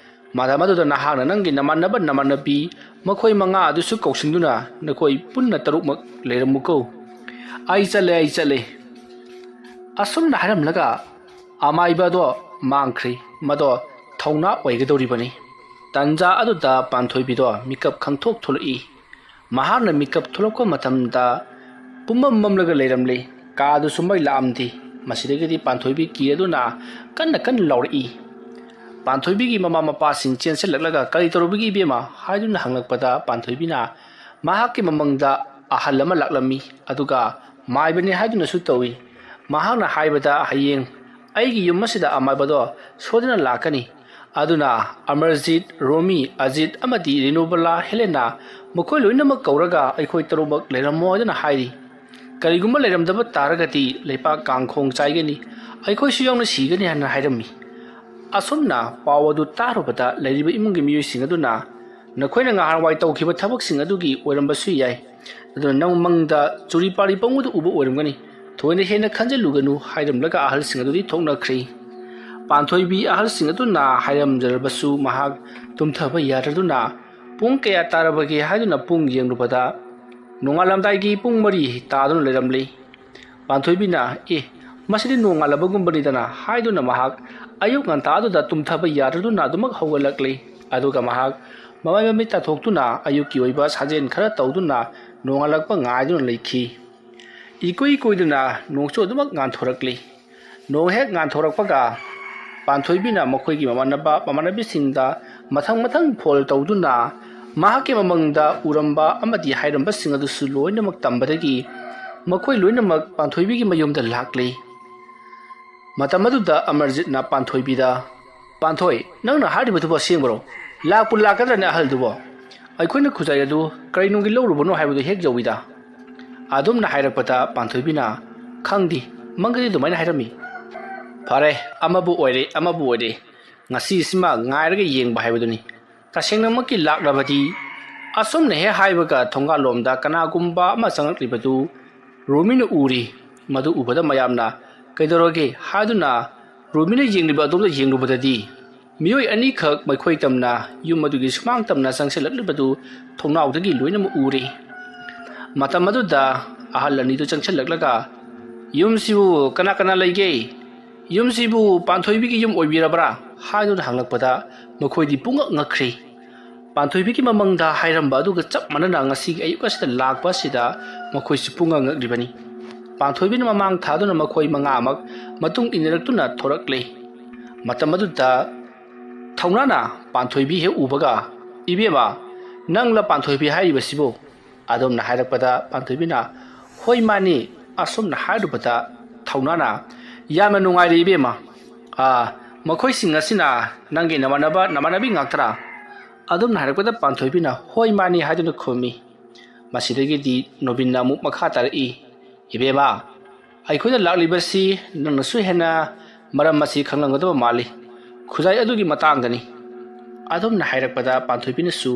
ꯃꯇꯝ ꯑꯗꯨꯗ ꯅꯍꯥꯛꯅ ꯅꯪꯒꯤ ꯅꯃꯥꯟꯅꯕ ꯅꯃꯥꯟꯅꯕꯤ ꯃꯈꯣꯏ ꯃꯉꯥ ꯑꯗꯨꯁꯨ ꯀꯧꯁꯤꯟꯗꯨꯅ ꯅꯈꯣꯏ ꯄꯨꯟꯅ ꯇꯔꯨꯛꯃꯛ ꯂꯩꯔꯝꯃꯨꯀꯣ꯫ ꯑꯩ ꯆꯠꯂꯦ, ꯑꯩ ꯆꯠꯂꯦ꯫" ꯑꯁꯨꯝꯅ ꯍꯥꯏꯔꯝꯂꯒ ꯑꯃꯥꯏꯕ ꯑꯗꯣ ꯃꯥꯡꯈ꯭ꯔꯦ꯫ ꯃꯗꯣ ꯊꯧꯅꯥ ꯑꯣꯏꯒꯗꯧꯔꯤꯕꯅꯤ꯫ ꯇꯟꯖꯥ ꯑꯗꯨꯗ ꯄꯥꯟꯊꯣꯏꯕꯤꯗꯣ ꯃꯤꯀꯞ ꯈꯪꯊꯣꯛ ꯊꯣꯛꯂꯛꯏ꯫ ꯃꯍꯥꯛꯅ ꯃꯤꯀꯞ ꯊꯣꯛꯂꯛꯄ ꯃꯇꯝꯗ ꯄꯨꯝꯃꯝ ꯃꯝꯂꯒ ꯂꯩꯔꯝꯂꯦ꯫ ꯀꯥꯗꯨꯁꯨ ꯃꯩ ꯂꯥꯛꯑꯝꯗꯦ꯫ ꯃꯁꯤꯗꯒꯤꯗꯤ ꯄꯥꯟꯊꯣꯏꯕꯤ ꯀꯤꯔꯗꯨꯅ ꯀꯟꯅ ꯀꯟꯅ ꯂꯥꯎꯔꯛꯏ꯫ ꯄꯥꯟꯊꯣꯏꯕꯤꯒꯤ ꯃꯃꯥ ꯃꯄꯥꯁꯤꯡ ꯆꯦꯟꯁꯤꯜꯂꯛꯂꯒ, "ꯀꯔꯤ ꯇꯧꯔꯨꯕꯒꯤ ꯏꯕꯦꯝꯃ?" ꯍꯥꯏꯗꯨꯅ ꯍꯪꯂꯛꯄꯗ, ꯄꯥꯟꯊꯣꯏꯕꯤꯅ ꯃꯍꯥꯛꯀꯤ ꯃꯃꯥꯡꯗ ꯑꯍꯜ ꯑꯃ ꯂꯥꯛꯂꯝꯃꯤ, ꯑꯗꯨꯒ ꯃꯥꯏꯕꯅꯤ ꯍꯥꯏꯗꯨꯅꯁꯨ ꯇꯧꯏ꯫ ꯃꯍꯥꯛꯅ ꯍꯥꯏꯕꯗ, "ꯍꯌꯦꯡ ꯑꯩꯒꯤ ꯌꯨꯝ ꯑꯁꯤꯗ ꯑꯃꯥꯏꯕꯗꯣ ꯁꯣꯏꯗꯅ ꯂꯥꯛꯀꯅꯤ꯫ ꯑꯗꯨꯅ ꯑꯃꯔꯖꯤꯠ, ꯔꯣꯃꯤ, ꯑꯖꯤꯠ ꯑꯃꯗꯤ ꯔꯤꯅꯨꯕꯂꯥ, ꯍꯦꯂꯦꯅꯥ, ꯃꯈꯣꯏ ꯂꯣꯏꯅꯃꯛ ꯀꯧꯔꯒ ꯑꯩꯈꯣꯏ ꯇꯔꯨꯛꯃꯛ ꯂꯩꯔꯝꯃꯣ ꯍꯥꯏꯗꯨꯅ ꯍꯥꯏꯔꯤ꯫ ꯀꯔꯤꯒꯨꯝꯕ ꯂꯩꯔꯝꯗꯕ ꯇꯥꯔꯒꯗꯤ ꯂꯩꯄꯥꯛ ꯀꯥꯡꯈꯣꯡ ꯆꯥꯏꯒꯅꯤ, ꯑꯩꯈꯣꯏꯁꯨ ꯌꯥꯎꯅ ꯁꯤꯒꯅꯤ" ꯍꯥꯏꯅ ꯍꯥꯏꯔꯝꯃꯤ꯫ ꯑꯁꯨꯝꯅ ꯄꯥꯎ ꯑꯗꯨ ꯇꯥꯔꯨꯕꯗ ꯂꯩꯔꯤꯕ ꯏꯃꯨꯡꯒꯤ ꯃꯤꯑꯣꯏꯁꯤꯡ ꯑꯗꯨꯅ ꯅꯈꯣꯏꯅ ꯉꯍꯥꯟꯋꯥꯏ ꯇꯧꯈꯤꯕ ꯊꯕꯛꯁꯤꯡ ꯑꯗꯨꯒꯤ ꯑꯣꯏꯔꯝꯕꯁꯨ ꯌꯥꯏ꯫ ꯑꯗꯨꯅ ꯅꯪ ꯃꯪꯗ ꯆꯨꯔꯤ ꯄꯥꯔꯤ ꯄꯪꯎꯗ ꯎꯕ ꯑꯣꯏꯔꯝꯒꯅꯤ꯫ ꯊꯣꯏꯅ ꯍꯦꯟꯅ ꯈꯟꯖꯤꯜꯂꯨꯒꯅꯨ" ꯍꯥꯏꯔꯝꯂꯒ ꯑꯍꯜꯁꯤꯡ ꯑꯗꯨꯗꯤ ꯊꯣꯛꯅꯈ꯭ꯔꯤ꯫ ꯄꯥꯟꯊꯣꯏꯕꯤ ꯑꯍꯜꯁꯤꯡ ꯑꯗꯨꯅ ꯍꯥꯏꯔꯝꯖꯔꯕꯁꯨ ꯃꯍꯥꯛ ꯇꯨꯝꯊꯕ ꯌꯥꯗ꯭ꯔꯗꯨꯅ ꯄꯨꯡ ꯀꯌꯥ ꯇꯥꯔꯕꯒꯦ ꯍꯥꯏꯗꯨꯅ ꯄꯨꯡ ꯌꯦꯡꯂꯨꯕꯗ ꯅꯣꯡꯉꯥꯜꯂꯝꯗꯥꯏꯒꯤ ꯄꯨꯡ ꯃꯔꯤ ꯇꯥꯗꯨꯅ ꯂꯩꯔꯝꯂꯤ꯫ ꯄꯥꯟꯊꯣꯏꯕꯤꯅ, "ꯑꯦ, ꯃꯁꯤꯗꯤ ꯅꯣꯡꯉꯥꯜꯂꯕꯒꯨꯝꯕꯅꯤꯗꯅ" ꯍꯥꯏꯗꯨꯅ ꯃꯍꯥꯛ ꯑꯌꯨꯛ ꯉꯟꯇꯥꯗꯨꯗ ꯇꯨꯝꯊꯕ ꯌꯥꯗ꯭ꯔꯗꯨꯅ ꯑꯗꯨꯃꯛ ꯍꯧꯒꯠꯂꯛꯂꯤ꯫ ꯑꯗꯨꯒ ꯃꯍꯥꯛ ꯃꯃꯥꯏ ꯃꯃꯤꯠ ꯇꯥꯊꯣꯛꯇꯨꯅ ꯑꯌꯨꯛꯀꯤ ꯑꯣꯏꯕ ꯁꯥꯖꯦꯜ ꯈꯔ ꯇꯧꯗꯨꯅ ꯅꯣꯡꯉꯥꯜꯂꯛꯄ ꯉꯥꯏꯗꯨꯅ ꯂꯩꯈꯤ꯫ ꯏꯀꯨꯏ ꯀꯨꯏꯗꯅ ꯅꯣꯡꯁꯨ ꯑꯗꯨꯃꯛ ꯉꯥꯟꯊꯣꯔꯛꯂꯤ꯫ ꯅꯣꯡ ꯍꯦꯛ ꯉꯥꯟꯊꯣꯔꯛꯄꯒ ꯄꯥꯟꯊꯣꯏꯕꯤꯅ ꯃꯈꯣꯏꯒꯤ ꯃꯃꯥꯟꯅꯕ ꯃꯃꯥꯟꯅꯕꯤꯁꯤꯡꯗ ꯃꯊꯪ ꯃꯊꯪ ꯐꯣꯟ ꯇꯧꯗꯨꯅ ꯃꯍꯥꯛꯀꯤ ꯃꯃꯪꯗ ꯎꯔꯝꯕ ꯑꯃꯗꯤ ꯍꯥꯏꯔꯝꯕꯁꯤꯡ ꯑꯗꯨꯁꯨ ꯂꯣꯏꯅꯃꯛ ꯇꯝꯕꯗꯒꯤ ꯃꯈꯣꯏ ꯂꯣꯏꯅꯃꯛ ꯄꯥꯟꯊꯣꯏꯕꯤꯒꯤ ꯃꯌꯨꯝꯗ ꯂꯥꯛꯂꯤ꯫ ꯃꯇꯝ ꯑꯗꯨꯗ ꯑꯃꯔꯖꯤꯠꯅ ꯄꯥꯟꯊꯣꯏꯕꯤꯗ, "ꯄꯥꯟꯊꯣꯏ, ꯅꯪꯅ ꯍꯥꯏꯔꯤꯕꯗꯨꯕꯨ ꯑꯁꯦꯡꯕꯔꯣ? ꯂꯥꯛꯄꯨ ꯂꯥꯛꯀꯗ꯭ꯔꯅꯦ ꯑꯍꯜꯗꯨꯕꯣ? ꯑꯩꯈꯣꯏꯅ ꯈꯨꯖꯥꯏ ꯑꯗꯨ ꯀꯔꯤ ꯅꯨꯡꯒꯤ ꯂꯧꯔꯨꯕꯅꯣ ꯍꯥꯏꯕꯗꯨ ꯍꯦꯛ ꯌꯧꯏꯗ"꯫ ꯑꯗꯨꯝꯅ ꯍꯥꯏꯔꯛꯄꯗ ꯄꯥꯟꯊꯣꯏꯕꯤꯅ, "ꯈꯪꯗꯦ, ꯃꯪꯗꯗꯤ ꯑꯗꯨꯃꯥꯏꯅ ꯍꯥꯏꯔꯝꯃꯤ"꯫ "ꯐꯔꯦ, ꯑꯃꯕꯨ ꯑꯣꯏꯔꯦ, ꯑꯃꯕꯨ ꯑꯣꯏꯔꯦ, ꯉꯁꯤꯁꯤꯃ ꯉꯥꯏꯔꯒ ꯌꯦꯡꯕ ꯍꯥꯏꯕꯗꯨꯅꯤ꯫ ꯇꯁꯦꯡꯅꯃꯛꯀꯤ ꯂꯥꯛꯂꯕꯗꯤ"꯫ ꯑꯁꯨꯝꯅ ꯍꯦꯛ ꯍꯥꯏꯕꯒ ꯊꯣꯡꯒꯥꯜꯂꯣꯝꯗ ꯀꯅꯥꯒꯨꯝꯕ ꯑꯃ ꯆꯪꯂꯛꯂꯤꯕꯗꯨ ꯔꯣꯃꯤꯅ ꯎꯔꯤ꯫ ꯃꯗꯨ ꯎꯕꯗ ꯃꯌꯥꯝꯅ "ꯀꯩꯗꯧꯔꯒꯦ?" ꯍꯥꯏꯗꯨꯅ ꯔꯣꯃꯤꯅ ꯌꯦꯡꯂꯤꯕ ꯑꯗꯣꯝꯗ ꯌꯦꯡꯂꯨꯕꯗꯗꯤ ꯃꯤꯑꯣꯏ ꯑꯅꯤꯈꯛ ꯃꯈꯣꯏ ꯇꯝꯅ ꯌꯨꯝ ꯑꯗꯨꯒꯤ ꯁꯨꯃꯥꯡ ꯇꯝꯅ ꯆꯪꯁꯤꯜꯂꯛꯂꯤꯕꯗꯨ ꯊꯣꯡꯅꯥꯎꯗꯒꯤ ꯂꯣꯏꯅꯃꯛ ꯎꯔꯤ꯫ ꯃꯇꯝ ꯑꯗꯨꯗ ꯑꯍꯜ ꯑꯅꯤꯗꯨ ꯆꯪꯁꯤꯜꯂꯛꯂꯒ, "ꯌꯨꯝꯁꯤꯕꯨ ꯀꯅꯥ ꯀꯅꯥ ꯂꯩꯒꯦ? ꯌꯨꯝꯁꯤꯕꯨ ꯄꯥꯟꯊꯣꯏꯕꯤꯒꯤ ꯌꯨꯝ ꯑꯣꯏꯕꯤꯔꯕ꯭ꯔꯥ?" ꯍꯥꯏꯗꯨꯅ ꯍꯪꯂꯛꯄꯗ ꯃꯈꯣꯏꯗꯤ ꯄꯨꯡꯉꯛ ꯉꯛꯈ꯭ꯔꯤ꯫ ꯄꯥꯟꯊꯣꯏꯕꯤꯒꯤ ꯃꯃꯪꯗ ꯍꯥꯏꯔꯝꯕ ꯑꯗꯨꯒ ꯆꯞ ꯃꯥꯟꯅꯅ ꯉꯁꯤꯒꯤ ꯑꯌꯨꯛ ꯑꯁꯤꯗ ꯂꯥꯛꯄ ꯑꯁꯤꯗ ꯃꯈꯣꯏꯁꯨ ꯄꯨꯡꯉꯛ ꯉꯛꯂꯤꯕꯅꯤ꯫ ꯄꯥꯟꯊꯣꯏꯕꯤꯅ ꯃꯃꯥꯡ ꯊꯥꯗꯨꯅ ꯃꯈꯣꯏ ꯃꯉꯥꯃꯛ ꯃꯇꯨꯡ ꯏꯟꯅꯔꯛꯇꯨꯅ ꯊꯣꯔꯛꯂꯤ꯫ ꯃꯇꯝ ꯑꯗꯨꯗ ꯊꯧꯅꯥꯅ ꯄꯥꯟꯊꯣꯏꯕꯤ ꯍꯦꯛ ꯎꯕꯒ, "ꯏꯕꯦꯝꯃ, ꯅꯪꯂ ꯄꯥꯟꯊꯣꯏꯕꯤ ꯍꯥꯏꯔꯤꯕꯁꯤꯕꯨ?" ꯑꯗꯣꯝꯅ ꯍꯥꯏꯔꯛꯄꯗ ꯄꯥꯟꯊꯣꯏꯕꯤꯅ, "ꯍꯣꯏ, ꯃꯥꯅꯤ"꯫ ꯑꯁꯨꯝꯅ ꯍꯥꯏꯔꯨꯕꯗ ꯊꯧꯅꯥꯅ, "ꯌꯥꯝꯅ ꯅꯨꯡꯉꯥꯏꯔꯦ ꯏꯕꯦꯝꯃ꯫ ꯑꯥ, ꯃꯈꯣꯏꯁꯤꯡ ꯑꯁꯤꯅ ꯅꯪꯒꯤ ꯅꯃꯥꯟꯅꯕ ꯅꯃꯥꯟꯅꯕꯤ ꯉꯥꯛꯇꯔꯥ?" ꯑꯗꯣꯝꯅ ꯍꯥꯏꯔꯛꯄꯗ ꯄꯥꯟꯊꯣꯏꯕꯤꯅ, "ꯍꯣꯏ, ꯃꯥꯅꯤ" ꯍꯥꯏꯗꯨꯅ ꯈꯨꯝꯃꯤ꯫ ꯃꯁꯤꯗꯒꯤꯗꯤ ꯅꯣꯕꯤꯟꯅ ꯑꯃꯨꯛ ꯃꯈꯥ ꯇꯥꯔꯛꯏ, "ꯏꯕꯦꯝꯃ, ꯑꯩꯈꯣꯏꯅ ꯂꯥꯛꯂꯤꯕꯁꯤ ꯅꯪꯅꯁꯨ ꯍꯦꯟꯅ ꯃꯔꯝ ꯑꯁꯤ ꯈꯪꯂꯝꯒꯗꯕ ꯃꯥꯜꯂꯤ꯫ ꯈꯨꯖꯥꯏ ꯑꯗꯨꯒꯤ ꯃꯇꯥꯡꯗꯅꯤ"꯫ ꯑꯗꯨꯝꯅ ꯍꯥꯏꯔꯛꯄꯗ ꯄꯥꯟꯊꯣꯏꯕꯤꯅꯁꯨ,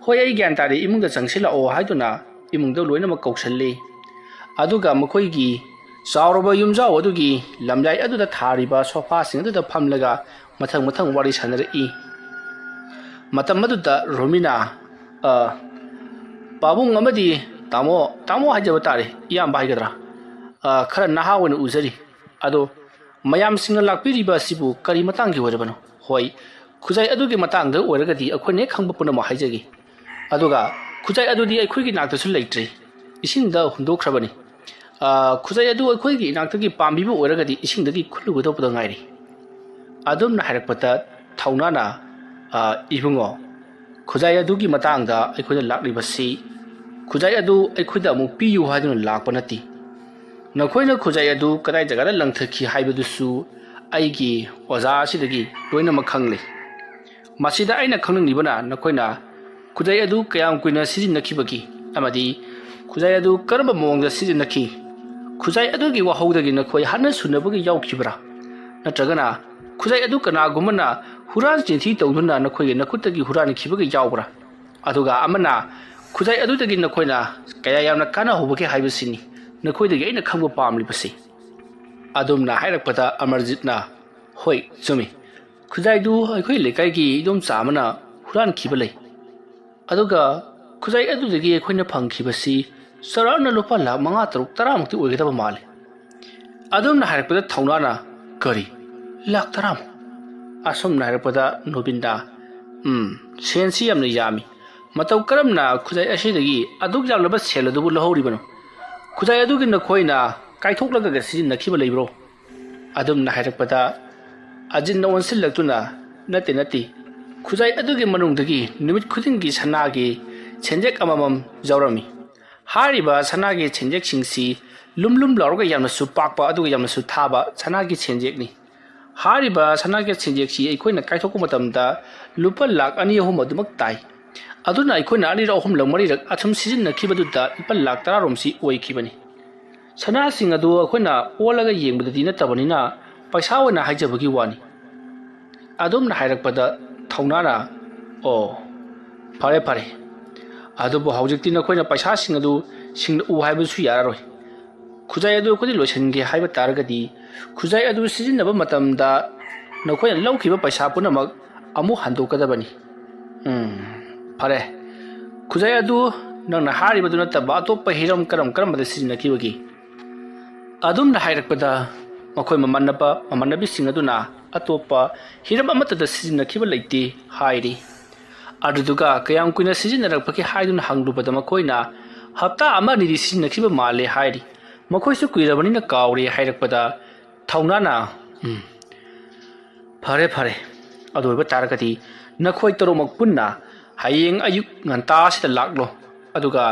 "ꯍꯣꯏ, ꯑꯩ ꯒ꯭ꯌꯥꯟ ꯇꯥꯔꯦ, ꯏꯃꯨꯡꯗ ꯆꯪꯁꯤꯜꯂꯛꯑꯣ" ꯍꯥꯏꯗꯨꯅ ꯏꯃꯨꯡꯗ ꯂꯣꯏꯅꯃꯛ ꯀꯧꯁꯜꯂꯤ꯫ ꯑꯗꯨꯒ ꯃꯈꯣꯏꯒꯤ ꯆꯥꯎꯔꯕ ꯌꯨꯝꯖꯥꯎ ꯑꯗꯨꯒꯤ ꯂꯝꯌꯥꯏ ꯑꯗꯨꯗ ꯊꯥꯔꯤꯕ ꯁꯣꯐꯥꯁꯤꯡ ꯑꯗꯨꯗ ꯐꯝꯂꯒ ꯃꯊꯪ ꯃꯊꯪ ꯋꯥꯔꯤ ꯁꯥꯟꯅꯔꯛꯏ꯫ ꯃꯇꯝ ꯑꯗꯨꯗ ꯔꯣꯃꯤꯅ, "ꯑ, ꯄꯥꯕꯨꯡ ꯑꯃꯗꯤ ꯇꯥꯃꯣ, ꯇꯥꯃꯣ ꯍꯥꯏꯖꯕ ꯇꯥꯔꯦ, ꯏꯌꯥꯝꯕ ꯍꯥꯏꯒꯗ꯭ꯔꯥ? ꯑ, ꯈꯔ ꯅꯍꯥ ꯑꯣꯏꯅ ꯎꯖꯔꯤ꯫ ꯑꯗꯣ ꯃꯌꯥꯝꯁꯤꯡꯅ ꯂꯥꯛꯄꯤꯔꯤꯕ ꯑꯁꯤꯕꯨ ꯀꯔꯤ ꯃꯇꯥꯡꯒꯤ ꯑꯣꯏꯔꯕꯅꯣ?" "ꯍꯣꯏ, ꯈꯨꯖꯥꯏ ꯑꯗꯨꯒꯤ ꯃꯇꯥꯡꯗ ꯑꯣꯏꯔꯒꯗꯤ ꯑꯩꯈꯣꯏꯅ ꯍꯦꯛ ꯈꯪꯕ ꯄꯨꯝꯅꯃꯛ ꯍꯥꯏꯖꯒꯦ꯫ ꯑꯗꯨꯒ ꯈꯨꯖꯥꯏ ꯑꯗꯨꯗꯤ ꯑꯩꯈꯣꯏꯒꯤ ꯅꯥꯛꯇꯁꯨ ꯂꯩꯇ꯭ꯔꯦ, ꯏꯁꯤꯡꯗ ꯍꯨꯟꯗꯣꯛꯈ꯭ꯔꯕꯅꯤ꯫ ꯑ, ꯈꯨꯖꯥꯏ ꯑꯗꯨ ꯑꯩꯈꯣꯏꯒꯤ ꯏꯅꯥꯛꯇꯒꯤ ꯄꯥꯝꯕꯤꯕ ꯑꯣꯏꯔꯒꯗꯤ ꯏꯁꯤꯡꯗꯒꯤ ꯈꯨꯜꯂꯨꯒꯗꯧꯕꯗ ꯉꯥꯏꯔꯤ"꯫ ꯑꯗꯨꯝꯅ ꯍꯥꯏꯔꯛꯄꯗ ꯊꯧꯅꯥꯅ, "ꯑ, ꯏꯕꯨꯡꯉꯣ, ꯈꯨꯖꯥꯏ ꯑꯗꯨꯒꯤ ꯃꯇꯥꯡꯗ ꯑꯩꯈꯣꯏꯅ ꯂꯥꯛꯂꯤꯕꯁꯤ, ꯈꯨꯖꯥꯏ ꯑꯗꯨ ꯑꯩꯈꯣꯏꯗ ꯑꯃꯨꯛ ꯄꯤꯌꯨ ꯍꯥꯏꯗꯨꯅ ꯂꯥꯛꯄ ꯅꯠꯇꯦ꯫ ꯅꯈꯣꯏꯅ ꯈꯨꯖꯥꯏ ꯑꯗꯨ ꯀꯗꯥꯏ ꯖꯒꯥꯗ ꯂꯪꯊꯈꯤ ꯍꯥꯏꯕꯗꯨꯁꯨ ꯑꯩꯒꯤ ꯑꯣꯖꯥ ꯑꯁꯤꯗꯒꯤ ꯂꯣꯏꯅꯃꯛ ꯈꯪꯂꯦ꯫ ꯃꯁꯤꯗ ꯑꯩꯅ ꯈꯪꯅꯤꯡꯂꯤꯕꯅ ꯅꯈꯣꯏꯅ ꯈꯨꯖꯥꯏ ꯑꯗꯨ ꯀꯌꯥꯝ ꯀꯨꯏꯅ ꯁꯤꯖꯤꯟꯅꯈꯤꯕꯒꯤ ꯑꯃꯗꯤ ꯈꯨꯖꯥꯏ ꯑꯗꯨ ꯀꯔꯝꯕ ꯃꯑꯣꯡꯗ ꯁꯤꯖꯤꯟꯅꯈꯤ? ꯈꯨꯖꯥꯏ ꯑꯗꯨꯒꯤ ꯋꯥꯍꯧꯗꯒꯤ ꯅꯈꯣꯏ ꯍꯥꯠꯅ ꯁꯨꯅꯕꯒ ꯌꯥꯎꯈꯤꯕ꯭ꯔꯥ? ꯅꯠꯇ꯭ꯔꯒꯅ ꯈꯨꯖꯥꯏ ꯑꯗꯨ ꯀꯅꯥꯒꯨꯝꯕꯅ ꯍꯨꯔꯥꯟ ꯆꯤꯟꯊꯤ ꯇꯧꯗꯨꯅ ꯅꯈꯣꯏꯒꯤ ꯅꯈꯨꯠꯇꯒꯤ ꯍꯨꯔꯥꯟꯈꯤꯕꯒ ꯌꯥꯎꯕ꯭ꯔꯥ? ꯑꯗꯨꯒ ꯑꯃꯅ ꯈꯨꯖꯥꯏ ꯑꯗꯨꯗꯒꯤ ꯅꯈꯣꯏꯅ ꯀꯌꯥ ꯌꯥꯝꯅ ꯀꯥꯟꯅꯍꯧꯕꯒꯦ ꯍꯥꯏꯕꯁꯤꯅꯤ ꯅꯈꯣꯏꯗꯒꯤ ꯑꯩꯅ ꯈꯪꯕ ꯄꯥꯝꯂꯤꯕꯁꯤ"꯫ ꯑꯗꯨꯝꯅ ꯍꯥꯏꯔꯛꯄꯗ ꯑꯃꯔꯖꯤꯠꯅ, "ꯍꯣꯏ, ꯆꯨꯝꯃꯤ꯫ ꯈꯨꯖꯥꯏꯗꯨ ꯑꯩꯈꯣꯏ ꯂꯩꯀꯥꯏꯒꯤ ꯏꯗꯣꯝꯆꯥ ꯑꯃꯅ ꯍꯨꯔꯥꯟꯈꯤꯕ ꯂꯩ꯫ ꯑꯗꯨꯒ ꯈꯨꯖꯥꯏ ꯑꯗꯨꯗꯒꯤ ꯑꯩꯈꯣꯏꯅ ꯐꯪꯈꯤꯕꯁꯤ ꯆꯥꯎꯔꯥꯛꯅ ꯂꯨꯄꯥ ꯂꯥꯈ ꯃꯉꯥ, ꯇꯔꯨꯛ, ꯇꯔꯥꯃꯨꯛꯇꯤ ꯑꯣꯏꯒꯗꯕ ꯃꯥꯜꯂꯤ"꯫ ꯑꯗꯨꯝꯅ ꯍꯥꯏꯔꯛꯄꯗ ꯊꯧꯅꯥꯅ, "ꯀꯔꯤ? ꯂꯥꯈ ꯇꯔꯥꯃꯨꯛ?" ꯑꯁꯨꯝꯅ ꯍꯥꯏꯔꯛꯄꯗ ꯅꯣꯕꯤꯟꯗ, "ꯎꯝ, ꯁꯦꯟꯁꯤ ꯌꯥꯝꯅ ꯌꯥꯝꯃꯤ꯫ ꯃꯇꯧ ꯀꯔꯝꯅ ꯈꯨꯖꯥꯏ ꯑꯁꯤꯗꯒꯤ ꯑꯗꯨꯛ ꯌꯥꯝꯂꯕ ꯁꯦꯜ ꯑꯗꯨꯕꯨ ꯂꯧꯍꯧꯔꯤꯕꯅꯣ? ꯈꯨꯖꯥꯏ ꯑꯗꯨꯒꯤ ꯅꯈꯣꯏꯅ ꯀꯥꯏꯊꯣꯛꯂꯒ ꯁꯤꯖꯤꯟꯅꯈꯤꯕ ꯂꯩꯕ꯭ꯔꯣ?" ꯑꯗꯨꯝꯅ ꯍꯥꯏꯔꯛꯄꯗ ꯑꯖꯤꯠꯅ ꯑꯣꯟꯁꯤꯜꯂꯛꯇꯨꯅ, "ꯅꯠꯇꯦ, ꯅꯠꯇꯦ, ꯈꯨꯖꯥꯏ ꯑꯗꯨꯒꯤ ꯃꯅꯨꯡꯗꯒꯤ ꯅꯨꯃꯤꯠ ꯈꯨꯗꯤꯡꯒꯤ ꯁꯅꯥꯒꯤ ꯁꯦꯟꯖꯦꯛ ꯑꯃꯃꯝ ꯌꯥꯎꯔꯝꯃꯤ꯫ ꯍꯥꯏꯔꯤꯕ ꯁꯅꯥꯒꯤ ꯁꯦꯟꯖꯦꯛꯁꯤꯡꯁꯤ ꯂꯨꯝ ꯂꯨꯝ ꯂꯥꯎꯔꯒ ꯌꯥꯝꯅꯁꯨ ꯄꯥꯛꯄ ꯑꯗꯨꯒ ꯌꯥꯝꯅꯁꯨ ꯊꯥꯕ ꯁꯅꯥꯒꯤ ꯁꯦꯟꯖꯦꯛꯅꯤ꯫ ꯍꯥꯏꯔꯤꯕ ꯁꯅꯥꯒꯤ ꯁꯦꯟꯖꯦꯛꯁꯤ ꯑꯩꯈꯣꯏꯅ ꯀꯥꯏꯊꯣꯛꯄ ꯃꯇꯝꯗ ꯂꯨꯄꯥ ꯂꯥꯈ ꯑꯅꯤ ꯑꯍꯨꯝ ꯑꯗꯨꯃꯛ ꯇꯥꯏ꯫ ꯑꯗꯨꯅ ꯑꯩꯈꯣꯏꯅ ꯑꯅꯤꯔꯛ ꯑꯍꯨꯝꯂꯛ ꯃꯔꯤꯔꯛ ꯑꯁꯨꯝ ꯁꯤꯖꯤꯟꯅꯈꯤꯕꯗꯨꯗ ꯂꯨꯄꯥ ꯂꯥꯈ ꯇꯔꯥꯔꯣꯝꯁꯤ ꯑꯣꯏꯈꯤꯕꯅꯤ꯫ ꯁꯅꯥꯁꯤꯡ ꯑꯗꯨ ꯑꯩꯈꯣꯏꯅ ꯑꯣꯜꯂꯒ ꯌꯦꯡꯕꯗꯗꯤ ꯅꯠꯇꯕꯅꯤꯅ ꯄꯩꯁꯥ ꯑꯣꯏꯅ ꯍꯥꯏꯖꯕꯒꯤ ꯋꯥꯅꯤ"꯫ ꯑꯗꯨꯝꯅ ꯍꯥꯏꯔꯛꯄꯗ ꯊꯧꯅꯥꯅ, "ꯑꯣ, ꯐꯔꯦ, ꯐꯔꯦ꯫ ꯑꯗꯨꯕꯨ ꯍꯧꯖꯤꯛꯇꯤ ꯅꯈꯣꯏꯅ ꯄꯩꯁꯥꯁꯤꯡ ꯑꯗꯨ ꯁꯤꯡꯂꯛꯎ ꯍꯥꯏꯕꯁꯨ ꯌꯥꯔꯔꯣꯏ꯫ ꯈꯨꯖꯥꯏ ꯑꯗꯨ ꯑꯩꯈꯣꯏꯗꯤ ꯂꯣꯏꯁꯤꯟꯒꯦ ꯍꯥꯏꯕ ꯇꯥꯔꯒꯗꯤ, ꯈꯨꯖꯥꯏ ꯑꯗꯨ ꯁꯤꯖꯤꯟꯅꯕ ꯃꯇꯝꯗ ꯅꯈꯣꯏꯅ ꯂꯧꯈꯤꯕ ꯄꯩꯁꯥ ꯄꯨꯝꯅꯃꯛ ꯑꯃꯨꯛ ꯍꯟꯗꯣꯛꯀꯗꯕꯅꯤ꯫ ꯎꯝ, ꯐꯔꯦ꯫ ꯈꯨꯖꯥꯏ ꯑꯗꯨ ꯅꯪꯅ ꯍꯥꯏꯔꯤꯕꯗꯨ ꯅꯠꯇꯕ ꯑꯇꯣꯞꯄ ꯍꯤꯔꯝ ꯀꯔꯝ ꯀꯔꯝꯕꯗ ꯁꯤꯖꯤꯟꯅꯈꯤꯕꯒꯦ?" ꯑꯗꯨꯝꯅ ꯍꯥꯏꯔꯛꯄꯗ, ꯃꯈꯣꯏ ꯃꯃꯥꯟꯅꯕ ꯃꯃꯥꯟꯅꯕꯤꯁꯤꯡ ꯑꯗꯨꯅ ꯑꯇꯣꯞꯄ ꯍꯤꯔꯝ ꯑꯃꯠꯇꯗ ꯁꯤꯖꯤꯟꯅꯈꯤꯕ ꯂꯩꯇꯦ ꯍꯥꯏꯔꯤ꯫ ꯑꯗꯨꯗꯨꯒ ꯀꯌꯥꯝ ꯀꯨꯏꯅ ꯁꯤꯖꯤꯟꯅꯔꯛꯄꯒꯦ ꯍꯥꯏꯗꯨꯅ ꯍꯪꯂꯨꯕꯗ, ꯃꯈꯣꯏꯅ ꯍꯞꯇꯥ ꯑꯃ ꯑꯅꯤꯗꯤ ꯁꯤꯖꯤꯟꯅꯈꯤꯕ ꯃꯥꯜꯂꯦ ꯍꯥꯏꯔꯤ꯫ ꯃꯈꯣꯏꯁꯨ ꯀꯨꯏꯔꯕꯅꯤꯅ ꯀꯥꯎꯔꯦ ꯍꯥꯏꯔꯛꯄꯗ, ꯊꯧꯅꯥꯅ, "ꯎꯝ, ꯐꯔꯦ, ꯐꯔꯦ꯫ ꯑꯗꯨ ꯑꯣꯏꯕ ꯇꯥꯔꯒꯗꯤ ꯅꯈꯣꯏ ꯇꯔꯨꯛꯃꯛ ꯄꯨꯟꯅ ꯍꯌꯦꯡ ꯑꯌꯨꯛ ꯉꯟꯇꯥꯁꯤꯗ ꯂꯥꯛꯂꯣ꯫ ꯑꯗꯨꯒ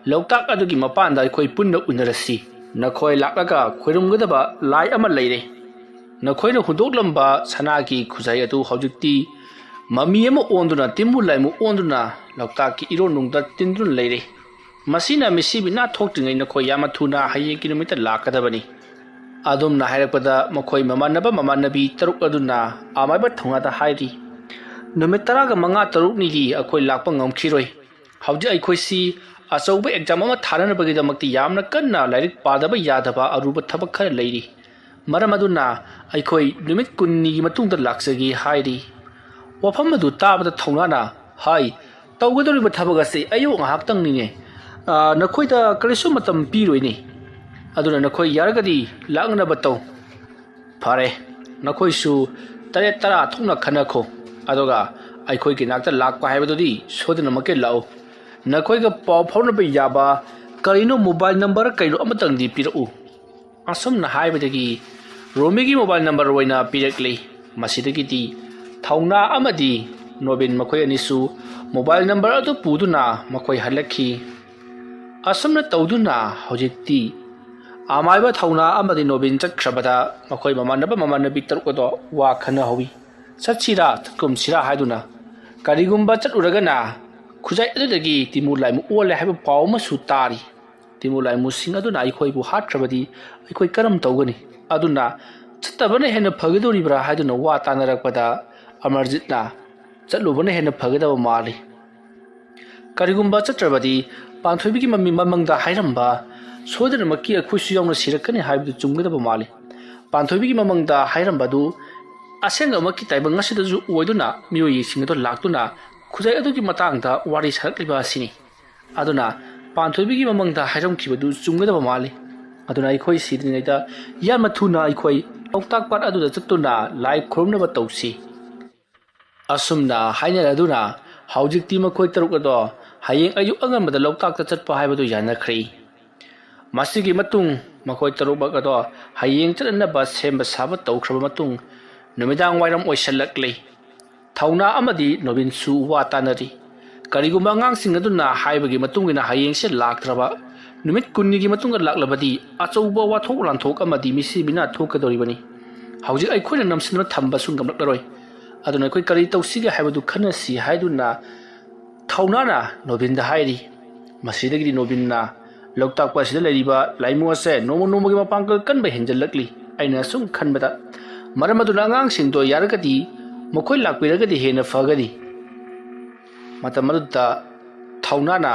ꯂꯣꯛꯇꯥꯛ ꯑꯗꯨꯒꯤ ꯃꯄꯥꯟꯗ ꯑꯩꯈꯣꯏ ꯄꯨꯟꯅ ꯎꯅꯔꯁꯤ꯫ ꯅꯈꯣꯏ ꯂꯥꯛꯂꯒ ꯈꯣꯏꯔꯨꯝꯒꯗꯕ ꯂꯥꯏ ꯑꯃ ꯂꯩꯔꯦ꯫ ꯅꯈꯣꯏꯅ ꯍꯨꯟꯗꯣꯛꯂꯝꯕ ꯁꯅꯥꯒꯤ ꯈꯨꯖꯥꯏ ꯑꯗꯨ ꯍꯧꯖꯤꯛꯇꯤ ꯃꯃꯤ ꯑꯃ ꯑꯣꯟꯗꯨꯅ, ꯇꯤꯟꯕꯨ ꯂꯥꯏꯃꯨ ꯑꯣꯟꯗꯨꯅ ꯂꯣꯛꯇꯥꯛꯀꯤ ꯏꯔꯣꯟꯅꯨꯡꯗ ꯇꯤꯟꯗꯨꯅ ꯂꯩꯔꯦ꯫ ꯃꯁꯤꯅ ꯃꯤꯁꯤꯕꯤ ꯏꯅꯥ ꯊꯣꯛꯇ꯭ꯔꯤꯉꯩ ꯅꯈꯣꯏ ꯌꯥꯝꯅ ꯊꯨꯅ ꯍꯌꯦꯡꯒꯤ ꯅꯨꯃꯤꯠꯇ ꯂꯥꯛꯀꯗꯕꯅꯤ꯫" ꯑꯗꯨꯝꯅ ꯍꯥꯏꯔꯛꯄꯗ, ꯃꯈꯣꯏ ꯃꯃꯥꯟꯅꯕ ꯃꯃꯥꯟꯅꯕꯤ ꯇꯔꯨꯛ ꯑꯗꯨꯅ ꯑꯃꯥꯏꯕ ꯊꯧꯅꯥꯗ ꯍꯥꯏꯔꯤ, "ꯅꯨꯃꯤꯠ ꯇꯔꯥꯒ ꯃꯉꯥ ꯇꯔꯨꯛꯅꯤꯗꯤ ꯑꯩꯈꯣꯏ ꯂꯥꯛꯄ ꯉꯝꯈꯤꯔꯣꯏ꯫ ꯍꯧꯖꯤꯛ ꯑꯩꯈꯣꯏꯁꯤ ꯑꯆꯧꯕ ꯑꯦꯛꯖꯥꯝ ꯑꯃ ꯊꯥꯅꯅꯕꯒꯤꯗꯃꯛꯇ ꯌꯥꯝꯅ ꯀꯟꯅ ꯂꯥꯏꯔꯤꯛ ꯄꯥꯗꯕ ꯌꯥꯗꯕ ꯑꯔꯨꯕ ꯊꯕꯛ ꯈꯔ ꯂꯩꯔꯤ꯫ ꯃꯔꯝ ꯑꯗꯨꯅ ꯑꯩꯈꯣꯏ ꯅꯨꯃꯤꯠ ꯀꯨꯟꯅꯤꯒꯤ ꯃꯇꯨꯡꯗ ꯂꯥꯛꯆꯒꯦ" ꯍꯥꯏꯔꯤ꯫ ꯋꯥꯐꯝ ꯑꯗꯨ ꯇꯥꯕꯗ ꯊꯧꯅꯥꯅ ꯍꯥꯏ, "ꯇꯧꯒꯗꯧꯔꯤꯕ ꯊꯕꯛ ꯑꯁꯤ ꯑꯌꯨꯛ ꯉꯥꯏꯍꯥꯛꯇꯪꯅꯤꯅꯦ꯫ ꯑꯥ, ꯅꯈꯣꯏꯗ ꯀꯔꯤꯁꯨ ꯃꯇꯝ ꯄꯤꯔꯣꯏꯅꯦ꯫ ꯑꯗꯨꯅ ꯅꯈꯣꯏ ꯌꯥꯔꯒꯗꯤ ꯂꯥꯛꯅꯕ ꯇꯧ꯫ ꯐꯔꯦ, ꯅꯈꯣꯏꯁꯨ ꯇꯔꯦꯠ ꯇꯔꯥ ꯊꯣꯛꯅ ꯈꯟꯅꯈꯣ꯫ ꯑꯗꯨꯒ ꯑꯩꯈꯣꯏꯒꯤ ꯅꯥꯛꯇ ꯂꯥꯛꯄ ꯍꯥꯏꯕꯗꯨꯗꯤ ꯁꯣꯏꯗꯅꯃꯛꯀꯤ ꯂꯥꯛꯎ꯫ ꯅꯈꯣꯏꯒ ꯄꯥꯎ ꯐꯥꯎꯅꯕ ꯌꯥꯕ ꯀꯔꯤꯅꯣ, ꯃꯣꯕꯥꯏꯜ ꯅꯝꯕꯔ ꯀꯩꯅꯣ ꯑꯃꯇꯪꯗꯤ ꯄꯤꯔꯛꯎ꯫" ꯑꯁꯨꯝꯅ ꯍꯥꯏꯕꯗꯒꯤ ꯔꯣꯃꯤꯒꯤ ꯃꯣꯕꯥꯏꯜ ꯅꯝꯕꯔ ꯑꯣꯏꯅ ꯄꯤꯔꯛꯂꯤ꯫ ꯃꯁꯤꯗꯒꯤꯗꯤ ꯊꯧꯅꯥ ꯑꯃꯗꯤ ꯅꯣꯕꯤꯟ ꯃꯈꯣꯏ ꯑꯅꯤꯁꯨ ꯃꯣꯕꯥꯏꯜ ꯅꯝꯕꯔ ꯑꯗꯨ ꯄꯨꯗꯨꯅ ꯃꯈꯣꯏ ꯍꯜꯂꯛꯈꯤ꯫ ꯑꯁꯨꯝꯅ ꯇꯧꯗꯨꯅ ꯍꯧꯖꯤꯛꯇꯤ ꯑꯃꯥꯏꯕ ꯊꯧꯅꯥ ꯑꯃꯗꯤ ꯅꯣꯕꯤꯟ ꯆꯠꯈ꯭ꯔꯕꯗ ꯃꯈꯣꯏ ꯃꯃꯥꯟꯅꯕ ꯃꯃꯥꯟꯅꯕꯤ ꯇꯔꯨꯛ ꯑꯗꯣ ꯋꯥ ꯈꯟꯅꯍꯧꯋꯤ꯫ ꯆꯠꯁꯤꯔꯥ ꯆꯠꯀꯨꯝꯁꯤꯔꯥ ꯍꯥꯏꯗꯨꯅ꯫ ꯀꯔꯤꯒꯨꯝꯕ ꯆꯠꯂꯨꯔꯒꯅ ꯈꯨꯖꯥꯏ ꯑꯗꯨꯗꯒꯤ ꯇꯤꯃꯨ ꯂꯥꯏꯃꯨ ꯑꯣꯜꯂꯦ ꯍꯥꯏꯕ ꯄꯥꯎ ꯑꯃꯁꯨ ꯇꯥꯔꯤ꯫ ꯇꯤꯃꯨ ꯂꯥꯏꯃꯨꯁꯤꯡ ꯑꯗꯨꯅ ꯑꯩꯈꯣꯏꯕꯨ ꯍꯥꯠꯈ꯭ꯔꯕꯗꯤ ꯑꯩꯈꯣꯏ ꯀꯔꯝ ꯇꯧꯒꯅꯤ? ꯑꯗꯨꯅ ꯆꯠꯇꯕꯅ ꯍꯦꯟꯅ ꯐꯒꯗꯧꯔꯤꯕ꯭ꯔꯥ ꯍꯥꯏꯗꯨꯅ ꯋꯥ ꯇꯥꯅꯔꯛꯄꯗ, ꯑꯃꯔꯖꯤꯠꯅ, ꯆꯠꯂꯨꯕꯅ ꯍꯦꯟꯅ ꯐꯒꯗꯕ ꯃꯥꯜꯂꯤ꯫ ꯀꯔꯤꯒꯨꯝꯕ ꯆꯠꯇ꯭ꯔꯕꯗꯤ ꯄꯥꯟꯊꯣꯏꯕꯤꯒꯤ ꯃꯃꯤ ꯃꯃꯪꯗ ꯍꯥꯏꯔꯝꯕ ꯁꯣꯏꯗꯅꯃꯛꯀꯤ ꯑꯩꯈꯣꯏꯁꯨ ꯌꯥꯎꯅ ꯁꯤꯔꯛꯀꯅꯤ ꯍꯥꯏꯕꯗꯨ ꯆꯨꯝꯒꯗꯕ ꯃꯥꯜꯂꯤ꯫ ꯄꯥꯟꯊꯣꯏꯕꯤꯒꯤ ꯃꯃꯪꯗ ꯍꯥꯏꯔꯝꯕꯗꯨ ꯑꯁꯦꯡꯕꯃꯛꯀꯤ ꯇꯥꯏꯕꯪ ꯑꯁꯤꯗꯁꯨ ꯑꯣꯏꯗꯨꯅ ꯃꯤꯑꯣꯏꯁꯤꯡ ꯑꯗꯨ ꯂꯥꯛꯇꯨꯅ ꯈꯨꯖꯩ ꯑꯗꯨꯒꯤ ꯃꯇꯥꯡꯗ ꯋꯥꯔꯤ ꯁꯥꯔꯛꯂꯤꯕ ꯑꯁꯤꯅꯤ꯫ ꯑꯗꯨꯅ ꯄꯥꯟꯊꯣꯏꯕꯤꯒꯤ ꯃꯃꯪꯗ ꯍꯥꯏꯔꯝꯈꯤꯕꯗꯨ ꯆꯨꯝꯒꯗꯕ ꯃꯥꯜꯂꯤ꯫ ꯑꯗꯨꯅ ꯑꯩꯈꯣꯏ ꯁꯤꯗ꯭ꯔꯤꯉꯩꯗ ꯌꯥꯝꯅ ꯊꯨꯅ ꯑꯩꯈꯣꯏ ꯂꯣꯛꯇꯥꯛ ꯄꯥꯠ ꯑꯗꯨꯗ ꯆꯠꯇꯨꯅ ꯂꯥꯏ ꯈꯨꯔꯨꯝꯅꯕ ꯇꯧꯁꯤ꯫ ꯑꯁꯨꯝꯅ ꯍꯥꯏꯅꯔꯗꯨꯅ ꯍꯧꯖꯤꯛꯇꯤ ꯃꯈꯣꯏ ꯇꯔꯨꯛ ꯑꯗꯣ ꯍꯌꯦꯡ ꯑꯌꯨꯛ ꯑꯉꯟꯕꯗ ꯂꯣꯛꯇꯥꯛꯇ ꯆꯠꯄ ꯍꯥꯏꯕꯗꯨ ꯌꯥꯅꯈ꯭ꯔꯦ꯫ ꯃꯁꯤꯒꯤ ꯃꯇꯨꯡ ꯃꯈꯣꯏ ꯇꯔꯨꯛꯃꯛ ꯑꯗꯣ ꯍꯌꯦꯡ ꯆꯠꯅꯅꯕ ꯁꯦꯝꯕ ꯁꯥꯕ ꯇꯧꯈ꯭ꯔꯕ ꯃꯇꯨꯡ ꯅꯨꯃꯤꯗꯥꯡ ꯋꯥꯏꯔꯝ ꯑꯣꯏꯁꯜꯂꯛꯂꯦ꯫ ꯊꯧꯅꯥ ꯑꯃꯗꯤ ꯅꯣꯕꯤꯟꯁꯨ ꯋꯥ ꯇꯥꯅꯔꯤ꯫ ꯀꯔꯤꯒꯨꯝꯕ ꯑꯉꯥꯡꯁꯤꯡ ꯑꯗꯨꯅ ꯍꯥꯏꯕꯒꯤ ꯃꯇꯨꯡ ꯏꯟꯅ ꯍꯌꯦꯡꯁꯦ ꯂꯥꯛꯇ꯭ꯔꯕ, ꯅꯨꯃꯤꯠ ꯀꯨꯟꯅꯤꯒꯤ ꯃꯇꯨꯡꯗ ꯂꯥꯛꯂꯕꯗꯤ ꯑꯆꯧꯕ ꯋꯥꯊꯣꯛ ꯂꯥꯟꯊꯣꯛ ꯑꯃꯗꯤ ꯃꯤꯁꯤ ꯃꯤꯅꯥ ꯊꯣꯛꯀꯗꯧꯔꯤꯕꯅꯤ꯫ ꯍꯧꯖꯤꯛ ꯑꯩꯈꯣꯏꯅ ꯅꯝꯁꯤꯟꯗꯨꯅ ꯊꯝꯕꯁꯨ ꯉꯝꯂꯛꯂꯔꯣꯏ꯫ ꯑꯗꯨꯅ ꯑꯩꯈꯣꯏ ꯀꯔꯤ ꯇꯧꯁꯤꯒꯦ ꯍꯥꯏꯕꯗꯨ ꯈꯟꯅꯁꯤ ꯍꯥꯏꯗꯨꯅ ꯊꯧꯅꯥꯅ ꯅꯣꯕꯤꯟꯗ ꯍꯥꯏꯔꯤ꯫ ꯃꯁꯤꯗꯒꯤꯗꯤ ꯅꯣꯕꯤꯟꯅ ꯂꯣꯛꯇꯥꯛ ꯄꯥꯠꯁꯤꯗ ꯂꯩꯔꯤꯕ ꯂꯥꯏꯃꯨ ꯑꯁꯦ ꯅꯣꯡꯃ ꯅꯣꯡꯃꯒꯤ ꯃꯄꯥꯡꯒꯜ ꯀꯟꯕ ꯍꯦꯟꯖꯜꯂꯛꯂꯤ꯫ ꯑꯩꯅ ꯑꯁꯨꯝ ꯈꯟꯕꯗ ꯃꯔꯝ ꯑꯗꯨꯅ ꯑꯉꯥꯡꯁꯤꯡꯗꯣ ꯌꯥꯔꯒꯗꯤ ꯃꯈꯣꯏ ꯂꯥꯛꯄꯤꯔꯒꯗꯤ ꯍꯦꯟꯅ ꯐꯒꯅꯤ꯫ ꯃꯇꯝ ꯑꯗꯨꯗ ꯊꯧꯅꯥꯅ,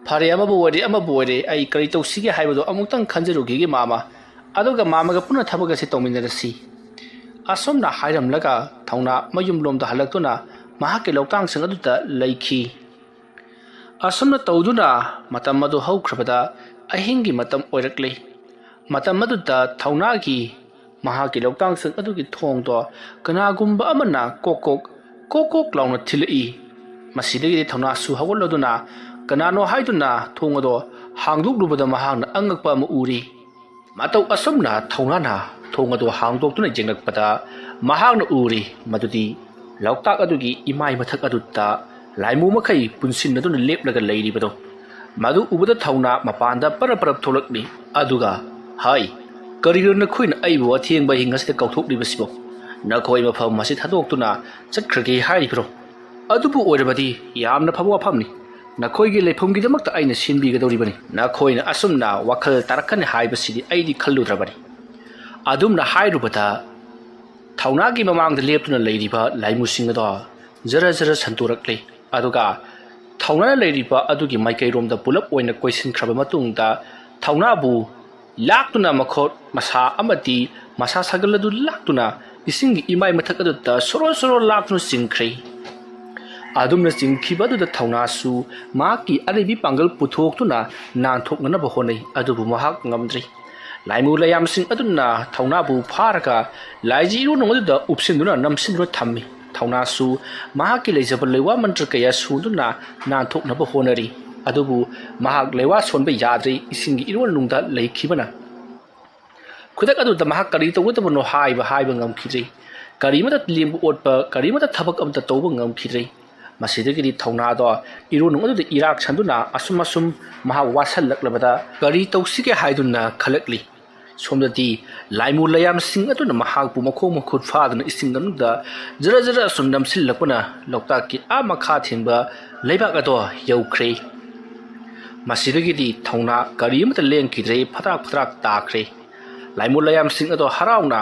"ꯐꯔꯦ, ꯑꯃꯕꯨ ꯑꯣꯏꯔꯦ, ꯑꯃꯕꯨ ꯑꯣꯏꯔꯦ, ꯑꯩ ꯀꯔꯤ ꯇꯧꯁꯤꯒꯦ ꯍꯥꯏꯕꯗꯨ ꯑꯃꯨꯛꯇꯪ ꯈꯟꯖꯔꯨꯈꯤꯒꯦ, ꯃꯥꯃ꯫ ꯑꯗꯨꯒ ꯃꯥꯃꯒ ꯄꯨꯟꯅ ꯊꯕꯛ ꯑꯁꯤ ꯇꯧꯃꯤꯟꯅꯔꯁꯤ"꯫ ꯑꯁꯨꯝꯅ ꯍꯥꯏꯔꯝꯂꯒ ꯊꯧꯅꯥ ꯃꯌꯨꯝꯂꯣꯝꯗ ꯍꯜꯂꯛꯇꯨꯅ ꯃꯍꯥꯛꯀꯤ ꯂꯧꯇꯥꯡꯁꯪ ꯑꯗꯨꯗ ꯂꯩꯈꯤ꯫ ꯑꯁꯨꯝꯅ ꯇꯧꯗꯨꯅ ꯃꯇꯝ ꯑꯗꯨ ꯍꯧꯈ꯭ꯔꯕꯗ ꯑꯍꯤꯡꯒꯤ ꯃꯇꯝ ꯑꯣꯏꯔꯛꯂꯦ꯫ ꯃꯇꯝ ꯑꯗꯨꯗ ꯊꯧꯅꯥꯒꯤ ꯃꯍꯥꯛꯀꯤ ꯂꯧꯇꯥꯡꯁꯪ ꯑꯗꯨꯒꯤ ꯊꯣꯡꯗꯣ ꯀꯅꯥꯒꯨꯝꯕ ꯑꯃꯅ ꯀꯣꯛ ꯀꯣꯛ, ꯀꯣꯛ ꯀꯣꯛ ꯂꯥꯎꯅ ꯊꯤꯜꯂꯛꯏ꯫ ꯃꯁꯤꯗꯒꯤꯗꯤ ꯊꯧꯅꯥꯁꯨ ꯍꯧꯒꯠꯂꯗꯨꯅ ꯀꯅꯥꯅꯣ ꯍꯥꯏꯗꯨꯅ ꯊꯣꯡ ꯑꯗꯣ ꯍꯥꯡꯗꯣꯛꯂꯨꯕꯗ ꯃꯍꯥꯛꯅ ꯑꯉꯛꯄ ꯑꯃ ꯎꯔꯤ꯫ ꯃꯇꯧ ꯑꯁꯨꯝꯅ ꯊꯧꯅꯥꯅ ꯊꯣꯡ ꯑꯗꯨ ꯍꯥꯡꯗꯣꯛꯇꯨꯅ ꯌꯦꯡꯂꯛꯄꯗ ꯃꯍꯥꯛꯅ ꯎꯔꯤ ꯃꯗꯨꯗꯤ ꯂꯣꯛꯇꯥꯛ ꯑꯗꯨꯒꯤ ꯏꯃꯥꯏ ꯃꯊꯛ ꯑꯗꯨꯗ ꯂꯥꯏꯃꯨ ꯃꯈꯩ ꯄꯨꯟꯁꯤꯟꯅꯗꯨꯅ ꯂꯦꯞꯂꯒ ꯂꯩꯔꯤꯕꯗꯣ꯫ ꯃꯗꯨ ꯎꯕꯗ ꯊꯧꯅꯥ ꯃꯄꯥꯟꯗ ꯄꯔꯞ ꯄꯔꯞ ꯊꯣꯛꯂꯛꯂꯤ꯫ ꯑꯗꯨꯒ, "ꯍꯥꯏ, ꯀꯔꯤꯒꯤꯅꯣ ꯅꯈꯣꯏꯅ ꯑꯩꯕꯨ ꯑꯊꯦꯡꯕ ꯑꯍꯤꯡ ꯑꯁꯤꯗ ꯀꯧꯊꯣꯛꯂꯤꯕꯁꯤꯕꯣ? ꯅꯈꯣꯏ ꯃꯐꯝ ꯑꯁꯤ ꯊꯥꯗꯣꯛꯇꯨꯅ ꯆꯠꯈ꯭ꯔꯒꯦ ꯍꯥꯏꯔꯤꯕ꯭ꯔꯣ? ꯑꯗꯨꯕꯨ ꯑꯣꯏꯔꯕꯗꯤ ꯌꯥꯝꯅ ꯐꯕ ꯋꯥꯐꯝꯅꯤ꯫ ꯅꯈꯣꯏꯒꯤ ꯂꯩꯐꯝꯒꯤꯗꯃꯛꯇ ꯑꯩꯅ ꯁꯤꯟꯕꯤꯒꯗꯧꯔꯤꯕꯅꯤ꯫ ꯅꯈꯣꯏꯅ ꯑꯁꯨꯝꯅ ꯋꯥꯈꯜ ꯇꯥꯔꯛꯀꯅꯤ ꯍꯥꯏꯕꯁꯤꯗꯤ ꯑꯩꯗꯤ ꯈꯜꯂꯨꯗ꯭ꯔꯕꯅꯤ"꯫ ꯑꯗꯨꯝꯅ ꯍꯥꯏꯔꯨꯕꯗ ꯊꯧꯅꯥꯒꯤ ꯃꯃꯥꯡꯗ ꯂꯦꯞꯇꯨꯅ ꯂꯩꯔꯤꯕ ꯂꯥꯏꯃꯨꯁꯤꯡ ꯑꯗꯣ ꯖꯔ ꯖꯔ ꯁꯟꯗꯣꯔꯛꯂꯤ꯫ ꯑꯗꯨꯒ ꯊꯧꯅꯥꯅ ꯂꯩꯔꯤꯕ ꯑꯗꯨꯒꯤ ꯃꯥꯏꯀꯩꯔꯣꯝꯗ ꯄꯨꯂꯞ ꯑꯣꯏꯅ ꯀꯣꯏꯁꯤꯟꯈ꯭ꯔꯕ ꯃꯇꯨꯡꯗ, ꯊꯧꯅꯥꯕꯨ ꯂꯥꯛꯇꯨꯅ ꯃꯈꯨꯠ ꯃꯁꯥ ꯑꯃꯗꯤ ꯃꯁꯥ ꯁꯥꯒꯜ ꯑꯗꯨ ꯂꯥꯛꯇꯨꯅ ꯏꯁꯤꯡꯒꯤ ꯏꯃꯥꯏ ꯃꯊꯛ ꯑꯗꯨꯗ ꯁꯣꯔꯣ ꯁꯣꯔꯣ ꯂꯥꯛꯇꯨꯅ ꯆꯤꯡꯈ꯭ꯔꯦ꯫ ꯑꯗꯨꯝꯅ ꯆꯤꯡꯈꯤꯕ ꯑꯗꯨꯗ ꯊꯧꯅꯥꯁꯨ ꯃꯍꯥꯛꯀꯤ ꯑꯔꯩꯕꯤ ꯄꯥꯡꯒꯜ ꯄꯨꯊꯣꯛꯇꯨꯅ ꯅꯥꯟꯊꯣꯛꯅꯅꯕ ꯍꯣꯠꯅꯩ, ꯑꯗꯨꯕꯨ ꯃꯍꯥꯛ ꯉꯝꯗ꯭ꯔꯦ꯫ ꯂꯥꯏꯃꯨ ꯂꯥꯏꯌꯥꯝꯁꯤꯡ ꯑꯗꯨꯅ ꯊꯧꯅꯥꯕꯨ ꯐꯥꯔꯒ ꯂꯥꯏꯖꯤ ꯏꯔꯨ ꯅꯨꯡ ꯑꯗꯨꯗ ꯎꯞꯁꯤꯟꯗꯨꯅ ꯅꯝꯁꯤꯟꯗꯨꯅ ꯊꯝꯃꯤ꯫ ꯊꯧꯅꯥꯁꯨ ꯃꯍꯥꯛꯀꯤ ꯂꯩꯖꯕ ꯂꯩꯋꯥ ꯃꯟꯇ꯭ꯔ ꯀꯌꯥ ꯁꯣꯟꯗꯨꯅ ꯅꯥꯟꯊꯣꯛꯅꯕ ꯍꯣꯠꯅꯔꯤ꯫ ꯑꯗꯨꯕꯨ ꯃꯍꯥꯛ ꯂꯩꯋꯥ ꯁꯣꯟꯕ ꯌꯥꯗ꯭ꯔꯦ, ꯏꯁꯤꯡꯒꯤ ꯏꯔꯣꯟꯅꯨꯡꯗ ꯂꯩꯈꯤꯕꯅ꯫ ꯈꯨꯗꯛ ꯑꯗꯨꯗ ꯃꯍꯥꯛ ꯀꯔꯤ ꯇꯧꯒꯗꯕꯅꯣ ꯍꯥꯏꯕ ꯍꯥꯏꯕ ꯉꯝꯈꯤꯗ꯭ꯔꯦ꯫ ꯀꯔꯤꯃꯠꯇ ꯂꯦꯡꯕ ꯑꯣꯠꯄ, ꯀꯔꯤꯃꯠꯇ ꯊꯕꯛ ꯑꯃꯠꯇ ꯇꯧꯕ ꯉꯝꯈꯤꯗ꯭ꯔꯦ꯫ ꯃꯁꯤꯗꯒꯤꯗꯤ ꯊꯧꯅꯥꯗꯣ ꯏꯔꯣꯟꯅꯨꯡ ꯑꯗꯨꯗ ꯏꯔꯥꯛ ꯁꯟꯗꯨꯅ ꯑꯁꯨꯝ ꯑꯁꯨꯝ ꯃꯍꯥꯛ ꯋꯥꯁꯜꯂꯛꯂꯕꯗ ꯀꯔꯤ ꯇꯧꯁꯤꯒꯦ ꯍꯥꯏꯗꯨꯅ ꯈꯜꯂꯛꯂꯤ꯫ ꯁꯣꯝꯗꯗꯤ ꯂꯥꯏꯃꯨ ꯂꯥꯏꯌꯥꯝꯁꯤꯡ ꯑꯗꯨꯅ ꯃꯍꯥꯛꯄꯨ ꯃꯈꯣꯡ ꯃꯈꯨꯠ ꯐꯥꯗꯨꯅ ꯏꯁꯤꯡ ꯃꯅꯨꯡꯗ ꯖꯔ ꯖꯔ ꯑꯁꯨꯝ ꯅꯝꯁꯤꯜꯂꯛꯄꯅ ꯂꯣꯛꯇꯥꯛꯀꯤ ꯑꯥ ꯃꯈꯥ ꯊꯦꯡꯕ ꯂꯩꯕꯥꯛ ꯑꯗꯣ ꯌꯧꯈ꯭ꯔꯦ꯫ ꯃꯁꯤꯗꯒꯤꯗꯤ ꯊꯧꯅꯥ ꯀꯔꯤ ꯑꯃꯠꯇ ꯂꯦꯡꯈꯤꯗ꯭ꯔꯦ, ꯐꯗ꯭ꯔꯥꯛ ꯐꯗ꯭ꯔꯥꯛ ꯇꯥꯈ꯭ꯔꯦ꯫ ꯂꯥꯏꯃꯨ ꯂꯥꯏꯌꯥꯝꯁꯤꯡ ꯑꯗꯣ ꯍꯔꯥꯎꯅ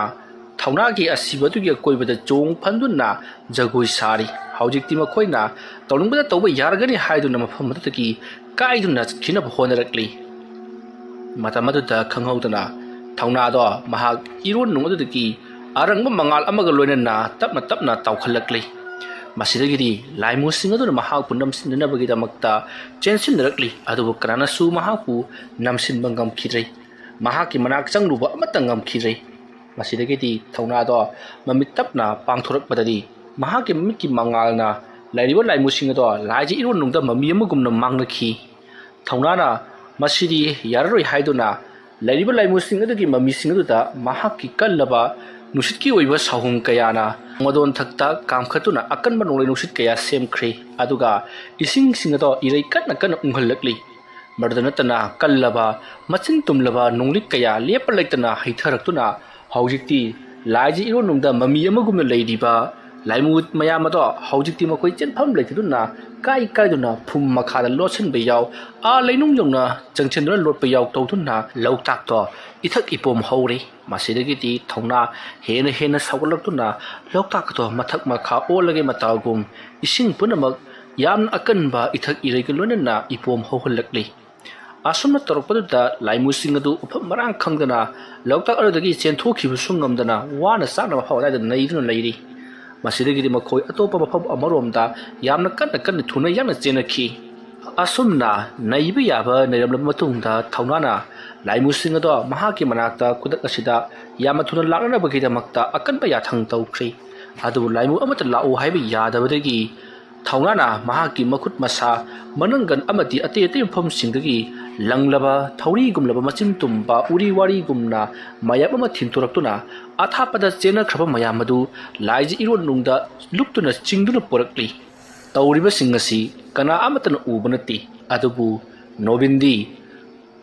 ꯊꯧꯅꯥꯒꯤ ꯑꯁꯤꯕ ꯑꯗꯨꯒꯤ ꯑꯀꯣꯏꯕꯗ ꯆꯣꯡ ꯐꯟꯗꯨꯅ ꯖꯒꯣꯏ ꯁꯥꯔꯤ꯫ ꯍꯧꯖꯤꯛꯇꯤ ꯃꯈꯣꯏꯅ ꯇꯧꯅꯤꯡꯕꯗ ꯇꯧꯕ ꯌꯥꯔꯒꯅꯤ ꯍꯥꯏꯗꯨꯅ ꯃꯐꯝ ꯑꯗꯨꯗꯒꯤ ꯀꯥꯏꯗꯨꯅ ꯆꯠꯈꯤꯅꯕ ꯍꯣꯠꯅꯔꯛꯂꯤ꯫ ꯃꯇꯝ ꯑꯗꯨꯗ ꯈꯪꯍꯧꯗꯅ ꯊꯧꯅꯥꯗꯣ ꯃꯍꯥꯛ ꯏꯔꯣꯟꯅꯨꯡ ꯑꯗꯨꯗꯒꯤ ꯑꯔꯪꯕ ꯃꯉꯥꯜ ꯑꯃꯒ ꯂꯣꯏꯅꯅ ꯇꯞꯅ ꯇꯞꯅ ꯇꯥꯎꯈꯠꯂꯛꯂꯤ꯫ ꯃꯁꯤꯗꯒꯤꯗꯤ ꯂꯥꯏꯃꯨꯁꯤꯡ ꯑꯗꯨꯅ ꯃꯍꯥꯛꯄꯨ ꯅꯝꯁꯤꯟꯅꯅꯕꯒꯤꯗꯃꯛꯇ ꯆꯦꯟꯁꯤꯟꯅꯔꯛꯂꯤ, ꯑꯗꯨꯕꯨ ꯀꯅꯥꯅꯁꯨ ꯃꯍꯥꯛꯄꯨ ꯅꯝꯁꯤꯟꯕ ꯉꯝꯈꯤꯗ꯭ꯔꯦ꯫ ꯃꯍꯥꯛꯀꯤ ꯃꯅꯥꯛ ꯆꯪꯂꯨꯕ ꯑꯃꯠꯇ ꯉꯝꯈꯤꯗ꯭ꯔꯦ꯫ ꯃꯁꯤꯗꯒꯤꯗꯤ ꯊꯧꯅꯥꯗꯣ ꯃꯃꯤꯠ ꯇꯞꯅ ꯄꯥꯡꯊꯣꯔꯛꯄꯗꯗꯤ ꯃꯍꯥꯛꯀꯤ ꯃꯃꯤꯠꯀꯤ ꯃꯉꯥꯜꯅ ꯂꯩꯔꯤꯕ ꯂꯥꯏꯃꯨꯁꯤꯡ ꯑꯗꯣ ꯂꯥꯏꯖ ꯏꯔꯣꯟꯅꯨꯡꯗ ꯃꯃꯤ ꯑꯃꯒꯨꯝꯅ ꯃꯥꯡꯅꯈꯤ꯫ ꯊꯧꯅꯥꯅ ꯃꯁꯤꯗꯤ ꯌꯥꯔꯔꯣꯏ ꯍꯥꯏꯗꯨꯅ ꯂꯩꯔꯤꯕ ꯂꯥꯏꯃꯨꯁꯤꯡ ꯑꯗꯨꯒꯤ ꯃꯃꯤꯁꯤꯡ ꯑꯗꯨꯗ ꯃꯍꯥꯛꯀꯤ ꯀꯜꯂꯕ ꯅꯨꯡꯁꯤꯠꯀꯤ ꯑꯣꯏꯕ ꯁꯥꯍꯨꯝ ꯀꯌꯥꯅ ꯃꯗꯣꯟ ꯊꯛꯇ ꯀꯥꯝꯈꯠꯇꯨꯅ ꯑꯀꯟꯕ ꯅꯣꯡꯂꯩ ꯅꯨꯡꯁꯤꯠ ꯀꯌꯥ ꯁꯦꯝꯈ꯭ꯔꯦ꯫ ꯑꯗꯨꯒ ꯏꯁꯤꯡꯁꯤꯡ ꯑꯗꯣ ꯏꯔꯩ ꯀꯟꯅ ꯀꯟꯅ ꯎꯪꯍꯜꯂꯛꯂꯤ꯫ ꯃꯗꯨꯗ ꯅꯠꯇꯅ ꯀꯜꯂꯕ ꯃꯆꯤꯟ ꯇꯨꯝꯂꯕ ꯅꯣꯡꯂꯤꯛ ꯀꯌꯥ ꯂꯦꯞꯄ ꯂꯩꯇꯅ ꯍꯩꯊꯔꯛꯇꯨꯅ ꯍꯧꯖꯤꯛꯇꯤ ꯂꯥꯏꯖ ꯏꯔꯣꯟꯅꯨꯡꯗ ꯃꯃꯤ ꯑꯃꯒꯨꯝꯅ ꯂꯩꯔꯤꯕ ꯂꯥꯏꯃꯨ ꯃꯌꯥꯝ ꯑꯗꯣ ꯍꯧꯖꯤꯛꯇꯤ ꯃꯈꯣꯏ ꯆꯦꯟꯐꯝ ꯂꯩꯇꯗꯨꯅ ꯀꯥꯏ ꯀꯥꯏꯗꯨꯅ ꯐꯨꯝ ꯃꯈꯥꯗ ꯂꯣꯠꯁꯤꯟꯕ ꯌꯥꯎ, ꯑꯥ ꯂꯩꯅꯨꯡ ꯌꯧꯅ ꯆꯪꯁꯤꯟꯗꯨꯅ ꯂꯣꯠꯄ ꯌꯥꯎ ꯇꯧꯗꯨꯅ ꯂꯣꯛꯇꯥꯛꯇꯣ ꯏꯊꯛ ꯏꯄꯣꯝ ꯍꯧꯔꯤ꯫ ꯃꯁꯤꯗꯒꯤꯗꯤ ꯊꯧꯅꯥ ꯍꯦꯟꯅ ꯍꯦꯟꯅ ꯁꯧꯒꯠꯂꯛꯇꯨꯅ ꯂꯣꯛꯇꯥꯛ ꯑꯗꯣ ꯃꯊꯛ ꯃꯈꯥ ꯑꯣꯜꯂꯒꯦ ꯃꯇꯥꯒꯨꯝ ꯏꯁꯤꯡ ꯄꯨꯝꯅꯃꯛ ꯌꯥꯝꯅ ꯑꯀꯟꯕ ꯏꯊꯛ ꯏꯔꯩꯒ ꯂꯣꯏꯅꯅ ꯏꯄꯣꯝ ꯍꯧꯍꯜꯂꯛꯂꯤ꯫ ꯑꯁꯨꯝꯅ ꯇꯧꯔꯛꯄꯗꯨꯗ ꯂꯥꯏꯃꯨꯁꯤꯡ ꯑꯗꯨ ꯃꯐꯝ ꯃꯔꯥꯡ ꯈꯪꯗꯅ ꯂꯣꯛꯇꯥꯛ ꯑꯗꯨꯗꯒꯤ ꯆꯦꯟꯊꯣꯛꯈꯤꯕꯁꯨ ꯉꯝꯗꯅ ꯋꯥꯅ ꯆꯥꯅꯕ ꯐꯥꯎ ꯑꯗꯨꯋꯥꯏꯗ ꯅꯩꯗꯨꯅ ꯂꯩꯔꯤ꯫ ꯃꯁꯤꯗꯒꯤꯗꯤ ꯃꯈꯣꯏ ꯑꯇꯣꯞꯄ ꯃꯐꯝ ꯑꯃꯔꯣꯝꯗ ꯌꯥꯝꯅ ꯀꯟꯅ ꯀꯟꯅ ꯊꯨꯅ ꯌꯥꯡꯅ ꯆꯦꯟꯅꯈꯤ꯫ ꯑꯁꯨꯝꯅ ꯅꯩꯕ ꯌꯥꯕ ꯅꯩꯔꯝꯂꯕ ꯃꯇꯨꯡꯗ ꯊꯧꯅꯥꯅ ꯂꯥꯏꯃꯨꯁꯤꯡ ꯑꯗꯣ ꯃꯍꯥꯛꯀꯤ ꯃꯅꯥꯛꯇ ꯈꯨꯗꯛ ꯑꯁꯤꯗ ꯌꯥꯝꯅ ꯊꯨꯅ ꯂꯥꯛꯅꯅꯕꯒꯤꯗꯃꯛꯇ ꯑꯀꯟꯕ ꯌꯥꯊꯪ ꯇꯧꯈ꯭ꯔꯤ꯫ ꯑꯗꯨꯕꯨ ꯂꯥꯏꯃꯨ ꯑꯃꯠꯇ ꯂꯥꯛꯎ ꯍꯥꯏꯕ ꯌꯥꯗꯕꯗꯒꯤ ꯊꯧꯅꯥꯅ ꯃꯍꯥꯛꯀꯤ ꯃꯈꯨꯠ ꯃꯁꯥ ꯃꯅꯪꯒꯟ ꯑꯃꯗꯤ ꯑꯇꯩ ꯑꯇꯩ ꯃꯐꯝꯁꯤꯡꯗꯒꯤ ꯂꯪꯂꯕ ꯊꯧꯔꯤꯒꯨꯝꯂꯕ ꯃꯆꯤꯟ ꯇꯨꯝꯕ ꯎꯔꯤ ꯋꯥꯔꯤꯒꯨꯝꯅ ꯃꯌꯥꯝ ꯑꯃ ꯊꯤꯟꯊꯣꯔꯛꯇꯨꯅ ꯑꯊꯥꯞꯄꯗ ꯆꯦꯟꯅꯈ꯭ꯔꯕ ꯃꯌꯥꯝ ꯑꯗꯨ ꯂꯥꯏꯖ ꯏꯔꯣꯟꯅꯨꯡꯗ ꯂꯨꯞꯇꯨꯅ ꯆꯤꯡꯗꯨꯅ ꯄꯨꯔꯛꯂꯤ꯫ ꯇꯧꯔꯤꯕꯁꯤꯡ ꯑꯁꯤ ꯀꯅꯥ ꯑꯃꯠꯇꯅ ꯎꯕ ꯅꯠꯇꯦ꯫ ꯑꯗꯨꯕꯨ ꯅꯣꯕꯤꯟꯗꯤ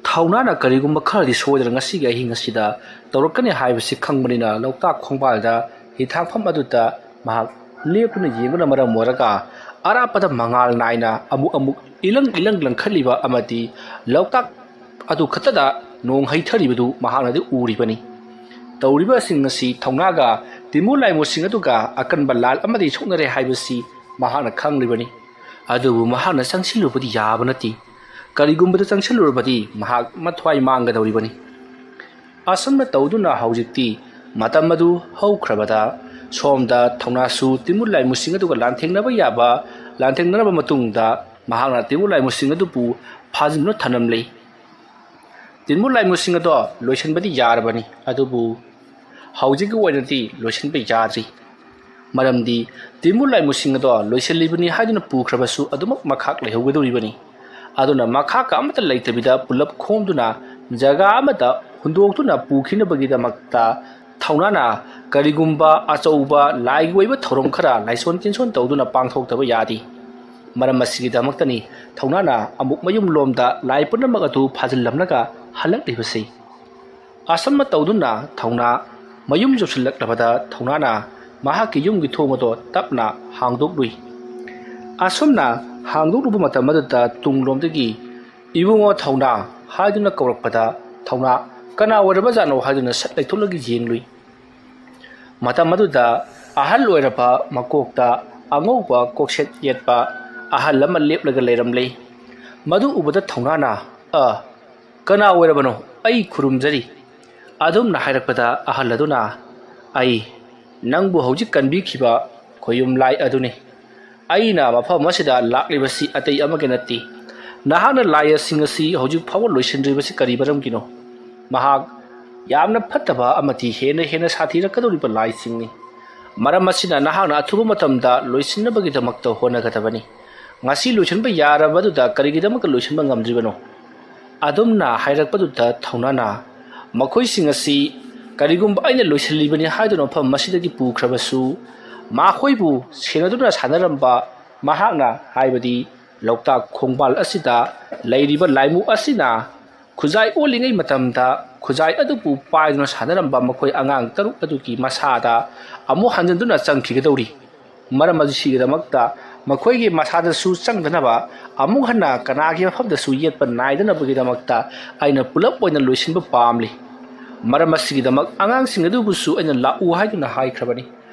ꯊꯧꯅꯥꯅ ꯀꯔꯤꯒꯨꯝꯕ ꯈꯔꯗꯤ ꯁꯣꯏꯗꯅ ꯉꯁꯤꯒꯤ ꯑꯍꯤꯡ ꯑꯁꯤꯗ ꯇꯧꯔꯛꯀꯅꯤ ꯍꯥꯏꯕꯁꯤ ꯈꯪꯕꯅꯤꯅ ꯂꯣꯛꯇꯥꯛ ꯈꯣꯡꯕꯥꯜꯗ ꯍꯤꯊꯥꯡꯐꯝ ꯑꯗꯨꯗ ꯃꯍꯥꯛ ꯂꯦꯞꯇꯨꯅ ꯌꯦꯡꯕꯅ ꯃꯔꯝ ꯑꯣꯏꯔꯒ ꯑꯔꯥꯞꯄꯗ ꯃꯉꯥꯜ ꯅꯥꯏꯅ ꯑꯃꯨꯛ ꯑꯃꯨꯛ ꯏꯂꯪ ꯏꯂꯪ ꯂꯪꯈꯠꯂꯤꯕ ꯑꯃꯗꯤ ꯂꯣꯛꯇꯥꯛ ꯑꯗꯨ ꯈꯛꯇꯗ ꯅꯣꯡ ꯍꯩꯊꯔꯤꯕꯗꯨ ꯃꯍꯥꯛꯅꯗꯤ ꯎꯔꯤꯕꯅꯤ꯫ ꯇꯧꯔꯤꯕꯁꯤꯡ ꯑꯁꯤ ꯊꯧꯅꯥꯒ ꯇꯤꯃꯨ ꯂꯥꯏꯃꯨꯁꯤꯡ ꯑꯗꯨꯒ ꯑꯀꯟꯕ ꯂꯥꯜ ꯑꯃꯗꯤ ꯁꯣꯛꯅꯔꯦ ꯍꯥꯏꯕꯁꯤ ꯃꯍꯥꯛꯅ ꯈꯪꯂꯤꯕꯅꯤ꯫ ꯑꯗꯨꯕꯨ ꯃꯍꯥꯛꯅ ꯆꯪꯁꯤꯜꯂꯨꯕꯗꯤ ꯌꯥꯕ ꯅꯠꯇꯦ꯫ ꯀꯔꯤꯒꯨꯝꯕꯗ ꯆꯪꯁꯤꯜꯂꯨꯔꯕꯗꯤ ꯃꯍꯥꯛ ꯃꯊ꯭ꯋꯥꯏ ꯃꯥꯡꯒꯗꯧꯔꯤꯕꯅꯤ꯫ ꯑꯁꯨꯝꯅ ꯇꯧꯗꯨꯅ ꯍꯧꯖꯤꯛꯇꯤ ꯃꯇꯝ ꯑꯗꯨ ꯍꯧꯈ꯭ꯔꯕꯗ ꯁꯣꯝꯗ ꯊꯧꯅꯥꯁꯨ ꯇꯤꯃꯨ ꯂꯥꯏꯃꯨꯁꯤꯡ ꯑꯗꯨꯒ ꯂꯥꯟꯊꯦꯡꯅꯕ ꯌꯥꯕ ꯂꯥꯟꯊꯦꯡꯅꯔꯕ ꯃꯇꯨꯡꯗ ꯃꯍꯥꯛꯅ ꯇꯤꯃꯨ ꯂꯥꯏꯃꯨꯁꯤꯡ ꯑꯗꯨꯕꯨ ꯐꯥꯖꯤꯟꯗꯨꯅ ꯊꯅꯝꯂꯤ꯫ ꯇꯤꯃꯨ ꯂꯥꯏꯃꯨꯁꯤꯡ ꯑꯗꯣ ꯂꯣꯏꯁꯤꯟꯕꯗꯤ ꯌꯥꯔꯕꯅꯤ, ꯑꯗꯨꯕꯨ ꯍꯧꯖꯤꯛꯀꯤ ꯑꯣꯏꯅꯗꯤ ꯂꯣꯏꯁꯤꯟꯕ ꯌꯥꯗ꯭ꯔꯤ꯫ ꯃꯔꯝꯗꯤ ꯇꯤꯃꯨ ꯂꯥꯏꯃꯨꯁꯤꯡ ꯑꯗꯣ ꯂꯣꯏꯁꯤꯜꯂꯤꯕꯅꯤ ꯍꯥꯏꯗꯨꯅ ꯄꯨꯈ꯭ꯔꯕꯁꯨ ꯑꯗꯨꯃꯛ ꯃꯈꯥꯛ ꯂꯩꯍꯧꯒꯗꯧꯔꯤꯕꯅꯤ꯫ ꯑꯗꯨꯅ ꯃꯈꯥꯛꯀ ꯑꯃꯠꯇ ꯂꯩꯇꯕꯤꯗ ꯄꯨꯂꯞ ꯈꯣꯝꯗꯨꯅ ꯖꯒꯥ ꯑꯃꯗ ꯍꯨꯟꯗꯣꯛꯇꯨꯅ ꯄꯨꯈꯤꯅꯕꯒꯤꯗꯃꯛꯇ ꯊꯧꯅꯥꯅ ꯀꯔꯤꯒꯨꯝꯕ ꯑꯆꯧꯕ ꯂꯥꯏꯒꯤ ꯑꯣꯏꯕ ꯊꯧꯔꯝ ꯈꯔ ꯂꯥꯏꯁꯣꯟ ꯇꯤꯟꯁꯣꯟ ꯇꯧꯗꯨꯅ ꯄꯥꯡꯊꯣꯛꯇꯕ ꯌꯥꯗꯦ꯫ ꯃꯔꯝ ꯑꯁꯤꯒꯤꯗꯃꯛꯇꯅꯤ ꯊꯧꯅꯥꯅ ꯑꯃꯨꯛ ꯃꯌꯨꯝ ꯂꯣꯝꯗ ꯂꯥꯏ ꯄꯨꯝꯅꯃꯛ ꯑꯗꯨ ꯐꯥꯖꯤꯜꯂꯝꯂꯒ ꯍꯜꯂꯛꯂꯤꯕꯁꯤ꯫ ꯑꯁꯨꯝꯅ ꯇꯧꯗꯨꯅ ꯊꯧꯅꯥ ꯃꯌꯨꯝ ꯌꯧꯁꯤꯜꯂꯛꯂꯕꯗ ꯊꯧꯅꯥꯅ ꯃꯍꯥꯛꯀꯤ ꯌꯨꯝꯒꯤ ꯊꯣꯡ ꯑꯗꯣ ꯇꯞꯅ ꯍꯥꯡꯗꯣꯛꯂꯨꯏ꯫ ꯑꯁꯨꯝꯅ ꯍꯥꯡꯗꯣꯛꯂꯨꯕ ꯃꯇꯝ ꯑꯗꯨꯗ ꯇꯨꯡꯂꯣꯝꯗꯒꯤ "ꯏꯕꯨꯡꯉꯣ ꯊꯧꯅꯥ" ꯍꯥꯏꯗꯨꯅ ꯀꯧꯔꯛꯄꯗ ꯊꯧꯅꯥ "ꯀꯅꯥ ꯑꯣꯏꯔꯕꯖꯥꯠꯅꯣ?" ꯍꯥꯏꯗꯨꯅ ꯁꯠ ꯂꯩꯊꯣꯛꯂꯒ ꯌꯦꯡꯂꯨꯏ꯫ ꯃꯇꯝ ꯑꯗꯨꯗ ꯑꯍꯜ ꯑꯣꯏꯔꯕ, ꯃꯀꯣꯛꯇ ꯑꯉꯧꯕ ꯀꯣꯛꯁꯦꯠ ꯌꯦꯠꯄ ꯑꯍꯜ ꯑꯃ ꯂꯦꯞꯂꯒ ꯂꯩꯔꯝꯂꯦ꯫ ꯃꯗꯨ ꯎꯕꯗ ꯊꯧꯅꯥꯅ, "ꯑ, ꯀꯅꯥ ꯑꯣꯏꯔꯕꯅꯣ? ꯑꯩ ꯈꯨꯔꯨꯝꯖꯔꯤ" ꯑꯗꯨꯝꯅ ꯍꯥꯏꯔꯛꯄꯗ, ꯑꯍꯜ ꯑꯗꯨꯅ, "ꯑꯩ ꯅꯪꯕꯨ ꯍꯧꯖꯤꯛ ꯀꯟꯕꯤꯈꯤꯕ ꯈꯣꯌꯨꯝ ꯂꯥꯏ ꯑꯗꯨꯅꯤ꯫ ꯑꯩꯅ ꯃꯐꯝ ꯑꯁꯤꯗ ꯂꯥꯛꯂꯤꯕꯁꯤ ꯑꯇꯩ ꯑꯃꯒꯤ ꯅꯠꯇꯦ꯫ ꯅꯍꯥꯛꯅ ꯂꯥꯏꯁꯤꯡ ꯑꯁꯤ ꯍꯧꯖꯤꯛ ꯐꯥꯎꯕ ꯂꯣꯏꯁꯤꯟꯗ꯭ꯔꯤꯕꯁꯤ ꯀꯔꯤ ꯃꯔꯝꯒꯤꯅꯣ? ꯃꯍꯥꯛ ꯌꯥꯝꯅ ꯐꯠꯇꯕ ꯑꯃꯗꯤ ꯍꯦꯟꯅ ꯍꯦꯟꯅ ꯁꯥꯊꯤꯔꯛꯀꯗꯧꯔꯤꯕ ꯂꯥꯏꯁꯤꯡꯅꯤ꯫ ꯃꯔꯝ ꯑꯁꯤꯅ ꯅꯍꯥꯛꯅ ꯑꯊꯨꯕ ꯃꯇꯝꯗ ꯂꯣꯏꯁꯤꯟꯅꯕꯒꯤꯗꯃꯛꯇ ꯍꯣꯠꯅꯒꯗꯕꯅꯤ꯫ ꯉꯁꯤ ꯂꯣꯏꯁꯤꯟꯕ ꯌꯥꯔꯕꯗꯨꯗ ꯀꯔꯤꯒꯤꯗꯃꯛꯇ ꯂꯣꯏꯁꯤꯟꯕ ꯉꯝꯗ꯭ꯔꯤꯕꯅꯣ?" ꯑꯗꯨꯝꯅ ꯍꯥꯏꯔꯛꯄꯗꯨꯗ ꯊꯧꯅꯥꯅ, "ꯃꯈꯣꯏꯁꯤꯡ ꯑꯁꯤ ꯀꯔꯤꯒꯨꯝꯕ ꯑꯩꯅ ꯂꯣꯏꯁꯤꯜꯂꯤꯕꯅꯤ ꯍꯥꯏꯗꯨꯅ ꯃꯐꯝ ꯑꯁꯤꯗꯒꯤ ꯄꯨꯈ꯭ꯔꯕꯁꯨ, ꯃꯈꯣꯏꯕꯨ ꯁꯦꯟꯅꯗꯨꯅ ꯁꯥꯟꯅꯔꯝꯕ ꯃꯍꯥꯛꯅ, ꯍꯥꯏꯕꯗꯤ ꯂꯣꯛꯇꯥꯛ ꯈꯣꯡꯕꯥꯜ ꯑꯁꯤꯗ ꯂꯩꯔꯤꯕ ꯂꯥꯏꯃꯨ ꯑꯁꯤꯅ ꯈꯨꯖꯥꯏ ꯑꯣꯜꯂꯤꯉꯩ ꯃꯇꯝꯗ ꯈꯨꯖꯥꯏ ꯑꯗꯨꯕꯨ ꯄꯥꯏꯗꯨꯅ ꯁꯥꯟꯅꯔꯝꯕ ꯃꯈꯣꯏ ꯑꯉꯥꯡ ꯇꯔꯨꯛ ꯑꯗꯨꯒꯤ ꯃꯁꯥꯗ ꯑꯃꯨꯛ ꯍꯟꯖꯤꯟꯗꯨꯅ ꯆꯪꯈꯤꯒꯗꯧꯔꯤ꯫ ꯃꯔꯝ ꯑꯁꯤꯒꯤꯗꯃꯛꯇ ꯃꯈꯣꯏꯒꯤ ꯃꯁꯥꯗꯁꯨ ꯆꯪꯗꯅꯕ, ꯑꯃꯨꯛ ꯍꯟꯅ ꯀꯅꯥꯒꯤ ꯃꯐꯝꯗꯁꯨ ꯌꯦꯠꯄ ꯅꯥꯏꯗꯅꯕꯒꯤꯗꯃꯛꯇ ꯑꯩꯅ ꯄꯨꯂꯞ ꯑꯣꯏꯅ ꯂꯣꯏꯁꯤꯟꯕ ꯄꯥꯝꯂꯤ꯫ ꯃꯔꯝ ꯑꯁꯤꯒꯤꯗꯃꯛ ꯑꯉꯥꯡꯁꯤꯡ ꯑꯗꯨꯕꯨꯁꯨ ꯑꯩꯅ ꯂꯥꯛꯎ ꯍꯥꯏꯗꯨꯅ ꯍꯥꯏꯈ꯭ꯔꯕꯅꯤ꯫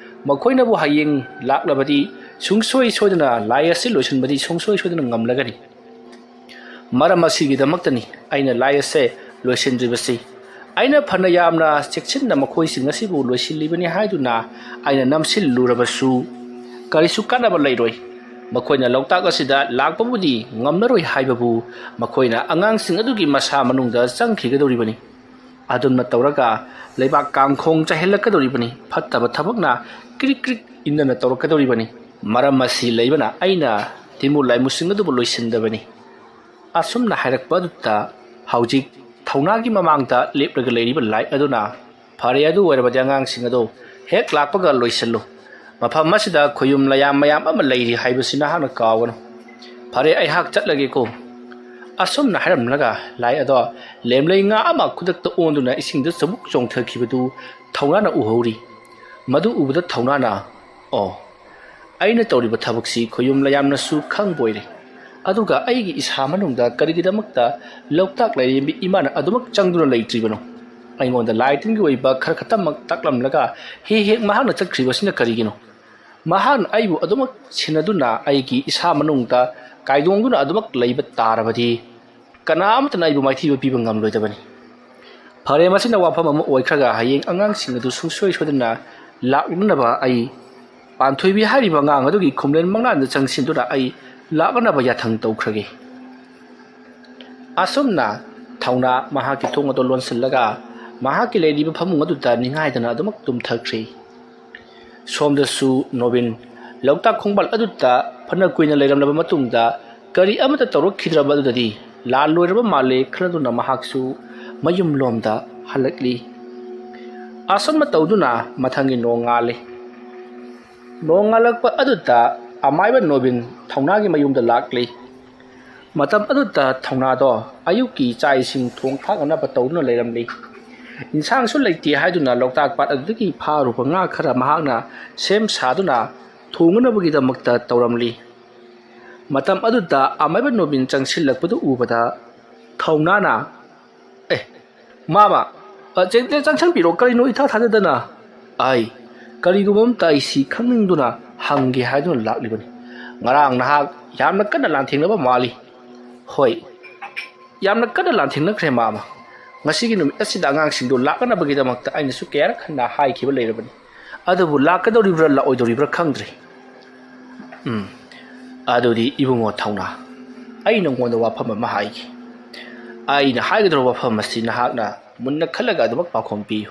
ꯃꯈꯣꯏꯅꯕꯨ ꯍꯌꯦꯡ ꯂꯥꯛꯂꯕꯗꯤ ꯁꯨꯡꯁꯣꯏ ꯁꯣꯏꯗꯅ ꯂꯥꯏ ꯑꯁꯤ ꯂꯣꯏꯁꯤꯟꯕꯗꯤ ꯁꯨꯡꯁꯣꯏ ꯁꯣꯏꯗꯅ ꯉꯝꯂꯒꯅꯤ꯫ ꯃꯔꯝ ꯑꯁꯤꯒꯤꯗꯃꯛꯇꯅꯤ ꯑꯩꯅ ꯂꯥꯏ ꯑꯁꯦ ꯂꯣꯏꯁꯤꯟꯗ꯭ꯔꯤꯕꯁꯤ꯫ ꯑꯩꯅ ꯐꯅ ꯌꯥꯝꯅ ꯆꯦꯛꯁꯤꯟꯅ ꯃꯈꯣꯏꯁꯤꯡ ꯑꯁꯤꯕꯨ ꯂꯣꯏꯁꯤꯜꯂꯤꯕꯅꯤ ꯍꯥꯏꯗꯨꯅ ꯑꯩꯅ ꯅꯝꯁꯤꯜꯂꯨꯔꯕꯁꯨ ꯀꯔꯤꯁꯨ ꯀꯥꯟꯅꯕ ꯂꯩꯔꯣꯏ꯫ ꯃꯈꯣꯏꯅ ꯂꯣꯛꯇꯥꯛ ꯑꯁꯤꯗ ꯂꯥꯛꯄꯕꯨꯗꯤ ꯉꯝꯂꯔꯣꯏ ꯍꯥꯏꯕꯕꯨ ꯃꯈꯣꯏꯅ ꯑꯉꯥꯡꯁꯤꯡ ꯑꯗꯨꯒꯤ ꯃꯁꯥ ꯃꯅꯨꯡꯗ ꯆꯪꯈꯤꯒꯗꯧꯔꯤꯕꯅꯤ꯫ ꯑꯗꯨꯝꯅ ꯇꯧꯔꯒ ꯂꯩꯕꯥꯛ ꯀꯥꯡꯈꯣꯡ ꯆꯥꯏꯍꯜꯂꯛꯀꯗꯧꯔꯤꯕꯅꯤ꯫ ꯐꯠꯇꯕ ꯊꯕꯛꯅ ꯀ꯭ꯔꯤꯛ ꯀ꯭ꯔꯤꯛ ꯏꯟꯗꯅ ꯇꯧꯔꯛꯀꯗꯧꯔꯤꯕꯅꯤ꯫ ꯃꯔꯝ ꯑꯁꯤ ꯂꯩꯕꯅ ꯑꯩꯅ ꯇꯤꯃꯨ ꯂꯥꯏꯃꯨꯁꯤꯡ ꯑꯗꯨꯕꯨ ꯂꯣꯏꯁꯤꯟꯗꯕꯅꯤ꯫ ꯑꯁꯨꯝꯅ ꯍꯥꯏꯔꯛꯄ ꯑꯗꯨꯗ ꯍꯧꯖꯤꯛ ꯊꯧꯅꯥꯒꯤ ꯃꯃꯥꯡꯗ ꯂꯦꯞꯂꯒ ꯂꯩꯔꯤꯕ ꯂꯥꯏ ꯑꯗꯨꯅ, "ꯐꯔꯦ, ꯑꯗꯨ ꯑꯣꯏꯔꯕꯗꯤ ꯑꯉꯥꯡꯁꯤꯡ ꯑꯗꯨ ꯍꯦꯛ ꯂꯥꯛꯄꯒ ꯂꯣꯏꯁꯤꯜꯂꯨ꯫ ꯃꯐꯝ ꯑꯁꯤꯗ ꯈꯨꯌꯨꯝ ꯂꯥꯏꯌꯥꯝ ꯃꯌꯥꯝ ꯑꯃ ꯂꯩꯔꯤ ꯍꯥꯏꯕꯁꯤ ꯅꯍꯥꯛꯅ ꯀꯥꯎꯒꯅꯨ꯫ ꯐꯔꯦ, ꯑꯩꯍꯥꯛ ꯆꯠꯂꯒꯦꯀꯣ"꯫ ꯑꯁꯨꯝꯅ ꯍꯥꯏꯔꯝꯂꯒ ꯂꯥꯏ ꯑꯗꯣ ꯂꯦꯝꯂꯩ ꯉꯥ ꯑꯃ ꯈꯨꯗꯛꯇ ꯑꯣꯟꯗꯨꯅ ꯏꯁꯤꯡꯗ ꯆꯕꯨꯛ ꯆꯣꯡꯊꯈꯤꯕꯗꯨ ꯊꯧꯅꯥꯅ ꯎꯍꯧꯔꯤ꯫ ꯃꯗꯨ ꯎꯕꯗ ꯊꯧꯅꯥꯅ, "ꯑꯣ, ꯑꯩꯅ ꯇꯧꯔꯤꯕ ꯊꯕꯛꯁꯤ ꯈꯣꯌꯨꯝ ꯂꯌꯥꯝꯅꯁꯨ ꯈꯪꯕ ꯑꯣꯏꯔꯦ꯫ ꯑꯗꯨꯒ ꯑꯩꯒꯤ ꯏꯁꯥ ꯃꯅꯨꯡꯗ ꯀꯔꯤꯒꯤꯗꯃꯛꯇ ꯂꯣꯛꯇꯥꯛ ꯂꯥꯏꯔꯦꯝꯕꯤ ꯏꯃꯥꯅ ꯑꯗꯨꯃꯛ ꯆꯪꯗꯨꯅ ꯂꯩꯇ꯭ꯔꯤꯕꯅꯣ? ꯑꯩꯉꯣꯟꯗ ꯂꯥꯏ ꯇꯤꯟꯒꯤ ꯑꯣꯏꯕ ꯈꯔ ꯈꯛꯇꯃꯛ ꯇꯥꯛꯂꯝꯂꯒ ꯍꯦꯛ ꯍꯦꯛ ꯃꯍꯥꯛꯅ ꯆꯠꯈ꯭ꯔꯤꯕꯁꯤꯅ ꯀꯔꯤꯒꯤꯅꯣ? ꯃꯍꯥꯛꯅ ꯑꯩꯕꯨ ꯑꯗꯨꯃꯛ ꯁꯦꯟꯅꯗꯨꯅ ꯑꯩꯒꯤ ꯏꯁꯥ ꯃꯅꯨꯡꯗ ꯀꯥꯏꯗꯣꯡꯗꯨꯅ ꯑꯗꯨꯃꯛ ꯂꯩꯕ ꯇꯥꯔꯕꯗꯤ ꯀꯅꯥ ꯑꯃꯠꯇꯅ ꯑꯩꯕꯨ ꯃꯥꯏꯊꯤꯕ ꯄꯤꯕ ꯉꯝꯂꯣꯏꯗꯕꯅꯤ꯫ ꯐꯔꯦ, ꯃꯁꯤꯅ ꯋꯥꯐꯝ ꯑꯃ ꯑꯣꯏꯈ꯭ꯔꯒ ꯍꯌꯦꯡ ꯑꯉꯥꯡꯁꯤꯡ ꯑꯗꯨ ꯁꯨꯡꯁꯣꯏ ꯁꯣꯏꯗꯅ ꯂꯥꯛꯅꯅꯕ ꯑꯩ ꯄꯥꯟꯊꯣꯏꯕꯤ ꯍꯥꯏꯔꯤꯕ ꯑꯉꯥꯡ ꯑꯗꯨꯒꯤ ꯈꯨꯝꯂꯦꯟ ꯃꯪꯂꯥꯟꯗ ꯆꯪꯁꯤꯟꯗꯨꯅ ꯑꯩ ꯂꯥꯛꯅꯅꯕ ꯌꯥꯊꯪ ꯇꯧꯈ꯭ꯔꯒꯦ꯫" ꯑꯁꯨꯝꯅ ꯊꯧꯅꯥ ꯃꯍꯥꯛꯀꯤ ꯊꯣꯡ ꯑꯗꯨ ꯂꯣꯟꯁꯤꯜꯂꯒ ꯃꯍꯥꯛꯀꯤ ꯂꯩꯔꯤꯕ ꯐꯃꯨꯡ ꯑꯗꯨꯗ ꯅꯤꯡꯉꯥꯏꯗꯅ ꯑꯗꯨꯃꯛ ꯇꯨꯝꯊꯈ꯭ꯔꯦ꯫ ꯁꯣꯝꯗꯁꯨ ꯅꯣꯕꯤꯟ ꯂꯣꯛꯇꯥꯛ ꯈꯣꯡꯕꯥꯜ ꯑꯗꯨꯗ ꯐꯅ ꯀꯨꯏꯅ ꯂꯩꯔꯝꯂꯕ ꯃꯇꯨꯡꯗ ꯀꯔꯤ ꯑꯃꯠꯇ ꯇꯧꯔꯛꯈꯤꯗ꯭ꯔꯕ ꯑꯗꯨꯗꯗꯤ ꯂꯥꯜ ꯂꯣꯏꯔꯕ ꯃꯥꯜꯂꯦ ꯈꯜꯂꯗꯨꯅ ꯃꯍꯥꯛꯁꯨ ꯃꯌꯨꯝꯂꯣꯝꯗ ꯍꯜꯂꯛꯂꯤ꯫ ꯑꯁꯨꯝꯅ ꯇꯧꯗꯨꯅ ꯃꯊꯪꯒꯤ ꯅꯣꯡꯉꯥꯜꯂꯤ꯫ ꯅꯣꯡꯉꯥꯜꯂꯛꯄ ꯑꯗꯨꯗ ꯑꯃꯥꯏꯕ ꯅꯣꯕꯤꯟ ꯊꯧꯅꯥꯒꯤ ꯃꯌꯨꯝꯗ ꯂꯥꯛꯂꯤ꯫ ꯃꯇꯝ ꯑꯗꯨꯗ ꯊꯧꯅꯥꯗꯣ ꯑꯌꯨꯛꯀꯤ ꯆꯥꯛ ꯏꯁꯤꯡ ꯊꯣꯡ ꯊꯥꯛꯅꯅꯕ ꯇꯧꯗꯨꯅ ꯂꯩꯔꯝꯂꯤ꯫ ꯏꯟꯁꯥꯡꯁꯨ ꯂꯩꯇꯦ ꯍꯥꯏꯗꯨꯅ ꯂꯣꯛꯇꯥꯛ ꯄꯥꯠ ꯑꯗꯨꯗꯒꯤ ꯐꯥꯔꯨꯕ ꯉꯥ ꯈꯔ ꯃꯍꯥꯛꯅ ꯁꯦꯝ ꯁꯥꯗꯨꯅ ꯊꯣꯡꯅꯅꯕꯒꯤꯗꯃꯛꯇ ꯇꯧꯔꯝꯂꯤ꯫ ꯃꯇꯝ ꯑꯗꯨꯗ ꯑꯃꯥꯏꯕ ꯅꯣꯕꯤꯟ ꯆꯪꯁꯤꯜꯂꯛꯄꯗꯨ ꯎꯕꯗ ꯊꯧꯅꯥꯅ, "ꯑꯦ, ꯃꯥꯃ, ꯑ, ꯆꯦ-, ꯆꯦ-, ꯆꯪꯁꯟꯕꯤꯔꯣ, ꯀꯔꯤꯅꯣ ꯏꯊꯥ ꯊꯥꯖꯗꯅ? ꯑꯩ ꯀꯔꯤꯒꯨꯝꯕ ꯑꯝꯇ ꯑꯩꯁꯤ ꯈꯪꯅꯤꯡꯗꯨꯅ ꯍꯪꯒꯦ ꯍꯥꯏꯗꯨꯅ ꯂꯥꯛꯂꯤꯕꯅꯤ꯫ ꯉꯔꯥꯡ ꯅꯍꯥꯛ ꯌꯥꯝꯅ ꯀꯟꯅ ꯂꯥꯟꯊꯦꯡꯅꯕ ꯃꯥꯜꯂꯤ꯫" "ꯍꯣꯏ, ꯌꯥꯝꯅ ꯀꯟꯅ ꯂꯥꯟꯊꯦꯡꯅꯈ꯭ꯔꯦ, ꯃꯥꯃ꯫ ꯉꯁꯤꯒꯤ ꯅꯨꯃꯤꯠ ꯑꯁꯤꯗ ꯑꯉꯥꯡꯁꯤꯡꯗꯨ ꯂꯥꯛꯅꯅꯕꯒꯤꯗꯃꯛꯇ ꯑꯩꯅꯁꯨ ꯀꯌꯥꯔꯛ ꯍꯟꯅ ꯍꯥꯏꯈꯤꯕ ꯂꯩꯔꯕꯅꯤ꯫ ꯑꯗꯨꯕꯨ ꯂꯥꯛꯀꯗꯧꯔꯤꯕ꯭ꯔꯥ ꯂꯥꯛꯑꯣꯏꯗꯧꯔꯤꯕ꯭ꯔꯥ ꯈꯪꯗ꯭ꯔꯦ꯫" "ꯎꯝ, ꯑꯗꯨꯗꯤ ꯏꯕꯨꯡꯉꯣ ꯊꯧꯅꯥ, ꯑꯩ ꯅꯉꯣꯟꯗ ꯋꯥꯐꯝ ꯑꯃ ꯍꯥꯏꯒꯦ꯫ ꯑꯩꯅ ꯍꯥꯏꯒꯗꯧꯔꯤꯕ ꯋꯥꯐꯝ ꯑꯁꯤ ꯅꯍꯥꯛꯅ ꯃꯨꯟꯅ ꯈꯜꯂꯒ ꯑꯗꯨꯃꯛ ꯄꯥꯎꯈꯨꯝ ꯄꯤꯌꯨ꯫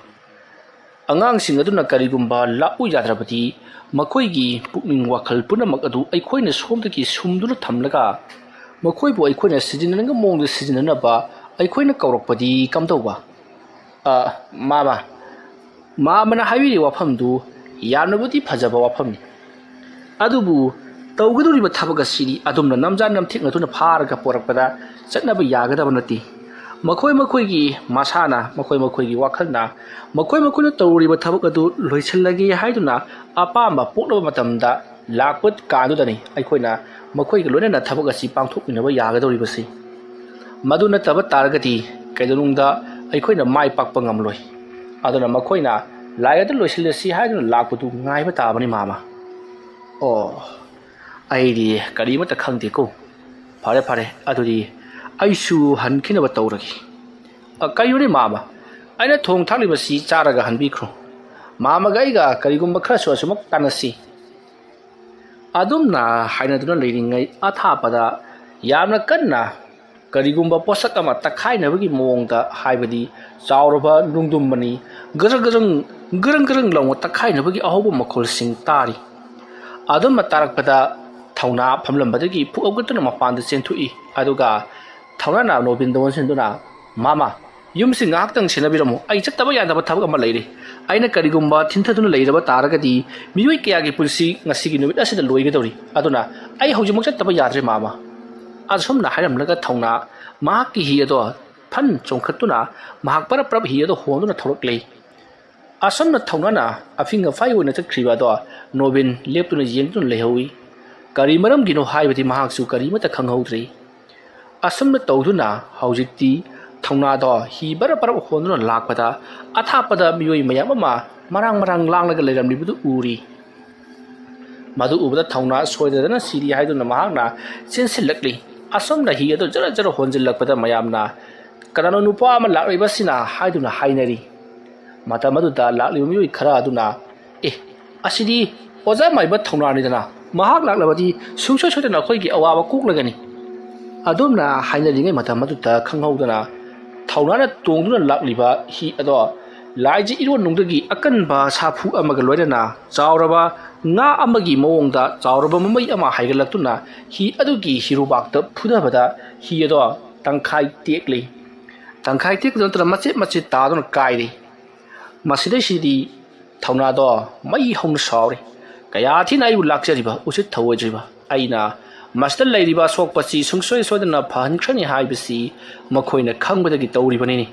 ꯑꯉꯥꯡꯁꯤꯡ ꯑꯗꯨꯅ ꯀꯔꯤꯒꯨꯝꯕ ꯂꯥꯛꯎ ꯌꯥꯗ꯭ꯔꯕꯗꯤ ꯃꯈꯣꯏꯒꯤ ꯄꯨꯛꯅꯤꯡ ꯋꯥꯈꯜ ꯄꯨꯝꯅꯃꯛ ꯑꯗꯨ ꯑꯩꯈꯣꯏꯅ ꯁꯣꯝꯗꯒꯤ ꯁꯨꯝꯗꯨꯅ ꯊꯝꯂꯒ ꯃꯈꯣꯏꯕꯨ ꯑꯩꯈꯣꯏꯅ ꯁꯤꯖꯤꯟꯅꯅꯤꯡꯕ ꯃꯑꯣꯡꯗ ꯁꯤꯖꯤꯟꯅꯅꯕ ꯑꯩꯈꯣꯏꯅ ꯀꯧꯔꯛꯄꯗꯤ ꯀꯝꯗꯧꯕ?" "ꯑ, ꯃꯥꯃ, ꯃꯥꯃꯅ ꯍꯥꯏꯕꯤꯔꯤꯕ ꯋꯥꯐꯝꯗꯨ ꯌꯥꯝꯅꯕꯨꯗꯤ ꯐꯖꯕ ꯋꯥꯐꯝꯅꯤ꯫ ꯑꯗꯨꯕꯨ ꯇꯧꯒꯗꯧꯔꯤꯕ ꯊꯕꯛ ꯑꯁꯤꯗꯤ ꯑꯗꯨꯝꯅ ꯅꯝꯖꯥ ꯅꯝꯊꯦꯛꯅꯗꯨꯅ ꯐꯥꯔꯒ ꯄꯣꯔꯛꯄꯗ ꯆꯠꯅꯕ ꯌꯥꯒꯗꯕ ꯅꯠꯇꯦ꯫ ꯃꯈꯣꯏ ꯃꯈꯣꯏꯒꯤ ꯃꯁꯥꯅ, ꯃꯈꯣꯏ ꯃꯈꯣꯏꯒꯤ ꯋꯥꯈꯜꯅ, ꯃꯈꯣꯏ ꯃꯈꯣꯏꯅ ꯇꯧꯔꯤꯕ ꯊꯕꯛ ꯑꯗꯨ ꯂꯣꯏꯁꯤꯜꯂꯒꯦ ꯍꯥꯏꯗꯨꯅ ꯑꯄꯥꯝꯕ ꯄꯣꯛꯂꯕ ꯃꯇꯝꯗ ꯂꯥꯛꯄ ꯀꯥꯟꯗꯨꯗꯅꯤ ꯑꯩꯈꯣꯏꯅ ꯃꯈꯣꯏꯒ ꯂꯣꯏꯅꯅ ꯊꯕꯛ ꯑꯁꯤ ꯄꯥꯡꯊꯣꯛꯃꯤꯟꯅꯕ ꯌꯥꯒꯗꯧꯔꯤꯕꯁꯤ꯫ ꯃꯗꯨ ꯅꯠꯇꯕ ꯇꯥꯔꯒꯗꯤ ꯀꯩꯗꯧꯅꯨꯡꯗ ꯑꯩꯈꯣꯏꯅ ꯃꯥꯏ ꯄꯥꯛꯄ ꯉꯝꯂꯣꯏ꯫ ꯑꯗꯨꯅ ꯃꯈꯣꯏꯅ ꯂꯥꯏ ꯑꯗꯨ ꯂꯣꯏꯁꯤꯜꯂꯁꯤ ꯍꯥꯏꯗꯨꯅ ꯂꯥꯛꯄꯗꯨ ꯉꯥꯏꯕ ꯇꯥꯕꯅꯤ, ꯃꯥꯃ꯫ ꯑꯣ, ꯑꯩꯗꯤ ꯀꯔꯤꯃꯠꯇ ꯈꯪꯗꯦꯀꯣ꯫ ꯐꯔꯦ, ꯐꯔꯦ, ꯑꯗꯨꯗꯤ ꯑꯩꯁꯨ ꯍꯟꯈꯤꯅꯕ ꯇꯧꯔꯒꯦ꯫ ꯑ, ꯀꯔꯤꯅꯣꯅꯦ, ꯃꯥꯃ? ꯑꯩꯅ ꯊꯣꯡ ꯊꯥꯛꯂꯤꯕꯁꯤ ꯆꯥꯔꯒ ꯍꯟꯕꯤꯈ꯭ꯔꯣ꯫ ꯃꯥꯃꯒ ꯑꯩꯒ ꯀꯔꯤꯒꯨꯝꯕ ꯈꯔꯁꯨ ꯑꯁꯨꯃꯛ ꯇꯥꯟꯅꯁꯤ꯫ ꯑꯗꯨꯝꯅ ꯍꯥꯏꯅꯗꯨꯅ ꯂꯩꯔꯤꯉꯩ ꯑꯊꯥꯞꯄꯗ ꯌꯥꯝꯅ ꯀꯟꯅ ꯀꯔꯤꯒꯨꯝꯕ ꯄꯣꯠꯁꯛ ꯑꯃ ꯇꯛꯈꯥꯏꯅꯕꯒꯤ ꯃꯑꯣꯡꯗ, ꯍꯥꯏꯕꯗꯤ ꯆꯥꯎꯔꯕ ꯅꯨꯡꯗꯨꯝ ꯑꯅꯤ ꯒꯔꯪ ꯒꯔꯪ, ꯒꯔꯪ ꯒꯔꯪ ꯂꯥꯎꯅ ꯇꯛꯈꯥꯏꯅꯕꯒꯤ ꯑꯍꯧꯕ ꯃꯈꯣꯜꯁꯤꯡ ꯇꯥꯔꯤ꯫ ꯑꯗꯨꯝꯅ ꯇꯥꯔꯛꯄꯗ ꯊꯧꯅꯥ ꯐꯝꯂꯝꯕꯗꯒꯤ ꯐꯨꯛ ꯍꯧꯒꯠꯇꯨꯅ ꯃꯄꯥꯟꯗ ꯆꯦꯟꯊꯣꯛꯏ꯫ ꯑꯗꯨꯒ ꯊꯧꯅꯥꯅ ꯅꯣꯕꯤꯟꯗ ꯑꯣꯟꯁꯤꯟꯗꯨꯅ, "ꯃꯥꯃ, ꯌꯨꯝꯁꯤ ꯉꯥꯏꯍꯥꯛꯇꯪ ꯁꯦꯟꯅꯕꯤꯔꯝꯃꯨ꯫ ꯑꯩ ꯆꯠꯇꯕ ꯌꯥꯗꯕ ꯊꯕꯛ ꯑꯃ ꯂꯩꯔꯦ꯫ ꯑꯩꯅ ꯀꯔꯤꯒꯨꯝꯕ ꯊꯤꯟꯊꯗꯨꯅ ꯂꯩꯔꯕ ꯇꯥꯔꯒꯗꯤ ꯃꯤꯑꯣꯏ ꯀꯌꯥꯒꯤ ꯄꯨꯟꯁꯤ ꯉꯁꯤꯒꯤ ꯅꯨꯃꯤꯠ ꯑꯁꯤꯗ ꯂꯣꯏꯒꯗꯧꯔꯤ꯫ ꯑꯗꯨꯅ ꯑꯩ ꯍꯧꯖꯤꯛꯃꯛ ꯆꯠꯇꯕ ꯌꯥꯗ꯭ꯔꯦ, ꯃꯥꯃ"꯫ ꯑꯁꯨꯝꯅ ꯍꯥꯏꯔꯝꯂꯒ ꯊꯧꯅꯥ ꯃꯍꯥꯛꯀꯤ ꯍꯤ ꯑꯗꯣ ꯐꯟ ꯆꯣꯡꯈꯠꯇꯨꯅ ꯃꯍꯥꯛ ꯕꯔꯞ ꯕꯔꯞ ꯍꯤ ꯑꯗꯣ ꯍꯣꯟꯗꯨꯅ ꯊꯧꯔꯛꯂꯦ꯫ ꯑꯁꯨꯝꯅ ꯊꯧꯅꯥꯅ ꯑꯐꯤꯡ ꯑꯐꯥꯏ ꯑꯣꯏꯅ ꯆꯠꯈ꯭ꯔꯤꯕ ꯑꯗꯣ ꯅꯣꯕꯤꯟ ꯂꯦꯞꯇꯨꯅ ꯌꯦꯡꯗꯨꯅ ꯂꯩꯍꯧꯏ꯫ ꯀꯔꯤ ꯃꯔꯝꯒꯤꯅꯣ ꯍꯥꯏꯕꯗꯤ ꯃꯍꯥꯛꯁꯨ ꯀꯔꯤꯃꯠꯇ ꯈꯪꯍꯧꯗ꯭ꯔꯤ꯫ ꯑꯁꯨꯝꯅ ꯇꯧꯗꯨꯅ ꯍꯧꯖꯤꯛꯇꯤ ꯊꯧꯅꯥꯗꯣ ꯍꯤ ꯕꯔꯞ ꯕꯔꯞ ꯍꯣꯟꯗꯨꯅ ꯂꯥꯛꯄꯗ ꯑꯊꯥꯞꯄꯗ ꯃꯤꯑꯣꯏ ꯃꯌꯥꯝ ꯑꯃ ꯃꯔꯥꯡ ꯃꯔꯥꯡ ꯂꯥꯡꯂꯒ ꯂꯩꯔꯝꯂꯤꯕꯗꯨ ꯎꯔꯤ꯫ ꯃꯗꯨ ꯎꯕꯗ ꯊꯧꯅꯥ ꯁꯣꯏꯗꯗꯅ ꯁꯤꯔꯤ ꯍꯥꯏꯗꯨꯅ ꯃꯍꯥꯛꯅ ꯆꯦꯟꯁꯤꯜꯂꯛꯂꯤ꯫ ꯑꯁꯨꯝꯅ ꯍꯤ ꯑꯗꯨ ꯖꯔ ꯖꯔ ꯍꯣꯟꯖꯤꯜꯂꯛꯄꯗ ꯃꯌꯥꯝꯅ, "ꯀꯅꯥꯅꯣ ꯅꯨꯄꯥ ꯑꯃ ꯂꯥꯛꯂꯤꯕꯁꯤꯅ?" ꯍꯥꯏꯗꯨꯅ ꯍꯥꯏꯅꯔꯤ꯫ ꯃꯇꯝ ꯑꯗꯨꯗ ꯂꯥꯛꯂꯤꯕ ꯃꯤꯑꯣꯏ ꯈꯔ ꯑꯗꯨꯅ, "ꯑꯦ, ꯑꯁꯤꯗꯤ ꯑꯣꯖꯥ ꯃꯥꯏꯕ ꯊꯧꯅꯥꯅꯤꯗꯅ, ꯃꯍꯥꯛ ꯂꯥꯛꯂꯕꯗꯤ ꯁꯨꯡꯁꯣꯏ ꯁꯣꯏꯗꯅ ꯑꯩꯈꯣꯏꯒꯤ ꯑꯋꯥꯕ ꯀꯣꯛꯂꯒꯅꯤ"꯫ ꯑꯗꯨꯝꯅ ꯍꯥꯏꯅꯔꯤꯉꯩ ꯃꯇꯝ ꯑꯗꯨꯗ ꯈꯪꯍꯧꯗꯅ ꯊꯧꯅꯥꯅ ꯇꯣꯡꯗꯨꯅ ꯂꯥꯛꯂꯤꯕ ꯍꯤ ꯑꯗꯣ ꯂꯥꯏꯖ ꯏꯔꯣꯟꯅꯨꯡꯗꯒꯤ ꯑꯀꯟꯕ ꯁꯥꯐꯨ ꯑꯃꯒ ꯂꯣꯏꯅꯅ ꯆꯥꯎꯔꯕ ꯉꯥ ꯑꯃꯒꯤ ꯃꯑꯣꯡꯗ ꯆꯥꯎꯔꯕ ꯃꯃꯩ ꯑꯃ ꯍꯥꯏꯒꯠꯂꯛꯇꯨꯅ ꯍꯤ ꯑꯗꯨꯒꯤ ꯍꯤꯔꯨꯕꯥꯛꯇ ꯐꯨꯊꯕꯗ ꯍꯤ ꯑꯗꯣ ꯇꯪꯈꯥꯏ ꯇꯦꯛꯂꯤ꯫ ꯇꯪꯈꯥꯏ ꯇꯦꯛꯇ ꯅꯠꯇꯅ ꯃꯆꯦꯠ ꯃꯆꯦꯠ ꯇꯥꯗꯨꯅ ꯀꯥꯏꯔꯤ꯫ ꯃꯁꯤꯗꯩꯁꯤꯗꯤ ꯊꯧꯅꯥꯗꯣ ꯃꯩ ꯍꯧꯅ ꯁꯥꯎꯔꯤ꯫ "ꯀꯌꯥ ꯊꯤꯅ ꯑꯩꯕꯨ ꯂꯥꯛꯆꯔꯤꯕ ꯎꯁꯤꯠ ꯊꯧꯑꯣꯏꯗ꯭ꯔꯤꯕ! ꯑꯩꯅ ꯃꯁꯤꯗ ꯂꯩꯔꯤꯕ ꯑꯁꯣꯛꯄꯁꯤ ꯁꯨꯡꯁꯣꯏ ꯁꯣꯏꯗꯅ ꯐꯍꯟꯈ꯭ꯔꯅꯤ ꯍꯥꯏꯕꯁꯤ ꯃꯈꯣꯏꯅ ꯈꯪꯕꯗꯒꯤ ꯇꯧꯔꯤꯕꯅꯤꯅꯤ꯫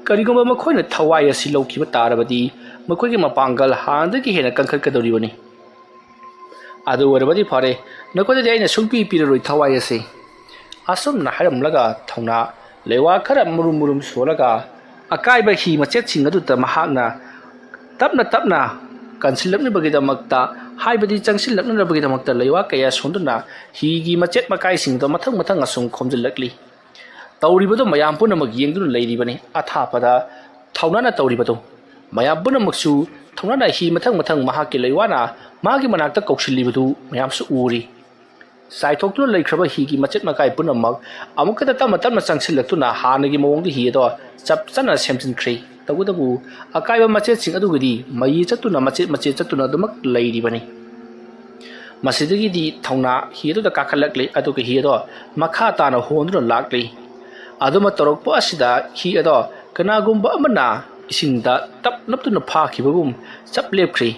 ꯀꯔꯤꯒꯨꯝꯕ ꯃꯈꯣꯏꯅ ꯊꯋꯥꯏ ꯑꯁꯤ ꯂꯧꯈꯤꯕ ꯇꯥꯔꯕꯗꯤ ꯃꯈꯣꯏꯒꯤ ꯃꯄꯥꯡꯒꯜ ꯍꯥꯟꯅꯗꯒꯤ ꯍꯦꯟꯅ ꯀꯟꯈꯠꯀꯗꯧꯔꯤꯕꯅꯤ꯫ ꯑꯗꯨ ꯑꯣꯏꯔꯕꯗꯤ ꯐꯔꯦ, ꯅꯈꯣꯏꯗꯗꯤ ꯑꯩꯅ ꯁꯨꯡꯄꯤ ꯄꯤꯔꯔꯣꯏ ꯊꯋꯥꯏ ꯑꯁꯤ꯫ ꯑꯁꯨꯝꯅ ꯍꯥꯏꯔꯝꯂꯒ ꯊꯧꯅꯥ ꯂꯩꯋꯥ ꯈꯔ ꯃꯨꯔꯨꯝ ꯃꯨꯔꯨꯝ ꯁꯣꯜꯂꯒ ꯑꯀꯥꯏꯕ ꯍꯤ ꯃꯆꯦꯠꯁꯤꯡ ꯑꯗꯨꯗ ꯃꯍꯥꯛꯅ ꯇꯞꯅ ꯇꯞꯅ ꯀꯟꯁꯤꯜꯂꯛꯅꯕꯒꯤꯗꯃꯛꯇ, ꯍꯥꯏꯕꯗꯤ ꯆꯪꯁꯤꯜꯂꯛꯅꯅꯕꯒꯤꯗꯃꯛꯇ ꯂꯩꯋꯥ ꯀꯌꯥ ꯁꯣꯟꯗꯨꯅ ꯍꯤꯒꯤ ꯃꯆꯦꯠ ꯃꯀꯥꯏꯁꯤꯡꯗꯣ ꯃꯊꯪ ꯃꯊꯪ ꯑꯁꯨꯝ ꯈꯣꯝꯖꯤꯜꯂꯛꯂꯤ꯫ ꯇꯧꯔꯤꯕꯗꯨ ꯃꯌꯥꯝ ꯄꯨꯝꯅꯃꯛ ꯌꯦꯡꯗꯨꯅ ꯂꯩꯔꯤꯕꯅꯤ꯫ ꯑꯊꯥꯞꯄꯗ ꯊꯧꯅꯥꯅ ꯇꯧꯔꯤꯕꯗꯨ ꯃꯌꯥꯝ ꯄꯨꯝꯅꯃꯛꯁꯨ ꯊꯧꯅꯥꯅ ꯍꯤ ꯃꯊꯪ ꯃꯊꯪ ꯃꯍꯥꯛꯀꯤ ꯂꯩꯋꯥꯅ ꯃꯥꯒꯤ ꯃꯅꯥꯛꯇ ꯀꯧꯁꯤꯜꯂꯤꯕꯗꯨ ꯃꯌꯥꯝꯁꯨ ꯎꯔꯤ꯫ ꯆꯥꯏꯊꯣꯛꯇꯨꯅ ꯂꯩꯈ꯭ꯔꯕ ꯍꯤꯒꯤ ꯃꯆꯦꯠ ꯃꯀꯥꯏ ꯄꯨꯝꯅꯃꯛ ꯑꯃꯨꯛꯀꯗ ꯇꯞꯅ ꯇꯞꯅ ꯆꯪꯁꯤꯜꯂꯛꯇꯨꯅ ꯍꯥꯟꯅꯒꯤ ꯃꯑꯣꯡꯗ ꯍꯤ ꯑꯗꯣ ꯆꯞ ꯆꯥꯅ ꯁꯦꯝꯖꯤꯟꯈ꯭ꯔꯦ꯫ ꯇꯧꯕꯇꯕꯨ ꯑꯀꯥꯏꯕ ꯃꯆꯦꯠꯁꯤꯡ ꯑꯗꯨꯒꯤꯗꯤ ꯃꯌꯤ ꯆꯠꯇꯨꯅ ꯃꯆꯦꯠ ꯃꯆꯦꯠ ꯆꯠꯇꯨꯅ ꯑꯗꯨꯃꯛ ꯂꯩꯔꯤꯕꯅꯤ꯫ ꯃꯁꯤꯗꯒꯤꯗꯤ ꯊꯧꯅꯥ ꯍꯤ ꯑꯗꯨꯗ ꯀꯥꯈꯠꯂꯛꯂꯤ, ꯑꯗꯨꯒ ꯍꯤ ꯑꯗꯣ ꯃꯈꯥ ꯇꯥꯅ ꯍꯣꯟꯗꯨꯅ ꯂꯥꯛꯂꯤ꯫ ꯑꯗꯨꯃ ꯇꯧꯔꯛꯄ ꯑꯁꯤꯗ ꯍꯤ ꯑꯗꯣ ꯀꯅꯥꯒꯨꯝꯕ ꯑꯃꯅ ꯏꯁꯤꯡꯗ ꯇꯞ ꯅꯞꯇꯨꯅ ꯐꯥꯈꯤꯕꯒꯨꯝ ꯆꯞ ꯂꯦꯞꯈ꯭ꯔꯤ꯫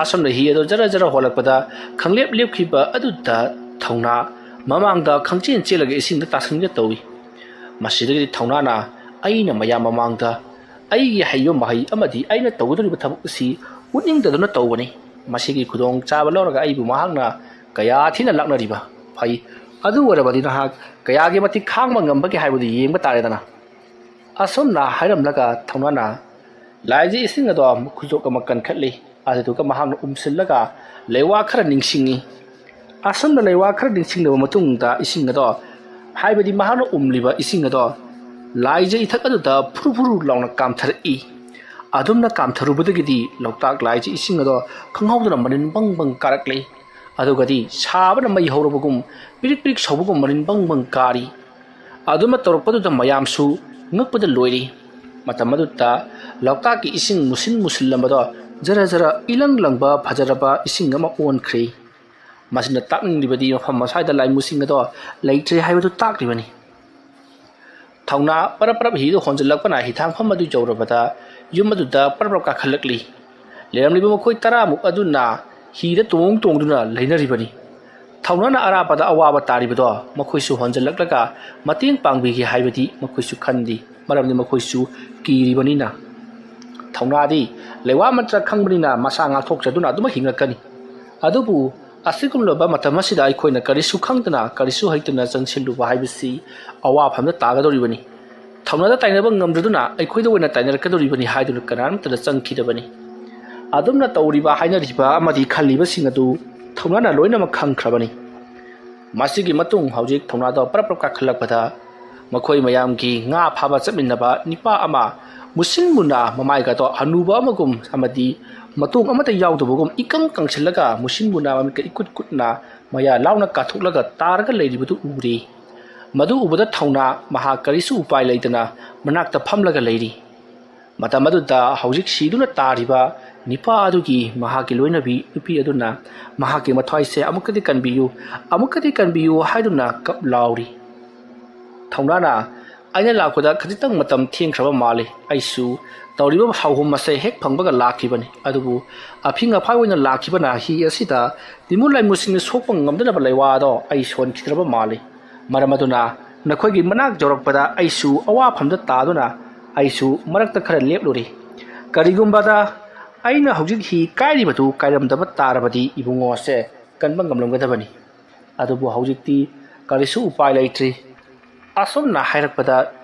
ꯑꯁꯨꯝꯅ ꯍꯤ ꯑꯗꯣ ꯖꯔ ꯖꯔ ꯍꯣꯜꯂꯛꯄꯗ ꯈꯪꯂꯦꯞ ꯂꯦꯞꯈꯤꯕ ꯑꯗꯨꯗ ꯊꯧꯅꯥ ꯃꯃꯥꯡꯗ ꯈꯪꯆꯦꯟ ꯆꯦꯜꯂꯒ ꯏꯁꯤꯡꯗ ꯇꯥꯁꯤꯟꯒꯦ ꯇꯧꯏ꯫ ꯃꯁꯤꯗꯒꯤꯗꯤ ꯊꯧꯅꯥꯅ ꯑꯩꯅ ꯃꯌꯥꯝ ꯃꯃꯥꯡꯗ ꯑꯩꯒꯤ ꯍꯩꯕ ꯃꯍꯩ ꯑꯃꯗꯤ ꯑꯩꯅ ꯇꯧꯒꯗꯧꯔꯤꯕ ꯊꯕꯛ ꯑꯁꯤ ꯎꯠꯅꯤꯡꯗꯗꯨꯅ ꯇꯧꯕꯅꯤ꯫ ꯃꯁꯤꯒꯤ ꯈꯨꯗꯣꯡ ꯆꯥꯕ ꯂꯧꯔꯒ ꯑꯩꯕꯨ ꯃꯍꯥꯛꯅ ꯀꯌꯥ ꯊꯤꯅ ꯂꯥꯛꯅꯔꯤꯕ ꯐꯩ꯫ ꯑꯗꯨ ꯑꯣꯏꯔꯕꯗꯤ ꯅꯍꯥꯛ ꯀꯌꯥꯒꯤ ꯃꯇꯤꯛ ꯈꯥꯡꯕ ꯉꯝꯕꯒꯦ ꯍꯥꯏꯕꯗꯨ ꯌꯦꯡꯕ ꯇꯥꯔꯦꯗꯅ꯫ ꯑꯁꯨꯝꯅ ꯍꯥꯏꯔꯝꯂꯒ ꯊꯧꯅꯥꯅ ꯂꯥꯏꯖ ꯏꯁꯤꯡ ꯑꯗꯣ ꯈꯨꯖꯣꯞ ꯑꯃ ꯀꯟꯈꯠꯂꯤ꯫ ꯑꯗꯨꯗꯨꯒ ꯃꯍꯥꯛꯅ ꯎꯝꯁꯤꯜꯂꯒ ꯂꯩꯋꯥ ꯈꯔ ꯅꯤꯡꯁꯤꯡꯉꯤ꯫ ꯑꯁꯨꯝꯅ ꯂꯩꯋꯥ ꯈꯔ ꯅꯤꯡꯁꯤꯡꯂꯕ ꯃꯇꯨꯡꯗ ꯏꯁꯤꯡ ꯑꯗꯣ, ꯍꯥꯏꯕꯗꯤ ꯃꯍꯥꯛꯅ ꯎꯝꯂꯤꯕ ꯏꯁꯤꯡ ꯑꯗꯣ ꯂꯥꯏꯖ ꯏꯊꯛ ꯑꯗꯨꯗ ꯐꯨꯔꯨ ꯐꯨꯔꯨ ꯂꯥꯎꯅ ꯀꯥꯝꯊꯔꯛꯏ꯫ ꯑꯗꯨꯝꯅ ꯀꯥꯝꯊꯔꯨꯕꯗꯒꯤꯗꯤ ꯂꯣꯛꯇꯥꯛ ꯂꯥꯏꯖ ꯏꯁꯤꯡ ꯑꯗꯣ ꯈꯪꯍꯧꯗꯅ ꯃꯅꯤꯟ ꯕꯪ ꯕꯪ ꯀꯥꯔꯛꯂꯤ꯫ ꯑꯗꯨꯒꯗꯤ ꯁꯥꯕꯅ ꯃꯩ ꯍꯧꯔꯕꯒꯨꯝ, ꯄꯤꯔꯤꯛ ꯄꯤꯔꯤꯛ ꯁꯧꯕꯒꯨꯝ ꯃꯅꯤꯟ ꯕꯪ ꯕꯪ ꯀꯥꯔꯤ꯫ ꯑꯗꯨꯃ ꯇꯧꯔꯛꯄꯗꯨꯗ ꯃꯌꯥꯝꯁꯨ ꯉꯛꯄꯗ ꯂꯣꯏꯔꯤ꯫ ꯃꯇꯝ ꯑꯗꯨꯗ ꯂꯣꯛꯇꯥꯛꯀꯤ ꯏꯁꯤꯡ ꯃꯨꯁꯤꯟ ꯃꯨꯁꯤꯜꯂꯝꯕꯗꯣ ꯖꯔ ꯖꯔ ꯏꯂꯪ ꯂꯪꯕ ꯐꯖꯔꯕ ꯏꯁꯤꯡ ꯑꯃ ꯑꯣꯟꯈ꯭ꯔꯦ꯫ ꯃꯁꯤꯅ ꯇꯥꯛꯅꯤꯡꯂꯤꯕꯗꯤ ꯃꯐꯝ ꯑꯁ꯭ꯋꯥꯏꯗ ꯂꯥꯏꯃꯨꯁꯤꯡ ꯑꯗꯣ ꯂꯩꯇ꯭ꯔꯦ ꯍꯥꯏꯕꯗꯨ ꯇꯥꯛꯂꯤꯕꯅꯤ꯫ ꯊꯧꯅꯥ ꯄꯔꯞ ꯄꯔꯞ ꯍꯤꯗꯨ ꯍꯣꯟꯖꯤꯜꯂꯛꯄꯅ ꯍꯤꯊꯥꯡꯐꯝ ꯑꯗꯨ ꯌꯧꯔꯕꯗ ꯌꯨꯝ ꯑꯗꯨꯗ ꯄꯔꯞ ꯄꯔꯞ ꯀꯥꯈꯠꯂꯛꯂꯤ꯫ ꯂꯩꯔꯝꯂꯤꯕ ꯃꯈꯣꯏ ꯇꯔꯥꯃꯨꯛ ꯑꯗꯨꯅ ꯍꯤꯗ ꯇꯣꯡ ꯇꯣꯡꯗꯨꯅ ꯂꯩꯅꯔꯤꯕꯅꯤ꯫ ꯊꯧꯅꯥꯅ ꯑꯔꯥꯞꯄꯗ ꯑꯋꯥꯕ ꯇꯥꯔꯤꯕꯗꯣ ꯃꯈꯣꯏꯁꯨ ꯍꯣꯟꯖꯜꯂꯛꯂꯒ ꯃꯇꯦꯡ ꯄꯥꯡꯕꯤꯒꯦ ꯍꯥꯏꯕꯗꯤ ꯃꯈꯣꯏꯁꯨ ꯈꯟꯗꯦ, ꯃꯔꯝꯗꯤ ꯃꯈꯣꯏꯁꯨ ꯀꯤꯔꯤꯕꯅꯤꯅ꯫ ꯊꯧꯅꯥꯗꯤ ꯂꯩꯋꯥ ꯃꯟꯇ꯭ꯔ ꯈꯪꯕꯅꯤꯅ ꯃꯁꯥ ꯉꯥꯛꯊꯣꯛꯆꯗꯨꯅ ꯑꯗꯨꯃꯛ ꯍꯤꯡꯂꯛꯀꯅꯤ꯫ ꯑꯗꯨꯕꯨ ꯑꯁꯤꯒꯨꯝꯂꯕ ꯃꯇꯝ ꯑꯁꯤꯗ ꯑꯩꯈꯣꯏꯅ ꯀꯔꯤꯁꯨ ꯈꯪꯗꯅ ꯀꯔꯤꯁꯨ ꯍꯩꯇꯅ ꯆꯪꯁꯤꯜꯂꯨꯕ ꯍꯥꯏꯕꯁꯤ ꯑꯋꯥꯐꯝꯗ ꯇꯥꯒꯗꯧꯔꯤꯕꯅꯤ꯫ ꯊꯧꯅꯥꯗ ꯇꯥꯏꯅꯕ ꯉꯝꯗ꯭ꯔꯗꯨꯅ ꯑꯩꯈꯣꯏꯗ ꯑꯣꯏꯅ ꯇꯥꯏꯅꯔꯛꯀꯗꯧꯔꯤꯕꯅꯤ ꯍꯥꯏꯗꯨꯅ ꯀꯅꯥꯃꯠꯇꯗ ꯆꯪꯈꯤꯗꯕꯅꯤ꯫ ꯑꯗꯨꯝꯅ ꯇꯧꯔꯤꯕ ꯍꯥꯏꯅꯔꯤꯕ ꯑꯃꯗꯤ ꯈꯜꯂꯤꯕꯁꯤꯡ ꯑꯗꯨ ꯊꯧꯅꯥꯅ ꯂꯣꯏꯅꯃꯛ ꯈꯪꯈ꯭ꯔꯕꯅꯤ꯫ ꯃꯁꯤꯒꯤ ꯃꯇꯨꯡ ꯍꯧꯖꯤꯛ ꯊꯧꯅꯥꯗꯣ ꯄꯔꯞ ꯄꯔꯞ ꯀꯥꯈꯠꯂꯛꯄꯗ ꯃꯈꯣꯏ ꯃꯌꯥꯝꯒꯤ ꯉꯥ ꯐꯥꯕ ꯆꯠꯃꯤꯟꯅꯕ ꯅꯤꯄꯥ ꯑꯃ ꯃꯨꯁꯤꯟ ꯃꯨꯅ ꯃꯃꯥꯏꯒꯗꯣ ꯍꯅꯨꯕ ꯑꯃꯒꯨꯝ ꯑꯃꯗꯤ ꯃꯇꯣꯡ ꯑꯃꯠꯇ ꯌꯥꯎꯗꯕꯒꯨꯝ ꯏꯀꯪ ꯀꯪꯁꯤꯜꯂꯒ ꯃꯨꯁꯤꯟ ꯃꯨꯅ ꯃꯃꯤꯠꯀ ꯏꯀꯨꯠ ꯀꯨꯠꯅ ꯃꯌꯥ ꯂꯥꯎꯅ ꯀꯥꯊꯣꯛꯂꯒ ꯇꯥꯔꯒ ꯂꯩꯔꯤꯕꯗꯨ ꯎꯔꯦ꯫ ꯃꯗꯨ ꯎꯕꯗ ꯊꯧꯅꯥ ꯃꯍꯥꯛ ꯀꯔꯤꯁꯨ ꯎꯄꯥꯏ ꯂꯩꯇꯅ ꯃꯅꯥꯛꯇ ꯐꯝꯂꯒ ꯂꯩꯔꯤ꯫ ꯃꯇꯝ ꯑꯗꯨꯗ ꯍꯧꯖꯤꯛ ꯁꯤꯗꯨꯅ ꯇꯥꯔꯤꯕ ꯅꯤꯄꯥ ꯑꯗꯨꯒꯤ ꯃꯍꯥꯛꯀꯤ ꯂꯣꯏꯅꯕꯤ ꯅꯨꯄꯤ ꯑꯗꯨꯅ ꯃꯍꯥꯛꯀꯤ ꯃꯊ꯭ꯋꯥꯏꯁꯦ ꯑꯃꯨꯛꯀꯗꯤ ꯀꯟꯕꯤꯌꯨ, ꯑꯃꯨꯛꯀꯗꯤ ꯀꯟꯕꯤꯌꯨ ꯍꯥꯏꯗꯨꯅ ꯀꯞ ꯂꯥꯎꯔꯤ꯫ ꯊꯧꯅꯥꯅ, "ꯑꯩꯅ ꯂꯥꯛꯄꯗ ꯈꯖꯤꯛꯇꯪ ꯃꯇꯝ ꯊꯦꯡꯈ꯭ꯔꯕ ꯃꯥꯜꯂꯤ꯫ ꯑꯩꯁꯨ ꯇꯧꯔꯤꯕ ꯍꯧꯍꯨꯝ ꯑꯁꯦ ꯍꯦꯛ ꯐꯪꯕꯒ ꯂꯥꯛꯈꯤꯕꯅꯤ꯫ ꯑꯗꯨꯕꯨ ꯑꯐꯤꯡ ꯑꯐꯥꯏ ꯑꯣꯏꯅ ꯂꯥꯛꯈꯤꯕꯅ ꯍꯤ ꯑꯁꯤꯗ ꯇꯤꯃꯨ ꯂꯥꯏꯃꯨꯁꯤꯡꯅ ꯁꯣꯛꯄ ꯉꯝꯗꯅꯕ ꯂꯩꯋꯥ ꯑꯗꯣ ꯑꯩ ꯁꯣꯟꯈꯤꯗ꯭ꯔꯕ ꯃꯥꯜꯂꯤ꯫ ꯃꯔꯝ ꯑꯗꯨꯅ ꯅꯈꯣꯏꯒꯤ ꯃꯅꯥꯛ ꯌꯧꯔꯛꯄꯗ ꯑꯩꯁꯨ ꯑꯋꯥꯐꯝꯗ ꯇꯥꯗꯨꯅ ꯑꯩꯁꯨ ꯃꯔꯛꯇ ꯈꯔ ꯂꯦꯞꯂꯨꯔꯦ꯫ ꯀꯔꯤꯒꯨꯝꯕꯗ ꯑꯩꯅ ꯍꯧꯖꯤꯛ ꯍꯤ ꯀꯥꯏꯔꯤꯕꯗꯨ ꯀꯥꯏꯔꯝꯗꯕ ꯇꯥꯔꯕꯗꯤ ꯏꯕꯨꯡꯉꯣꯁꯦ ꯀꯟꯕ ꯉꯝꯂꯝꯒꯗꯕꯅꯤ꯫ ꯑꯗꯨꯕꯨ ꯍꯧꯖꯤꯛꯇꯤ ꯀꯔꯤꯁꯨ ꯎꯄꯥꯏ ꯂꯩꯇ꯭ꯔꯤ꯫" ꯑꯁꯨꯝꯅ ꯍꯥꯏꯔꯛꯄꯗ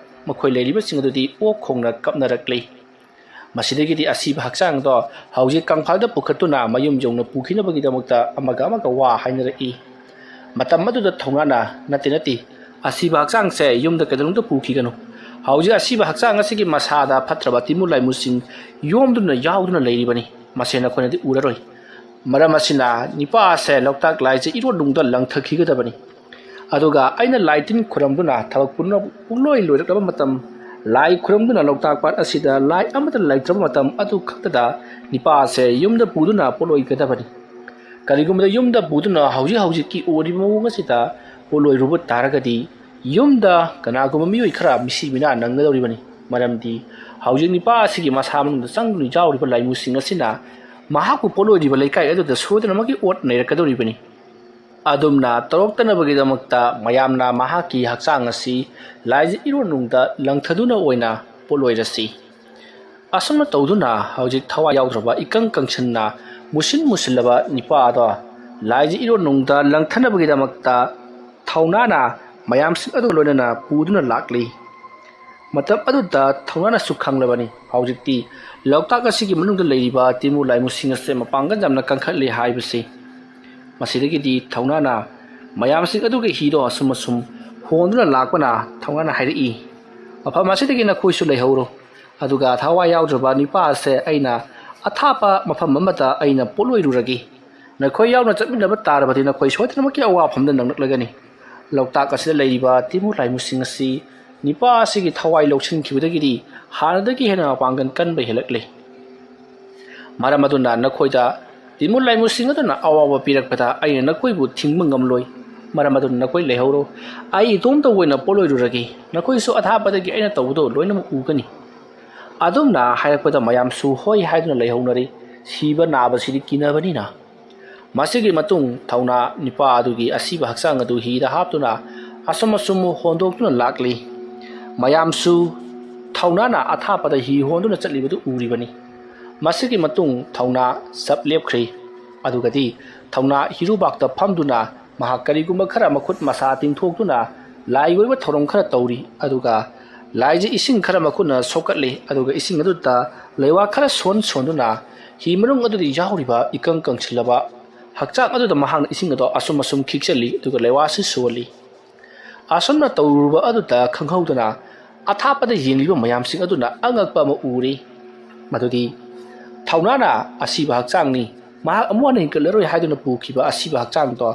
ꯃꯈꯣꯏ ꯂꯩꯔꯤꯕꯁꯤꯡ ꯑꯗꯨꯗꯤ ꯑꯣꯛ ꯈꯣꯡꯅ ꯀꯞꯅꯔꯛꯂꯤ꯫ ꯃꯁꯤꯗꯒꯤꯗꯤ ꯑꯁꯤꯕ ꯍꯛꯆꯥꯡꯗꯣ ꯍꯧꯖꯤꯛ ꯀꯪꯐꯥꯜꯗ ꯄꯨꯈꯠꯇꯨꯅ ꯃꯌꯨꯝ ꯌꯧꯅ ꯄꯨꯈꯤꯅꯕꯒꯤꯗꯃꯛꯇ ꯑꯃꯒ ꯑꯃꯒ ꯋꯥ ꯍꯥꯏꯅꯔꯛꯏ꯫ ꯃꯇꯝ ꯑꯗꯨꯗ ꯊꯧꯅꯥꯅ, "ꯅꯠꯇꯦ, ꯅꯠꯇꯦ, ꯑꯁꯤꯕ ꯍꯛꯆꯥꯡꯁꯦ ꯌꯨꯝꯗ ꯀꯩꯗꯧꯅꯨꯡꯗ ꯄꯨꯈꯤꯒꯅꯨ꯫ ꯍꯧꯖꯤꯛ ꯑꯁꯤꯕ ꯍꯛꯆꯥꯡ ꯑꯁꯤꯒꯤ ꯃꯁꯥꯗ ꯐꯠꯇ꯭ꯔꯕ ꯇꯤꯃꯨ ꯂꯥꯏꯃꯨꯁꯤꯡ ꯌꯣꯝꯗꯨꯅ ꯌꯥꯎꯗꯨꯅ ꯂꯩꯔꯤꯕꯅꯤ꯫ ꯃꯁꯦ ꯅꯈꯣꯏꯅꯗꯤ ꯎꯔꯔꯣꯏ꯫ ꯃꯔꯝ ꯑꯁꯤꯅ ꯅꯤꯄꯥ ꯑꯁꯦ ꯂꯣꯛꯇꯥꯛ ꯂꯥꯏꯁꯦ ꯏꯔꯣꯠꯅꯨꯡꯗ ꯂꯪꯊꯈꯤꯒꯗꯕꯅꯤ꯫ ꯑꯗꯨꯒ ꯑꯩꯅ ꯂꯥꯏ ꯇꯤꯟ ꯈꯨꯔꯝꯗꯨꯅ ꯊꯕꯛ ꯄꯨꯝꯅꯃꯛ ꯄꯨꯡꯂꯣꯏ ꯂꯣꯏꯔꯛꯂꯕ ꯃꯇꯝ, ꯂꯥꯏ ꯈꯨꯔꯝꯗꯨꯅ ꯂꯣꯛꯇꯥꯛ ꯄꯥꯠ ꯑꯁꯤꯗ ꯂꯥꯏ ꯑꯃꯠꯇ ꯂꯩꯇ꯭ꯔꯕ ꯃꯇꯝ ꯑꯗꯨ ꯈꯛꯇꯗ ꯅꯤꯄꯥ ꯑꯁꯦ ꯌꯨꯝꯗ ꯄꯨꯗꯨꯅ ꯄꯣꯠꯂꯣꯏꯒꯗꯕꯅꯤ꯫ ꯀꯔꯤꯒꯨꯝꯕꯗ ꯌꯨꯝꯗ ꯄꯨꯗꯨꯅ ꯍꯧꯖꯤꯛ ꯍꯧꯖꯤꯛꯀꯤ ꯑꯣꯏꯔꯤꯕ ꯃꯑꯣꯡ ꯑꯁꯤꯗ ꯄꯣꯠꯂꯣꯏꯔꯨꯕ ꯇꯥꯔꯒꯗꯤ ꯌꯨꯝꯗ ꯀꯅꯥꯒꯨꯝꯕ ꯃꯤꯑꯣꯏ ꯈꯔ ꯃꯤꯁꯤ ꯃꯤꯅꯥ ꯅꯪꯒꯗꯧꯔꯤꯕꯅꯤ꯫ ꯃꯔꯝꯗꯤ ꯍꯧꯖꯤꯛ ꯅꯤꯄꯥ ꯑꯁꯤꯒꯤ ꯃꯁꯥ ꯃꯅꯨꯡꯗ ꯆꯪꯗꯨꯅ ꯌꯥꯎꯔꯤꯕ ꯂꯥꯏꯃꯨꯁꯤꯡ ꯑꯁꯤꯅ ꯃꯍꯥꯛꯄꯨ ꯄꯣꯠꯂꯣꯏꯔꯤꯕ ꯂꯩꯀꯥꯏ ꯑꯗꯨꯗ ꯁꯣꯏꯗꯅꯃꯛꯀꯤ ꯑꯣꯠ ꯅꯩꯔꯛꯀꯗꯧꯔꯤꯕꯅꯤ꯫ ꯑꯗꯨꯝꯅ ꯇꯧꯔꯛꯇꯅꯕꯒꯤꯗꯃꯛꯇ ꯃꯌꯥꯝꯅ ꯃꯍꯥꯛꯀꯤ ꯍꯛꯆꯥꯡ ꯑꯁꯤ ꯂꯥꯏꯖ ꯏꯔꯣꯟꯅꯨꯡꯗ ꯂꯪꯊꯗꯨꯅ ꯑꯣꯏꯅ ꯄꯣꯠꯂꯣꯏꯔꯁꯤ꯫ ꯑꯁꯨꯝꯅ ꯇꯧꯗꯨꯅ ꯍꯧꯖꯤꯛ ꯊꯋꯥꯏ ꯌꯥꯎꯗ꯭ꯔꯕ, ꯏꯀꯪ ꯀꯪꯁꯤꯟꯅ, ꯃꯨꯁꯤꯟ ꯃꯨꯁꯤꯜꯂꯕ ꯅꯤꯄꯥ ꯑꯗꯣ ꯂꯥꯏꯖ ꯏꯔꯣꯟꯅꯨꯡꯗ ꯂꯪꯊꯅꯕꯒꯤꯗꯃꯛꯇ ꯊꯧꯅꯥꯅ ꯃꯌꯥꯝꯁꯤꯡ ꯑꯗꯨꯒ ꯂꯣꯏꯅꯅ ꯄꯨꯗꯨꯅ ꯂꯥꯛꯂꯤ꯫ ꯃꯇꯝ ꯑꯗꯨꯗ ꯊꯧꯅꯥꯅꯁꯨ ꯈꯪꯂꯕꯅꯤ, ꯍꯧꯖꯤꯛꯇꯤ ꯂꯣꯛꯇꯥꯛ ꯑꯁꯤꯒꯤ ꯃꯅꯨꯡꯗ ꯂꯩꯔꯤꯕ ꯇꯤꯟꯃꯨ ꯂꯥꯏꯃꯨꯁꯤꯡ ꯑꯁꯦ ꯃꯄꯥꯡꯒꯜ ꯌꯥꯝꯅ ꯀꯟꯈꯠꯂꯦ ꯍꯥꯏꯕꯁꯤ꯫ ꯃꯁꯤꯗꯒꯤꯗꯤ ꯊꯧꯅꯥꯅ ꯃꯌꯥꯝꯁꯤꯡ ꯑꯗꯨꯒꯤ ꯍꯤꯗꯣ ꯑꯁꯨꯝ ꯑꯁꯨꯝ ꯍꯣꯟꯗꯨꯅ ꯂꯥꯛꯄꯅ ꯊꯧꯅꯥꯅ ꯍꯥꯏꯔꯛꯏ, "ꯃꯐꯝ ꯑꯁꯤꯗꯒꯤ ꯅꯈꯣꯏꯁꯨ ꯂꯩꯍꯧꯔꯣ, ꯑꯗꯨꯒ ꯊꯋꯥꯏ ꯌꯥꯎꯗ꯭ꯔꯕ ꯅꯤꯄꯥ ꯑꯁꯦ ꯑꯩꯅ ꯑꯊꯥꯞꯄ ꯃꯐꯝ ꯑꯃꯗ ꯑꯩꯅ ꯄꯣꯠꯂꯣꯏꯔꯨꯔꯒꯦ꯫ ꯅꯈꯣꯏ ꯌꯥꯎꯅ ꯆꯠꯃꯤꯟꯅꯕ ꯇꯥꯔꯕꯗꯤ ꯅꯈꯣꯏ ꯁꯣꯏꯗꯅꯃꯛꯀꯤ ꯑꯋꯥꯐꯝꯗ ꯅꯪꯂꯛꯂꯒꯅꯤ꯫ ꯂꯣꯛꯇꯥꯛ ꯑꯁꯤꯗ ꯂꯩꯔꯤꯕ ꯇꯤꯟꯃꯨ ꯂꯥꯏꯃꯨꯁꯤꯡ ꯑꯁꯤ ꯅꯤꯄꯥ ꯑꯁꯤꯒꯤ ꯊꯋꯥꯏ ꯂꯧꯁꯤꯟꯈꯤꯕꯗꯒꯤꯗꯤ ꯍꯥꯟꯅꯗꯒꯤ ꯍꯦꯟꯅ ꯃꯄꯥꯡꯒꯜ ꯀꯟꯕ ꯍꯦꯜꯂꯛꯂꯦ꯫ ꯃꯔꯝ ꯑꯗꯨꯅ ꯅꯈꯣꯏꯗ ꯇꯤꯟꯃꯨ ꯂꯥꯏꯃꯨꯁꯤꯡ ꯑꯗꯨꯅ ꯑꯋꯥꯕ ꯄꯤꯔꯛꯄꯗ ꯑꯩꯅ ꯅꯈꯣꯏꯕꯨ ꯊꯤꯡꯕ ꯉꯝꯂꯣꯏ꯫ ꯃꯔꯝ ꯑꯗꯨꯅ ꯅꯈꯣꯏ ꯂꯩꯍꯧꯔꯣ꯫ ꯑꯩ ꯏꯇꯣꯝꯇ ꯑꯣꯏꯅ ꯄꯣꯠꯂꯣꯏꯔꯨꯔꯒꯦ꯫ ꯅꯈꯣꯏꯁꯨ ꯑꯊꯥꯞꯄꯗꯒꯤ ꯑꯩꯅ ꯇꯧꯕꯗꯣ ꯂꯣꯏꯅꯃꯛ ꯎꯒꯅꯤ꯫" ꯑꯗꯨꯝꯅ ꯍꯥꯏꯔꯛꯄꯗ ꯃꯌꯥꯝꯁꯨ ꯍꯣꯏ ꯍꯥꯏꯗꯨꯅ ꯂꯩꯍꯧꯅꯔꯤ꯫ ꯁꯤꯕ ꯅꯥꯕꯁꯤꯗꯤ ꯀꯤꯅꯕꯅꯤꯅ꯫ ꯃꯁꯤꯒꯤ ꯃꯇꯨꯡ ꯊꯧꯅꯥ ꯅꯤꯄꯥ ꯑꯗꯨꯒꯤ ꯑꯁꯤꯕ ꯍꯛꯆꯥꯡ ꯑꯗꯨ ꯍꯤꯗ ꯍꯥꯞꯇꯨꯅ ꯑꯁꯨꯝ ꯑꯁꯨꯝ ꯍꯣꯟꯗꯣꯛꯇꯨꯅ ꯂꯥꯛꯂꯤ꯫ ꯃꯌꯥꯝꯁꯨ ꯊꯧꯅꯥꯅ ꯑꯊꯥꯞꯄꯗ ꯍꯤ ꯍꯣꯟꯗꯨꯅ ꯆꯠꯂꯤꯕꯗꯨ ꯎꯔꯤꯕꯅꯤ꯫ ꯃꯁꯤꯒꯤ ꯃꯇꯨꯡ ꯊꯧꯅꯥ ꯆꯞ ꯂꯦꯞꯈ꯭ꯔꯤ꯫ ꯑꯗꯨꯒꯗꯤ ꯊꯧꯅꯥ ꯍꯤꯔꯨꯕꯥꯛꯇ ꯐꯝꯗꯨꯅ ꯃꯍꯥꯛ ꯀꯔꯤꯒꯨꯝꯕ ꯈꯔ ꯃꯈꯨꯠ ꯃꯁꯥ ꯇꯤꯡꯊꯣꯛꯇꯨꯅ ꯂꯥꯏꯒꯤ ꯑꯣꯏꯕ ꯊꯧꯔꯝ ꯈꯔ ꯇꯧꯔꯤ꯫ ꯑꯗꯨꯒ ꯂꯥꯏꯁꯦ ꯏꯁꯤꯡ ꯈꯔ ꯃꯈꯨꯠꯅ ꯁꯣꯛꯀꯠꯂꯤ꯫ ꯑꯗꯨꯒ ꯏꯁꯤꯡ ꯑꯗꯨꯗ ꯂꯩꯋꯥ ꯈꯔ ꯁꯣꯟ ꯁꯣꯟꯗꯨꯅ ꯍꯤ ꯃꯅꯨꯡ ꯑꯗꯨꯗ ꯌꯥꯎꯔꯤꯕ ꯏꯀꯪ ꯀꯪꯁꯤꯜꯂꯕ ꯍꯛꯆꯥꯡ ꯑꯗꯨꯗ ꯃꯍꯥꯛꯅ ꯏꯁꯤꯡ ꯑꯗꯣ ꯑꯁꯨꯝ ꯑꯁꯨꯝ ꯈꯤꯛꯆꯜꯂꯤ꯫ ꯑꯗꯨꯒ ꯂꯩꯋꯥꯁꯤ ꯁꯣꯜꯂꯤ꯫ ꯑꯁꯨꯝꯅ ꯇꯧꯔꯨꯕ ꯑꯗꯨꯗ ꯈꯪꯍꯧꯗꯅ ꯑꯊꯥꯞꯄꯗ ꯌꯦꯡꯂꯤꯕ ꯃꯌꯥꯝꯁꯤꯡ ꯑꯗꯨꯅ ꯑꯉꯛꯄ ꯑꯃ ꯎꯔꯤ꯫ ꯃꯗꯨꯗꯤ ꯊꯧꯅꯥꯅ ꯑꯁꯤꯕ ꯍꯛꯆꯥꯡꯅꯤ, ꯃꯍꯥꯛ ꯑꯃꯨꯛ ꯍꯟꯅ ꯍꯤꯡꯒꯠꯂꯔꯣꯏ ꯍꯥꯏꯗꯨꯅ ꯄꯨꯈꯤꯕ ꯑꯁꯤꯕ ꯍꯛꯆꯥꯡꯗꯣ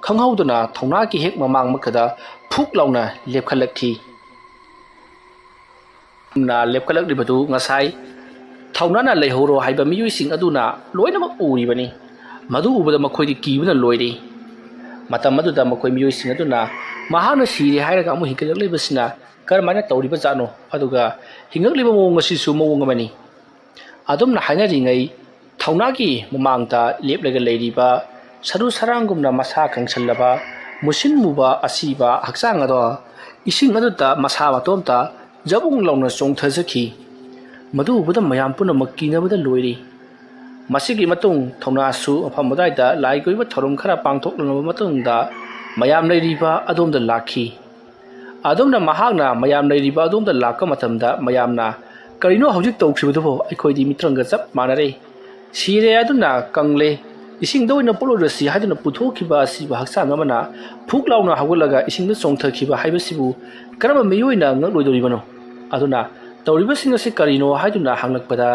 ꯈꯪꯍꯧꯗꯅ ꯊꯧꯅꯥꯒꯤ ꯍꯦꯛ ꯃꯃꯥꯡꯃꯛꯇꯗ ꯐꯨꯛ ꯂꯥꯎꯅ ꯂꯦꯞꯈꯠꯂꯛꯈꯤ꯫ ꯂꯦꯞꯈꯠꯂꯛꯂꯤꯕꯗꯨ ꯉꯁꯥꯏ ꯊꯧꯅꯥꯅ ꯂꯩꯍꯧꯔꯣ ꯍꯥꯏꯕ ꯃꯤꯑꯣꯏꯁꯤꯡ ꯑꯗꯨꯅ ꯂꯣꯏꯅꯃꯛ ꯎꯔꯤꯕꯅꯤ꯫ ꯃꯗꯨ ꯎꯕꯗ ꯃꯈꯣꯏꯗꯤ ꯀꯤꯕꯅ ꯂꯣꯏꯔꯤ꯫ ꯃꯇꯝ ꯑꯗꯨꯗ ꯃꯈꯣꯏ ꯃꯤꯑꯣꯏꯁꯤꯡ ꯑꯗꯨꯅ ꯃꯍꯥꯛꯅ ꯁꯤꯔꯦ ꯍꯥꯏꯔꯒ ꯑꯃꯨꯛ ꯍꯤꯡꯒꯠꯂꯛꯂꯤꯕꯁꯤꯅ ꯀꯔꯝꯍꯥꯏꯅ ꯇꯧꯔꯤꯕꯖꯥꯠꯅꯣ? ꯑꯗꯨꯒ ꯍꯤꯡꯉꯛꯂꯤꯕ ꯃꯑꯣꯡ ꯑꯁꯤꯁꯨ ꯃꯑꯣꯡ ꯑꯃꯅꯤ꯫ ꯑꯗꯨꯝꯅ ꯍꯥꯏꯅꯔꯤꯉꯩ ꯊꯧꯅꯥꯒꯤ ꯃꯃꯥꯡꯗ ꯂꯦꯞꯂꯒ ꯂꯩꯔꯤꯕ ꯁꯔꯨ ꯁꯔꯥꯡꯒꯨꯝꯅ ꯃꯁꯥ ꯀꯪꯁꯜꯂꯕ, ꯃꯨꯁꯤꯟ ꯃꯨꯕ ꯑꯁꯤꯕ ꯍꯛꯆꯥꯡ ꯑꯗꯣ ꯏꯁꯤꯡ ꯑꯗꯨꯗ ꯃꯁꯥ ꯃꯇꯣꯝꯇ ꯖꯕꯨꯡ ꯂꯥꯎꯅ ꯆꯣꯡꯊꯖꯈꯤ꯫ ꯃꯗꯨ ꯎꯕꯗ ꯃꯌꯥꯝ ꯄꯨꯝꯅꯃꯛ ꯀꯤꯅꯕꯗ ꯂꯣꯏꯔꯤ꯫ ꯃꯁꯤꯒꯤ ꯃꯇꯨꯡ ꯊꯧꯅꯥꯁꯨ ꯃꯐꯝ ꯑꯗꯨꯋꯥꯏꯗ ꯂꯥꯏ ꯀꯣꯏꯕ ꯊꯧꯔꯝ ꯈꯔ ꯄꯥꯡꯊꯣꯛꯂꯕ ꯃꯇꯨꯡꯗ ꯃꯌꯥꯝ ꯂꯩꯔꯤꯕ ꯑꯗꯣꯝꯗ ꯂꯥꯛꯈꯤ꯫ ꯑꯗꯨꯝꯅ ꯃꯍꯥꯛꯅ ꯃꯌꯥꯝ ꯂꯩꯔꯤꯕ ꯑꯗꯣꯝꯗ ꯂꯥꯛꯄ ꯃꯇꯝꯗ ꯃꯌꯥꯝꯅ, "ꯀꯔꯤꯅꯣ ꯍꯧꯖꯤꯛ ꯇꯧꯈꯤꯕꯗꯨꯕꯨ? ꯑꯩꯈꯣꯏꯗꯤ ꯃꯤꯇ꯭ꯔꯪꯒ ꯆꯞ ꯃꯥꯟꯅꯔꯦ꯫ ꯁꯤꯔꯦ ꯑꯗꯨꯅ ꯀꯪꯂꯦ꯫ ꯏꯁꯤꯡꯗ ꯑꯣꯏꯅ ꯄꯣꯠꯂꯣꯏꯔꯁꯤ" ꯍꯥꯏꯗꯨꯅ ꯄꯨꯊꯣꯛꯈꯤꯕ ꯑꯁꯤꯕ ꯍꯛꯆꯥꯡ ꯑꯃꯅ ꯐꯨꯛ ꯂꯥꯎꯅ ꯍꯧꯒꯠꯂꯒ ꯏꯁꯤꯡꯗ ꯆꯣꯡꯊꯈꯤꯕ ꯍꯥꯏꯕꯁꯤꯕꯨ ꯀꯔꯝꯕ ꯃꯤꯑꯣꯏꯅ ꯉꯛꯂꯣꯏꯗꯧꯔꯤꯕꯅꯣ? ꯑꯗꯨꯅ ꯇꯧꯔꯤꯕꯁꯤꯡ ꯑꯁꯤ ꯀꯔꯤꯅꯣ ꯍꯥꯏꯗꯨꯅ ꯍꯪꯂꯛꯄꯗ,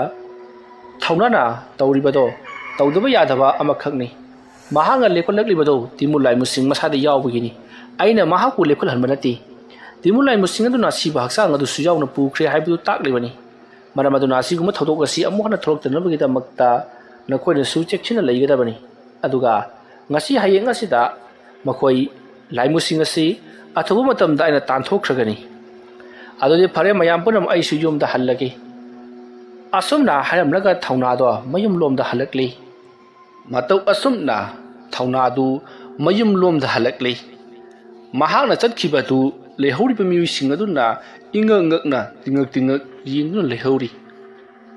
ꯊꯧꯅꯥꯅ ꯇꯧꯔꯤꯕꯗꯣ ꯇꯧꯗꯕ ꯌꯥꯗꯕ ꯑꯃꯈꯛꯅꯤ꯫ ꯃꯍꯥꯛꯅ ꯂꯦꯞꯈꯠꯂꯛꯂꯤꯕꯗꯣ ꯇꯤꯃꯨ ꯂꯥꯏꯃꯨꯁꯤꯡ ꯃꯁꯥꯗ ꯌꯥꯎꯕꯒꯤꯅꯤ꯫ ꯑꯩꯅ ꯃꯍꯥꯛꯄꯨ ꯂꯦꯞꯈꯠꯍꯟꯕ ꯅꯠꯇꯦ꯫ ꯇꯤꯃꯨ ꯂꯥꯏꯃꯨꯁꯤꯡ ꯑꯗꯨꯅ ꯑꯁꯤꯕ ꯍꯛꯆꯥꯡ ꯑꯗꯨꯁꯨ ꯌꯥꯎꯅ ꯄꯨꯈ꯭ꯔꯦ ꯍꯥꯏꯕꯗꯨ ꯇꯥꯛꯂꯤꯕꯅꯤ꯫ ꯃꯔꯝ ꯑꯗꯨꯅ ꯑꯁꯤꯒꯨꯝꯕ ꯊꯧꯗꯣꯛ ꯑꯁꯤ ꯑꯃꯨꯛ ꯍꯟꯅ ꯊꯣꯛꯂꯛꯇꯅꯕꯒꯤꯗꯃꯛꯇ ꯅꯈꯣꯏꯅꯁꯨ ꯆꯦꯛꯁꯤꯟꯅ ꯂꯩꯒꯗꯕꯅꯤ꯫ ꯑꯗꯨꯒ ꯉꯁꯤ ꯍꯌꯦꯡ ꯑꯁꯤꯗ ꯃꯈꯣꯏ ꯂꯥꯏꯃꯨꯁꯤꯡ ꯑꯁꯤ ꯑꯊꯨꯕ ꯃꯇꯝꯗ ꯑꯩꯅ ꯇꯥꯟꯊꯣꯛꯈ꯭ꯔꯒꯅꯤ꯫ ꯑꯗꯨꯗꯤ ꯐꯔꯦ, ꯃꯌꯥꯝ ꯄꯨꯝꯅꯃꯛ, ꯑꯩꯁꯨ ꯌꯨꯝꯗ ꯍꯜꯂꯒꯦ꯫ ꯑꯁꯨꯝꯅ ꯍꯥꯏꯔꯝꯂꯒ ꯊꯧꯅꯥꯗꯣ ꯃꯌꯨꯝꯂꯣꯝꯗ ꯍꯜꯂꯛꯂꯤ꯫ ꯃꯇꯧ ꯑꯁꯨꯝꯅ ꯊꯧꯅꯥꯗꯨ ꯃꯌꯨꯝꯂꯣꯝꯗ ꯍꯜꯂꯛꯂꯤ꯫ ꯃꯍꯥꯛꯅ ꯆꯠꯈꯤꯕꯗꯨ ꯂꯩꯍꯧꯔꯤꯕ ꯃꯤꯑꯣꯏꯁꯤꯡ ꯑꯗꯨꯅ ꯏꯉꯛ ꯉꯛꯅ ꯇꯤꯉꯛ ꯇꯤꯉꯛ ꯌꯦꯡꯗꯨꯅ ꯂꯩꯍꯧꯔꯤ꯫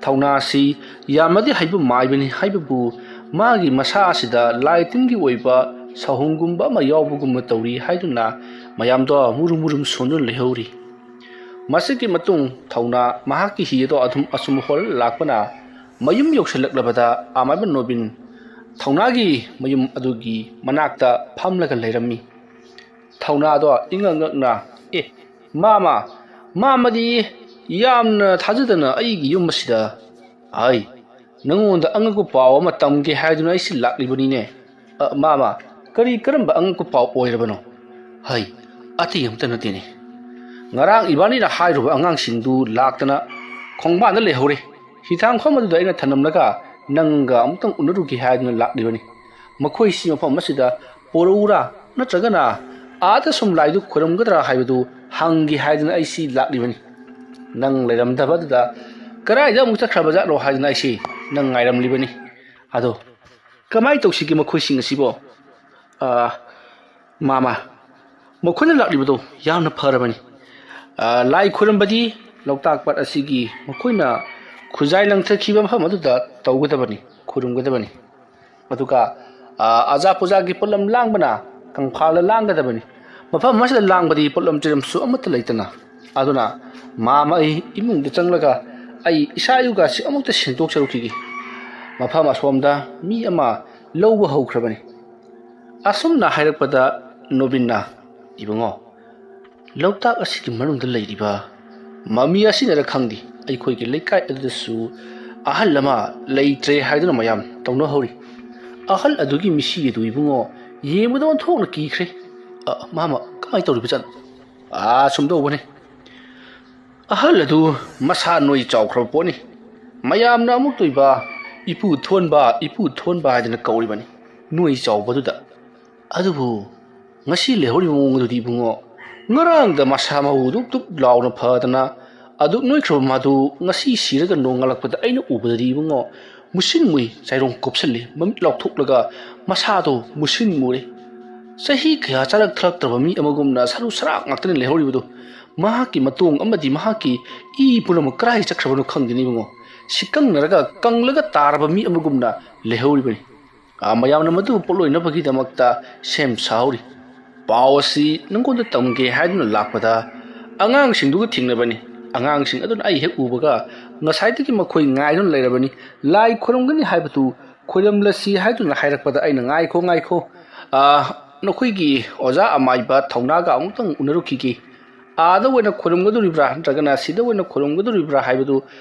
ꯊꯧꯅꯥꯁꯤ ꯌꯥꯝꯅꯗꯤ ꯍꯩꯕ ꯃꯥꯏꯕꯅꯤ ꯍꯥꯏꯕꯕꯨ ꯃꯥꯒꯤ ꯃꯁꯥ ꯑꯁꯤꯗ ꯂꯥꯏ ꯇꯤꯟꯒꯤ ꯑꯣꯏꯕ ꯁꯥꯍꯨꯝꯒꯨꯝꯕ ꯑꯃ ꯌꯥꯎꯕꯒꯨꯝꯅ ꯇꯧꯔꯤ ꯍꯥꯏꯗꯨꯅ ꯃꯌꯥꯝꯗꯣ ꯃꯨꯔꯨꯝ ꯃꯨꯔꯨꯝ ꯁꯣꯟꯗꯨꯅ ꯂꯩꯍꯧꯔꯤ꯫ ꯃꯁꯤꯒꯤ ꯃꯇꯨꯡ ꯊꯧꯅꯥ ꯃꯍꯥꯛꯀꯤ ꯍꯤ ꯑꯗꯣ ꯑꯗꯨꯝ ꯑꯁꯨꯝ ꯍꯣꯜꯂ ꯂꯥꯛꯄꯅ ꯃꯌꯨꯝ ꯌꯧꯁꯤꯜꯂꯛꯂꯕꯗ ꯑꯃꯥꯏꯕ ꯅꯣꯕꯤꯟ ꯊꯧꯅꯥꯒꯤ ꯃꯌꯨꯝ ꯑꯗꯨꯒꯤ ꯃꯅꯥꯛꯇ ꯐꯝꯂꯒ ꯂꯩꯔꯝꯃꯤ꯫ ꯊꯧꯅꯥꯗꯣ ꯏꯉꯛ ꯉꯛꯅ, "ꯑꯦ, ꯃꯥꯃ, ꯃꯥꯃꯗꯤ ꯌꯥꯝꯅ ꯊꯥꯖꯗꯅ ꯑꯩꯒꯤ ꯌꯨꯝ ꯑꯁꯤꯗ?" "ꯑꯩ ꯅꯪꯉꯣꯟꯗ ꯑꯉꯛꯄ ꯄꯥꯎ ꯑꯃ ꯇꯝꯒꯦ ꯍꯥꯏꯗꯨꯅ ꯑꯩꯁꯤ ꯂꯥꯛꯂꯤꯕꯅꯤꯅꯦ꯫" "ꯑ, ꯃꯥꯃ, ꯀꯔꯤ ꯀꯔꯝꯕ ꯑꯉꯛꯄ ꯄꯥꯎ ꯑꯣꯏꯔꯕꯅꯣ?" "ꯍꯩ, ꯑꯇꯩ ꯑꯃꯇ ꯅꯠꯇꯦꯅꯦ꯫ ꯉꯔꯥꯡ ꯏꯕꯥꯅꯤꯅ ꯍꯥꯏꯔꯨꯕ ꯑꯉꯥꯡꯁꯤꯡꯗꯨ ꯂꯥꯛꯇꯅ ꯈꯣꯡꯕꯥꯟꯗ ꯂꯩꯍꯧꯔꯦ꯫ ꯍꯤꯊꯥꯡꯐꯝ ꯑꯗꯨꯗ ꯑꯩꯅ ꯊꯅꯝꯂꯒ ꯅꯪꯒ ꯑꯃꯨꯛꯇꯪ ꯎꯅꯔꯨꯒꯦ ꯍꯥꯏꯗꯨꯅ ꯂꯥꯛꯂꯤꯕꯅꯤ꯫ ꯃꯈꯣꯏꯁꯤ ꯃꯐꯝ ꯑꯁꯤꯗ ꯄꯣꯔꯛꯎꯔꯥ ꯅꯠꯇ꯭ꯔꯒꯅ ꯑꯥꯗ ꯁꯨꯝ ꯂꯥꯏꯗꯨ ꯈꯣꯏꯔꯝꯒꯗ꯭ꯔꯥ ꯍꯥꯏꯕꯗꯨ ꯍꯪꯒꯦ ꯍꯥꯏꯗꯨꯅ ꯑꯩꯁꯤ ꯂꯥꯛꯂꯤꯕꯅꯤ꯫ ꯅꯪ ꯂꯩꯔꯝꯗꯕ ꯑꯗꯨꯗ ꯀꯗꯥꯏꯗ ꯑꯃꯨꯛ ꯆꯠꯈ꯭ꯔꯕ ꯖꯥꯠꯅꯣ ꯍꯥꯏꯗꯨꯅ ꯑꯩꯁꯤ ꯅꯪ ꯉꯥꯏꯔꯝꯂꯤꯕꯅꯤ꯫ ꯑꯗꯣ ꯀꯃꯥꯏꯅ ꯇꯧꯁꯤꯒꯦ ꯃꯈꯣꯏꯁꯤꯡ ꯑꯁꯤꯕꯣ? ꯑꯥ, ꯃꯥꯃ, ꯃꯈꯣꯏꯅ ꯂꯥꯛꯂꯤꯕꯗꯣ ꯌꯥꯝꯅ ꯐꯔꯕꯅꯤ꯫ ꯑꯥ, ꯂꯥꯏ ꯈꯨꯔꯨꯝꯕꯗꯤ ꯂꯣꯛꯇꯥꯛ ꯄꯥꯠ ꯑꯁꯤꯒꯤ ꯃꯈꯣꯏꯅ ꯈꯨꯖꯥꯏ ꯂꯪꯊꯈꯤꯕ ꯃꯐꯝ ꯑꯗꯨꯗ ꯇꯧꯒꯗꯕꯅꯤ, ꯈꯨꯔꯨꯝꯒꯗꯕꯅꯤ꯫ ꯑꯗꯨꯒ, ꯑꯥ, ꯑꯖꯥ ꯄꯨꯖꯥꯒꯤ ꯄꯣꯠꯂꯝ ꯂꯥꯡꯕꯅ ꯀꯪꯐꯥꯜꯗ ꯂꯥꯡꯒꯗꯕꯅꯤ꯫ ꯃꯐꯝ ꯑꯁꯤꯗ ꯂꯥꯡꯕꯗꯤ ꯄꯣꯠꯂꯝ ꯆꯩꯔꯝꯁꯨ ꯑꯃꯠꯇ ꯂꯩꯇꯅ꯫ ꯑꯗꯨꯅ ꯃꯥꯃ, ꯑꯩ ꯏꯃꯨꯡꯗ ꯆꯪꯂꯒ ꯑꯩ ꯏꯁꯥ ꯏꯔꯨꯒꯁꯤ ꯑꯃꯨꯛꯇ ꯁꯦꯡꯗꯣꯛꯆꯔꯨꯈꯤꯒꯦ꯫ ꯃꯐꯝ ꯑꯁꯣꯝꯗ ꯃꯤ ꯑꯃ ꯂꯧꯕ ꯍꯧꯈ꯭ꯔꯕꯅꯤ꯫ ꯑꯁꯨꯝꯅ ꯍꯥꯏꯔꯛꯄꯗ ꯅꯣꯕꯤꯟꯅ, "ꯏꯕꯨꯡꯉꯣ, ꯂꯣꯛꯇꯥꯛ ꯑꯁꯤꯒꯤ ꯃꯅꯨꯡꯗ ꯂꯩꯔꯤꯕ ꯃꯃꯤ ꯑꯁꯤꯅꯔ ꯈꯪꯗꯦ, ꯑꯩꯈꯣꯏꯒꯤ ꯂꯩꯀꯥꯏ ꯑꯗꯨꯗꯁꯨ ꯑꯍꯜ ꯑꯃ ꯂꯩꯇ꯭ꯔꯦ ꯍꯥꯏꯗꯨꯅ ꯃꯌꯥꯝ ꯇꯧꯅꯍꯧꯔꯤ꯫ ꯑꯍꯜ ꯑꯗꯨꯒꯤ ꯃꯤꯁꯤ ꯑꯗꯨ, ꯏꯕꯨꯡꯉꯣ, ꯌꯦꯡꯕꯗ ꯑꯣꯟꯊꯣꯛꯅ ꯀꯤꯈ꯭ꯔꯦ꯫ ꯑ, ꯃꯥꯃ, ꯀꯃꯥꯏꯅ ꯇꯧꯔꯤꯕꯖꯥꯠꯅꯣ?" "ꯑꯥ, ꯁꯨꯝ ꯇꯧꯕꯅꯤ꯫ ꯑꯍꯜ ꯑꯗꯨ ꯃꯁꯥ ꯅꯣꯏ ꯆꯥꯎꯈ꯭ꯔꯕ ꯄꯣꯠꯅꯤ꯫ ꯃꯌꯥꯝꯅ ꯑꯃꯨꯛꯇꯣꯏꯕ ꯏꯄꯨ ꯊꯣꯟꯕ, ꯏꯄꯨ ꯊꯣꯟꯕ ꯍꯥꯏꯗꯅ ꯀꯧꯔꯤꯕꯅꯤ, ꯅꯣꯏ ꯆꯥꯎꯕꯗꯨꯗ꯫ ꯑꯗꯨꯕꯨ ꯉꯁꯤ ꯂꯩꯍꯧꯔꯤꯕ ꯃꯑꯣꯡ ꯑꯗꯨꯗꯤ, ꯏꯕꯨꯡꯉꯣ, ꯉꯔꯥꯡꯗ ꯃꯁꯥ ꯃꯎ ꯗꯨꯞ ꯗꯨꯞ ꯂꯥꯎꯅ ꯐꯗꯅ ꯑꯗꯨꯛ ꯅꯣꯏꯈ꯭ꯔꯕ ꯃꯥꯗꯨ ꯉꯁꯤ ꯁꯤꯔꯒ ꯅꯣꯡꯉꯥꯜꯂꯛꯄꯗ ꯑꯩꯅ ꯎꯕꯗꯗꯤ, ꯏꯕꯨꯡꯉꯣ, ꯃꯨꯁꯤꯟ ꯃꯨꯏ, ꯆꯥꯏꯔꯣꯡ ꯀꯨꯞꯁꯜꯂꯤ, ꯃꯃꯤꯠ ꯂꯥꯎꯊꯣꯛꯂꯒ ꯃꯁꯥꯗꯣ ꯃꯨꯁꯤꯟ ꯃꯨꯔꯦ꯫ ꯆꯍꯤ ꯀꯌꯥ ꯆꯥꯔꯛ ꯊꯛꯂꯛꯇ꯭ꯔꯕ ꯃꯤ ꯑꯃꯒꯨꯝꯅ ꯁꯔꯨ ꯁꯔꯥꯛ ꯉꯥꯛꯇꯅ ꯂꯩꯍꯧꯔꯤꯕꯗꯨ꯫ ꯃꯍꯥꯛꯀꯤ ꯃꯇꯣꯡ ꯑꯃꯗꯤ ꯃꯍꯥꯛꯀꯤ ꯏ ꯄꯨꯝꯅꯃꯛ ꯀꯗꯥꯏ ꯆꯠꯈ꯭ꯔꯕꯅꯣ ꯈꯪꯗꯦꯅꯦ, ꯏꯕꯨꯡꯉꯣ꯫ ꯁꯤꯀꯪꯅꯔꯒ ꯀꯪꯂꯒ ꯇꯥꯔꯕ ꯃꯤ ꯑꯃꯒꯨꯝꯅ ꯂꯩꯍꯧꯔꯤꯕꯅꯤ꯫ ꯑꯥ, ꯃꯌꯥꯝꯅ ꯃꯗꯨ ꯄꯣꯠꯂꯣꯏꯅꯕꯒꯤꯗꯃꯛꯇ ꯁꯦꯝ ꯁꯥꯍꯧꯔꯤ꯫ ꯄꯥꯎ ꯑꯁꯤ ꯅꯪꯉꯣꯟꯗ ꯇꯝꯒꯦ ꯍꯥꯏꯗꯨꯅ ꯂꯥꯛꯄꯗ ꯑꯉꯥꯡꯁꯤꯡꯗꯨꯒ ꯊꯦꯡꯅꯕꯅꯤ꯫ ꯑꯉꯥꯡꯁꯤꯡ ꯑꯗꯨꯅ ꯑꯩ ꯍꯦꯛ ꯎꯕꯒ ꯉꯁꯥꯏꯗꯒꯤ ꯃꯈꯣꯏ ꯉꯥꯏꯗꯨꯅ ꯂꯩꯔꯕꯅꯤ꯫ ꯂꯥꯏ ꯈꯨꯔꯨꯝꯒꯅꯤ ꯍꯥꯏꯕꯗꯨ ꯈꯣꯏꯔꯝꯂꯁꯤ ꯍꯥꯏꯗꯨꯅ ꯍꯥꯏꯔꯛꯄꯗ ꯑꯩꯅ, "ꯉꯥꯏꯈꯣ, ꯉꯥꯏꯈꯣ, ꯑꯥ, ꯅꯈꯣꯏꯒꯤ ꯑꯣꯖꯥ ꯑꯃꯥꯏꯕ ꯊꯧꯅꯥꯒ ꯑꯃꯨꯛꯇꯪ ꯎꯅꯔꯨꯈꯤꯒꯦ꯫ ꯑꯥꯗ ꯑꯣꯏꯅ ꯈꯨꯔꯨꯝꯒꯗꯣꯔꯤꯕ꯭ꯔꯥ ꯅꯠꯇ꯭ꯔꯒꯅ ꯁꯤꯗ ꯑꯣꯏꯅ ꯈꯨꯔꯨꯝꯒꯗꯣꯔꯤꯕ꯭ꯔꯥ ꯍꯥꯏꯕꯗꯨ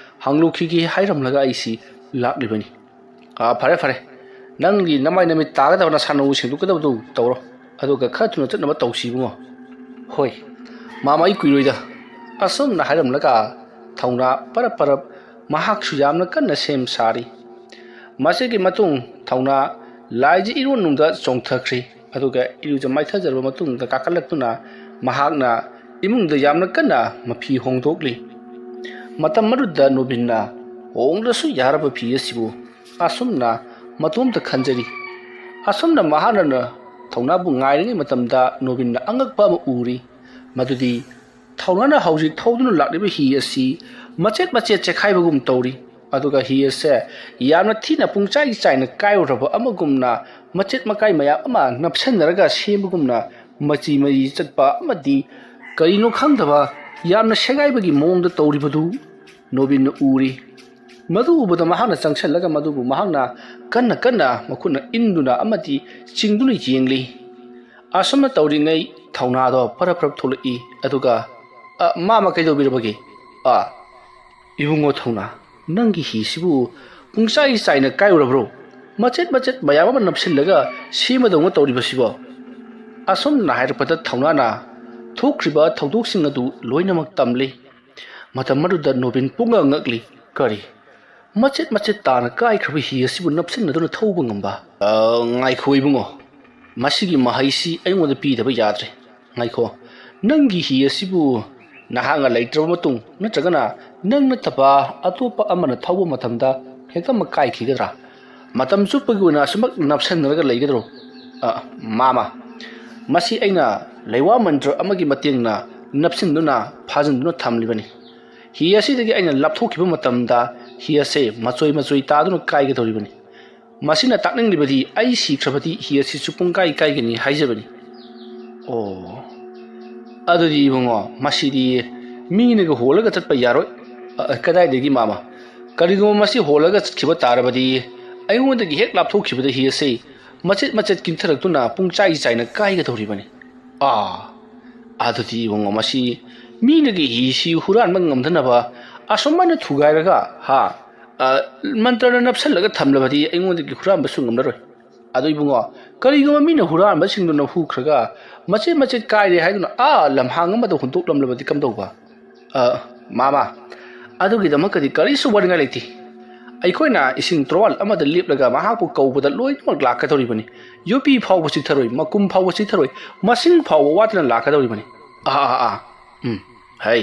ꯍꯪꯂꯨꯈꯤꯒꯦ" ꯍꯥꯏꯔꯝꯂꯒ ꯑꯩꯁꯤ ꯂꯥꯛꯂꯤꯕꯅꯤ꯫ "ꯑꯥ, ꯐꯔꯦ, ꯐꯔꯦ, ꯅꯪꯒꯤ ꯅꯃꯥꯏ ꯅꯃꯤꯠ ꯇꯥꯒꯗꯕ ꯅꯁꯥ ꯅꯎ ꯁꯦꯡꯗꯣꯛꯀꯗꯕꯗꯨ ꯇꯧꯔꯣ, ꯑꯗꯨꯒ ꯈꯔ ꯊꯨꯅ ꯆꯠꯅꯕ ꯇꯧꯁꯤ, ꯏꯕꯨꯡꯉꯣ꯫" "ꯍꯣꯏ, ꯃꯥꯃ, ꯑꯩ ꯀꯨꯏꯔꯣꯏꯗ꯫" ꯑꯁꯨꯝꯅ ꯍꯥꯏꯔꯝꯂꯒ ꯊꯧꯅꯥ ꯄꯔꯞ ꯄꯔꯞ ꯃꯍꯥꯛꯁꯨ ꯌꯥꯝꯅ ꯀꯟꯅ ꯁꯦꯝ ꯁꯥꯔꯤ꯫ ꯃꯁꯤꯒꯤ ꯃꯇꯨꯡ ꯊꯧꯅꯥ ꯂꯥꯏꯁꯤ ꯏꯔꯣꯟꯅꯨꯡꯗ ꯆꯣꯡꯊꯈ꯭ꯔꯤ꯫ ꯑꯗꯨꯒ ꯏꯔꯨꯖ ꯃꯥꯏꯊꯖꯔꯕ ꯃꯇꯨꯡꯗ ꯀꯥꯈꯠꯂꯛꯇꯨꯅ ꯃꯍꯥꯛꯅ ꯏꯃꯨꯡꯗ ꯌꯥꯝꯅ ꯀꯟꯅ ꯃꯐꯤ ꯍꯣꯡꯗꯣꯛꯂꯤ꯫ ꯃꯇꯝ ꯑꯗꯨꯗ ꯅꯣꯕꯤꯟꯅ, "ꯍꯣꯡꯗ꯭ꯔꯁꯨ ꯌꯥꯔꯕ ꯐꯤ ꯑꯁꯤꯕꯨ ꯑꯁꯨꯝꯅ ꯃꯇꯣꯝꯇ ꯈꯟꯖꯔꯤ꯫ ꯑꯁꯨꯝꯅ ꯃꯍꯥꯛꯅ ꯊꯧꯅꯥꯕꯨ ꯉꯥꯏꯔꯤꯉꯩ ꯃꯇꯝꯗ ꯅꯣꯕꯤꯟꯅ ꯑꯉꯛꯄ ꯑꯃ ꯎꯔꯤ꯫ ꯃꯗꯨꯗꯤ ꯊꯧꯅꯥꯅ ꯍꯧꯖꯤꯛ ꯊꯧꯗꯨꯅ ꯂꯥꯛꯂꯤꯕ ꯍꯤ ꯑꯁꯤ ꯃꯆꯦꯠ ꯃꯆꯦꯠ ꯆꯦꯈꯥꯏꯕꯒꯨꯝ ꯇꯧꯔꯤ꯫ ꯑꯗꯨꯒ ꯍꯤ ꯑꯁꯦ ꯌꯥꯝꯅ ꯊꯤꯅ ꯄꯨꯡꯆꯥꯏ ꯆꯥꯏꯅ ꯀꯥꯏꯔꯨꯔꯕ ꯑꯃꯒꯨꯝꯅ, ꯃꯆꯦꯠ ꯃꯀꯥꯏ ꯃꯌꯥꯝ ꯑꯃ ꯅꯞꯁꯤꯟꯅꯔꯒ ꯁꯦꯝꯕꯒꯨꯝꯅ, ꯃꯆꯤ ꯃꯔꯤ ꯆꯠꯄ ꯑꯃꯗꯤ ꯀꯔꯤꯅꯣ ꯈꯪꯗꯕ ꯌꯥꯝꯅ ꯁꯦꯒꯥꯏꯕꯒꯤ ꯃꯑꯣꯡꯗ ꯇꯧꯔꯤꯕꯗꯨ ꯅꯣꯕꯤꯟꯅ ꯎꯔꯤ꯫ ꯃꯗꯨ ꯎꯕꯗ ꯃꯍꯥꯛꯅ ꯆꯪꯁꯤꯜꯂꯒ ꯃꯗꯨꯕꯨ ꯃꯍꯥꯛꯅ ꯀꯟꯅ ꯀꯟꯅ ꯃꯈꯨꯠꯅ ꯏꯟꯗꯨꯅ ꯑꯃꯗꯤ ꯆꯤꯡꯗꯨꯅ ꯌꯦꯡꯂꯤ꯫ ꯑꯁꯨꯝꯅ ꯇꯧꯔꯤꯉꯩ ꯊꯧꯅꯥꯗꯣ ꯄꯔꯞ ꯄꯔꯞ ꯊꯣꯛꯂꯛꯏ꯫ ꯑꯗꯨꯒ, "ꯑ, ꯃꯥꯃ, ꯀꯩꯗꯧꯕꯤꯔꯕꯒꯦ? ꯑ, ꯏꯕꯨꯡꯉꯣ ꯊꯧꯅꯥ, ꯅꯪꯒꯤ ꯍꯤꯁꯤꯕꯨ ꯄꯨꯡꯆꯥꯏ ꯆꯥꯏꯅ ꯀꯥꯏꯔꯨꯔꯕ꯭ꯔꯣ? ꯃꯆꯦꯠ ꯃꯆꯦꯠ ꯃꯌꯥꯝ ꯑꯃ ꯅꯞꯁꯤꯜꯂꯒ ꯁꯦꯝꯕꯗꯧꯅ ꯇꯧꯔꯤꯕꯁꯤꯕꯣ?" ꯑꯁꯨꯝꯅ ꯍꯥꯏꯔꯛꯄꯗ ꯊꯧꯅꯥꯅ ꯊꯣꯛꯈ꯭ꯔꯤꯕ ꯊꯧꯗꯣꯛꯁꯤꯡ ꯑꯗꯨ ꯂꯣꯏꯅꯃꯛ ꯇꯝꯂꯤ꯫ ꯃꯇꯝ ꯑꯗꯨꯗ ꯅꯣꯕꯤꯟ ꯄꯨꯡꯉꯛ ꯉꯛꯂꯤ꯫ "ꯀꯔꯤ? ꯃꯆꯦꯠ ꯃꯆꯦꯠ ꯇꯥꯅ ꯀꯥꯏꯈ꯭ꯔꯕ ꯍꯤ ꯑꯁꯤꯕꯨ ꯅꯞꯁꯤꯟꯅꯗꯨꯅ ꯊꯧꯕ ꯉꯝꯕ?" "ꯑ, ꯉꯥꯏꯈꯣ ꯏꯕꯨꯡꯉꯣ, ꯃꯁꯤꯒꯤ ꯃꯍꯩꯁꯤ ꯑꯩꯉꯣꯟꯗ ꯄꯤꯗꯕ ꯌꯥꯗ꯭ꯔꯦ꯫ ꯉꯥꯏꯈꯣ, ꯅꯪꯒꯤ ꯍꯤ ꯑꯁꯤꯕꯨ ꯅꯍꯥꯛꯅ ꯂꯩꯇ꯭ꯔꯕ ꯃꯇꯨꯡ ꯅꯠꯇ꯭ꯔꯒꯅ ꯅꯪ ꯅꯠꯇꯕ ꯑꯇꯣꯞꯄ ꯑꯃꯅ ꯊꯧꯕ ꯃꯇꯝꯗ ꯍꯦꯛꯇꯃꯛ ꯀꯥꯏꯈꯤꯒꯗ꯭ꯔꯥ? ꯃꯇꯝ ꯆꯨꯞꯄꯒꯤ ꯑꯣꯏꯅ ꯑꯁꯨꯃꯛ ꯅꯞꯁꯤꯟꯅꯔꯒ ꯂꯩꯒꯗ꯭ꯔꯣ?" "ꯑ, ꯃꯥꯃ, ꯃꯁꯤ ꯑꯩꯅ ꯂꯩꯋꯥ ꯃꯟꯇ꯭ꯔ ꯑꯃꯒꯤ ꯃꯇꯦꯡꯅ ꯅꯞꯁꯤꯟꯗꯨꯅ ꯐꯥꯖꯤꯟꯗꯨꯅ ꯊꯝꯂꯤꯕꯅꯤ꯫ ꯍꯤ ꯑꯁꯤꯗꯒꯤ ꯑꯩꯅ ꯂꯥꯞꯊꯣꯛꯈꯤꯕ ꯃꯇꯝꯗ ꯍꯤ ꯑꯁꯦ ꯃꯆꯣꯏ ꯃꯆꯣꯏ ꯇꯥꯗꯨꯅ ꯀꯥꯏꯒꯗꯧꯔꯤꯕꯅꯤ꯫ ꯃꯁꯤꯅ ꯇꯥꯛꯅꯤꯡꯂꯤꯕꯗꯤ ꯑꯩ ꯁꯤꯈ꯭ꯔꯕꯗꯤ ꯍꯤ ꯑꯁꯤꯁꯨ ꯄꯨꯡꯀꯥꯏ ꯀꯥꯏꯒꯅꯤ ꯍꯥꯏꯖꯕꯅꯤ꯫" "ꯑꯣ, ꯑꯗꯨꯗꯤ ꯏꯕꯨꯡꯉꯣ, ꯃꯁꯤꯗꯤ ꯃꯤꯅꯒ ꯍꯣꯜꯂꯒ ꯆꯠꯄ ꯌꯥꯔꯣꯏ꯫" "ꯑ, ꯀꯗꯥꯏꯗꯒꯤ, ꯃꯥꯃ? ꯀꯔꯤꯒꯨꯝꯕ ꯃꯁꯤ ꯍꯣꯜꯂꯒ ꯆꯠꯈꯤꯕ ꯇꯥꯔꯕꯗꯤ ꯑꯩꯉꯣꯟꯗꯒꯤ ꯍꯦꯛ ꯂꯥꯞꯊꯣꯛꯈꯤꯕꯗ ꯍꯤ ꯑꯁꯤ ꯃꯆꯦꯠ ꯃꯆꯦꯠ ꯀꯤꯟꯊꯔꯛꯇꯨꯅ ꯄꯨꯡꯆꯥꯏ ꯆꯥꯏꯅ ꯀꯥꯏꯒꯗꯧꯔꯤꯕꯅꯤ꯫" "ꯑꯥ, ꯑꯗꯨꯗꯤ ꯏꯕꯨꯡꯉꯣ, ꯃꯁꯤ ꯃꯤꯅꯒꯤ ꯍꯤꯁꯤ ꯍꯨꯔꯥꯟꯕ ꯉꯝꯗꯅꯕ ꯑꯁꯨꯃꯥꯏꯅ ꯊꯨꯒꯥꯏꯔꯒ, ꯍꯥ, ꯑ, ꯃꯟꯇ꯭ꯔꯅ ꯅꯞꯁꯜꯂꯒ ꯊꯝꯂꯕꯗꯤ ꯑꯩꯉꯣꯟꯗꯒꯤ ꯍꯨꯔꯥꯟꯕꯁꯨ ꯉꯝꯂꯔꯣꯏ꯫ ꯑꯗꯨ ꯏꯕꯨꯡꯉꯣ, ꯀꯔꯤꯒꯨꯝꯕ ꯃꯤꯅ ꯍꯨꯔꯥꯟꯕꯁꯤꯡꯗꯨꯅ ꯍꯨꯈ꯭ꯔꯒ ꯃꯆꯦꯠ ꯃꯆꯦꯠ ꯀꯥꯏꯔꯦ ꯍꯥꯏꯗꯨꯅ ꯑꯥ ꯂꯝꯍꯥꯡ ꯑꯃꯗ ꯍꯨꯟꯗꯣꯛꯂꯝꯂꯕꯗꯤ ꯀꯝꯗꯧꯕ?" "ꯑ, ꯃꯥꯃ, ꯑꯗꯨꯒꯤꯗꯃꯛꯇꯗꯤ ꯀꯔꯤꯁꯨ ꯋꯥꯅꯤꯡꯉꯥꯏ ꯂꯩꯇꯦ꯫ ꯑꯩꯈꯣꯏꯅ ꯏꯁꯤꯡ ꯇꯣꯔꯕꯥꯟ ꯑꯃꯗ ꯂꯦꯞꯂꯒ ꯃꯍꯥꯛꯄꯨ ꯀꯧꯕꯗ ꯂꯣꯏꯅꯃꯛ ꯂꯥꯛꯀꯗꯧꯔꯤꯕꯅꯤ꯫ ꯌꯣꯄꯤ ꯐꯥꯎꯕ ꯆꯤꯊꯔꯣꯏ, ꯃꯀꯨꯝ ꯐꯥꯎꯕ ꯆꯤꯊꯔꯣꯏ, ꯃꯁꯤꯡ ꯐꯥꯎꯕ ꯋꯥꯠꯇꯅ ꯂꯥꯛꯀꯗꯧꯔꯤꯕꯅꯤ꯫" "ꯑꯥ, ꯑꯥ, ꯑꯥ, ꯎꯝ, ꯍꯩ,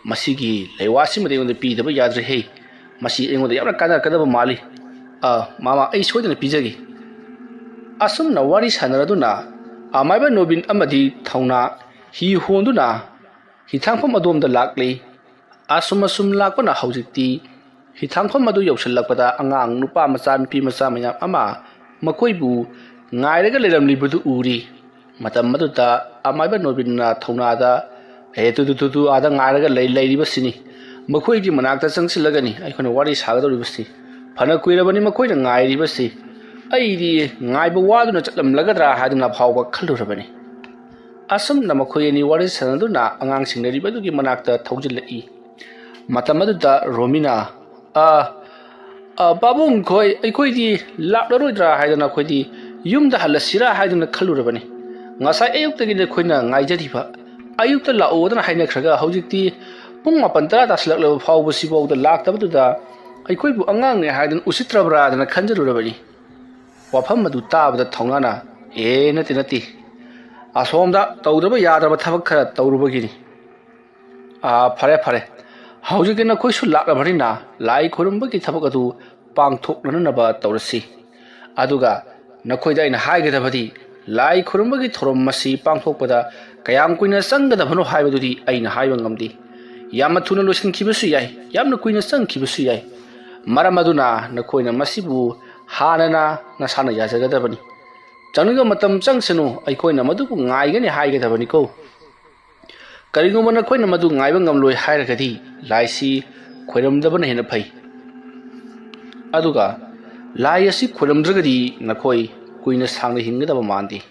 ꯃꯁꯤꯒꯤ ꯂꯩꯋꯥꯁꯤꯃꯗꯤ ꯑꯩꯉꯣꯟꯗ ꯄꯤꯗꯕ ꯌꯥꯗ꯭ꯔꯦ ꯍꯦ꯫ ꯃꯁꯤ ꯑꯩꯉꯣꯟꯗ ꯌꯥꯝꯅ ꯀꯥꯟꯅꯔꯛꯀꯗꯕ ꯃꯥꯜꯂꯤ꯫ "ꯑ, ꯃꯥꯃ, ꯑꯩ ꯁꯣꯏꯗꯅ ꯄꯤꯖꯒꯦ"꯫ ꯑꯁꯨꯝꯅ ꯋꯥꯔꯤ ꯁꯥꯟꯅꯔꯗꯨꯅ ꯑꯃꯥꯏꯕ ꯅꯣꯕꯤꯟ ꯑꯃꯗꯤ ꯊꯧꯅꯥ ꯍꯤ ꯍꯣꯟꯗꯨꯅ ꯍꯤꯊꯥꯡꯐꯝ ꯑꯗꯣꯝꯗ ꯂꯥꯛꯂꯤ꯫ ꯑꯁꯨꯝ ꯑꯁꯨꯝ ꯂꯥꯛꯄꯅ ꯍꯧꯖꯤꯛꯇꯤ ꯍꯤꯊꯥꯡꯐꯝ ꯑꯗꯨ ꯌꯧꯁꯤꯜꯂꯛꯄꯗ ꯑꯉꯥꯡ ꯅꯨꯄꯥ ꯃꯆꯥ ꯅꯨꯄꯤ ꯃꯆꯥ ꯃꯌꯥꯝ ꯑꯃ ꯃꯈꯣꯏꯕꯨ ꯉꯥꯏꯔꯒ ꯂꯩꯔꯝꯂꯤꯕꯗꯨ ꯎꯔꯤ꯫ ꯃꯇꯝ ꯑꯗꯨꯗ ꯑꯃꯥꯏꯕ ꯅꯣꯕꯤꯟꯅ ꯊꯧꯅꯥꯗ, "ꯑꯦ, ꯇꯨ, ꯇꯨ, ꯇꯨ, ꯇꯨ, ꯑꯥꯗ ꯉꯥꯏꯔꯒ ꯂꯩ-, ꯂꯩꯔꯤꯕꯁꯤꯅꯤ꯫ ꯃꯈꯣꯏꯒꯤ ꯃꯅꯥꯛꯇ ꯆꯪꯁꯤꯜꯂꯒꯅꯤ ꯑꯩꯈꯣꯏꯅ ꯋꯥꯔꯤ ꯁꯥꯒꯗꯧꯔꯤꯕꯁꯤ꯫ ꯐꯅ ꯀꯨꯏꯔꯕꯅꯤ ꯃꯈꯣꯏꯅ ꯉꯥꯏꯔꯤꯕꯁꯤ꯫ ꯑꯩꯗꯤ ꯉꯥꯏꯕ ꯋꯥꯗꯨꯅ ꯆꯠꯂꯝꯂꯒꯗ꯭ꯔꯥ ꯍꯥꯏꯗꯨꯅ ꯐꯥꯎꯕ ꯈꯜꯂꯨꯔꯕꯅꯤ"꯫ ꯑꯁꯨꯝꯅ ꯃꯈꯣꯏ ꯑꯅꯤ ꯋꯥꯔꯤ ꯁꯥꯟꯅꯗꯨꯅ ꯑꯉꯥꯡꯁꯤꯡ ꯂꯩꯔꯤꯕꯗꯨꯒꯤ ꯃꯅꯥꯛꯇ ꯊꯧꯖꯤꯜꯂꯛꯏ꯫ ꯃꯇꯝ ꯑꯗꯨꯗ ꯔꯣꯃꯤꯅ, "ꯑ, ꯑ, ꯄꯥꯕꯨꯡ ꯈꯣꯏ, ꯑꯩꯈꯣꯏꯗꯤ ꯂꯥꯛꯂꯔꯣꯏꯗ꯭ꯔꯥ ꯍꯥꯏꯗꯅ ꯑꯩꯈꯣꯏꯗꯤ ꯌꯨꯝꯗ ꯍꯜꯂꯁꯤꯔꯥ ꯍꯥꯏꯗꯨꯅ ꯈꯜꯂꯨꯔꯕꯅꯤ꯫ ꯉꯁꯥꯏ ꯑꯌꯨꯛꯇꯒꯤ ꯅꯈꯣꯏꯅ ꯉꯥꯏꯖꯔꯤꯕ, ꯑꯌꯨꯛꯇ ꯂꯥꯛꯑꯣꯗꯅ ꯍꯥꯏꯅꯈ꯭ꯔꯒ ꯍꯧꯖꯤꯛꯇꯤ ꯄꯨꯡ ꯃꯥꯄꯟ ꯇꯔꯥ ꯇꯥꯁꯤꯜꯂꯛꯂꯕ ꯐꯥꯎꯕꯁꯤꯐꯥꯎꯗ ꯂꯥꯛꯇꯕꯗꯨꯗ ꯑꯩꯈꯣꯏꯕꯨ ꯑꯉꯥꯡꯅꯦ ꯍꯥꯏꯗꯨꯅ ꯎꯁꯤꯠꯇ꯭ꯔꯕ꯭ꯔꯥꯗꯅ ꯈꯟꯖꯔꯨꯔꯕꯅꯤ"꯫ ꯋꯥꯐꯝ ꯑꯗꯨ ꯇꯥꯕꯗ ꯊꯧꯅꯥꯅ, "ꯑꯦ, ꯅꯠꯇꯦ, ꯅꯠꯇꯦ, ꯑꯁꯣꯝꯗ ꯇꯧꯗꯕ ꯌꯥꯗ꯭ꯔꯕ ꯊꯕꯛ ꯈꯔ ꯇꯧꯔꯨꯕꯒꯤꯅꯤ꯫ ꯑꯥ, ꯐꯔꯦ, ꯐꯔꯦ, ꯍꯧꯖꯤꯛꯇꯤ ꯅꯈꯣꯏꯁꯨ ꯂꯥꯛꯂꯕꯅꯤꯅ ꯂꯥꯏ ꯈꯨꯔꯨꯝꯕꯒꯤ ꯊꯕꯛ ꯑꯗꯨ ꯄꯥꯡꯊꯣꯛꯅꯅꯕ ꯇꯧꯔꯁꯤ꯫ ꯑꯗꯨꯒ ꯅꯈꯣꯏꯗ ꯑꯩꯅ ꯍꯥꯏꯒꯗꯕꯗꯤ, ꯂꯥꯏ ꯈꯨꯔꯨꯝꯕꯒꯤ ꯊꯧꯔꯝ ꯑꯁꯤ ꯄꯥꯡꯊꯣꯛꯄꯗ ꯀꯌꯥꯝ ꯀꯨꯏꯅ ꯆꯪꯒꯗꯕꯅꯣ ꯍꯥꯏꯕꯗꯨꯗꯤ ꯑꯩꯅ ꯍꯥꯏꯕ ꯉꯝꯗꯦ꯫ ꯌꯥꯝꯅ ꯊꯨꯅ ꯂꯣꯏꯁꯤꯟꯈꯤꯕꯁꯨ ꯌꯥꯏ, ꯌꯥꯝꯅ ꯀꯨꯏꯅ ꯆꯪꯈꯤꯕꯁꯨ ꯌꯥꯏ꯫ ꯃꯔꯝ ꯑꯗꯨꯅ ꯅꯈꯣꯏꯅ ꯃꯁꯤꯕꯨ ꯍꯥꯟꯅꯅ ꯅꯁꯥꯅ ꯌꯥꯖꯒꯗꯕꯅꯤ꯫ ꯆꯪꯅꯤꯡꯕ ꯃꯇꯝ ꯆꯪꯁꯅꯨ, ꯑꯩꯈꯣꯏꯅ ꯃꯗꯨꯕꯨ ꯉꯥꯏꯒꯅꯤ ꯍꯥꯏꯒꯗꯕꯅꯤꯀꯣ꯫ ꯀꯔꯤꯒꯨꯝꯕ ꯅꯈꯣꯏꯅ ꯃꯗꯨ ꯉꯥꯏꯕ ꯉꯝꯂꯣꯏ ꯍꯥꯏꯔꯒꯗꯤ ꯂꯥꯏꯁꯤ ꯈꯣꯏꯔꯝꯗꯕꯅ ꯍꯦꯟꯅ ꯐꯩ꯫ ꯑꯗꯨꯒ ꯂꯥꯏ ꯑꯁꯤ ꯈꯣꯏꯔꯝꯗ꯭ꯔꯒꯗꯤ ꯅꯈꯣꯏ ꯀꯨꯏꯅ ꯁꯥꯡꯅ ꯍꯤꯡꯒꯗꯕ ꯃꯥꯟꯗꯦ꯫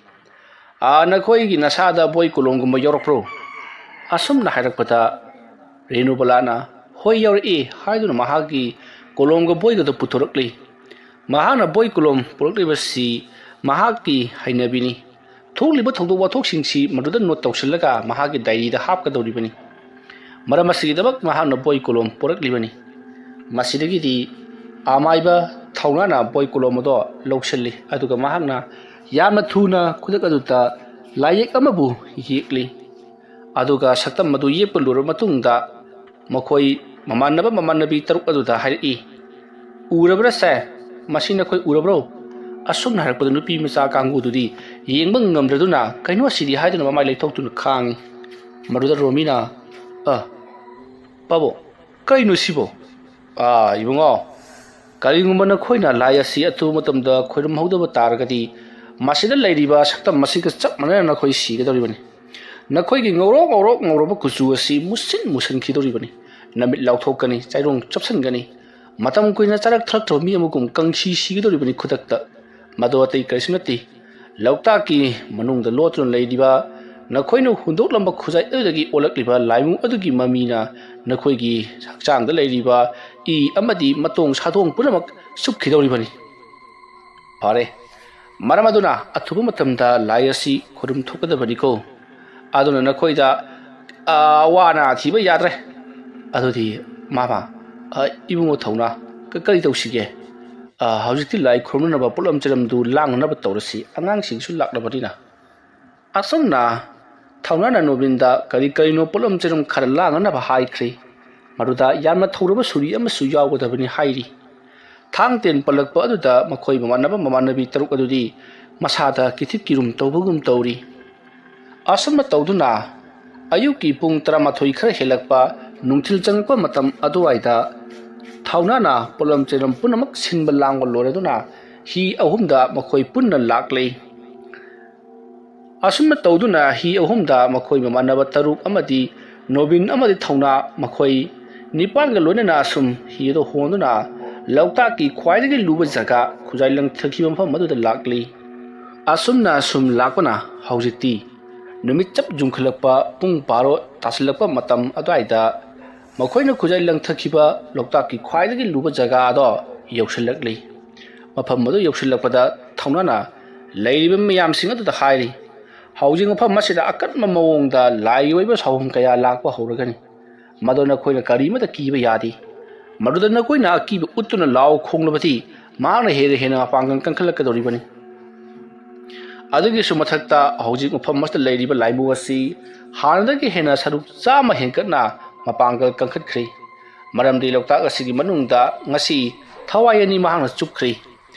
ꯑꯥ, ꯅꯈꯣꯏꯒꯤ ꯅꯁꯥꯗ ꯕꯣꯏ ꯀꯣꯂꯣꯝꯒꯨꯝꯕ ꯌꯥꯎꯔꯛꯄ꯭ꯔꯣ?" ꯑꯁꯨꯝꯅ ꯍꯥꯏꯔꯛꯄꯗ ꯔꯦꯅꯨꯕꯂꯥꯅ, "ꯍꯣꯏ, ꯌꯥꯎꯔꯛꯏ" ꯍꯥꯏꯗꯨꯅ ꯃꯍꯥꯛꯀꯤ ꯀꯣꯂꯣꯝꯒ ꯕꯣꯏꯒꯗꯨ ꯄꯨꯊꯣꯔꯛꯂꯤ꯫ ꯃꯍꯥꯛꯅ ꯕꯣꯏ ꯀꯣꯂꯣꯝ ꯄꯨꯔꯛꯂꯤꯕꯁꯤ ꯃꯍꯥꯛꯀꯤ ꯍꯩꯅꯕꯤꯅꯤ꯫ ꯊꯣꯛꯂꯤꯕ ꯊꯧꯗꯣꯛ ꯋꯥꯊꯣꯛꯁꯤꯡꯁꯤ ꯃꯗꯨꯗ ꯅꯣꯠ ꯇꯧꯁꯤꯜꯂꯒ ꯃꯍꯥꯛꯀꯤ ꯗꯥꯏꯔꯤꯗ ꯍꯥꯞꯀꯗꯧꯔꯤꯕꯅꯤ꯫ ꯃꯔꯝ ꯑꯁꯤꯒꯤꯗꯃꯛ ꯃꯍꯥꯛꯅ ꯕꯣꯏ ꯀꯣꯂꯣꯝ ꯄꯨꯔꯛꯂꯤꯕꯅꯤ꯫ ꯃꯁꯤꯗꯒꯤꯗꯤ ꯑꯃꯥꯏꯕ ꯊꯧꯅꯥꯅ ꯕꯣꯏ ꯀꯣꯂꯣꯝ ꯑꯗꯣ ꯂꯧꯁꯤꯜꯂꯤ, ꯑꯗꯨꯒ ꯃꯍꯥꯛꯅ ꯌꯥꯝꯅ ꯊꯨꯅ ꯈꯨꯗꯛ ꯑꯗꯨꯗ ꯂꯥꯏꯌꯦꯛ ꯑꯃꯕꯨ ꯌꯦꯛꯂꯤ꯫ ꯑꯗꯨꯒ ꯁꯛꯇꯝ ꯑꯗꯨ ꯌꯦꯛꯄ ꯂꯣꯏꯔꯕ ꯃꯇꯨꯡꯗ ꯃꯈꯣꯏ ꯃꯃꯥꯟꯅꯕ ꯃꯃꯥꯟꯅꯕꯤ ꯇꯔꯨꯛ ꯑꯗꯨꯗ ꯍꯥꯏꯔꯛꯏ, "ꯎꯔꯕ꯭ꯔꯥ ꯁꯦ? "ꯃꯁꯤ ꯅꯈꯣꯏ ꯎꯔꯕ꯭ꯔꯣ?" ꯑꯁꯨꯝꯅ ꯍꯥꯏꯔꯛꯄꯗ ꯅꯨꯄꯤ ꯃꯆꯥ ꯀꯥꯡꯕꯨꯗꯨꯗꯤ ꯌꯦꯡꯕ ꯉꯝꯗ꯭ꯔꯗꯨꯅ "ꯀꯩꯅꯣ ꯑꯁꯤꯗꯤ?" ꯍꯥꯏꯗꯨꯅ ꯃꯃꯥꯏ ꯂꯩꯊꯣꯛꯇꯨꯅ ꯈꯥꯡꯉꯤ꯫ ꯃꯗꯨꯗ ꯔꯣꯃꯤꯅ, "ꯑ, ꯄꯥꯕꯣ, ꯀꯩꯅꯣ ꯁꯤꯕꯣ?" "ꯑꯥ, ꯏꯕꯨꯡꯉꯣ, ꯀꯔꯤꯒꯨꯝꯕ ꯅꯈꯣꯏꯅ ꯂꯥꯏ ꯑꯁꯤ ꯑꯊꯨꯕ ꯃꯇꯝꯗ ꯈꯣꯏꯔꯝꯍꯧꯗꯕ ꯇꯥꯔꯒꯗꯤ, ꯃꯁꯤꯗ ꯂꯩꯔꯤꯕ ꯁꯛꯇꯝ ꯑꯁꯤꯒ ꯆꯞ ꯃꯥꯟꯅꯅ ꯅꯈꯣꯏ ꯁꯤꯒꯗꯧꯔꯤꯕꯅꯤ꯫ ꯅꯈꯣꯏꯒꯤ ꯉꯧꯔꯣꯛ ꯉꯧꯔꯣꯛ ꯉꯧꯔꯕ ꯀꯨꯆꯨ ꯑꯁꯤ ꯃꯨꯁꯤꯟ ꯃꯨꯁꯤꯟꯈꯤꯗꯧꯔꯤꯕꯅꯤ꯫ ꯅꯃꯤꯠ ꯂꯥꯎꯊꯣꯛꯀꯅꯤ, ꯆꯥꯏꯔꯣꯡ ꯆꯞꯁꯤꯟꯒꯅꯤ꯫ ꯃꯇꯝ ꯀꯨꯏꯅ ꯆꯥꯔꯛ ꯊꯛꯂꯛꯇꯕ ꯃꯤ ꯑꯃꯒꯨꯝ ꯀꯪꯁꯤ ꯁꯤꯒꯗꯧꯔꯤꯕꯅꯤ ꯈꯨꯗꯛꯇ꯫ ꯃꯗꯨ ꯑꯇꯩ ꯀꯔꯤꯁꯨ ꯅꯠꯇꯦ, ꯂꯣꯛꯇꯥꯛꯀꯤ ꯃꯅꯨꯡꯗ ꯂꯣꯠꯇꯨꯅ ꯂꯩꯔꯤꯕ ꯅꯈꯣꯏꯅ ꯍꯨꯟꯗꯣꯛꯂꯝꯕ ꯈꯨꯖꯥꯏ ꯑꯗꯨꯗꯒꯤ ꯑꯣꯜꯂꯛꯂꯤꯕ ꯂꯥꯏꯃꯨ ꯑꯗꯨꯒꯤ ꯃꯃꯤꯅ ꯅꯈꯣꯏꯒꯤ ꯍꯛꯆꯥꯡꯗ ꯂꯩꯔꯤꯕ ꯏ ꯑꯃꯗꯤ ꯃꯇꯣꯡ ꯁꯥꯗꯣꯡ ꯄꯨꯝꯅꯃꯛ ꯆꯨꯞꯈꯤꯗꯧꯔꯤꯕꯅꯤ꯫ ꯐꯔꯦ, ꯃꯔꯝ ꯑꯗꯨꯅ ꯑꯊꯨꯕ ꯃꯇꯝꯗ ꯂꯥꯏ ꯑꯁꯤ ꯈꯨꯔꯨꯝ ꯊꯣꯛꯀꯗꯕꯅꯤꯀꯣ꯫ ꯑꯗꯨꯅ ꯅꯈꯣꯏꯗ, ꯑ, ꯋꯥꯅ ꯊꯤꯕ ꯌꯥꯗ꯭ꯔꯦ꯫ ꯑꯗꯨꯗꯤ ꯃꯥꯃ, ꯑ, ꯏꯕꯨꯡꯉꯣ ꯊꯧꯅꯥ, ꯀ-, ꯀꯔꯤ ꯇꯧꯁꯤꯒꯦ? ꯑ, ꯍꯧꯖꯤꯛꯇꯤ ꯂꯥꯏ ꯈꯨꯔꯨꯝꯅꯅꯕ ꯄꯣꯠꯂꯝ ꯆꯩꯔꯝꯗꯨ ꯂꯥꯡꯅꯅꯕ ꯇꯧꯔꯁꯤ, ꯑꯉꯥꯡꯁꯤꯡꯁꯨ ꯂꯥꯛꯂꯕꯅꯤꯅ꯫ ꯑꯁꯨꯝꯅ ꯊꯧꯅꯥꯅ ꯅꯣꯕꯤꯟꯗ ꯀꯔꯤ ꯀꯔꯤꯅꯣ ꯄꯣꯠꯂꯝ ꯆꯩꯔꯝ ꯈꯔ ꯂꯥꯡꯅꯅꯕ ꯍꯥꯏꯈ꯭ꯔꯦ꯫ ꯃꯗꯨꯗ ꯌꯥꯝꯅ ꯊꯧꯔꯕ ꯁꯨꯔꯤ ꯑꯃꯁꯨ ꯌꯥꯎꯒꯗꯕꯅꯤ ꯍꯥꯏꯔꯤ꯫ ꯊꯥꯡ ꯇꯦꯟ ꯄꯜꯂꯛꯄ ꯑꯗꯨꯗ ꯃꯈꯣꯏ ꯃꯃꯥꯟꯅꯕ ꯃꯃꯥꯟꯅꯕꯤ ꯇꯔꯨꯛ ꯑꯗꯨꯗꯤ ꯃꯁꯥꯗ ꯀꯤꯊꯤꯠ ꯀꯤꯔꯨꯝ ꯇꯧꯕꯒꯨꯝ ꯇꯧꯔꯤ꯫ ꯑꯁꯨꯝꯅ ꯇꯧꯗꯨꯅ ꯑꯌꯨꯛꯀꯤ ꯄꯨꯡ ꯇꯔꯥꯃꯥꯊꯣꯏ ꯈꯔ ꯍꯦꯜꯂꯛꯄ, ꯅꯨꯡꯊꯤꯜ ꯆꯪꯉꯛꯄ ꯃꯇꯝ ꯑꯗꯨꯋꯥꯏꯗ ꯊꯧꯅꯥꯅ ꯄꯣꯠꯂꯝ ꯆꯩꯔꯝ ꯄꯨꯝꯅꯃꯛ ꯁꯤꯟꯕ ꯂꯥꯡꯕ ꯂꯣꯏꯔꯗꯨꯅ ꯍꯤ ꯑꯍꯨꯝꯗ ꯃꯈꯣꯏ ꯄꯨꯟꯅ ꯂꯥꯛꯂꯦ꯫ ꯑꯁꯨꯝꯅ ꯇꯧꯗꯨꯅ ꯍꯤ ꯑꯍꯨꯝꯗ ꯃꯈꯣꯏ ꯃꯃꯥꯟꯅꯕ ꯇꯔꯨꯛ ꯑꯃꯗꯤ ꯅꯣꯕꯤꯟ ꯑꯃꯗꯤ ꯊꯧꯅꯥ ꯃꯈꯣꯏ ꯅꯤꯄꯥꯟꯒ ꯂꯣꯏꯅꯅ ꯑꯁꯨꯝ ꯍꯤ ꯑꯗꯨ ꯍꯣꯟꯗꯨꯅ ꯂꯣꯛꯇꯥꯛꯀꯤ ꯈ꯭ꯋꯥꯏꯗꯒꯤ ꯂꯨꯕ ꯖꯒꯥ ꯈꯨꯖꯥꯏ ꯂꯪꯊꯈꯤꯕ ꯃꯐꯝ ꯑꯗꯨꯗ ꯂꯥꯛꯂꯤ꯫ ꯑꯁꯨꯝꯅ ꯑꯁꯨꯝ ꯂꯥꯛꯄꯅ ꯍꯧꯖꯤꯛꯇꯤ ꯅꯨꯃꯤꯠ ꯆꯞ ꯌꯨꯡꯈꯠꯂꯛꯄ ꯄꯨꯡ ꯕꯥꯔꯣ ꯇꯥꯁꯤꯜꯂꯛꯄ ꯃꯇꯝ ꯑꯗꯨꯋꯥꯏꯗ ꯃꯈꯣꯏꯅ ꯈꯨꯖꯥꯏ ꯂꯪꯊꯈꯤꯕ ꯂꯣꯛꯇꯥꯛꯀꯤ ꯈ꯭ꯋꯥꯏꯗꯒꯤ ꯂꯨꯕ ꯖꯒꯥ ꯑꯗꯣ ꯌꯧꯁꯤꯜꯂꯛꯂꯤ꯫ ꯃꯐꯝ ꯑꯗꯨ ꯌꯧꯁꯤꯜꯂꯛꯄꯗ ꯊꯧꯅꯥꯅ ꯂꯩꯔꯤꯕ ꯃꯌꯥꯝꯁꯤꯡ ꯑꯗꯨꯗ ꯍꯥꯏꯔꯤ, "ꯍꯧꯖꯤꯛ ꯃꯐꯝ ꯑꯁꯤꯗ ꯑꯀꯟꯕ ꯃꯑꯣꯡꯗ ꯂꯥꯏꯒꯤ ꯑꯣꯏꯕ ꯁꯥꯎꯍꯨꯝ ꯀꯌꯥ ꯂꯥꯛꯄ ꯍꯧꯔꯒꯅꯤ꯫ ꯃꯗꯨ ꯅꯈꯣꯏꯅ ꯀꯔꯤꯃꯠꯇ ꯀꯤꯕ ꯌꯥꯗꯦ꯫ ꯃꯗꯨꯗ ꯅꯈꯣꯏꯅ ꯑꯀꯤꯕ ꯎꯠꯇꯨꯅ ꯂꯥꯎ ꯈꯣꯡꯂꯕꯗꯤ ꯃꯍꯥꯛꯅ ꯍꯦꯟꯅ ꯍꯦꯟꯅ ꯃꯄꯥꯡꯒꯜ ꯀꯟꯈꯠꯂꯛꯀꯗꯧꯔꯤꯕꯅꯤ꯫ ꯑꯗꯨꯒꯤꯁꯨ ꯃꯊꯛꯇ ꯍꯧꯖꯤꯛ ꯃꯐꯝ ꯑꯁꯤꯗ ꯂꯩꯔꯤꯕ ꯂꯥꯏꯕꯨ ꯑꯁꯤ ꯍꯥꯟꯅꯗꯒꯤ ꯍꯦꯟꯅ ꯁꯔꯨꯛ ꯆꯥꯝꯃ ꯍꯦꯟꯒꯠꯅ ꯃꯄꯥꯡꯒꯜ ꯀꯟꯈꯠꯈ꯭ꯔꯦ꯫ ꯃꯔꯝꯗꯤ ꯂꯣꯛꯇꯥꯛ ꯑꯁꯤꯒꯤ ꯃꯅꯨꯡꯗ ꯉꯁꯤ ꯊꯋꯥꯏ ꯑꯅꯤ ꯃꯍꯥꯛꯅ ꯆꯨꯞꯈ꯭ꯔꯤ꯫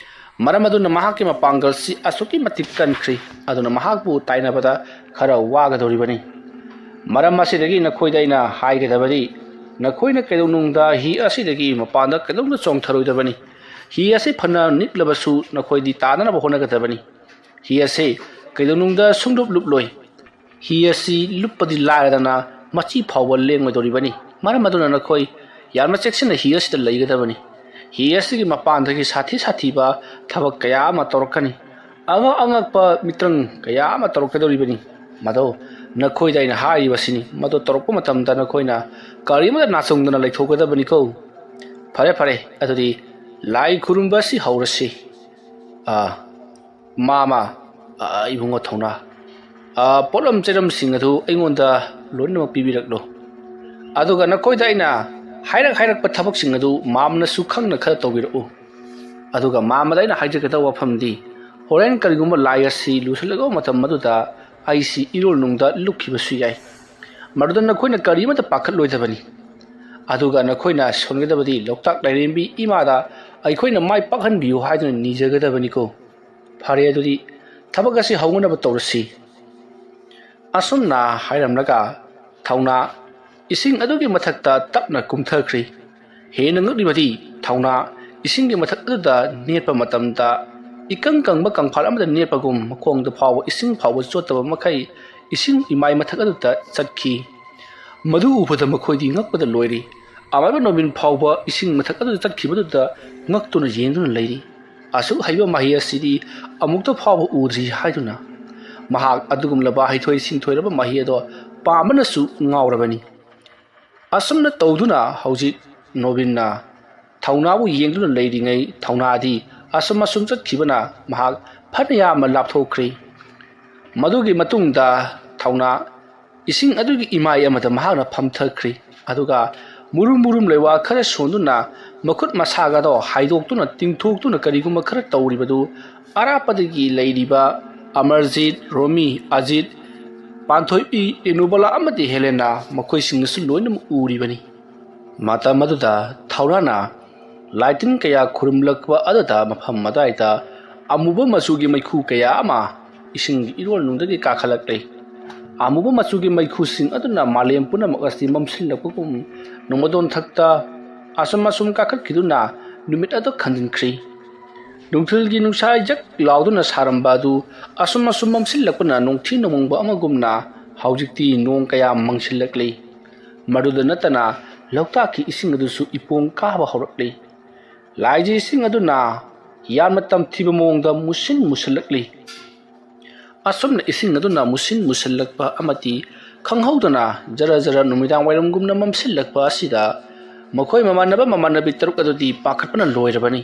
ꯃꯔꯝ ꯑꯗꯨꯅ ꯃꯍꯥꯛꯀꯤ ꯃꯄꯥꯡꯒꯜꯁꯤ ꯑꯁꯨꯛꯀꯤ ꯃꯇꯤꯛ ꯀꯟꯈ꯭ꯔꯤ꯫ ꯑꯗꯨꯅ ꯃꯍꯥꯛꯄꯨ ꯇꯥꯏꯅꯕꯗ ꯈꯔ ꯋꯥꯒꯗꯧꯔꯤꯕꯅꯤ꯫ ꯃꯔꯝ ꯑꯁꯤꯗꯒꯤ ꯅꯈꯣꯏꯗ ꯑꯩꯅ ꯍꯥꯏꯒꯗꯕꯗꯤ, ꯅꯈꯣꯏꯅ ꯀꯩꯗꯧꯅꯨꯡꯗ ꯍꯤ ꯑꯁꯤꯗꯒꯤ ꯃꯄꯥꯟꯗ ꯀꯩꯗꯧꯅ ꯆꯣꯡꯊꯔꯣꯏꯗꯕꯅꯤ꯫ ꯍꯤ ꯑꯁꯤ ꯐꯅ ꯅꯤꯛꯂꯕꯁꯨ ꯅꯈꯣꯏꯗꯤ ꯇꯥꯅꯅꯕ ꯍꯣꯠꯅꯒꯗꯕꯅꯤ꯫ ꯍꯤ ꯑꯁꯤ ꯀꯩꯗꯧꯅꯨꯡꯗ ꯁꯨꯡꯂꯨꯞ ꯂꯨꯞꯂꯣꯏ꯫ ꯍꯤ ꯑꯁꯤ ꯂꯨꯞꯄꯗꯤ ꯂꯥꯏꯔꯗꯅ ꯃꯆꯤ ꯐꯥꯎꯕ ꯂꯦꯡꯉꯣꯏꯗꯧꯔꯤꯕꯅꯤ꯫ ꯃꯔꯝ ꯑꯗꯨꯅ ꯅꯈꯣꯏ ꯌꯥꯝꯅ ꯆꯦꯛꯁꯤꯟꯅ ꯍꯤ ꯑꯁꯤꯗ ꯂꯩꯒꯗꯕꯅꯤ꯫ ꯍꯤ ꯑꯁꯤꯒꯤ ꯃꯄꯥꯟꯗꯒꯤ ꯁꯥꯊꯤ ꯁꯥꯊꯤꯕ ꯊꯕꯛ ꯀꯌꯥ ꯑꯃ ꯇꯧꯔꯛꯀꯅꯤ꯫ ꯑꯉꯛ ꯑꯉꯛꯄ ꯃꯤꯇ꯭ꯔꯪ ꯀꯌꯥ ꯑꯃ ꯇꯧꯔꯛꯀꯗꯧꯔꯤꯕꯅꯤ꯫ ꯃꯗꯣ ꯅꯈꯣꯏꯗ ꯑꯩꯅ ꯍꯥꯏꯔꯤꯕꯁꯤꯅꯤ꯫ ꯃꯗꯨ ꯇꯧꯔꯛꯄ ꯃꯇꯝꯗ ꯅꯈꯣꯏꯅ ꯀꯔꯤꯃꯠꯇ ꯅꯥꯆꯣꯡꯗꯅ ꯂꯩꯊꯣꯛꯀꯗꯕꯅꯤꯀꯣ꯫ ꯐꯔꯦ, ꯐꯔꯦ, ꯑꯗꯨꯗꯤ ꯂꯥꯏ ꯈꯨꯔꯨꯝꯕ ꯑꯁꯤ ꯍꯧꯔꯁꯤ꯫ ꯑꯥ, ꯃꯥꯃ, ꯑꯥ, ꯏꯕꯨꯡꯉꯣ ꯊꯧꯅꯥ, ꯑꯥ, ꯄꯣꯠꯂꯝ ꯆꯩꯔꯝꯁꯤꯡ ꯑꯗꯨ ꯑꯩꯉꯣꯟꯗ ꯂꯣꯏꯅꯃꯛ ꯄꯤꯕꯤꯔꯛꯂꯣ꯫ ꯑꯗꯨꯒ ꯅꯈꯣꯏꯗ ꯑꯩꯅ ꯍꯥꯏꯔꯛ ꯍꯥꯏꯔꯛꯄ ꯊꯕꯛꯁꯤꯡ ꯑꯗꯨ ꯃꯥꯝꯅꯁꯨ ꯈꯪꯅ ꯈꯔ ꯇꯧꯕꯤꯔꯛꯎ꯫ ꯑꯗꯨꯒ ꯃꯥꯃꯗ ꯑꯩꯅ ꯍꯥꯏꯖꯒꯗꯕ ꯋꯥꯐꯝꯗꯤ, ꯍꯣꯔꯦꯟ ꯀꯔꯤꯒꯨꯝꯕ ꯂꯥꯏ ꯑꯁꯤ ꯂꯨꯁꯤꯜꯂꯛꯄ ꯃꯇꯝ ꯑꯗꯨꯗ ꯑꯩꯁꯤ ꯏꯔꯣꯜ ꯅꯨꯡꯗ ꯂꯨꯞꯈꯤꯕꯁꯨ ꯌꯥꯏ꯫ ꯃꯗꯨꯗ ꯅꯈꯣꯏꯅ ꯀꯔꯤꯃꯠꯇ ꯄꯥꯈꯠꯂꯣꯏꯗꯕꯅꯤ꯫ ꯑꯗꯨꯒ ꯅꯈꯣꯏꯅ ꯁꯣꯟꯒꯗꯕꯗꯤ ꯂꯣꯛꯇꯥꯛ ꯂꯥꯏꯔꯦꯝꯕꯤ ꯏꯃꯥꯗ ꯑꯩꯈꯣꯏꯅ ꯃꯥꯏ ꯄꯥꯛꯍꯟꯕꯤꯌꯨ ꯍꯥꯏꯗꯨꯅ ꯅꯤꯖꯒꯗꯕꯅꯤꯀꯣ꯫ ꯐꯔꯦ, ꯑꯗꯨꯗꯤ ꯊꯕꯛ ꯑꯁꯤ ꯍꯧꯅꯅꯕ ꯇꯧꯔꯁꯤ꯫ ꯑꯁꯨꯝꯅ ꯍꯥꯏꯔꯝꯂꯒ ꯊꯧꯅꯥ ꯏꯁꯤꯡ ꯑꯗꯨꯒꯤ ꯃꯊꯛꯇ ꯇꯞꯅ ꯀꯨꯝꯊꯈ꯭ꯔꯤ꯫ ꯍꯦꯟꯅ ꯉꯛꯂꯤꯕꯗꯤ ꯊꯧꯅꯥ ꯏꯁꯤꯡꯒꯤ ꯃꯊꯛ ꯑꯗꯨꯗ ꯅꯦꯠꯄ ꯃꯇꯝꯗ ꯏꯀꯪ ꯀꯪꯕ ꯀꯪꯐꯥꯜ ꯑꯃꯗ ꯅꯦꯠꯄꯒꯨꯝ ꯃꯈꯣꯡꯗ ꯐꯥꯎꯕ ꯏꯁꯤꯡ ꯐꯥꯎꯕ ꯆꯣꯠꯇꯕ ꯃꯈꯩ ꯏꯁꯤꯡ ꯏꯃꯥꯏ ꯃꯊꯛ ꯑꯗꯨꯗ ꯆꯠꯈꯤ꯫ ꯃꯗꯨ ꯎꯕꯗ ꯃꯈꯣꯏꯗꯤ ꯉꯛꯄꯗ ꯂꯣꯏꯔꯤ꯫ ꯑꯃꯥꯏꯕ ꯅꯣꯕꯤꯟ ꯐꯥꯎꯕ ꯏꯁꯤꯡ ꯃꯊꯛ ꯑꯗꯨꯗ ꯆꯠꯈꯤꯕꯗꯨꯗ ꯉꯛꯇꯨꯅ ꯌꯦꯡꯗꯨꯅ ꯂꯩꯔꯤ꯫ ꯑꯁꯨꯛ ꯍꯩꯕ ꯃꯍꯩ ꯑꯁꯤꯗꯤ ꯑꯃꯨꯛꯇ ꯐꯥꯎꯕ ꯎꯗ꯭ꯔꯤ ꯍꯥꯏꯗꯨꯅ ꯃꯍꯥꯛ ꯑꯗꯨꯒꯨꯝꯂꯕ ꯍꯩꯊꯣꯏ ꯁꯤꯡꯊꯣꯏꯔꯕ ꯃꯍꯩ ꯑꯗꯣ ꯄꯥꯝꯕꯅꯁꯨ ꯉꯥꯎꯔꯕꯅꯤ꯫ ꯑꯁꯨꯝꯅ ꯇꯧꯗꯨꯅ ꯍꯧꯖꯤꯛ ꯅꯣꯕꯤꯟꯅ ꯊꯧꯅꯥꯕꯨ ꯌꯦꯡꯗꯨꯅ ꯂꯩꯔꯤꯉꯩ ꯊꯧꯅꯥꯗꯤ ꯑꯁꯨꯝ ꯑꯁꯨꯝ ꯆꯠꯈꯤꯕꯅ ꯃꯍꯥꯛ ꯐꯅ ꯌꯥꯝꯅ ꯂꯥꯞꯊꯣꯛꯈ꯭ꯔꯤ꯫ ꯃꯗꯨꯒꯤ ꯃꯇꯨꯡꯗ ꯊꯧꯅꯥ ꯏꯁꯤꯡ ꯑꯗꯨꯒꯤ ꯏꯃꯥꯏ ꯑꯃꯗ ꯃꯍꯥꯛꯅ ꯐꯝꯊꯈ꯭ꯔꯤ꯫ ꯑꯗꯨꯒ ꯃꯨꯔꯨꯝ ꯃꯨꯔꯨꯝ ꯂꯩꯋꯥ ꯈꯔ ꯁꯣꯟꯗꯨꯅ ꯃꯈꯨꯠ ꯃꯁꯥꯒꯗꯣ ꯍꯥꯏꯗꯣꯛꯇꯨꯅ ꯇꯤꯡꯊꯣꯛꯇꯨꯅ ꯀꯔꯤꯒꯨꯝꯕ ꯈꯔ ꯇꯧꯔꯤꯕꯗꯨ ꯑꯔꯥꯞꯄꯗꯒꯤ ꯂꯩꯔꯤꯕ ꯑꯃꯔꯖꯤꯠ, ꯔꯣꯃꯤ, ꯑꯖꯤꯠ, ꯄꯥꯟꯊꯣꯏꯕꯤ, ꯔꯦꯅꯨꯕꯂꯥ ꯑꯃꯗꯤ ꯍꯦꯂꯦꯅꯥ ꯃꯈꯣꯏꯁꯤꯡꯅꯁꯨ ꯂꯣꯏꯅꯃꯛ ꯎꯔꯤꯕꯅꯤ꯫ ꯃꯇꯝ ꯑꯗꯨꯗ ꯊꯧꯅꯥꯅ ꯂꯥꯏꯇꯤꯟ ꯀꯌꯥ ꯈꯨꯔꯨꯝꯂꯛꯄ ꯑꯗꯨꯗ ꯃꯐꯝ ꯑꯗꯨꯋꯥꯏꯗ ꯑꯃꯨꯕ ꯃꯆꯨꯒꯤ ꯃꯩꯈꯨ ꯀꯌꯥ ꯑꯃ ꯏꯁꯤꯡꯒꯤ ꯏꯔꯣꯜꯅꯨꯡꯗꯒꯤ ꯀꯥꯈꯠꯂꯛꯂꯤ꯫ ꯑꯃꯨꯕ ꯃꯆꯨꯒꯤ ꯃꯩꯈꯨꯁꯤꯡ ꯑꯗꯨꯅ ꯃꯥꯂꯦꯝ ꯄꯨꯝꯅꯃꯛ ꯑꯁꯤ ꯃꯝꯁꯤꯜꯂꯛꯄꯒꯨꯝ ꯅꯣꯡꯃꯗꯣꯟ ꯊꯛꯇ ꯑꯁꯨꯝ ꯑꯁꯨꯝ ꯀꯥꯈꯠꯈꯤꯗꯨꯅ ꯅꯨꯃꯤꯠ ꯑꯗꯨ ꯈꯟꯖꯤꯟꯈ꯭ꯔꯤ꯫ ꯅꯨꯡꯊꯤꯜꯒꯤ ꯅꯨꯡꯁꯥ ꯌꯛ ꯂꯥꯎꯗꯨꯅ ꯁꯥꯔꯝꯕ ꯑꯗꯨ ꯑꯁꯨꯝ ꯑꯁꯨꯝ ꯃꯝꯁꯤꯜꯂꯛꯄꯅ ꯅꯣꯡꯊꯤ ꯅꯣꯡꯃꯪꯕ ꯑꯃꯒꯨꯝꯅ ꯍꯧꯖꯤꯛꯇꯤ ꯅꯣꯡ ꯀꯌꯥ ꯃꯪꯁꯤꯜꯂꯛꯂꯤ꯫ ꯃꯗꯨꯗ ꯅꯠꯇꯅ ꯂꯣꯛꯇꯥꯛꯀꯤ ꯏꯁꯤꯡ ꯑꯗꯨꯁꯨ ꯏꯄꯣꯡ ꯀꯥꯕ ꯍꯧꯔꯛꯂꯤ꯫ ꯂꯥꯏꯖꯤ ꯏꯁꯤꯡ ꯑꯗꯨꯅ ꯌꯥꯝꯅ ꯇꯝꯊꯤꯕ ꯃꯑꯣꯡꯗ ꯃꯨꯁꯤꯟ ꯃꯨꯁꯤꯜꯂꯛꯂꯤ꯫ ꯑꯁꯨꯝꯅ ꯏꯁꯤꯡ ꯑꯗꯨꯅ ꯃꯨꯁꯤꯟ ꯃꯨꯁꯤꯜꯂꯛꯄ ꯑꯃꯗꯤ ꯈꯪꯍꯧꯗꯅ ꯖꯔ ꯖꯔ ꯅꯨꯃꯤꯗꯥꯡ ꯋꯥꯏꯔꯝꯒꯨꯝꯅ ꯃꯝꯁꯤꯜꯂꯛꯄ ꯑꯁꯤꯗ ꯃꯈꯣꯏ ꯃꯃꯥꯟꯅꯕ ꯃꯃꯥꯟꯅꯕꯤ ꯇꯔꯨꯛ ꯑꯗꯨꯗꯤ ꯄꯥꯈꯠꯄꯅ ꯂꯣꯏꯔꯕꯅꯤ꯫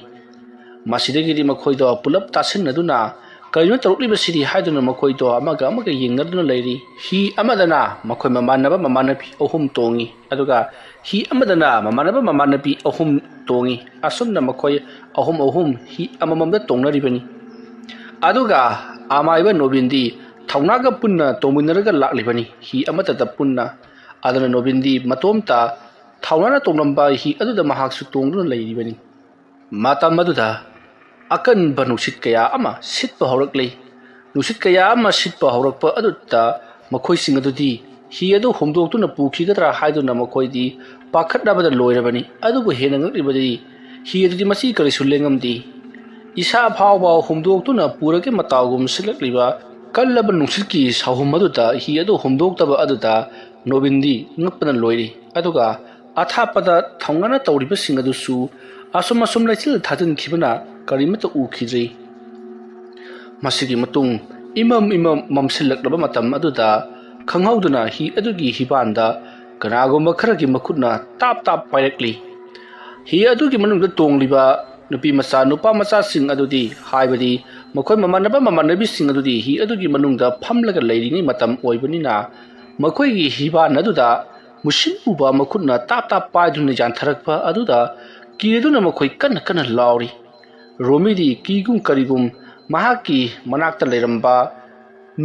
ꯃꯁꯤꯗꯒꯤꯗꯤ ꯃꯈꯣꯏꯗꯣ ꯄꯨꯂꯞ ꯇꯥꯁꯤꯟꯅꯗꯨꯅ "ꯀꯔꯤꯅꯣ ꯇꯧꯔꯛꯂꯤꯕꯁꯤꯗꯤ?" ꯍꯥꯏꯗꯨꯅ ꯃꯈꯣꯏꯗꯣ ꯑꯃꯒ ꯑꯃꯒ ꯌꯦꯡꯅꯗꯨꯅ ꯂꯩꯔꯤ꯫ ꯍꯤ ꯑꯃꯗꯅ ꯃꯈꯣꯏ ꯃꯃꯥꯟꯅꯕ ꯃꯃꯥꯟꯅꯕꯤ ꯑꯍꯨꯝ ꯇꯣꯡꯉꯤ, ꯑꯗꯨꯒ ꯍꯤ ꯑꯃꯗꯅ ꯃꯃꯥꯟꯅꯕ ꯃꯃꯥꯟꯅꯕꯤ ꯑꯍꯨꯝ ꯇꯣꯡꯉꯤ꯫ ꯑꯁꯨꯝꯅ ꯃꯈꯣꯏ ꯑꯍꯨꯝ ꯑꯍꯨꯝ ꯍꯤ ꯑꯃꯃꯝꯗ ꯇꯣꯡꯅꯔꯤꯕꯅꯤ꯫ ꯑꯗꯨꯒ ꯑꯃꯥꯏꯕ ꯅꯣꯕꯤꯟꯗꯤ ꯊꯧꯅꯥꯒ ꯄꯨꯟꯅ ꯇꯣꯡꯃꯤꯟꯅꯔꯒ ꯂꯥꯛꯂꯤꯕꯅꯤ, ꯍꯤ ꯑꯃꯠꯇꯗ ꯄꯨꯟꯅ꯫ ꯑꯗꯨꯅ ꯅꯣꯕꯤꯟꯗꯤ ꯃꯇꯣꯝꯇ ꯊꯧꯅꯥꯅ ꯇꯣꯡꯂꯝꯕ ꯍꯤ ꯑꯗꯨꯗ ꯃꯍꯥꯛꯁꯨ ꯇꯣꯡꯗꯨꯅ ꯂꯩꯔꯤꯕꯅꯤ꯫ ꯃꯇꯝ ꯑꯗꯨꯗ ꯑꯀꯟꯕ ꯅꯨꯡꯁꯤꯠ ꯀꯌꯥ ꯑꯃ ꯁꯤꯠꯄ ꯍꯧꯔꯛꯂꯤ꯫ ꯅꯨꯡꯁꯤꯠ ꯀꯌꯥ ꯑꯃ ꯁꯤꯠꯄ ꯍꯧꯔꯛꯄ ꯑꯗꯨꯗ ꯃꯈꯣꯏꯁꯤꯡ ꯑꯗꯨꯗꯤ ꯍꯤ ꯑꯗꯨ ꯍꯨꯝꯗꯣꯛꯇꯨꯅ ꯄꯨꯈꯤꯒꯗ꯭ꯔꯥ ꯍꯥꯏꯗꯨꯅ ꯃꯈꯣꯏꯗꯤ ꯄꯥꯈꯠꯅꯕꯗ ꯂꯣꯏꯔꯕꯅꯤ꯫ ꯑꯗꯨꯕꯨ ꯍꯦꯟꯅ ꯉꯛꯂꯤꯕꯗꯤ ꯍꯤ ꯑꯗꯨꯗꯤ ꯃꯁꯤ ꯀꯔꯤꯁꯨ ꯂꯦꯡꯉꯝꯗꯦ꯫ ꯏꯁꯥ ꯐꯥꯎꯕ ꯍꯨꯝꯗꯣꯛꯇꯨꯅ ꯄꯨꯔꯒꯦ ꯃꯇꯥꯎꯒꯨꯝ ꯁꯤꯠꯂꯛꯂꯤꯕ ꯀꯜꯂꯕ ꯅꯨꯡꯁꯤꯠꯀꯤ ꯁꯥꯍꯨꯝ ꯑꯗꯨꯗ ꯍꯤ ꯑꯗꯨ ꯍꯨꯝꯗꯣꯛꯇꯕ ꯑꯗꯨꯗ ꯅꯣꯕꯤꯟꯗꯤ ꯉꯛꯄꯅ ꯂꯣꯏꯔꯤ꯫ ꯑꯗꯨꯒ ꯑꯊꯥꯞꯄꯗ ꯊꯧꯅꯥꯅ ꯇꯧꯔꯤꯕꯁꯤꯡ ꯑꯗꯨꯁꯨ ꯑꯁꯨꯝ ꯑꯁꯨꯝ ꯂꯩꯆꯤꯜ ꯊꯥꯖꯤꯟꯈꯤꯕꯅ ꯀꯔꯤꯃꯠꯇ ꯎꯈꯤꯗ꯭ꯔꯤ꯫ ꯃꯁꯤꯒꯤ ꯃꯇꯨꯡ ꯏꯃꯝ ꯏꯃꯝ ꯃꯝꯁꯤꯜꯂꯛꯂꯕ ꯃꯇꯝ ꯑꯗꯨꯗ ꯈꯪꯍꯧꯗꯅ ꯍꯤ ꯑꯗꯨꯒꯤ ꯍꯤꯕꯥꯟꯗ ꯀꯅꯥꯒꯨꯝꯕ ꯈꯔꯒꯤ ꯃꯈꯨꯠꯅ ꯇꯥꯞ ꯇꯥꯞ ꯄꯥꯏꯔꯛꯂꯤ꯫ ꯍꯤ ꯑꯗꯨꯒꯤ ꯃꯅꯨꯡꯗ ꯇꯣꯡꯂꯤꯕ ꯅꯨꯄꯤ ꯃꯆꯥ ꯅꯨꯄꯥ ꯃꯆꯥꯁꯤꯡ ꯑꯗꯨꯗꯤ, ꯍꯥꯏꯕꯗꯤ ꯃꯈꯣꯏ ꯃꯃꯥꯟꯅꯕ ꯃꯃꯥꯟꯅꯕꯤꯁꯤꯡ ꯑꯗꯨꯗꯤ ꯍꯤ ꯑꯗꯨꯒꯤ ꯃꯅꯨꯡꯗ ꯐꯝꯂꯒ ꯂꯩꯔꯤꯉꯩ ꯃꯇꯝ ꯑꯣꯏꯕꯅꯤꯅ, ꯃꯈꯣꯏꯒꯤ ꯍꯤꯕꯥꯟ ꯑꯗꯨꯗ ꯃꯨꯁꯤꯟ ꯃꯨꯕ ꯃꯈꯨꯠꯅ ꯇꯥꯞ ꯇꯥꯞ ꯄꯥꯏꯗꯨꯅ ꯌꯥꯟꯊꯔꯛꯄ ꯑꯗꯨꯗ ꯀꯤꯗꯨꯅ ꯃꯈꯣꯏ ꯀꯟꯅ ꯀꯟꯅ ꯂꯥꯎꯔꯤ꯫ ꯔꯣꯃꯤꯗꯤ ꯀꯤꯒꯨꯝ ꯀꯔꯤꯒꯨꯝ ꯃꯍꯥꯛꯀꯤ ꯃꯅꯥꯛꯇ ꯂꯩꯔꯝꯕ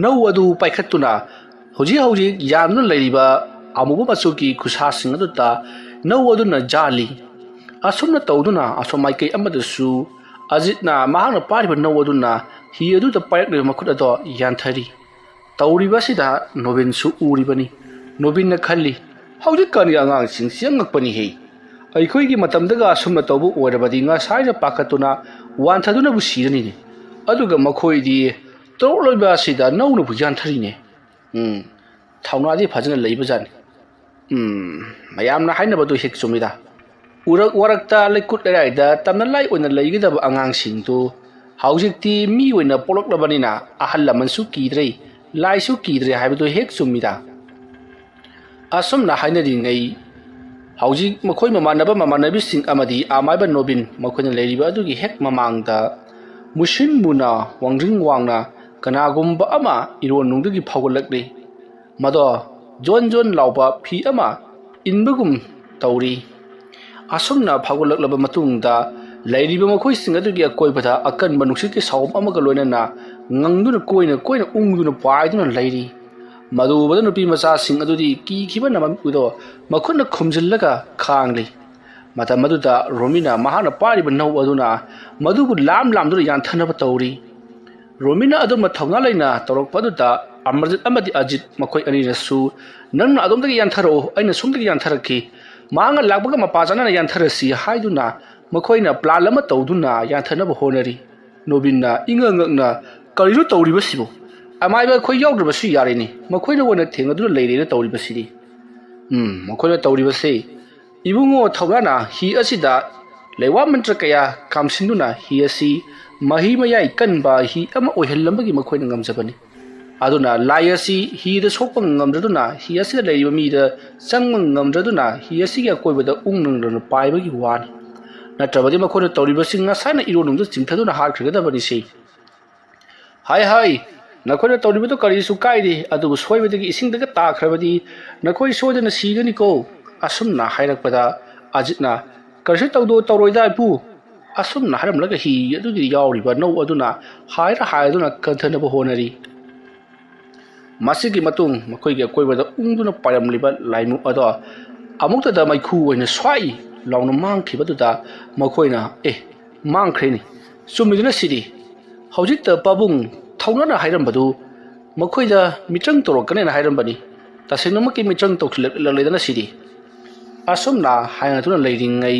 ꯅꯧ ꯑꯗꯨ ꯄꯥꯏꯈꯠꯇꯨꯅ ꯍꯧꯖꯤꯛ ꯍꯧꯖꯤꯛ ꯌꯥꯟꯗꯨꯅ ꯂꯩꯔꯤꯕ ꯑꯃꯨꯕ ꯃꯆꯨꯒꯤ ꯈꯨꯠꯁꯥꯁꯤꯡ ꯑꯗꯨꯗ ꯅꯧ ꯑꯗꯨꯅ ꯌꯥꯜꯂꯤ꯫ ꯑꯁꯨꯝꯅ ꯇꯧꯗꯨꯅ ꯑꯁꯣꯝ ꯃꯥꯏꯀꯩ ꯑꯃꯗꯁꯨ ꯑꯖꯤꯠꯅ ꯃꯍꯥꯛꯅ ꯄꯥꯏꯔꯤꯕ ꯅꯧ ꯑꯗꯨꯅ ꯍꯤ ꯑꯗꯨꯗ ꯄꯥꯏꯔꯛꯂꯤꯕ ꯃꯈꯨꯠ ꯑꯗꯣ ꯌꯥꯟꯊꯔꯤ꯫ ꯇꯧꯔꯤꯕ ꯑꯁꯤꯗ ꯅꯣꯕꯤꯟꯁꯨ ꯎꯔꯤꯕꯅꯤ꯫ ꯅꯣꯕꯤꯟꯅ ꯈꯜꯂꯤ, "ꯍꯧꯖꯤꯛꯀꯥꯟꯒꯤ ꯑꯉꯥꯡꯁꯤꯡꯁꯤ ꯑꯉꯛꯄꯅꯤꯍꯦ꯫ ꯑꯩꯈꯣꯏꯒꯤ ꯃꯇꯝꯗꯒ ꯑꯁꯨꯝꯅ ꯇꯧꯕ ꯑꯣꯏꯔꯕꯗꯤ ꯉꯁꯥꯏꯅ ꯄꯥꯈꯠꯇꯨꯅ ꯋꯥꯟꯊꯗꯨꯅꯕꯨ ꯁꯤꯔꯅꯤꯅꯦ꯫ ꯑꯗꯨꯒ ꯃꯈꯣꯏꯗꯤ ꯇꯧꯔꯛꯂꯤꯕ ꯑꯁꯤꯗ ꯅꯧꯅꯕꯨ ꯌꯥꯟꯊꯔꯤꯅꯦ꯫ ꯎꯝ, ꯊꯧꯅꯥꯗꯤ ꯐꯖꯅ ꯂꯩꯕꯖꯥꯠꯅꯤ꯫ ꯎꯝ, ꯃꯌꯥꯝꯅ ꯍꯥꯏꯅꯕꯗꯨ ꯍꯦꯛ ꯆꯨꯝꯃꯤꯗ꯫ ꯎꯔꯛ ꯋꯥꯔꯛꯇ ꯂꯩꯀꯨꯠ ꯂꯩꯔꯥꯏꯗ ꯇꯝꯅ ꯂꯥꯏ ꯑꯣꯏꯅ ꯂꯩꯒꯗꯕ ꯑꯉꯥꯡꯁꯤꯡꯗꯨ ꯍꯧꯖꯤꯛꯇꯤ ꯃꯤ ꯑꯣꯏꯅ ꯄꯣꯛꯂꯛꯂꯕꯅꯤꯅ ꯑꯍꯜ ꯂꯃꯟꯁꯨ ꯀꯤꯗ꯭ꯔꯦ, ꯂꯥꯏꯁꯨ ꯀꯤꯗ꯭ꯔꯦ ꯍꯥꯏꯕꯗꯨ ꯍꯦꯛ ꯆꯨꯝꯃꯤꯗ꯫ ꯑꯁꯨꯝꯅ ꯍꯥꯏꯅꯔꯤꯉꯩ ꯍꯧꯖꯤꯛ ꯃꯈꯣꯏ ꯃꯃꯥꯟꯅꯕ ꯃꯃꯥꯟꯅꯕꯤꯁꯤꯡ ꯑꯃꯗꯤ ꯑꯃꯥꯏꯕ ꯅꯣꯕꯤꯟ ꯃꯈꯣꯏꯅ ꯂꯩꯔꯤꯕ ꯑꯗꯨꯒꯤ ꯍꯦꯛ ꯃꯃꯥꯡꯗ ꯃꯨꯁꯤꯟ ꯃꯨꯅ ꯋꯥꯡꯗ꯭ꯔꯤꯡ ꯋꯥꯡꯅ ꯀꯅꯥꯒꯨꯝꯕ ꯑꯃ ꯏꯔꯣꯟꯅꯨꯡꯗꯒꯤ ꯐꯥꯎꯒꯠꯂꯛꯂꯤ꯫ ꯃꯗꯣ ꯖꯣꯟ ꯖꯣꯟ ꯂꯥꯎꯕ ꯐꯤ ꯑꯃ ꯏꯟꯕꯒꯨꯝ ꯇꯧꯔꯤ꯫ ꯑꯁꯨꯝꯅ ꯐꯥꯎꯒꯠꯂꯛꯂꯕ ꯃꯇꯨꯡꯗ ꯂꯩꯔꯤꯕ ꯃꯈꯣꯏꯁꯤꯡ ꯑꯗꯨꯒꯤ ꯑꯀꯣꯏꯕꯗ ꯑꯀꯟꯕ ꯅꯨꯡꯁꯤꯠꯀꯤ ꯁꯥꯎꯝ ꯑꯃꯒ ꯂꯣꯏꯅꯅ ꯉꯪꯗꯨꯅ ꯀꯣꯏꯅ ꯀꯣꯏꯅ ꯎꯪꯗꯨꯅ ꯄꯥꯏꯗꯨꯅ ꯂꯩꯔꯤ꯫ ꯃꯗꯨ ꯎꯕꯗ ꯅꯨꯄꯤ ꯃꯆꯥꯁꯤꯡ ꯑꯗꯨꯗꯤ ꯀꯤꯈꯤꯕꯅ ꯃꯃꯤꯠ ꯎꯗꯣ ꯃꯈꯨꯠꯅ ꯈꯨꯝꯖꯤꯜꯂꯒ ꯈꯥꯡꯂꯤ꯫ ꯃꯇꯝ ꯑꯗꯨꯗ ꯔꯣꯃꯤꯅ ꯃꯍꯥꯛꯅ ꯄꯥꯏꯔꯤꯕ ꯅꯧ ꯑꯗꯨꯅ ꯃꯗꯨꯕꯨ ꯂꯥꯝ ꯂꯥꯝꯗꯨꯅ ꯌꯥꯟꯊꯅꯕ ꯇꯧꯔꯤ꯫ ꯔꯣꯃꯤꯅ ꯑꯗꯨꯝꯅ ꯊꯧꯅꯥ ꯂꯩꯅ ꯇꯧꯔꯛꯄ ꯑꯗꯨꯗ ꯑꯃꯔꯖꯤꯠ ꯑꯃꯗꯤ ꯑꯖꯤꯠ ꯃꯈꯣꯏ ꯑꯅꯤꯅꯁꯨ, "ꯅꯪꯅ ꯑꯗꯣꯝꯗꯒꯤ ꯌꯥꯟꯊꯔꯛꯎ, ꯑꯩꯅ ꯁꯣꯝꯗꯒꯤ ꯌꯥꯟꯊꯔꯛꯈꯤ꯫ ꯃꯍꯥꯛꯅ ꯂꯥꯛꯄꯒ ꯃꯄꯥ ꯆꯥꯅꯅ ꯌꯥꯟꯊꯔꯁꯤ" ꯍꯥꯏꯗꯨꯅ ꯃꯈꯣꯏꯅ ꯄ꯭ꯂꯥꯟ ꯑꯃ ꯇꯧꯗꯨꯅ ꯌꯥꯟꯊꯅꯕ ꯍꯣꯠꯅꯔꯤ꯫ ꯅꯣꯕꯤꯟꯅ ꯏꯉꯛ ꯉꯛꯅ, "ꯀꯔꯤꯅꯣ ꯇꯧꯔꯤꯕꯁꯤꯕꯨ? ꯑꯃꯥꯏꯕ ꯑꯩꯈꯣꯏ ꯌꯥꯎꯗ꯭ꯔꯕꯁꯨ ꯌꯥꯔꯦꯅꯦ, ꯃꯈꯣꯏꯅ ꯑꯣꯏꯅ ꯊꯦꯡꯅꯗꯨꯅ ꯂꯩꯔꯦꯅ ꯇꯧꯔꯤꯕꯁꯤꯗꯤ꯫ ꯎꯝ, ꯃꯈꯣꯏꯅ ꯇꯧꯔꯤꯕꯁꯤ, ꯏꯕꯨꯡꯉꯣ ꯊꯧꯅꯥꯅ ꯍꯤ ꯑꯁꯤꯗ ꯂꯩꯋꯥ ꯃꯟꯇ꯭ꯔ ꯀꯌꯥ ꯀꯥꯝꯁꯤꯟꯗꯨꯅ ꯍꯤ ꯑꯁꯤ ꯃꯍꯤ ꯃꯌꯥꯏ ꯀꯟꯕ ꯍꯤ ꯑꯃ ꯑꯣꯏꯍꯜꯂꯝꯕꯒꯤ ꯃꯈꯣꯏꯅ ꯉꯝꯖꯕꯅꯤ꯫ ꯑꯗꯨꯅ ꯂꯥꯏ ꯑꯁꯤ ꯍꯤꯗ ꯁꯣꯛꯄ ꯉꯝꯗ꯭ꯔꯗꯨꯅ ꯍꯤ ꯑꯁꯤꯗ ꯂꯩꯔꯤꯕ ꯃꯤꯗ ꯆꯪꯕ ꯉꯝꯗ꯭ꯔꯗꯨꯅ ꯍꯤ ꯑꯁꯤꯒꯤ ꯑꯀꯣꯏꯕꯗ ꯎꯪ ꯅꯪꯗꯅ ꯄꯥꯏꯕꯒꯤ ꯋꯥꯅꯤ꯫ ꯅꯠꯇ꯭ꯔꯕꯗꯤ ꯃꯈꯣꯏꯅ ꯇꯧꯔꯤꯕꯁꯤ ꯉꯁꯥꯏꯅ ꯏꯔꯣꯟꯅꯨꯡꯗ ꯆꯤꯡꯊꯗꯨꯅ ꯍꯥꯠꯈ꯭ꯔꯒꯗꯕꯅꯤ ꯁꯤ꯫ ꯍꯥꯏ ꯍꯥꯏ, ꯅꯈꯣꯏꯅ ꯇꯧꯔꯤꯕꯗꯨ ꯀꯔꯤꯁꯨ ꯀꯥꯏꯗꯦ, ꯑꯗꯨꯕꯨ ꯁꯣꯏꯕꯗꯒꯤ ꯏꯁꯤꯡꯗꯒ ꯇꯥꯈ꯭ꯔꯕꯗꯤ ꯅꯈꯣꯏ ꯁꯣꯏꯗꯅ ꯁꯤꯒꯅꯤꯀꯣ꯫ ꯑꯁꯨꯝꯅ ꯍꯥꯏꯔꯛꯄꯗ ꯑꯖꯤꯠꯅ, "ꯀꯔꯤꯁꯨ ꯇꯧꯗꯣ ꯇꯧꯔꯣꯏꯗ ꯏꯄꯨ"꯫ ꯑꯁꯨꯝꯅ ꯍꯥꯏꯔꯝꯂꯒ ꯍꯤ ꯑꯗꯨꯒꯤ ꯌꯥꯎꯔꯤꯕ ꯅꯧ ꯑꯗꯨꯅ ꯍꯥꯏꯔ ꯍꯥꯏꯗꯨꯅ ꯀꯟꯊꯅꯕ ꯍꯣꯠꯅꯔꯤ꯫ ꯃꯁꯤꯒꯤ ꯃꯇꯨꯡ ꯃꯈꯣꯏꯒꯤ ꯑꯀꯣꯏꯕꯗ ꯎꯪꯗꯨꯅ ꯄꯥꯏꯔꯝꯂꯤꯕ ꯂꯥꯏꯃꯨꯛ ꯑꯗꯣ ꯑꯃꯨꯛꯇꯗ ꯃꯩꯈꯨ ꯑꯣꯏꯅ ꯁ꯭ꯋꯥꯏ ꯂꯥꯎꯅ ꯃꯥꯡꯈꯤꯕꯗꯨꯗ ꯃꯈꯣꯏꯅ, "ꯑꯦ, ꯃꯥꯡꯈ꯭ꯔꯦꯅꯤ, ꯆꯨꯝꯃꯤꯗꯨꯅ ꯁꯤꯗꯤ꯫ ꯍꯧꯖꯤꯛꯇ ꯄꯥꯕꯨꯡ ꯊꯧꯅꯥꯅ ꯍꯥꯏꯔꯝꯕꯗꯨ ꯃꯈꯣꯏꯗ ꯃꯤꯇ꯭ꯔꯪ ꯇꯧꯔꯛꯀꯅꯦꯅ ꯍꯥꯏꯔꯝꯕꯅꯤ, ꯇꯁꯦꯡꯅꯃꯛꯀꯤ ꯃꯤꯇ꯭ꯔꯪ ꯇꯧꯁꯤꯜꯂꯛꯂꯦꯗꯅ ꯁꯤꯗꯤ"꯫ ꯑꯁꯨꯝꯅ ꯍꯥꯏꯅꯗꯨꯅ ꯂꯩꯔꯤꯉꯩ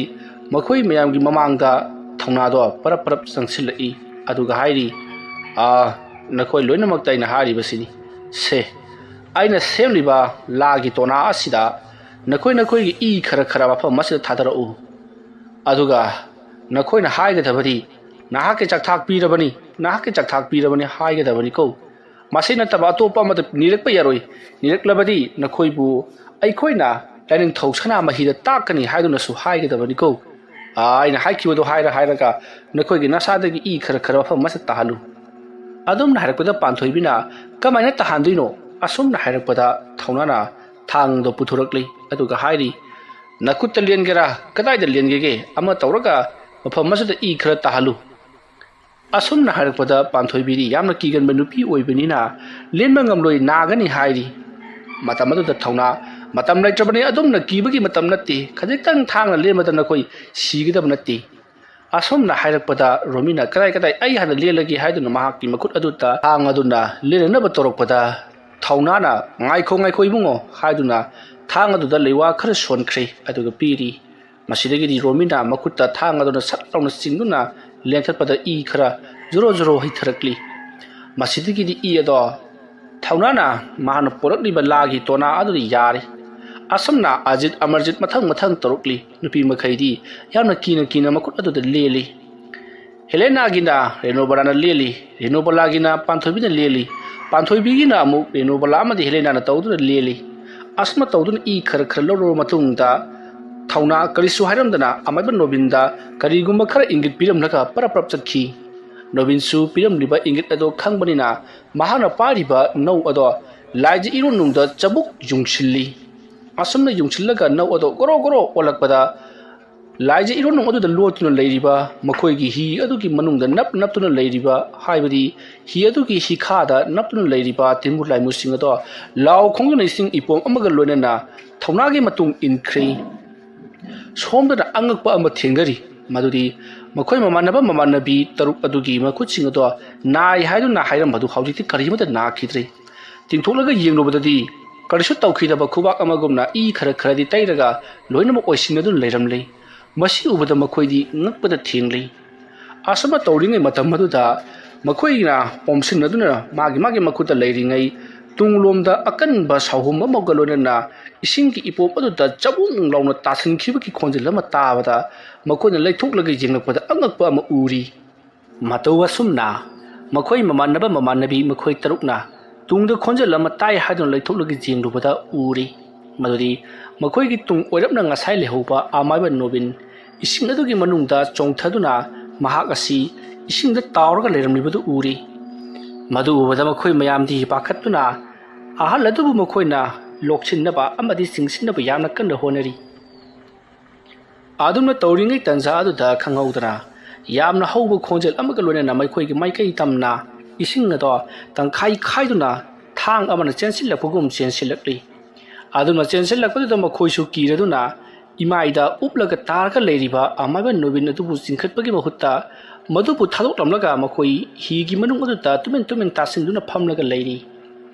ꯃꯈꯣꯏ ꯃꯌꯥꯝꯒꯤ ꯃꯃꯥꯡꯗ ꯊꯧꯅꯥꯗꯣ ꯄꯔꯞ ꯄꯔꯞ ꯆꯪꯁꯤꯜꯂꯛꯏ꯫ ꯑꯗꯨꯒ ꯍꯥꯏꯔꯤ, "ꯑꯥ, ꯅꯈꯣꯏ ꯂꯣꯏꯅꯃꯛꯇ ꯑꯩꯅ ꯍꯥꯏꯔꯤꯕꯁꯤꯅꯤ꯫ ꯁꯦ, ꯑꯩꯅ ꯁꯦꯝꯂꯤꯕ ꯂꯥꯒꯤ ꯇꯣꯅꯥ ꯑꯁꯤꯗ ꯅꯈꯣꯏ ꯅꯈꯣꯏꯒꯤ ꯏ ꯈꯔ ꯈꯔ ꯃꯐꯝ ꯑꯁꯤꯗ ꯊꯥꯗꯔꯛꯎ꯫ ꯑꯗꯨꯒ ꯅꯈꯣꯏꯅ ꯍꯥꯏꯒꯗꯕꯗꯤ, 'ꯅꯍꯥꯛꯀꯤ ꯆꯥꯛꯊꯥꯛ ꯄꯤꯔꯕꯅꯤ, ꯅꯍꯥꯛꯀꯤ ꯆꯥꯛꯊꯥꯛ ꯄꯤꯔꯕꯅꯤ' ꯍꯥꯏꯒꯗꯕꯅꯤꯀꯣ꯫ ꯃꯁꯤ ꯅꯠꯇꯕ ꯑꯇꯣꯞꯄ ꯑꯃꯗ ꯅꯤꯔꯛꯄ ꯌꯥꯔꯣꯏ꯫ ꯅꯤꯔꯛꯂꯕꯗꯤ ꯅꯈꯣꯏꯕꯨ ꯑꯩꯈꯣꯏꯅ ꯂꯥꯏꯅꯤꯡꯊꯧ ꯁꯅꯥꯃꯍꯤꯗ ꯇꯥꯛꯀꯅꯤ ꯍꯥꯏꯗꯨꯅꯁꯨ ꯍꯥꯏꯒꯗꯕꯅꯤꯀꯣ꯫ ꯑꯥ, ꯑꯩꯅ ꯍꯥꯏꯈꯤꯕꯗꯣ ꯍꯥꯏꯔ ꯍꯥꯏꯔꯒ ꯅꯈꯣꯏꯒꯤ ꯅꯁꯥꯗꯒꯤ ꯏ ꯈꯔ ꯈꯔ ꯃꯐꯝ ꯑꯃꯁꯤꯗ ꯇꯥꯍꯜꯂꯨ"꯫ ꯑꯗꯨꯝꯅ ꯍꯥꯏꯔꯛꯄꯗ ꯄꯥꯟꯊꯣꯏꯕꯤꯅ, "ꯀꯃꯥꯏꯅ ꯇꯥꯍꯟꯗꯣꯏꯅꯣ?" ꯑꯁꯨꯝꯅ ꯍꯥꯏꯔꯛꯄꯗ ꯊꯧꯅꯥꯅ ꯊꯥꯡꯗꯣ ꯄꯨꯊꯣꯔꯛꯂꯤ꯫ ꯑꯗꯨꯒ ꯍꯥꯏꯔꯤ, "ꯅꯈꯨꯠꯇ ꯂꯦꯟꯒꯦꯔꯥ, ꯀꯗꯥꯏꯗ ꯂꯦꯟꯒꯦꯒꯦ? ꯑꯃ ꯇꯧꯔꯒ ꯃꯐꯝ ꯑꯃꯁꯤꯗ ꯏ ꯈꯔ ꯇꯥꯍꯜꯂꯨ"꯫ ꯑꯁꯨꯝꯅ ꯍꯥꯏꯔꯛꯄꯗ ꯄꯥꯟꯊꯣꯏꯕꯤꯗꯤ ꯌꯥꯝꯅ ꯀꯤꯒꯟꯕ ꯅꯨꯄꯤ ꯑꯣꯏꯕꯅꯤꯅ, "ꯂꯦꯟꯕ ꯉꯝꯂꯣꯏ, ꯅꯥꯒꯅꯤ" ꯍꯥꯏꯔꯤ꯫ ꯃꯇꯝ ꯑꯗꯨꯗ ꯊꯧꯅꯥ, "ꯃꯇꯝ ꯂꯩꯇ꯭ꯔꯕꯅꯤ, ꯑꯗꯨꯝꯅ ꯀꯤꯕꯒꯤ ꯃꯇꯝ ꯅꯠꯇꯦ, ꯈꯖꯤꯛꯇꯪ ꯊꯥꯡꯅ ꯂꯦꯟꯕꯗ ꯅꯈꯣꯏ ꯁꯤꯒꯗꯕ ꯅꯠꯇꯦ"꯫ ꯑꯁꯨꯝꯅ ꯍꯥꯏꯔꯛꯄꯗ ꯔꯣꯃꯤꯅ, "ꯀꯗꯥꯏ ꯀꯗꯥꯏ, ꯑꯩ ꯍꯥꯟꯅ ꯂꯦꯜꯂꯒꯦ" ꯍꯥꯏꯗꯨꯅ ꯃꯍꯥꯛꯀꯤ ꯃꯈꯨꯠ ꯑꯗꯨꯗ ꯊꯥꯡ ꯑꯗꯨꯅ ꯂꯦꯟꯅꯅꯕ ꯇꯧꯔꯛꯄꯗ, ꯊꯧꯅꯥꯅ, "ꯉꯥꯏꯈꯣ, ꯉꯥꯏꯈꯣ ꯏꯕꯨꯡꯉꯣ" ꯍꯥꯏꯗꯨꯅ ꯊꯥꯡ ꯑꯗꯨꯗ ꯂꯩꯋꯥ ꯈꯔ ꯁꯣꯟꯈ꯭ꯔꯦ꯫ ꯑꯗꯨꯒ ꯄꯤꯔꯤ꯫ ꯃꯁꯤꯗꯒꯤꯗꯤ ꯔꯣꯃꯤꯅ ꯃꯈꯨꯠꯇ ꯊꯥꯡ ꯑꯗꯨꯅ ꯁꯠ ꯂꯥꯎꯅ ꯆꯤꯡꯗꯨꯅ ꯂꯦꯟꯊꯠꯄꯗ ꯏ ꯈꯔ ꯖꯣꯔꯣ ꯖꯣꯔꯣ ꯍꯩꯊꯔꯛꯂꯤ꯫ ꯃꯁꯤꯗꯒꯤꯗꯤ ꯏ ꯑꯗꯣ ꯊꯧꯅꯥꯅ ꯃꯍꯥꯛꯅ ꯄꯣꯔꯛꯂꯤꯕ ꯂꯥꯒꯤ ꯇꯣꯅꯥ ꯑꯗꯨꯗ ꯌꯥꯔꯤ꯫ ꯑꯁꯨꯝꯅ ꯑꯖꯤꯠ ꯑꯃꯔꯖꯤꯠ ꯃꯊꯪ ꯃꯊꯪ ꯇꯧꯔꯛꯂꯤ꯫ ꯅꯨꯄꯤ ꯃꯈꯩꯗꯤ ꯌꯥꯝꯅ ꯀꯤꯅ ꯀꯤꯅ ꯃꯈꯨꯠ ꯑꯗꯨꯗ ꯂꯦꯜꯂꯤ꯫ ꯍꯦꯂꯦꯅꯥꯒꯤꯅ ꯔꯦꯅꯨꯕꯂꯥꯅ ꯂꯦꯜꯂꯤ, ꯔꯦꯅꯨꯕꯂꯥꯒꯤꯅ ꯄꯥꯟꯊꯣꯏꯕꯤꯅ ꯂꯦꯜꯂꯤ, ꯄꯥꯟꯊꯣꯏꯕꯤꯒꯤꯅ ꯑꯃꯨꯛ ꯔꯦꯅꯨꯕꯂꯥ ꯑꯃꯗꯤ ꯍꯦꯂꯦꯅꯥꯅ ꯇꯧꯗꯨꯅ ꯂꯦꯜꯂꯤ꯫ ꯑꯁꯨꯝꯅ ꯇꯧꯗꯨꯅ ꯏ ꯈꯔ ꯈꯔ ꯂꯧꯔꯕ ꯃꯇꯨꯡꯗ ꯊꯧꯅꯥ ꯀꯔꯤꯁꯨ ꯍꯥꯏꯔꯝꯗꯅ ꯑꯃꯥꯏꯕ ꯅꯣꯕꯤꯟꯗ ꯀꯔꯤꯒꯨꯝꯕ ꯈꯔ ꯏꯪꯒꯤꯠ ꯄꯤꯔꯝꯂꯒ ꯄꯔꯞ ꯄꯔꯞ ꯆꯠꯈꯤ꯫ ꯅꯣꯕꯤꯟꯁꯨ ꯄꯤꯔꯝꯂꯤꯕ ꯏꯪꯒꯤꯠ ꯑꯗꯣ ꯈꯪꯕꯅꯤꯅ ꯃꯍꯥꯛꯅ ꯄꯥꯏꯔꯤꯕ ꯅꯧ ꯑꯗꯣ ꯂꯥꯏꯖ ꯏꯔꯣꯟꯅꯨꯡꯗ ꯆꯕꯨꯛ ꯌꯨꯡꯁꯤꯜꯂꯤ꯫ ꯑꯁꯨꯝꯅ ꯌꯨꯡꯁꯤꯜꯂꯒ ꯅꯧ ꯑꯗꯣ ꯒꯣꯔꯣ ꯒꯣꯔꯣ ꯑꯣꯜꯂꯛꯄꯗ ꯂꯥꯏꯖ ꯏꯔꯣꯟꯅꯨꯡ ꯑꯗꯨꯗ ꯂꯣꯠꯇꯨꯅ ꯂꯩꯔꯤꯕ ꯃꯈꯣꯏꯒꯤ ꯍꯤ ꯑꯗꯨꯒꯤ ꯃꯅꯨꯡꯗ ꯅꯞ ꯅꯞꯇꯨꯅ ꯂꯩꯔꯤꯕ, ꯍꯥꯏꯕꯗꯤ ꯍꯤ ꯑꯗꯨꯒꯤ ꯍꯤꯈꯥꯗ ꯅꯞꯇꯨꯅ ꯂꯩꯔꯤꯕ ꯇꯤꯟꯕꯨ ꯂꯥꯏꯃꯨꯁꯤꯡ ꯑꯗꯣ ꯂꯥꯎ ꯈꯣꯡꯗꯨꯅ ꯏꯁꯤꯡ ꯏꯄꯣꯝ ꯑꯃꯒ ꯂꯣꯏꯅꯅ ꯊꯧꯅꯥꯒꯤ ꯃꯇꯨꯡ ꯏꯟꯈ꯭ꯔꯦ꯫ ꯁꯣꯝꯗꯅ ꯑꯉꯛꯄ ꯑꯃ ꯊꯦꯡꯅꯔꯤ꯫ ꯃꯗꯨꯗꯤ ꯃꯈꯣꯏ ꯃꯃꯥꯟꯅꯕ ꯃꯃꯥꯟꯅꯕꯤ ꯇꯔꯨꯛ ꯑꯗꯨꯒꯤ ꯃꯈꯨꯠꯁꯤꯡ ꯑꯗꯣ ꯅꯥꯏ ꯍꯥꯏꯗꯨꯅ ꯍꯥꯏꯔꯝꯕꯗꯨ ꯍꯧꯖꯤꯛꯇꯤ ꯀꯔꯤꯃꯠꯇ ꯅꯥꯈꯤꯗ꯭ꯔꯦ꯫ ꯇꯤꯡꯊꯣꯛꯂꯒ ꯌꯦꯡꯂꯨꯕꯗꯗꯤ ꯀꯔꯤꯁꯨ ꯇꯧꯈꯤꯗꯕ ꯈꯨꯕꯥꯛ ꯑꯃꯒꯨꯝꯅ ꯏ ꯈꯔ ꯈꯔꯗꯤ ꯇꯩꯔꯒ ꯂꯣꯏꯅꯃꯛ ꯑꯣꯏꯁꯤꯟꯅꯗꯨꯅ ꯂꯩꯔꯝꯂꯤ꯫ ꯃꯁꯤ ꯎꯕꯗ ꯃꯈꯣꯏꯗꯤ ꯉꯛꯄꯗ ꯊꯦꯡꯂꯤ꯫ ꯑꯁꯨꯝꯅ ꯇꯧꯔꯤꯉꯩ ꯃꯇꯝ ꯑꯗꯨꯗ ꯃꯈꯣꯏꯅ ꯑꯣꯝꯁꯤꯟꯅꯗꯨꯅ ꯃꯥꯒꯤ ꯃꯥꯒꯤ ꯃꯈꯨꯠꯇ ꯂꯩꯔꯤꯉꯩ ꯇꯨꯡꯂꯣꯝꯗ ꯑꯀꯟꯕ ꯁꯥꯎꯍꯨꯝ ꯑꯃꯒ ꯂꯣꯏꯅꯅ ꯏꯁꯤꯡꯒꯤ ꯏꯄꯣꯝ ꯑꯗꯨꯗ ꯆꯕꯨꯡ ꯂꯥꯎꯅ ꯇꯥꯁꯤꯟꯈꯤꯕꯒꯤ ꯈꯣꯟꯖꯦꯜ ꯑꯃ ꯇꯥꯕꯗ ꯃꯈꯣꯏꯅ ꯂꯩꯊꯣꯛꯂꯒ ꯌꯦꯡꯂꯛꯄꯗ ꯑꯉꯛꯄ ꯑꯃ ꯎꯔꯤ꯫ ꯃꯇꯧ ꯑꯁꯨꯝꯅ ꯃꯈꯣꯏ ꯃꯃꯥꯟꯅꯕ ꯃꯃꯥꯟꯅꯕꯤ ꯃꯈꯣꯏ ꯇꯔꯨꯛꯅ ꯇꯨꯡꯗ ꯈꯣꯟꯖꯦꯜ ꯑꯃ ꯇꯥꯏ ꯍꯥꯏꯗꯨꯅ ꯂꯩꯊꯣꯛꯂꯒ ꯌꯦꯡꯂꯨꯕꯗ ꯎꯔꯤ꯫ ꯃꯗꯨꯗꯤ ꯃꯈꯣꯏꯒꯤ ꯇꯨꯡ ꯑꯣꯏꯔꯞꯅ ꯉꯁꯥꯏ ꯂꯩꯍꯧꯕ ꯑꯃꯥꯏꯕ ꯅꯣꯕꯤꯟ ꯏꯁꯤꯡ ꯑꯗꯨꯒꯤ ꯃꯅꯨꯡꯗ ꯆꯣꯡꯊꯗꯨꯅ ꯃꯍꯥꯛ ꯑꯁꯤ ꯏꯁꯤꯡꯗ ꯇꯥꯎꯔꯒ ꯂꯩꯔꯝꯂꯤꯕꯗꯨ ꯎꯔꯤ꯫ ꯃꯗꯨ ꯎꯕꯗ ꯃꯈꯣꯏ ꯃꯌꯥꯝꯗꯤ ꯄꯥꯈꯠꯇꯨꯅ ꯑꯍꯜ ꯑꯗꯨꯕꯨ ꯃꯈꯣꯏꯅ ꯂꯣꯛꯁꯤꯟꯅꯕ ꯑꯃꯗꯤ ꯆꯤꯡꯁꯤꯟꯅꯕ ꯌꯥꯝꯅ ꯀꯟꯅ ꯍꯣꯠꯅꯔꯤ꯫ ꯑꯗꯨꯝꯅ ꯇꯧꯔꯤꯉꯩ ꯇꯟꯖꯥ ꯑꯗꯨꯗ ꯈꯪꯍꯧꯗꯅ ꯌꯥꯝꯅ ꯍꯧꯕ ꯈꯣꯟꯖꯦꯜ ꯑꯃꯒ ꯂꯣꯏꯅꯅ ꯃꯈꯣꯏꯒꯤ ꯃꯥꯏꯀꯩ ꯇꯝꯅ ꯏꯁꯤꯡ ꯑꯗꯣ ꯇꯪꯈꯥꯏ ꯈꯥꯏꯗꯨꯅ ꯊꯥꯡ ꯑꯃꯅ ꯆꯦꯟꯁꯤꯜꯂꯛꯄꯒꯨꯝ ꯆꯦꯟꯁꯤꯜꯂꯛꯂꯤ꯫ ꯑꯗꯨꯝꯅ ꯆꯦꯟꯁꯤꯜꯂꯛꯄꯗꯨꯗ ꯃꯈꯣꯏꯁꯨ ꯀꯤꯔꯗꯨꯅ ꯏꯃꯥꯏꯗ ꯎꯞꯂꯒ ꯇꯥꯔꯒ ꯂꯩꯔꯤꯕ ꯑꯃꯥꯏꯕ ꯅꯣꯕꯤꯟ ꯑꯗꯨꯕꯨ ꯆꯤꯡꯈꯠꯄꯒꯤ ꯃꯍꯨꯠꯇ ꯃꯗꯨꯕꯨ ꯊꯥꯗꯣꯛꯂꯝꯂꯒ ꯃꯈꯣꯏ ꯍꯤꯒꯤ ꯃꯅꯨꯡ ꯑꯗꯨꯗ ꯇꯨꯃꯤꯟ ꯇꯨꯃꯤꯟ ꯇꯥꯁꯤꯟꯗꯨꯅ ꯐꯝꯂꯒ ꯂꯩꯔꯤ꯫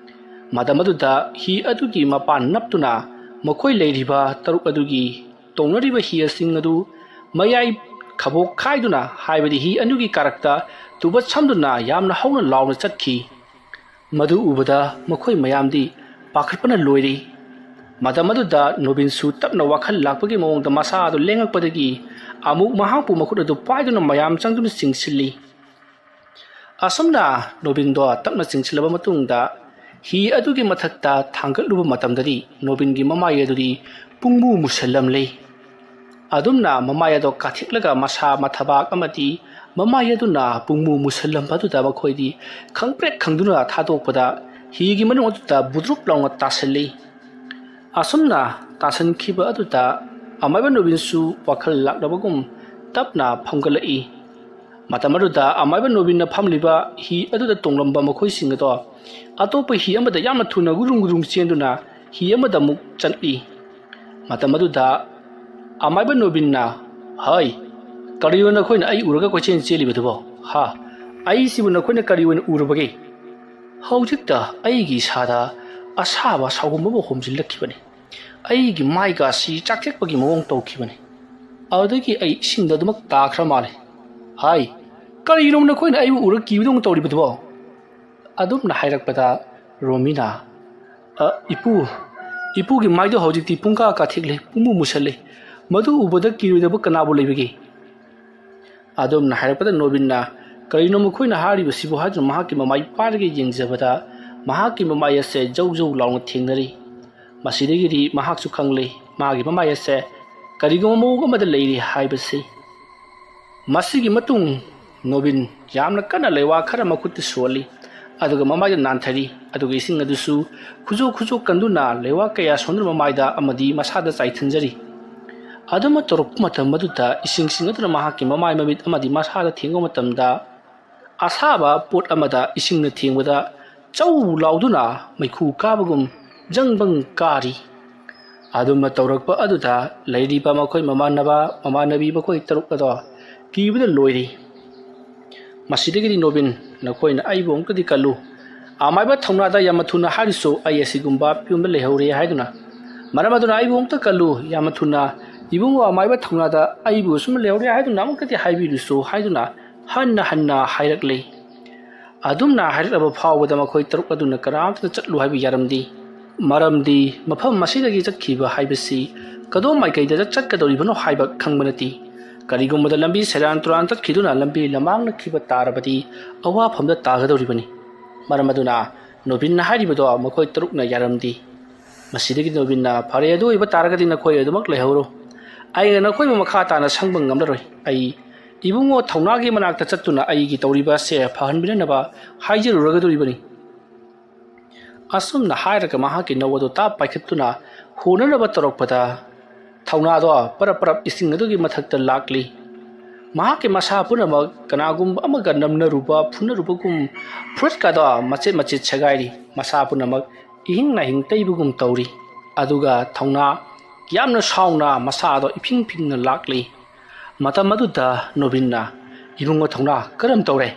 ꯃꯇꯝ ꯑꯗꯨꯗ ꯍꯤ ꯑꯗꯨꯒꯤ ꯃꯄꯥꯟ ꯅꯞꯇꯨꯅ ꯃꯈꯣꯏ ꯂꯩꯔꯤꯕ ꯇꯔꯨꯛ ꯑꯗꯨꯒꯤ ꯇꯣꯡꯅꯔꯤꯕ ꯍꯤꯁꯤꯡ ꯑꯗꯨ ꯃꯌꯥꯏ ꯈꯕꯣꯛ ꯈꯥꯏꯗꯨꯅ, ꯍꯥꯏꯕꯗꯤ ꯍꯤ ꯑꯅꯤꯒꯤ ꯀꯥꯔꯛꯇ ꯇꯨꯕꯠ ꯁꯝꯗꯨꯅ ꯌꯥꯝꯅ ꯍꯧꯅ ꯂꯥꯎꯅ ꯆꯠꯈꯤ꯫ ꯃꯗꯨ ꯎꯕꯗ ꯃꯈꯣꯏ ꯃꯌꯥꯝꯗꯤ ꯄꯥꯈꯠꯄꯅ ꯂꯣꯏꯔꯤ꯫ ꯃꯇꯝ ꯑꯗꯨꯗ ꯅꯣꯕꯤꯟꯁꯨ ꯇꯞꯅ ꯋꯥꯈꯜ ꯂꯥꯛꯄꯒꯤ ꯃꯑꯣꯡꯗ ꯃꯁꯥ ꯑꯗꯨ ꯂꯦꯡꯉꯛꯄꯗꯒꯤ ꯑꯃꯨꯛ ꯃꯍꯥꯛꯄꯨ ꯃꯈꯨꯠ ꯑꯗꯨ ꯄꯥꯏꯗꯨꯅ ꯃꯌꯥꯝ ꯆꯪꯗꯨꯅ ꯆꯤꯡꯁꯤꯜꯂꯤ꯫ ꯑꯁꯨꯝꯅ ꯅꯣꯕꯤꯟꯗꯣ ꯇꯞꯅ ꯆꯤꯡꯁꯤꯜꯂꯕ ꯃꯇꯨꯡꯗ ꯍꯤ ꯑꯗꯨꯒꯤ ꯃꯊꯛꯇ ꯊꯥꯡꯒꯠꯂꯨꯕ ꯃꯇꯝꯗꯗꯤ ꯅꯣꯕꯤꯟꯒꯤ ꯃꯃꯥꯏ ꯑꯗꯨꯗꯤ ꯄꯨꯡꯃꯨ ꯃꯨꯁꯜꯂꯝꯂꯤ꯫ ꯑꯗꯨꯝꯅ ꯃꯃꯥꯏ ꯑꯗꯣ ꯀꯥꯊꯤꯛꯂꯒ ꯃꯁꯥ ꯃꯊꯕꯥꯛ ꯑꯃꯗꯤ ꯃꯃꯥꯏ ꯑꯗꯨꯅ ꯄꯨꯡꯃꯨ ꯃꯨꯁꯜꯂꯝꯕ ꯑꯗꯨꯗ ꯃꯈꯣꯏꯗꯤ ꯈꯪꯄ꯭ꯔꯦꯛ ꯈꯪꯗꯨꯅ ꯊꯥꯗꯣꯛꯄꯗ ꯍꯤꯒꯤ ꯃꯅꯨꯡ ꯑꯗꯨꯗ ꯕꯨꯗ꯭ꯔꯨꯞ ꯂꯥꯎꯅ ꯇꯥꯁꯤꯜꯂꯤ꯫ ꯑꯁꯨꯝꯅ ꯇꯥꯁꯤꯟꯈꯤꯕ ꯑꯗꯨꯗ ꯑꯃꯥꯏꯕ ꯅꯣꯕꯤꯟꯁꯨ ꯋꯥꯈꯜ ꯂꯥꯛꯂꯕꯒꯨꯝ ꯇꯞꯅ ꯐꯝꯒꯠꯂꯛꯏ꯫ ꯃꯇꯝ ꯑꯗꯨꯗ ꯑꯃꯥꯏꯕ ꯅꯣꯕꯤꯟꯅ ꯐꯝꯂꯤꯕ ꯍꯤ ꯑꯗꯨꯗ ꯇꯣꯡꯂꯝꯕ ꯃꯈꯣꯏꯁꯤꯡ ꯑꯗꯣ ꯑꯇꯣꯞꯄ ꯍꯤ ꯑꯃꯗ ꯌꯥꯝꯅ ꯊꯨꯅ ꯒꯨꯔꯨꯡ ꯒꯨꯔꯨꯡ ꯆꯦꯟꯗꯨꯅ ꯍꯤ ꯑꯃꯗ ꯑꯃꯨꯛ ꯆꯠꯂꯤ꯫ ꯃꯇꯝ ꯑꯗꯨꯗ ꯑꯃꯥꯏꯕ ꯅꯣꯕꯤꯟꯅ, "ꯍꯥꯏ, ꯀꯔꯤꯅꯣ ꯅꯈꯣꯏꯅ ꯑꯩ ꯎꯔꯒ ꯀꯣꯏꯆꯦꯟ ꯆꯦꯜꯂꯤꯕꯗꯨꯕꯣ? ꯍꯥ? ꯑꯩꯁꯤꯕꯨ ꯅꯈꯣꯏꯅ ꯀꯔꯤ ꯑꯣꯏꯅ ꯎꯔꯨꯕꯒꯦ? ꯍꯧꯖꯤꯛꯇ ꯑꯩꯒꯤ ꯏꯁꯥꯗ ꯑꯁꯥꯕ ꯁꯥꯎꯒꯨꯝꯕ ꯑꯃ ꯍꯣꯝꯖꯤꯜꯂꯛꯈꯤꯕꯅꯤ꯫ ꯑꯩꯒꯤ ꯃꯥꯏꯒꯥꯁꯤ ꯆꯥꯛꯊꯦꯛꯄꯒꯤ ꯃꯑꯣꯡ ꯇꯧꯈꯤꯕꯅꯤ꯫ ꯑꯗꯨꯗꯒꯤ ꯑꯩ ꯏꯁꯤꯡꯗ ꯑꯗꯨꯃꯛ ꯇꯥꯈ꯭ꯔ ꯃꯥꯜꯂꯦ꯫ ꯍꯥꯏ, ꯀꯔꯤꯅꯣ ꯅꯈꯣꯏꯅ ꯑꯩꯕꯨ ꯎꯔꯒ ꯀꯤꯕꯗꯧꯅ ꯇꯧꯔꯤꯕꯗꯨꯕꯣ?" ꯑꯗꯨꯝꯅ ꯍꯥꯏꯔꯛꯄꯗ ꯔꯣꯃꯤꯅ, "ꯑ, ꯏꯄꯨ, ꯏꯄꯨꯒꯤ ꯃꯥꯏꯗꯣ ꯍꯧꯖꯤꯛꯇꯤ ꯄꯨꯡꯀꯥ ꯀꯥꯊꯦꯛꯂꯦ, ꯄꯨꯡꯃꯨ ꯃꯨꯁꯜꯂꯦ꯫ ꯃꯗꯨ ꯎꯕꯗ ꯀꯤꯔꯣꯏꯗꯕ ꯀꯅꯥꯕꯨ ꯂꯩꯕꯒꯦ?" ꯑꯗꯨꯝꯅ ꯍꯥꯏꯔꯛꯄꯗ ꯅꯣꯕꯤꯟꯅ, "ꯀꯔꯤꯅꯣ ꯃꯈꯣꯏꯅ ꯍꯥꯏꯔꯤꯕꯁꯤꯕꯨ?" ꯍꯥꯏꯗꯨꯅ ꯃꯍꯥꯛꯀꯤ ꯃꯃꯥꯏ ꯄꯥꯏꯔꯒ ꯌꯦꯡꯖꯕꯗ, ꯃꯍꯥꯛꯀꯤ ꯃꯃꯥꯏ ꯑꯁꯦ ꯖꯧ ꯖꯧ ꯂꯥꯎꯅ ꯊꯦꯡꯅꯔꯤ꯫ ꯃꯁꯤꯗꯒꯤꯗꯤ ꯃꯍꯥꯛꯁꯨ ꯈꯪꯂꯦ, ꯃꯥꯒꯤ ꯃꯃꯥꯏ ꯑꯁꯦ ꯀꯔꯤꯒꯨꯝꯕ ꯃꯑꯣꯡ ꯑꯃꯗ ꯂꯩꯔꯤ ꯍꯥꯏꯕꯁꯤ꯫ ꯃꯁꯤꯒꯤ ꯃꯇꯨꯡ ꯅꯣꯕꯤꯟ ꯌꯥꯝꯅ ꯀꯟꯅ ꯂꯩꯋꯥ ꯈꯔ ꯃꯈꯨꯠꯇ ꯁꯣꯜꯂꯤ, ꯑꯗꯨꯒ ꯃꯃꯥꯏꯗ ꯅꯥꯟꯊꯔꯤ, ꯑꯗꯨꯒ ꯏꯁꯤꯡ ꯑꯗꯨꯁꯨ ꯈꯨꯖꯣꯛ ꯈꯨꯖꯣꯛ ꯀꯟꯗꯨꯅ ꯂꯩꯋꯥ ꯀꯌꯥ ꯁꯣꯟꯗꯨꯅ ꯃꯃꯥꯏꯗ ꯑꯃꯗꯤ ꯃꯁꯥꯗ ꯆꯥꯏꯊꯟꯖꯔꯤ꯫ ꯑꯗꯨꯃ ꯇꯧꯔꯛꯄ ꯃꯇꯝ ꯑꯗꯨꯗ ꯏꯁꯤꯡꯁꯤꯡ ꯑꯗꯨꯅ ꯃꯍꯥꯛꯀꯤ ꯃꯃꯥꯏ, ꯃꯃꯤꯠ ꯑꯃꯗꯤ ꯃꯁꯥꯗ ꯊꯦꯡꯕ ꯃꯇꯝꯗ, ꯑꯁꯥꯕ ꯄꯣꯠ ꯑꯃꯗ ꯏꯁꯤꯡꯅ ꯊꯦꯡꯕꯗ ꯆꯧ ꯂꯥꯎꯗꯨꯅ ꯃꯩꯈꯨ ꯀꯥꯕꯒꯨꯝ ꯖꯪꯕꯪ ꯀꯥꯔꯤ꯫ ꯑꯗꯨꯝꯅ ꯇꯧꯔꯛꯄ ꯑꯗꯨꯗ ꯂꯩꯔꯤꯕ ꯃꯈꯣꯏ ꯃꯃꯥꯟꯅꯕ, ꯃꯃꯥꯟꯅꯕꯤ ꯃꯈꯣꯏ ꯇꯔꯨꯛ ꯑꯗꯣ ꯀꯤꯕꯗ ꯂꯣꯏꯔꯤ꯫ ꯃꯁꯤꯗꯒꯤꯗꯤ ꯅꯣꯕꯤꯟ, ꯅꯈꯣꯏꯅ ꯑꯩꯕꯨ ꯑꯃꯨꯛꯇꯗꯤ ꯀꯜꯂꯨ꯫ ꯑꯃꯥꯏꯕ ꯊꯧꯅꯥꯗ ꯌꯥꯝꯅ ꯊꯨꯅ ꯍꯥꯏꯔꯤꯁꯨ ꯑꯩ ꯑꯁꯤꯒꯨꯝꯕ ꯐꯤꯕꯝꯗ ꯂꯩꯍꯧꯔꯦ ꯍꯥꯏꯗꯨꯅ꯫ ꯃꯔꯝ ꯑꯗꯨꯅ ꯑꯩꯕꯨ ꯑꯃꯨꯛꯇ ꯀꯜꯂꯨ, ꯌꯥꯝꯅ ꯊꯨꯅ꯫ ꯏꯕꯨꯡꯉꯣ ꯑꯃꯥꯏꯕ ꯊꯧꯅꯥꯗ ꯑꯩꯕꯨ ꯑꯁꯨꯝꯅ ꯂꯩꯍꯧꯔꯦ ꯍꯥꯏꯗꯨꯅ ꯑꯃꯨꯛꯇꯗꯤ ꯍꯥꯏꯕꯤꯔꯨꯁꯨ ꯍꯥꯏꯗꯨꯅ ꯍꯟꯅ ꯍꯟꯅ ꯍꯥꯏꯔꯛꯂꯤ꯫ ꯑꯗꯨꯝꯅ ꯍꯥꯏꯔꯛꯂꯕ ꯐꯥꯎꯕꯗ ꯃꯈꯣꯏ ꯇꯔꯨꯛ ꯑꯗꯨꯅ ꯀꯅꯥꯝꯇꯗ ꯆꯠꯂꯨ ꯍꯥꯏꯕ ꯌꯥꯔꯝꯗꯦ꯫ ꯃꯔꯝꯗꯤ ꯃꯐꯝ ꯑꯁꯤꯗꯒꯤ ꯆꯠꯈꯤꯕ ꯍꯥꯏꯕꯁꯤ ꯀꯗꯣꯝ ꯃꯥꯏꯀꯩꯗ ꯆꯠꯀꯗꯧꯔꯤꯕꯅꯣ ꯍꯥꯏꯕ ꯈꯪꯕ ꯅꯠꯇꯦ꯫ ꯀꯔꯤꯒꯨꯝꯕꯗ ꯂꯝꯕꯤ ꯁꯦꯔꯥꯟ ꯇꯨꯔꯥꯟ ꯆꯠꯈꯤꯗꯨꯅ ꯂꯝꯕꯤ ꯂꯃꯥꯡꯅꯈꯤꯕ ꯇꯥꯔꯕꯗꯤ ꯑꯋꯥꯐꯝꯗ ꯇꯥꯒꯗꯧꯔꯤꯕꯅꯤ꯫ ꯃꯔꯝ ꯑꯗꯨꯅ ꯅꯣꯕꯤꯟꯅ ꯍꯥꯏꯔꯤꯕꯗꯣ ꯃꯈꯣꯏ ꯇꯔꯨꯛꯅ ꯌꯥꯔꯝꯗꯦ꯫ ꯃꯁꯤꯗꯒꯤ ꯅꯣꯕꯤꯟꯅ, "ꯐꯔꯦ, ꯑꯗꯨ ꯑꯣꯏꯕ ꯇꯥꯔꯒꯗꯤ ꯅꯈꯣꯏ ꯑꯗꯨꯃꯛ ꯂꯩꯍꯧꯔꯣ꯫ ꯑꯩꯅ ꯅꯈꯣꯏꯕꯨ ꯃꯈꯥ ꯇꯥꯅ ꯁꯪꯕ ꯉꯝꯂꯔꯣꯏ꯫ ꯑꯩ ꯏꯕꯨꯡꯉꯣ ꯊꯧꯅꯥꯒꯤ ꯃꯅꯥꯛꯇ ꯆꯠꯇꯨꯅ ꯑꯩꯒꯤ ꯇꯧꯔꯤꯕ ꯑꯁꯦ ꯐꯍꯟꯕꯤꯅꯅꯕ ꯍꯥꯏꯖꯔꯨꯔꯒꯗꯧꯔꯤꯕꯅꯤ꯫" ꯑꯁꯨꯝꯅ ꯍꯥꯏꯔꯒ ꯃꯍꯥꯛꯀꯤ ꯅꯧ ꯑꯗꯨ ꯇꯥꯞ ꯄꯥꯏꯈꯠꯇꯨꯅ ꯍꯣꯅꯅꯕ ꯇꯧꯔꯛꯄꯗ, ꯊꯧꯅꯥꯗꯣ ꯄꯔꯞ ꯄꯔꯞ ꯏꯁꯤꯡ ꯑꯗꯨꯒꯤ ꯃꯊꯛꯇ ꯂꯥꯛꯂꯤ꯫ ꯃꯍꯥꯛꯀꯤ ꯃꯁꯥ ꯄꯨꯝꯅꯃꯛ ꯀꯅꯥꯒꯨꯝꯕ ꯑꯃꯒ ꯅꯝꯅꯔꯨꯕ, ꯐꯨꯅꯔꯨꯕꯒꯨꯝ ꯐꯨꯔꯤꯠꯀꯗꯣ ꯃꯆꯦꯠ ꯃꯆꯦꯠ ꯁꯦꯒꯥꯏꯔꯤ꯫ ꯃꯁꯥ ꯄꯨꯝꯅꯃꯛ ꯏꯍꯤꯡ ꯅꯥꯍꯤꯡ ꯇꯩꯕꯒꯨꯝ ꯇꯧꯔꯤ꯫ ꯑꯗꯨꯒ ꯊꯧꯅꯥ ꯌꯥꯝꯅ ꯁꯥꯎꯅ ꯃꯁꯥꯗꯣ ꯏꯐꯤꯡ ꯐꯤꯡꯅ ꯂꯥꯛꯂꯤ꯫ ꯃꯇꯝ ꯑꯗꯨꯗ ꯅꯣꯕꯤꯟꯅ, "ꯏꯕꯨꯡꯉꯣ ꯊꯧꯅꯥ, ꯀꯔꯝ ꯇꯧꯔꯦ?"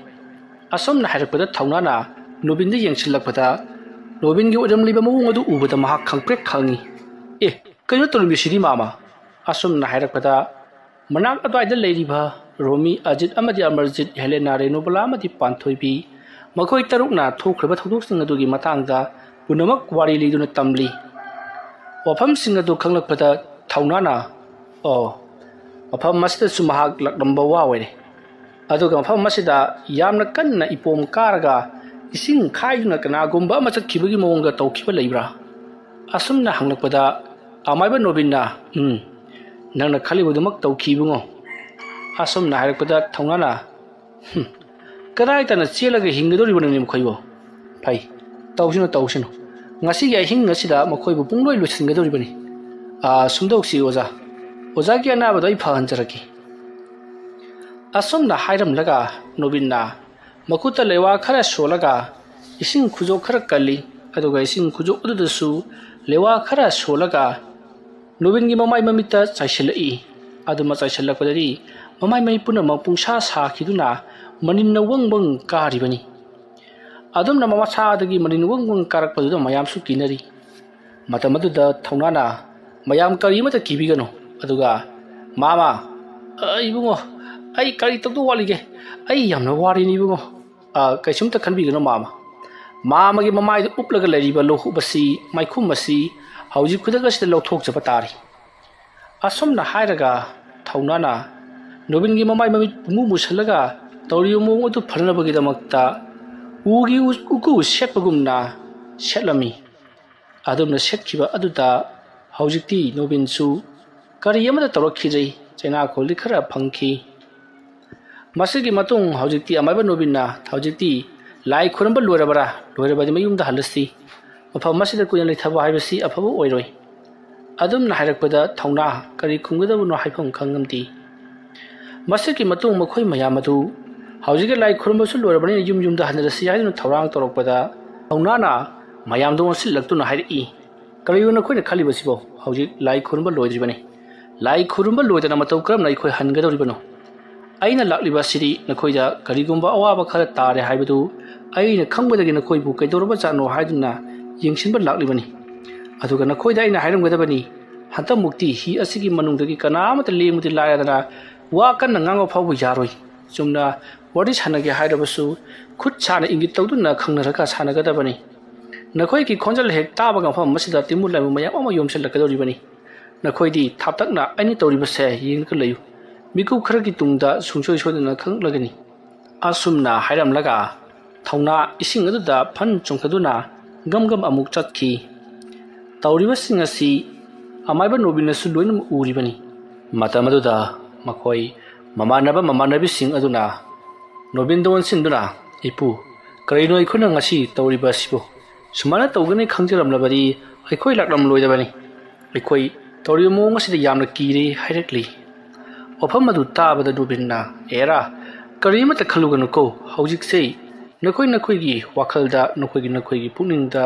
ꯑꯁꯨꯝꯅ ꯍꯥꯏꯔꯛꯄꯗ ꯊꯧꯅꯥꯅ ꯅꯣꯕꯤꯟꯗ ꯌꯦꯡꯁꯤꯜꯂꯛꯄꯗ, ꯅꯣꯕꯤꯟꯒꯤ ꯑꯣꯏꯔꯝꯂꯤꯕ ꯃꯑꯣꯡ ꯑꯗꯨ ꯎꯕꯗ ꯃꯍꯥꯛ ꯈꯪꯄ꯭ꯔꯦꯛ ꯈꯪꯉꯤ꯫ "ꯑꯦ, ꯀꯩꯅꯣ ꯇꯧꯔꯝꯃꯤꯁꯤꯗꯤ, ꯃꯥꯃ?" ꯑꯁꯨꯝꯅ ꯍꯥꯏꯔꯛꯄꯗ, ꯃꯅꯥꯛ ꯑꯗꯨꯋꯥꯏꯗ ꯂꯩꯔꯤꯕ ꯔꯣꯃꯤ, ꯑꯖꯤꯠ ꯑꯃꯗꯤ ꯑꯃꯔꯖꯤꯠ, ꯍꯦꯂꯦꯅꯥ, ꯔꯦꯅꯨꯕꯂꯥ ꯑꯃꯗꯤ ꯄꯥꯟꯊꯣꯏꯕꯤ, ꯃꯈꯣꯏ ꯇꯔꯨꯛꯅ ꯊꯣꯛꯈ꯭ꯔꯤꯕ ꯊꯧꯗꯣꯛꯁꯤꯡ ꯑꯗꯨꯒꯤ ꯃꯇꯥꯡꯗ ꯄꯨꯝꯅꯃꯛ ꯋꯥꯔꯤ ꯂꯤꯗꯨꯅ ꯇꯝꯂꯤ꯫ ꯋꯥꯐꯝꯁꯤꯡ ꯑꯗꯨ ꯈꯪꯂꯛꯄꯗ ꯊꯧꯅꯥꯅ, "ꯑꯣ, ꯃꯐꯝ ꯑꯁꯤꯗꯁꯨ ꯃꯍꯥꯛ ꯂꯥꯛꯂꯝꯕ ꯋꯥ ꯑꯣꯏꯔꯦ꯫ ꯑꯗꯨꯒ ꯃꯐꯝ ꯑꯁꯤꯗ ꯌꯥꯝꯅ ꯀꯟꯅ ꯏꯄꯣꯝ ꯀꯥꯔꯒ ꯏꯁꯤꯡ ꯈꯥꯏꯗꯨꯅ ꯀꯅꯥꯒꯨꯝꯕ ꯑꯃ ꯆꯠꯈꯤꯕꯒꯤ ꯃꯑꯣꯡꯗ ꯇꯧꯈꯤꯕ ꯂꯩꯕ꯭ꯔꯥ?" ꯑꯁꯨꯝꯅ ꯍꯪꯂꯛꯄꯗ, ꯑꯃꯥꯏꯕ ꯅꯣꯕꯤꯟꯅ, "ꯎꯝ, ꯅꯪꯅ ꯈꯜꯂꯤꯕꯗꯨꯃꯛ ꯇꯧꯈꯤ, ꯏꯕꯨꯡꯉꯣ꯫" ꯑꯁꯨꯝꯅ ꯍꯥꯏꯔꯛꯄꯗ ꯊꯧꯅꯥꯅ, "ꯍꯨꯝ, ꯀꯗꯥꯏ ꯇꯥꯅ ꯆꯦꯜꯂꯒ ꯍꯤꯡꯒꯗꯧꯔꯤꯕꯅꯣꯅꯦ ꯃꯈꯣꯏꯕꯨ? ꯐꯩ, ꯇꯧꯁꯅꯨ, ꯇꯧꯁꯅꯨ꯫ ꯉꯁꯤꯒꯤ ꯑꯍꯤꯡ ꯑꯁꯤꯗ ꯃꯈꯣꯏꯕꯨ ꯄꯨꯡꯂꯣꯏ ꯂꯣꯏꯁꯤꯟꯒꯗꯧꯔꯤꯕꯅꯤ꯫ ꯑꯥ, ꯁꯨꯝꯗꯧꯁꯤ ꯑꯣꯖꯥ꯫ ꯑꯣꯖꯥꯒꯤ ꯑꯅꯥꯕꯗꯣ ꯑꯩ ꯐꯍꯟꯖꯔꯛꯀꯦ꯫" ꯑꯁꯨꯝꯅ ꯍꯥꯏꯔꯝꯂꯒ ꯅꯣꯕꯤꯟꯅ ꯃꯈꯨꯠꯇ ꯂꯩꯋꯥ ꯈꯔ ꯁꯣꯜꯂꯒ ꯏꯁꯤꯡ ꯈꯨꯖꯣꯞ ꯈꯔ ꯀꯜꯂꯤ꯫ ꯑꯗꯨꯒ ꯏꯁꯤꯡ ꯈꯨꯖꯣꯞ ꯑꯗꯨꯗꯁꯨ ꯂꯩꯋꯥ ꯈꯔ ꯁꯣꯜꯂꯒ ꯅꯣꯕꯤꯟꯒꯤ ꯃꯃꯥꯏ ꯃꯃꯤꯠꯇ ꯆꯥꯏꯁꯤꯜꯂꯛꯏ꯫ ꯑꯗꯨꯃ ꯆꯥꯏꯁꯤꯜꯂꯛꯄꯗꯗꯤ ꯃꯃꯥꯏ ꯃꯃꯤꯠ ꯄꯨꯝꯅꯃꯛ ꯄꯨꯡꯁꯥ ꯁꯥꯈꯤꯗꯨꯅ ꯃꯅꯤꯟꯅ ꯋꯪ ꯋꯪ ꯀꯥꯔꯤꯕꯅꯤ꯫ ꯑꯗꯨꯝꯅ ꯃꯁꯥꯗꯒꯤ ꯃꯅꯤꯟ ꯋꯪ ꯋꯪ ꯀꯥꯔꯛꯄꯗꯨꯗ ꯃꯌꯥꯝꯁꯨ ꯀꯤꯅꯔꯤ꯫ ꯃꯇꯝ ꯑꯗꯨꯗ ꯊꯧꯅꯥꯅ, "ꯃꯌꯥꯝ ꯀꯔꯤ ꯑꯃꯠꯇ ꯀꯤꯕꯤꯒꯅꯨ꯫" ꯑꯗꯨꯒ, "ꯃꯥꯃ, ꯑ, ꯏꯕꯨꯡꯉꯣ, ꯑꯩ ꯀꯔꯤ ꯇꯧꯗꯧ ꯋꯥꯠꯂꯤꯒꯦ? ꯑꯩ ꯌꯥꯝꯅ ꯋꯥꯔꯦꯅꯦ ꯏꯕꯨꯡꯉꯣ꯫ ꯑ, ꯀꯩꯁꯨꯝꯇ ꯈꯟꯕꯤꯒꯅꯨ ꯃꯥꯃ꯫ ꯃꯥꯃꯒꯤ ꯃꯃꯥꯏꯗ ꯎꯞꯂꯒ ꯂꯩꯔꯤꯕ ꯂꯣꯍꯨꯞ ꯑꯁꯤ, ꯃꯥꯏꯈꯨꯝ ꯑꯁꯤ ꯍꯧꯖꯤꯛ ꯈꯨꯗꯛ ꯑꯁꯤꯗ ꯂꯧꯊꯣꯛꯆꯕ ꯇꯥꯔꯤ꯫" ꯑꯁꯨꯝꯅ ꯍꯥꯏꯔꯒ ꯊꯧꯅꯥꯅ ꯅꯣꯕꯤꯟꯒꯤ ꯃꯃꯥꯏ ꯃꯃꯤꯠ ꯄꯨꯡꯃꯨ ꯃꯨꯁꯤꯜꯂꯒ ꯇꯧꯔꯤꯕ ꯃꯑꯣꯡ ꯑꯗꯨ ꯐꯅꯅꯕꯒꯤꯗꯃꯛꯇ ꯎꯒꯤ ꯎ-, ꯎꯀꯨ ꯁꯦꯠꯄꯒꯨꯝꯅ ꯁꯦꯠꯂꯝꯃꯤ꯫ ꯑꯗꯨꯝꯅ ꯁꯦꯠꯈꯤꯕ ꯑꯗꯨꯗ ꯍꯧꯖꯤꯛꯇꯤ ꯅꯣꯕꯤꯟꯁꯨ ꯀꯔꯤ ꯑꯃꯠꯇ ꯇꯧꯔꯛꯈꯤꯗ꯭ꯔꯦ꯫ ꯆꯩꯅꯥꯈꯣꯜꯗꯤ ꯈꯔ ꯐꯪꯈꯤ꯫ ꯃꯁꯤꯒꯤ ꯃꯇꯨꯡ ꯍꯧꯖꯤꯛꯇꯤ ꯑꯃꯥꯏꯕ ꯅꯣꯕꯤꯟꯅ, "ꯍꯧꯖꯤꯛꯇꯤ ꯂꯥꯏ ꯈꯨꯔꯝꯕ ꯂꯣꯏꯔꯕꯔꯥ? ꯂꯣꯏꯔꯕꯗꯤ ꯃꯌꯨꯝꯗ ꯍꯜꯂꯁꯤ꯫ ꯃꯐꯝ ꯑꯁꯤꯗ ꯀꯨꯏꯅ ꯂꯩꯊꯕ ꯍꯥꯏꯕꯁꯤ ꯑꯐꯕ ꯑꯣꯏꯔꯣꯏ꯫" ꯑꯗꯨꯝꯅ ꯍꯥꯏꯔꯛꯄꯗ ꯊꯧꯅꯥ ꯀꯔꯤ ꯈꯨꯝꯒꯗꯕꯅꯣ ꯍꯥꯏꯐꯝ ꯈꯪꯉꯝꯗꯦ꯫ ꯃꯁꯤꯒꯤ ꯃꯇꯨꯡ ꯃꯈꯣꯏ ꯃꯌꯥꯝ ꯑꯗꯨ ꯍꯧꯖꯤꯛꯀꯤ ꯂꯥꯏ ꯈꯨꯔꯨꯝꯕꯁꯨ ꯂꯣꯏꯔꯕꯅꯤꯅ ꯌꯨꯝ ꯌꯨꯝꯗ ꯍꯟꯅꯔꯁꯤ ꯍꯥꯏꯗꯨꯅ ꯊꯧꯔꯥꯡ ꯇꯧꯔꯛꯄꯗ ꯊꯧꯅꯥꯅ ꯃꯌꯥꯝꯗ ꯑꯣꯟꯁꯤꯜꯂꯛꯇꯨꯅ ꯍꯥꯏꯔꯛꯏ, "ꯀꯔꯤꯅꯣ ꯅꯈꯣꯏꯅ ꯈꯜꯂꯤꯕꯁꯤꯕꯣ? ꯍꯧꯖꯤꯛ ꯂꯥꯏ ꯈꯨꯔꯨꯝꯕ ꯂꯣꯏꯗ꯭ꯔꯤꯕꯅꯤ꯫ ꯂꯥꯏ ꯈꯨꯔꯨꯝꯕ ꯂꯣꯏꯗꯅ ꯃꯇꯧ ꯀꯔꯝꯅ ꯑꯩꯈꯣꯏ ꯍꯟꯒꯗꯧꯔꯤꯕꯅꯣ? ꯑꯩꯅ ꯂꯥꯛꯂꯤꯕ ꯑꯁꯤꯗꯤ ꯅꯈꯣꯏꯗ ꯀꯔꯤꯒꯨꯝꯕ ꯑꯋꯥꯕ ꯈꯔ ꯇꯥꯔꯦ ꯍꯥꯏꯕꯗꯨ ꯑꯩꯅ ꯈꯪꯕꯗꯒꯤ ꯅꯈꯣꯏꯕꯨ ꯀꯩꯗꯧꯔꯕꯖꯥꯠꯅꯣ ꯍꯥꯏꯗꯨꯅ ꯌꯦꯡꯁꯤꯟꯕ ꯂꯥꯛꯂꯤꯕꯅꯤ꯫ ꯑꯗꯨꯒ ꯅꯈꯣꯏꯗ ꯑꯩꯅ ꯍꯥꯏꯔꯝꯒꯗꯕꯅꯤ, ꯍꯟꯗꯛꯃꯨꯛꯇꯤ ꯍꯤ ꯑꯁꯤꯒꯤ ꯃꯅꯨꯡꯗꯒꯤ ꯀꯅꯥ ꯑꯃꯠꯇ ꯂꯦꯡꯕꯗꯤ ꯂꯥꯏꯔꯗꯅ ꯋꯥ ꯀꯟꯅ ꯉꯥꯡꯕ ꯐꯥꯎꯕ ꯌꯥꯔꯣꯏ꯫ ꯆꯨꯝꯅ ꯋꯥꯔꯤ ꯁꯥꯟꯅꯒꯦ ꯍꯥꯏꯔꯕꯁꯨ ꯈꯨꯠ ꯁꯥꯅ ꯏꯪꯒꯤꯠ ꯇꯧꯗꯨꯅ ꯈꯪꯅꯔꯒ ꯁꯥꯟꯅꯒꯗꯕꯅꯤ꯫ ꯅꯈꯣꯏꯒꯤ ꯈꯣꯟꯖꯦꯜ ꯍꯦꯛ ꯇꯥꯕꯒ ꯃꯐꯝ ꯑꯁꯤꯗ ꯇꯤꯟꯃꯨ ꯂꯥꯏꯃꯨ ꯃꯌꯥꯝ ꯑꯃ ꯌꯣꯝꯁꯤꯜꯂꯛꯀꯗꯧꯔꯤꯕꯅꯤ꯫ ꯅꯈꯣꯏꯗꯤ ꯊꯥꯞꯇꯛꯅ ꯑꯩꯅ ꯇꯧꯔꯤꯕꯁꯦ ꯌꯦꯡꯂꯒ ꯂꯩꯌꯨ꯫ ꯃꯤꯀꯨꯞ ꯈꯔꯒꯤ ꯇꯨꯡꯗ ꯁꯨꯡꯁꯣꯏ ꯁꯣꯏꯗꯅ ꯈꯪꯂꯛꯂꯒꯅꯤ"꯫ ꯑꯁꯨꯝꯅ ꯍꯥꯏꯔꯝꯂꯒ ꯊꯧꯅꯥ ꯏꯁꯤꯡ ꯑꯗꯨꯗ ꯐꯟ ꯆꯣꯡꯊꯗꯨꯅ ꯒꯝ ꯒꯝ ꯑꯃꯨꯛ ꯆꯠꯈꯤ꯫ ꯇꯧꯔꯤꯕꯁꯤꯡ ꯑꯁꯤ ꯑꯃꯥꯏꯕ ꯅꯣꯕꯤꯟꯅꯁꯨ ꯂꯣꯏꯅꯃꯛ ꯎꯔꯤꯕꯅꯤ꯫ ꯃꯇꯝ ꯑꯗꯨꯗ ꯃꯈꯣꯏ ꯃꯃꯥꯟꯅꯕ ꯃꯃꯥꯟꯅꯕꯤꯁꯤꯡ ꯑꯗꯨꯅ ꯅꯣꯕꯤꯟꯗ ꯑꯣꯟꯁꯤꯟꯗꯨꯅ, "ꯏꯄꯨ, ꯀꯔꯤꯅꯣ ꯑꯩꯈꯣꯏꯅ ꯉꯁꯤ ꯇꯧꯔꯤꯕ ꯑꯁꯤꯕꯨ? ꯁꯨꯃꯥꯏꯅ ꯇꯧꯒꯅꯤ ꯈꯪꯖꯔꯝꯂꯕꯗꯤ ꯑꯩꯈꯣꯏ ꯂꯥꯛꯂꯝꯂꯣꯏꯗꯕꯅꯤ꯫ ꯑꯩꯈꯣꯏ ꯇꯧꯔꯤꯕ ꯃꯑꯣꯡ ꯑꯁꯤꯗ ꯌꯥꯝꯅ ꯀꯤꯔꯦ" ꯍꯥꯏꯔꯛꯂꯤ꯫ ꯋꯥꯐꯝ ꯑꯗꯨ ꯇꯥꯕꯗ ꯅꯣꯕꯤꯟꯅ, "ꯑꯦꯔꯥ, ꯀꯔꯤꯃꯠꯇ ꯈꯜꯂꯨꯒꯅꯨꯀꯣ꯫ ꯍꯧꯖꯤꯛꯁꯦ ꯅꯈꯣꯏ ꯅꯈꯣꯏꯒꯤ ꯋꯥꯈꯜꯗ, ꯅꯈꯣꯏꯒꯤ ꯅꯈꯣꯏꯒꯤ ꯄꯨꯛꯅꯤꯡꯗ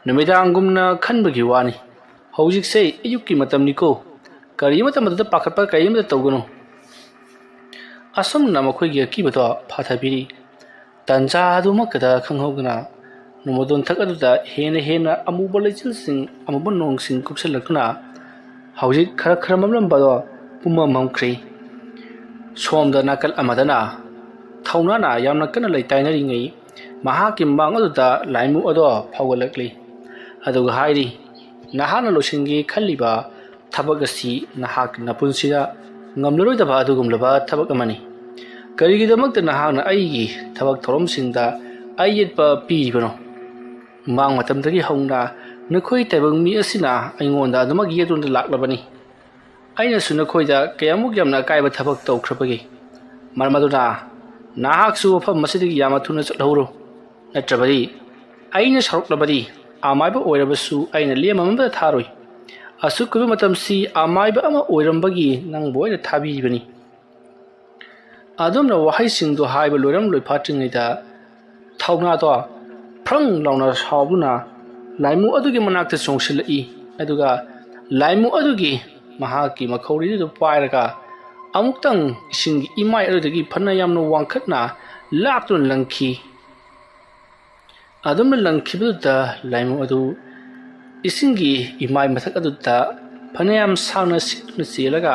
ꯅꯨꯃꯤꯗꯥꯡꯒꯨꯝꯅ ꯈꯟꯕꯒꯤ ꯋꯥꯅꯤ꯫ ꯍꯧꯖꯤꯛꯁꯦ ꯑꯌꯨꯛꯀꯤ ꯃꯇꯝꯅꯤꯀꯣ꯫ ꯀꯔꯤꯃꯠꯇ ꯃꯗꯨꯗ ꯄꯥꯈꯠꯄ ꯀꯔꯤꯃꯠꯇ ꯇꯧꯒꯅꯨ"꯫ ꯑꯁꯨꯝꯅ ꯃꯈꯣꯏꯒꯤ ꯑꯀꯤꯕꯗꯣ ꯐꯥꯊꯕꯤꯔꯤ꯫ ꯇꯟꯖꯥ ꯑꯗꯨꯃꯛꯇꯗ ꯈꯪꯍꯧꯗꯅ ꯅꯣꯡꯃꯗꯣꯟꯊꯛ ꯑꯗꯨꯗ ꯍꯦꯟꯅ ꯍꯦꯟꯅ ꯑꯃꯨꯕ ꯂꯩꯆꯤꯜꯁꯤꯡ, ꯑꯃꯨꯕ ꯅꯣꯡꯁꯤꯡ ꯀꯨꯞꯁꯤꯜꯂꯛꯇꯨꯅ ꯍꯧꯖꯤꯛ ꯈꯔ ꯈꯔ ꯃꯝꯂꯝꯕꯗꯣ ꯄꯨꯝꯃꯝ ꯃꯝꯈ꯭ꯔꯤ꯫ ꯁꯣꯝꯗ ꯅꯥꯀꯜ ꯑꯃꯗꯅ ꯊꯧꯅꯥꯅ ꯌꯥꯝꯅ ꯀꯟꯅ ꯂꯩꯇꯥꯏꯅꯔꯤꯉꯩ ꯃꯍꯥꯛꯀꯤ ꯃꯥꯡ ꯑꯗꯨꯗ ꯂꯥꯏꯃꯨ ꯑꯗꯣ ꯐꯥꯎꯒꯠꯂꯛꯂꯤ꯫ ꯑꯗꯨꯒ ꯍꯥꯏꯔꯤ, "ꯅꯍꯥꯛꯅ ꯂꯣꯏꯁꯤꯟꯒꯦ ꯈꯜꯂꯤꯕ ꯊꯕꯛ ꯑꯁꯤ ꯅꯍꯥꯛꯀꯤ ꯅꯄꯨꯟꯁꯤꯗ ꯉꯝꯂꯔꯣꯏꯗꯕ ꯑꯗꯨꯒꯨꯝꯂꯕ ꯊꯕꯛ ꯑꯃꯅꯤ꯫ ꯀꯔꯤꯒꯤꯗꯃꯛꯇ ꯅꯍꯥꯛꯅ ꯑꯩꯒꯤ ꯊꯕꯛ ꯊꯧꯔꯝꯁꯤꯡꯗ ꯑꯌꯦꯠꯄ ꯄꯤꯔꯤꯕꯅꯣ? ꯃꯃꯥꯡ ꯃꯇꯝꯗꯒꯤ ꯍꯧꯅ ꯅꯈꯣꯏ ꯇꯥꯏꯕꯪ ꯃꯤ ꯑꯁꯤꯅ ꯑꯩꯉꯣꯟꯗ ꯑꯗꯨꯃꯛ ꯌꯦꯠꯇꯨꯅ ꯂꯥꯛꯂꯕꯅꯤ꯫ ꯑꯩꯅꯁꯨ ꯅꯈꯣꯏꯗ ꯀꯌꯥꯃꯨꯛ ꯌꯥꯝꯅ ꯑꯀꯥꯏꯕ ꯊꯕꯛ ꯇꯧꯈ꯭ꯔꯕꯒꯦ? ꯃꯔꯝ ꯑꯗꯨꯅ ꯅꯍꯥꯛꯁꯨ ꯃꯐꯝ ꯑꯁꯤꯗꯒꯤ ꯌꯥꯝꯅ ꯊꯨꯅ ꯆꯠꯍꯧꯔꯣ꯫ ꯅꯠꯇ꯭ꯔꯕꯗꯤ ꯑꯩꯅ ꯁꯥꯎꯔꯛꯂꯕꯗꯤ ꯑꯃꯥꯏꯕ ꯑꯣꯏꯔꯕꯁꯨ ꯑꯩꯅ ꯂꯦꯝ ꯑꯃꯗ ꯊꯥꯔꯣꯏ꯫ ꯑꯁꯨꯛ ꯀꯨꯏꯕ ꯃꯇꯝꯁꯤ ꯑꯃꯥꯏꯕ ꯑꯃ ꯑꯣꯏꯔꯝꯕꯒꯤ ꯅꯪꯕꯨ ꯑꯩꯅ ꯊꯥꯕꯤꯔꯤꯕꯅꯤ"꯫ ꯑꯗꯨꯝꯅ ꯋꯥꯍꯩꯁꯤꯡꯗꯨ ꯍꯥꯏꯕ ꯂꯣꯏꯔꯝ ꯂꯣꯏꯐꯥꯠꯇ꯭ꯔꯤꯉꯩꯗ ꯊꯧꯅꯥꯗꯣ ꯐ꯭ꯔꯪ ꯂꯥꯎꯅ ꯁꯥꯎꯗꯨꯅ ꯂꯥꯏꯃꯨ ꯑꯗꯨꯒꯤ ꯃꯅꯥꯛꯇ ꯆꯣꯡꯁꯤꯜꯂꯛꯏ꯫ ꯑꯗꯨꯒ ꯂꯥꯏꯃꯨ ꯑꯗꯨꯒꯤ ꯃꯍꯥꯛꯀꯤ ꯃꯈꯧꯔꯤꯗꯨ ꯄꯥꯏꯔꯒ ꯑꯃꯨꯛꯇꯪ ꯏꯁꯤꯡꯒꯤ ꯏꯃꯥꯏ ꯑꯗꯨꯗꯒꯤ ꯐꯅ ꯌꯥꯝꯅ ꯋꯥꯡꯈꯠꯅ ꯂꯥꯛꯇꯨꯅ ꯂꯪꯈꯤ꯫ ꯑꯗꯨꯝꯅ ꯂꯪꯈꯤꯕꯗꯨꯗ ꯂꯥꯏꯃꯨ ꯑꯗꯨ ꯏꯁꯤꯡꯒꯤ ꯏꯃꯥꯏ ꯃꯊꯛ ꯑꯗꯨꯗ ꯐꯅꯌꯥꯝ ꯁꯥꯡꯅ ꯁꯤꯛꯇꯨꯅ ꯆꯦꯜꯂꯒ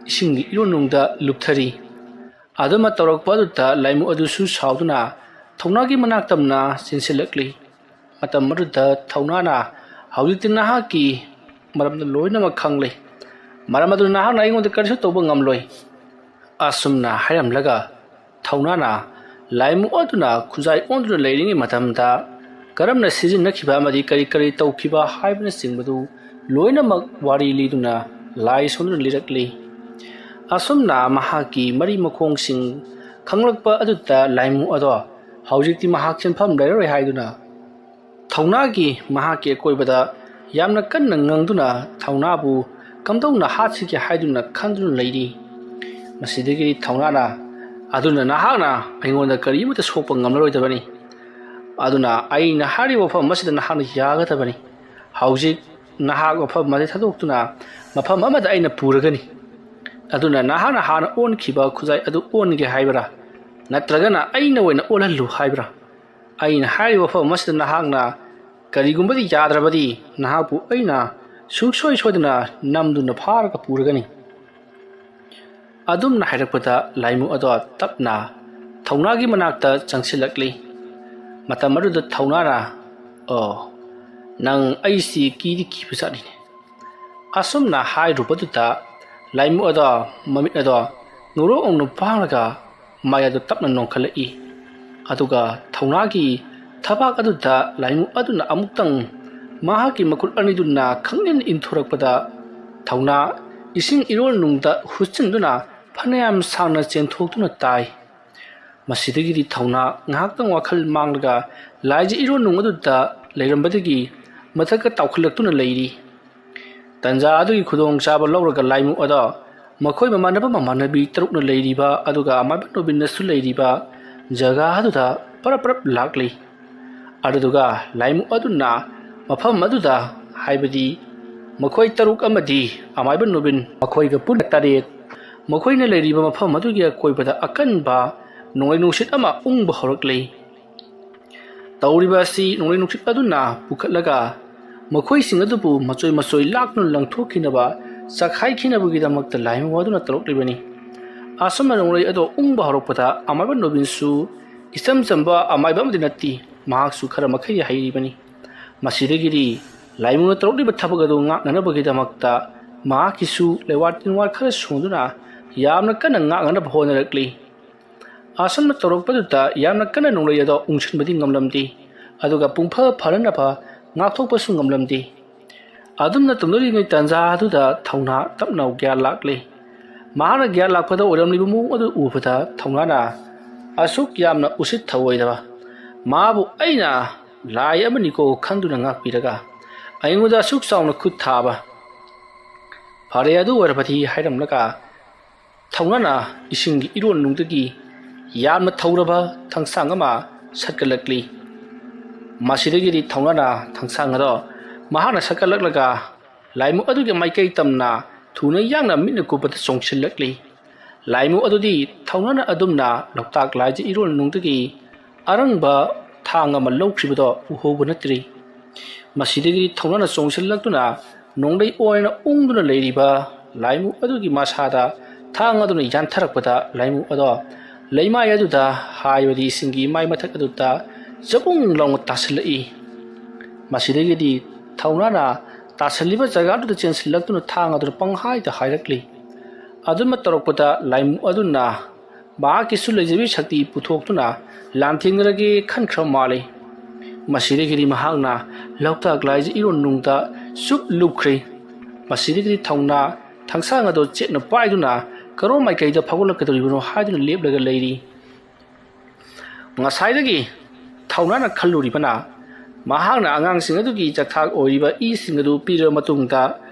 ꯏꯁꯤꯡꯒꯤ ꯏꯔꯣꯟꯅꯨꯡꯗ ꯂꯨꯞꯊꯔꯤ꯫ ꯑꯗꯨꯃ ꯇꯧꯔꯛꯄ ꯑꯗꯨꯗ ꯂꯥꯏꯃꯨ ꯑꯗꯨꯁꯨ ꯁꯥꯎꯗꯨꯅ ꯊꯧꯅꯥꯒꯤ ꯃꯅꯥꯛ ꯇꯝꯅ ꯆꯦꯟꯁꯤꯜꯂꯛꯂꯤ꯫ ꯃꯇꯝ ꯑꯗꯨꯗ ꯊꯧꯅꯥꯅ, "ꯍꯧꯖꯤꯛꯇꯤ ꯅꯍꯥꯛꯀꯤ ꯃꯔꯝꯗ ꯂꯣꯏꯅꯃꯛ ꯈꯪꯂꯦ꯫ ꯃꯔꯝ ꯑꯗꯨꯅ ꯅꯍꯥꯛꯅ ꯑꯩꯉꯣꯟꯗ ꯀꯔꯤꯁꯨ ꯇꯧꯕ ꯉꯝꯂꯣꯏ꯫" ꯑꯁꯨꯝꯅ ꯍꯥꯏꯔꯝꯂꯒ ꯊꯧꯅꯥꯅ ꯂꯥꯏꯃꯨ ꯑꯗꯨꯅ ꯈꯨꯖꯥꯏ ꯑꯣꯟꯗꯨꯅ ꯂꯩꯔꯤꯉꯩ ꯃꯇꯝꯗ ꯀꯔꯝꯅ ꯁꯤꯖꯤꯟꯅꯈꯤꯕ ꯑꯃꯗꯤ ꯀꯔꯤ ꯀꯔꯤ ꯇꯧꯈꯤꯕ ꯍꯥꯏꯕꯅꯆꯤꯡꯕꯗꯨ ꯂꯣꯏꯅꯃꯛ ꯋꯥꯔꯤ ꯂꯤꯗꯨꯅ ꯂꯥꯏ ꯁꯣꯟꯗꯨꯅ ꯂꯤꯔꯛꯂꯤ꯫ ꯑꯁꯨꯝꯅ ꯃꯍꯥꯛꯀꯤ ꯃꯔꯤ ꯃꯈꯣꯡꯁꯤꯡ ꯈꯪꯂꯛꯄ ꯑꯗꯨꯗ ꯂꯥꯏꯃꯨ ꯑꯗꯣ ꯍꯧꯖꯤꯛꯇꯤ ꯃꯍꯥꯛ ꯁꯦꯟꯐꯝ ꯂꯩꯔꯔꯣꯏ ꯍꯥꯏꯗꯨꯅ ꯊꯧꯅꯥꯒꯤ ꯃꯍꯥꯛꯀꯤ ꯑꯀꯣꯏꯕꯗ ꯌꯥꯝꯅ ꯀꯟꯅ ꯉꯪꯗꯨꯅ ꯊꯧꯅꯥꯕꯨ ꯀꯝꯗꯧꯅ ꯍꯥꯠꯁꯤꯒꯦ ꯍꯥꯏꯗꯨꯅ ꯈꯟꯗꯨꯅ ꯂꯩꯔꯤ꯫ ꯃꯁꯤꯗꯒꯤ ꯊꯧꯅꯥꯅ, "ꯑꯗꯨꯅ ꯅꯍꯥꯛꯅ ꯑꯩꯉꯣꯟꯗ ꯀꯔꯤꯃꯠꯇ ꯁꯣꯛꯄ ꯉꯝꯂꯔꯣꯏꯗꯕꯅꯤ꯫ ꯑꯗꯨꯅ ꯑꯩꯅ ꯍꯥꯏꯔꯤꯕ ꯋꯥꯐꯝ ꯑꯁꯤꯗ ꯅꯍꯥꯛꯅ ꯌꯥꯒꯗꯕꯅꯤ꯫ ꯍꯧꯖꯤꯛ ꯅꯍꯥꯛ ꯃꯐꯝ ꯑꯃꯗꯒꯤ ꯊꯥꯗꯣꯛꯇꯨꯅ ꯃꯐꯝ ꯑꯃꯗ ꯑꯩꯅ ꯄꯨꯔꯒꯅꯤ꯫ ꯑꯗꯨꯅ ꯅꯍꯥꯛꯅ ꯍꯥꯟꯅ ꯑꯣꯟꯈꯤꯕ ꯈꯨꯖꯥꯏ ꯑꯗꯨ ꯑꯣꯟꯒꯦ ꯍꯥꯏꯕ꯭ꯔꯥ? ꯅꯠꯇ꯭ꯔꯒꯅ ꯑꯩꯅ ꯑꯣꯏꯅ ꯑꯣꯜꯍꯜꯂꯨ ꯍꯥꯏꯕ꯭ꯔꯥ? ꯑꯩꯅ ꯍꯥꯏꯔꯤꯕ ꯋꯥꯐꯝ ꯑꯁꯤꯗ ꯅꯍꯥꯛꯅ ꯀꯔꯤꯒꯨꯝꯕꯗꯤ ꯌꯥꯗ꯭ꯔꯕꯗꯤ ꯅꯍꯥꯛꯄꯨ ꯑꯩꯅ ꯁꯨꯡꯁꯣꯏ ꯁꯣꯏꯗꯅ ꯅꯝꯗꯨꯅ ꯐꯥꯔꯒ ꯄꯨꯔꯒꯅꯤ꯫" ꯑꯗꯨꯝꯅ ꯍꯥꯏꯔꯛꯄꯗ ꯂꯥꯏꯃꯨ ꯑꯗꯣ ꯇꯞꯅ ꯊꯧꯅꯥꯒꯤ ꯃꯅꯥꯛꯇ ꯆꯪꯁꯤꯜꯂꯛꯂꯤ꯫ ꯃꯇꯝ ꯑꯗꯨꯗ ꯊꯧꯅꯥꯅ, "ꯑꯣ, ꯅꯪ ꯑꯩꯁꯤ ꯀꯤꯗꯤ ꯀꯤꯕ ꯖꯥꯠꯅꯤꯅꯦ꯫" ꯑꯁꯨꯝꯅ ꯍꯥꯏꯔꯨꯕꯗꯨꯗ ꯂꯥꯏꯃꯨ ꯑꯗꯣ ꯃꯃꯤꯠ ꯑꯗꯣ ꯉꯧꯔꯣꯛ ꯉꯧꯅ ꯄꯥꯡꯂꯒ ꯃꯥꯏ ꯑꯗꯨ ꯇꯞꯅ ꯅꯣꯟꯈꯠꯂꯛꯏ꯫ ꯑꯗꯨꯒ ꯊꯧꯅꯥꯒꯤ ꯊꯕꯥꯛ ꯑꯗꯨꯗ ꯂꯥꯏꯃꯨ ꯑꯗꯨꯅ ꯑꯃꯨꯛꯇꯪ ꯃꯍꯥꯛꯀꯤ ꯃꯈꯨꯠ ꯑꯅꯤꯗꯨꯅ ꯈꯪꯅꯤꯡ ꯏꯟꯊꯣꯔꯛꯄꯗ ꯊꯧꯅꯥ ꯏꯁꯤꯡ ꯏꯔꯣꯜꯅꯨꯡꯗ ꯍꯨꯠꯆꯤꯟꯗꯨꯅ ꯐꯅꯌꯥꯝ ꯁꯥꯡꯅ ꯆꯦꯟꯊꯣꯛꯇꯨꯅ ꯇꯥꯏ꯫ ꯃꯁꯤꯗꯒꯤꯗꯤ ꯊꯧꯅꯥ ꯉꯥꯏꯍꯥꯛꯇꯪ ꯋꯥꯈꯜ ꯃꯥꯡꯂꯒ ꯂꯥꯏꯁꯦ ꯏꯔꯣꯟꯅꯨꯡ ꯑꯗꯨꯗ ꯂꯩꯔꯝꯕꯗꯒꯤ ꯃꯊꯛꯇ ꯇꯥꯎꯈꯠꯂꯛꯇꯨꯅ ꯂꯩꯔꯤ꯫ ꯇꯟꯖꯥ ꯑꯗꯨꯒꯤ ꯈꯨꯗꯣꯡꯆꯥꯕ ꯂꯧꯔꯒ ꯂꯥꯏꯃꯨ ꯑꯗꯣ ꯃꯈꯣꯏ ꯃꯃꯥꯟꯅꯕ ꯃꯃꯥꯟꯅꯕꯤ ꯇꯔꯨꯛꯅ ꯂꯩꯔꯤꯕ ꯑꯗꯨꯒ ꯑꯃꯥꯏꯕ ꯅꯣꯕꯤꯟꯅꯁꯨ ꯂꯩꯔꯤꯕ ꯖꯒꯥ ꯑꯗꯨꯗ ꯄꯔꯞ ꯄꯔꯞ ꯂꯥꯛꯂꯤ꯫ ꯑꯗꯨꯗꯨꯒ ꯂꯥꯏꯃꯨ ꯑꯗꯨꯅ ꯃꯐꯝ ꯑꯗꯨꯗ, ꯍꯥꯏꯕꯗꯤ ꯃꯈꯣꯏ ꯇꯔꯨꯛ ꯑꯃꯗꯤ ꯑꯃꯥꯏꯕ ꯅꯣꯕꯤꯟ, ꯃꯈꯣꯏꯒ ꯄꯨꯟꯅ ꯇꯔꯦꯠ, ꯃꯈꯣꯏꯅ ꯂꯩꯔꯤꯕ ꯃꯐꯝ ꯑꯗꯨꯒꯤ ꯑꯀꯣꯏꯕꯗ ꯑꯀꯟꯕ ꯅꯣꯡꯂꯩ ꯅꯨꯡꯁꯤꯠ ꯑꯃ ꯎꯪꯕ ꯍꯧꯔꯛꯂꯤ꯫ ꯇꯧꯔꯤꯕ ꯑꯁꯤ ꯅꯣꯡꯂꯩ ꯅꯨꯡꯁꯤꯠ ꯑꯗꯨꯅ ꯄꯨꯈꯠꯂꯒ ꯃꯈꯣꯏꯁꯤꯡ ꯑꯗꯨꯕꯨ ꯃꯆꯣꯏ ꯃꯆꯣꯏ ꯂꯥꯛꯇꯨꯅ ꯂꯪꯊꯣꯛꯈꯤꯅꯕ, ꯆꯈꯥꯏꯈꯤꯅꯕꯒꯤꯗꯃꯛꯇ ꯂꯥꯏꯃꯨ ꯑꯗꯨꯅ ꯇꯧꯔꯛꯂꯤꯕꯅꯤ꯫ ꯑꯁꯨꯝꯅ ꯅꯣꯡꯂꯩ ꯑꯗꯨ ꯎꯪꯕ ꯍꯧꯔꯛꯄꯗ ꯑꯃꯥꯏꯕ ꯅꯣꯕꯤꯟꯁꯨ ꯏꯆꯝ ꯆꯝꯕ ꯑꯃꯥꯏꯕ ꯑꯃꯗꯤ ꯅꯠꯇꯦ, ꯃꯍꯥꯛꯁꯨ ꯈꯔ ꯃꯈꯩ ꯍꯩꯔꯤꯕꯅꯤ꯫ ꯃꯁꯤꯗꯒꯤꯗꯤ ꯂꯥꯏꯃꯨꯅ ꯇꯧꯔꯛꯂꯤꯕ ꯊꯕꯛ ꯑꯗꯨ ꯉꯥꯛꯅꯅꯕꯒꯤꯗꯃꯛꯇ ꯃꯍꯥꯛꯀꯤꯁꯨ ꯂꯩꯋꯥꯠ ꯇꯤꯟꯋꯥꯠ ꯈꯔ ꯁꯣꯟꯗꯨꯅ ꯌꯥꯝꯅ ꯀꯟꯅ ꯉꯥꯛꯅꯅꯕ ꯍꯣꯠꯅꯔꯛꯂꯤ꯫ ꯑꯁꯨꯝꯅ ꯇꯧꯔꯛꯄꯗꯨꯗ ꯌꯥꯝꯅ ꯀꯟꯅ ꯅꯣꯡꯂꯩ ꯑꯗꯣ ꯎꯪꯁꯤꯟꯕꯗꯤ ꯉꯝꯂꯝꯗꯦ, ꯑꯗꯨꯒ ꯄꯨꯡꯐ ꯐꯅꯅꯕ ꯉꯥꯛꯊꯣꯛꯄꯁꯨ ꯉꯝꯂꯝꯗꯦ꯫ ꯑꯗꯨꯝꯅ ꯇꯧꯅꯔꯤꯉꯩ ꯇꯥꯟꯖꯥ ꯑꯗꯨꯗ ꯊꯧꯅꯥ ꯇꯞꯅ ꯒ꯭ꯌꯥꯟ ꯂꯥꯛꯂꯦ꯫ ꯃꯍꯥꯛꯅ ꯒ꯭ꯌꯥꯟ ꯂꯥꯛꯄꯗ ꯑꯣꯏꯔꯝꯂꯤꯕ ꯃꯑꯣꯡ ꯑꯗꯨ ꯎꯕꯗ ꯊꯧꯅꯥꯅ ꯑꯁꯨꯛ ꯌꯥꯝꯅ ꯎꯁꯤꯠ ꯊꯧꯑꯣꯏꯗꯕ, ꯃꯥꯕꯨ ꯑꯩꯅ ꯂꯥꯏ ꯑꯃꯅꯤꯀꯣ ꯈꯟꯗꯨꯅ ꯉꯥꯛꯄꯤꯔꯒ ꯑꯩꯉꯣꯟꯗ ꯑꯁꯨꯛ ꯆꯥꯎꯅ ꯈꯨꯠ ꯊꯥꯕ, ꯐꯔꯦ ꯑꯗꯨ ꯑꯣꯏꯔꯕꯗꯤ ꯍꯥꯏꯔꯝꯂꯒ ꯊꯧꯅꯥꯅ ꯏꯁꯤꯡꯒꯤ ꯏꯔꯣꯟꯅꯨꯡꯗꯒꯤ ꯌꯥꯝꯅ ꯊꯧꯔꯕ ꯊꯥꯡꯁꯥꯡ ꯑꯃ ꯁꯠꯀꯠꯂꯛꯂꯤ꯫ ꯃꯁꯤꯗꯒꯤꯗꯤ ꯊꯧꯅꯥꯅ ꯊꯥꯡꯁꯥꯡ ꯑꯗꯣ ꯃꯍꯥꯛꯅ ꯁꯠꯀꯠꯂꯛꯂꯒ ꯂꯥꯏꯃꯨ ꯑꯗꯨꯒꯤ ꯃꯥꯏꯀꯩ ꯇꯝꯅ ꯊꯨꯅ ꯌꯥꯡꯅ ꯃꯤꯠꯅ ꯀꯨꯞꯄꯗ ꯆꯣꯡꯁꯤꯜꯂꯛꯂꯤ꯫ ꯂꯥꯏꯃꯨ ꯑꯗꯨꯗꯤ ꯊꯧꯅꯥꯅ ꯑꯗꯨꯝꯅ ꯂꯣꯛꯇꯥꯛ ꯂꯥꯏꯖ ꯏꯔꯣꯟꯅꯨꯡꯗꯒꯤ ꯑꯔꯪꯕ ꯊꯥꯡ ꯑꯃ ꯂꯧꯈꯤꯕꯗꯣ ꯎꯍꯧꯕ ꯅꯠꯇ꯭ꯔꯤ꯫ ꯃꯁꯤꯗꯒꯤ ꯊꯧꯅꯥꯅ ꯆꯣꯡꯁꯤꯜꯂꯛꯇꯨꯅ ꯅꯣꯡꯂꯩ ꯑꯣꯏꯅ ꯎꯪꯗꯨꯅ ꯂꯩꯔꯤꯕ ꯂꯥꯏꯃꯨ ꯑꯗꯨꯒꯤ ꯃꯁꯥꯗ ꯊꯥꯡ ꯑꯗꯨꯅ ꯌꯥꯟꯊꯔꯛꯄꯗ ꯂꯥꯏꯃꯨ ꯑꯗꯣ ꯂꯩꯃꯥꯏ ꯑꯗꯨꯗ ꯍꯥꯏꯕꯗꯤ ꯏꯁꯤꯡꯒꯤ ꯏꯃꯥꯏ ꯃꯊꯛ ꯑꯗꯨꯗ ꯆꯕꯨꯡ ꯂꯥꯎꯅ ꯇꯥꯁꯤꯜꯂꯛꯏ꯫ ꯃꯁꯤꯗꯒꯤꯗꯤ ꯊꯧꯅꯥꯅ ꯇꯥꯁꯤꯜꯂꯤꯕ ꯖꯒꯥꯗꯨꯗ ꯆꯦꯟꯁꯤꯜꯂꯛꯇꯨꯅ ꯊꯥꯡ ꯑꯗꯨꯅ ꯄꯪꯍꯥꯏꯗ ꯍꯥꯏꯔꯛꯂꯤ꯫ ꯑꯗꯨꯃ ꯇꯧꯔꯛꯄꯗ ꯂꯥꯏꯃꯨ ꯑꯗꯨꯅ ꯃꯍꯥꯛꯀꯤꯁꯨ ꯂꯩꯖꯕꯤ ꯁꯛꯇꯤ ꯄꯨꯊꯣꯛꯇꯨꯅ ꯂꯥꯟꯊꯦꯡꯅꯔꯒꯦ ꯈꯟꯈ꯭ꯔ ꯃꯥꯜꯂꯤ꯫ ꯃꯁꯤꯗꯒꯤꯗꯤ ꯃꯍꯥꯛꯅ ꯂꯣꯛꯇꯥꯛ ꯂꯥꯏꯖ ꯏꯔꯣꯟꯅꯨꯡꯗ ꯆꯨꯞ ꯂꯨꯞꯈ꯭ꯔꯦ꯫ ꯃꯁꯤꯗꯒꯤꯗꯤ ꯊꯧꯅꯥ ꯊꯥꯡꯁꯥꯡ ꯑꯗꯨ ꯆꯦꯠꯅ ꯄꯥꯏꯗꯨꯅ ꯀꯔꯣꯝ ꯃꯥꯏꯀꯩꯗ ꯐꯥꯎꯒꯠꯂꯛꯀꯗꯧꯔꯤꯕꯅꯣ ꯍꯥꯏꯗꯨꯅ ꯂꯦꯞꯂꯒ ꯂꯩꯔꯤ꯫ ꯉꯁꯥꯏꯗꯒꯤ ꯊꯧꯅꯥꯅ ꯈꯜꯂꯨꯔꯤꯕꯅ ꯃꯍꯥꯛꯅ ꯑꯉꯥꯡꯁꯤꯡ ꯑꯗꯨꯒꯤ ꯆꯥꯛꯊꯥꯛ ꯑꯣꯏꯔꯤꯕ ꯏꯁꯤꯡ ꯑꯗꯨ ꯄꯤꯔꯕ ꯃꯇꯨꯡꯗ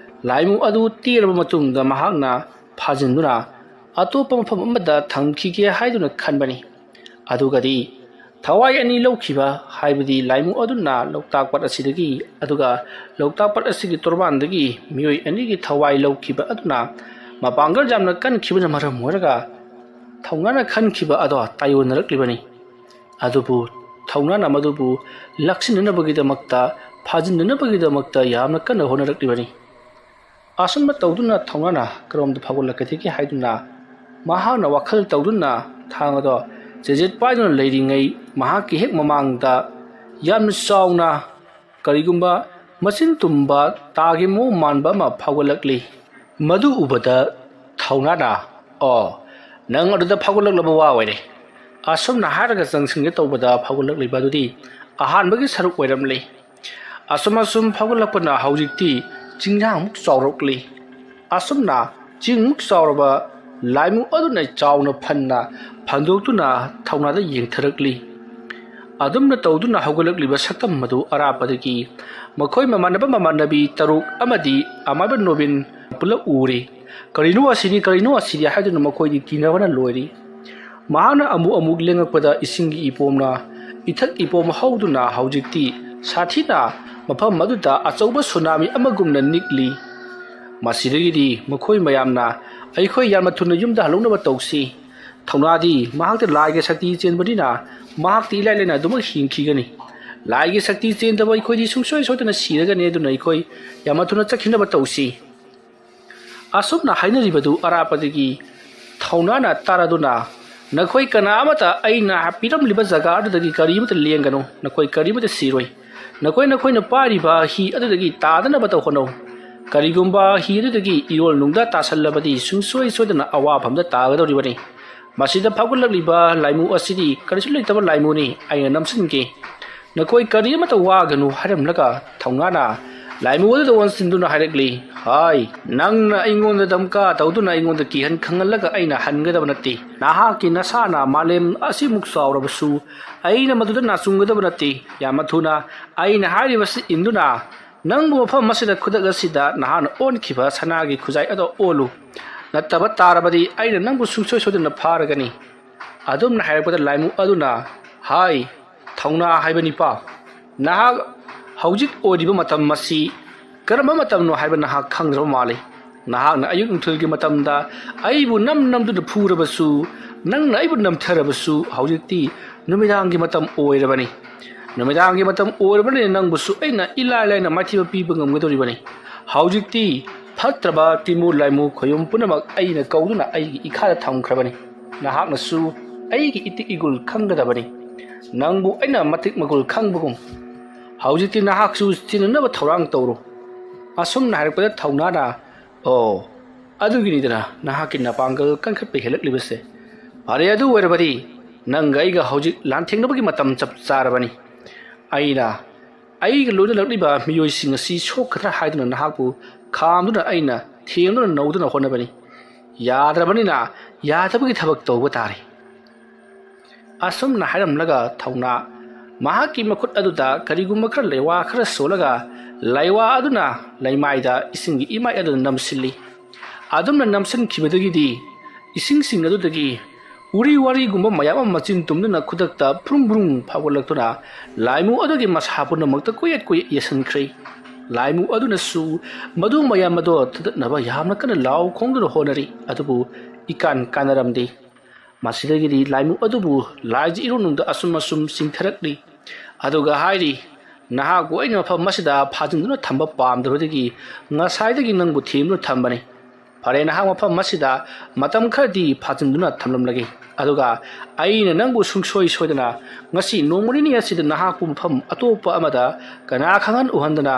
ꯂꯥꯏꯃꯨ ꯑꯗꯨ ꯇꯦꯔꯕ ꯃꯇꯨꯡꯗ ꯃꯍꯥꯛꯅ ꯐꯥꯖꯤꯟꯗꯨꯅ ꯑꯇꯣꯞꯄ ꯃꯐꯝ ꯑꯃꯗ ꯊꯝꯈꯤꯒꯦ ꯍꯥꯏꯗꯨꯅ ꯈꯟꯕꯅꯤ꯫ ꯑꯗꯨꯒꯗꯤ ꯊꯋꯥꯏ ꯑꯅꯤ ꯂꯧꯈꯤꯕ ꯍꯥꯏꯕꯗꯤ ꯂꯥꯏꯃꯨ ꯑꯗꯨꯅ ꯂꯣꯛꯇꯥꯛ ꯄꯥꯠ ꯑꯁꯤꯗꯒꯤ, ꯑꯗꯨꯒ ꯂꯣꯛꯇꯥꯛ ꯄꯥꯠ ꯑꯁꯤꯒꯤ ꯇꯣꯔꯕꯥꯟꯗꯒꯤ ꯃꯤꯑꯣꯏ ꯑꯅꯤꯒꯤ ꯊꯋꯥꯏ ꯂꯧꯈꯤꯕ ꯑꯗꯨꯅ ꯃꯄꯥꯡꯒꯜ ꯌꯥꯝꯅ ꯀꯟꯈꯤꯕꯅ ꯃꯔꯝ ꯑꯣꯏꯔꯒ ꯊꯧꯅꯥꯅ ꯈꯟꯈꯤꯕ ꯑꯗꯣ ꯇꯥꯏꯑꯣꯟꯅꯔꯛꯂꯤꯕꯅꯤ꯫ ꯑꯗꯨꯕꯨ ꯊꯧꯅꯥꯅ ꯃꯗꯨꯕꯨ ꯂꯥꯛꯁꯤꯟꯅꯅꯕꯒꯤꯗꯃꯛꯇ, ꯐꯥꯖꯤꯟꯅꯅꯕꯒꯤꯗꯃꯛꯇ ꯌꯥꯝꯅ ꯀꯟꯅ ꯍꯣꯠꯅꯔꯛꯂꯤꯕꯅꯤ꯫ ꯑꯁꯨꯝꯅ ꯇꯧꯗꯨꯅ ꯊꯧꯅꯥꯅ ꯀꯔꯣꯝꯗ ꯐꯥꯎꯒꯠꯂꯛꯀꯗꯒꯦ ꯍꯥꯏꯗꯨꯅ ꯃꯍꯥꯛꯅ ꯋꯥꯈꯜ ꯇꯧꯗꯨꯅ ꯊꯥꯡ ꯑꯗꯣ ꯆꯦꯖꯦꯠ ꯄꯥꯏꯗꯨꯅ ꯂꯩꯔꯤꯉꯩ, ꯃꯍꯥꯛꯀꯤ ꯍꯦꯛ ꯃꯃꯥꯡꯗ ꯌꯥꯝꯅ ꯆꯥꯎꯅ ꯀꯔꯤꯒꯨꯝꯕ ꯃꯆꯤꯟ ꯇꯨꯝꯕ ꯇꯥꯒꯤ ꯃꯑꯣꯡ ꯃꯥꯟꯕ ꯑꯃ ꯐꯥꯎꯒꯠꯂꯛꯂꯤ꯫ ꯃꯗꯨ ꯎꯕꯗ ꯊꯧꯅꯥꯅ, "ꯑꯣ, ꯅꯪ ꯑꯗꯨꯗ ꯐꯥꯎꯒꯠꯂꯛꯂꯕ ꯋꯥ ꯑꯣꯏꯔꯦ"꯫ ꯑꯁꯨꯝꯅ ꯍꯥꯏꯔꯒ ꯆꯪꯁꯤꯟꯒꯦ ꯇꯧꯕꯗ ꯐꯥꯎꯒꯠꯂꯛꯂꯤꯕ ꯑꯗꯨꯗꯤ ꯑꯍꯥꯟꯕꯒꯤ ꯁꯔꯨꯛ ꯑꯣꯏꯔꯝꯂꯤ꯫ ꯑꯁꯨꯝ ꯑꯁꯨꯝ ꯐꯥꯎꯒꯠꯂꯛꯄꯅ ꯍꯧꯖꯤꯛꯇꯤ ꯆꯤꯡꯌꯥꯃꯨꯛ ꯆꯥꯎꯔꯛꯂꯤ꯫ ꯑꯁꯨꯝꯅ ꯆꯤꯡꯃꯨꯛ ꯆꯥꯎꯔꯕ ꯂꯥꯏꯃꯨ ꯑꯗꯨꯅ ꯆꯥꯎꯅ ꯐꯟꯅ ꯐꯟꯗꯣꯛꯇꯨꯅ ꯊꯧꯅꯥꯗ ꯌꯦꯡꯊꯔꯛꯂꯤ꯫ ꯑꯗꯨꯝꯅ ꯇꯧꯗꯨꯅ ꯍꯧꯒꯠꯂꯛꯂꯤꯕ ꯁꯛꯇꯝ ꯑꯗꯨ ꯑꯔꯥꯞꯄꯗꯒꯤ ꯃꯈꯣꯏ ꯃꯃꯥꯟꯅꯕ ꯃꯃꯥꯟꯅꯕꯤ ꯇꯔꯨꯛ ꯑꯃꯗꯤ ꯑꯃꯥꯏꯕ ꯅꯣꯕꯤꯟ ꯄꯨꯂꯞ ꯎꯔꯦ꯫ "ꯀꯔꯤꯅꯣ ꯑꯁꯤꯗꯤ, ꯀꯔꯤꯅꯣ ꯑꯁꯤꯗꯤ?" ꯍꯥꯏꯗꯨꯅ ꯃꯈꯣꯏꯗꯤ ꯀꯤꯅꯕꯅ ꯂꯣꯏꯔꯤ꯫ ꯃꯍꯥꯛꯅ ꯑꯃꯨꯛ ꯑꯃꯨꯛ ꯂꯦꯡꯉꯛꯄꯗ ꯏꯁꯤꯡꯒꯤ ꯏꯄꯣꯝꯅ ꯏꯊꯛ ꯏꯄꯣꯝ ꯍꯧꯗꯨꯅ ꯍꯧꯖꯤꯛꯇꯤ ꯁꯥꯊꯤꯅ ꯃꯐꯝ ꯑꯗꯨꯗ ꯑꯆꯧꯕ ꯁꯨꯅꯥꯃꯤ ꯑꯃꯒꯨꯝꯅ ꯅꯤꯛꯂꯤ꯫ ꯃꯁꯤꯗꯒꯤꯗꯤ ꯃꯈꯣꯏ ꯃꯌꯥꯝꯅ, "ꯑꯩꯈꯣꯏ ꯌꯥꯝꯅ ꯊꯨꯅ ꯌꯨꯝꯗ ꯍꯜꯂꯛꯅꯕ ꯇꯧꯁꯤ꯫ ꯊꯧꯅꯥꯗꯤ ꯃꯍꯥꯛꯇ ꯂꯥꯏꯒꯤ ꯁꯛꯇꯤ ꯆꯦꯟꯕꯅꯤꯅ ꯃꯍꯥꯛꯇꯤ ꯏꯂꯥꯏ ꯂꯥꯏꯅ ꯑꯗꯨꯃꯛ ꯍꯤꯡꯈꯤꯒꯅꯤ꯫ ꯂꯥꯏꯒꯤ ꯁꯛꯇꯤ ꯆꯦꯟꯗꯕ ꯑꯩꯈꯣꯏꯗꯤ ꯁꯨꯡꯁꯣꯏ ꯁꯣꯏꯗꯅ ꯁꯤꯔꯒꯅꯤ, ꯑꯗꯨꯅ ꯑꯩꯈꯣꯏ ꯌꯥꯝꯅ ꯊꯨꯅ ꯆꯠꯈꯤꯅꯕ ꯇꯧꯁꯤ"꯫ ꯑꯁꯨꯝꯅ ꯍꯥꯏꯅꯔꯤꯕꯗꯨ ꯑꯔꯥꯞꯄꯗꯒꯤ ꯊꯧꯅꯥꯅ ꯇꯥꯔꯗꯨꯅ, "ꯅꯈꯣꯏ ꯀꯅꯥ ꯑꯃꯠꯇ ꯑꯩꯅ ꯄꯤꯔꯝꯂꯤꯕ ꯖꯒꯥ ꯑꯗꯨꯗꯒꯤ ꯀꯔꯤ ꯑꯃꯠꯇ ꯂꯦꯡꯒꯅꯨ, ꯅꯈꯣꯏ ꯀꯔꯤ ꯑꯃꯠꯇ ꯁꯤꯔꯣꯏ꯫ ꯅꯈꯣꯏ, ꯅꯈꯣꯏꯅ ꯄꯥꯏꯔꯤꯕ ꯍꯤ ꯑꯗꯨꯗꯒꯤ ꯇꯥꯗꯅꯕꯇ ꯍꯣꯠꯅꯧ꯫ ꯀꯔꯤꯒꯨꯝꯕ ꯍꯤ ꯑꯗꯨꯗꯒꯤ ꯏꯔꯣꯜ ꯅꯨꯡꯗ ꯇꯥꯁꯜꯂꯕꯗꯤ ꯁꯨꯡꯁꯣꯏ ꯁꯣꯏꯗꯅ ꯑꯋꯥꯐꯝꯗ ꯇꯥꯒꯗꯧꯔꯤꯕꯅꯤ꯫ ꯃꯁꯤꯗ ꯐꯥꯎꯒꯠꯂꯛꯂꯤꯕ ꯂꯥꯏꯃꯨ ꯑꯁꯤꯗꯤ ꯀꯔꯤꯁꯨ ꯂꯩꯇꯕ ꯂꯥꯏꯃꯨꯅꯤ, ꯑꯩꯅ ꯅꯝꯁꯤꯟꯒꯦ꯫ ꯅꯈꯣꯏ ꯀꯔꯤ ꯑꯃꯠꯇ ꯋꯥꯒꯅꯨ" ꯍꯥꯏꯔꯝꯂꯒ ꯊꯧꯅꯥꯅ ꯂꯥꯏꯃꯨ ꯑꯗꯨꯗ ꯑꯣꯟꯁꯤꯟꯗꯨꯅ ꯍꯥꯏꯔꯛꯂꯤ, "ꯍꯥꯏ, ꯅꯪꯅ ꯑꯩꯉꯣꯟꯗ ꯗꯝꯀꯥ ꯇꯧꯗꯨꯅ ꯑꯩꯉꯣꯟꯗ ꯀꯤꯍꯟ ꯈꯪꯍꯜꯂꯒ ꯑꯩꯅ ꯍꯟꯒꯗꯕ ꯅꯠꯇꯦ꯫ ꯅꯍꯥꯛꯀꯤ ꯅꯁꯥꯅ ꯃꯥꯂꯦꯝ ꯑꯁꯤꯃꯨꯛ ꯆꯥꯎꯔꯕꯁꯨ ꯑꯩꯅ ꯃꯗꯨꯗ ꯅꯥꯆꯨꯡꯒꯗꯕ ꯅꯠꯇꯦ꯫ ꯌꯥꯝꯅ ꯊꯨꯅ ꯑꯩꯅ ꯍꯥꯏꯔꯤꯕꯁꯤ ꯏꯟꯗꯨꯅ ꯅꯪꯕꯨ ꯃꯐꯝ ꯑꯁꯤꯗ ꯈꯨꯗꯛ ꯑꯁꯤꯗ ꯅꯍꯥꯛꯅ ꯑꯣꯟꯈꯤꯕ ꯁꯅꯥꯒꯤ ꯈꯨꯖꯥꯏ ꯑꯗꯣ ꯑꯣꯜꯂꯨ꯫ ꯅꯠꯇꯕ ꯇꯥꯔꯕꯗꯤ ꯑꯩꯅ ꯅꯪꯕꯨ ꯁꯨꯡꯁꯣꯏ ꯁꯣꯏꯗꯅ ꯐꯥꯔꯒꯅꯤ"꯫ ꯑꯗꯨꯝꯅ ꯍꯥꯏꯔꯛꯄꯗ ꯂꯥꯏꯃꯨ ꯑꯗꯨꯅ, "ꯍꯥꯏ, ꯊꯧꯅꯥ ꯍꯥꯏꯕ ꯅꯤꯄꯥ, ꯅꯍꯥꯛ ꯍꯧꯖꯤꯛ ꯑꯣꯏꯔꯤꯕ ꯃꯇꯝ ꯑꯁꯤ ꯀꯔꯝꯕ ꯃꯇꯝꯅꯣ ꯍꯥꯏꯕ ꯅꯍꯥꯛ ꯈꯪꯗ꯭ꯔꯕ ꯃꯥꯜꯂꯤ꯫ ꯅꯍꯥꯛꯅ ꯑꯌꯨꯛ ꯅꯨꯡꯊꯤꯜꯒꯤ ꯃꯇꯝꯗ ꯑꯩꯕꯨ ꯅꯝ ꯅꯝꯗꯨꯅ ꯐꯨꯔꯕꯁꯨ, ꯅꯪꯅ ꯑꯩꯕꯨ ꯅꯝꯊꯔꯕꯁꯨ, ꯍꯧꯖꯤꯛꯇꯤ ꯅꯨꯃꯤꯗꯥꯡꯒꯤ ꯃꯇꯝ ꯑꯣꯏꯔꯕꯅꯤ꯫ ꯅꯨꯃꯤꯗꯥꯡꯒꯤ ꯃꯇꯝ ꯑꯣꯏꯔꯕꯅꯤꯅ ꯅꯪꯕꯨꯁꯨ ꯑꯩꯅ ꯏꯂꯥꯏ ꯂꯥꯏꯅ ꯃꯥꯏꯊꯤꯕ ꯄꯤꯕ ꯉꯝꯒꯗꯧꯔꯤꯕꯅꯤ꯫ ꯍꯧꯖꯤꯛꯇꯤ ꯐꯠꯇ꯭ꯔꯕ ꯇꯤꯃꯨ ꯂꯥꯏꯃꯨ ꯈꯣꯌꯨꯝ ꯄꯨꯝꯅꯃꯛ ꯑꯩꯅ ꯀꯧꯗꯨꯅ ꯑꯩꯒꯤ ꯏꯈꯥꯗ ꯊꯝꯈ꯭ꯔꯕꯅꯤ꯫ ꯅꯍꯥꯛꯅꯁꯨ ꯑꯩꯒꯤ ꯏꯇꯤꯛ ꯏꯒꯨꯜ ꯈꯪꯒꯗꯕꯅꯤ꯫ ꯅꯪꯕꯨ ꯑꯩꯅ ꯃꯇꯤꯛ ꯃꯒꯨꯜ ꯈꯪꯕꯒꯨꯝ, ꯍꯧꯖꯤꯛꯇꯤ ꯅꯍꯥꯛꯁꯨ ꯆꯤꯟꯅꯅꯕ ꯊꯧꯔꯥꯡ ꯇꯧꯔꯨ꯫ ꯑꯁꯨꯝꯅ ꯍꯥꯏꯔꯛꯄꯗ ꯊꯧꯅꯥꯅ, "ꯑꯣ, ꯑꯗꯨꯒꯤꯅꯤꯗꯅ ꯅꯍꯥꯛꯀꯤ ꯅꯄꯥꯡꯒꯜ ꯀꯟꯈꯠꯄ ꯍꯦꯜꯂꯛꯂꯤꯕꯁꯦ꯫ ꯐꯔꯦ, ꯑꯗꯨ ꯑꯣꯏꯔꯕꯗꯤ ꯅꯪꯒ ꯑꯩꯒ ꯍꯧꯖꯤꯛ ꯂꯥꯟꯊꯦꯡꯅꯕꯒꯤ ꯃꯇꯝ ꯆꯞ ꯆꯥꯔꯕꯅꯤ꯫ ꯑꯩꯅ ꯑꯩꯒ ꯂꯣꯏꯅꯔꯛꯂꯤꯕ ꯃꯤꯑꯣꯏꯁꯤꯡ ꯑꯁꯤ ꯁꯣꯛꯀꯗ꯭ꯔꯥ ꯍꯥꯏꯗꯨꯅ ꯅꯍꯥꯛꯄꯨ ꯈꯥꯝꯗꯨꯅ ꯑꯩꯅ ꯊꯦꯝꯗꯨꯅ ꯅꯧꯗꯨꯅ ꯍꯣꯠꯅꯕꯅꯤ꯫ ꯌꯥꯗ꯭ꯔꯕꯅꯤꯅ ꯌꯥꯗꯕꯒꯤ ꯊꯕꯛ ꯇꯧꯕ ꯇꯥꯔꯦ"꯫ ꯑꯁꯨꯝꯅ ꯍꯥꯏꯔꯝꯂꯒ ꯊꯧꯅꯥ ꯃꯍꯥꯛꯀꯤ ꯃꯈꯨꯠ ꯑꯗꯨꯗ ꯀꯔꯤꯒꯨꯝꯕ ꯈꯔ ꯂꯩꯋꯥ ꯈꯔ ꯁꯣꯜꯂꯒ ꯂꯩꯋꯥ ꯑꯗꯨꯅ ꯂꯩꯃꯥꯏꯗ ꯏꯁꯤꯡꯒꯤ ꯏꯃꯥꯏ ꯑꯗꯨꯗ ꯅꯝꯁꯤꯜꯂꯤ꯫ ꯑꯗꯨꯝꯅ ꯅꯝꯁꯤꯟꯈꯤꯕꯗꯒꯤꯗꯤ ꯏꯁꯤꯡꯁꯤꯡ ꯑꯗꯨꯗꯒꯤ ꯎꯔꯤ ꯋꯥꯔꯤꯒꯨꯝꯕ ꯃꯌꯥꯝ ꯑꯃ ꯃꯆꯤꯟ ꯇꯨꯝꯗꯨꯅ ꯈꯨꯗꯛꯇ ꯐ꯭ꯔꯨꯡ ꯐ꯭ꯔꯨꯡ ꯐꯥꯎꯒꯠꯂꯛꯇꯨꯅ ꯂꯥꯏꯃꯨ ꯑꯗꯨꯒꯤ ꯃꯁꯥ ꯄꯨꯝꯅꯃꯛꯇ ꯀꯣꯏꯌꯦꯠ ꯀꯣꯏꯌꯦꯠ ꯌꯦꯁꯤꯟꯈ꯭ꯔꯦ꯫ ꯂꯥꯏꯃꯨ ꯑꯗꯨꯅꯁꯨ ꯃꯗꯨ ꯃꯌꯥꯝ ꯑꯗꯣ ꯊꯗꯠꯅꯕ ꯌꯥꯝꯅ ꯀꯟꯅ ꯂꯥꯎ ꯈꯣꯡꯗꯨꯅ ꯍꯣꯠꯅꯔꯤ, ꯑꯗꯨꯕꯨ ꯏꯀꯥꯟ ꯀꯥꯟꯅꯔꯝꯗꯦ꯫ ꯃꯁꯤꯗꯒꯤꯗꯤ ꯂꯥꯏꯃꯨ ꯑꯗꯨꯕꯨ ꯂꯥꯏꯖ ꯏꯔꯨꯅꯨꯡꯗ ꯑꯁꯨꯝ ꯑꯁꯨꯝ ꯆꯤꯡꯊꯔꯛꯂꯤ꯫ ꯑꯗꯨꯒ ꯍꯥꯏꯔꯤ, "ꯅꯍꯥꯛꯄꯨ ꯑꯩꯅ ꯃꯐꯝ ꯑꯁꯤꯗ ꯐꯥꯖꯤꯟꯗꯨꯅ ꯊꯝꯕ ꯄꯥꯝꯗꯕꯗꯒꯤ ꯉꯁꯥꯏꯗꯒꯤ ꯅꯪꯕꯨ ꯊꯦꯝꯗꯨꯅ ꯊꯝꯕꯅꯤ꯫ ꯐꯔꯦ, ꯅꯍꯥꯛ ꯃꯐꯝ ꯑꯁꯤꯗ ꯃꯇꯝ ꯈꯔꯗꯤ ꯐꯥꯖꯤꯟꯗꯨꯅ ꯊꯝꯂꯝꯂꯒꯦ꯫ ꯑꯗꯨꯒ ꯑꯩꯅ ꯅꯪꯕꯨ ꯁꯨꯡꯁꯣꯏ ꯁꯣꯏꯗꯅ ꯉꯁꯤ ꯅꯣꯡꯃ ꯅꯤꯅꯤ ꯑꯁꯤꯗ ꯅꯍꯥꯛꯄꯨ ꯃꯐꯝ ꯑꯇꯣꯞꯄ ꯑꯃꯗ ꯀꯅꯥ ꯈꯪꯍꯟ ꯎꯍꯟꯗꯅ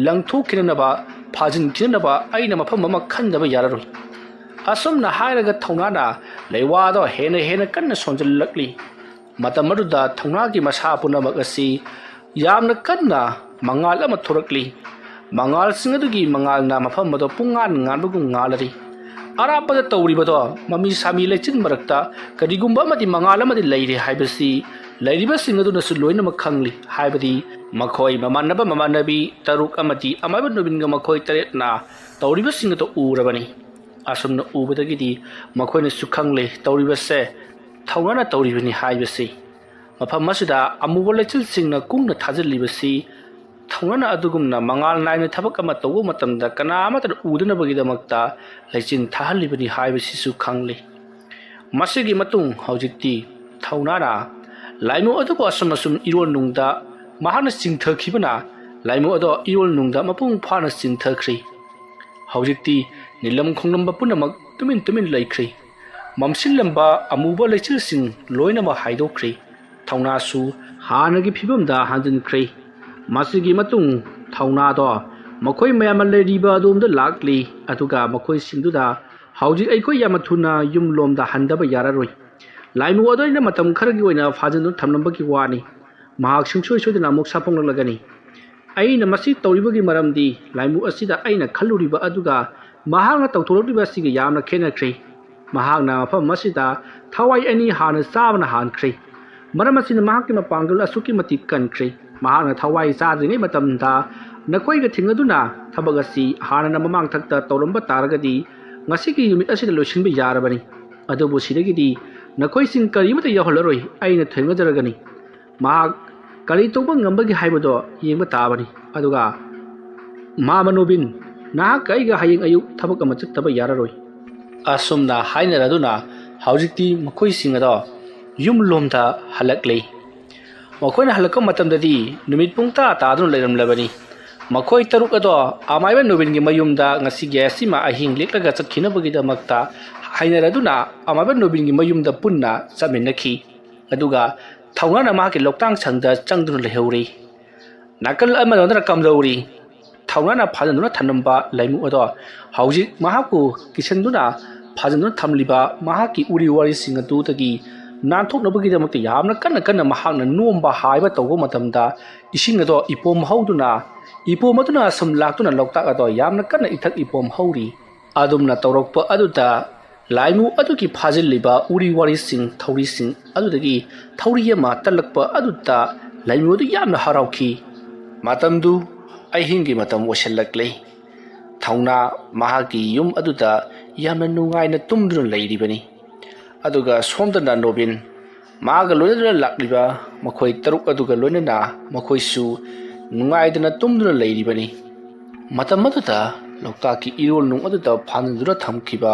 ꯂꯪꯊꯣꯛꯈꯤꯅꯅꯕ, ꯐꯥꯖꯤꯟꯈꯤꯅꯅꯕ ꯑꯩꯅ ꯃꯐꯝ ꯑꯃ ꯈꯟꯗꯕ ꯌꯥꯔꯔꯣꯏ"꯫ ꯑꯁꯨꯝꯅ ꯍꯥꯏꯔꯒ ꯊꯧꯅꯥꯅ ꯂꯩꯋꯥꯗꯣ ꯍꯦꯟꯅ ꯍꯦꯟꯅ ꯀꯟꯅ ꯁꯣꯟꯖꯜꯂꯛꯂꯤ꯫ ꯃꯇꯝ ꯑꯗꯨꯗ ꯊꯧꯅꯥꯒꯤ ꯃꯁꯥ ꯄꯨꯝꯅꯃꯛ ꯑꯁꯤ ꯌꯥꯝꯅ ꯀꯟꯅ ꯃꯉꯥꯜ ꯑꯃ ꯊꯣꯔꯛꯂꯤ꯫ ꯃꯉꯥꯜꯁꯤꯡ ꯑꯗꯨꯒꯤ ꯃꯉꯥꯜꯅ ꯃꯐꯝ ꯑꯗꯨ ꯄꯨꯡꯉꯥꯟ ꯉꯥꯟꯕꯒꯨꯝ ꯉꯥꯜꯂꯔꯤ꯫ ꯑꯔꯥꯞꯄꯗ ꯇꯧꯔꯤꯕꯗꯣ ꯃꯃꯤ ꯁꯥꯃꯤ ꯂꯩꯆꯤꯟ ꯃꯔꯛꯇ ꯀꯔꯤꯒꯨꯝꯕ ꯑꯃꯗꯤ ꯃꯉꯥꯜ ꯑꯃꯗꯤ ꯂꯩꯔꯦ ꯍꯥꯏꯕꯁꯤ ꯂꯩꯔꯤꯕꯁꯤꯡ ꯑꯗꯨꯅꯁꯨ ꯂꯣꯏꯅꯃꯛ ꯈꯪꯂꯤ꯫ ꯍꯥꯏꯕꯗꯤ ꯃꯈꯣꯏ ꯃꯃꯥꯟꯅꯕ ꯃꯃꯥꯟꯅꯕꯤ ꯇꯔꯨꯛ ꯑꯃꯗꯤ ꯑꯃꯥꯏꯕ ꯅꯨꯕꯤꯟꯒ ꯃꯈꯣꯏ ꯇꯔꯦꯠꯅ ꯇꯧꯔꯤꯕꯁꯤꯡ ꯑꯗꯨ ꯎꯔꯕꯅꯤ꯫ ꯑꯁꯨꯝꯅ ꯎꯕꯗꯒꯤꯗꯤ ꯃꯈꯣꯏꯅꯁꯨ ꯈꯪꯂꯦ ꯇꯧꯔꯤꯕꯁꯦ ꯊꯧꯅꯥꯅ ꯇꯧꯔꯤꯕꯅꯤ ꯍꯥꯏꯕꯁꯤ꯫ ꯃꯐꯝ ꯑꯁꯤꯗ ꯑꯃꯨꯕ ꯂꯩꯆꯤꯜꯁꯤꯡꯅ ꯀꯨꯡꯅ ꯊꯥꯖꯤꯜꯂꯤꯕꯁꯤ ꯊꯧꯅꯥꯅ ꯑꯗꯨꯒꯨꯝꯅ ꯃꯉꯥꯜ ꯅꯥꯏꯅ ꯊꯕꯛ ꯑꯃ ꯇꯧꯕ ꯃꯇꯝꯗ ꯀꯅꯥ ꯑꯃꯠꯇꯅ ꯎꯗꯅꯕꯒꯤꯗꯃꯛꯇ ꯂꯩꯆꯤꯟ ꯊꯥꯍꯜꯂꯤꯕꯅꯤ ꯍꯥꯏꯕꯁꯤꯁꯨ ꯈꯪꯂꯤ꯫ ꯃꯁꯤꯒꯤ ꯃꯇꯨꯡ ꯍꯧꯖꯤꯛꯇꯤ ꯊꯧꯅꯥꯅ ꯂꯥꯏꯃꯨ ꯑꯗꯨꯕꯨ ꯑꯁꯨꯝ ꯑꯁꯨꯝ ꯏꯔꯣꯜ ꯅꯨꯡꯗ ꯃꯍꯥꯛꯅ ꯆꯤꯡꯊꯈꯤꯕꯅ ꯂꯥꯏꯃꯨ ꯑꯗꯣ ꯏꯔꯣꯜ ꯅꯨꯡꯗ ꯃꯄꯨꯡ ꯐꯥꯅ ꯆꯤꯡꯊꯈ꯭ꯔꯤ꯫ ꯍꯧꯖꯤꯛꯇꯤ ꯅꯤꯂꯝ ꯈꯣꯡꯂꯝꯕ ꯄꯨꯝꯅꯃꯛ ꯇꯨꯃꯤꯟ ꯇꯨꯃꯤꯟ ꯂꯩꯈ꯭ꯔꯤ꯫ ꯃꯝꯁꯤꯜꯂꯝꯕ ꯑꯃꯨꯕ ꯂꯩꯆꯤꯜꯁꯤꯡ ꯂꯣꯏꯅꯃꯛ ꯍꯥꯏꯗꯣꯛꯈ꯭ꯔꯤ꯫ ꯊꯧꯅꯥꯁꯨ ꯍꯥꯟꯅꯒꯤ ꯐꯤꯕꯝꯗ ꯍꯟꯖꯤꯟꯈ꯭ꯔꯦ꯫ ꯃꯁꯤꯒꯤ ꯃꯇꯨꯡ ꯊꯧꯅꯥꯗꯣ ꯃꯈꯣꯏ ꯃꯌꯥꯝꯅ ꯂꯩꯔꯤꯕ ꯑꯗꯣꯝꯗ ꯂꯥꯛꯂꯤ, ꯑꯗꯨꯒ ꯃꯈꯣꯏꯁꯤꯡꯗꯨꯗ ꯍꯧꯖꯤꯛ ꯑꯩꯈꯣꯏ ꯌꯥꯝꯅ ꯊꯨꯅ ꯌꯨꯝꯂꯣꯝꯗ ꯍꯟꯗꯕ ꯌꯥꯔꯔꯣꯏ꯫ ꯂꯥꯏꯃꯨ ꯑꯗꯣ ꯑꯩꯅ ꯃꯇꯝ ꯈꯔꯒꯤ ꯑꯣꯏꯅ ꯐꯥꯖꯤꯟꯗꯨꯅ ꯊꯝꯂꯝꯕꯒꯤ ꯋꯥꯅꯤ꯫ ꯃꯍꯥꯛ ꯁꯨꯡꯁꯣꯏ ꯁꯣꯏꯗꯅ ꯑꯃꯨꯛ ꯁꯥꯐꯣꯡꯂꯛꯂꯒꯅꯤ꯫ ꯑꯩꯅ ꯃꯁꯤ ꯇꯧꯔꯤꯕꯒꯤ ꯃꯔꯝꯗꯤ ꯂꯥꯏꯃꯨ ꯑꯁꯤꯗ ꯑꯩꯅ ꯈꯜꯂꯨꯔꯤꯕ ꯑꯗꯨꯒ ꯃꯍꯥꯛꯅ ꯇꯧꯊꯣꯔꯛꯂꯤꯕ ꯑꯁꯤꯒ ꯌꯥꯝꯅ ꯈꯦꯠꯅꯈ꯭ꯔꯦ꯫ ꯃꯍꯥꯛꯅ ꯃꯐꯝ ꯑꯁꯤꯗ ꯊꯋꯥꯏ ꯑꯅꯤ ꯍꯥꯟꯅ ꯆꯥꯕꯅ ꯍꯥꯟꯈ꯭ꯔꯦ꯫ ꯃꯔꯝ ꯑꯁꯤꯅ ꯃꯍꯥꯛꯀꯤ ꯃꯄꯥꯡꯒꯜ ꯑꯁꯨꯛꯀꯤ ꯃꯇꯤꯛ ꯀꯟꯈ꯭ꯔꯦ꯫ ꯃꯍꯥꯛꯅ ꯊꯋꯥꯏ ꯆꯥꯗ꯭ꯔꯤꯉꯩ ꯃꯇꯝꯗ ꯅꯈꯣꯏꯒ ꯊꯦꯡꯅꯗꯨꯅ ꯊꯕꯛ ꯑꯁꯤ ꯍꯥꯟꯅꯅ ꯃꯃꯥꯡꯊꯛꯇ ꯇꯧꯔꯝꯕ ꯇꯥꯔꯒꯗꯤ ꯉꯁꯤꯒꯤ ꯅꯨꯃꯤꯠ ꯑꯁꯤꯗ ꯂꯣꯏꯁꯤꯟꯕ ꯌꯥꯔꯕꯅꯤ꯫ ꯑꯗꯨꯕꯨ ꯁꯤꯗꯒꯤꯗꯤ ꯅꯈꯣꯏꯁꯤꯡ ꯀꯔꯤꯃꯠꯇ ꯌꯥꯎꯍꯜꯂꯔꯣꯏ, ꯑꯩꯅ ꯊꯦꯡꯅꯖꯔꯒꯅꯤ꯫ ꯃꯍꯥꯛ ꯀꯔꯤ ꯇꯧꯕ ꯉꯝꯕꯒꯦ ꯍꯥꯏꯕꯗꯣ ꯌꯦꯡꯕ ꯇꯥꯕꯅꯤ꯫ ꯑꯗꯨꯒ ꯃꯥꯃ ꯅꯣꯕꯤꯟ, ꯅꯍꯥꯛꯀ ꯑꯩꯒ ꯍꯌꯦꯡ ꯑꯌꯨꯛ ꯊꯕꯛ ꯑꯃ ꯆꯠꯇꯕ ꯌꯥꯔꯔꯣꯏ꯫ ꯑꯁꯨꯝꯅ ꯍꯥꯏꯅꯔꯗꯨꯅ ꯍꯧꯖꯤꯛꯇꯤ ꯃꯈꯣꯏꯁꯤꯡ ꯑꯗꯣ ꯌꯨꯝꯂꯣꯝꯗ ꯍꯜꯂꯛꯂꯤ꯫ ꯃꯈꯣꯏꯅ ꯍꯜꯂꯛꯄ ꯃꯇꯝꯗꯗꯤ ꯅꯨꯃꯤꯠ ꯄꯨꯡ ꯇꯔꯥ ꯇꯥꯗꯨꯅ ꯂꯩꯔꯝꯂꯕꯅꯤ꯫ ꯃꯈꯣꯏ ꯇꯔꯨꯛ ꯑꯗꯣ ꯑꯃꯥꯏꯕ ꯅꯣꯕꯤꯟꯒꯤ ꯃꯌꯨꯝꯗ ꯉꯁꯤꯒꯤ ꯑꯁꯤꯃ ꯑꯍꯤꯡ ꯂꯦꯛꯂꯒ ꯆꯠꯈꯤꯅꯕꯒꯤꯗꯃꯛꯇ ꯍꯥꯏꯅꯔꯗꯨꯅ ꯑꯃꯥꯏꯕ ꯅꯣꯕꯤꯟꯒꯤ ꯃꯌꯨꯝꯗ ꯄꯨꯟꯅ ꯆꯠꯃꯤꯟꯅꯈꯤ꯫ ꯑꯗꯨꯒ ꯊꯧꯅꯥꯅ ꯃꯍꯥꯛꯀꯤ ꯂꯣꯛꯇꯥꯡ ꯁꯪꯗ ꯆꯪꯗꯨꯅ ꯂꯩꯍꯧꯔꯤ꯫ ꯅꯥꯀꯜ ꯑꯃꯔꯣꯝꯗꯅ ꯀꯝꯗꯧꯔꯤ? ꯊꯧꯅꯥꯅ ꯐꯥꯖꯤꯟꯗꯨꯅ ꯊꯝꯂꯝꯕ ꯂꯩꯃꯨ ꯑꯗꯣ ꯍꯧꯖꯤꯛ ꯃꯍꯥꯛꯄꯨ ꯀꯤꯁꯟꯗꯨꯅ ꯐꯥꯖꯤꯟꯗꯨꯅ ꯊꯝꯂꯤꯕ ꯃꯍꯥꯛꯀꯤ ꯎꯔꯤ ꯋꯥꯔꯤꯁꯤꯡ ꯑꯗꯨꯗꯒꯤ ꯅꯥꯟꯊꯣꯛꯅꯕꯒꯤꯗꯃꯛꯇ ꯌꯥꯝꯅ ꯀꯟꯅ ꯀꯟꯅ ꯃꯍꯥꯛꯅ ꯅꯣꯝꯕ ꯍꯥꯏꯕ ꯇꯧꯕ ꯃꯇꯝꯗ ꯏꯁꯤꯡ ꯑꯗꯣ ꯏꯄꯣꯝ ꯍꯧꯗꯨꯅ, ꯏꯄꯣꯝ ꯑꯗꯨꯅ ꯑꯁꯨꯝ ꯂꯥꯛꯇꯨꯅ ꯂꯣꯛꯇꯥꯛ ꯑꯗꯣ ꯌꯥꯝꯅ ꯀꯟꯅ ꯏꯊꯛ ꯏꯄꯣꯝ ꯍꯧꯔꯤ꯫ ꯑꯗꯨꯝꯅ ꯇꯧꯔꯛꯄ ꯑꯗꯨꯗ ꯂꯥꯏꯃꯨ ꯑꯗꯨꯒꯤ ꯐꯥꯖꯤꯜꯂꯤꯕ ꯎꯔꯤ ꯋꯥꯔꯤꯁꯤꯡ, ꯊꯧꯔꯤꯁꯤꯡ ꯑꯗꯨꯗꯒꯤ ꯊꯧꯔꯤ ꯑꯃ ꯇꯠꯂꯛꯄ ꯑꯗꯨꯗ ꯂꯥꯏꯃꯨ ꯑꯗꯨ ꯌꯥꯝꯅ ꯍꯔꯥꯎꯈꯤ꯫ ꯃꯇꯝꯗꯨ ꯑꯍꯤꯡꯒꯤ ꯃꯇꯝ ꯑꯣꯏꯁꯤꯜꯂꯛꯂꯦ꯫ ꯊꯧꯅꯥ ꯃꯍꯥꯛꯀꯤ ꯌꯨꯝ ꯑꯗꯨꯗ ꯌꯥꯝꯅ ꯅꯨꯡꯉꯥꯏꯅ ꯇꯨꯝꯗꯨꯅ ꯂꯩꯔꯤꯕꯅꯤ꯫ ꯑꯗꯨꯒ ꯁꯣꯝꯗꯅ ꯅꯣꯕꯤꯟ ꯃꯥꯒ ꯂꯣꯏꯅꯗꯨꯅ ꯂꯥꯛꯂꯤꯕ ꯃꯈꯣꯏ ꯇꯔꯨꯛ ꯑꯗꯨꯒ ꯂꯣꯏꯅꯅ ꯃꯈꯣꯏꯁꯨ ꯅꯨꯡꯉꯥꯏꯗꯅ ꯇꯨꯝꯗꯨꯅ ꯂꯩꯔꯤꯕꯅꯤ꯫ ꯃꯇꯝ ꯑꯗꯨꯗ ꯂꯣꯛꯇꯥꯛꯀꯤ ꯏꯔꯣꯜ ꯅꯨꯡ ꯑꯗꯨꯗ ꯐꯥꯟꯗꯨꯅ ꯊꯝꯈꯤꯕ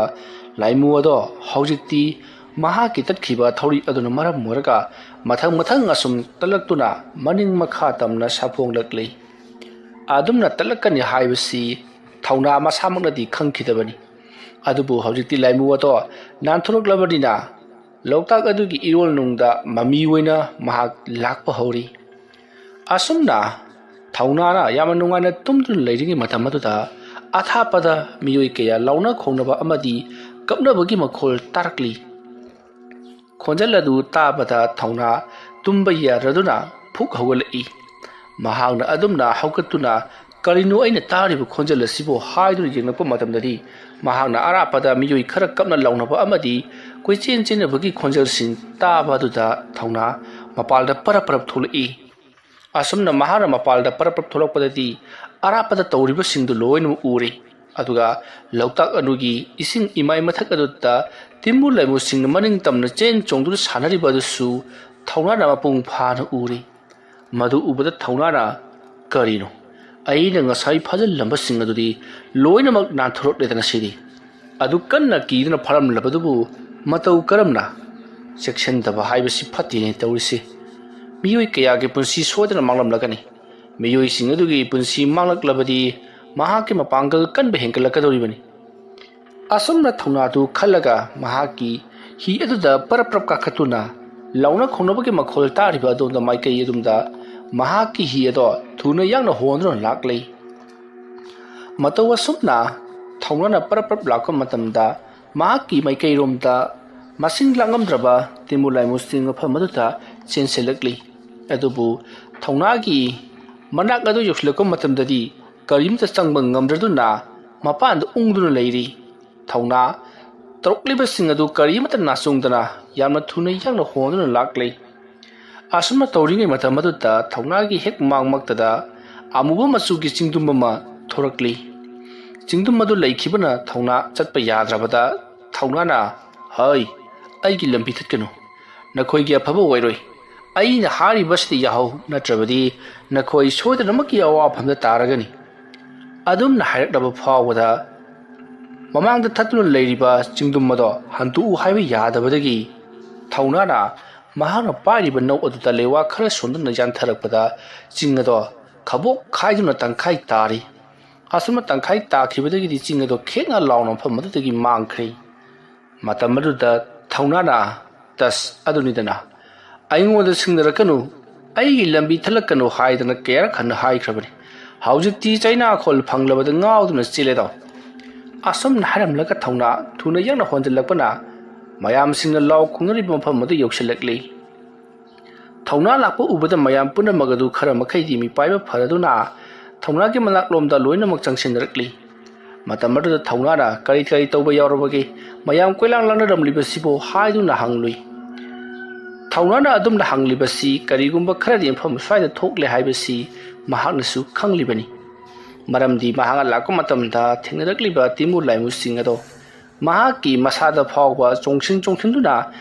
ꯂꯥꯏꯃꯨ ꯑꯗꯣ ꯍꯧꯖꯤꯛꯇꯤ ꯃꯍꯥꯛꯀꯤ ꯇꯠꯈꯤꯕ ꯊꯧꯔꯤ ꯑꯗꯨꯅ ꯃꯔꯝ ꯑꯣꯏꯔꯒ ꯃꯊꯪ ꯃꯊꯪ ꯑꯁꯨꯝ ꯇꯠꯂꯛꯇꯨꯅ ꯃꯅꯤꯡ ꯃꯈꯥ ꯇꯝꯅ ꯁꯥꯐꯣꯡꯂꯛꯂꯤ꯫ ꯑꯗꯨꯝꯅ ꯇꯠꯂꯛꯀꯅꯤ ꯍꯥꯏꯕꯁꯤ ꯊꯧꯅꯥ ꯃꯁꯥꯃꯛꯅꯗꯤ ꯈꯪꯈꯤꯗꯕꯅꯤ꯫ ꯑꯗꯨꯕꯨ ꯍꯧꯖꯤꯛꯇꯤ ꯂꯥꯏꯃꯨ ꯑꯗꯣ ꯅꯥꯟꯊꯣꯔꯛꯂꯕꯅꯤꯅ ꯂꯣꯛꯇꯥꯛ ꯑꯗꯨꯒꯤ ꯏꯔꯣꯜ ꯅꯨꯡꯗ ꯃꯃꯤ ꯑꯣꯏꯅ ꯃꯍꯥꯛ ꯂꯥꯛꯄ ꯍꯧꯔꯤ꯫ ꯑꯁꯨꯝꯅ ꯊꯧꯅꯥꯅ ꯌꯥꯝꯅ ꯅꯨꯡꯉꯥꯏꯅ ꯇꯨꯝꯗꯨꯅ ꯂꯩꯔꯤꯉꯩ ꯃꯇꯝ ꯑꯗꯨꯗ ꯑꯊꯥꯞꯄꯗ ꯃꯤꯑꯣꯏ ꯀꯌꯥ ꯂꯥꯎꯅ ꯈꯣꯡꯅꯕ ꯑꯃꯗꯤ ꯀꯞꯅꯕꯒꯤ ꯃꯈꯣꯜ ꯇꯥꯔꯛꯂꯤ꯫ ꯈꯣꯟꯖꯦꯜ ꯑꯗꯨ ꯇꯥꯕꯗ ꯊꯧꯅꯥ ꯇꯨꯝꯕ ꯌꯥꯗ꯭ꯔꯗꯨꯅ ꯐꯨꯛ ꯍꯧꯒꯠꯂꯛꯏ꯫ ꯃꯍꯥꯛꯅ ꯑꯗꯨꯝꯅ ꯍꯧꯒꯠꯇꯨꯅ "ꯀꯔꯤꯅꯣ ꯑꯩꯅ ꯇꯥꯔꯤꯕ ꯈꯣꯟꯖꯦꯜ ꯑꯁꯤꯕꯨ?" ꯍꯥꯏꯗꯨꯅ ꯌꯦꯡꯂꯛꯄ ꯃꯇꯝꯗꯗꯤ ꯃꯍꯥꯛꯅ ꯑꯔꯥꯞꯄꯗ ꯃꯤꯑꯣꯏ ꯈꯔ ꯀꯞꯅ ꯂꯥꯎꯅꯕ ꯑꯃꯗꯤ ꯀꯣꯏꯆꯦꯟ ꯆꯦꯟꯅꯕꯒꯤ ꯈꯣꯟꯖꯦꯜꯁꯤꯡ ꯇꯥꯕ ꯑꯗꯨꯗ ꯊꯧꯅꯥ ꯃꯄꯥꯜꯗ ꯄꯔꯞ ꯄꯔꯞ ꯊꯣꯛꯂꯛꯏ꯫ ꯑꯁꯨꯝꯅ ꯃꯍꯥꯛꯅ ꯃꯄꯥꯜꯗ ꯄꯔꯞ ꯄꯔꯞ ꯊꯣꯛꯂꯛꯄꯗꯗꯤ ꯑꯔꯥꯞꯄꯗ ꯇꯧꯔꯤꯕꯁꯤꯡꯗꯨ ꯂꯣꯏꯅꯃꯛ ꯎꯔꯦ꯫ ꯑꯗꯨꯒ ꯂꯣꯛꯇꯥꯛ ꯑꯗꯨꯒꯤ ꯏꯁꯤꯡ ꯏꯃꯥꯏ ꯃꯊꯛ ꯑꯗꯨꯗ ꯇꯤꯝꯕꯨ ꯂꯥꯏꯃꯨꯁꯤꯡꯅ ꯃꯅꯤꯡ ꯇꯝꯅ ꯆꯦꯟ ꯆꯣꯡꯗꯨꯅ ꯁꯥꯟꯅꯔꯤꯕ ꯑꯗꯨꯁꯨ ꯊꯧꯅꯥꯅ ꯃꯄꯨꯡ ꯐꯥꯅ ꯎꯔꯦ꯫ ꯃꯗꯨ ꯎꯕꯗ ꯊꯧꯅꯥꯅ "ꯀꯔꯤꯅꯣ? ꯑꯩꯅ ꯉꯁꯥꯏ ꯐꯥꯖꯤꯜꯂꯝꯕꯁꯤꯡ ꯑꯗꯨꯗꯤ ꯂꯣꯏꯅꯃꯛ ꯅꯥꯟꯊꯣꯔꯛꯂꯦꯗꯅ ꯁꯤꯗꯤ꯫ ꯑꯗꯨ ꯀꯟꯅ ꯀꯤꯗꯨꯅ ꯐꯥꯔꯝꯂꯕꯗꯨꯕꯨ ꯃꯇꯧ ꯀꯔꯝꯅ?" ꯆꯦꯛꯁꯤꯟꯗꯕ ꯍꯥꯏꯕꯁꯤ ꯐꯠꯇꯦꯅꯦ ꯇꯧꯔꯤꯁꯤ꯫ ꯃꯤꯑꯣꯏ ꯀꯌꯥꯒꯤ ꯄꯨꯟꯁꯤ ꯁꯣꯏꯗꯅ ꯃꯥꯡꯂꯝꯂꯒꯅꯤ꯫ ꯃꯤꯑꯣꯏꯁꯤꯡ ꯑꯗꯨꯒꯤ ꯄꯨꯟꯁꯤ ꯃꯥꯡꯂꯛꯂꯕꯗꯤ ꯃꯍꯥꯛꯀꯤ ꯃꯄꯥꯡꯒꯜ ꯀꯟꯕ ꯍꯦꯟꯒꯠꯂꯛꯀꯗꯧꯔꯤꯕꯅꯤ꯫ ꯑꯁꯨꯝꯅ ꯊꯧꯅꯥꯗꯨ ꯈꯜꯂꯒ ꯃꯍꯥꯛꯀꯤ ꯍꯤ ꯑꯗꯨꯗ ꯄꯔꯞ ꯄꯔꯞ ꯀꯥꯈꯠꯇꯨꯅ ꯂꯥꯎꯅ ꯈꯣꯡꯅꯕꯒꯤ ꯃꯈꯣꯜ ꯇꯥꯔꯤꯕ ꯑꯗꯣꯝꯗ ꯃꯥꯏꯀꯩ ꯑꯗꯨꯝꯗ ꯃꯍꯥꯛꯀꯤ ꯍꯤ ꯑꯗꯣ ꯊꯨꯅ ꯌꯥꯡꯅ ꯍꯣꯟꯗꯨꯅ ꯂꯥꯛꯂꯤ꯫ ꯃꯇꯧ ꯑꯁꯨꯝꯅ ꯊꯧꯅꯥꯅ ꯄꯔꯞ ꯄꯔꯞ ꯂꯥꯛꯄ ꯃꯇꯝꯗ ꯃꯍꯥꯛꯀꯤ ꯃꯥꯏꯀꯩꯔꯣꯝꯗ ꯃꯁꯤꯡ ꯂꯥꯡꯉꯝꯗ꯭ꯔꯕ ꯇꯤꯃꯨ ꯂꯥꯏꯃꯨꯁꯤꯡ ꯃꯐꯝ ꯑꯗꯨꯗ ꯆꯦꯟꯁꯤꯜꯂꯛꯂꯤ꯫ ꯑꯗꯨꯕꯨ ꯊꯧꯅꯥꯒꯤ ꯃꯅꯥꯛ ꯑꯗꯨ ꯌꯧꯁꯤꯜꯂꯛꯄ ꯃꯇꯝꯗꯗꯤ ꯀꯔꯤꯝꯇ ꯆꯪꯕ ꯉꯝꯗ꯭ꯔꯗꯨꯅ ꯃꯄꯥꯟꯗ ꯎꯪꯗꯨꯅ ꯂꯩꯔꯤ꯫ ꯊꯧꯅꯥ ꯇꯧꯔꯛꯂꯤꯕꯁꯤꯡ ꯑꯗꯨ ꯀꯔꯤꯃꯠꯇ ꯅꯥꯆꯣꯡꯗꯅ ꯌꯥꯝꯅ ꯊꯨꯅ ꯌꯥꯡꯅ ꯍꯣꯟꯗꯨꯅ ꯂꯥꯛꯂꯤ꯫ ꯑꯁꯨꯝꯅ ꯇꯧꯔꯤꯉꯩ ꯃꯇꯝ ꯑꯗꯨꯗ ꯊꯧꯅꯥꯒꯤ ꯍꯦꯛ ꯃꯥꯡꯃꯛꯇꯗ ꯑꯃꯨꯕ ꯃꯆꯨꯒꯤ ꯆꯤꯡꯗꯨꯝ ꯑꯃ ꯊꯣꯔꯛꯂꯤ꯫ ꯆꯤꯡꯗꯨꯝ ꯑꯗꯨ ꯂꯩꯈꯤꯕꯅ ꯊꯧꯅꯥ ꯆꯠꯄ ꯌꯥꯗ꯭ꯔꯕꯗ ꯊꯧꯅꯥꯅ "ꯍꯩ, ꯑꯩꯒꯤ ꯂꯝꯕꯤ ꯊꯠꯀꯅꯨ, ꯅꯈꯣꯏꯒꯤ ꯑꯐꯕ ꯑꯣꯏꯔꯣꯏ꯫ ꯑꯩꯅ ꯍꯥꯏꯔꯤꯕꯁꯤꯗ ꯌꯥꯍꯧ, ꯅꯠꯇ꯭ꯔꯕꯗꯤ ꯅꯈꯣꯏ ꯁꯣꯏꯗꯅꯃꯛꯀꯤ ꯑꯋꯥꯐꯝꯗ ꯇꯥꯔꯒꯅꯤ꯫ ꯑꯗꯨꯝꯅ ꯍꯥꯏꯔꯛꯂꯕ ꯐꯥꯎꯕꯗ ꯃꯃꯥꯡꯗ ꯊꯠꯇꯨꯅ ꯂꯩꯔꯤꯕ ꯆꯤꯡꯗꯨꯝ ꯑꯗꯣ ꯍꯟꯗꯣꯛꯎ ꯍꯥꯏꯕ ꯌꯥꯗꯕꯗꯒꯤ ꯊꯧꯅꯥꯅ ꯃꯍꯥꯛꯅ ꯄꯥꯏꯔꯤꯕ ꯅꯧ ꯑꯗꯨꯗ ꯂꯩꯋꯥ ꯈꯔ ꯁꯣꯟꯗꯨꯅ ꯌꯥꯟꯊꯔꯛꯄꯗ ꯆꯤꯡ ꯑꯗꯣ ꯈꯕꯣꯛ ꯈꯥꯏꯗꯨꯅ ꯇꯪꯈꯥꯏ ꯇꯥꯔꯤ꯫ ꯑꯁꯨꯝꯅ ꯇꯪꯈꯥꯏ ꯇꯥꯈꯤꯕꯗꯒꯤꯗꯤ ꯆꯤꯡ ꯑꯗꯣ ꯈꯦꯛꯅ ꯂꯥꯎꯅ ꯃꯐꯝ ꯑꯗꯨꯗꯒꯤ ꯃꯥꯡꯈ꯭ꯔꯦ꯫ ꯃꯇꯝ ꯑꯗꯨꯗ ꯊꯧꯅꯥꯅ, "ꯇꯁ, ꯑꯗꯨꯅꯤꯗꯅ, ꯑꯩꯉꯣꯟꯗ ꯁꯤꯡꯅꯔꯛꯀꯅꯨ, ꯑꯩꯒꯤ ꯂꯝꯕꯤ ꯊꯠꯂꯛꯀꯅꯨ" ꯍꯥꯏꯗꯅ ꯀꯌꯥꯔꯛ ꯍꯟꯅ ꯍꯥꯏꯈ꯭ꯔꯕꯅꯤ꯫ ꯍꯧꯖꯤꯛꯇꯤ ꯆꯩꯅꯥꯈꯣꯜ ꯐꯪꯂꯕꯗ ꯉꯥꯎꯗꯨꯅ ꯆꯦꯜꯂꯦꯗꯣ꯫ ꯑꯁꯨꯝꯅ ꯍꯥꯏꯔꯝꯂꯒ ꯊꯧꯅꯥ ꯊꯨꯅ ꯌꯥꯡꯅ ꯍꯣꯟꯖꯤꯜꯂꯛꯄꯅ ꯃꯌꯥꯝꯁꯤꯡꯅ ꯂꯥꯎ ꯈꯣꯡꯅꯔꯤꯕ ꯃꯐꯝ ꯑꯗꯨ ꯌꯧꯁꯤꯜꯂꯛꯂꯤ꯫ ꯊꯧꯅꯥ ꯂꯥꯛꯄ ꯎꯕꯗ ꯃꯌꯥꯝ ꯄꯨꯝꯅꯃꯛ ꯑꯗꯨ ꯈꯔ ꯃꯈꯩꯗꯤ ꯃꯤꯄꯥꯏꯕ ꯐꯔꯗꯨꯅ ꯊꯧꯅꯥꯒꯤ ꯃꯅꯥꯛꯂꯣꯝꯗ ꯂꯣꯏꯅꯃꯛ ꯆꯪꯁꯤꯟꯅꯔꯛꯂꯤ꯫ ꯃꯇꯝ ꯑꯗꯨꯗ ꯊꯧꯅꯥꯅ "ꯀꯔꯤ ꯀꯔꯤ ꯇꯧꯕ ꯌꯥꯎꯔꯕꯒꯦ? ꯃꯌꯥꯝ ꯀꯣꯏꯂꯥꯡ ꯂꯥꯡꯅꯔꯝꯂꯤꯕꯁꯤꯕꯨ?" ꯍꯥꯏꯗꯨꯅ ꯍꯪꯂꯨꯏ꯫ ꯊꯧꯅꯥꯅ ꯑꯗꯨꯝꯅ ꯍꯪꯂꯤꯕꯁꯤ ꯀꯔꯤꯒꯨꯝꯕ ꯈꯔꯗꯤ ꯃꯐꯝ ꯁ꯭ꯋꯥꯏꯗ ꯊꯣꯛꯂꯦ ꯍꯥꯏꯕꯁꯤ ꯃꯍꯥꯛꯅꯁꯨ ꯈꯪꯂꯤꯕꯅꯤ꯫ ꯃꯔꯝꯗꯤ ꯃꯍꯥꯛꯅ ꯂꯥꯛꯄ ꯃꯇꯝꯗ ꯊꯦꯡꯅꯔꯛꯂꯤꯕ ꯇꯤꯃꯨ ꯂꯥꯏꯃꯨꯁꯤꯡ ꯑꯗꯣ ꯃꯍꯥꯛꯀꯤ ꯃꯁꯥꯗ ꯐꯥꯎꯕ ꯆꯣꯡꯁꯤꯟ ꯆꯣꯡꯁꯤꯟꯗꯨꯅ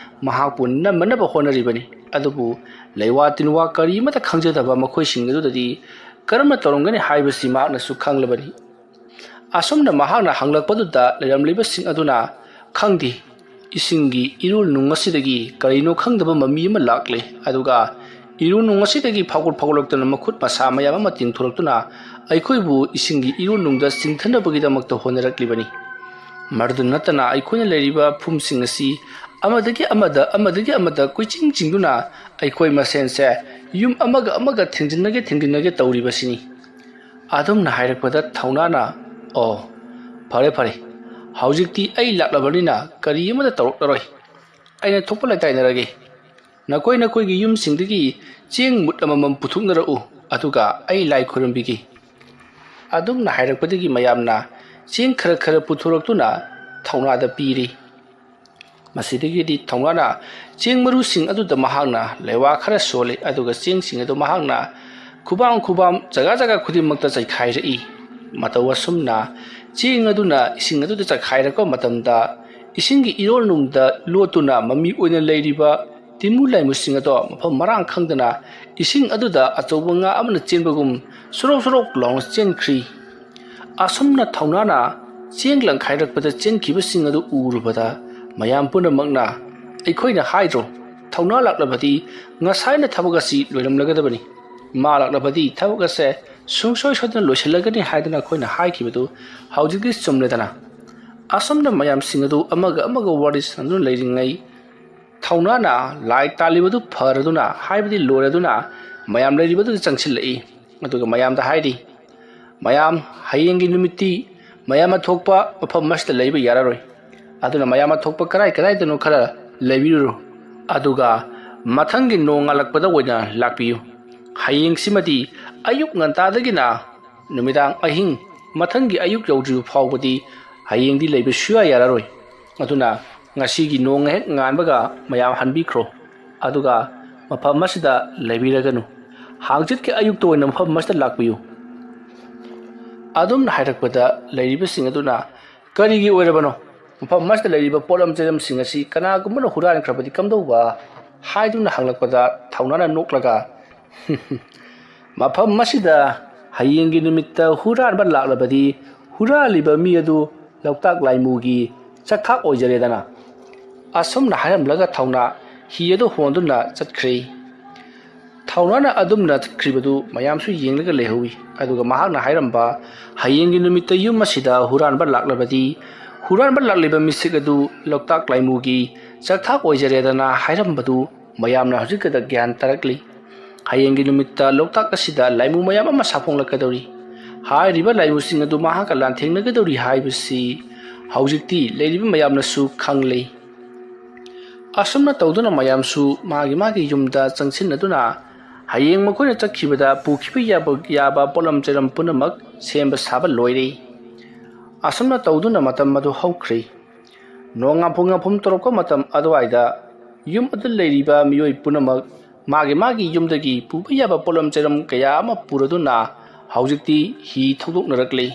ꯃꯍꯥꯛꯄꯨ ꯅꯝꯃꯅꯕ ꯍꯣꯠꯅꯔꯤꯕꯅꯤ꯫ ꯑꯗꯨꯕꯨ ꯂꯩꯋꯥ ꯇꯤꯟꯋꯥ ꯀꯔꯤ ꯑꯃꯠꯇ ꯈꯪꯖꯗꯕ ꯃꯈꯣꯏꯁꯤꯡ ꯑꯗꯨꯗꯗꯤ ꯀꯔꯝꯅ ꯇꯧꯔꯝꯒꯅꯤ ꯍꯥꯏꯕꯁꯤ ꯃꯍꯥꯛꯅꯁꯨ ꯈꯪꯂꯕꯅꯤ꯫ ꯑꯁꯨꯝꯅ ꯃꯍꯥꯛꯅ ꯍꯪꯂꯛꯄꯗꯨꯗ ꯂꯩꯔꯝꯂꯤꯕꯁꯤꯡ ꯑꯗꯨꯅ, "ꯈꯪꯗꯦ, ꯏꯁꯤꯡꯒꯤ ꯏꯔꯨꯜ ꯅꯨꯡ ꯑꯁꯤꯗꯒꯤ ꯀꯔꯤꯅꯣ ꯈꯪꯗꯕ ꯃꯃꯤ ꯑꯃ ꯂꯥꯛꯂꯦ, ꯑꯗꯨꯒ ꯏꯔꯨ ꯅꯨꯡ ꯑꯁꯤꯗꯒꯤ ꯐꯥꯎꯒꯠ ꯐꯥꯎꯒꯠꯂꯛꯇꯨꯅ ꯃꯈꯨꯠ ꯃꯁꯥ ꯃꯌꯥꯝ ꯑꯃ ꯇꯤꯡꯊꯣꯔꯛꯇꯨꯅ ꯑꯩꯈꯣꯏꯕꯨ ꯏꯁꯤꯡꯒꯤ ꯏꯔꯨ ꯅꯨꯡꯗ ꯆꯤꯡꯊꯅꯕꯒꯤꯗꯃꯛꯇ ꯍꯣꯠꯅꯔꯛꯂꯤꯕꯅꯤ꯫ ꯃꯗꯨꯗ ꯅꯠꯇꯅ ꯑꯩꯈꯣꯏꯅ ꯂꯩꯔꯤꯕ ꯐꯨꯝꯁꯤꯡ ꯑꯁꯤ ꯑꯃꯗꯒꯤ ꯑꯃꯗ, ꯑꯃꯗꯒꯤ ꯑꯃꯗ ꯀꯣꯏꯆꯤꯡ ꯆꯤꯡꯗꯨꯅ ꯑꯩꯈꯣꯏ ꯃꯁꯦꯟꯁꯦ ꯌꯨꯝ ꯑꯃꯒ ꯑꯃꯒ ꯊꯦꯡꯖꯤꯟꯅꯒꯦ ꯊꯦꯡꯖꯤꯟꯅꯒꯦ ꯇꯧꯔꯤꯕꯁꯤꯅꯤ"꯫ ꯑꯗꯨꯝꯅ ꯍꯥꯏꯔꯛꯄꯗ ꯊꯧꯅꯥꯅ, "ꯑꯣ, ꯐꯔꯦ ꯐꯔꯦ, ꯍꯧꯖꯤꯛꯇꯤ ꯑꯩ ꯂꯥꯛꯂꯕꯅꯤꯅ ꯀꯔꯤ ꯑꯃꯠꯇ ꯇꯧꯔꯛꯂꯔꯣꯏ꯫ ꯑꯩꯅ ꯊꯣꯛꯄ ꯂꯩꯇꯥꯏꯅꯔꯒꯦ꯫ ꯅꯈꯣꯏ ꯅꯈꯣꯏꯒꯤ ꯌꯨꯝꯁꯤꯡꯗꯒꯤ ꯆꯦꯡ ꯃꯨꯠ ꯑꯃꯃꯝ ꯄꯨꯊꯣꯛꯅꯔꯛꯎ, ꯑꯗꯨꯒ ꯑꯩ ꯂꯥꯏ ꯈꯣꯏꯔꯝꯕꯤꯒꯦ"꯫ ꯑꯗꯨꯝꯅ ꯍꯥꯏꯔꯛꯄꯗꯒꯤ ꯃꯌꯥꯝꯅ ꯆꯦꯡ ꯈꯔ ꯈꯔ ꯄꯨꯊꯣꯔꯛꯇꯨꯅ ꯊꯧꯅꯥꯗ ꯄꯤꯔꯤ꯫ ꯃꯁꯤꯗꯒꯤꯗꯤ ꯊꯧꯅꯥꯅ ꯆꯦꯡ ꯃꯔꯨꯁꯤꯡ ꯑꯗꯨꯗ ꯃꯍꯥꯛꯅ ꯂꯩꯋꯥ ꯈꯔ ꯁꯣꯜꯂꯤ, ꯑꯗꯨꯒ ꯆꯦꯡꯁꯤꯡ ꯑꯗꯨ ꯃꯍꯥꯛꯅ ꯈꯨꯕꯥꯝ ꯈꯨꯕꯥꯝ, ꯖꯒꯥ ꯖꯒꯥ ꯈꯨꯗꯤꯡꯃꯛꯇ ꯆꯥꯏꯈꯥꯏꯔꯛꯏ꯫ ꯃꯇꯧ ꯑꯁꯨꯝꯅ ꯆꯦꯡ ꯑꯗꯨꯅ ꯏꯁꯤꯡ ꯑꯗꯨꯗ ꯆꯥꯏꯈꯥꯏꯔꯛꯄ ꯃꯇꯝꯗ, ꯏꯁꯤꯡꯒꯤ ꯏꯔꯣꯜꯅꯨꯡꯗ ꯂꯣꯠꯇꯨꯅ ꯃꯃꯤ ꯑꯣꯏꯅ ꯂꯩꯔꯤꯕ ꯇꯤꯃꯨ ꯂꯥꯏꯃꯨꯁꯤꯡ ꯑꯗꯣ ꯃꯐꯝ ꯃꯔꯥꯡ ꯈꯪꯗꯅ ꯏꯁꯤꯡ ꯑꯗꯨꯗ ꯑꯆꯧꯕ ꯉꯥ ꯑꯃꯅ ꯆꯦꯟꯕꯒꯨꯝ ꯁꯣꯔꯣꯛ ꯁꯣꯔꯣꯛ ꯂꯥꯎꯅ ꯆꯦꯟꯈ꯭ꯔꯤ꯫ ꯑꯁꯨꯝꯅ ꯊꯧꯅꯥꯅ ꯆꯦꯡ ꯂꯪꯈꯥꯏꯔꯛꯄꯗ ꯆꯦꯟꯈꯤꯕꯁꯤꯡ ꯑꯗꯨ ꯎꯔꯨꯕꯗ ꯃꯌꯥꯝ ꯄꯨꯝꯅꯃꯛꯅ, "ꯑꯩꯈꯣꯏꯅ ꯍꯥꯏꯗ꯭ꯔꯣ, ꯊꯧꯅꯥ ꯂꯥꯛꯂꯕꯗꯤ ꯉꯁꯥꯏꯅ ꯊꯕꯛ ꯑꯁꯤ ꯂꯣꯏꯔꯝꯂꯒꯗꯕꯅꯤ꯫ ꯃꯥ ꯂꯥꯛꯂꯕꯗꯤ ꯊꯕꯛ ꯑꯁꯦ ꯁꯨꯡꯁꯣꯏ ꯁꯣꯏꯗꯅ ꯂꯣꯏꯁꯤꯜꯂꯒꯅꯤ ꯍꯥꯏꯗꯨꯅ ꯑꯩꯈꯣꯏꯅ ꯍꯥꯏꯈꯤꯕꯗꯨ ꯍꯧꯖꯤꯛꯇꯤ ꯆꯨꯝꯂꯦꯗꯅ?" ꯑꯁꯨꯝꯅ ꯃꯌꯥꯝꯁꯤꯡ ꯑꯗꯨ ꯑꯃꯒ ꯑꯃꯒ ꯋꯥꯔꯤ ꯁꯥꯟꯅꯗꯨꯅ ꯂꯩꯔꯤꯉꯩ, ꯊꯧꯅꯥꯅ ꯂꯥꯏ ꯇꯥꯜꯂꯤꯕꯗꯨ ꯐꯔꯗꯨꯅ, ꯍꯥꯏꯕꯗꯤ ꯂꯣꯏꯔꯗꯨꯅ, ꯃꯌꯥꯝ ꯂꯩꯔꯤꯕꯗꯨꯗ ꯆꯪꯁꯤꯜꯂꯛꯏ꯫ ꯑꯗꯨꯒ ꯃꯌꯥꯝꯗ ꯍꯥꯏꯔꯤ, "ꯃꯌꯥꯝ, ꯍꯌꯦꯡꯒꯤ ꯅꯨꯃꯤꯠꯇꯤ ꯃꯌꯥꯝ ꯑꯊꯣꯛꯄ ꯃꯐꯝ ꯑꯁꯤꯗ ꯂꯩꯕ ꯌꯥꯔꯔꯣꯏ꯫ ꯑꯗꯨꯅ ꯃꯌꯥꯝ ꯑꯊꯣꯛꯄ ꯀꯔꯥꯏ ꯀꯔꯥꯏꯗꯅꯣ ꯈꯔ ꯂꯩꯕꯤꯔꯨꯔꯣ꯫ ꯑꯗꯨꯒ ꯃꯊꯪꯒꯤ ꯅꯣꯡ ꯉꯥꯜꯂꯛꯄꯗ ꯑꯣꯏꯅ ꯂꯥꯛꯄꯤꯌꯨ꯫ ꯍꯌꯦꯡꯁꯤꯃꯗꯤ ꯑꯌꯨꯛ ꯉꯟꯇꯥꯗꯒꯤꯅ ꯅꯨꯃꯤꯗꯥꯡ ꯑꯍꯤꯡ, ꯃꯊꯪꯒꯤ ꯑꯌꯨꯛ ꯌꯧꯗ꯭ꯔꯤꯕ ꯐꯥꯎꯕꯗꯤ ꯍꯌꯦꯡꯗꯤ ꯂꯩꯕ ꯁꯨꯌꯥ ꯌꯥꯔꯔꯣꯏ꯫ ꯑꯗꯨꯅ ꯉꯁꯤꯒꯤ ꯅꯣꯡ ꯍꯦꯛ ꯉꯥꯟꯕꯒ ꯃꯌꯥꯝ ꯍꯟꯕꯤꯈ꯭ꯔꯣ꯫ ꯑꯗꯨꯒ ꯃꯐꯝ ꯑꯁꯤꯗ ꯂꯩꯕꯤꯔꯒꯅꯨ꯫ ꯍꯥꯡꯆꯤꯠꯀꯤ ꯑꯌꯨꯛꯇ ꯑꯣꯏꯅ ꯃꯐꯝ ꯑꯁꯤꯗ ꯂꯥꯛꯄꯤꯌꯨ꯫" ꯑꯗꯨꯝꯅ ꯍꯥꯏꯔꯛꯄꯗ ꯂꯩꯔꯤꯕꯁꯤꯡ ꯑꯗꯨꯅ, "ꯀꯔꯤꯒꯤ ꯑꯣꯏꯔꯕꯅꯣ? ꯃꯐꯝ ꯑꯁꯤꯗ ꯂꯩꯔꯤꯕ ꯄꯣꯠꯂꯝ ꯆꯩꯂꯝꯁꯤꯡ ꯑꯁꯤ ꯀꯅꯥꯒꯨꯝꯕꯅ ꯍꯨꯔꯥꯟꯈ꯭ꯔꯕꯗꯤ ꯀꯝꯗꯧꯕ?" ꯍꯥꯏꯗꯨꯅ ꯍꯪꯂꯛꯄꯗ ꯊꯧꯅꯥꯅ ꯅꯣꯛꯂꯒ, "ꯃꯐꯝ ꯑꯁꯤꯗ ꯍꯌꯦꯡꯒꯤ ꯅꯨꯃꯤꯠꯇ ꯍꯨꯔꯥꯟꯕ ꯂꯥꯛꯂꯕꯗꯤ ꯍꯨꯔꯥꯜꯂꯤꯕ ꯃꯤ ꯑꯗꯨ ꯂꯣꯛꯇꯥꯛ ꯂꯥꯏꯃꯨꯒꯤ ꯆꯥꯛꯊꯥꯛ ꯑꯣꯏꯖꯔꯦꯗꯅ꯫" ꯑꯁꯨꯝꯅ ꯍꯥꯏꯔꯝꯂꯒ ꯊꯧꯅꯥ ꯍꯤ ꯑꯗꯨ ꯍꯣꯟꯗꯨꯅ ꯆꯠꯈ꯭ꯔꯦ꯫ ꯊꯧꯅꯥꯅ ꯑꯗꯨꯝꯅ ꯆꯠꯈ꯭ꯔꯤꯕꯗꯨ ꯃꯌꯥꯝꯁꯨ ꯌꯦꯡꯂꯒ ꯂꯩꯍꯧꯏ꯫ ꯑꯗꯨꯒ ꯃꯍꯥꯛꯅ ꯍꯥꯏꯔꯝꯕ, "ꯍꯌꯦꯡꯒꯤ ꯅꯨꯃꯤꯠꯇ ꯌꯨꯝ ꯑꯁꯤꯗ ꯍꯨꯔꯥꯟꯕ ꯂꯥꯛꯂꯕꯗꯤ, ꯍꯨꯔꯥꯟꯕ ꯂꯥꯛꯂꯤꯕ ꯃꯤꯁꯛ ꯑꯗꯨ ꯂꯣꯛꯇꯥꯛ ꯂꯥꯏꯃꯨꯒꯤ ꯆꯥꯛꯊꯥꯛ ꯑꯣꯏꯖꯔꯦꯗꯅ" ꯍꯥꯏꯔꯝꯕꯗꯨ ꯃꯌꯥꯝꯅ ꯍꯧꯖꯤꯛꯇꯗ ꯒ꯭ꯌꯥꯟ ꯇꯥꯔꯛꯂꯤ꯫ ꯍꯌꯦꯡꯒꯤ ꯅꯨꯃꯤꯠꯇ ꯂꯣꯛꯇꯥꯛ ꯑꯁꯤꯗ ꯂꯥꯏꯃꯨ ꯃꯌꯥꯝ ꯑꯃ ꯁꯥꯐꯣꯡꯂꯛꯀꯗꯧꯔꯤ꯫ ꯍꯥꯏꯔꯤꯕ ꯂꯥꯏꯃꯨꯁꯤꯡ ꯑꯗꯨ ꯃꯍꯥꯛꯀ ꯂꯥꯟꯊꯦꯡꯅꯒꯗꯧꯔꯤ ꯍꯥꯏꯕꯁꯤ ꯍꯧꯖꯤꯛꯇꯤ ꯂꯩꯔꯤꯕ ꯃꯌꯥꯝꯅꯁꯨ ꯈꯪꯂꯦ꯫ ꯑꯁꯨꯝꯅ ꯇꯧꯗꯨꯅ ꯃꯌꯥꯝꯁꯨ ꯃꯥꯒꯤ ꯃꯥꯒꯤ ꯌꯨꯝꯗ ꯆꯪꯁꯤꯟꯅꯗꯨꯅ ꯍꯌꯦꯡ ꯃꯈꯣꯏꯅ ꯆꯠꯈꯤꯕꯗ ꯄꯨꯈꯤꯕ ꯌꯥꯕ, ꯌꯥꯕ ꯄꯣꯠꯂꯝ ꯆꯩꯂꯝ ꯄꯨꯝꯅꯃꯛ ꯁꯦꯝꯕ ꯁꯥꯕ ꯂꯣꯏꯔꯦ꯫ ꯑꯁꯨꯝꯅ ꯇꯧꯗꯨꯅ ꯃꯇꯝ ꯑꯗꯨ ꯍꯧꯈ꯭ꯔꯦ꯫ ꯅꯣꯡ ꯉꯥꯐꯨ ꯉꯥꯐꯨꯝ ꯇꯧꯔꯛꯄ ꯃꯇꯝ ꯑꯗꯨꯋꯥꯏꯗ ꯌꯨꯝ ꯑꯗꯨ ꯂꯩꯔꯤꯕ ꯃꯤꯑꯣꯏ ꯄꯨꯝꯅꯃꯛ ꯃꯥꯒꯤ ꯃꯥꯒꯤ ꯌꯨꯝꯗꯒꯤ ꯄꯨꯕ ꯌꯥꯕ ꯄꯣꯠꯂꯝ ꯆꯩꯂꯝ ꯀꯌꯥ ꯑꯃ ꯄꯨꯔꯗꯨꯅ ꯍꯧꯖꯤꯛꯇꯤ ꯍꯤ ꯊꯧꯗꯣꯛꯅꯔꯛꯂꯤ꯫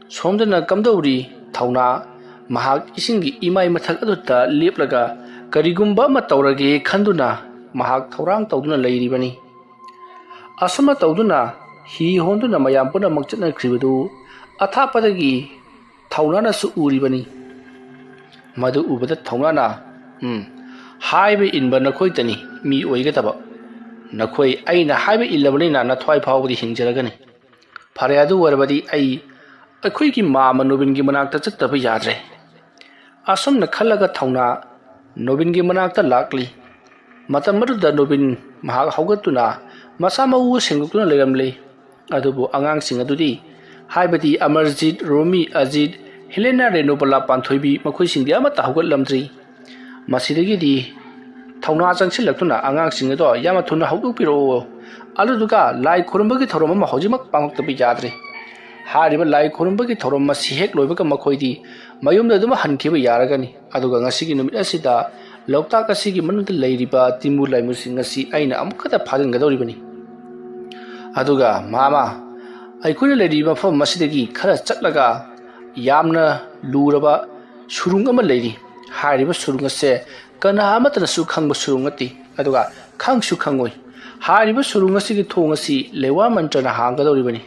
ꯁꯣꯝꯗꯅ ꯀꯝꯗꯧꯔꯤ ꯊꯧꯅꯥ? ꯃꯍꯥꯛ ꯏꯁꯤꯡꯒꯤ ꯏꯃꯥꯏ ꯃꯊꯛ ꯑꯗꯨꯗ ꯂꯦꯞꯂꯒ ꯀꯔꯤꯒꯨꯝꯕ ꯑꯃ ꯇꯧꯔꯒꯦ ꯈꯟꯗꯨꯅ ꯃꯍꯥꯛ ꯊꯧꯔꯥꯡ ꯇꯧꯗꯨꯅ ꯂꯩꯔꯤꯕꯅꯤ꯫ ꯑꯁꯨꯝꯅ ꯇꯧꯗꯨꯅ ꯍꯤ ꯍꯣꯟꯗꯨꯅ ꯃꯌꯥꯝ ꯄꯨꯝꯅꯃꯛ ꯆꯠꯅꯈ꯭ꯔꯤꯕꯗꯨ ꯑꯊꯥꯞꯄꯗꯒꯤ ꯊꯧꯅꯥꯅꯁꯨ ꯎꯔꯤꯕꯅꯤ꯫ ꯃꯗꯨ ꯎꯕꯗ ꯊꯧꯅꯥꯅ, "ꯎꯝ, ꯍꯥꯏꯕ ꯏꯟꯕ ꯅꯈꯣꯏꯇꯅꯤ ꯃꯤ ꯑꯣꯏꯒꯗꯕ꯫ ꯅꯈꯣꯏ ꯑꯩꯅ ꯍꯥꯏꯕ ꯏꯜꯂꯕꯅꯤꯅ ꯅꯊ꯭ꯋꯥꯏ ꯐꯥꯎꯕꯗꯤ ꯍꯤꯡꯖꯔꯒꯅꯤ꯫ ꯐꯔꯦ, ꯑꯗꯨ ꯑꯣꯏꯔꯕꯗꯤ ꯑꯩ ꯑꯩꯈꯣꯏꯒꯤ ꯃꯥꯃ ꯅꯣꯕꯤꯟꯒꯤ ꯃꯅꯥꯛꯇ ꯆꯠꯇꯕ ꯌꯥꯗ꯭ꯔꯦ"꯫ ꯑꯁꯨꯝꯅ ꯈꯜꯂꯒ ꯊꯧꯅꯥ ꯅꯣꯕꯤꯟꯒꯤ ꯃꯅꯥꯛꯇ ꯂꯥꯛꯂꯤ꯫ ꯃꯇꯝ ꯑꯗꯨꯗ ꯅꯣꯕꯤꯟ ꯃꯍꯥꯛ ꯍꯧꯒꯠꯇꯨꯅ ꯃꯁꯥ ꯃꯎ ꯁꯦꯡꯗꯣꯛꯇꯨꯅ ꯂꯩꯔꯝꯂꯤ꯫ ꯑꯗꯨꯕꯨ ꯑꯉꯥꯡꯁꯤꯡ ꯑꯗꯨꯗꯤ, ꯍꯥꯏꯕꯗꯤ ꯑꯃꯔꯖꯤꯠ, ꯔꯣꯃꯤ, ꯑꯖꯤꯠ, ꯍꯦꯂꯦꯅꯥ, ꯔꯦꯅꯨꯕꯂꯥ, ꯄꯥꯟꯊꯣꯏꯕꯤ, ꯃꯈꯣꯏꯁꯤꯡꯗꯤ ꯑꯃꯠꯇ ꯍꯧꯒꯠꯂꯝꯗ꯭ꯔꯤ꯫ ꯃꯁꯤꯗꯒꯤꯗꯤ ꯊꯧꯅꯥ ꯆꯪꯁꯤꯜꯂꯛꯇꯨꯅ ꯑꯉꯥꯡꯁꯤꯡ ꯑꯗꯣ ꯌꯥꯝꯅ ꯊꯨꯅ ꯍꯧꯗꯣꯛꯄꯤꯔꯛꯑꯣ꯫ ꯑꯗꯨꯗꯨꯒ ꯂꯥꯏ ꯈꯨꯔꯨꯝꯕꯒꯤ ꯊꯧꯔꯝ ꯑꯃ ꯍꯧꯖꯤꯛꯃꯛ ꯄꯥꯡꯊꯣꯛꯇꯕ ꯌꯥꯗ꯭ꯔꯦ꯫ ꯍꯥꯏꯔꯤꯕ ꯂꯥꯏ ꯈꯨꯔꯨꯝꯕꯒꯤ ꯊꯧꯔꯝ ꯑꯁꯤ ꯍꯦꯛ ꯂꯣꯏꯕꯒ ꯃꯈꯣꯏꯗꯤ ꯃꯌꯨꯝꯗ ꯑꯗꯨꯝ ꯍꯟꯈꯤꯕ ꯌꯥꯔꯒꯅꯤ꯫ ꯑꯗꯨꯒ ꯉꯁꯤꯒꯤ ꯅꯨꯃꯤꯠ ꯑꯁꯤꯗ ꯂꯣꯛꯇꯥꯛ ꯑꯁꯤꯒꯤ ꯃꯅꯨꯡꯗ ꯂꯩꯔꯤꯕ ꯇꯤꯟꯕꯨ ꯂꯥꯏꯃꯨꯁꯤꯡ ꯑꯁꯤ ꯑꯩꯅ ꯑꯃꯨꯛꯈꯛꯇ ꯐꯥꯖꯤꯟꯒꯗꯧꯔꯤꯕꯅꯤ꯫ ꯑꯗꯨꯒ ꯃꯥꯃ, ꯑꯩꯈꯣꯏꯅ ꯂꯩꯔꯤꯕ ꯃꯐꯝ ꯑꯁꯤꯗꯒꯤ ꯈꯔ ꯆꯠꯂꯒ ꯌꯥꯝꯅ ꯂꯨꯔꯕ ꯁꯨꯔꯨꯡ ꯑꯃ ꯂꯩꯔꯤ꯫ ꯍꯥꯏꯔꯤꯕ ꯁꯨꯔꯨꯡ ꯑꯁꯦ ꯀꯅꯥ ꯑꯃꯠꯇꯅꯁꯨ ꯈꯪꯕ ꯁꯨꯔꯨꯡ ꯅꯠꯇꯦ, ꯑꯗꯨꯒ ꯈꯪꯁꯨ ꯈꯪꯉꯣꯏ꯫ ꯍꯥꯏꯔꯤꯕ ꯁꯨꯔꯨꯡ ꯑꯁꯤꯒꯤ ꯊꯣꯡ ꯑꯁꯤ ꯂꯩꯋꯥ ꯃꯟꯇ꯭ꯔꯅ ꯍꯥꯡꯒꯗꯧꯔꯤꯕꯅꯤ꯫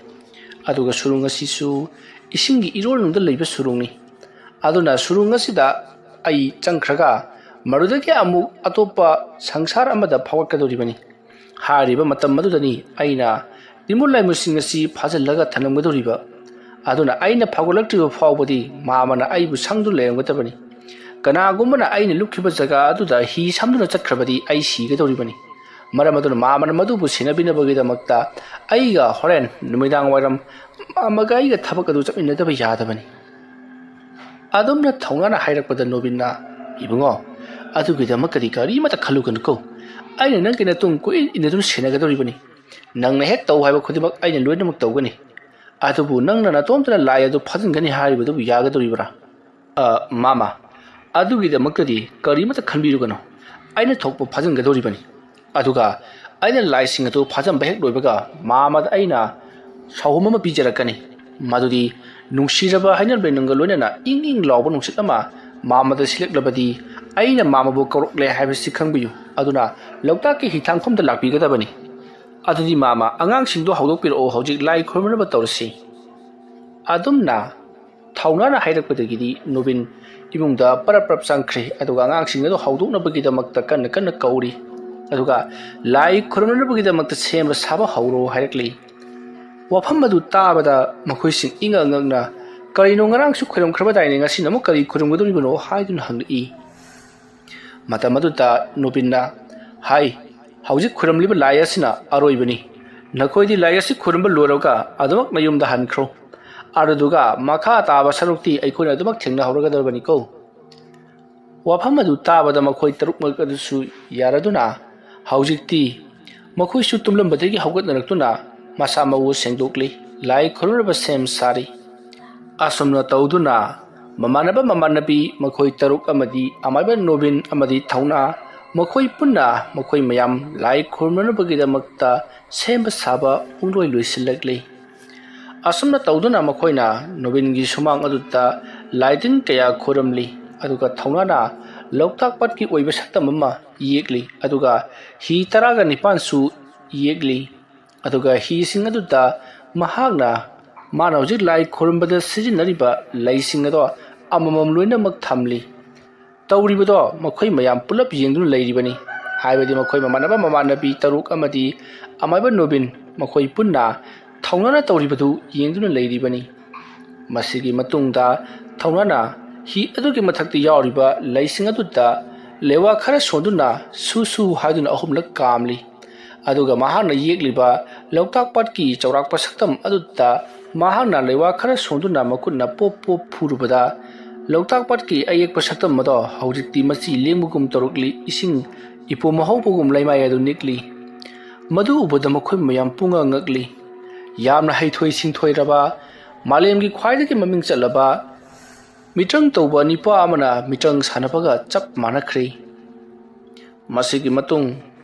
ꯑꯗꯨꯒ ꯁꯨꯔꯨꯡ ꯑꯁꯤꯁꯨ ꯏꯁꯤꯡꯒꯤ ꯏꯔꯣꯜꯅꯨꯡꯗ ꯂꯩꯕ ꯁꯨꯔꯨꯡꯅꯤ꯫ ꯑꯗꯨꯅ ꯁꯨꯔꯨꯡ ꯑꯁꯤꯗ ꯑꯩ ꯆꯪꯈ꯭ꯔꯒ ꯃꯗꯨꯗꯒꯤ ꯑꯃꯨꯛ ꯑꯇꯣꯞꯄ ꯁꯪꯁꯥꯔ ꯑꯃꯗ ꯐꯥꯎꯒꯠꯀꯗꯧꯔꯤꯕꯅꯤ꯫ ꯍꯥꯏꯔꯤꯕ ꯃꯇꯝ ꯑꯗꯨꯗꯅꯤ ꯑꯩꯅ ꯇꯤꯟꯕꯨ ꯂꯥꯏꯃꯨꯁꯤꯡ ꯑꯁꯤ ꯐꯥꯖꯤꯜꯂꯒ ꯊꯝꯂꯝꯒꯗꯧꯔꯤꯕ꯫ ꯑꯗꯨꯅ ꯑꯩꯅ ꯐꯥꯎꯒꯠꯂꯛꯇ꯭ꯔꯤꯕ ꯐꯥꯎꯕꯗꯤ ꯃꯥꯃꯅ ꯑꯩꯕꯨ ꯁꯪꯗꯨꯅ ꯂꯩꯔꯝꯒꯗꯕꯅꯤ꯫ ꯀꯅꯥꯒꯨꯝꯕꯅ ꯑꯩꯅ ꯂꯨꯞꯈꯤꯕ ꯖꯒꯥ ꯑꯗꯨꯗ ꯍꯤ ꯁꯝꯗꯨꯅ ꯆꯠꯈ꯭ꯔꯕꯗꯤ ꯑꯩ ꯁꯤꯒꯗꯧꯔꯤꯕꯅꯤ꯫ ꯃꯔꯝ ꯑꯗꯨꯅ ꯃꯥꯃꯅ ꯃꯗꯨꯕꯨ ꯁꯦꯟꯅꯕꯤꯅꯕꯒꯤꯗꯃꯛꯇ ꯑꯩꯒ ꯍꯣꯔꯦꯟ ꯅꯨꯃꯤꯗꯥꯡ ꯋꯥꯏꯔꯝ ꯃꯥꯃꯒ ꯑꯩꯒ ꯊꯕꯛ ꯑꯗꯨ ꯆꯠꯃꯤꯟꯅꯗꯕ ꯌꯥꯗꯕꯅꯤ꯫ ꯑꯗꯨꯝꯅ ꯊꯧꯅꯥꯅ ꯍꯥꯏꯔꯛꯄꯗ ꯅꯣꯕꯤꯟꯅ, "ꯏꯕꯨꯡꯉꯣ, ꯑꯗꯨꯒꯤꯗꯃꯛꯇꯗꯤ ꯀꯔꯤꯃꯠꯇ ꯈꯜꯂꯨꯒꯅꯨꯀꯣ꯫ ꯑꯩꯅ ꯅꯪꯒꯤ ꯅꯇꯨꯡ ꯀꯣꯏꯏꯟ ꯏꯟꯅꯗꯨꯅ ꯁꯦꯟꯅꯒꯗꯧꯔꯤꯕꯅꯤ꯫ ꯅꯪꯅ ꯍꯦꯛ ꯇꯧ ꯍꯥꯏꯕ ꯈꯨꯗꯤꯡꯃꯛ ꯑꯩꯅ ꯂꯣꯏꯅꯃꯛ ꯇꯧꯒꯅꯤ꯫ ꯑꯗꯨꯕꯨ ꯅꯪꯅ ꯅꯇꯣꯝꯇꯅ ꯂꯥꯏ ꯑꯗꯨ ꯐꯥꯖꯤꯟꯒꯅꯤ ꯍꯥꯏꯔꯤꯕꯗꯨꯕꯨ ꯌꯥꯒꯗꯧꯔꯤꯕ꯭ꯔꯥ?" "ꯑ, ꯃꯥꯃ, ꯑꯗꯨꯒꯤꯗꯃꯛꯇꯗꯤ ꯀꯔꯤꯃꯠꯇ ꯈꯟꯕꯤꯔꯨꯒꯅꯨ꯫ ꯑꯩꯅ ꯊꯣꯛꯄ ꯐꯥꯖꯤꯟꯒꯗꯧꯔꯤꯕꯅꯤ꯫ ꯑꯗꯨꯒ ꯑꯩꯅ ꯂꯥꯏꯁꯤꯡ ꯑꯗꯨ ꯐꯥꯖꯤꯟꯕ ꯍꯦꯛ ꯂꯣꯏꯕꯒ ꯃꯥꯃꯗ ꯑꯩꯅ ꯁꯥꯎꯍꯨꯝ ꯑꯃ ꯄꯤꯖꯔꯛꯀꯅꯤ꯫ ꯃꯗꯨꯗꯤ ꯅꯨꯡꯁꯤꯔꯕ ꯍꯩꯅꯧ ꯂꯩꯅꯨꯡꯒ ꯂꯣꯏꯅꯅ ꯏꯪ ꯏꯪ ꯂꯥꯎꯕ ꯅꯨꯡꯁꯤꯠ ꯑꯃ ꯃꯥꯃꯗ ꯁꯤꯜꯂꯛꯂꯕꯗꯤ ꯑꯩꯅ ꯃꯥꯃꯕꯨ ꯀꯧꯔꯛꯂꯦ ꯍꯥꯏꯕꯁꯤ ꯈꯪꯕꯤꯌꯨ꯫ ꯑꯗꯨꯅ ꯂꯣꯛꯇꯥꯛꯀꯤ ꯍꯤꯊꯥꯡꯐꯝꯗ ꯂꯥꯛꯄꯤꯒꯗꯕꯅꯤ꯫ ꯑꯗꯨꯗꯤ ꯃꯥꯃ, ꯑꯉꯥꯡꯁꯤꯡꯗꯣ ꯍꯧꯗꯣꯛꯄꯤꯔꯛꯑꯣ, ꯍꯧꯖꯤꯛ ꯂꯥꯏ ꯈꯨꯔꯨꯝꯅꯕ ꯇꯧꯔꯁꯤ꯫ ꯑꯗꯨꯝꯅ ꯊꯧꯅꯥꯅ ꯍꯥꯏꯔꯛꯄꯗꯒꯤꯗꯤ ꯅꯨꯕꯤꯟ ꯏꯃꯨꯡꯗ ꯄꯔꯞ ꯄꯔꯞ ꯆꯪꯈ꯭ꯔꯦ꯫ ꯑꯗꯨꯒ ꯑꯉꯥꯡꯁꯤꯡ ꯑꯗꯨ ꯍꯧꯗꯣꯛꯅꯕꯒꯤꯗꯃꯛꯇ ꯀꯟꯅ ꯀꯟꯅ ꯀꯧꯔꯤ꯫ ꯑꯗꯨꯒ ꯂꯥꯏ ꯈꯨꯔꯨꯝꯅꯕꯒꯤꯗꯃꯛꯇ ꯁꯦꯝꯕ ꯁꯥꯕ ꯍꯧꯔꯣ ꯍꯥꯏꯔꯛꯂꯤ꯫ ꯋꯥꯐꯝ ꯑꯗꯨ ꯇꯥꯕꯗ ꯃꯈꯣꯏꯁꯤꯡ ꯏꯉꯛ ꯉꯛꯅ, "ꯀꯔꯤꯅꯣ, ꯉꯔꯥꯡꯁꯨ ꯈꯨꯔꯨꯝꯈ꯭ꯔꯕꯗꯥꯏꯅꯦ, ꯉꯁꯤꯅ ꯑꯃꯨꯛ ꯀꯔꯤ ꯈꯨꯔꯨꯝꯒꯗꯧꯔꯤꯕꯅꯣ?" ꯍꯥꯏꯗꯨꯅ ꯍꯪꯂꯛꯏ꯫ ꯃꯇꯝ ꯑꯗꯨꯗ ꯅꯨꯕꯤꯟꯅ ꯍꯥꯏ, "ꯍꯧꯖꯤꯛ ꯈꯨꯔꯨꯝꯂꯤꯕ ꯂꯥꯏ ꯑꯁꯤꯅ ꯑꯔꯣꯏꯕꯅꯤ꯫ ꯅꯈꯣꯏꯗꯤ ꯂꯥꯏ ꯑꯁꯤ ꯈꯨꯔꯨꯝꯕ ꯂꯣꯏꯔꯒ ꯑꯗꯨꯃꯛ ꯅꯌꯨꯝꯗ ꯍꯟꯈ꯭ꯔꯣ꯫ ꯑꯗꯨꯗꯨꯒ ꯃꯈꯥ ꯇꯥꯕ ꯁꯔꯨꯛꯇꯤ ꯑꯩꯈꯣꯏꯅ ꯑꯗꯨꯃꯛ ꯊꯦꯡꯅꯍꯧꯔꯒꯗꯧꯔꯕꯅꯤꯀꯣ꯫" ꯋꯥꯐꯝ ꯑꯗꯨ ꯇꯥꯕꯗ ꯃꯈꯣꯏ ꯇꯔꯨꯛꯃꯛ ꯑꯗꯨꯁꯨ ꯌꯥꯔꯗꯨꯅ ꯍꯧꯖꯤꯛꯇꯤ ꯃꯈꯣꯏꯁꯨ ꯇꯨꯝꯂꯝꯕꯗꯒꯤ ꯍꯧꯒꯠꯅꯔꯛꯇꯨꯅ ꯃꯁꯥ ꯃꯎ ꯁꯦꯡꯗꯣꯛꯂꯤ, ꯂꯥꯏ ꯈꯨꯔꯨꯝꯅꯕ ꯁꯦꯝ ꯁꯥꯔꯤ꯫ ꯑꯁꯨꯝꯅ ꯇꯧꯗꯨꯅ ꯃꯃꯥꯟꯅꯕ ꯃꯃꯥꯟꯅꯕꯤ ꯃꯈꯣꯏ ꯇꯔꯨꯛ ꯑꯃꯗꯤ ꯑꯃꯥꯏꯕ ꯅꯣꯕꯤꯟ ꯑꯃꯗꯤ ꯊꯧꯅꯥ, ꯃꯈꯣꯏ ꯄꯨꯟꯅ ꯃꯈꯣꯏ ꯃꯌꯥꯝ ꯂꯥꯏ ꯈꯨꯔꯨꯝꯅꯅꯕꯒꯤꯗꯃꯛꯇ ꯁꯦꯝꯕ ꯁꯥꯕ ꯄꯨꯡꯂꯣꯏ ꯂꯣꯏꯁꯤꯜꯂꯛꯂꯤ꯫ ꯑꯁꯨꯝꯅ ꯇꯧꯗꯨꯅ ꯃꯈꯣꯏꯅ ꯅꯣꯕꯤꯟꯒꯤ ꯁꯨꯃꯥꯡ ꯑꯗꯨꯗ ꯂꯥꯏꯇꯤꯟ ꯀꯌꯥ ꯈꯨꯔꯨꯝꯂꯤ꯫ ꯑꯗꯨꯒ ꯊꯧꯅꯥꯅ ꯂꯣꯛꯇꯥꯛ ꯄꯥꯠꯀꯤ ꯑꯣꯏꯕ ꯁꯛꯇꯝ ꯑꯃ ꯌꯦꯛꯂꯤ꯫ ꯑꯗꯨꯒ ꯍꯤ ꯇꯔꯥꯒ ꯅꯤꯄꯥꯟꯁꯨ ꯌꯦꯛꯂꯤ꯫ ꯑꯗꯨꯒ ꯍꯤꯁꯤꯡ ꯑꯗꯨꯗ ꯃꯍꯥꯛꯅ ꯃꯥꯅ ꯍꯧꯖꯤꯛ ꯂꯥꯏ ꯈꯨꯔꯨꯝꯕꯗ ꯁꯤꯖꯤꯟꯅꯔꯤꯕ ꯂꯩꯁꯤꯡ ꯑꯗꯣ ꯑꯃꯃꯝ ꯂꯣꯏꯅꯃꯛ ꯊꯝꯂꯤ꯫ ꯇꯧꯔꯤꯕꯗꯣ ꯃꯈꯣꯏ ꯃꯌꯥꯝ ꯄꯨꯂꯞ ꯌꯦꯡꯗꯨꯅ ꯂꯩꯔꯤꯕꯅꯤ꯫ ꯍꯥꯏꯕꯗꯤ ꯃꯈꯣꯏ ꯃꯃꯥꯟꯅꯕ ꯃꯃꯥꯟꯅꯕꯤ ꯇꯔꯨꯛ ꯑꯃꯗꯤ ꯑꯃꯥꯏꯕ ꯅꯣꯕꯤꯟ, ꯃꯈꯣꯏ ꯄꯨꯟꯅ ꯊꯧꯅꯥꯅ ꯇꯧꯔꯤꯕꯗꯨ ꯌꯦꯡꯗꯨꯅ ꯂꯩꯔꯤꯕꯅꯤ꯫ ꯃꯁꯤꯒꯤ ꯃꯇꯨꯡꯗ ꯊꯧꯅꯥꯅ ꯍꯤ ꯑꯗꯨꯒꯤ ꯃꯊꯛꯇ ꯌꯥꯎꯔꯤꯕ ꯂꯩꯁꯤꯡ ꯑꯗꯨꯗ ꯂꯩꯋꯥ ꯈꯔ ꯁꯣꯟꯗꯨꯅ ꯁꯨ ꯁꯨ ꯍꯥꯏꯗꯨꯅ ꯑꯍꯨꯝꯂꯛ ꯀꯥꯝꯂꯤ꯫ ꯑꯗꯨꯒ ꯃꯍꯥꯛꯅ ꯌꯦꯛꯂꯤꯕ ꯂꯣꯛꯇꯥꯛ ꯄꯥꯠꯀꯤ ꯆꯥꯎꯔꯥꯛꯄ ꯁꯛꯇꯝ ꯑꯗꯨꯗ ꯃꯍꯥꯛꯅ ꯂꯩꯋꯥ ꯈꯔ ꯁꯣꯟꯗꯨꯅ ꯃꯈꯨꯠꯅ ꯄꯣꯞ ꯄꯣꯞ ꯐꯨꯔꯨꯕꯗ, ꯂꯣꯛꯇꯥꯛ ꯄꯥꯠꯀꯤ ꯑꯌꯦꯛꯄ ꯁꯛꯇꯝ ꯑꯗꯣ ꯍꯧꯖꯤꯛꯇꯤ ꯃꯆꯤ ꯂꯦꯡꯕꯒꯨꯝ ꯇꯧꯔꯛꯂꯤ, ꯏꯁꯤꯡ ꯏꯄꯣꯝ ꯍꯧꯕꯒꯨꯝ ꯂꯩꯃꯥꯏ ꯑꯗꯨ ꯅꯤꯛꯂꯤ꯫ ꯃꯗꯨ ꯎꯕꯗ ꯃꯈꯣꯏ ꯃꯌꯥꯝ ꯄꯨꯡꯉꯛ ꯉꯛꯂꯤ꯫ ꯌꯥꯝꯅ ꯍꯩꯊꯣꯏ ꯁꯤꯡꯊꯣꯏꯔꯕ, ꯃꯥꯂꯦꯝꯒꯤ ꯈ꯭ꯋꯥꯏꯗꯒꯤ ꯃꯃꯤꯡ ꯆꯠꯂꯕ ꯃꯤꯇ꯭ꯔꯪ ꯇꯧꯕ ꯅꯤꯄꯥ ꯑꯃꯅ ꯃꯤꯇ꯭ꯔꯪ ꯁꯥꯟꯅꯕꯒ ꯆꯞ ꯃꯥꯟꯅꯈ꯭ꯔꯦ꯫ ꯃꯁꯤꯒꯤ ꯃꯇꯨꯡ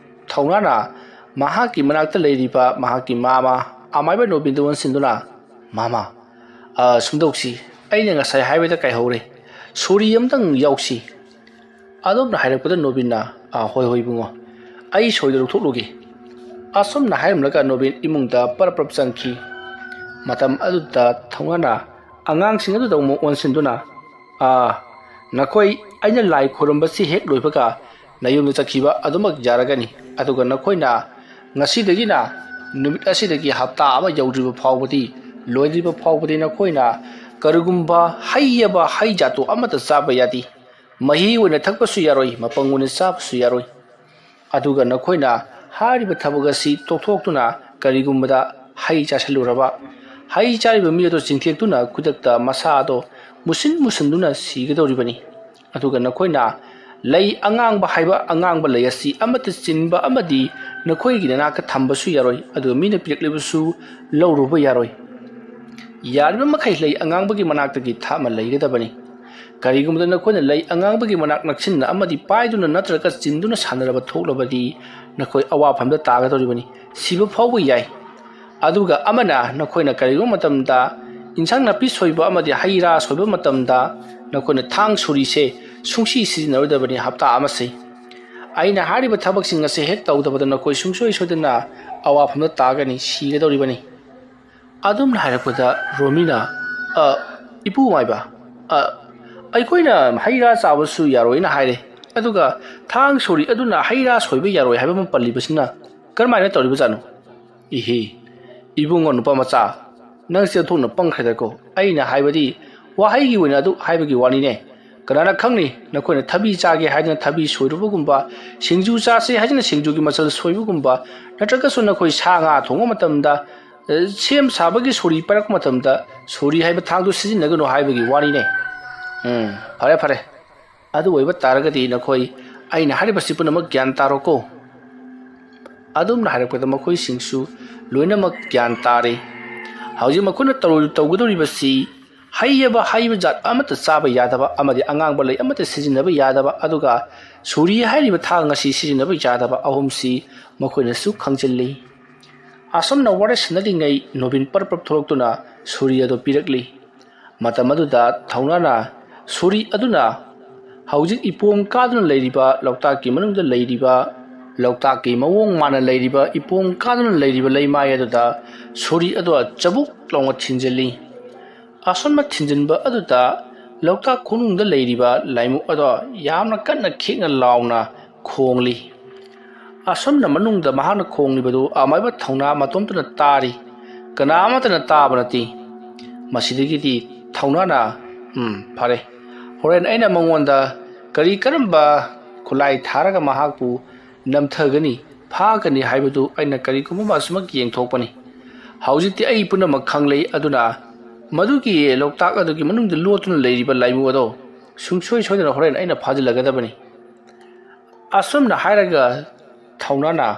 ꯊꯧꯅꯥꯅ ꯃꯍꯥꯛꯀꯤ ꯃꯅꯥꯛꯇ ꯂꯩꯔꯤꯕ ꯃꯍꯥꯛꯀꯤ ꯃꯥꯃ ꯑꯃꯥꯏꯕ ꯅꯣꯕꯤꯟꯗ ꯑꯣꯟꯁꯤꯟꯗꯨꯅ, "ꯃꯥꯃ, ꯑ, ꯁꯨꯝꯗꯧꯁꯤ, ꯑꯩꯅ ꯉꯁꯥꯏ ꯍꯥꯏꯕꯗ ꯀꯥꯏꯍꯧꯔꯦ꯫ ꯁꯣꯔꯤ ꯑꯃꯇꯪ ꯌꯥꯎꯁꯤ꯫ ꯑꯗꯣꯝꯅ ꯍꯥꯏꯔꯛꯄꯗ ꯅꯣꯕꯤꯟꯅ, "ꯑꯥ, ꯍꯣꯏ, ꯍꯣꯏ, ꯏꯕꯨꯡꯉꯣ, ꯑꯩ ꯁꯣꯏꯗ ꯂꯧꯊꯣꯛꯂꯨꯒꯦ"꯫ ꯑꯁꯨꯝꯅ ꯍꯥꯏꯔꯝꯂꯒ ꯅꯣꯕꯤꯟ ꯏꯃꯨꯡꯗ ꯄꯔꯞ ꯄꯔꯞ ꯆꯪꯈꯤ꯫ ꯃꯇꯝ ꯑꯗꯨꯗ ꯊꯧꯅꯥꯅ ꯑꯉꯥꯡꯁꯤꯡ ꯑꯗꯨꯗ ꯑꯃꯨꯛ ꯑꯣꯟꯁꯤꯟꯗꯨꯅ, "ꯑꯥ, ꯅꯈꯣꯏ ꯑꯩꯅ ꯂꯥꯏ ꯈꯨꯔꯨꯝꯕꯁꯤ ꯍꯦꯛ ꯂꯣꯏꯕꯒ ꯅꯌꯨꯝꯗ ꯆꯠꯈꯤꯕ ꯑꯗꯨꯃꯛ ꯌꯥꯔꯒꯅꯤ꯫ ꯑꯗꯨꯒ ꯅꯈꯣꯏꯅ ꯉꯁꯤꯗꯒꯤꯅ ꯅꯨꯃꯤꯠ ꯑꯁꯤꯗꯒꯤ ꯍꯞꯇꯥ ꯑꯃ ꯌꯧꯗ꯭ꯔꯤꯕ ꯐꯥꯎꯕꯗꯤ, ꯂꯣꯏꯗ꯭ꯔꯤꯕ ꯐꯥꯎꯕꯗꯤ ꯅꯈꯣꯏꯅ ꯀꯔꯤꯒꯨꯝꯕ ꯍꯩ ꯍꯥꯏꯕ ꯍꯩ ꯖꯥꯠꯇꯨ ꯑꯃꯠꯇ ꯆꯥꯕ ꯌꯥꯗꯦ꯫ ꯃꯍꯤ ꯑꯣꯏꯅ ꯊꯛꯄꯁꯨ ꯌꯥꯔꯣꯏ, ꯃꯄꯪ ꯑꯣꯏꯅ ꯆꯥꯕꯁꯨ ꯌꯥꯔꯣꯏ꯫ ꯑꯗꯨꯒ ꯅꯈꯣꯏꯅ ꯍꯥꯏꯔꯤꯕ ꯊꯕꯛ ꯑꯁꯤ ꯇꯣꯛꯊꯣꯛꯇꯨꯅ ꯀꯔꯤꯒꯨꯝꯕꯗ ꯍꯩ ꯆꯥꯁꯤꯜꯂꯨꯔꯕ, ꯍꯩ ꯆꯥꯔꯤꯕ ꯃꯤ ꯑꯗꯨ ꯆꯤꯡꯊꯦꯛꯇꯨꯅ ꯈꯨꯗꯛꯇ ꯃꯁꯥ ꯑꯗꯣ ꯃꯨꯁꯤꯟ ꯃꯨꯁꯤꯟꯗꯨꯅ ꯁꯤꯒꯗꯧꯔꯤꯕꯅꯤ꯫ ꯑꯗꯨꯒ ꯅꯈꯣꯏꯅ ꯂꯩ ꯑꯉꯥꯡꯕ ꯍꯥꯏꯕ ꯑꯉꯥꯡꯕ ꯂꯩ ꯑꯁꯤ ꯑꯃꯠꯇ ꯆꯤꯟꯕ ꯑꯃꯗꯤ ꯅꯈꯣꯏꯒꯤ ꯅꯅꯥꯛꯇ ꯊꯝꯕꯁꯨ ꯌꯥꯔꯣꯏ, ꯑꯗꯨꯒ ꯃꯤꯅ ꯄꯤꯔꯛꯂꯤꯕꯁꯨ ꯂꯧꯔꯨꯕ ꯌꯥꯔꯣꯏ꯫ ꯌꯥꯔꯤꯕ ꯃꯈꯩ ꯂꯩ ꯑꯉꯥꯡꯕꯒꯤ ꯃꯅꯥꯛꯇꯒꯤ ꯊꯥꯞꯅ ꯂꯩꯒꯗꯕꯅꯤ꯫ ꯀꯔꯤꯒꯨꯝꯕꯗ ꯅꯈꯣꯏꯅ ꯂꯩ ꯑꯉꯥꯡꯕꯒꯤ ꯃꯅꯥꯛ ꯅꯛꯁꯤꯟꯅ ꯑꯃꯗꯤ ꯄꯥꯏꯗꯨꯅ ꯅꯠꯇ꯭ꯔꯒ ꯆꯤꯟꯗꯨꯅ ꯁꯥꯟꯅꯔꯕ ꯊꯣꯛꯂꯕꯗꯤ ꯅꯈꯣꯏ ꯑꯋꯥꯐꯝꯗ ꯇꯥꯒꯗꯧꯔꯤꯕꯅꯤ, ꯁꯤꯕ ꯐꯥꯎꯕ ꯌꯥꯏ꯫ ꯑꯗꯨꯒ ꯑꯃꯅ ꯅꯈꯣꯏꯅ ꯀꯔꯤꯒꯨꯝꯕ ꯃꯇꯝꯗ ꯏꯟꯁꯥꯡ ꯅꯥꯄꯤ ꯁꯣꯏꯕ ꯑꯃꯗꯤ ꯍꯩ ꯔꯥ ꯁꯣꯏꯕ ꯃꯇꯝꯗ ꯅꯈꯣꯏꯅ ꯊꯥꯡ ꯁꯣꯔꯤꯁꯦ ꯁꯨꯡꯁꯤ ꯁꯤꯖꯤꯟꯅꯔꯣꯏꯗꯕꯅꯤ ꯍꯞꯇꯥ ꯑꯃꯁꯤ꯫ ꯑꯩꯅ ꯍꯥꯏꯔꯤꯕ ꯊꯕꯛꯁꯤꯡ ꯑꯁꯤ ꯍꯦꯛ ꯇꯧꯗꯕꯗ ꯅꯈꯣꯏ ꯁꯨꯡꯁꯣꯏ ꯁꯣꯏꯗꯅ ꯑꯋꯥꯐꯝꯗ ꯇꯥꯒꯅꯤ, ꯁꯤꯒꯗꯧꯔꯤꯕꯅꯤ꯫ ꯑꯗꯨꯝꯅ ꯍꯥꯏꯔꯛꯄꯗ ꯔꯣꯃꯤꯅ, "ꯑ, ꯏꯄꯨ ꯃꯥꯏꯕ, ꯑ, ꯑꯩꯈꯣꯏꯅ ꯍꯩ ꯔꯥ ꯆꯥꯕꯁꯨ ꯌꯥꯔꯣꯏꯅ ꯍꯥꯏꯔꯦ, ꯑꯗꯨꯒ ꯊꯥꯡ ꯁꯣꯔꯤ ꯑꯗꯨꯅ ꯍꯩ ꯔꯥ ꯁꯣꯏꯕ ꯌꯥꯔꯣꯏ ꯍꯥꯏꯕ ꯑꯃ ꯄꯜꯂꯤꯕꯁꯤꯅ ꯀꯔꯝꯍꯥꯏꯅ ꯇꯧꯔꯤꯕꯖꯥꯠꯅꯣ?" "ꯏꯍꯤ, ꯏꯕꯨꯡꯉꯣ ꯅꯨꯄꯥ ꯃꯆꯥ, ꯅꯪꯁꯦ ꯑꯣꯟꯊꯣꯛꯅ ꯄꯪꯈ꯭ꯔꯦꯗꯀꯣ꯫ ꯑꯩꯅ ꯍꯥꯏꯕꯗꯤ ꯋꯥꯍꯩꯒꯤ ꯑꯣꯏꯅ ꯑꯗꯨ ꯍꯥꯏꯕꯒꯤ ꯋꯥꯅꯤꯅꯦ꯫ ꯀꯅꯥꯅ ꯈꯪꯅꯤ, ꯅꯈꯣꯏꯅ ꯊꯕꯤ ꯆꯥꯒꯦ ꯍꯥꯏꯗꯅ ꯊꯕꯤ ꯁꯣꯏꯔꯨꯕꯒꯨꯝꯕ, ꯁꯤꯡꯖꯨ ꯆꯥꯁꯦ ꯍꯥꯏꯗꯅ ꯁꯤꯡꯖꯨꯒꯤ ꯃꯆꯜ ꯁꯣꯏꯕꯒꯨꯝꯕ, ꯅꯠꯇ꯭ꯔꯒꯁꯨ ꯅꯈꯣꯏ ꯁꯥ ꯉꯥ ꯊꯣꯡꯕ ꯃꯇꯝꯗ, ꯑ, ꯁꯦꯝ ꯁꯥꯕꯒꯤ ꯁꯣꯔꯤ ꯄꯥꯏꯔꯛꯄ ꯃꯇꯝꯗ ꯁꯣꯔꯤ ꯍꯥꯏꯕ ꯊꯥꯡꯗꯨ ꯁꯤꯖꯤꯟꯅꯒꯅꯨ ꯍꯥꯏꯕꯒꯤ ꯋꯥꯅꯤꯅꯦ꯫ ꯎꯝ, ꯐꯔꯦ, ꯐꯔꯦ꯫ ꯑꯗꯨ ꯑꯣꯏꯕ ꯇꯥꯔꯒꯗꯤ ꯅꯈꯣꯏ ꯑꯩꯅ ꯍꯥꯏꯔꯤꯕꯁꯤ ꯄꯨꯝꯅꯃꯛ ꯒ꯭ꯌꯥꯟ ꯇꯥꯔꯣꯀꯣ꯫" ꯑꯗꯨꯝꯅ ꯍꯥꯏꯔꯛꯄꯗ ꯃꯈꯣꯏꯁꯤꯡꯁꯨ ꯂꯣꯏꯅꯃꯛ ꯒ꯭ꯌꯥꯟ ꯇꯥꯔꯦ꯫ ꯍꯧꯖꯤꯛ ꯃꯈꯣꯏꯅ ꯇꯧꯔꯣꯏ-, ꯇꯧꯒꯗꯧꯔꯤꯕꯁꯤ ꯍꯩ ꯍꯥꯏꯕ ꯍꯩꯕ ꯖꯥꯠ ꯑꯃꯠꯇ ꯆꯥꯕ ꯌꯥꯗꯕ ꯑꯃꯗꯤ ꯑꯉꯥꯡꯕ ꯂꯩ ꯑꯃꯠꯇ ꯁꯤꯖꯤꯟꯅꯕ ꯌꯥꯗꯕ, ꯑꯗꯨꯒ ꯁꯣꯔꯤ ꯍꯥꯏꯔꯤꯕ ꯊꯥꯡ ꯑꯁꯤ ꯁꯤꯖꯤꯟꯅꯕ ꯌꯥꯗꯕ ꯑꯍꯨꯝꯁꯤ ꯃꯈꯣꯏꯅꯁꯨ ꯈꯪꯖꯤꯜꯂꯤ꯫ ꯑꯁꯨꯝꯅ ꯋꯥꯔꯤ ꯁꯥꯟꯅꯔꯤꯉꯩ ꯅꯣꯕꯤꯟ ꯄꯔꯞ ꯄꯔꯞ ꯊꯣꯛꯂꯛꯇꯨꯅ ꯁꯣꯔꯤ ꯑꯗꯨ ꯄꯤꯔꯛꯂꯤ꯫ ꯃꯇꯝ ꯑꯗꯨꯗ ꯊꯧꯅꯥꯅ ꯁꯣꯔꯤ ꯑꯗꯨꯅ ꯍꯧꯖꯤꯛ ꯏꯄꯣꯝ ꯀꯥꯗꯨꯅ ꯂꯩꯔꯤꯕ ꯂꯣꯛꯇꯥꯛꯀꯤ ꯃꯅꯨꯡꯗ ꯂꯩꯔꯤꯕ, ꯂꯣꯛꯇꯥꯛꯀꯤ ꯃꯑꯣꯡ ꯃꯥꯟꯅ ꯂꯩꯔꯤꯕ ꯏꯄꯣꯝ ꯀꯥꯗꯨꯅ ꯂꯩꯔꯤꯕ ꯂꯩꯃꯥꯏ ꯑꯗꯨꯗ ꯁꯣꯔꯤ ꯑꯗꯣ ꯆꯕꯨꯛ ꯂꯥꯎꯅ ꯊꯤꯟꯖꯤꯜꯂꯤ꯫ ꯑꯁꯨꯝꯅ ꯊꯤꯟꯖꯤꯟꯕ ꯑꯗꯨꯗ ꯂꯣꯛꯇꯥꯛ ꯈꯣꯡꯅꯨꯡꯗ ꯂꯩꯔꯤꯕ ꯂꯥꯏꯃꯨꯛ ꯑꯗꯣ ꯌꯥꯝꯅ ꯀꯟꯅ ꯈꯤꯛꯅ ꯂꯥꯎꯅ ꯈꯣꯡꯂꯤ꯫ ꯑꯁꯨꯝꯅ ꯃꯅꯨꯡꯗ ꯃꯍꯥꯛꯅ ꯈꯣꯡꯂꯤꯕꯗꯨ ꯑꯃꯥꯏꯕ ꯊꯧꯅꯥ ꯃꯇꯣꯝꯇꯅ ꯇꯥꯔꯤ꯫ ꯀꯅꯥ ꯑꯃꯠꯇꯅ ꯇꯥꯕ ꯅꯠꯇꯦ꯫ ꯃꯁꯤꯗꯒꯤꯗꯤ ꯊꯧꯅꯥꯅ, "ꯎꯝ, ꯐꯔꯦ꯫ ꯍꯣꯔꯦꯟ ꯑꯩꯅ ꯃꯉꯣꯟꯗ ꯀꯔꯤ ꯀꯔꯝꯕ ꯈꯨꯠꯂꯥꯏ ꯊꯥꯔꯒ ꯃꯍꯥꯛꯄꯨ ꯅꯝꯊꯒꯅꯤ, ꯐꯥꯒꯅꯤ ꯍꯥꯏꯕꯗꯨ ꯑꯩꯅ ꯀꯔꯤꯒꯨꯝꯕ ꯑꯃ ꯑꯁꯨꯃꯛ ꯌꯦꯡꯊꯣꯛꯄꯅꯤ꯫ ꯍꯧꯖꯤꯛꯇꯤ ꯑꯩ ꯄꯨꯝꯅꯃꯛ ꯈꯪꯂꯦ, ꯑꯗꯨꯅ ꯃꯗꯨꯒꯤ ꯂꯣꯛꯇꯥꯛ ꯑꯗꯨꯒꯤ ꯃꯅꯨꯡꯗ ꯂꯣꯠꯇꯨꯅ ꯂꯩꯔꯤꯕ ꯂꯥꯏꯃꯨ ꯑꯗꯣ ꯁꯨꯡꯁꯣꯏ ꯁꯣꯏꯗꯅ ꯍꯣꯔꯦꯟ ꯑꯩꯅ ꯐꯥꯖꯤꯜꯂꯒꯗꯕꯅꯤ"꯫ ꯑꯁꯨꯝꯅ ꯍꯥꯏꯔꯒ ꯊꯧꯅꯥꯅ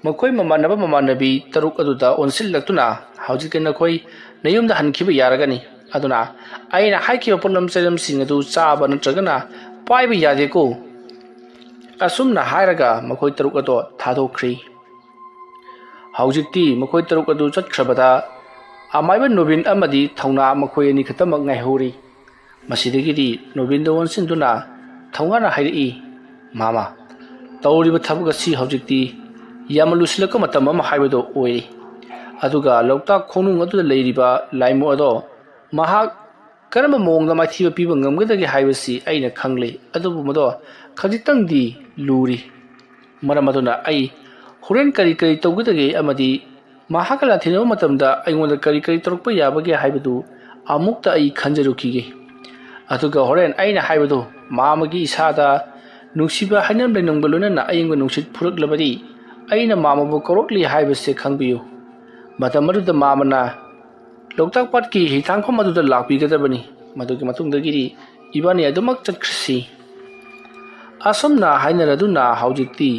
ꯃꯈꯣꯏ ꯃꯃꯥꯟꯅꯕ ꯃꯃꯥꯟꯅꯕꯤ ꯇꯔꯨꯛ ꯑꯗꯨꯗ ꯑꯣꯟꯁꯤꯜꯂꯛꯇꯨꯅ, "ꯍꯧꯖꯤꯛꯇꯤ ꯅꯈꯣꯏ ꯅꯌꯨꯝꯗ ꯍꯟꯈꯤꯕ ꯌꯥꯔꯒꯅꯤ꯫ ꯑꯗꯨꯅ ꯑꯩꯅ ꯍꯥꯏꯈꯤꯕ ꯄꯣꯠꯂꯝ ꯆꯩꯂꯝꯁꯤꯡ ꯑꯗꯨ ꯆꯥꯕ ꯅꯠꯇ꯭ꯔꯒꯅ ꯄꯥꯏꯕ ꯌꯥꯗꯦꯀꯣ"꯫ ꯑꯁꯨꯝꯅ ꯍꯥꯏꯔꯒ ꯃꯈꯣꯏ ꯇꯔꯨꯛ ꯑꯗꯣ ꯊꯥꯗꯣꯛꯈ꯭ꯔꯤ꯫ ꯍꯧꯖꯤꯛꯇꯤ ꯃꯈꯣꯏ ꯇꯔꯨꯛ ꯑꯗꯨ ꯆꯠꯈ꯭ꯔꯕꯗ ꯑꯃꯥꯏꯕ ꯅꯣꯕꯤꯟ ꯑꯃꯗꯤ ꯊꯧꯅꯥ ꯃꯈꯣꯏ ꯑꯅꯤ ꯈꯛꯇꯃꯛ ꯉꯥꯏꯍꯧꯔꯤ꯫ ꯃꯁꯤꯗꯒꯤꯗꯤ ꯅꯣꯕꯤꯟꯗ ꯑꯣꯟꯁꯤꯟꯗꯨꯅ ꯊꯧꯅꯥꯅ ꯍꯥꯏꯔꯛꯏ, "ꯃꯥꯃ, ꯇꯧꯔꯤꯕ ꯊꯕꯛ ꯑꯁꯤ ꯍꯧꯖꯤꯛꯇꯤ ꯌꯥꯝꯅ ꯂꯨꯁꯤꯜꯂꯛꯄ ꯃꯇꯝ ꯑꯃ ꯍꯥꯏꯕꯗꯨ ꯑꯣꯏꯔꯦ꯫ ꯑꯗꯨꯒ ꯂꯣꯛꯇꯥꯛ ꯈꯣꯡꯅꯨꯡ ꯑꯗꯨꯗ ꯂꯩꯔꯤꯕ ꯂꯥꯏꯃꯨ ꯑꯗꯣ ꯃꯍꯥꯛ ꯀꯔꯝꯕ ꯃꯑꯣꯡꯗ ꯃꯥꯏꯊꯤꯕ ꯄꯤꯕ ꯉꯝꯒꯗꯒꯦ ꯍꯥꯏꯕꯁꯤ ꯑꯩꯅ ꯈꯪꯂꯦ, ꯑꯗꯨꯕꯨ ꯃꯗꯣ ꯈꯖꯤꯛꯇꯪꯗꯤ ꯂꯨꯔꯤ꯫ ꯃꯔꯝ ꯑꯗꯨꯅ ꯑꯩ ꯍꯣꯔꯦꯟ ꯀꯔꯤ ꯀꯔꯤ ꯇꯧꯒꯗꯒꯦ ꯑꯃꯗꯤ ꯃꯍꯥꯛꯀ ꯂꯥꯟꯊꯦꯡꯅꯕ ꯃꯇꯝꯗ ꯑꯩꯉꯣꯟꯗ ꯀꯔꯤ ꯀꯔꯤ ꯇꯧꯔꯛꯄ ꯌꯥꯕꯒꯦ ꯍꯥꯏꯕꯗꯨ ꯑꯃꯨꯛꯇ ꯑꯩ ꯈꯟꯖꯔꯨꯈꯤꯒꯦ꯫ ꯑꯗꯨꯒ ꯍꯣꯔꯦꯟ ꯑꯩꯅ ꯍꯥꯏꯕꯗꯨ ꯃꯥꯃꯒꯤ ꯏꯁꯥꯗ ꯅꯨꯡꯁꯤꯕ ꯍꯥꯏꯅꯝ ꯂꯩꯅꯝꯒ ꯂꯣꯏꯅꯅ ꯑꯌꯤꯡꯕ ꯅꯨꯡꯁꯤꯠ ꯐꯨꯔꯛꯂꯕꯗꯤ ꯑꯩꯅ ꯃꯥꯃꯕꯨ ꯀꯧꯔꯛꯂꯤ ꯍꯥꯏꯕꯁꯦ ꯈꯪꯕꯤꯌꯨ꯫ ꯃꯇꯝ ꯑꯗꯨꯗ ꯃꯥꯃꯅ ꯂꯣꯛꯇꯥꯛ ꯄꯥꯠꯀꯤ ꯍꯤꯊꯥꯡꯐꯝ ꯑꯗꯨꯗ ꯂꯥꯛꯄꯤꯒꯗꯕꯅꯤ꯫ ꯃꯗꯨꯒꯤ ꯃꯇꯨꯡꯗꯒꯤꯗꯤ ꯏꯕꯥꯅꯤ ꯑꯗꯨꯃꯛ ꯆꯠꯈ꯭ꯔꯁꯤ"꯫ ꯑꯁꯨꯝꯅ ꯍꯥꯏꯅꯔꯗꯨꯅ ꯍꯧꯖꯤꯛꯇꯤ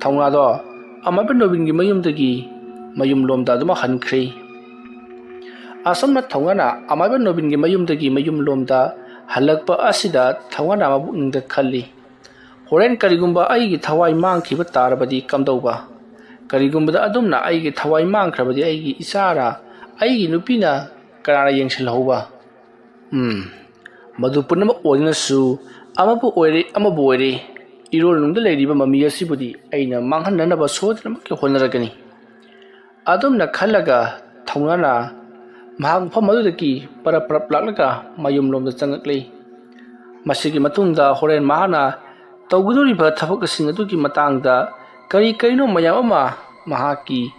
ꯊꯧꯅꯥꯗꯣ ꯑꯃꯥꯏꯕ ꯅꯣꯕꯤꯟꯒꯤ ꯃꯌꯨꯝꯗꯒꯤ ꯃꯌꯨꯝꯂꯣꯝꯗ ꯑꯗꯨꯃꯛ ꯍꯟꯈ꯭ꯔꯦ꯫ ꯑꯁꯨꯝꯅ ꯊꯧꯅꯥꯅ ꯑꯃꯥꯏꯕ ꯅꯣꯕꯤꯟꯒꯤ ꯃꯌꯨꯝꯗꯒꯤ ꯃꯌꯨꯝꯂꯣꯝꯗ ꯍꯜꯂꯛꯄ ꯑꯁꯤꯗ ꯊꯧꯅꯥꯅ ꯃꯄꯨꯛꯅꯤꯡꯗ ꯈꯜꯂꯤ, "ꯍꯣꯔꯦꯟ ꯀꯔꯤꯒꯨꯝꯕ ꯑꯩꯒꯤ ꯊꯋꯥꯏ ꯃꯥꯡꯈꯤꯕ ꯇꯥꯔꯕꯗꯤ ꯀꯝꯗꯧꯕ? ꯀꯔꯤꯒꯨꯝꯕꯗ ꯑꯗꯨꯝꯅ ꯑꯩꯒꯤ ꯊꯋꯥꯏ ꯃꯥꯡꯈ꯭ꯔꯕꯗꯤ ꯑꯩꯒꯤ ꯏꯆꯥꯔ ꯑꯩꯒꯤ ꯅꯨꯄꯤꯅ ꯀꯅꯥꯅ ꯌꯦꯡꯁꯤꯜꯍꯧꯕ? ꯎꯝ, ꯃꯗꯨ ꯄꯨꯝꯅꯃꯛ ꯑꯣꯏꯗꯨꯅꯁꯨ ꯑꯃꯕꯨ ꯑꯣꯏꯔꯦ, ꯑꯃꯕꯨ ꯑꯣꯏꯔꯦ, ꯏꯔꯣꯜꯅꯨꯡꯗ ꯂꯩꯔꯤꯕ ꯃꯃꯤ ꯑꯁꯤꯕꯨꯗꯤ ꯑꯩꯅ ꯃꯥꯡꯍꯟꯅꯅꯕ ꯁꯣꯏꯗꯅꯃꯛꯀꯤ ꯍꯣꯠꯅꯔꯛꯀꯅꯤ꯫ ꯑꯗꯨꯝꯅ ꯈꯜꯂꯒ ꯊꯧꯅꯥꯅ ꯃꯍꯥꯛ ꯃꯐꯝ ꯑꯗꯨꯗꯒꯤ ꯄꯔꯞ ꯄꯔꯞ ꯂꯥꯛꯂꯒ ꯃꯌꯨꯝꯂꯣꯝꯗ ꯆꯪꯂꯛꯂꯤ꯫ ꯃꯁꯤꯒꯤ ꯃꯇꯨꯡꯗ ꯍꯣꯔꯦꯟ ꯃꯍꯥꯛꯅ ꯇꯧꯒꯗꯧꯔꯤꯕ ꯊꯕꯛꯁꯤꯡ ꯑꯗꯨꯒꯤ ꯃꯇꯥꯡꯗ ꯀꯔꯤ ꯀꯔꯤꯅꯣ ꯃꯌꯥꯝ ꯑꯃ ꯃꯍꯥꯛꯀꯤ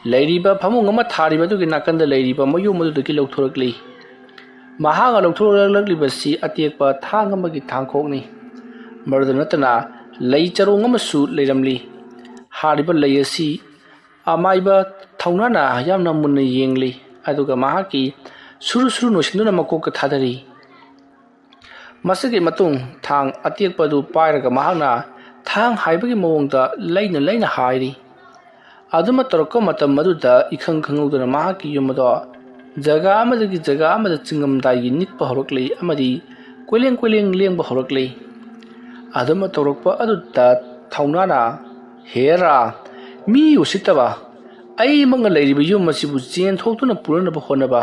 ꯂꯩꯔꯤꯕ ꯐꯃꯨꯡ ꯑꯃ ꯊꯥꯔꯤꯕ ꯑꯗꯨꯒꯤ ꯅꯥꯀꯟꯗ ꯂꯩꯔꯤꯕ ꯃꯌꯣꯝ ꯑꯗꯨꯗꯒꯤ ꯂꯧꯊꯣꯔꯛꯂꯤ꯫ ꯃꯍꯥꯛꯅ ꯂꯧꯊꯣꯔꯛꯂꯛꯂꯤꯕꯁꯤ ꯑꯇꯦꯛꯄ ꯊꯥꯡ ꯑꯃꯒꯤ ꯊꯥꯡꯈꯣꯛꯅꯤ꯫ ꯃꯗꯨꯗ ꯅꯠꯇꯅ ꯂꯩ ꯆꯔꯣꯡ ꯑꯃꯁꯨ ꯂꯩꯔꯝꯂꯤ꯫ ꯍꯥꯏꯔꯤꯕ ꯂꯩ ꯑꯁꯤ ꯑꯃꯥꯏꯕ ꯊꯧꯅꯥꯅ ꯌꯥꯝꯅ ꯃꯨꯟꯅ ꯌꯦꯡꯂꯤ, ꯑꯗꯨꯒ ꯃꯍꯥꯛꯀꯤ ꯁꯨꯔꯨ ꯁꯨꯔꯨ ꯅꯣꯏꯁꯤꯟꯗꯨꯅ ꯃꯀꯣꯛꯇ ꯊꯥꯗꯔꯤ꯫ ꯃꯁꯤꯒꯤ ꯃꯇꯨꯡ ꯊꯥꯡ ꯑꯇꯦꯛꯄ ꯑꯗꯨ ꯄꯥꯏꯔꯒ ꯃꯍꯥꯛꯅ ꯊꯥꯡ ꯍꯥꯏꯕꯒꯤ ꯃꯑꯣꯡꯗ ꯂꯩꯅ ꯂꯩꯅ ꯍꯥꯏꯔꯤ꯫ ꯑꯗꯨꯃ ꯇꯧꯔꯛꯄ ꯃꯇꯝ ꯑꯗꯨꯗ ꯏꯈꯪ ꯈꯪꯍꯧꯗꯅ ꯃꯍꯥꯛꯀꯤ ꯌꯨꯝ ꯑꯗꯣ ꯖꯒꯥ ꯑꯃꯗꯒꯤ ꯖꯒꯥ ꯑꯃꯗ ꯆꯤꯡꯉꯝꯗꯥꯏꯒꯤ ꯅꯤꯛꯄ ꯍꯧꯔꯛꯂꯤ ꯑꯃꯗꯤ ꯀꯣꯏꯂꯦꯡ ꯀꯣꯏꯂꯦꯡ ꯂꯦꯡꯕ ꯍꯧꯔꯛꯂꯤ꯫ ꯑꯗꯨꯃ ꯇꯧꯔꯛꯄ ꯑꯗꯨꯗ ꯊꯧꯅꯥꯅ, "ꯍꯦꯔꯥ, ꯃꯤ ꯎꯁꯤꯠꯇꯕ, ꯑꯩꯃꯛꯅ ꯂꯩꯔꯤꯕ ꯌꯨꯝ ꯑꯁꯤꯕꯨ ꯆꯦꯟꯊꯣꯛꯇꯨꯅ ꯄꯨꯅꯅꯕ ꯍꯣꯠꯅꯕ,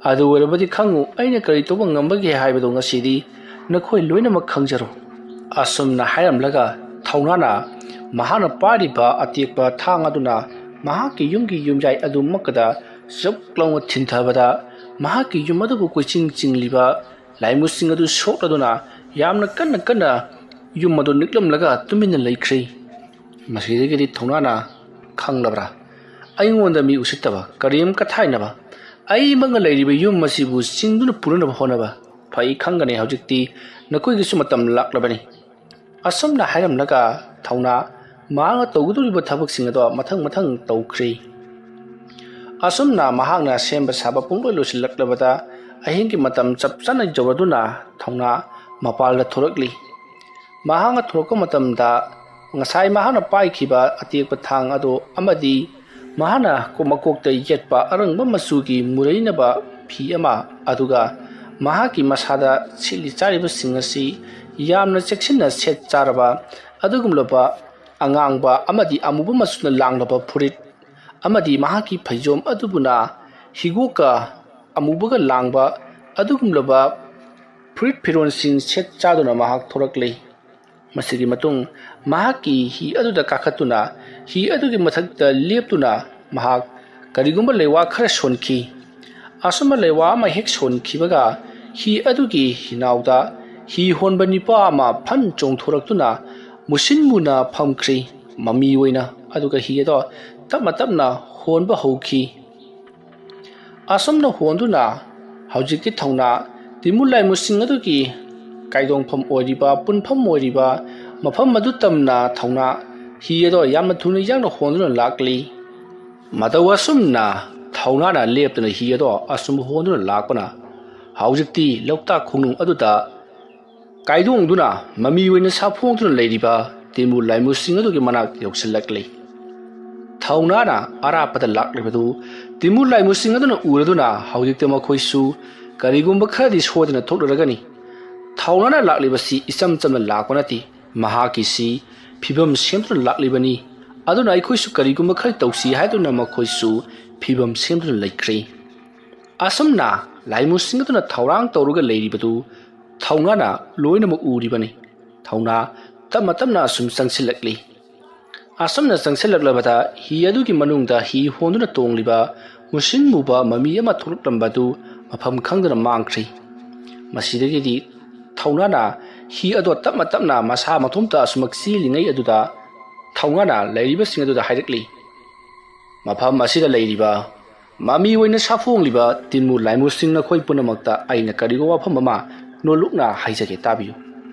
ꯑꯗꯨ ꯑꯣꯏꯔꯕꯗꯤ ꯈꯪꯉꯨ, ꯑꯩꯅ ꯀꯔꯤ ꯇꯧꯕ ꯉꯝꯕꯒꯦ ꯍꯥꯏꯕꯗꯨ ꯉꯁꯤꯗꯤ ꯅꯈꯣꯏ ꯂꯣꯏꯅꯃꯛ ꯈꯪꯖꯔꯣ꯫" ꯑꯁꯨꯝꯅ ꯍꯥꯏꯔꯝꯂꯒ ꯊꯧꯅꯥꯅ ꯃꯍꯥꯛꯅ ꯄꯥꯏꯔꯤꯕ ꯑꯇꯦꯛꯄ ꯊꯥꯡ ꯑꯗꯨꯅ ꯃꯍꯥꯛꯀꯤ ꯌꯨꯝꯒꯤ ꯌꯨꯝꯌꯥꯏ ꯑꯗꯨꯃꯛꯀꯗ ꯆꯞ ꯂꯥꯎꯅ ꯊꯤꯟꯊꯕꯗ, ꯃꯍꯥꯛꯀꯤ ꯌꯨꯝ ꯑꯗꯨꯕꯨ ꯀꯣꯏꯆꯤꯡ ꯆꯤꯡꯂꯤꯕ ꯂꯥꯏꯃꯨꯁꯤꯡ ꯑꯗꯨ ꯁꯣꯛꯂꯗꯨꯅ ꯌꯥꯝꯅ ꯀꯟꯅ ꯀꯟꯅ ꯌꯨꯝ ꯑꯗꯨ ꯅꯤꯛꯂꯝꯂꯒ ꯇꯨꯃꯤꯟꯅ ꯂꯩꯈ꯭ꯔꯦ꯫ ꯃꯁꯤꯗꯒꯤꯗꯤ ꯊꯧꯅꯥꯅ, "ꯈꯪꯂꯕ꯭ꯔꯥ? ꯑꯩꯉꯣꯟꯗ ꯃꯤ ꯎꯁꯤꯠꯇꯕ, ꯀꯔꯤꯝ ꯀꯊꯥꯏꯅꯕ, ꯑꯩꯃꯛꯅ ꯂꯩꯔꯤꯕ ꯌꯨꯝ ꯑꯁꯤꯕꯨ ꯆꯤꯡꯗꯨꯅ ꯄꯨꯅꯅꯕ ꯍꯣꯠꯅꯕ꯫ ꯐꯩ, ꯈꯪꯒꯅꯤ, ꯍꯧꯖꯤꯛꯇꯤ ꯅꯈꯣꯏꯒꯤꯁꯨ ꯃꯇꯝ ꯂꯥꯛꯂꯕꯅꯤ꯫" ꯑꯁꯨꯝꯅ ꯍꯥꯏꯔꯝꯂꯒ ꯊꯧꯅꯥ ꯃꯍꯥꯛꯅ ꯇꯧꯒꯗꯧꯔꯤꯕ ꯊꯕꯛꯁꯤꯡ ꯑꯗꯣ ꯃꯊꯪ ꯃꯊꯪ ꯇꯧꯈ꯭ꯔꯤ꯫ ꯑꯁꯨꯝꯅ ꯃꯍꯥꯛꯅ ꯁꯦꯝꯕ ꯁꯥꯕ ꯄꯨꯡꯂꯣꯏ ꯂꯣꯏꯁꯤꯜꯂꯛꯂꯕꯗ ꯑꯍꯤꯡꯒꯤ ꯃꯇꯝ ꯆꯞ ꯆꯥꯅ ꯌꯧꯔꯗꯨꯅ ꯊꯧꯅꯥ ꯃꯄꯥꯜꯗ ꯊꯣꯔꯛꯂꯤ꯫ ꯃꯍꯥꯛꯅ ꯊꯣꯔꯛꯄ ꯃꯇꯝꯗ ꯉꯁꯥꯏ ꯃꯍꯥꯛꯅ ꯄꯥꯏꯈꯤꯕ ꯑꯇꯦꯛꯄ ꯊꯥꯡ ꯑꯗꯨ ꯑꯃꯗꯤ ꯃꯍꯥꯛꯅ ꯃꯀꯣꯛꯇ ꯌꯦꯠꯄ ꯑꯔꯪꯕ ꯃꯆꯨꯒꯤ ꯃꯨꯔꯩꯅꯕ ꯐꯤ ꯑꯃ, ꯑꯗꯨꯒ ꯃꯍꯥꯛꯀꯤ ꯃꯁꯥꯗ ꯁꯦꯠꯂꯤ ꯆꯥꯔꯤꯕꯁꯤꯡ ꯑꯁꯤ ꯌꯥꯝꯅ ꯆꯦꯛꯁꯤꯟꯅ ꯁꯦꯠ ꯆꯥꯔꯕ ꯑꯗꯨꯒꯨꯝꯂꯕ ꯑꯉꯥꯡꯕ ꯑꯃꯗꯤ ꯑꯃꯨꯕ ꯃꯆꯨꯅ ꯂꯥꯡꯂꯕ ꯐꯨꯔꯤꯠ ꯑꯃꯗꯤ ꯃꯍꯥꯛꯀꯤ ꯐꯩꯖꯣꯝ ꯑꯗꯨꯕꯨꯅ ꯍꯤꯒꯣꯛꯀ ꯑꯃꯨꯕꯒ ꯂꯥꯡꯕ ꯑꯗꯨꯒꯨꯝꯂꯕ ꯐꯨꯔꯤꯠ ꯐꯤꯔꯣꯜꯁꯤꯡ ꯁꯦꯠ ꯆꯥꯗꯨꯅ ꯃꯍꯥꯛ ꯊꯣꯔꯛꯂꯤ꯫ ꯃꯁꯤꯒꯤ ꯃꯇꯨꯡ ꯃꯍꯥꯛꯀꯤ ꯍꯤ ꯑꯗꯨꯗ ꯀꯥꯈꯠꯇꯨꯅ ꯍꯤ ꯑꯗꯨꯒꯤ ꯃꯊꯛꯇ ꯂꯦꯞꯇꯨꯅ ꯃꯍꯥꯛ ꯀꯔꯤꯒꯨꯝꯕ ꯂꯩꯋꯥ ꯈꯔ ꯁꯣꯟꯈꯤ꯫ ꯑꯁꯨꯝꯕ ꯂꯩꯋꯥ ꯑꯃ ꯍꯦꯛ ꯁꯣꯟꯈꯤꯕꯒ ꯍꯤ ꯑꯗꯨꯒꯤ ꯍꯤꯅꯥꯎꯗ ꯍꯤ ꯍꯣꯟꯕ ꯅꯤꯄꯥ ꯑꯃ ꯐꯟ ꯆꯣꯡꯊꯣꯔꯛꯇꯨꯅ ꯃꯨꯁꯤꯟ ꯃꯨꯅ ꯐꯝꯈ꯭ꯔꯤ꯫ ꯃꯃꯤ ꯑꯣꯏꯅ ꯑꯗꯨꯒ ꯍꯤ ꯑꯗꯣ ꯇꯞꯅ ꯇꯞꯅ ꯍꯣꯟꯕ ꯍꯧꯈꯤ꯫ ꯑꯁꯨꯝꯅ ꯍꯣꯟꯗꯨꯅ ꯍꯧꯖꯤꯛꯇꯤ ꯊꯧꯅꯥ ꯇꯤꯃꯨ ꯂꯥꯏꯃꯨꯁꯤꯡ ꯑꯗꯨꯒꯤ ꯀꯥꯏꯗꯣꯡꯐꯝ ꯑꯣꯏꯔꯤꯕ, ꯄꯨꯟꯐꯝ ꯑꯣꯏꯔꯤꯕ ꯃꯐꯝ ꯑꯗꯨ ꯇꯝꯅ ꯊꯧꯅꯥ ꯍꯤ ꯑꯗꯣ ꯌꯥꯝꯅ ꯊꯨꯅ ꯌꯥꯡꯅ ꯍꯣꯟꯗꯨꯅ ꯂꯥꯛꯂꯤ꯫ ꯃꯇꯧ ꯑꯁꯨꯝꯅ ꯊꯧꯅꯥꯅ ꯂꯦꯞꯇꯅ ꯍꯤ ꯑꯗꯣ ꯑꯁꯨꯝ ꯍꯣꯟꯗꯨꯅ ꯂꯥꯛꯄꯅ ꯍꯧꯖꯤꯛꯇꯤ ꯂꯣꯛꯇꯥꯛ ꯈꯣꯡꯅꯨꯡ ꯑꯗꯨꯗ ꯀꯥꯏꯗꯣꯡꯗꯨꯅ ꯃꯃꯤ ꯑꯣꯏꯅ ꯁꯥꯐꯣꯡꯗꯨꯅ ꯂꯩꯔꯤꯕ ꯇꯤꯃꯨ ꯂꯥꯏꯃꯨꯁꯤꯡ ꯑꯗꯨꯒꯤ ꯃꯅꯥꯛ ꯌꯧꯁꯤꯜꯂꯛꯂꯤ꯫ ꯊꯧꯅꯥꯅ ꯑꯔꯥꯞꯄꯗ ꯂꯥꯛꯂꯤꯕꯗꯨ ꯇꯤꯃꯨ ꯂꯥꯏꯃꯨꯁꯤꯡ ꯑꯗꯨꯅ ꯎꯔꯗꯨꯅ ꯍꯧꯖꯤꯛꯇꯤ ꯃꯈꯣꯏꯁꯨ ꯀꯔꯤꯒꯨꯝꯕ ꯈꯔꯗꯤ ꯁꯣꯏꯗꯅ ꯊꯣꯛꯂꯔꯒꯅꯤ꯫ ꯊꯧꯅꯥꯅ ꯂꯥꯛꯂꯤꯕꯁꯤ ꯏꯆꯝ ꯆꯝꯅ ꯂꯥꯛꯄ ꯅꯠꯇꯦ꯫ ꯃꯍꯥꯛꯀꯤꯁꯤ ꯐꯤꯕꯝ ꯁꯦꯝꯗꯨꯅ ꯂꯥꯛꯂꯤꯕꯅꯤ꯫ ꯑꯗꯨꯅ ꯑꯩꯈꯣꯏꯁꯨ ꯀꯔꯤꯒꯨꯝꯕ ꯈꯔ ꯇꯧꯁꯤ ꯍꯥꯏꯗꯨꯅ ꯃꯈꯣꯏꯁꯨ ꯐꯤꯕꯝ ꯁꯦꯝꯗꯨꯅ ꯂꯩꯈ꯭ꯔꯦ꯫ ꯑꯁꯨꯝꯅ ꯂꯥꯏꯃꯨꯁꯤꯡ ꯑꯗꯨꯅ ꯊꯧꯔꯥꯡ ꯇꯧꯔꯒ ꯂꯩꯔꯤꯕꯗꯨ ꯊꯧꯅꯥꯅ ꯂꯣꯏꯅꯃꯛ ꯎꯔꯤꯕꯅꯤ꯫ ꯊꯧꯅꯥ ꯇꯞꯅ ꯇꯞꯅ ꯑꯁꯨꯝ ꯆꯪꯁꯤꯜꯂꯛꯂꯤ꯫ ꯑꯁꯨꯝꯅ ꯆꯪꯁꯤꯜꯂꯛꯂꯕꯗ ꯍꯤ ꯑꯗꯨꯒꯤ ꯃꯅꯨꯡꯗ ꯍꯤ ꯍꯣꯟꯗꯨꯅ ꯇꯣꯡꯂꯤꯕ ꯃꯨꯁꯤꯟ ꯃꯨꯕ ꯃꯃꯤ ꯑꯃ ꯊꯣꯛꯂꯛꯂꯝꯕꯗꯨ ꯃꯐꯝ ꯈꯪꯗꯅ ꯃꯥꯡꯈ꯭ꯔꯤ꯫ ꯃꯁꯤꯗꯒꯤꯗꯤ ꯊꯧꯅꯥꯅ ꯍꯤ ꯑꯗꯣ ꯇꯞꯅ ꯇꯞꯅ ꯃꯁꯥ ꯃꯊꯣꯝꯇ ꯑꯁꯨꯃꯛ ꯆꯦꯜꯂꯤꯉꯩ ꯑꯗꯨꯗ ꯊꯧꯅꯥꯅ ꯂꯩꯔꯤꯕꯁꯤꯡ ꯑꯗꯨꯗ ꯍꯥꯏꯔꯛꯂꯤ, "ꯃꯐꯝ ꯑꯁꯤꯗ ꯂꯩꯔꯤꯕ ꯃꯃꯤ ꯑꯣꯏꯅ ꯁꯥꯐꯣꯡꯂꯤꯕ ꯇꯤꯟꯃꯨ ꯂꯥꯏꯃꯨꯁꯤꯡ ꯅꯈꯣꯏ ꯄꯨꯝꯅꯃꯛꯇ ꯑꯩꯅ ꯀꯔꯤꯒꯨꯝꯕ ꯋꯥꯐꯝ ꯑꯃ ꯅꯣꯜꯂꯨꯛꯅ ꯍꯥꯏꯖꯒꯦ, ꯇꯥꯕꯤꯌꯨ꯫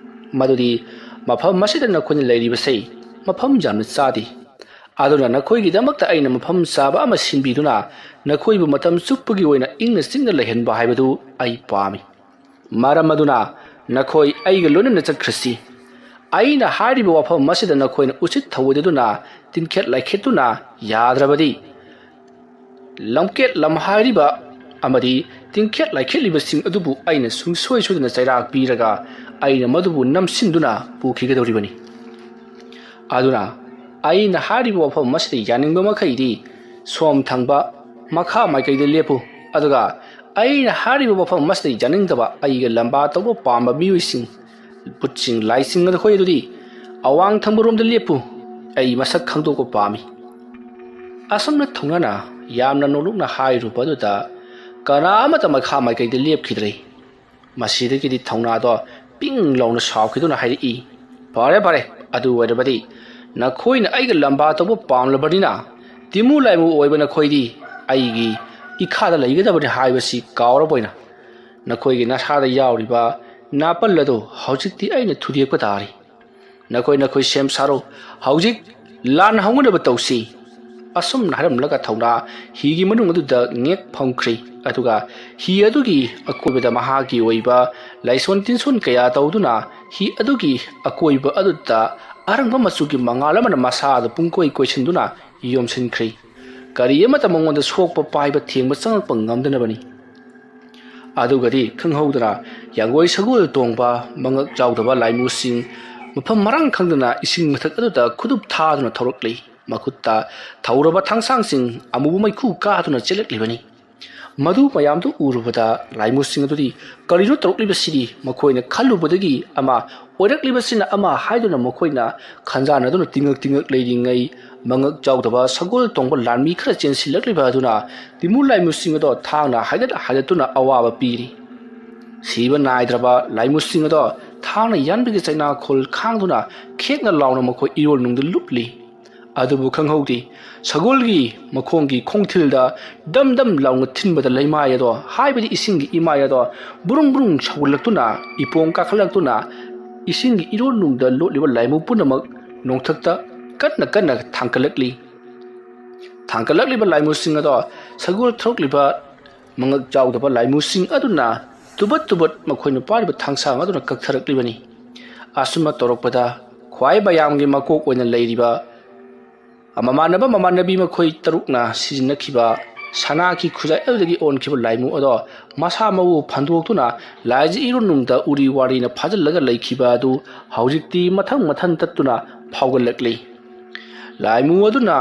ꯃꯗꯨꯗꯤ ꯃꯐꯝ ꯑꯁꯤꯗ ꯅꯈꯣꯏꯅ ꯂꯩꯔꯤꯕꯁꯤ ꯃꯐꯝ ꯌꯥꯝꯅ ꯆꯥꯗꯦ꯫ ꯑꯗꯨꯅ ꯅꯈꯣꯏꯒꯤꯗꯃꯛꯇ ꯑꯩꯅ ꯃꯐꯝ ꯆꯥꯕ ꯑꯃ ꯁꯤꯟꯕꯤꯗꯨꯅ ꯅꯈꯣꯏꯕꯨ ꯃꯇꯝ ꯆꯨꯞꯄꯒꯤ ꯑꯣꯏꯅ ꯏꯪꯅ ꯆꯤꯛꯅ ꯂꯩꯍꯟꯕ ꯍꯥꯏꯕꯗꯨ ꯑꯩ ꯄꯥꯝꯃꯤ꯫ ꯃꯔꯝ ꯑꯗꯨꯅ ꯅꯈꯣꯏ ꯑꯩꯒ ꯂꯣꯏꯅꯅ ꯆꯠꯈ꯭ꯔꯁꯤ꯫ ꯑꯩꯅ ꯍꯥꯏꯔꯤꯕ ꯋꯥꯐꯝ ꯑꯁꯤꯗ ꯅꯈꯣꯏꯅ ꯎꯆꯤꯠ ꯊꯧꯑꯣꯏꯗꯗꯨꯅ ꯇꯤꯟꯈꯦꯠ ꯂꯥꯏꯈꯦꯠꯇꯨꯅ ꯌꯥꯗ꯭ꯔꯕꯗꯤ ꯂꯝꯀꯦꯠ ꯂꯝꯍꯥꯏꯔꯤꯕ ꯑꯃꯗꯤ ꯇꯤꯟꯈꯦꯠ ꯂꯥꯏꯈꯦꯠꯂꯤꯕꯁꯤꯡ ꯑꯗꯨꯕꯨ ꯑꯩꯅ ꯁꯨꯡꯁꯣꯏ ꯁꯣꯏꯗꯅ ꯆꯩꯔꯥꯛ ꯄꯤꯔꯒ ꯑꯩꯅ ꯃꯗꯨꯕꯨ ꯅꯝꯁꯤꯟꯗꯨꯅ ꯄꯨꯈꯤꯒꯗꯧꯔꯤꯕꯅꯤ꯫ ꯑꯗꯨꯅ ꯑꯩꯅ ꯍꯥꯏꯔꯤꯕ ꯋꯥꯐꯝ ꯑꯁꯤꯗ ꯌꯥꯅꯤꯡꯕ ꯃꯈꯩꯗꯤ ꯁꯣꯝ ꯊꯪꯕ ꯃꯈꯥ ꯃꯥꯏꯀꯩꯗ ꯂꯦꯞꯄꯨ, ꯑꯗꯨꯒ ꯑꯩꯅ ꯍꯥꯏꯔꯤꯕ ꯋꯥꯐꯝ ꯑꯃꯁꯤꯗ ꯌꯥꯅꯤꯡꯗꯕ ꯑꯩꯒ ꯂꯝꯕꯥ ꯇꯧꯕ ꯄꯥꯝꯕ ꯃꯤꯑꯣꯏꯁꯤꯡ, ꯕꯨꯠꯁꯤꯡ, ꯂꯥꯏꯁꯤꯡ ꯑꯗꯨ ꯑꯩꯈꯣꯏ ꯑꯗꯨꯗꯤ ꯑꯋꯥꯡ ꯊꯪꯕ ꯔꯣꯝꯗ ꯂꯦꯞꯄꯨ꯫ ꯑꯩ ꯃꯁꯛ ꯈꯪꯗꯣꯛꯄ ꯄꯥꯝꯃꯤ꯫ ꯑꯁꯨꯝꯅ ꯊꯧꯅꯥꯅ ꯌꯥꯝꯅ ꯅꯣꯛꯂꯨꯛꯅ ꯍꯥꯏꯔꯨꯕ ꯑꯗꯨꯗ ꯀꯅꯥ ꯑꯃꯠꯇ ꯃꯈꯥ ꯃꯥꯏꯀꯩꯗ ꯂꯦꯞꯈꯤꯗ꯭ꯔꯦ꯫ ꯃꯁꯤꯗꯒꯤꯗꯤ ꯊꯧꯅꯥꯗꯣ ꯄꯤꯡ ꯂꯥꯎꯅ ꯁꯥꯎꯈꯤꯗꯨꯅ ꯍꯥꯏꯔꯛꯏ, "ꯐꯔꯦ, ꯐꯔꯦ, ꯑꯗꯨ ꯑꯣꯏꯔꯕꯗꯤ ꯅꯈꯣꯏꯅ ꯑꯩꯒ ꯂꯝꯕꯥ ꯇꯧꯕ ꯄꯥꯝꯂꯕꯅꯤꯅ ꯇꯤꯃꯨ ꯂꯥꯏꯃꯨ ꯑꯣꯏꯕ ꯅꯈꯣꯏꯗꯤ ꯑꯩꯒꯤ ꯏꯈꯥꯗ ꯂꯩꯒꯗꯕꯅꯤ ꯍꯥꯏꯕꯁꯤ ꯀꯥꯎꯔꯕꯣꯏꯅ? ꯅꯈꯣꯏꯒꯤ ꯅꯁꯥꯗ ꯌꯥꯎꯔꯤꯕ ꯅꯥꯄꯜ ꯑꯗꯨ ꯍꯧꯖꯤꯛꯇꯤ ꯑꯩꯅ ꯊꯨꯗꯦꯛꯄ ꯇꯥꯔꯤ꯫ ꯅꯈꯣꯏ ꯅꯈꯣꯏ ꯁꯦꯝ ꯁꯥꯔꯣ꯫ ꯍꯧꯖꯤꯛ ꯂꯥꯟ ꯍꯧꯅꯅꯕ ꯇꯧꯁꯤ꯫" ꯑꯁꯨꯝꯅ ꯍꯥꯏꯔꯝꯂꯒ ꯊꯧꯅꯥ ꯍꯤꯒꯤ ꯃꯅꯨꯡ ꯑꯗꯨꯗ ꯉꯦꯛ ꯐꯝꯈ꯭ꯔꯤ꯫ ꯑꯗꯨꯒ ꯍꯤ ꯑꯗꯨꯒꯤ ꯑꯀꯣꯏꯕꯗ ꯃꯍꯥꯛꯀꯤ ꯑꯣꯏꯕ ꯂꯥꯏꯁꯣꯟ ꯇꯤꯟꯁꯣꯟ ꯀꯌꯥ ꯇꯧꯗꯨꯅ ꯍꯤ ꯑꯗꯨꯒꯤ ꯑꯀꯣꯏꯕ ꯑꯗꯨꯗ ꯑꯔꯪꯕ ꯃꯆꯨꯒꯤ ꯃꯉꯥꯜ ꯑꯃꯅ ꯃꯁꯥꯗ ꯄꯨꯡꯀꯣꯏ ꯀꯣꯏꯁꯤꯟꯗꯨꯅ ꯌꯣꯝꯁꯤꯟꯈ꯭ꯔꯤ꯫ ꯀꯔꯤ ꯑꯃꯠꯇ ꯃꯉꯣꯟꯗ ꯁꯣꯛꯄ, ꯄꯥꯏꯕ, ꯊꯦꯡꯕ ꯆꯪꯂꯛꯄ ꯉꯝꯗꯅꯕꯅꯤ꯫ ꯑꯗꯨꯒꯗꯤ ꯈꯪꯍꯧꯗꯅ ꯌꯥꯡꯒꯣꯏ ꯁꯒꯣꯜ ꯇꯣꯡꯕ ꯃꯉꯛ ꯆꯥꯎꯗꯕ ꯂꯥꯏꯃꯨꯁꯤꯡ ꯃꯐꯝ ꯃꯔꯥꯡ ꯈꯪꯗꯅ ꯏꯁꯤꯡ ꯃꯊꯛ ꯑꯗꯨꯗ ꯈꯨꯗꯨꯞ ꯊꯥꯗꯨꯅ ꯊꯧꯔꯛꯂꯤ꯫ ꯃꯈꯨꯠꯇ ꯊꯧꯔꯕ ꯊꯥꯡꯁꯥꯡꯁꯤꯡ ꯑꯃꯨꯕ ꯃꯩꯈꯨ ꯀꯥꯗꯨꯅ ꯆꯦꯜꯂꯛꯂꯤꯕꯅꯤ꯫ ꯃꯗꯨ ꯃꯌꯥꯝꯗꯨ ꯎꯔꯨꯕꯗ ꯂꯥꯏꯃꯨꯁꯤꯡ ꯑꯗꯨꯗꯤ ꯀꯔꯤꯅꯣ ꯇꯧꯔꯛꯂꯤꯕꯁꯤꯗꯤ? ꯃꯈꯣꯏꯅ ꯈꯜꯂꯨꯕꯗꯒꯤ ꯑꯃ ꯑꯣꯏꯔꯛꯂꯤꯕꯁꯤꯅ ꯑꯃ ꯍꯥꯏꯗꯨꯅ ꯃꯈꯣꯏꯅ ꯈꯟꯖꯥꯟꯅꯗꯨꯅ ꯇꯤꯡꯉꯛ ꯇꯤꯡꯉꯛ ꯂꯩꯔꯤꯉꯩ, ꯃꯉꯛ ꯆꯥꯎꯗꯕ ꯁꯒꯣꯜ ꯇꯣꯡꯕ ꯂꯥꯟꯃꯤ ꯈꯔ ꯆꯦꯟꯁꯤꯜꯂꯛꯂꯤꯕ ꯑꯗꯨꯅ ꯇꯤꯃꯨ ꯂꯥꯏꯃꯨꯁꯤꯡ ꯑꯗꯣ ꯊꯥꯡꯅ ꯍꯥꯏꯒꯠ ꯍꯥꯏꯒꯠꯇꯨꯅ ꯑꯋꯥꯕ ꯄꯤꯔꯤ꯫ ꯁꯤꯕ ꯅꯥꯏꯗ꯭ꯔꯕ ꯂꯥꯏꯃꯨꯁꯤꯡ ꯑꯗꯣ ꯊꯥꯡꯅ ꯌꯥꯟꯕꯒꯤ ꯆꯩꯅꯥꯈꯣꯜ ꯈꯥꯡꯗꯨꯅ ꯈꯦꯛꯅ ꯂꯥꯎꯅ ꯃꯈꯣꯏ ꯏꯔꯣꯜ ꯅꯨꯡꯗ ꯂꯨꯞꯂꯤ꯫ ꯑꯗꯨꯕꯨ ꯈꯪꯍꯧꯗꯦ, ꯁꯒꯣꯜꯒꯤ ꯃꯈꯣꯡꯒꯤ ꯈꯣꯡꯊꯤꯜꯗ ꯗꯝ ꯗꯝ ꯂꯥꯎꯅ ꯊꯤꯟꯕꯗ ꯂꯩꯃꯥꯏ ꯑꯗꯣ, ꯍꯥꯏꯕꯗꯤ ꯏꯁꯤꯡꯒꯤ ꯏꯃꯥꯏ ꯑꯗꯣ ꯕ꯭ꯔꯨꯡ ꯕ꯭ꯔꯨꯡ ꯁꯧꯒꯠꯂꯛꯇꯨꯅ, ꯏꯄꯣꯡ ꯀꯥꯈꯠꯂꯛꯇꯨꯅ, ꯏꯁꯤꯡꯒꯤ ꯏꯔꯣꯜ ꯅꯨꯡꯗ ꯂꯣꯠꯂꯤꯕ ꯂꯥꯏꯃꯨ ꯄꯨꯝꯅꯃꯛ ꯅꯣꯡꯊꯛꯇ ꯀꯟꯅ ꯀꯟꯅ ꯊꯥꯡꯒꯠꯂꯛꯂꯤ꯫ ꯊꯥꯡꯒꯠꯂꯛꯂꯤꯕ ꯂꯥꯏꯃꯨꯁꯤꯡ ꯑꯗꯣ ꯁꯒꯣꯜ ꯊꯧꯔꯛꯂꯤꯕ ꯃꯉꯛ ꯆꯥꯎꯗꯕ ꯂꯥꯏꯃꯨꯁꯤꯡ ꯑꯗꯨꯅ ꯇꯨꯕꯠ ꯇꯨꯕꯠ ꯃꯈꯣꯏꯅ ꯄꯥꯏꯔꯤꯕ ꯊꯥꯡꯁꯥꯡ ꯑꯗꯨꯅ ꯀꯛꯊꯔꯛꯂꯤꯕꯅꯤ꯫ ꯑꯁꯨꯝꯅ ꯇꯧꯔꯛꯄꯗ ꯈ꯭ꯋꯥꯏ ꯃꯌꯥꯝꯒꯤ ꯃꯀꯣꯛ ꯑꯣꯏꯅ ꯂꯩꯔꯤꯕ ꯃꯃꯥꯟꯅꯕ ꯃꯃꯥꯟꯅꯕꯤ ꯃꯈꯣꯏ ꯇꯔꯨꯛꯅ ꯁꯤꯖꯤꯟꯅꯈꯤꯕ ꯁꯅꯥꯒꯤ ꯈꯨꯖꯥꯏ ꯑꯗꯨꯗꯒꯤ ꯑꯣꯟꯈꯤꯕ ꯂꯥꯏꯃꯨ ꯑꯗꯣ ꯃꯁꯥ ꯃꯎ ꯐꯟꯗꯣꯛꯇꯨꯅ ꯂꯥꯏꯖ ꯏꯔꯨ ꯅꯨꯡꯗ ꯎꯔꯤ ꯋꯥꯔꯤꯅ ꯐꯥꯖꯤꯜꯂꯒ ꯂꯩꯈꯤꯕ ꯑꯗꯨ ꯍꯧꯖꯤꯛꯇꯤ ꯃꯊꯪ ꯃꯊꯪ ꯇꯠꯇꯨꯅ ꯐꯥꯎꯒꯠꯂꯛꯂꯤ꯫ ꯂꯥꯏꯃꯨ ꯑꯗꯨꯅ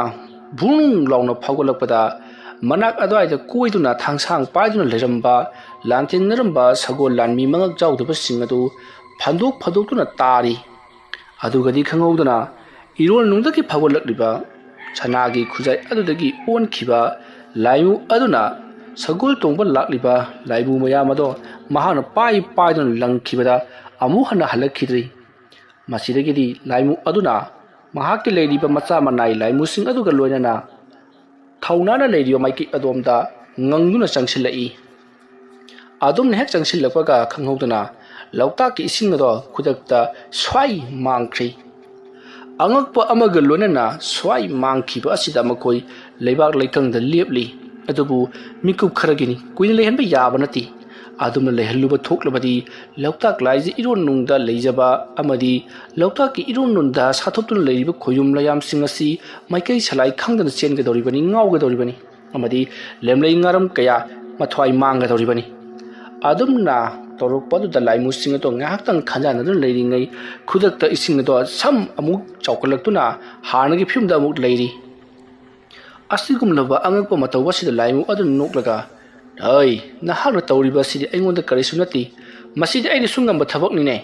ꯚꯨꯡ ꯂꯥꯎꯅ ꯐꯥꯎꯒꯠꯂꯛꯄꯗ ꯃꯅꯥꯛ ꯑꯗꯨꯋꯥꯏꯗ ꯀꯣꯏꯗꯨꯅ ꯊꯥꯡꯁꯥꯡ ꯄꯥꯏꯗꯨꯅ ꯂꯩꯔꯝꯕ ꯂꯥꯟꯊꯦꯡꯅꯔꯝꯕ ꯁꯒꯣꯜ ꯂꯥꯟꯃꯤ ꯃꯉꯛ ꯆꯥꯎꯗꯕꯁꯤꯡ ꯑꯗꯨ ꯐꯟꯗꯣꯛ ꯐꯟꯗꯣꯛꯇꯨꯅ ꯇꯥꯔꯤ꯫ ꯑꯗꯨꯒꯗꯤ ꯈꯪꯍꯧꯗꯅ ꯏꯔꯣꯟꯅꯨꯡꯗꯒꯤ ꯐꯥꯎꯒꯠꯂꯛꯂꯤꯕ ꯁꯅꯥꯒꯤ ꯈꯨꯖꯥꯏ ꯑꯗꯨꯗꯒꯤ ꯑꯣꯟꯈꯤꯕ ꯂꯥꯏꯃꯨ ꯑꯗꯨꯅ ꯁꯒꯣꯜ ꯇꯣꯡꯕ ꯂꯥꯛꯂꯤꯕ ꯂꯥꯏꯃꯨ ꯃꯌꯥꯝ ꯑꯗꯣ ꯃꯍꯥꯛꯅ ꯄꯥꯏ ꯄꯥꯏꯗꯨꯅ ꯂꯪꯈꯤꯕꯗ ꯑꯃꯨꯛ ꯍꯟꯅ ꯍꯜꯂꯛꯈꯤꯗ꯭ꯔꯤ꯫ ꯃꯁꯤꯗꯒꯤꯗꯤ ꯂꯥꯏꯃꯨ ꯑꯗꯨꯅ ꯃꯍꯥꯛꯀꯤ ꯂꯩꯔꯤꯕ ꯃꯆꯥ ꯃꯅꯥꯏ ꯂꯥꯏꯃꯨꯁꯤꯡ ꯑꯗꯨꯒ ꯂꯣꯏꯅꯅ ꯊꯧꯅꯥꯅ ꯂꯩꯔꯤꯕ ꯃꯥꯏꯀꯩ ꯑꯗꯣꯝꯗ ꯉꯪꯗꯨꯅ ꯆꯪꯁꯤꯜꯂꯛꯏ꯫ ꯑꯗꯨꯝꯅ ꯍꯦꯛ ꯆꯪꯁꯤꯜꯂꯛꯄꯒ ꯈꯪꯍꯧꯗꯅ ꯂꯣꯛꯇꯥꯛꯀꯤ ꯏꯁꯤꯡ ꯑꯗꯣ ꯈꯨꯗꯛꯇ ꯁ꯭ꯋꯥꯏ ꯃꯥꯡꯈ꯭ꯔꯤ꯫ ꯑꯉꯛꯄ ꯑꯃꯒ ꯂꯣꯏꯅꯅ ꯁ꯭ꯋꯥꯏ ꯃꯥꯡꯈꯤꯕ ꯑꯁꯤꯗ ꯃꯈꯣꯏ ꯂꯩꯕꯥꯛ ꯂꯩꯀꯪꯗ ꯂꯦꯞꯂꯤ꯫ ꯑꯗꯨꯕꯨ ꯃꯤꯀꯨꯞ ꯈꯔꯒꯤꯅꯤ, ꯀꯨꯏꯅ ꯂꯩꯍꯟꯕ ꯌꯥꯕ ꯅꯠꯇꯦ꯫ ꯑꯗꯨꯝꯅ ꯂꯩꯍꯜꯂꯨꯕ ꯊꯣꯛꯂꯕꯗꯤ ꯂꯣꯛꯇꯥꯛ ꯂꯥꯏꯖ ꯏꯔꯣꯟꯅꯨꯡꯗ ꯂꯩꯖꯕ ꯑꯃꯗꯤ ꯂꯣꯛꯇꯥꯛꯀꯤ ꯏꯔꯣꯟꯅꯨꯡꯗ ꯁꯥꯊꯣꯛꯇꯨꯅ ꯂꯩꯔꯤꯕ ꯈꯣꯌꯨꯝ ꯂꯥꯏꯌꯥꯝꯁꯤꯡ ꯑꯁꯤ ꯃꯥꯏꯀꯩ ꯁꯂꯥꯏ ꯈꯪꯗꯅ ꯆꯦꯟꯒꯗꯧꯔꯤꯕꯅꯤ, ꯉꯥꯎꯒꯗꯧꯔꯤꯕꯅꯤ꯫ ꯑꯃꯗꯤ ꯂꯦꯝꯂꯩ ꯉꯥꯔꯝ ꯀꯌꯥ ꯃꯊ꯭ꯋꯥꯏ ꯃꯥꯡꯒꯗꯧꯔꯤꯕꯅꯤ꯫ ꯑꯗꯨꯝꯅ ꯇꯧꯔꯛꯄ ꯑꯗꯨꯗ ꯂꯥꯏꯃꯨꯁꯤꯡ ꯑꯗꯣ ꯉꯥꯏꯍꯥꯛꯇꯪ ꯈꯟꯖꯥꯟꯅꯗꯨꯅ ꯂꯩꯔꯤꯉꯩ ꯈꯨꯗꯛꯇ ꯏꯁꯤꯡ ꯑꯗꯣ ꯁꯝ ꯑꯃꯨꯛ ꯆꯥꯎꯈꯠꯂꯛꯇꯨꯅ ꯍꯥꯟꯅꯒꯤ ꯐꯤꯕꯝꯗ ꯑꯃꯨꯛ ꯂꯩꯔꯤ꯫ ꯑꯁꯤꯒꯨꯝꯂꯕ ꯑꯉꯛꯄ ꯃꯇꯧ ꯑꯁꯤꯗ ꯂꯥꯏꯃꯨ ꯑꯗꯨꯅ ꯅꯣꯛꯂꯒ, "ꯍꯩ, ꯅꯍꯥꯛꯅ ꯇꯧꯔꯤꯕ ꯑꯁꯤꯗꯤ ꯑꯩꯉꯣꯟꯗ ꯀꯔꯤꯁꯨ ꯅꯠꯇꯦ꯫ ꯃꯁꯤꯗꯤ ꯑꯩꯅ ꯁꯨꯡꯉꯝꯕ ꯊꯕꯛꯅꯤꯅꯦ"꯫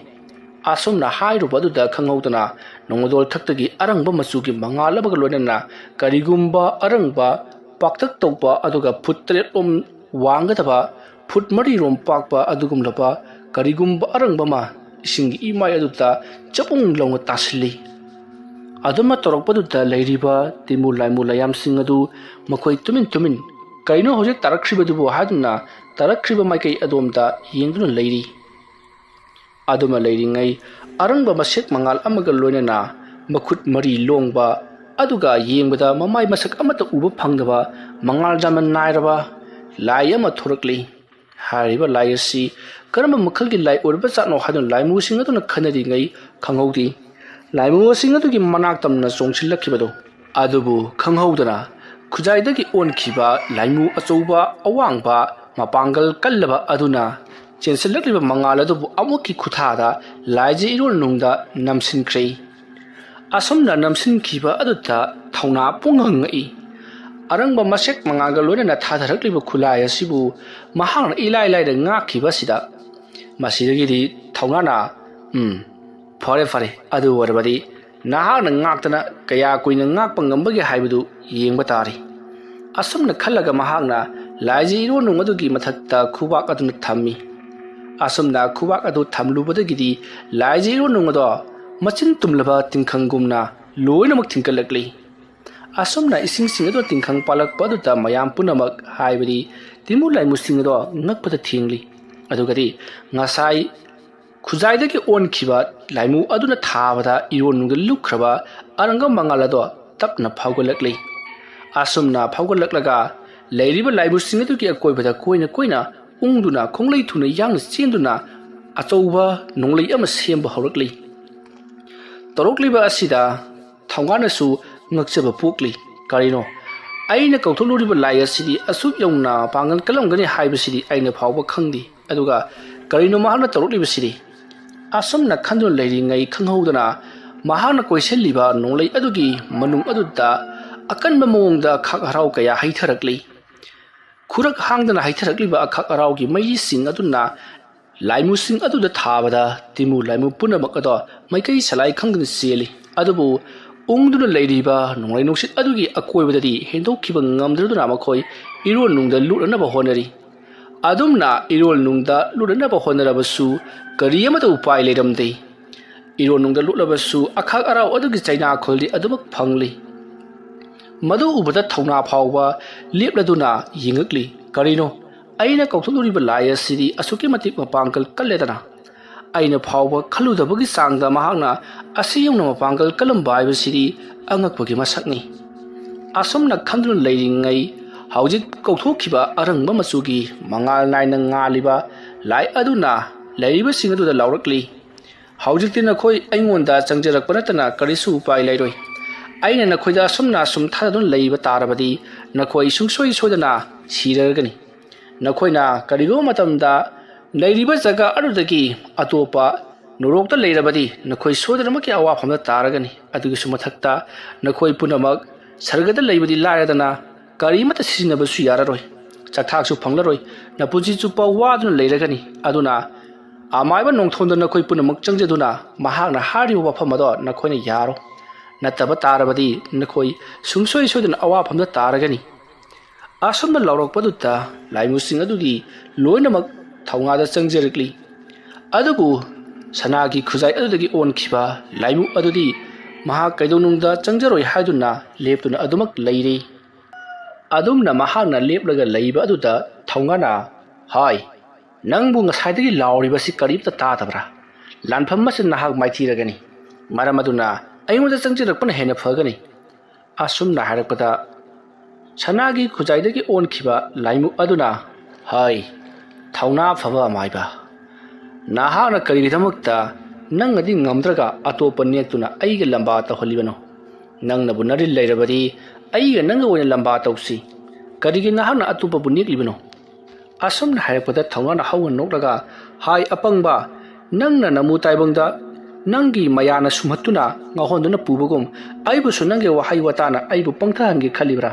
ꯑꯁꯨꯝꯅ ꯍꯥꯏꯔꯨꯕ ꯑꯗꯨꯗ ꯈꯪꯍꯧꯗꯅ ꯅꯣꯡꯃꯗꯣꯜ ꯊꯛꯇꯒꯤ ꯑꯔꯪꯕ ꯃꯆꯨꯒꯤ ꯃꯉꯥꯜ ꯑꯃꯒ ꯂꯣꯏꯅꯅ ꯀꯔꯤꯒꯨꯝꯕ ꯑꯔꯪꯕ ꯄꯥꯛꯇꯛ ꯇꯧꯕ ꯑꯗꯨꯒ ꯐꯨꯠ ꯇꯔꯦꯠ ꯂꯣꯝ ꯋꯥꯡꯒꯗꯕ, ꯐꯨꯠ ꯃꯔꯤ ꯔꯣꯝ ꯄꯥꯛꯄ ꯑꯗꯨꯒꯨꯝꯂꯕ ꯀꯔꯤꯒꯨꯝꯕ ꯑꯔꯪꯕ ꯑꯃ ꯏꯁꯤꯡꯒꯤ ꯏꯃꯥꯏ ꯑꯗꯨꯗ ꯆꯄꯨꯡ ꯂꯥꯎꯅ ꯇꯥꯁꯤꯜꯂꯤ꯫ ꯑꯗꯨꯃ ꯇꯧꯔꯛꯄꯗꯨꯗ ꯂꯩꯔꯤꯕ ꯇꯤꯃꯨ ꯂꯥꯏꯃꯨ ꯂꯥꯏꯌꯥꯝꯁꯤꯡ ꯑꯗꯨ ꯃꯈꯣꯏ ꯇꯨꯃꯤꯟ ꯇꯨꯃꯤꯟ "ꯀꯩꯅꯣ ꯍꯧꯖꯤꯛ ꯇꯥꯔꯛꯈ꯭ꯔꯤꯕꯗꯨꯕꯨ?" ꯍꯥꯏꯗꯨꯅ ꯇꯥꯔꯛꯈ꯭ꯔꯤꯕ ꯃꯥꯏꯀꯩ ꯑꯗꯣꯝꯗ ꯌꯦꯡꯗꯨꯅ ꯂꯩꯔꯤ꯫ ꯑꯗꯨꯃ ꯂꯩꯔꯤꯉꯩ ꯑꯔꯪꯕ ꯃꯁꯦꯛ ꯃꯉꯥꯜ ꯑꯃꯒ ꯂꯣꯏꯅꯅ ꯃꯈꯨꯠ ꯃꯔꯤ ꯂꯣꯡꯕ, ꯑꯗꯨꯒ ꯌꯦꯡꯕꯗ ꯃꯃꯥꯏ ꯃꯁꯛ ꯑꯃꯠꯇ ꯎꯕ ꯐꯪꯗꯕ ꯃꯉꯥꯜ ꯌꯥꯝꯅ ꯅꯥꯏꯔꯕ ꯂꯥꯏ ꯑꯃ ꯊꯣꯔꯛꯂꯤ꯫ ꯍꯥꯏꯔꯤꯕ ꯂꯥꯏ ꯑꯁꯤ ꯀꯔꯝꯕ ꯃꯈꯜꯒꯤ ꯂꯥꯏ ꯑꯣꯏꯔꯕꯖꯥꯠꯅꯣ ꯍꯥꯏꯗꯨꯅ ꯂꯥꯏꯃꯨꯁꯤꯡ ꯑꯗꯨꯅ ꯈꯟꯅꯔꯤꯉꯩ ꯈꯪꯍꯧꯗꯦ꯫ ꯂꯥꯏꯃꯨꯁꯤꯡ ꯑꯗꯨꯒꯤ ꯃꯅꯥꯛ ꯇꯝꯅ ꯆꯣꯡꯁꯤꯜꯂꯛꯈꯤꯕꯗꯣ ꯑꯗꯨꯕꯨ ꯈꯪꯍꯧꯗꯅ ꯈꯨꯖꯥꯏꯗꯒꯤ ꯑꯣꯟꯈꯤꯕ ꯂꯥꯏꯃꯨ ꯑꯆꯧꯕ ꯑꯋꯥꯡꯕ ꯃꯄꯥꯡꯒꯜ ꯀꯜꯂꯕ ꯑꯗꯨꯅ ꯆꯦꯟꯁꯤꯜꯂꯛꯂꯤꯕ ꯃꯉꯥꯜ ꯑꯗꯨꯕꯨ ꯑꯃꯨꯛꯀꯤ ꯈꯨꯊꯥꯗ ꯂꯥꯏꯖ ꯏꯔꯣꯟꯅꯨꯡꯗ ꯅꯝꯁꯤꯟꯈ꯭ꯔꯦ꯫ ꯑꯁꯨꯝꯅ ꯅꯝꯁꯤꯟꯈꯤꯕ ꯑꯗꯨꯗ ꯊꯧꯅꯥ ꯄꯨꯡꯉꯪ ꯉꯛꯏ꯫ ꯑꯔꯪꯕ ꯃꯁꯦꯛ ꯃꯉꯥꯜꯒ ꯂꯣꯏꯅꯅ ꯊꯥꯗꯔꯛꯂꯤꯕ ꯈꯨꯠꯂꯥꯏ ꯑꯁꯤꯕꯨ ꯃꯍꯥꯛꯅ ꯏꯂꯥꯏ ꯂꯥꯏꯅ ꯉꯥꯛꯈꯤꯕ ꯑꯁꯤꯗ ꯃꯁꯤꯗꯒꯤꯗꯤ ꯊꯧꯅꯥꯅ, "ꯎꯝ, ꯐꯔꯦ, ꯐꯔꯦ, ꯑꯗꯨ ꯑꯣꯏꯔꯕꯗꯤ ꯅꯍꯥꯛꯅ ꯉꯥꯛꯇꯅ ꯀꯌꯥ ꯀꯨꯏꯅ ꯉꯥꯛꯄ ꯉꯝꯕꯒꯦ ꯍꯥꯏꯕꯗꯨ ꯌꯦꯡꯕ ꯇꯥꯔꯤ"꯫ ꯑꯁꯨꯝꯅ ꯈꯜꯂꯒ ꯃꯍꯥꯛꯅ ꯂꯥꯏꯖ ꯏꯔꯣꯟꯅꯨꯡ ꯑꯗꯨꯒꯤ ꯃꯊꯛꯇ ꯈꯨꯕꯥꯛ ꯑꯗꯨꯅ ꯊꯝꯃꯤ꯫ ꯑꯁꯨꯝꯅ ꯈꯨꯕꯥꯛ ꯑꯗꯨ ꯊꯝꯂꯨꯕꯗꯒꯤꯗꯤ ꯂꯥꯏꯖ ꯏꯔꯣꯟꯅꯨꯡ ꯑꯗꯣ ꯃꯆꯤꯟ ꯇꯨꯝꯂꯕ ꯇꯤꯡꯈꯪꯒꯨꯝꯅ ꯂꯣꯏꯅꯃꯛ ꯊꯤꯡꯀꯠꯂꯛꯂꯤ꯫ ꯑꯁꯨꯝꯅ ꯏꯁꯤꯡꯁꯤꯡ ꯑꯗꯨ ꯇꯤꯡꯈꯪ ꯄꯥꯜꯂꯛꯄ ꯑꯗꯨꯗ ꯃꯌꯥꯝ ꯄꯨꯝꯅꯃꯛ, ꯍꯥꯏꯕꯗꯤ ꯇꯤꯟꯃꯨ ꯂꯥꯏꯃꯨꯁꯤꯡ ꯑꯗꯣ ꯉꯛꯄꯗ ꯊꯦꯡꯂꯤ꯫ ꯑꯗꯨꯒꯗꯤ ꯉꯁꯥꯏ ꯈꯨꯖꯥꯏꯗꯒꯤ ꯑꯣꯟꯈꯤꯕ ꯂꯥꯏꯃꯨ ꯑꯗꯨꯅ ꯊꯥꯕꯗ ꯏꯔꯣꯟꯅꯨꯡꯗ ꯂꯨꯞꯈ꯭ꯔꯕ ꯑꯔꯪꯕ ꯃꯉꯥꯜ ꯑꯗꯣ ꯇꯞꯅ ꯐꯥꯎꯒꯠꯂꯛꯂꯤ꯫ ꯑꯁꯨꯝꯅ ꯐꯥꯎꯒꯠꯂꯛꯂꯒ ꯂꯩꯔꯤꯕ ꯂꯥꯏꯃꯨꯁꯤꯡ ꯑꯗꯨꯒꯤ ꯑꯀꯣꯏꯕꯗ ꯀꯣꯏꯅ ꯀꯣꯏꯅ ꯎꯪꯗꯨꯅ ꯈꯣꯡꯂꯩ ꯊꯨꯅ ꯌꯥꯡꯅ ꯆꯦꯟꯗꯨꯅ ꯑꯆꯧꯕ ꯅꯣꯡꯂꯩ ꯑꯃ ꯁꯦꯝꯕ ꯍꯧꯔꯛꯂꯤ꯫ ꯇꯧꯔꯛꯂꯤꯕ ꯑꯁꯤꯗ ꯊꯧꯅꯥꯅꯁꯨ ꯉꯛꯆꯕ ꯄꯣꯛꯂꯤ꯫ "ꯀꯔꯤꯅꯣ? ꯑꯩꯅ ꯀꯧꯊꯣꯛꯂꯨꯔꯤꯕ ꯂꯥꯏ ꯑꯁꯤꯗꯤ ꯑꯁꯨꯛ ꯌꯧꯅ ꯄꯥꯡꯒꯜ ꯀꯜꯂꯝꯒꯅꯤ ꯍꯥꯏꯕꯁꯤꯗꯤ ꯑꯩꯅ ꯐꯥꯎꯕ ꯈꯪꯗꯦ꯫ ꯑꯗꯨꯒ ꯀꯔꯤꯅꯣ ꯃꯍꯥꯛꯅ ꯇꯧꯔꯛꯂꯤꯕꯁꯤꯗꯤ?" ꯑꯁꯨꯝꯅ ꯈꯟꯗꯨꯅ ꯂꯩꯔꯤꯉꯩ ꯈꯪꯍꯧꯗꯅ ꯃꯍꯥꯛꯅ ꯀꯣꯏꯁꯤꯜꯂꯤꯕ ꯅꯣꯡꯂꯩ ꯑꯗꯨꯒꯤ ꯃꯅꯨꯡ ꯑꯗꯨꯗ ꯑꯀꯟꯕ ꯃꯑꯣꯡꯗ ꯈꯥꯛ ꯍꯔꯥꯎ ꯀꯌꯥ ꯍꯩꯊꯔꯛꯂꯤ꯫ ꯈꯨꯔꯛ ꯍꯥꯡꯗꯅ ꯍꯩꯊꯔꯛꯂꯤꯕ ꯑꯈꯥꯛ ꯑꯔꯥꯎꯒꯤ ꯃꯩꯁꯤꯡ ꯑꯗꯨꯅ ꯂꯥꯏꯃꯨꯁꯤꯡ ꯑꯗꯨꯗ ꯊꯥꯕꯗ ꯇꯤꯃꯨ ꯂꯥꯏꯃꯨ ꯄꯨꯝꯅꯃꯛ ꯑꯗꯣ ꯃꯥꯏꯀꯩ ꯁꯂꯥꯏ ꯈꯪꯗꯅ ꯆꯦꯜꯂꯤ꯫ ꯑꯗꯨꯕꯨ ꯎꯪꯗꯨꯅ ꯂꯩꯔꯤꯕ ꯅꯣꯡꯂꯩ ꯅꯨꯡꯁꯤꯠ ꯑꯗꯨꯒꯤ ꯑꯀꯣꯏꯕꯗꯗꯤ ꯍꯦꯟꯗꯣꯛꯈꯤꯕ ꯉꯝꯗ꯭ꯔꯗꯨꯅ ꯃꯈꯣꯏ ꯏꯔꯣꯟꯅꯨꯡꯗ ꯂꯨꯞꯅꯅꯕ ꯍꯣꯠꯅꯔꯤ꯫ ꯑꯗꯨꯝꯅ ꯏꯔꯣꯟꯅꯨꯡꯗ ꯂꯨꯞꯅꯅꯕ ꯍꯣꯠꯅꯔꯕꯁꯨ ꯀꯔꯤ ꯑꯃꯠꯇ ꯎꯄꯥꯏ ꯂꯩꯔꯝꯗꯦ꯫ ꯏꯔꯣꯟꯅꯨꯡꯗ ꯂꯨꯞꯂꯕꯁꯨ ꯑꯈꯥꯛ ꯑꯔꯥꯎ ꯑꯗꯨꯒꯤ ꯆꯩꯅꯥꯈꯣꯜꯗꯤ ꯑꯗꯨꯃꯛ ꯐꯪꯂꯤ꯫ ꯃꯗꯨ ꯎꯕꯗ ꯊꯧꯅꯥ ꯐꯥꯎꯕ ꯂꯦꯞꯂꯗꯨꯅ ꯌꯦꯡꯉꯛꯂꯤ꯫ "ꯀꯔꯤꯅꯣ? ꯑꯩꯅ ꯀꯧꯊꯣꯛꯂꯨꯔꯤꯕ ꯂꯥꯏ ꯑꯁꯤꯗꯤ ꯑꯁꯨꯛꯀꯤ ꯃꯇꯤꯛ ꯃꯄꯥꯡꯒꯜ ꯀꯜꯂꯦꯗꯅ꯫ ꯑꯩꯅ ꯐꯥꯎꯕ ꯈꯜꯂꯨꯗꯕꯒꯤ ꯆꯥꯡꯗ ꯃꯍꯥꯛꯅ ꯑꯁꯤ ꯌꯧꯅ ꯃꯄꯥꯡꯒꯜ ꯀꯜꯂꯝꯕ ꯍꯥꯏꯕꯁꯤꯗꯤ ꯑꯉꯛꯄꯒꯤ ꯃꯁꯛꯅꯤ"꯫ ꯑꯁꯨꯝꯅ ꯈꯟꯗꯨꯅ ꯂꯩꯔꯤꯉꯩ ꯍꯧꯖꯤꯛ ꯀꯧꯊꯣꯛꯈꯤꯕ ꯑꯔꯪꯕ ꯃꯆꯨꯒꯤ ꯃꯉꯥꯜ ꯅꯥꯏꯅ ꯉꯥꯜꯂꯤꯕ ꯂꯥꯏ ꯑꯗꯨꯅ ꯂꯩꯔꯤꯕꯁꯤꯡ ꯑꯗꯨꯗ ꯂꯥꯎꯔꯛꯂꯤ꯫ "ꯍꯧꯖꯤꯛꯇꯤ ꯅꯈꯣꯏ ꯑꯩꯉꯣꯟꯗ ꯆꯪꯖꯔꯛꯄ ꯅꯠꯇꯅ ꯀꯔꯤꯁꯨ ꯎꯄꯥꯏ ꯂꯩꯔꯣꯏ꯫ ꯑꯩꯅ ꯅꯈꯣꯏꯗ ꯑꯁꯨꯝꯅ ꯑꯁꯨꯝ ꯊꯥꯖꯗꯨꯅ ꯂꯩꯕ ꯇꯥꯔꯕꯗꯤ ꯅꯈꯣꯏ ꯁꯨꯡꯁꯣꯏ ꯁꯣꯏꯗꯅ ꯁꯤꯔꯒꯅꯤ꯫ ꯅꯈꯣꯏꯅ ꯀꯔꯤꯒꯨꯝꯕ ꯃꯇꯝꯗ ꯂꯩꯔꯤꯕ ꯖꯒꯥ ꯑꯗꯨꯗꯒꯤ ꯑꯇꯣꯞꯄ ꯅꯣꯔꯣꯛꯇ ꯂꯩꯔꯕꯗꯤ ꯅꯈꯣꯏ ꯁꯣꯏꯗꯅꯃꯛꯀꯤ ꯑꯋꯥꯐꯝꯗ ꯇꯥꯔꯒꯅꯤ꯫ ꯑꯗꯨꯒꯤꯁꯨ ꯃꯊꯛꯇ ꯅꯈꯣꯏ ꯄꯨꯝꯅꯃꯛ ꯁꯔꯒꯗ ꯂꯩꯕꯗꯤ ꯂꯥꯏꯔꯗꯅ ꯀꯔꯤꯃꯠꯇ ꯁꯤꯖꯤꯟꯅꯕꯁꯨ ꯌꯥꯔꯔꯣꯏ, ꯆꯥꯛꯊꯥꯛꯁꯨ ꯐꯪꯂꯔꯣꯏ, ꯅꯄꯨꯟꯁꯤ ꯆꯨꯞꯄ ꯋꯥꯗꯨꯅ ꯂꯩꯔꯒꯅꯤ꯫ ꯑꯗꯨꯅ ꯑꯃꯥꯏꯕ ꯅꯣꯡꯊꯣꯟꯗ ꯅꯈꯣꯏ ꯄꯨꯝꯅꯃꯛ ꯆꯪꯖꯗꯨꯅ ꯃꯍꯥꯛꯅ ꯍꯥꯏꯔꯤꯕ ꯋꯥꯐꯝ ꯑꯗꯣ ꯅꯈꯣꯏꯅ ꯌꯥꯔꯣ꯫ ꯅꯠꯇꯕ ꯇꯥꯔꯕꯗꯤ ꯅꯈꯣꯏ ꯁꯨꯡꯁꯣꯏ ꯁꯣꯏꯗꯅ ꯑꯋꯥꯐꯝꯗ ꯇꯥꯔꯒꯅꯤ꯫ ꯑꯁꯨꯝꯅ ꯂꯥꯎꯔꯛꯄꯗꯨꯗ ꯂꯥꯏꯃꯨꯁꯤꯡ ꯑꯗꯨꯗꯤ ꯂꯣꯏꯅꯃꯛ ꯊꯧꯅꯥꯗ ꯆꯪꯖꯔꯛꯂꯤ꯫ ꯑꯗꯨꯕꯨ ꯁꯅꯥꯒꯤ ꯈꯨꯖꯥꯏ ꯑꯗꯨꯗꯒꯤ ꯑꯣꯟꯈꯤꯕ ꯂꯥꯏꯃꯨ ꯑꯗꯨꯗꯤ ꯃꯍꯥꯛ ꯀꯩꯗꯧꯅꯨꯡꯗ ꯆꯪꯖꯔꯣꯏ ꯍꯥꯏꯗꯨꯅ ꯂꯦꯞꯇꯨꯅ ꯑꯗꯨꯃꯛ ꯂꯩꯔꯤ꯫ ꯑꯗꯨꯝꯅ ꯃꯍꯥꯛꯅ ꯂꯦꯞꯂꯒ ꯂꯩꯕ ꯑꯗꯨꯗ ꯊꯧꯅꯥꯅ, "ꯍꯥꯏ, ꯅꯪꯕꯨ ꯉꯁꯥꯏꯗꯒꯤ ꯂꯥꯎꯔꯤꯕꯁꯤ ꯀꯔꯤꯝꯇ ꯇꯥꯗꯕ꯭ꯔꯥ? ꯂꯥꯟꯐꯝ ꯑꯁꯤ ꯅꯍꯥꯛ ꯃꯥꯏꯊꯤꯔꯒꯅꯤ꯫ ꯃꯔꯝ ꯑꯗꯨꯅ ꯑꯩꯉꯣꯟꯗ ꯆꯪꯁꯤꯜꯂꯛꯄꯅ ꯍꯦꯟꯅ ꯐꯒꯅꯤ"꯫ ꯑꯁꯨꯝꯅ ꯍꯥꯏꯔꯛꯄꯗ ꯁꯅꯥꯒꯤ ꯈꯨꯖꯥꯏꯗꯒꯤ ꯑꯣꯟꯈꯤꯕ ꯂꯥꯏꯃꯨ ꯑꯗꯨꯅ, "ꯍꯥꯏ, ꯊꯧꯅꯥ ꯐꯕ ꯑꯃꯥꯏꯕ, ꯅꯍꯥꯛꯅ ꯀꯔꯤꯒꯤꯗꯃꯛꯇ ꯅꯪꯅꯗꯤ ꯉꯝꯗ꯭ꯔꯒ ꯑꯇꯣꯞꯄ ꯅꯦꯛꯇꯨꯅ ꯑꯩꯒ ꯂꯝꯕꯥ ꯇꯧꯍꯜꯂꯤꯕꯅꯣ? ꯅꯪꯅꯕꯨ ꯅꯔꯤꯜ ꯂꯩꯔꯕꯗꯤ ꯑꯩꯒ ꯅꯪꯒ ꯑꯣꯏꯅ ꯂꯝꯕꯥ ꯇꯧꯁꯤ꯫ ꯀꯔꯤꯒꯤ ꯅꯍꯥꯛꯅ ꯑꯇꯣꯞꯄꯕꯨ ꯅꯦꯛꯂꯤꯕꯅꯣ?" ꯑꯁꯨꯝꯅ ꯍꯥꯏꯔꯛꯄꯗ ꯊꯧꯅꯥꯅ ꯍꯧꯅ ꯅꯣꯛꯂꯒ, "ꯍꯥꯏ ꯑꯄꯪꯕ, ꯅꯪꯅ ꯅꯃꯨ ꯇꯥꯏꯕꯪꯗ ꯅꯪꯒꯤ ꯃꯌꯥꯅ ꯁꯨꯝꯍꯠꯇꯨꯅ ꯉꯥꯎꯍꯟꯗꯨꯅ ꯄꯨꯕꯒꯨꯝ ꯑꯩꯕꯨꯁꯨ ꯅꯪꯒꯤ ꯋꯥꯍꯩ ꯋꯥꯇꯥꯅ ꯑꯩꯕꯨ ꯄꯪꯊꯍꯟꯒꯦ ꯈꯜꯂꯤꯕ꯭ꯔꯥ?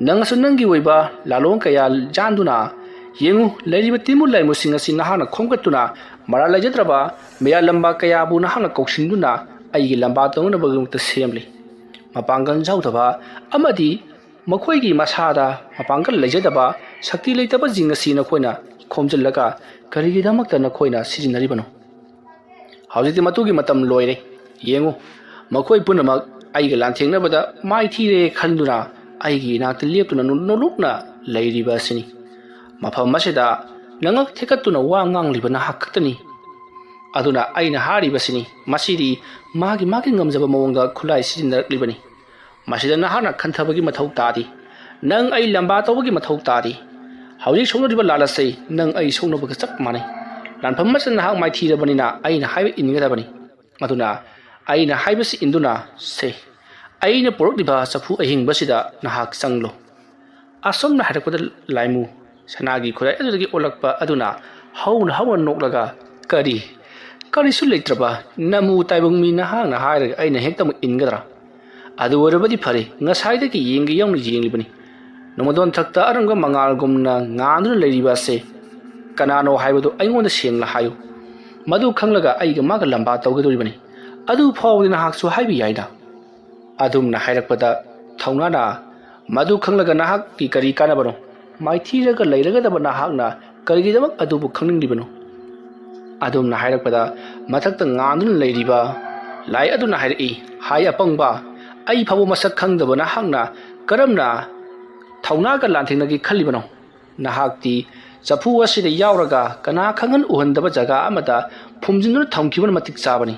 ꯅꯪꯅꯁꯨ ꯅꯪꯒꯤ ꯑꯣꯏꯕ ꯂꯥꯂꯣꯡ ꯀꯌꯥ ꯌꯥꯟꯗꯨꯅ ꯌꯦꯡꯉꯨ, ꯂꯩꯔꯤꯕ ꯇꯤꯟꯃꯨ ꯂꯥꯏꯃꯨꯁꯤꯡ ꯑꯁꯤ ꯅꯍꯥꯛꯅ ꯈꯣꯝꯒꯠꯇꯨꯅ ꯃꯔꯥꯜ ꯂꯩꯖꯗ꯭ꯔꯕ ꯃꯌꯥ ꯂꯝꯕꯥ ꯀꯌꯥꯕꯨ ꯅꯍꯥꯛꯅ ꯀꯧꯁꯤꯟꯗꯨꯅ ꯑꯩꯒꯤ ꯂꯝꯕꯥ ꯇꯧꯅꯅꯕꯒꯤꯗꯃꯛꯇ ꯁꯦꯝꯂꯤ꯫ ꯃꯄꯥꯡꯒꯜ ꯌꯥꯎꯗꯕ ꯑꯃꯗꯤ ꯃꯈꯣꯏꯒꯤ ꯃꯁꯥꯗ ꯃꯄꯥꯡꯒꯜ ꯂꯩꯖꯗꯕ, ꯁꯛꯇꯤ ꯂꯩꯇꯕꯁꯤꯡ ꯑꯁꯤ ꯅꯈꯣꯏꯅ ꯈꯣꯝꯖꯤꯜꯂꯒ ꯀꯔꯤꯒꯤꯗꯃꯛꯇ ꯅꯈꯣꯏꯅ ꯁꯤꯖꯤꯟꯅꯔꯤꯕꯅꯣ? ꯍꯧꯖꯤꯛꯇꯤ ꯃꯗꯨꯒꯤ ꯃꯇꯝ ꯂꯣꯏꯔꯦ꯫ ꯌꯦꯡꯉꯨ, ꯃꯈꯣꯏ ꯄꯨꯝꯅꯃꯛ ꯑꯩꯒ ꯂꯥꯟꯊꯦꯡꯅꯕꯗ ꯃꯥꯏꯊꯤꯔꯦ ꯈꯟꯗꯨꯅ ꯑꯩꯒꯤ ꯏꯅꯥꯛꯇ ꯂꯦꯞꯇꯨꯅ ꯅꯣ-, ꯅꯣꯂꯨꯛꯅ ꯂꯩꯔꯤꯕ ꯑꯁꯤꯅꯤ꯫ ꯃꯐꯝ ꯑꯁꯤꯗ ꯅꯉꯛ ꯊꯦꯛꯀꯠꯇꯨꯅ ꯋꯥ ꯉꯥꯡꯂꯤꯕ ꯅꯍꯥꯛ ꯈꯛꯇꯅꯤ꯫ ꯑꯗꯨꯅ ꯑꯩꯅ ꯍꯥꯏꯔꯤꯕꯁꯤꯅꯤ, ꯃꯁꯤꯗꯤ ꯃꯥꯒꯤ ꯃꯥꯒꯤ ꯉꯝꯖꯕ ꯃꯑꯣꯡꯗ ꯈꯨꯠꯂꯥꯏ ꯁꯤꯖꯤꯟꯅꯔꯛꯂꯤꯕꯅꯤ꯫ ꯃꯁꯤꯗ ꯅꯍꯥꯛꯅ ꯈꯟꯊꯕꯒꯤ ꯃꯊꯧ ꯇꯥꯗꯦ꯫ ꯅꯪ ꯑꯩ ꯂꯝꯕꯥ ꯇꯧꯕꯒꯤ ꯃꯊꯧ ꯇꯥꯗꯦ꯫ ꯍꯧꯖꯤꯛ ꯁꯣꯛꯅꯔꯤꯕ ꯂꯥꯜ ꯑꯁꯤ ꯅꯪ ꯑꯩ ꯁꯣꯛꯅꯕꯒ ꯆꯞ ꯃꯥꯟꯅꯩ꯫ ꯂꯥꯟꯐꯝ ꯑꯁꯤꯗ ꯅꯍꯥꯛ ꯃꯥꯏꯊꯤꯔꯕꯅꯤꯅ ꯑꯩꯅ ꯍꯥꯏꯕ ꯏꯟꯒꯗꯕꯅꯤ꯫ ꯑꯗꯨꯅ ꯑꯩꯅ ꯍꯥꯏꯕꯁꯤ ꯏꯟꯗꯨꯅ ꯁꯦ, ꯑꯩꯅ ꯄꯨꯔꯛꯂꯤꯕ ꯆꯐꯨ ꯑꯍꯤꯡꯕꯁꯤꯗ ꯅꯍꯥꯛ ꯆꯪꯂꯨ꯫ ꯑꯁꯨꯝꯅ ꯍꯥꯏꯔꯛꯄꯗ ꯂꯥꯏꯃꯨ ꯁꯅꯥꯒꯤ ꯈꯨꯔꯥꯏ ꯑꯗꯨꯗꯒꯤ ꯑꯣꯜꯂꯛꯄ ꯑꯗꯨꯅ ꯍꯧꯅ ꯍꯧꯅ ꯅꯣꯛꯂꯒ, "ꯀꯔꯤ? ꯀꯔꯤꯁꯨ ꯂꯩꯇ꯭ꯔꯕ ꯅꯃꯨ ꯇꯥꯏꯕꯪ ꯃꯤ ꯅꯍꯥꯛꯅ ꯍꯥꯏꯔꯒ ꯑꯩꯅ ꯍꯦꯛꯇꯃꯛ ꯏꯟꯒꯗ꯭ꯔꯥ? ꯑꯗꯨ ꯑꯣꯏꯔꯕꯗꯤ ꯐꯔꯦ, ꯉꯁꯥꯏꯗꯒꯤ ꯌꯦꯡꯒꯦ ꯌꯥꯎꯅ ꯌꯦꯡꯂꯤꯕꯅꯤ꯫ ꯅꯣꯡꯃꯗꯣꯟꯊꯛꯇ ꯑꯔꯪꯕ ꯃꯉꯥꯜꯒꯨꯝꯅ ꯉꯥꯟꯗꯨꯅ ꯂꯩꯔꯤꯕ ꯑꯁꯦ ꯀꯅꯥꯅꯣ ꯍꯥꯏꯕꯗꯨ ꯑꯩꯉꯣꯟꯗ ꯁꯦꯡꯅ ꯍꯥꯏꯌꯨ꯫ ꯃꯗꯨ ꯈꯪꯂꯒ ꯑꯩꯒ ꯃꯥꯒ ꯂꯝꯕꯥ ꯇꯧꯒꯗꯧꯔꯤꯕꯅꯤ꯫ ꯑꯗꯨ ꯐꯥꯎꯕꯗꯤ ꯅꯍꯥꯛꯁꯨ ꯍꯥꯏꯕ ꯌꯥꯏꯅ꯫ ꯑꯗꯨꯝꯅ ꯍꯥꯏꯔꯛꯄꯗ ꯊꯧꯅꯥꯅ, "ꯃꯗꯨ ꯈꯪꯂꯒ ꯅꯍꯥꯛꯀꯤ ꯀꯔꯤ ꯀꯥꯟꯅꯕꯅꯣ? ꯃꯥꯏꯊꯤꯔꯒ ꯂꯩꯔꯒꯗꯕ ꯅꯍꯥꯛꯅ ꯀꯔꯤꯒꯤꯗꯃꯛ ꯑꯗꯨꯕꯨ ꯈꯪꯅꯤꯡꯂꯤꯕꯅꯣ?" ꯑꯗꯨꯝꯅ ꯍꯥꯏꯔꯛꯄꯗ ꯃꯊꯛꯇ ꯉꯥꯟꯗꯨꯅ ꯂꯩꯔꯤꯕ ꯂꯥꯏ ꯑꯗꯨꯅ ꯍꯥꯏꯔꯛꯏ, "ꯍꯥꯏ ꯑꯄꯪꯕ, ꯑꯩ ꯐꯥꯎꯕ ꯃꯁꯛ ꯈꯪꯗꯕ ꯅꯍꯥꯛꯅ ꯀꯔꯝꯅ ꯊꯧꯅꯥꯒ ꯂꯥꯟꯊꯦꯡꯅꯒꯦ ꯈꯜꯂꯤꯕꯅꯣ? ꯅꯍꯥꯛꯇꯤ ꯆꯐꯨ ꯑꯁꯤꯗ ꯌꯥꯎꯔꯒ ꯀꯅꯥ ꯈꯪꯍꯟ ꯎꯍꯟꯗꯕ ꯖꯒꯥ ꯑꯃꯗ ꯐꯨꯝꯖꯤꯟꯗꯨꯅ ꯊꯝꯈꯤꯕꯅ ꯃꯇꯤꯛ ꯆꯥꯕꯅꯤ꯫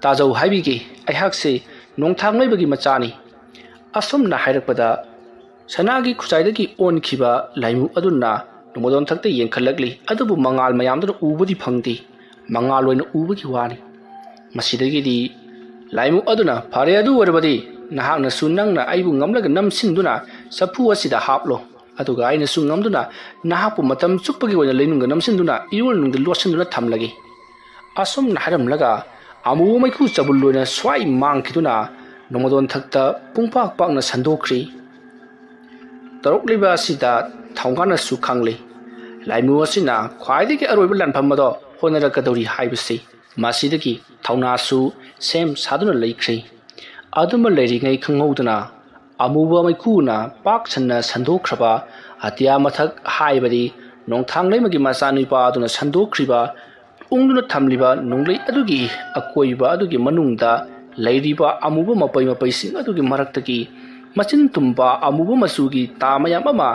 ꯇꯥꯖꯧ ꯍꯥꯏꯕꯤꯒꯦ, ꯑꯩꯍꯥꯛꯁꯦ ꯅꯣꯡꯊꯥꯡ ꯂꯩꯕꯒꯤ ꯃꯆꯥꯅꯤ꯫" ꯑꯁꯨꯝꯅ ꯍꯥꯏꯔꯛꯄꯗ ꯁꯅꯥꯒꯤ ꯈꯨꯖꯥꯏꯗꯒꯤ ꯑꯣꯟꯈꯤꯕ ꯂꯥꯏꯃꯨ ꯑꯗꯨꯅ ꯅꯣꯡꯃꯗꯣꯟꯊꯛꯇ ꯌꯦꯡꯈꯠꯂꯛꯂꯤ, ꯑꯗꯨꯕꯨ ꯃꯉꯥꯜ ꯃꯌꯥꯝꯗꯨꯅ ꯎꯕꯗꯤ ꯐꯪꯗꯦ, ꯃꯉꯥꯜ ꯑꯣꯏꯅ ꯎꯕꯒꯤ ꯋꯥꯅꯤ꯫ ꯃꯁꯤꯗꯒꯤꯗꯤ ꯂꯥꯏꯃꯨ ꯑꯗꯨꯅ, "ꯐꯔꯦ, ꯑꯗꯨ ꯑꯣꯏꯔꯕꯗꯤ ꯅꯍꯥꯛꯅꯁꯨ ꯅꯪꯅ ꯑꯩꯕꯨ ꯉꯝꯂꯒ ꯅꯝꯁꯤꯟꯗꯨꯅ ꯆꯐꯨ ꯑꯁꯤꯗ ꯍꯥꯞꯂꯣ, ꯑꯗꯨꯒ ꯑꯩꯅꯁꯨ ꯉꯝꯗꯨꯅ ꯅꯍꯥꯛꯄꯨ ꯃꯇꯝ ꯆꯨꯞꯄꯒꯤ ꯑꯣꯏꯅ ꯂꯩꯅꯨꯡꯗ ꯅꯝꯁꯤꯟꯗꯨꯅ ꯏꯔꯣꯜ ꯅꯨꯡꯗ ꯂꯣꯠꯁꯤꯟꯗꯨꯅ ꯊꯝꯂꯒꯦ꯫" ꯑꯁꯨꯝꯅ ꯍꯥꯏꯔꯝꯂꯒ ꯑꯃꯨꯕ ꯃꯩꯈꯨ ꯆꯕꯨꯜ ꯑꯣꯏꯅ ꯁ꯭ꯋꯥꯏ ꯃꯥꯡꯈꯤꯗꯨꯅ ꯅꯣꯡꯃꯗꯣꯟꯊꯛꯇ ꯄꯨꯡꯄꯥꯛ ꯄꯥꯛꯅ ꯁꯟꯗꯣꯛꯈ꯭ꯔꯤ꯫ ꯇꯧꯔꯛꯂꯤꯕ ꯑꯁꯤꯗ ꯊꯧꯅꯥꯅꯁꯨ ꯈꯪꯂꯤ꯫ ꯂꯥꯏꯃꯨ ꯑꯁꯤꯅ ꯈ꯭ꯋꯥꯏꯗꯒꯤ ꯑꯔꯣꯏꯕ ꯂꯥꯟꯐꯝ ꯑꯗꯣ ꯍꯣꯠꯅꯔꯛꯀꯗꯧꯔꯤ ꯍꯥꯏꯕꯁꯤ꯫ ꯃꯁꯤꯗꯒꯤ ꯊꯧꯅꯥꯁꯨ ꯁꯦꯝ ꯁꯥꯗꯨꯅ ꯂꯩꯈ꯭ꯔꯦ꯫ ꯑꯗꯨꯃ ꯂꯩꯔꯤꯉꯩ ꯈꯪꯍꯧꯗꯅ ꯑꯃꯨꯕ ꯃꯩꯈꯨꯅ ꯄꯥꯛ ꯁꯟꯅ ꯁꯟꯗꯣꯛꯈ꯭ꯔꯕ ꯑꯇꯤꯌꯥ ꯃꯊꯛ, ꯍꯥꯏꯕꯗꯤ ꯅꯣꯡꯊꯥꯡ ꯂꯩꯃꯒꯤ ꯃꯆꯥꯅꯨꯄꯥ ꯑꯗꯨꯅ ꯁꯟꯗꯣꯛꯈ꯭ꯔꯤꯕ ꯎꯪꯗꯨꯅ ꯊꯝꯂꯤꯕ ꯅꯣꯡꯂꯩ ꯑꯗꯨꯒꯤ ꯑꯀꯣꯏꯕ ꯑꯗꯨꯒꯤ ꯃꯅꯨꯡꯗ ꯂꯩꯔꯤꯕ ꯑꯃꯨꯕ ꯃꯄꯩ ꯃꯄꯩꯁꯤꯡ ꯑꯗꯨꯒꯤ ꯃꯔꯛꯇꯒꯤ ꯃꯆꯤꯟ ꯇꯨꯝꯕ ꯑꯃꯨꯕ ꯃꯆꯨꯒꯤ ꯇꯥ ꯃꯌꯥꯝ ꯑꯃ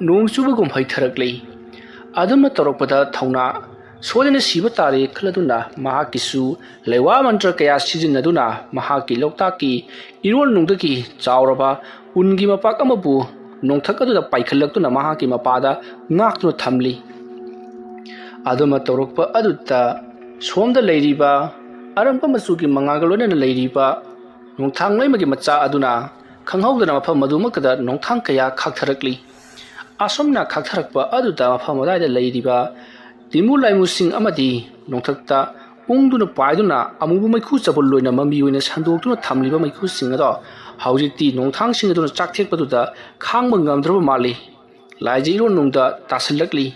ꯅꯣꯡ ꯆꯨꯕꯒꯨꯝ ꯍꯩꯊꯔꯛꯂꯤ꯫ ꯑꯗꯨꯝꯅ ꯇꯧꯔꯛꯄꯗ ꯊꯧꯅꯥ ꯁꯣꯏꯗꯅ ꯁꯤꯕ ꯇꯥꯔꯦ ꯈꯜꯂꯗꯨꯅ ꯃꯍꯥꯛꯀꯤꯁꯨ ꯂꯩꯋꯥ ꯃꯟꯇ꯭ꯔ ꯀꯌꯥ ꯁꯤꯖꯤꯟꯅꯗꯨꯅ ꯃꯍꯥꯛꯀꯤ ꯂꯣꯛꯇꯥꯛꯀꯤ ꯏꯔꯣꯜ ꯅꯨꯡꯗꯒꯤ ꯆꯥꯎꯔꯕ ꯎꯟꯒꯤ ꯃꯄꯥꯛ ꯑꯃꯕꯨ ꯅꯣꯡꯊꯛ ꯑꯗꯨꯗ ꯄꯥꯏꯈꯠꯂꯛꯇꯨꯅ ꯃꯍꯥꯛꯀꯤ ꯃꯄꯥꯗ ꯉꯥꯛꯇꯨꯅ ꯊꯝꯂꯤ꯫ ꯑꯗꯨꯃ ꯇꯧꯔꯛꯄ ꯑꯗꯨꯗ ꯁꯣꯝꯗ ꯂꯩꯔꯤꯕ ꯑꯔꯪꯕ ꯃꯆꯨꯒꯤ ꯃꯉꯥꯜꯒ ꯂꯣꯏꯅꯅ ꯂꯩꯔꯤꯕ ꯅꯣꯡꯊꯥꯡ ꯂꯩꯃꯒꯤ ꯃꯆꯥ ꯑꯗꯨꯅ ꯈꯪꯍꯧꯗꯅ ꯃꯐꯝ ꯑꯗꯨꯃꯛꯇꯗ ꯅꯣꯡꯊꯥꯡ ꯀꯌꯥ ꯈꯥꯛꯊꯔꯛꯂꯤ꯫ ꯑꯁꯨꯝꯅ ꯈꯥꯛꯊꯔꯛꯄ ꯑꯗꯨꯗ ꯃꯐꯝ ꯑꯗꯨꯋꯥꯏꯗ ꯂꯩꯔꯤꯕ ꯇꯤꯃꯨ ꯂꯥꯏꯃꯨꯁꯤꯡ ꯑꯃꯗꯤ ꯅꯣꯡꯊꯛꯇ ꯎꯪꯗꯨꯅ ꯄꯥꯏꯗꯨꯅ ꯑꯃꯨꯕ ꯃꯩꯈꯨ ꯆꯕꯨꯜ ꯑꯣꯏꯅ ꯃꯃꯤ ꯑꯣꯏꯅ ꯁꯟꯗꯣꯛꯇꯨꯅ ꯊꯝꯂꯤꯕ ꯃꯩꯈꯨꯁꯤꯡ ꯑꯗꯣ ꯍꯧꯖꯤꯛꯇꯤ ꯅꯣꯡꯊꯥꯡꯁꯤꯡ ꯑꯗꯨꯅ ꯆꯥꯛꯊꯦꯛꯄꯗꯨꯗ ꯈꯥꯡꯕ ꯉꯝꯗ꯭ꯔꯕ ꯃꯥꯜꯂꯤ꯫ ꯂꯥꯏꯖ ꯏꯔꯣꯟꯅꯨꯡꯗ ꯇꯥꯁꯤꯜꯂꯛꯂꯤ꯫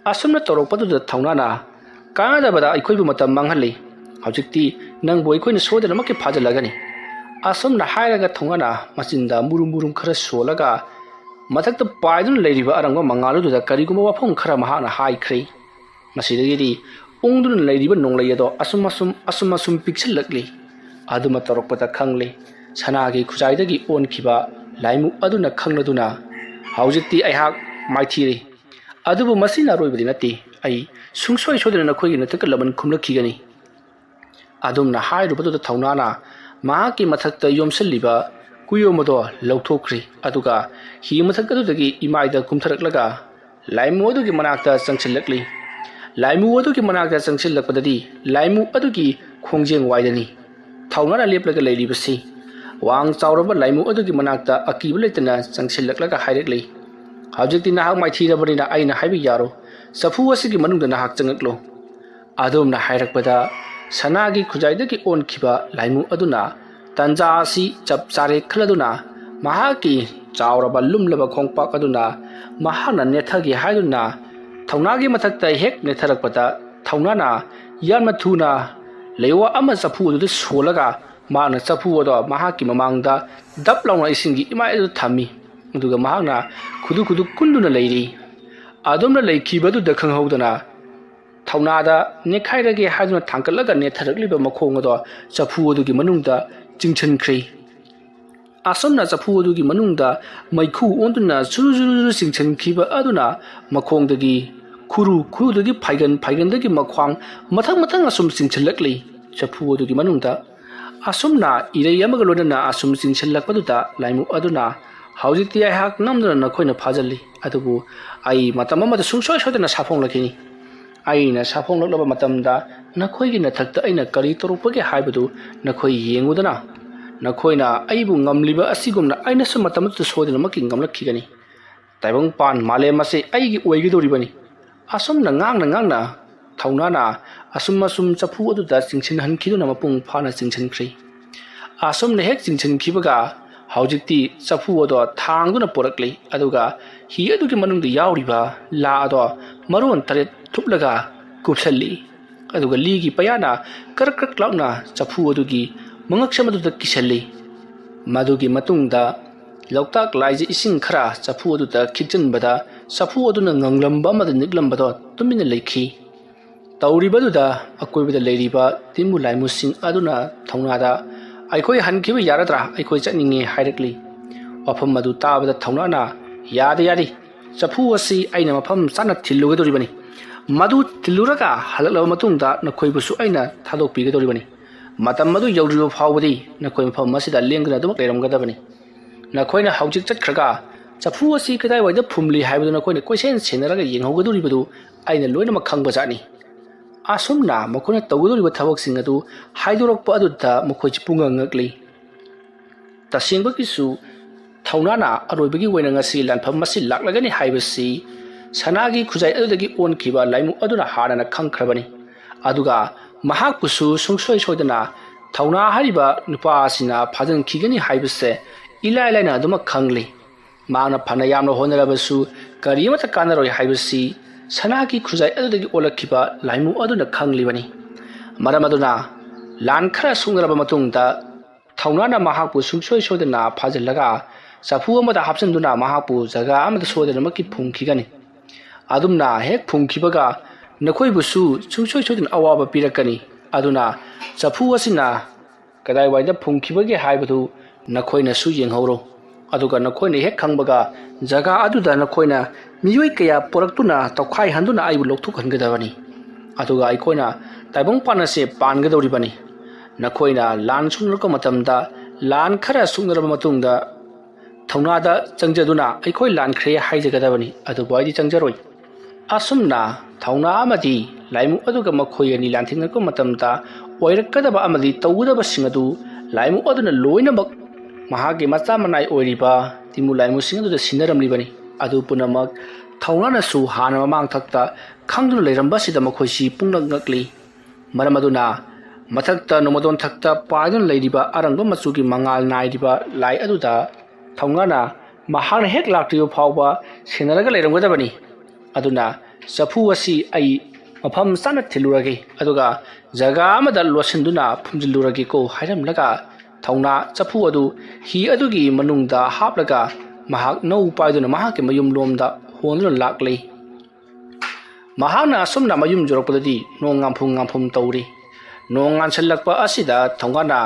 ꯑꯁꯨꯝꯅ ꯇꯧꯔꯛꯄꯗꯨꯗ ꯊꯧꯅꯥꯅ, "ꯀꯥꯟꯅꯗꯕꯗ ꯑꯩꯈꯣꯏꯕꯨ ꯃꯇꯝ ꯃꯥꯡꯍꯜꯂꯤ꯫ ꯍꯧꯖꯤꯛꯇꯤ ꯅꯪꯕꯨ ꯑꯩꯈꯣꯏꯅ ꯁꯣꯏꯗꯅꯃꯛꯀꯤ ꯐꯥꯖꯤꯜꯂꯒꯅꯤ"꯫ ꯑꯁꯨꯝꯅ ꯍꯥꯏꯔꯒ ꯊꯧꯅꯥꯅ ꯃꯆꯤꯟꯗ ꯃꯨꯔꯨꯝ ꯃꯨꯔꯨꯝ ꯈꯔ ꯁꯣꯜꯂꯒ ꯃꯊꯛꯇ ꯄꯥꯏꯗꯨꯅ ꯂꯩꯔꯤꯕ ꯑꯔꯪꯕ ꯃꯉꯥꯜ ꯑꯗꯨꯗ ꯀꯔꯤꯒꯨꯝꯕ ꯋꯥꯐꯝ ꯈꯔ ꯃꯍꯥꯛꯅ ꯍꯥꯏꯈ꯭ꯔꯦ꯫ ꯃꯁꯤꯗꯒꯤꯗꯤ ꯎꯪꯗꯨꯅ ꯂꯩꯔꯤꯕ ꯅꯣꯡꯂꯩ ꯑꯗꯣ ꯑꯁꯨꯝ ꯑꯁꯨꯝ, ꯑꯁꯨꯝ ꯑꯁꯨꯝ ꯄꯤꯛꯁꯤꯜꯂꯛꯂꯤ꯫ ꯑꯗꯨꯃ ꯇꯧꯔꯛꯄꯗ ꯈꯪꯂꯦ, ꯁꯅꯥꯒꯤ ꯈꯨꯖꯥꯏꯗꯒꯤ ꯑꯣꯟꯈꯤꯕ ꯂꯥꯏꯃꯨ ꯑꯗꯨꯅ ꯈꯪꯂꯗꯨꯅ, "ꯍꯧꯖꯤꯛꯇꯤ ꯑꯩꯍꯥꯛ ꯃꯥꯏꯊꯤꯔꯦ꯫ ꯑꯗꯨꯕꯨ ꯃꯁꯤꯅ ꯑꯔꯣꯏꯕꯗꯤ ꯅꯠꯇꯦ꯫ ꯑꯩ ꯁꯨꯡꯁꯣꯏ ꯁꯣꯏꯗꯅ ꯅꯈꯣꯏꯒꯤ ꯅꯊꯛꯇ ꯂꯃꯟ ꯈꯨꯝꯂꯛꯈꯤꯒꯅꯤ"꯫ ꯑꯗꯨꯝꯅ ꯍꯥꯏꯔꯨꯕꯗꯨꯗ ꯊꯧꯅꯥꯅ ꯃꯍꯥꯛꯀꯤ ꯃꯊꯛꯇ ꯌꯣꯝꯁꯤꯜꯂꯤꯕ ꯀꯨꯌꯣꯝ ꯑꯗꯣ ꯂꯧꯊꯣꯛꯈ꯭ꯔꯦ꯫ ꯑꯗꯨꯒ ꯍꯤ ꯃꯊꯛ ꯑꯗꯨꯗꯒꯤ ꯏꯃꯥꯏꯗ ꯀꯨꯝꯊꯔꯛꯂꯒ ꯂꯥꯏꯃꯨ ꯑꯗꯨꯒꯤ ꯃꯅꯥꯛꯇ ꯆꯪꯁꯤꯜꯂꯛꯂꯤ꯫ ꯂꯥꯏꯃꯨ ꯑꯗꯨꯒꯤ ꯃꯅꯥꯛꯇ ꯆꯪꯁꯤꯜꯂꯛꯄꯗꯗꯤ ꯂꯥꯏꯃꯨ ꯑꯗꯨꯒꯤ ꯈꯣꯡꯖꯦꯡ ꯋꯥꯏꯗꯅꯤ ꯊꯧꯅꯥꯅ ꯂꯦꯞꯂꯒ ꯂꯩꯔꯤꯕꯁꯤ꯫ ꯋꯥꯡ ꯆꯥꯎꯔꯕ ꯂꯥꯏꯃꯨ ꯑꯗꯨꯒꯤ ꯃꯅꯥꯛꯇ ꯑꯀꯤꯕ ꯂꯩꯇꯅ ꯆꯪꯁꯤꯜꯂꯛꯂꯒ ꯍꯥꯏꯔꯛꯂꯤ, "ꯍꯧꯖꯤꯛꯇꯤ ꯅꯍꯥꯛ ꯃꯥꯏꯊꯤꯔꯕꯅꯤꯅ ꯑꯩꯅ ꯍꯥꯏꯕ ꯌꯥꯔꯣ꯫ ꯆꯐꯨ ꯑꯁꯤꯒꯤ ꯃꯅꯨꯡꯗ ꯅꯍꯥꯛ ꯆꯪꯉꯛꯂꯣ"꯫ ꯑꯗꯨꯝꯅ ꯍꯥꯏꯔꯛꯄꯗ ꯁꯅꯥꯒꯤ ꯈꯨꯖꯥꯏꯗꯒꯤ ꯑꯣꯟꯈꯤꯕ ꯂꯥꯏꯃꯨ ꯑꯗꯨꯅ ꯇꯟꯖꯥ ꯑꯁꯤ ꯆꯞ ꯆꯥꯔꯦ ꯈꯜꯂꯗꯨꯅ ꯃꯍꯥꯛꯀꯤ ꯆꯥꯎꯔꯕ ꯂꯨꯝꯂꯕ ꯈꯣꯡꯄꯥꯛ ꯑꯗꯨꯅ ꯃꯍꯥꯛꯅ ꯅꯦꯠꯊꯒꯦ ꯍꯥꯏꯗꯨꯅ ꯊꯧꯅꯥꯒꯤ ꯃꯊꯛꯇ ꯍꯦꯛ ꯅꯦꯠꯊꯔꯛꯄꯗ ꯊꯧꯅꯥꯅ ꯌꯥꯝꯅ ꯊꯨꯅ ꯂꯩꯋꯥ ꯑꯃ ꯆꯐꯨ ꯑꯗꯨꯗ ꯁꯣꯜꯂꯒ ꯃꯍꯥꯛꯅ ꯆꯐꯨ ꯑꯗꯣ ꯃꯍꯥꯛꯀꯤ ꯃꯃꯥꯡꯗ ꯗꯞ ꯂꯥꯎꯅ ꯏꯁꯤꯡꯒꯤ ꯏꯃꯥꯏ ꯑꯗꯨꯗ ꯊꯝꯃꯤ꯫ ꯑꯗꯨꯒ ꯃꯍꯥꯛꯅ ꯈꯨꯗꯨ ꯈꯨꯗꯨ ꯀꯨꯟꯗꯨꯅ ꯂꯩꯔꯤ꯫ ꯑꯗꯨꯝꯅ ꯂꯩꯈꯤꯕꯗꯨꯗ ꯈꯪꯍꯧꯗꯅ ꯊꯧꯅꯥꯗ ꯅꯦꯠꯈꯥꯏꯔꯒꯦ ꯍꯥꯏꯗꯨꯅ ꯊꯥꯡꯒꯠꯂꯒ ꯅꯦꯠꯊꯔꯛꯂꯤꯕ ꯃꯈꯣꯡ ꯑꯗꯣ ꯆꯐꯨ ꯑꯗꯨꯒꯤ ꯃꯅꯨꯡꯗ ꯆꯤꯡꯁꯤꯟꯈ꯭ꯔꯦ꯫ ꯑꯁꯨꯝꯅ ꯆꯐꯨ ꯑꯗꯨꯒꯤ ꯃꯅꯨꯡꯗ ꯃꯩꯈꯨ ꯑꯣꯟꯗꯨꯅ ꯖꯨꯔꯨ ꯖꯨꯔꯨ ꯖꯨꯔꯨ ꯆꯤꯡꯁꯤꯟꯈꯤꯕ ꯑꯗꯨꯅ ꯃꯈꯣꯡꯗꯒꯤ ꯈꯨꯔꯨ, ꯈꯨꯔꯨꯗꯒꯤ ꯐꯥꯏꯒꯟ, ꯐꯥꯏꯒꯟꯗꯒꯤ ꯃꯈ꯭ꯋꯥꯡ, ꯃꯊꯪ ꯃꯊꯪ ꯑꯁꯨꯝ ꯆꯤꯡꯁꯤꯜꯂꯛꯂꯤ ꯆꯐꯨ ꯑꯗꯨꯒꯤ ꯃꯅꯨꯡꯗ꯫ ꯑꯁꯨꯝꯅ ꯏꯔꯩ ꯑꯃꯒ ꯂꯣꯏꯅꯅ ꯑꯁꯨꯝ ꯆꯤꯡꯁꯤꯜꯂꯛꯄꯗꯨꯗ ꯂꯥꯏꯃꯨ ꯑꯗꯨꯅ, "ꯍꯧꯖꯤꯛꯇꯤ ꯑꯩꯍꯥꯛ ꯅꯝꯗꯨꯅ ꯅꯈꯣꯏꯅ ꯐꯥꯖꯤꯜꯂꯤ, ꯑꯗꯨꯕꯨ ꯑꯩ ꯃꯇꯝ ꯑꯃꯗ ꯁꯨꯡꯁꯣꯏ ꯁꯣꯏꯗꯅ ꯁꯥꯐꯣꯡꯂꯛꯈꯤꯅꯤ꯫ ꯑꯩꯅ ꯁꯥꯐꯣꯡꯂꯛꯂꯕ ꯃꯇꯝꯗ ꯅꯈꯣꯏꯒꯤ ꯅꯊꯛꯇ ꯑꯩꯅ ꯀꯔꯤ ꯇꯧꯔꯛꯄꯒꯦ ꯍꯥꯏꯕꯗꯨ ꯅꯈꯣꯏ ꯌꯦꯡꯉꯨꯗꯅ꯫ ꯅꯈꯣꯏꯅ ꯑꯩꯕꯨ ꯉꯝꯂꯤꯕ ꯑꯁꯤꯒꯨꯝꯅ ꯑꯩꯅꯁꯨ ꯃꯇꯝ ꯑꯗꯨꯗ ꯁꯣꯏꯗꯅꯃꯛꯀꯤ ꯉꯝꯂꯛꯈꯤꯒꯅꯤ꯫ ꯇꯥꯏꯕꯪꯄꯥꯟ ꯃꯥꯂꯦꯝ ꯑꯁꯤ ꯑꯩꯒꯤ ꯑꯣꯏꯒꯗꯧꯔꯤꯕꯅꯤ"꯫ ꯑꯁꯨꯝꯅ ꯉꯥꯡꯅ ꯉꯥꯡꯅ ꯊꯧꯅꯥꯅ ꯑꯁꯨꯝ ꯑꯁꯨꯝ ꯆꯐꯨ ꯑꯗꯨꯗ ꯆꯤꯡꯁꯤꯟꯍꯟꯈꯤꯗꯨꯅ ꯃꯄꯨꯡ ꯐꯥꯅ ꯆꯤꯡꯁꯤꯟꯈ꯭ꯔꯦ꯫ ꯑꯁꯨꯝꯅ ꯍꯦꯛ ꯆꯤꯡꯁꯤꯟꯈꯤꯕꯒ ꯍꯧꯖꯤꯛꯇꯤ ꯆꯐꯨ ꯑꯗꯣ ꯊꯥꯡꯗꯨꯅ ꯄꯨꯔꯛꯂꯤ꯫ ꯑꯗꯨꯒ ꯍꯤ ꯑꯗꯨꯒꯤ ꯃꯅꯨꯡꯗ ꯌꯥꯎꯔꯤꯕ ꯂꯥ ꯑꯗꯣ ꯃꯔꯣꯟ ꯇꯔꯦꯠ ꯊꯨꯞꯂꯒ ꯀꯨꯞꯁꯜꯂꯤ꯫ ꯑꯗꯨꯒ ꯂꯤꯒꯤ ꯄꯌꯥꯅ ꯀ꯭ꯔꯛ ꯀ꯭ꯔꯛ ꯂꯥꯎꯅ ꯆꯐꯨ ꯑꯗꯨꯒꯤ ꯃꯉꯛꯁꯝ ꯑꯗꯨꯗ ꯀꯤꯁꯜꯂꯤ꯫ ꯃꯗꯨꯒꯤ ꯃꯇꯨꯡꯗ ꯂꯣꯛꯇꯥꯛ ꯂꯥꯏꯁꯦ ꯏꯁꯤꯡ ꯈꯔ ꯆꯐꯨ ꯑꯗꯨꯗ ꯈꯤꯛꯆꯤꯟꯕꯗ ꯆꯐꯨ ꯑꯗꯨꯅ ꯉꯪꯂꯝꯕ ꯑꯃꯗ ꯅꯤꯛꯂꯝꯕꯗꯣ ꯇꯨꯃꯤꯟꯅ ꯂꯩꯈꯤ꯫ ꯇꯧꯔꯤꯕꯗꯨꯗ ꯑꯀꯣꯏꯕꯗ ꯂꯩꯔꯤꯕ ꯇꯤꯟꯃꯨ ꯂꯥꯏꯃꯨꯁꯤꯡ ꯑꯗꯨꯅ ꯊꯧꯅꯥꯗ, "ꯑꯩꯈꯣꯏ ꯍꯟꯈꯤꯕ ꯌꯥꯔꯗ꯭ꯔꯥ? ꯑꯩꯈꯣꯏ ꯆꯠꯅꯤꯡꯉꯦ" ꯍꯥꯏꯔꯛꯂꯤ꯫ ꯋꯥꯐꯝ ꯑꯗꯨ ꯇꯥꯕꯗ ꯊꯧꯅꯥꯅ, "ꯌꯥꯗꯦ, ꯌꯥꯗꯦ, ꯆꯐꯨ ꯑꯁꯤ ꯑꯩꯅ ꯃꯐꯝ ꯆꯥꯅ ꯊꯤꯜꯂꯨꯒꯗꯧꯔꯤꯕꯅꯤ꯫ ꯃꯗꯨ ꯊꯤꯜꯂꯨꯔꯒ ꯍꯜꯂꯛꯂꯕ ꯃꯇꯨꯡꯗ ꯅꯈꯣꯏꯕꯨꯁꯨ ꯑꯩꯅ ꯊꯥꯗꯣꯛꯄꯤꯒꯗꯧꯔꯤꯕꯅꯤ꯫ ꯃꯇꯝ ꯑꯗꯨ ꯌꯧꯗ꯭ꯔꯤꯕ ꯐꯥꯎꯕꯗꯤ ꯅꯈꯣꯏ ꯃꯐꯝ ꯑꯁꯤꯗ ꯂꯦꯡꯗꯅ ꯑꯗꯨꯃꯛ ꯂꯩꯔꯝꯒꯗꯕꯅꯤ꯫ ꯅꯈꯣꯏꯅ ꯍꯧꯖꯤꯛ ꯆꯠꯈ꯭ꯔꯒ ꯆꯐꯨ ꯑꯁꯤ ꯀꯗꯥꯏꯋꯥꯏꯗ ꯐꯨꯝꯂꯤ ꯍꯥꯏꯕꯗꯨ ꯅꯈꯣꯏꯅ ꯀꯣꯏꯁꯦꯟ ꯁꯦꯟꯅꯔꯒ ꯌꯦꯡꯍꯧꯒꯗꯧꯔꯤꯕꯗꯨ ꯑꯩꯅ ꯂꯣꯏꯅꯃꯛ ꯈꯪꯕꯖꯥꯠꯅꯤ"꯫ ꯑꯁꯨꯝꯅ ꯃꯈꯣꯏꯅ ꯇꯧꯒꯗꯧꯔꯤꯕ ꯊꯕꯛꯁꯤꯡ ꯑꯗꯨ ꯍꯥꯏꯗꯣꯔꯛꯄ ꯑꯗꯨꯗ ꯃꯈꯣꯏꯁꯤ ꯄꯨꯡꯉꯛ ꯉꯛꯂꯤ꯫ ꯇꯁꯦꯡꯕꯒꯤꯁꯨ ꯊꯧꯅꯥꯅ ꯑꯔꯣꯏꯕꯒꯤ ꯑꯣꯏꯅ ꯉꯁꯤ ꯂꯥꯟꯐꯝ ꯑꯁꯤ ꯂꯥꯛꯂꯒꯅꯤ ꯍꯥꯏꯕꯁꯤ ꯁꯅꯥꯒꯤ ꯈꯨꯖꯥꯏ ꯑꯗꯨꯗꯒꯤ ꯑꯣꯟꯈꯤꯕ ꯂꯥꯏꯃꯨ ꯑꯗꯨꯅ ꯍꯥꯟꯅꯅ ꯈꯪꯈ꯭ꯔꯕꯅꯤ꯫ ꯑꯗꯨꯒ ꯃꯍꯥꯛꯄꯨꯁꯨ ꯁꯨꯡꯁꯣꯏ ꯁꯣꯏꯗꯅ ꯊꯧꯅꯥ ꯍꯥꯏꯔꯤꯕ ꯅꯨꯄꯥ ꯑꯁꯤꯅ ꯐꯥꯖꯤꯟꯈꯤꯒꯅꯤ ꯍꯥꯏꯕꯁꯦ ꯏꯂꯥꯏ ꯂꯥꯏꯅ ꯑꯗꯨꯃꯛ ꯈꯪꯂꯤ꯫ ꯃꯍꯥꯛꯅ ꯐꯅ ꯌꯥꯝꯅ ꯍꯣꯠꯅꯔꯕꯁꯨ ꯀꯔꯤ ꯑꯃꯠꯇ ꯀꯥꯟꯅꯔꯣꯏ ꯍꯥꯏꯕꯁꯤ ꯁꯅꯥꯒꯤ ꯈꯨꯖꯥꯏ ꯑꯗꯨꯗꯒꯤ ꯑꯣꯜꯂꯛꯈꯤꯕ ꯂꯥꯏꯃꯨ ꯑꯗꯨꯅ ꯈꯪꯂꯤꯕꯅꯤ꯫ ꯃꯔꯝ ꯑꯗꯨꯅ ꯂꯥꯟ ꯈꯔ ꯁꯣꯛꯅꯔꯕ ꯃꯇꯨꯡꯗ ꯊꯧꯅꯥꯅ ꯃꯍꯥꯛꯄꯨ ꯁꯨꯡꯁꯣꯏ ꯁꯣꯏꯗꯅ ꯐꯥꯖꯤꯜꯂꯒ ꯆꯐꯨ ꯑꯃꯗ ꯍꯥꯞꯆꯤꯟꯗꯨꯅ ꯃꯍꯥꯛꯄꯨ ꯖꯒꯥ ꯑꯃꯗ ꯁꯣꯏꯗꯅꯃꯛꯀꯤ ꯐꯨꯝꯈꯤꯒꯅꯤ꯫ ꯑꯗꯨꯝꯅ ꯍꯦꯛ ꯐꯨꯝꯈꯤꯕꯒ ꯅꯈꯣꯏꯕꯨꯁꯨ ꯁꯨꯡꯁꯣꯏ ꯁꯣꯏꯗꯅ ꯑꯋꯥꯕ ꯄꯤꯔꯛꯀꯅꯤ꯫ ꯑꯗꯨꯅ ꯆꯐꯨ ꯑꯁꯤꯅ ꯀꯗꯥꯏꯋꯥꯏꯗ ꯐꯨꯝꯈꯤꯕꯒꯦ ꯍꯥꯏꯕꯗꯨ ꯅꯈꯣꯏꯅꯁꯨ ꯌꯦꯡꯍꯧꯔꯣ꯫ ꯑꯗꯨꯒ ꯅꯈꯣꯏꯅ ꯍꯦꯛ ꯈꯪꯕꯒ ꯖꯒꯥ ꯑꯗꯨꯗ ꯅꯈꯣꯏꯅ ꯃꯤꯑꯣꯏ ꯀꯌꯥ ꯄꯨꯔꯛꯇꯨꯅ ꯇꯧꯈꯥꯏꯍꯟꯗꯨꯅ ꯑꯩꯕꯨ ꯂꯧꯊꯣꯛꯍꯟꯒꯗꯕꯅꯤ꯫ ꯑꯗꯨꯒ ꯑꯩꯈꯣꯏꯅ ꯇꯥꯏꯕꯪ ꯄꯥꯟ ꯑꯁꯦ ꯄꯥꯟꯒꯗꯧꯔꯤꯕꯅꯤ꯫ ꯅꯈꯣꯏꯅ ꯂꯥꯟ ꯁꯣꯛꯅꯔꯛꯄ ꯃꯇꯝꯗ, ꯂꯥꯟ ꯈꯔ ꯁꯣꯛꯅꯔꯕ ꯃꯇꯨꯡꯗ ꯊꯧꯅꯥꯗ ꯆꯪꯖꯗꯨꯅ ꯑꯩꯈꯣꯏ ꯂꯥꯟꯈ꯭ꯔꯦ ꯍꯥꯏꯖꯒꯗꯕꯅꯤ, ꯑꯗꯨꯕꯨ ꯑꯩꯗꯤ ꯆꯪꯖꯔꯣꯏ꯫ ꯑꯁꯨꯝꯅ ꯊꯧꯅꯥ ꯑꯃꯗꯤ ꯂꯥꯏꯃꯨ ꯑꯗꯨꯒ ꯃꯈꯣꯏ ꯑꯅꯤ ꯂꯥꯟꯊꯦꯡꯅꯔꯛꯄ ꯃꯇꯝꯗ ꯑꯣꯏꯔꯛꯀꯗꯕ ꯑꯃꯗꯤ ꯇꯧꯒꯗꯕꯁꯤꯡ ꯑꯗꯨ ꯂꯥꯏꯃꯨ ꯑꯗꯨꯅ ꯂꯣꯏꯅꯃꯛ ꯃꯍꯥꯛꯀꯤ ꯃꯆꯥ ꯃꯅꯥꯏ ꯑꯣꯏꯔꯤꯕ ꯇꯤꯃꯨ ꯂꯥꯏꯃꯨꯁꯤꯡ ꯑꯗꯨꯗ ꯁꯤꯟꯅꯔꯝꯂꯤꯕꯅꯤ꯫ ꯑꯗꯨ ꯄꯨꯝꯅꯃꯛ ꯊꯧꯅꯥꯅꯁꯨ ꯍꯥꯟꯅ ꯃꯃꯥꯡꯊꯛꯇ ꯈꯪꯗꯨꯅ ꯂꯩꯔꯝꯕꯁꯤꯗ ꯃꯈꯣꯏꯁꯤ ꯄꯨꯡꯉꯛ ꯉꯛꯂꯤ꯫ ꯃꯔꯝ ꯑꯗꯨꯅ ꯃꯊꯛꯇ ꯅꯣꯡꯃꯗꯣꯟꯊꯛꯇ ꯄꯥꯏꯗꯨꯅ ꯂꯩꯔꯤꯕ ꯑꯔꯪꯕ ꯃꯆꯨꯒꯤ ꯃꯉꯥꯜ ꯅꯥꯏꯔꯤꯕ ꯂꯥꯏ ꯑꯗꯨꯗ ꯊꯧꯅꯥꯅ ꯃꯍꯥꯛꯅ ꯍꯦꯛ ꯂꯥꯛꯇ꯭ꯔꯤꯕ ꯐꯥꯎꯕ ꯁꯦꯟꯅꯔꯒ ꯂꯩꯔꯝꯒꯗꯕꯅꯤ꯫ ꯑꯗꯨꯅ ꯆꯐꯨ ꯑꯁꯤ ꯑꯩ ꯃꯐꯝ ꯆꯥꯅ ꯊꯤꯜꯂꯨꯔꯒꯦ, ꯑꯗꯨꯒ ꯖꯒꯥ ꯑꯃꯗ ꯂꯣꯠꯁꯤꯟꯗꯨꯅ ꯐꯨꯝꯖꯤꯜꯂꯨꯔꯒꯦꯀꯣ ꯍꯥꯏꯔꯝꯂꯒ ꯊꯧꯅꯥ ꯆꯐꯨ ꯑꯗꯨ ꯍꯤ ꯑꯗꯨꯒꯤ ꯃꯅꯨꯡꯗ ꯍꯥꯞꯂꯒ ꯃꯍꯥꯛ ꯅꯧ ꯄꯥꯏꯗꯨꯅ ꯃꯍꯥꯛꯀꯤ ꯃꯌꯨꯝꯂꯣꯝꯗ ꯍꯣꯟꯗꯨꯅ ꯂꯥꯛꯂꯤ꯫ ꯃꯍꯥꯛꯅ ꯑꯁꯨꯝꯅ ꯃꯌꯨꯝ ꯌꯧꯔꯛꯄꯗꯗꯤ ꯅꯣꯡ ꯉꯥꯝꯐꯨ ꯉꯥꯝꯐꯨꯝ ꯇꯧꯔꯤ꯫ ꯅꯣꯡ ꯉꯥꯟꯁꯤꯜꯂꯛꯄ ꯑꯁꯤꯗ ꯊꯧꯅꯥꯅ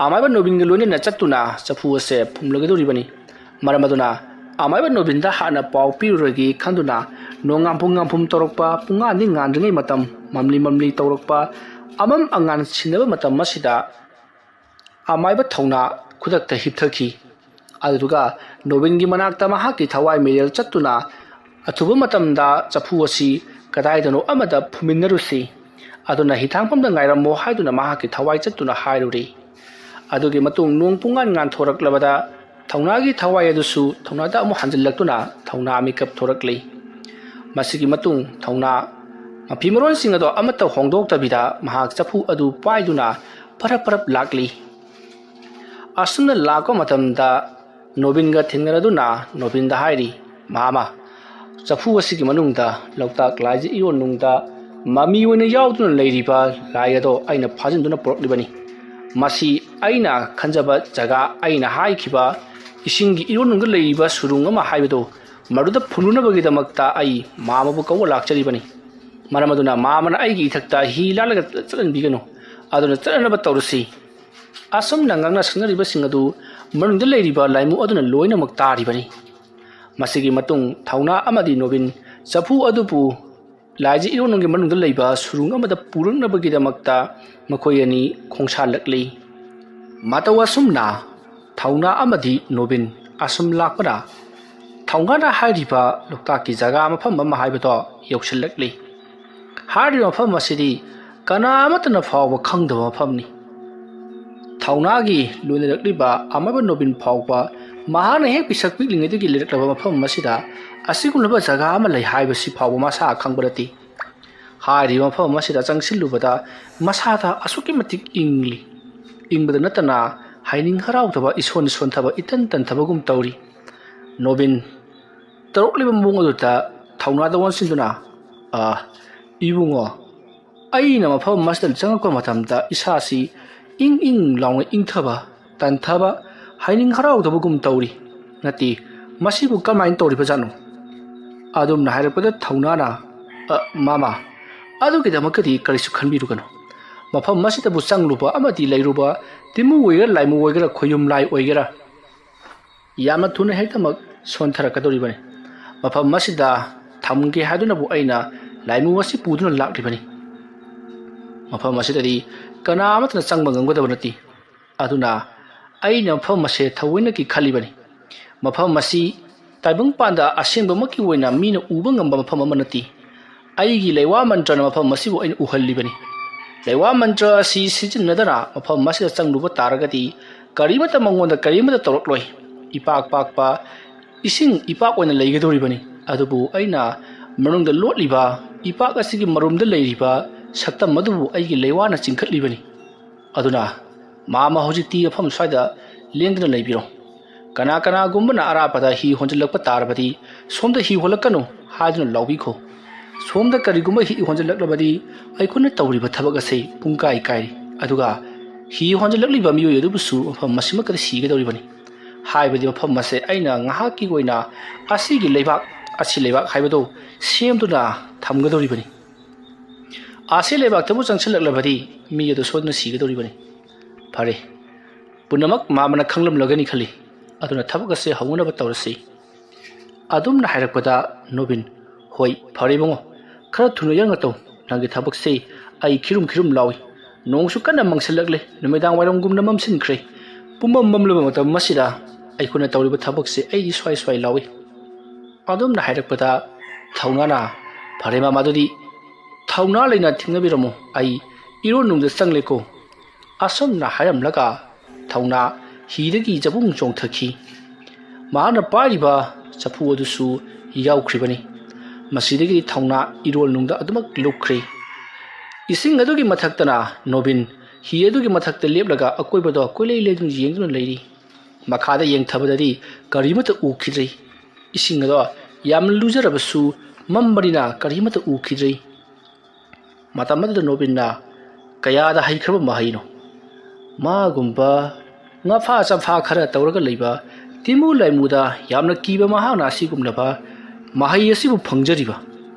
ꯑꯃꯥꯏꯕ ꯅꯣꯕꯤꯟꯒ ꯂꯣꯏꯅꯅ ꯆꯠꯇꯨꯅ ꯆꯐꯨ ꯑꯁꯦ ꯐꯨꯝꯂꯒꯗꯧꯔꯤꯕꯅꯤ꯫ ꯃꯔꯝ ꯑꯗꯨꯅ ꯑꯃꯥꯏꯕ ꯅꯣꯕꯤꯟꯗ ꯍꯥꯟꯅ ꯄꯥꯎ ꯄꯤꯔꯨꯔꯒꯦ ꯈꯟꯗꯨꯅ ꯅꯣꯡ ꯉꯥꯝꯐꯨ ꯉꯥꯝꯐꯨꯝ ꯇꯧꯔꯛꯄ, ꯄꯨꯡꯉꯥꯟꯗꯤ ꯉꯥꯟꯗ꯭ꯔꯤꯉꯩ ꯃꯇꯝ, ꯃꯝꯂꯤ ꯃꯝꯂꯤ ꯇꯧꯔꯛꯄ, ꯑꯃꯝ ꯑꯉꯥꯟ ꯁꯤꯟꯅꯕ ꯃꯇꯝ ꯑꯁꯤꯗ ꯑꯃꯥꯏꯕ ꯊꯧꯅꯥ ꯈꯨꯗꯛꯇ ꯍꯤꯞꯊꯈꯤ꯫ ꯑꯗꯨꯗꯨꯒ ꯅꯣꯕꯤꯟꯒꯤ ꯃꯅꯥꯛꯇ ꯃꯍꯥꯛꯀꯤ ꯊꯋꯥꯏ ꯃꯤꯔꯦꯜ ꯆꯠꯇꯨꯅ ꯑꯊꯨꯕ ꯃꯇꯝꯗ ꯆꯐꯨ ꯑꯁꯤ ꯀꯗꯥꯏꯗꯅꯣ ꯑꯃꯗ ꯐꯨꯝꯃꯤꯟꯅꯔꯨꯁꯤ, ꯑꯗꯨꯅ ꯍꯤꯊꯥꯡꯐꯝꯗ ꯉꯥꯏꯔꯝꯃꯣ ꯍꯥꯏꯗꯨꯅ ꯃꯍꯥꯛꯀꯤ ꯊꯋꯥꯏ ꯆꯠꯇꯨꯅ ꯍꯥꯏꯔꯨꯔꯤ꯫ ꯑꯗꯨꯒꯤ ꯃꯇꯨꯡ ꯅꯣꯡ ꯄꯨꯡꯉꯥꯟ ꯉꯥꯟꯊꯣꯔꯛꯂꯕꯗ ꯊꯧꯅꯥꯒꯤ ꯊꯋꯥꯏ ꯑꯗꯨꯁꯨ ꯊꯧꯅꯥꯗ ꯑꯃꯨꯛ ꯍꯟꯖꯤꯜꯂꯛꯇꯨꯅ ꯊꯧꯅꯥ ꯃꯤꯀꯞ ꯊꯣꯔꯛꯂꯤ꯫ ꯃꯁꯤꯒꯤ ꯃꯇꯨꯡ ꯊꯧꯅꯥ ꯃꯐꯤ ꯃꯔꯣꯟꯁꯤꯡ ꯑꯗꯣ ꯑꯃꯠꯇ ꯍꯣꯡꯗꯣꯛꯇꯕꯤꯗ ꯃꯍꯥꯛ ꯆꯐꯨ ꯑꯗꯨ ꯄꯥꯏꯗꯨꯅ ꯄꯔꯞ ꯄꯔꯞ ꯂꯥꯛꯂꯤ꯫ ꯑꯁꯨꯝꯅ ꯂꯥꯛꯄ ꯃꯇꯝꯗ ꯅꯣꯕꯤꯟꯒ ꯊꯦꯡꯅꯔꯗꯨꯅ ꯅꯣꯕꯤꯟꯗ ꯍꯥꯏꯔꯤ, "ꯃꯥꯃ, ꯆꯐꯨ ꯑꯁꯤꯒꯤ ꯃꯅꯨꯡꯗ ꯂꯣꯛꯇꯥꯛ ꯂꯥꯏꯖ ꯏꯔꯣꯟꯅꯨꯡꯗ ꯃꯃꯤ ꯑꯣꯏꯅ ꯌꯥꯎꯗꯨꯅ ꯂꯩꯔꯤꯕ ꯂꯥꯏ ꯑꯗꯣ ꯑꯩꯅ ꯐꯥꯖꯤꯟꯗꯨꯅ ꯄꯨꯔꯛꯂꯤꯕꯅꯤ꯫ ꯃꯁꯤ ꯑꯩꯅ ꯈꯟꯖꯕ ꯖꯒꯥ, ꯑꯩꯅ ꯍꯥꯏꯈꯤꯕ ꯏꯁꯤꯡꯒꯤ ꯏꯔꯣꯟꯅꯨꯡꯗ ꯂꯩꯔꯤꯕ ꯁꯨꯔꯨꯡ ꯑꯃ ꯍꯥꯏꯕꯗꯣ, ꯃꯗꯨꯗ ꯐꯨꯝꯂꯨꯅꯕꯒꯤꯗꯃꯛꯇ ꯑꯩ ꯃꯥꯃꯕꯨ ꯀꯧꯕ ꯂꯥꯛꯆꯔꯤꯕꯅꯤ꯫ ꯃꯔꯝ ꯑꯗꯨꯅ ꯃꯥꯃꯅ ꯑꯩꯒꯤ ꯏꯊꯛꯇ ꯍꯤ ꯂꯥꯜꯂꯒ ꯆꯠꯍꯟꯕꯤꯒꯅꯨ꯫ ꯑꯗꯨꯅ ꯆꯠꯅꯅꯕ ꯇꯧꯔꯁꯤ꯫" ꯑꯁꯨꯝꯅ ꯉꯥꯡꯅ ꯁꯛꯅꯔꯤꯕꯁꯤꯡ ꯑꯗꯨ ꯃꯅꯨꯡꯗ ꯂꯩꯔꯤꯕ ꯂꯥꯏꯃꯨ ꯑꯗꯨꯅ ꯂꯣꯏꯅꯃꯛ ꯇꯥꯔꯤꯕꯅꯤ꯫ ꯃꯁꯤꯒꯤ ꯃꯇꯨꯡ ꯊꯧꯅꯥ ꯑꯃꯗꯤ ꯅꯣꯕꯤꯟ ꯆꯐꯨ ꯑꯗꯨꯕꯨ ꯂꯥꯏꯖ ꯏꯔꯣꯟꯅꯨꯡꯒꯤ ꯃꯅꯨꯡꯗ ꯂꯩꯕ ꯁꯨꯔꯨꯡ ꯑꯃꯗ ꯄꯨꯔꯛꯅꯕꯒꯤꯗꯃꯛꯇ ꯃꯈꯣꯏ ꯑꯅꯤ ꯈꯣꯡꯁꯥꯜꯂꯛꯂꯤ꯫ ꯃꯇꯧ ꯑꯁꯨꯝꯅ ꯊꯧꯅꯥ ꯑꯃꯗꯤ ꯅꯣꯕꯤꯟ ꯑꯁꯨꯝ ꯂꯥꯛꯄꯅ ꯊꯧꯅꯥꯅ ꯍꯥꯏꯔꯤꯕ ꯂꯣꯛꯇꯥꯛꯀꯤ ꯖꯒꯥ ꯃꯐꯝ ꯑꯃ ꯍꯥꯏꯕꯗꯣ ꯌꯧꯁꯤꯜꯂꯛꯂꯤ꯫ ꯍꯥꯏꯔꯤꯕ ꯃꯐꯝ ꯑꯁꯤꯗꯤ ꯀꯅꯥ ꯑꯃꯠꯇꯅ ꯐꯥꯎꯕ ꯈꯪꯗꯕ ꯃꯐꯝꯅꯤ꯫ ꯊꯧꯅꯥꯒꯤ ꯂꯣꯏꯅꯔꯛꯂꯤꯕ ꯑꯃꯥꯏꯕ ꯅꯣꯕꯤꯟ ꯐꯥꯎꯕ ꯃꯍꯥꯛꯅ ꯍꯦꯛ ꯄꯤꯁꯛ ꯄꯤꯛꯂꯤꯉꯩꯗꯒꯤ ꯂꯩꯔꯛꯂꯕ ꯃꯐꯝ ꯑꯁꯤꯗ ꯑꯁꯤꯒꯨꯝꯂꯕ ꯖꯒꯥ ꯑꯃ ꯂꯩ ꯍꯥꯏꯕꯁꯤ ꯐꯥꯎꯕ ꯃꯁꯥ ꯈꯪꯕ ꯅꯠꯇꯦ꯫ ꯍꯥꯏꯔꯤꯕ ꯃꯐꯝ ꯑꯁꯤꯗ ꯆꯪꯁꯤꯜꯂꯨꯕꯗ ꯃꯁꯥꯗ ꯑꯁꯨꯛꯀꯤ ꯃꯇꯤꯛ ꯏꯪꯂꯤ꯫ ꯏꯪꯕꯗ ꯅꯠꯇꯅ ꯍꯥꯏꯅꯤꯡ ꯍꯔꯥꯎꯗꯕ, ꯏꯁꯣꯟ ꯁꯣꯟꯊꯕ, ꯏꯇꯟ ꯇꯟꯊꯕꯒꯨꯝ ꯇꯧꯔꯤ꯫ ꯅꯣꯕꯤꯟ ꯇꯧꯔꯛꯂꯤꯕ ꯃꯑꯣꯡ ꯑꯗꯨꯗ ꯊꯧꯅꯥꯗ ꯑꯣꯟꯁꯤꯟꯗꯨꯅ, "ꯑ, ꯏꯕꯨꯡꯉꯣ, ꯑꯩꯅ ꯃꯐꯝ ꯑꯁꯤꯗ ꯆꯪꯉꯛꯄ ꯃꯇꯝꯗ ꯏꯁꯥꯁꯤ ꯏꯪ ꯏꯪ ꯂꯥꯎꯅ ꯏꯪꯊꯕ, ꯇꯟꯊꯕ, ꯍꯥꯏꯅꯤꯡ ꯍꯔꯥꯎꯗꯕꯒꯨꯝ ꯇꯧꯔꯤ꯫ ꯅꯠꯇꯦ, ꯃꯁꯤꯕꯨ ꯀꯃꯥꯏꯅ ꯇꯧꯔꯤꯕꯖꯥꯠꯅꯣ?" ꯑꯗꯨꯝꯅ ꯍꯥꯏꯔꯛꯄꯗ ꯊꯧꯅꯥꯅ, "ꯑ, ꯃꯥꯃ, ꯑꯗꯨꯒꯤꯗꯃꯛꯇꯗꯤ ꯀꯔꯤꯁꯨ ꯈꯟꯕꯤꯔꯨꯒꯅꯨ꯫ ꯃꯐꯝ ꯑꯁꯤꯗꯕꯨ ꯆꯪꯂꯨꯕ ꯑꯃꯗꯤ ꯂꯩꯔꯨꯕ, ꯇꯤꯃꯨ ꯑꯣꯏꯒꯦꯔꯥ, ꯂꯥꯏꯃꯨ ꯑꯣꯏꯒꯦꯔꯥ, ꯈꯣꯌꯨꯝ ꯂꯥꯏ ꯑꯣꯏꯒꯦꯔꯥ, ꯌꯥꯝꯅ ꯊꯨꯅ ꯍꯦꯛꯇꯃꯛ ꯁꯣꯟꯊꯔꯛꯀꯗꯧꯔꯤꯕꯅꯤ꯫ ꯃꯐꯝ ꯑꯁꯤꯗ ꯊꯝꯒꯦ ꯍꯥꯏꯗꯨꯅꯕꯨ ꯑꯩꯅ ꯂꯥꯏꯃꯨ ꯑꯁꯤ ꯄꯨꯗꯨꯅ ꯂꯥꯛꯂꯤꯕꯅꯤ꯫ ꯃꯐꯝ ꯑꯁꯤꯗꯗꯤ ꯀꯅꯥ ꯑꯃꯠꯇꯅ ꯆꯪꯕ ꯉꯝꯒꯗꯕ ꯅꯠꯇꯦ꯫ ꯑꯗꯨꯅ ꯑꯩꯅ ꯃꯐꯝ ꯑꯁꯦ ꯊꯑꯣꯏꯅꯒꯤ ꯈꯜꯂꯤꯕꯅꯤ꯫ ꯃꯐꯝ ꯑꯁꯤ ꯇꯥꯏꯕꯪꯄꯥꯟꯗ ꯑꯁꯦꯡꯕꯃꯛꯀꯤ ꯑꯣꯏꯅ ꯃꯤꯅ ꯎꯕ ꯉꯝꯕ ꯃꯐꯝ ꯑꯃ ꯅꯠꯇꯦ꯫ ꯑꯩꯒꯤ ꯂꯩꯋꯥ ꯃꯟꯇ꯭ꯔꯅ ꯃꯐꯝ ꯑꯁꯤꯕꯨ ꯑꯩꯅ ꯎꯍꯜꯂꯤꯕꯅꯤ꯫ ꯂꯩꯋꯥ ꯃꯟꯇ꯭ꯔ ꯑꯁꯤ ꯁꯤꯖꯤꯟꯅꯗꯅ ꯃꯐꯝ ꯑꯁꯤꯗ ꯆꯪꯂꯨꯕ ꯇꯥꯔꯒꯗꯤ ꯀꯔꯤꯃꯠꯇ ꯃꯉꯣꯟꯗ ꯀꯔꯤꯃꯠꯇ ꯇꯧꯔꯛꯂꯣꯏ꯫ ꯏꯄꯥꯛ ꯄꯥꯛꯄ ꯏꯁꯤꯡ ꯏꯄꯥꯛ ꯑꯣꯏꯅ ꯂꯩꯒꯗꯧꯔꯤꯕꯅꯤ꯫ ꯑꯗꯨꯕꯨ ꯑꯩꯅ ꯃꯅꯨꯡꯗ ꯂꯣꯠꯂꯤꯕ ꯏꯄꯥꯛ ꯑꯁꯤꯒꯤ ꯃꯔꯨꯝꯗ ꯂꯩꯔꯤꯕ ꯁꯛꯇꯝ ꯑꯗꯨꯕꯨ ꯑꯩꯒꯤ ꯂꯩꯋꯥꯅ ꯆꯤꯡꯈꯠꯂꯤꯕꯅꯤ꯫ ꯑꯗꯨꯅ ꯃꯥꯃ ꯍꯧꯖꯤꯛꯇꯤ ꯃꯐꯝ ꯁ꯭ꯋꯥꯏꯗ ꯂꯦꯡꯗꯅ ꯂꯩꯕꯤꯔꯣ꯫ ꯀꯅꯥ ꯀꯅꯥꯒꯨꯝꯕꯅ ꯑꯔꯥꯞꯄꯗ ꯍꯤ ꯍꯣꯟꯖꯤꯜꯂꯛꯄ ꯇꯥꯔꯕꯗꯤ ꯁꯣꯝꯗ ꯍꯤ ꯍꯣꯜꯂꯛꯀꯅꯨ ꯍꯥꯏꯗꯨꯅ ꯂꯥꯎꯕꯤꯈꯣ꯫ ꯁꯣꯝꯗ ꯀꯔꯤꯒꯨꯝꯕ ꯍꯤ ꯍꯣꯟꯖꯤꯜꯂꯛꯂꯕꯗꯤ ꯑꯩꯈꯣꯏꯅ ꯇꯧꯔꯤꯕ ꯊꯕꯛ ꯑꯁꯤ ꯄꯨꯡꯀꯥꯏ ꯀꯥꯏꯔꯤ꯫ ꯑꯗꯨꯒ ꯍꯤ ꯍꯣꯟꯖꯤꯜꯂꯛꯂꯤꯕ ꯃꯤꯑꯣꯏ ꯑꯗꯨꯕꯨꯁꯨ ꯃꯐꯝ ꯑꯁꯤꯃꯛꯇꯗ ꯁꯤꯒꯗꯧꯔꯤꯕꯅꯤ꯫ ꯍꯥꯏꯕꯗꯤ ꯃꯐꯝ ꯑꯁꯦ ꯑꯩꯅ ꯉꯥꯏꯍꯥꯛꯀꯤ ꯑꯣꯏꯅ ꯑꯁꯤꯒꯤ ꯂꯩꯕꯥꯛ, ꯑꯁꯤ ꯂꯩꯕꯥꯛ ꯍꯥꯏꯕꯗꯨ ꯁꯦꯝꯗꯨꯅ ꯊꯝꯒꯗꯧꯔꯤꯕꯅꯤ꯫ ꯑꯁꯤ ꯂꯩꯕꯥꯛꯇꯕꯨ ꯆꯪꯁꯤꯜꯂꯛꯂꯕꯗꯤ ꯃꯤ ꯑꯗꯨ ꯁꯣꯏꯗꯅ ꯁꯤꯒꯗꯧꯔꯤꯕꯅꯤ꯫ ꯐꯔꯦ, ꯄꯨꯝꯅꯃꯛ ꯃꯥꯃꯅ ꯈꯪꯂꯝꯂꯒꯅꯤ ꯈꯜꯂꯤ꯫ ꯑꯗꯨꯅ ꯊꯕꯛ ꯑꯁꯦ ꯍꯧꯅꯅꯕ ꯇꯧꯔꯁꯤ꯫ ꯑꯗꯨꯝꯅ ꯍꯥꯏꯔꯛꯄꯗ ꯅꯣꯕꯤꯟ, "ꯍꯣꯏ, ꯐꯔꯦ ꯏꯕꯨꯡꯉꯣ, ꯈꯔ ꯊꯨꯅ ꯌꯥꯡꯅ ꯇꯧ꯫ ꯅꯪꯒꯤ ꯊꯕꯛꯁꯤ ꯑꯩ ꯈꯤꯔꯨꯝ ꯈꯤꯔꯨꯝ ꯂꯥꯎꯏ꯫ ꯅꯣꯡꯁꯨ ꯀꯟꯅ ꯃꯪꯁꯤꯜꯂꯛꯂꯦ, ꯅꯨꯃꯤꯗꯥꯡ ꯋꯥꯏꯔꯝꯒꯨꯝꯅ ꯃꯝꯁꯤꯟꯈ꯭ꯔꯦ꯫ ꯄꯨꯝꯃꯝ ꯃꯝꯂꯕ ꯃꯇꯝ ꯑꯁꯤꯗ ꯑꯩꯈꯣꯏꯅ ꯇꯧꯔꯤꯕ ꯊꯕꯛꯁꯤ ꯑꯩꯗꯤ ꯁ꯭ꯋꯥꯏ ꯁ꯭ꯋꯥꯏ ꯂꯥꯎꯏ"꯫ ꯑꯗꯨꯝꯅ ꯍꯥꯏꯔꯛꯄꯗ ꯊꯧꯅꯥꯅ, "ꯐꯔꯦ ꯃꯥꯃ, ꯑꯗꯨꯗꯤ ꯊꯧꯅꯥ ꯂꯩꯅ ꯊꯦꯡꯅꯕꯤꯔꯝꯃꯨ, ꯑꯩ ꯏꯔꯣꯟꯅꯨꯡꯗ ꯆꯪꯂꯦꯀꯣ"꯫ ꯑꯁꯨꯝꯅ ꯍꯥꯏꯔꯝꯂꯒ ꯊꯧꯅꯥ ꯍꯤꯗꯒꯤ ꯆꯕꯨꯡ ꯆꯣꯡꯊꯈꯤ꯫ ꯃꯍꯥꯛꯅ ꯄꯥꯏꯔꯤꯕ ꯆꯐꯨ ꯑꯗꯨꯁꯨ ꯌꯥꯎꯈ꯭ꯔꯤꯕꯅꯤ꯫ ꯃꯁꯤꯗꯒꯤꯗꯤ ꯊꯧꯅꯥ ꯏꯔꯣꯜ ꯅꯨꯡꯗ ꯑꯗꯨꯃꯛ ꯂꯨꯞꯈ꯭ꯔꯦ꯫ ꯏꯁꯤꯡ ꯑꯗꯨꯒꯤ ꯃꯊꯛꯇꯅ ꯅꯣꯕꯤꯟ ꯍꯤ ꯑꯗꯨꯒꯤ ꯃꯊꯛꯇ ꯂꯦꯞꯂꯒ ꯑꯀꯣꯏꯕꯗꯣ ꯀꯣꯏꯂꯩ ꯂꯩꯗꯨꯅ ꯌꯦꯡꯗꯨꯅ ꯂꯩꯔꯤ꯫ ꯃꯈꯥꯗ ꯌꯦꯡꯊꯕꯗꯗꯤ ꯀꯔꯤꯃꯠꯇ ꯎꯈꯤꯗ꯭ꯔꯦ꯫ ꯏꯁꯤꯡ ꯑꯗꯣ ꯌꯥꯝꯅ ꯂꯨꯖꯔꯕꯁꯨ ꯃꯝꯕꯅꯤꯅ ꯀꯔꯤꯃꯠꯇ ꯎꯈꯤꯗ꯭ꯔꯦ꯫ ꯃꯇꯝ ꯑꯗꯨꯗ ꯅꯣꯕꯤꯟꯅ ꯀꯌꯥꯗ ꯍꯩꯈ꯭ꯔꯕ ꯃꯍꯩꯅꯣ꯫ ꯃꯥꯒꯨꯝꯕ ꯉꯥꯐꯥ ꯆꯝꯐꯥ ꯈꯔ ꯇꯧꯔꯒ ꯂꯩꯕ ꯇꯤꯃꯨ ꯂꯥꯏꯃꯨꯗ ꯌꯥꯝꯅ ꯀꯤꯕ ꯃꯍꯥꯛꯅ ꯑꯁꯤꯒꯨꯝꯂꯕ ꯃꯍꯩ ꯑꯁꯤꯕꯨ ꯐꯪꯖꯔꯤꯕ꯫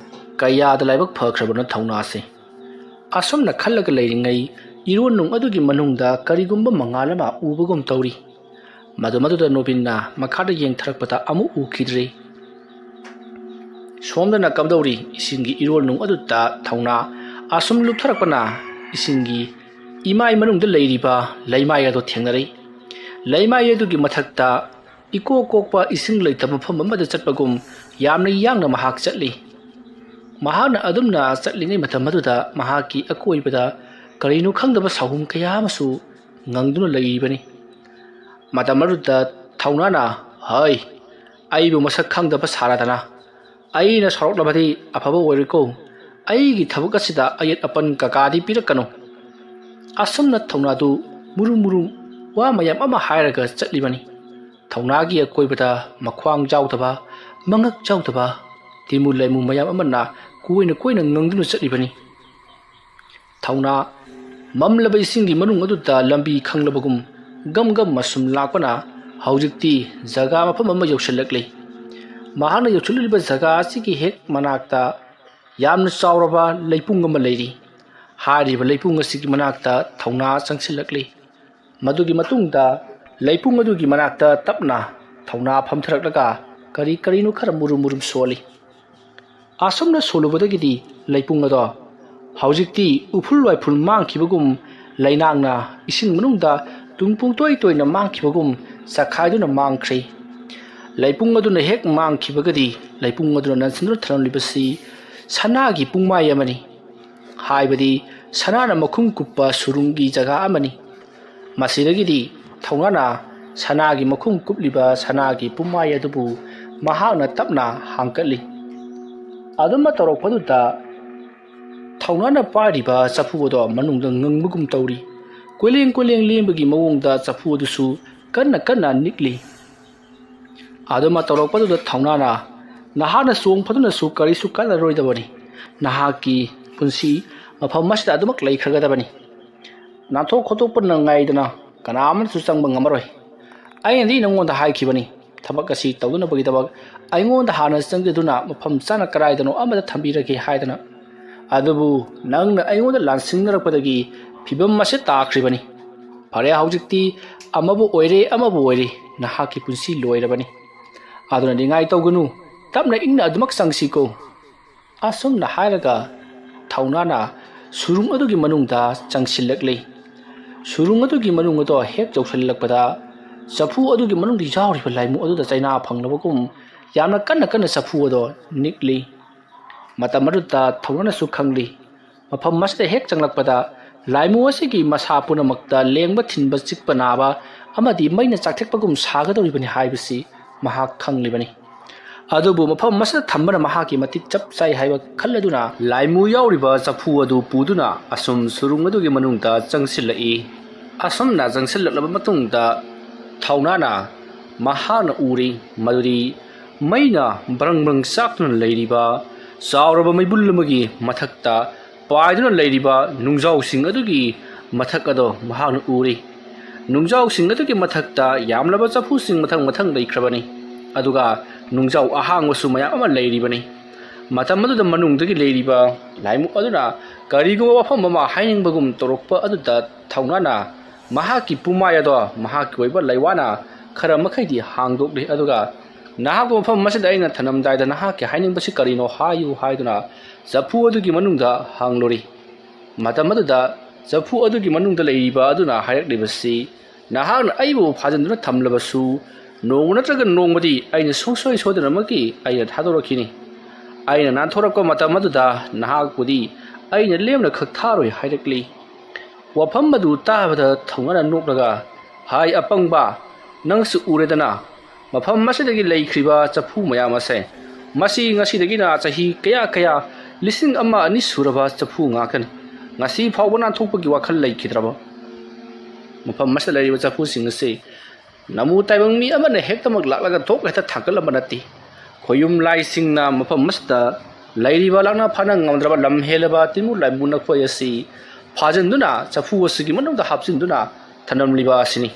ꯀꯌꯥꯗ ꯂꯥꯏꯕꯛ ꯐꯈ꯭ꯔꯕꯅꯣ ꯊꯧꯅꯥꯁꯦ꯫ ꯑꯁꯨꯝꯅ ꯈꯜꯂꯒ ꯂꯩꯔꯤꯉꯩ ꯏꯔꯣꯟꯅꯨꯡ ꯑꯗꯨꯒꯤ ꯃꯅꯨꯡꯗ ꯀꯔꯤꯒꯨꯝꯕ ꯃꯉꯥꯜ ꯑꯃ ꯎꯕꯒꯨꯝ ꯇꯧꯔꯤ꯫ ꯃꯗꯨ ꯃꯗꯨꯗ ꯅꯣꯕꯤꯟꯅ ꯃꯈꯥꯗ ꯌꯦꯡꯊꯔꯛꯄꯗ ꯑꯃꯨꯛ ꯎꯈꯤꯗ꯭ꯔꯤ꯫ ꯁꯣꯝꯗꯅ ꯀꯝꯗꯧꯔꯤ? ꯏꯁꯤꯡꯒꯤ ꯏꯔꯣꯜꯅꯨꯡ ꯑꯗꯨꯗ ꯊꯧꯅꯥ ꯑꯁꯨꯝ ꯂꯨꯞꯊꯔꯛꯄꯅ ꯏꯁꯤꯡꯒꯤ ꯏꯃꯥꯏ ꯃꯅꯨꯡꯗ ꯂꯩꯔꯤꯕ ꯂꯩꯃꯥꯏ ꯑꯗꯨ ꯊꯦꯡꯅꯔꯛꯏ꯫ ꯂꯩꯃꯥꯏ ꯑꯗꯨꯒꯤ ꯃꯊꯛꯇ ꯏꯀꯣꯛ ꯀꯣꯛꯄ ꯏꯁꯤꯡ ꯂꯩꯇꯕ ꯃꯐꯝ ꯑꯃꯗ ꯆꯠꯄꯒꯨꯝ ꯌꯥꯝꯅ ꯌꯥꯡꯅ ꯃꯍꯥꯛ ꯆꯠꯂꯤ꯫ ꯃꯍꯥꯛꯅ ꯑꯗꯨꯝꯅ ꯆꯠꯂꯤꯉꯩ ꯃꯇꯝ ꯑꯗꯨꯗ ꯃꯍꯥꯛꯀꯤ ꯑꯀꯣꯏꯕꯗ ꯀꯔꯤꯅꯣ ꯈꯪꯗꯕ ꯁꯥꯍꯨꯝ ꯀꯌꯥ ꯑꯃꯁꯨ ꯉꯪꯗꯨꯅ ꯂꯩꯔꯤꯕꯅꯤ꯫ ꯃꯇꯝ ꯑꯗꯨꯗ ꯊꯧꯅꯥꯅ, "ꯍꯩ, ꯑꯩꯕꯨ ꯃꯁꯛ ꯈꯪꯗꯕ ꯁꯥꯔꯗꯅ꯫ ꯑꯩꯅ ꯁꯥꯎꯔꯛꯂꯕꯗꯤ ꯑꯐꯕ ꯑꯣꯏꯔꯣꯏꯀꯣ꯫ ꯑꯩꯒꯤ ꯊꯕꯛ ꯑꯁꯤꯗ ꯑꯌꯦꯠ ꯑꯄꯟ ꯀꯀꯥꯗꯤ ꯄꯤꯔꯛꯀꯅꯨ꯫" ꯑꯁꯨꯝꯅ ꯊꯧꯅꯥꯗꯨ ꯃꯨꯔꯨꯝ ꯃꯨꯔꯨꯝ ꯋꯥ ꯃꯌꯥꯝ ꯑꯃ ꯍꯥꯏꯔꯒ ꯆꯠꯂꯤꯕꯅꯤ꯫ ꯊꯧꯅꯥꯒꯤ ꯑꯀꯣꯏꯕꯗ ꯃꯈ꯭ꯋꯥꯡ ꯆꯥꯎꯗꯕ, ꯃꯉꯛ ꯆꯥꯎꯗꯕ, ꯇꯤꯃꯨ ꯂꯩꯃꯨ ꯃꯌꯥꯝ ꯑꯃꯅ ꯀꯣꯏꯅ ꯀꯣꯏꯅ ꯉꯪꯗꯨꯅ ꯆꯠꯂꯤꯕꯅꯤ꯫ ꯊꯧꯅꯥ ꯃꯝꯂꯕ ꯏꯁꯤꯡꯒꯤ ꯃꯅꯨꯡ ꯑꯗꯨꯗ ꯂꯝꯕꯤ ꯈꯪꯂꯕꯒꯨꯝ ꯒꯝ ꯒꯝ ꯑꯁꯨꯝ ꯂꯥꯛꯄꯅ ꯍꯧꯖꯤꯛꯇꯤ ꯖꯒꯥ ꯃꯐꯝ ꯑꯃ ꯌꯧꯁꯤꯜꯂꯛꯂꯤ꯫ ꯃꯍꯥꯛꯅ ꯌꯧꯁꯤꯜꯂꯛꯂꯤꯕ ꯖꯒꯥ ꯑꯁꯤꯒꯤ ꯍꯦꯛ ꯃꯅꯥꯛꯇ ꯌꯥꯝꯅ ꯆꯥꯎꯔꯕ ꯂꯩꯄꯨꯡ ꯑꯃ ꯂꯩꯔꯤ꯫ ꯍꯥꯏꯔꯤꯕ ꯂꯩꯄꯨꯡ ꯑꯁꯤꯒꯤ ꯃꯅꯥꯛꯇ ꯊꯧꯅꯥ ꯆꯪꯁꯤꯜꯂꯛꯂꯤ꯫ ꯃꯗꯨꯒꯤ ꯃꯇꯨꯡꯗ ꯂꯩꯄꯨꯡ ꯑꯗꯨꯒꯤ ꯃꯅꯥꯛꯇ ꯇꯞꯅ ꯊꯧꯅꯥ ꯐꯝꯊꯔꯛꯂꯒ ꯀꯔꯤ ꯀꯔꯤꯅꯣ ꯈꯔ ꯃꯨꯔꯨꯝ ꯃꯨꯔꯨꯝ ꯁꯣꯜꯂꯤ꯫ ꯑꯁꯨꯝꯅ ꯁꯣꯜꯂꯨꯕꯗꯒꯤꯗꯤ ꯂꯩꯄꯨꯡ ꯑꯗꯣ ꯍꯧꯖꯤꯛꯇꯤ ꯎꯐꯨꯜ ꯋꯥꯏꯐꯨꯜ ꯃꯥꯡꯈꯤꯕꯒꯨꯝ, ꯂꯩꯅꯥꯡꯅ ꯏꯁꯤꯡ ꯃꯅꯨꯡꯗ ꯇꯨꯡ ꯄꯨꯡꯇꯣꯏ ꯇꯣꯏꯅ ꯃꯥꯡꯈꯤꯕꯒꯨꯝ ꯆꯈꯥꯏꯗꯨꯅ ꯃꯥꯡꯈ꯭ꯔꯦ꯫ ꯂꯩꯄꯨꯡ ꯑꯗꯨꯅ ꯍꯦꯛ ꯃꯥꯡꯈꯤꯕꯒꯗꯤ ꯂꯩꯄꯨꯡ ꯑꯗꯨꯅ ꯅꯟꯁꯤꯟꯗꯨꯅ ꯊꯝꯂꯝꯂꯤꯕꯁꯤ ꯁꯅꯥꯒꯤ ꯄꯨꯡꯃꯥꯏ ꯑꯃꯅꯤ꯫ ꯍꯥꯏꯕꯗꯤ ꯁꯅꯥꯅ ꯃꯈꯨꯝ ꯀꯨꯞꯄ ꯁꯨꯔꯨꯡꯒꯤ ꯖꯒꯥ ꯑꯃꯅꯤ꯫ ꯃꯁꯤꯗꯒꯤꯗꯤ ꯊꯧꯅꯥꯅ ꯁꯅꯥꯒꯤ ꯃꯈꯨꯝ ꯀꯨꯞꯂꯤꯕ ꯁꯅꯥꯒꯤ ꯄꯨꯝꯃꯥꯏ ꯑꯗꯨꯕꯨ ꯃꯍꯥꯛꯅ ꯇꯞꯅ ꯍꯥꯡꯀꯠꯂꯤ꯫ ꯑꯗꯨꯃ ꯇꯧꯔꯛꯄꯗꯨꯗ ꯊꯧꯅꯥꯅ ꯄꯥꯏꯔꯤꯕ ꯆꯐꯨ ꯑꯗꯣ ꯃꯅꯨꯡꯗ ꯉꯪꯕꯒꯨꯝ ꯇꯧꯔꯤ꯫ ꯀꯣꯏꯂꯦꯡ ꯀꯣꯏꯂꯦꯡ ꯂꯦꯡꯕꯒꯤ ꯃꯑꯣꯡꯗ ꯆꯐꯨ ꯑꯗꯨꯁꯨ ꯀꯟꯅ ꯀꯟꯅ ꯅꯤꯛꯂꯤ꯫ ꯑꯗꯨꯃ ꯇꯧꯔꯛꯄꯗꯨꯗ ꯊꯧꯅꯥꯅ, "ꯅꯍꯥꯛꯅ ꯆꯣꯡ ꯐꯗꯨꯅꯁꯨ ꯀꯔꯤꯁꯨ ꯀꯥꯟꯅꯔꯣꯏꯗꯕꯅꯤ꯫ ꯅꯍꯥꯛꯀꯤ ꯄꯨꯟꯁꯤ ꯃꯐꯝ ꯑꯁꯤꯗ ꯑꯗꯨꯃꯛ ꯂꯩꯈ꯭ꯔꯒꯗꯕꯅꯤ꯫ ꯅꯥꯟꯊꯣꯛ ꯈꯣꯠꯇꯣꯛꯄ ꯅꯪꯉꯥꯏꯗꯅ ꯀꯅꯥ ꯑꯃꯠꯇꯁꯨ ꯆꯪꯕ ꯉꯝꯃꯔꯣꯏ꯫ ꯑꯩꯅꯗꯤ ꯅꯉꯣꯟꯗ ꯍꯥꯏꯈꯤꯕꯅꯤ, ꯊꯕꯛ ꯑꯁꯤ ꯇꯧꯗꯅꯕꯒꯤꯗꯃꯛ ꯑꯩꯉꯣꯟꯗ ꯍꯥꯟꯅ ꯆꯪꯖꯗꯨꯅ ꯃꯐꯝ ꯆꯥꯅ ꯀꯗꯥꯏꯗꯅꯣ ꯑꯃꯗ ꯊꯝꯕꯤꯔꯒꯦ ꯍꯥꯏꯗꯅ꯫ ꯑꯗꯨꯕꯨ ꯅꯪꯅ ꯑꯩꯉꯣꯟꯗ ꯂꯥꯟꯁꯤꯡꯅꯔꯛꯄꯗꯒꯤ ꯐꯤꯕꯝ ꯑꯁꯤ ꯇꯥꯈ꯭ꯔꯤꯕꯅꯤ꯫ ꯐꯔꯦ, ꯍꯧꯖꯤꯛꯇꯤ ꯑꯃꯕꯨ ꯑꯣꯏꯔꯦ, ꯑꯃꯕꯨ ꯑꯣꯏꯔꯦ, ꯅꯍꯥꯛꯀꯤ ꯄꯨꯟꯁꯤ ꯂꯣꯏꯔꯕꯅꯤ꯫ ꯑꯗꯨꯅ ꯅꯤꯡꯉꯥꯏ ꯇꯧꯒꯅꯨ, ꯇꯞꯅ ꯏꯪꯅ ꯑꯗꯨꯃꯛ ꯆꯪꯁꯤꯀꯣ꯫" ꯑꯁꯨꯝꯅ ꯍꯥꯏꯔꯒ ꯊꯧꯅꯥꯅ ꯁꯨꯔꯨꯡ ꯑꯗꯨꯒꯤ ꯃꯅꯨꯡꯗ ꯆꯪꯁꯤꯜꯂꯛꯂꯤ꯫ ꯁꯨꯔꯨꯡ ꯑꯗꯨꯒꯤ ꯃꯅꯨꯡ ꯑꯗꯣ ꯍꯦꯛ ꯌꯧꯁꯤꯜꯂꯛꯄꯗ ꯆꯐꯨ ꯑꯗꯨꯒꯤ ꯃꯅꯨꯡꯗ ꯌꯥꯎꯔꯤꯕ ꯂꯥꯏꯃꯨ ꯑꯗꯨꯗ ꯆꯩꯅꯥ ꯐꯪꯂꯕꯒꯨꯝ ꯌꯥꯝꯅ ꯀꯟꯅ ꯀꯟꯅ ꯆꯐꯨ ꯑꯗꯣ ꯅꯤꯛꯂꯤ꯫ ꯃꯇꯝ ꯑꯗꯨꯗ ꯊꯧꯅꯥꯅꯁꯨ ꯈꯪꯂꯤ, ꯃꯐꯝ ꯑꯁꯤꯗ ꯍꯦꯛ ꯆꯪꯂꯛꯄꯗ ꯂꯥꯏꯃꯨ ꯑꯁꯤꯒꯤ ꯃꯁꯥ ꯄꯨꯝꯅꯃꯛꯇ ꯂꯦꯡꯕ ꯊꯤꯟꯕ, ꯆꯤꯛꯄ ꯅꯥꯕ ꯑꯃꯗꯤ ꯃꯩꯅ ꯆꯥꯛꯊꯦꯛꯄꯒꯨꯝ ꯁꯥꯒꯗꯧꯔꯤꯕꯅꯤ ꯍꯥꯏꯕꯁꯤ ꯃꯍꯥꯛ ꯈꯪꯂꯤꯕꯅꯤ꯫ ꯑꯗꯨꯕꯨ ꯃꯐꯝ ꯑꯁꯤꯗ ꯊꯝꯕꯅ ꯃꯍꯥꯛꯀꯤ ꯃꯇꯤꯛ ꯆꯞ ꯆꯥꯏ ꯍꯥꯏꯕ ꯈꯜꯂꯗꯨꯅ ꯂꯥꯏꯃꯨ ꯌꯥꯎꯔꯤꯕ ꯆꯐꯨ ꯑꯗꯨ ꯄꯨꯗꯨꯅ ꯑꯁꯨꯝ ꯁꯨꯔꯨꯡ ꯑꯗꯨꯒꯤ ꯃꯅꯨꯡꯗ ꯆꯪꯁꯤꯜꯂꯛꯏ꯫ ꯑꯁꯨꯝꯅ ꯆꯪꯁꯤꯜꯂꯛꯂꯕ ꯃꯇꯨꯡꯗ ꯊꯧꯅꯥꯅ ꯃꯍꯥꯛꯅ ꯎꯔꯤ ꯃꯗꯨꯗꯤ ꯃꯩꯅ ꯕ꯭ꯔꯪ ꯕ꯭ꯔꯪ ꯆꯥꯛꯇꯨꯅ ꯂꯩꯔꯤꯕ ꯆꯥꯎꯔꯕ ꯃꯩꯕꯨꯜ ꯑꯃꯒꯤ ꯃꯊꯛꯇ ꯄꯥꯏꯗꯨꯅ ꯂꯩꯔꯤꯕ ꯅꯨꯡꯖꯥꯎꯁꯤꯡ ꯑꯗꯨꯒꯤ ꯃꯊꯛ ꯑꯗꯣ ꯃꯍꯥꯛꯅ ꯎꯔꯤ꯫ ꯅꯨꯡꯖꯥꯎꯁꯤꯡ ꯑꯗꯨꯒꯤ ꯃꯊꯛꯇ ꯌꯥꯝꯂꯕ ꯆꯐꯨꯁꯤꯡ ꯃꯊꯪ ꯃꯊꯪ ꯂꯩꯈ꯭ꯔꯕꯅꯤ꯫ ꯑꯗꯨꯒ ꯅꯨꯡꯖꯥꯎ ꯑꯍꯥꯡꯕꯁꯨ ꯃꯌꯥꯝ ꯑꯃ ꯂꯩꯔꯤꯕꯅꯤ꯫ ꯃꯇꯝ ꯑꯗꯨꯗ ꯃꯅꯨꯡꯗꯒꯤ ꯂꯩꯔꯤꯕ ꯂꯥꯏꯃꯨ ꯑꯗꯨꯅ ꯀꯔꯤꯒꯨꯝꯕ ꯋꯥꯐꯝ ꯑꯃ ꯍꯥꯏꯅꯤꯡꯕꯒꯨꯝ ꯇꯧꯔꯛꯄ ꯑꯗꯨꯗ ꯊꯧꯅꯥꯅ ꯃꯍꯥꯛꯀꯤ ꯄꯨꯃꯥꯏ ꯑꯗꯣ ꯃꯍꯥꯛꯀꯤ ꯑꯣꯏꯕ ꯂꯩꯋꯥꯅ ꯈꯔ ꯃꯈꯩꯗꯤ ꯍꯥꯡꯗꯣꯛꯂꯤ꯫ ꯑꯗꯨꯒ "ꯅꯍꯥꯛꯄꯨ ꯃꯐꯝ ꯑꯁꯤꯗ ꯑꯩꯅ ꯊꯝꯂꯝꯗꯥꯏꯗ ꯅꯍꯥꯛꯀꯤ ꯍꯥꯏꯅꯤꯡꯕꯁꯤ ꯀꯔꯤꯅꯣ ꯍꯥꯏꯌꯨ" ꯍꯥꯏꯗꯨꯅ ꯆꯐꯨ ꯑꯗꯨꯒꯤ ꯃꯅꯨꯡꯗ ꯍꯪꯂꯨꯔꯤ꯫ ꯃꯇꯝ ꯑꯗꯨꯗ ꯆꯐꯨ ꯑꯗꯨꯒꯤ ꯃꯅꯨꯡꯗ ꯂꯩꯔꯤꯕ ꯑꯗꯨꯅ ꯍꯥꯏꯔꯛꯂꯤꯕꯁꯤ, "ꯅꯍꯥꯛꯅ ꯑꯩꯕꯨ ꯐꯥꯖꯤꯟꯗꯨꯅ ꯊꯝꯂꯕꯁꯨ ꯅꯣꯡꯃ ꯅꯠꯇ꯭ꯔꯒ ꯅꯣꯡꯃꯗꯤ ꯑꯩꯅ ꯁꯨꯡꯁꯣꯏ ꯁꯣꯏꯗꯅꯃꯛꯀꯤ ꯑꯩꯅ ꯊꯥꯗꯣꯔꯛꯈꯤꯅꯤ꯫ ꯑꯩꯅ ꯅꯥꯟꯊꯣꯔꯛꯄ ꯃꯇꯝ ꯑꯗꯨꯗ ꯅꯍꯥꯛꯄꯨꯗꯤ ꯑꯩꯅ ꯂꯦꯝꯅ ꯈꯛ ꯊꯥꯔꯣꯏ" ꯍꯥꯏꯔꯛꯂꯤ꯫ ꯋꯥꯐꯝ ꯑꯗꯨ ꯇꯥꯕꯗ ꯊꯧꯅꯥꯅ ꯅꯣꯛꯂꯒ, "ꯍꯥꯏ ꯑꯄꯪꯕ, ꯅꯪꯁꯨ ꯎꯔꯦꯗꯅ, ꯃꯐꯝ ꯑꯁꯤꯗꯒꯤ ꯂꯩꯈ꯭ꯔꯤꯕ ꯆꯐꯨ ꯃꯌꯥꯝ ꯑꯁꯦ ꯃꯁꯤ ꯉꯁꯤꯗꯒꯤꯅ ꯆꯍꯤ ꯀꯌꯥ ꯀꯌꯥ, ꯂꯤꯁꯤꯡ ꯑꯃ ꯑꯅꯤ ꯁꯨꯔꯕ ꯆꯐꯨ ꯉꯥꯛꯇꯅꯤ꯫ ꯉꯁꯤ ꯐꯥꯎꯕ ꯅꯥꯟꯊꯣꯛꯄꯒꯤ ꯋꯥꯈꯜ ꯂꯩꯈꯤꯗ꯭ꯔꯕ ꯃꯐꯝ ꯑꯁꯤꯗ ꯂꯩꯔꯤꯕ ꯆꯐꯨꯁꯤꯡ ꯑꯁꯤ ꯅꯃꯨ ꯇꯥꯏꯕꯪ ꯃꯤ ꯑꯃꯅ ꯍꯦꯛꯇꯃꯛ ꯂꯥꯛꯂꯒ ꯊꯣꯛ ꯍꯦꯛꯇ ꯊꯥꯡꯒꯠꯂꯝꯕ ꯅꯠꯇꯦ꯫ ꯈꯣꯌꯨꯝ ꯂꯥꯏꯁꯤꯡꯅ ꯃꯐꯝ ꯑꯁꯤꯗ ꯂꯩꯔꯤꯕ ꯂꯥꯛꯅ ꯐꯥꯅ ꯉꯝꯗ꯭ꯔꯕ ꯂꯝ ꯍꯦꯜꯂꯕ ꯇꯤꯟꯃꯨ ꯂꯥꯏꯃꯨ ꯅꯈꯣꯏ ꯑꯁꯤ ꯐꯥꯖꯤꯟꯗꯨꯅ ꯆꯐꯨ ꯑꯁꯤꯒꯤ ꯃꯅꯨꯡꯗ ꯍꯥꯞꯆꯤꯟꯗꯨꯅ ꯊꯝꯂꯝꯂꯤꯕ ꯑꯁꯤꯅꯤ꯫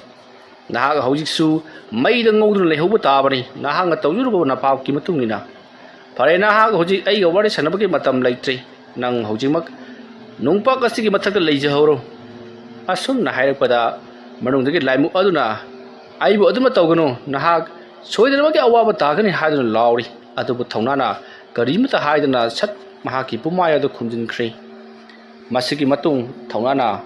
ꯅꯍꯥꯛ ꯍꯧꯖꯤꯛꯁꯨ ꯃꯩꯗ ꯉꯧꯗꯨꯅ ꯂꯩꯍꯧꯕ ꯇꯥꯕꯅꯤ, ꯅꯍꯥꯛꯅ ꯇꯧꯖꯔꯨꯕ ꯅꯄꯥꯞꯀꯤ ꯃꯇꯨꯡ ꯏꯟꯅ꯫ ꯐꯔꯦ, ꯅꯍꯥꯛ ꯍꯧꯖꯤꯛ ꯑꯩꯒ ꯋꯥꯔꯤ ꯁꯥꯟꯅꯕꯒꯤ ꯃꯇꯝ ꯂꯩꯇ꯭ꯔꯦ꯫ ꯅꯪ ꯍꯧꯖꯤꯛꯃꯛ ꯅꯨꯡꯄꯥꯛ ꯑꯁꯤꯒꯤ ꯃꯊꯛꯇ ꯂꯩꯖꯍꯧꯔꯣ꯫ ꯑꯁꯨꯝꯅ ꯍꯥꯏꯔꯛꯄꯗ ꯃꯅꯨꯡꯗꯒꯤ ꯂꯥꯏꯃꯨ ꯑꯗꯨꯅ, "ꯑꯩꯕꯨ ꯑꯗꯨꯃ ꯇꯧꯒꯅꯨ, ꯅꯍꯥꯛ ꯁꯣꯏꯗꯅꯃꯛꯀꯤ ꯑꯋꯥꯕ ꯇꯥꯒꯅꯤ" ꯍꯥꯏꯗꯨꯅ ꯂꯥꯎꯔꯤ꯫ ꯑꯗꯨꯕꯨ ꯊꯧꯅꯥꯅ ꯀꯔꯤꯃꯇ ꯍꯥꯏꯗꯅ ꯁꯠ ꯃꯍꯥꯛꯀꯤ ꯄꯨꯃꯥꯏ ꯑꯗꯨ ꯈꯨꯝꯖꯤꯟꯈ꯭ꯔꯦ꯫ ꯃꯁꯤꯒꯤ ꯃꯇꯨꯡ ꯊꯧꯅꯥꯅ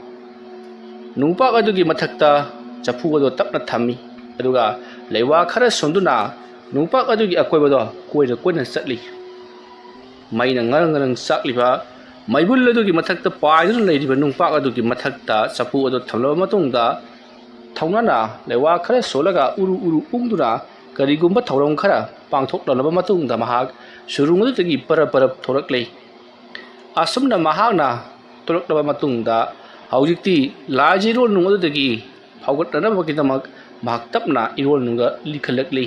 ꯅꯨꯡꯄꯥꯛ ꯑꯗꯨꯒꯤ ꯃꯊꯛꯇ ꯆꯐꯨ ꯑꯗꯨ ꯇꯞꯅ ꯊꯝꯃꯤ, ꯑꯗꯨꯒ ꯂꯩꯋꯥ ꯈꯔ ꯁꯣꯟꯗꯨꯅ ꯅꯨꯡꯄꯥꯛ ꯑꯗꯨꯒꯤ ꯑꯀꯣꯏꯕꯗꯣ ꯀꯣꯏꯅ ꯀꯣꯏꯅ ꯆꯠꯂꯤ꯫ ꯃꯩꯅ ꯉꯔꯪ ꯉꯔꯪ ꯆꯥꯛꯂꯤꯕ ꯃꯩꯕꯨꯜ ꯑꯗꯨꯒꯤ ꯃꯊꯛꯇ ꯄꯥꯏꯗꯨꯅ ꯂꯩꯔꯤꯕ ꯅꯨꯡꯄꯥꯛ ꯑꯗꯨꯒꯤ ꯃꯊꯛꯇ ꯆꯐꯨ ꯑꯗꯨ ꯊꯝꯂꯕ ꯃꯇꯨꯡꯗ, ꯊꯧꯅꯥꯅ ꯂꯩꯋꯥ ꯈꯔ ꯁꯣꯜꯂꯒ ꯎꯔꯨ ꯎꯔꯨ ꯎꯪꯗꯨꯅ ꯀꯔꯤꯒꯨꯝꯕ ꯊꯧꯔꯝ ꯈꯔ ꯄꯥꯡꯊꯣꯛꯂꯕ ꯃꯇꯨꯡꯗ ꯃꯍꯥꯛ ꯁꯨꯔꯨꯡ ꯑꯗꯨꯗꯒꯤ ꯄꯔꯞ ꯄꯔꯞ ꯊꯣꯔꯛꯂꯦ꯫ ꯑꯁꯨꯝꯅ ꯃꯍꯥꯛꯅ ꯊꯣꯛꯂꯛꯂꯕ ꯃꯇꯨꯡꯗ ꯍꯧꯖꯤꯛꯇꯤ ꯂꯥꯏꯖ ꯏꯔꯣꯜ ꯅꯨꯡ ꯑꯗꯨꯗꯒꯤ ꯐꯥꯎꯒꯠꯅꯅꯕꯒꯤꯗꯃꯛ ꯃꯍꯥꯛ ꯇꯞꯅ ꯏꯔꯣꯜ ꯅꯨꯡꯗ ꯂꯤꯈꯠꯂꯛꯂꯤ꯫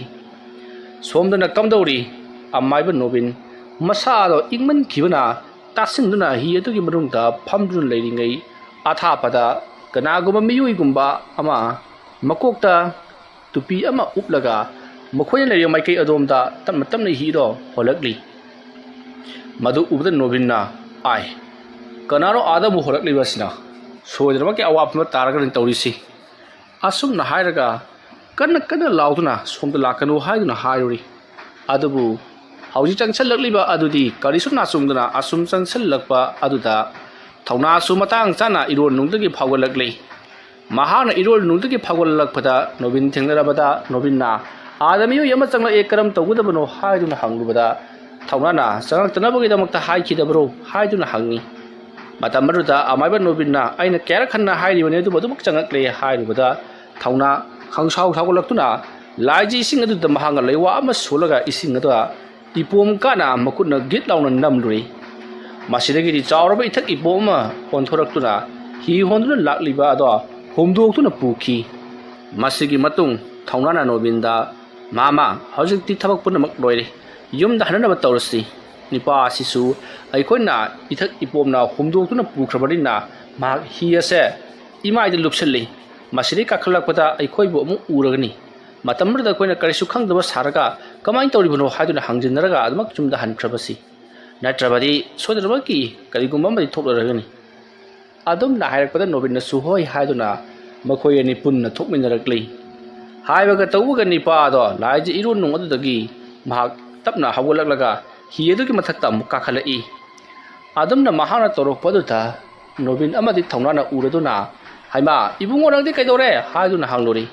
ꯁꯣꯝꯗꯅ ꯀꯝꯗꯧꯔꯤ? ꯑꯃꯥꯏꯕ ꯅꯣꯕꯤꯟ ꯃꯁꯥꯗꯣ ꯏꯪꯃꯟꯈꯤꯕꯅ ꯇꯥꯁꯤꯟꯗꯨꯅ ꯍꯤ ꯑꯗꯨꯒꯤ ꯃꯅꯨꯡꯗ ꯐꯝꯗꯨꯅ ꯂꯩꯔꯤꯉꯩ, ꯑꯊꯥꯞꯄꯗ ꯀꯅꯥꯒꯨꯝꯕ ꯃꯤꯑꯣꯏꯒꯨꯝꯕ ꯑꯃ ꯃꯀꯣꯛꯇ ꯇꯨꯄꯤ ꯑꯃ ꯎꯞꯂꯒ ꯃꯈꯣꯏꯅ ꯂꯩꯔꯤꯕ ꯃꯥꯏꯀꯩ ꯑꯗꯣꯝꯗ ꯇꯞꯅ ꯇꯞꯅ ꯍꯤꯗꯣ ꯍꯣꯜꯂꯛꯂꯤ꯫ ꯃꯗꯨ ꯎꯕꯗ ꯅꯣꯕꯤꯟꯅ, "ꯑꯥꯏ, ꯀꯅꯥꯅꯣ ꯑꯥꯗ ꯑꯃꯨꯛ ꯍꯣꯜꯂꯛꯂꯤꯕ ꯑꯁꯤꯅ? ꯁꯣꯏꯗꯅꯃꯛꯀꯤ ꯑꯋꯥꯐꯝ ꯑꯃ ꯇꯥꯔꯒꯅꯤ ꯇꯧꯔꯤꯁꯤ"꯫ ꯑꯁꯨꯝꯅ ꯍꯥꯏꯔꯒ ꯀꯟꯅ ꯀꯟꯅ ꯂꯥꯎꯗꯨꯅ "ꯁꯣꯝꯗ ꯂꯥꯛꯀꯅꯨ" ꯍꯥꯏꯗꯨꯅ ꯍꯥꯏꯔꯨꯔꯤ꯫ ꯑꯗꯨꯕꯨ ꯍꯧꯖꯤꯛ ꯆꯪꯁꯤꯜꯂꯛꯂꯤꯕ ꯑꯗꯨꯗꯤ ꯀꯔꯤꯁꯨ ꯅꯥꯆꯨꯡꯗꯅ ꯑꯁꯨꯝ ꯆꯪꯁꯤꯜꯂꯛꯄ ꯑꯗꯨꯗ ꯊꯧꯅꯥꯁꯨ ꯃꯇꯥꯡ ꯆꯥꯅ ꯏꯔꯣꯜ ꯅꯨꯡꯗꯒꯤ ꯐꯥꯎꯒꯠꯂꯛꯂꯤ꯫ ꯃꯍꯥꯛꯅ ꯏꯔꯣꯜ ꯅꯨꯡꯗꯒꯤ ꯐꯥꯎꯒꯠꯂꯛꯄꯗ ꯅꯣꯕꯤꯟ ꯊꯦꯡꯅꯔꯕꯗ ꯅꯣꯕꯤꯟꯅ, "ꯑꯥꯗ ꯃꯤꯑꯣꯏ ꯑꯃ ꯆꯪꯂꯛꯑꯦ, ꯀꯔꯝ ꯇꯧꯒꯗꯕꯅꯣ?" ꯍꯥꯏꯗꯨꯅ ꯍꯪꯂꯨꯕꯗ ꯊꯧꯅꯥꯅ, "ꯆꯪꯂꯛꯇꯅꯕꯒꯤꯗꯃꯛꯇ ꯍꯥꯏꯈꯤꯗꯕ꯭ꯔꯣ?" ꯍꯥꯏꯗꯨꯅ ꯍꯪꯉꯤ꯫ ꯃꯇꯝ ꯑꯗꯨꯗ ꯑꯃꯥꯏꯕ ꯅꯣꯕꯤꯟꯅ, "ꯑꯩꯅ ꯀꯌꯥꯔꯛ ꯍꯟꯅ ꯍꯥꯏꯔꯤꯕꯅꯤ, ꯑꯗꯨꯕꯨ ꯑꯗꯨꯃꯛ ꯆꯪꯉꯛꯂꯦ" ꯍꯥꯏꯔꯨꯕꯗ ꯊꯧꯅꯥ ꯈꯪꯁꯥꯎ ꯁꯥꯎꯒꯠꯂꯛꯇꯨꯅ ꯂꯥꯏꯖꯤ ꯏꯁꯤꯡ ꯑꯗꯨꯗ ꯃꯍꯥꯛꯅ ꯂꯩꯋꯥ ꯑꯃ ꯁꯣꯜꯂꯒ ꯏꯁꯤꯡ ꯑꯗꯨꯗ ꯏꯄꯣꯝ ꯀꯥꯅ ꯃꯈꯨꯠꯅ ꯒꯤꯠ ꯂꯥꯎꯅ ꯅꯝꯂꯨꯔꯦ꯫ ꯃꯁꯤꯗꯒꯤꯗꯤ ꯆꯥꯎꯔꯕ ꯏꯊꯛ ꯏꯄꯣꯝ ꯑꯃ ꯑꯣꯟꯊꯣꯔꯛꯇꯨꯅ ꯍꯤ ꯍꯣꯟꯗꯨꯅ ꯂꯥꯛꯂꯤꯕ ꯑꯗꯣ ꯍꯨꯝꯗꯣꯛꯇꯨꯅ ꯄꯨꯈꯤ꯫ ꯃꯁꯤꯒꯤ ꯃꯇꯨꯡ ꯊꯧꯅꯥꯅ ꯅꯣꯕꯤꯟꯗ, "ꯃꯥꯃ, ꯍꯧꯖꯤꯛꯇꯤ ꯊꯕꯛ ꯄꯨꯝꯅꯃꯛ ꯂꯣꯏꯔꯦ꯫ ꯌꯨꯝꯗ ꯍꯟꯅꯅꯕ ꯇꯧꯔꯁꯤ꯫ ꯅꯤꯄꯥ ꯑꯁꯤꯁꯨ ꯑꯩꯈꯣꯏꯅ ꯏꯊꯛ ꯏꯄꯣꯝꯅ ꯍꯨꯝꯗꯣꯛꯇꯨꯅ ꯄꯨꯈ꯭ꯔꯕꯅꯤꯅ ꯃꯍꯥꯛ ꯍꯤ ꯑꯁꯦ ꯏꯃꯥꯏꯗ ꯂꯨꯞꯁꯤꯜꯂꯤ꯫ ꯃꯁꯤꯗꯒꯤ ꯀꯥꯈꯠꯂꯛꯄꯗ ꯑꯩꯈꯣꯏꯕꯨ ꯑꯃꯨꯛ ꯎꯔꯒꯅꯤ꯫ ꯃꯇꯝ ꯑꯗꯨꯗ ꯑꯩꯈꯣꯏꯅ ꯀꯔꯤꯁꯨ ꯈꯪꯗꯕ ꯁꯥꯔꯒ ꯀꯃꯥꯏꯅ ꯇꯧꯔꯤꯕꯅꯣ ꯍꯥꯏꯗꯨꯅ ꯍꯪꯖꯤꯟꯅꯔꯒ ꯑꯗꯨꯃꯛ ꯌꯨꯝꯗ ꯍꯟꯈ꯭ꯔꯕꯁꯤ꯫ ꯅꯠꯇ꯭ꯔꯕꯗꯤ ꯁꯣꯏꯗꯅꯃꯛꯀꯤ ꯀꯔꯤꯒꯨꯝꯕ ꯑꯃꯗꯤ ꯊꯣꯛꯂꯔꯒꯅꯤ꯫" ꯑꯗꯨꯝꯅ ꯍꯥꯏꯔꯛꯄꯗ ꯅꯣꯕꯤꯟꯅꯁꯨ ꯍꯣꯏ ꯍꯥꯏꯗꯨꯅ ꯃꯈꯣꯏ ꯑꯅꯤ ꯄꯨꯟꯅ ꯊꯣꯛꯃꯤꯟꯅꯔꯛꯂꯤ꯫ ꯍꯥꯏꯕꯒ ꯇꯧꯕꯒ ꯅꯤꯄꯥ ꯑꯗꯣ ꯂꯥꯏꯖ ꯏꯔꯣꯟꯅꯨꯡ ꯑꯗꯨꯗꯒꯤ ꯃꯍꯥꯛ ꯇꯞꯅ ꯍꯧꯒꯠꯂꯛꯂꯒ ꯍꯤ ꯑꯗꯨꯒꯤ ꯃꯊꯛꯇ ꯑꯃꯨꯛ ꯀꯥꯈꯠꯂꯛꯏ꯫ ꯑꯗꯨꯝꯅ ꯃꯍꯥꯛꯅ ꯇꯧꯔꯛꯄ ꯑꯗꯨꯗ ꯅꯣꯕꯤꯟ ꯑꯃꯗꯤ ꯊꯧꯅꯥꯅ ꯎꯔꯗꯨꯅ, "ꯍꯩꯃꯥ, ꯏꯕꯨꯡꯉꯣ, ꯅꯪꯗꯤ ꯀꯩꯗꯧꯔꯦ?" ꯍꯥꯏꯗꯨꯅ ꯍꯪꯂꯨꯔꯤ꯫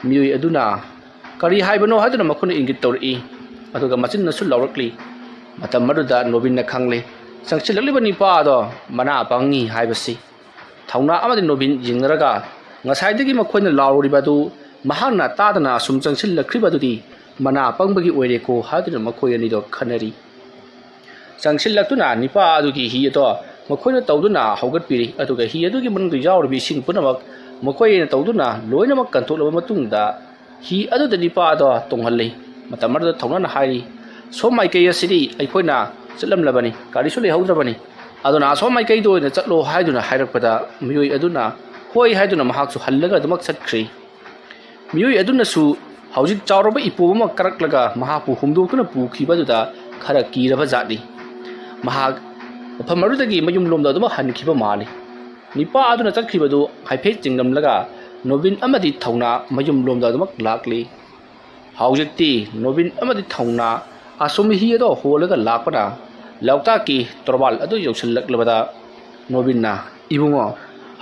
ꯃꯤꯑꯣꯏ ꯑꯗꯨꯅ, "ꯀꯔꯤ ꯍꯥꯏꯕꯅꯣ?" ꯍꯥꯏꯗꯨꯅ ꯃꯈꯣꯏꯅ ꯏꯪꯒꯤꯠ ꯇꯧꯔꯛꯏ꯫ ꯑꯗꯨꯒ ꯃꯆꯤꯟꯅꯁꯨ ꯂꯥꯎꯔꯛꯂꯤ꯫ ꯃꯇꯝ ꯑꯗꯨꯗ ꯅꯣꯕꯤꯟꯅ ꯈꯪꯂꯦ, ꯆꯪꯁꯤꯜꯂꯛꯂꯤꯕ ꯅꯤꯄꯥ ꯑꯗꯣ ꯃꯅꯥ ꯄꯪꯉꯤ ꯍꯥꯏꯕꯁꯤ꯫ ꯊꯧꯅꯥ ꯑꯃꯗꯤ ꯅꯣꯕꯤꯟ ꯌꯦꯡꯅꯔꯒ, ꯉꯁꯥꯏꯗꯒꯤ ꯃꯈꯣꯏꯅ ꯂꯥꯎꯔꯤꯕ ꯑꯗꯨ ꯃꯍꯥꯛꯅ ꯇꯥꯗꯅ ꯑꯁꯨꯝ ꯆꯪꯁꯤꯜꯂꯛꯈ꯭ꯔꯤꯕ ꯑꯗꯨꯗꯤ ꯃꯅꯥ ꯄꯪꯕꯒꯤ ꯑꯣꯏꯔꯦꯀꯣ ꯍꯥꯏꯗꯨꯅ ꯃꯈꯣꯏ ꯑꯅꯤꯗꯣ ꯈꯟꯅꯔꯤ꯫ ꯆꯪꯁꯤꯜꯂꯛꯇꯨꯅ ꯅꯤꯄꯥ ꯑꯗꯨꯒꯤ ꯍꯤ ꯑꯗꯣ ꯃꯈꯣꯏꯅ ꯇꯧꯗꯨꯅ ꯍꯧꯒꯠꯄꯤꯔꯤ꯫ ꯑꯗꯨꯒ ꯍꯤ ꯑꯗꯨꯒꯤ ꯃꯅꯨꯡꯗ ꯌꯥꯎꯔꯤꯕ ꯏꯁꯤꯡ ꯄꯨꯝꯅꯃꯛ ꯃꯈꯣꯏ ꯑꯅꯤꯅ ꯇꯧꯗꯨꯅ ꯂꯣꯏꯅꯃꯛ ꯀꯟꯊꯣꯛꯂꯕ ꯃꯇꯨꯡꯗ, ꯍꯤ ꯑꯗꯨꯗ ꯅꯤꯄꯥ ꯑꯗꯣ ꯇꯣꯡꯍꯜꯂꯤ꯫ ꯃꯇꯝ ꯑꯗꯨꯗ ꯊꯧꯅꯥꯅ ꯍꯥꯏꯔꯤ, "ꯁꯣꯝ ꯃꯥꯏꯀꯩ ꯑꯁꯤꯗꯤ ꯑꯩꯈꯣꯏꯅ ꯆꯠꯂꯝꯂꯕꯅꯤ, ꯒꯥꯔꯤꯁꯨ ꯂꯩꯍꯧꯗ꯭ꯔꯕꯅꯤ, ꯑꯗꯨꯅ ꯑꯁꯣꯝ ꯃꯥꯏꯀꯩꯗ ꯑꯣꯏꯅ ꯆꯠꯂꯣ" ꯍꯥꯏꯗꯨꯅ ꯍꯥꯏꯔꯛꯄꯗ, ꯃꯤꯑꯣꯏ ꯑꯗꯨꯅ ꯍꯣꯏ ꯍꯥꯏꯗꯨꯅ ꯃꯍꯥꯛꯁꯨ ꯍꯜꯂꯒ ꯑꯗꯨꯃꯛ ꯆꯠꯈ꯭ꯔꯤ꯫ ꯃꯤꯑꯣꯏ ꯑꯗꯨꯅꯁꯨ ꯍꯧꯖꯤꯛ ꯆꯥꯎꯔꯕ ꯏꯄꯣꯝ ꯑꯃ ꯀꯥꯔꯛꯂꯒ ꯃꯍꯥꯛꯄꯨ ꯍꯨꯝꯗꯣꯛꯇꯨꯅ ꯄꯨꯈꯤꯕ ꯑꯗꯨꯗ ꯈꯔ ꯀꯤꯔꯕ ꯖꯥꯠꯅꯤ꯫ ꯃꯍꯥꯛ ꯃꯐꯝ ꯑꯗꯨꯗꯒꯤ ꯃꯌꯨꯝꯂꯣꯝꯗ ꯑꯗꯨꯃꯛ ꯍꯟꯈꯤꯕ ꯃꯥꯜꯂꯤ꯫ ꯅꯤꯄꯥ ꯑꯗꯨꯅ ꯆꯠꯈꯤꯕꯗꯨ ꯍꯥꯏꯐꯦꯠ ꯆꯤꯡꯂꯝꯂꯒ ꯅꯣꯕꯤꯟ ꯑꯃꯗꯤ ꯊꯧꯅꯥ ꯃꯌꯨꯝꯂꯣꯝꯗ ꯑꯗꯨꯃꯛ ꯂꯥꯛꯂꯤ꯫ ꯍꯧꯖꯤꯛꯇꯤ ꯅꯣꯕꯤꯟ ꯑꯃꯗꯤ ꯊꯧꯅꯥ ꯑꯁꯣꯝ ꯍꯤ ꯑꯗꯣ ꯍꯣꯜꯂꯒ ꯂꯥꯛꯄꯅ ꯂꯣꯛꯇꯥꯛꯀꯤ ꯇꯣꯔꯕꯥꯜ ꯑꯗꯨ ꯌꯧꯁꯤꯜꯂꯛꯂꯕꯗ ꯅꯣꯕꯤꯟꯅ, "ꯏꯕꯨꯡꯉꯣ,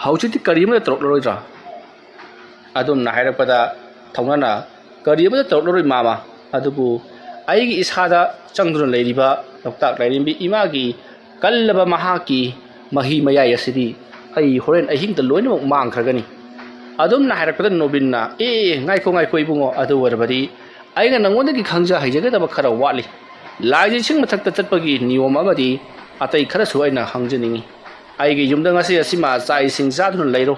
ꯍꯧꯖꯤꯛꯇꯤ ꯀꯔꯤ ꯑꯃꯠꯇ ꯇꯧꯔꯛꯂꯔꯣꯏꯗ꯭ꯔꯥ?" ꯑꯗꯨꯝꯅ ꯍꯥꯏꯔꯛꯄꯗ ꯊꯧꯅꯥꯅ, "ꯀꯔꯤ ꯑꯃꯠꯇ ꯇꯧꯔꯛꯂꯔꯣꯏ ꯃꯥꯃ, ꯑꯗꯨꯕꯨ ꯑꯩꯒꯤ ꯏꯁꯥꯗ ꯆꯪꯗꯨꯅ ꯂꯩꯔꯤꯕ ꯂꯣꯛꯇꯥꯛ ꯂꯥꯏꯔꯦꯝꯕꯤ ꯏꯃꯥꯒꯤ ꯀꯜꯂꯕ ꯃꯍꯥꯛꯀꯤ ꯃꯍꯤ ꯃꯌꯥꯏ ꯑꯁꯤꯗꯤ ꯑꯩ ꯍꯣꯔꯦꯟ ꯑꯍꯤꯡꯗ ꯂꯣꯏꯅꯃꯛ ꯃꯥꯡꯈ꯭ꯔꯒꯅꯤ꯫" ꯑꯗꯨꯝꯅ ꯍꯥꯏꯔꯛꯄꯗ ꯅꯣꯕꯤꯟꯅ, "ꯑꯦ, ꯉꯥꯏꯈꯣ, ꯉꯥꯏꯈꯣ ꯏꯕꯨꯡꯉꯣ, ꯑꯗꯨ ꯑꯣꯏꯔꯕꯗꯤ ꯑꯩꯅ ꯅꯉꯣꯟꯗꯒꯤ ꯈꯪꯖ ꯍꯩꯖꯒꯗꯕ ꯈꯔ ꯋꯥꯠꯂꯤ꯫ ꯂꯥꯏꯁꯦ ꯏꯁꯤꯡ ꯃꯊꯛꯇ ꯆꯠꯄꯒꯤ ꯅꯤꯌꯣꯝ ꯑꯃꯗꯤ ꯑꯇꯩ ꯈꯔꯁꯨ ꯑꯩꯅ ꯍꯪꯖꯅꯤꯡꯏ꯫ ꯑꯩꯒꯤ ꯌꯨꯝꯗ ꯉꯁꯤ ꯑꯁꯤꯃ ꯆꯥꯛ ꯏꯁꯤꯡ ꯆꯥꯗꯨꯅ ꯂꯩꯔꯣ꯫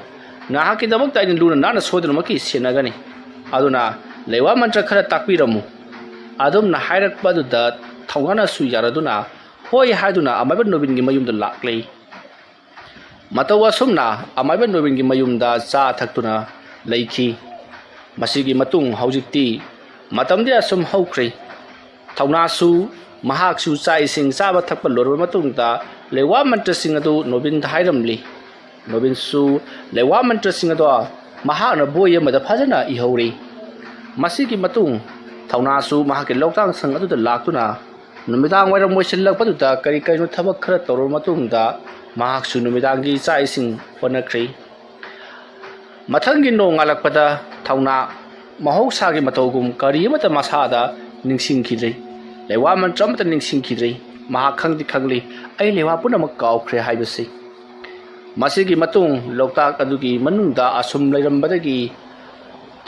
ꯅꯍꯥꯛꯀꯤꯗꯃꯛꯇ ꯑꯩꯅ ꯂꯨꯅ ꯅꯥꯟꯅ ꯁꯣꯏꯗꯅꯃꯛꯀꯤ ꯁꯦꯟꯅꯒꯅꯤ꯫ ꯑꯗꯨꯅ ꯂꯩꯋꯥ ꯃꯟꯇ꯭ꯔ ꯈꯔ ꯇꯥꯛꯄꯤꯔꯝꯃꯨ꯫ ꯑꯗꯨꯝꯅ ꯍꯥꯏꯔꯛꯄ ꯑꯗꯨꯗ ꯊꯧꯅꯥꯅꯁꯨ ꯌꯥꯔꯗꯨꯅ ꯍꯣꯏ ꯍꯥꯏꯗꯨꯅ ꯑꯃꯥꯏꯕ ꯅꯣꯕꯤꯟꯒꯤ ꯃꯌꯨꯝꯗ ꯂꯥꯛꯂꯦ꯫ ꯃꯇꯧ ꯑꯁꯨꯝꯅ ꯑꯃꯥꯏꯕ ꯅꯣꯕꯤꯟꯒꯤ ꯃꯌꯨꯝꯗ ꯆꯥ ꯊꯛꯇꯨꯅ ꯂꯩꯈꯤ꯫ ꯃꯁꯤꯒꯤ ꯃꯇꯨꯡ ꯍꯧꯖꯤꯛꯇꯤ ꯃꯇꯝꯗꯤ ꯑꯁꯨꯝ ꯍꯧꯈ꯭ꯔꯦ꯫ ꯊꯧꯅꯥꯁꯨ ꯃꯍꯥꯛꯁꯨ ꯆꯥꯛ ꯏꯁꯤꯡ ꯆꯥꯕ ꯊꯛꯄ ꯂꯣꯏꯔꯕ ꯃꯇꯨꯡꯗ ꯂꯩꯋꯥ ꯃꯟꯇ꯭ꯔꯁꯤꯡ ꯑꯗꯨ ꯅꯣꯕꯤꯟꯗ ꯍꯥꯏꯔꯝꯂꯤ꯫ ꯅꯣꯕꯤꯟꯁꯨ ꯂꯩꯋꯥ ꯃꯟꯇ꯭ꯔꯁꯤꯡ ꯑꯗꯣ ꯃꯍꯥꯛꯅ ꯕꯣꯏ ꯑꯃꯗ ꯐꯖꯅ ꯏꯍꯧꯔꯤ꯫ ꯃꯁꯤꯒꯤ ꯃꯇꯨꯡ ꯊꯧꯅꯥꯁꯨ ꯃꯍꯥꯛꯀꯤ ꯂꯧꯇꯥꯛ ꯁꯪ ꯑꯗꯨꯗ ꯂꯥꯛꯇꯨꯅ ꯅꯨꯃꯤꯗꯥꯡ ꯋꯥꯏꯔꯝ ꯑꯣꯏꯁꯤꯜꯂꯛꯄꯗꯨꯗ ꯀꯔꯤ ꯀꯔꯤꯅꯣ ꯊꯕꯛ ꯈꯔ ꯇꯧꯔꯕ ꯃꯇꯨꯡꯗ ꯃꯍꯥꯛꯁꯨ ꯅꯨꯃꯤꯗꯥꯡꯒꯤ ꯆꯥꯛ ꯏꯁꯤꯡ ꯍꯣꯠꯅꯈ꯭ꯔꯤ꯫ ꯃꯊꯪꯒꯤ ꯅꯣꯡꯉꯥꯜꯂꯛꯄꯗ ꯊꯧꯅꯥ ꯃꯍꯧꯁꯥꯒꯤ ꯃꯇꯧꯒꯨꯝ ꯀꯔꯤ ꯑꯃꯠꯇ ꯃꯁꯥꯗ ꯅꯤꯡꯁꯤꯡꯈꯤꯗ꯭ꯔꯦ꯫ ꯂꯩꯋꯥ ꯃꯟꯇ꯭ꯔ ꯑꯃꯠꯇ ꯅꯤꯡꯁꯤꯡꯈꯤꯗ꯭ꯔꯦ꯫ ꯃꯍꯥꯛ ꯈꯪꯗꯤ ꯈꯪꯂꯤ, "ꯑꯩ ꯂꯩꯋꯥ ꯄꯨꯝꯅꯃꯛ ꯀꯥꯎꯈ꯭ꯔꯦ" ꯍꯥꯏꯕꯁꯤ꯫ ꯃꯁꯤꯒꯤ ꯃꯇꯨꯡ ꯂꯣꯛꯇꯥꯛ ꯑꯗꯨꯒꯤ ꯃꯅꯨꯡꯗ ꯑꯁꯨꯝ ꯂꯩꯔꯝꯕꯗꯒꯤ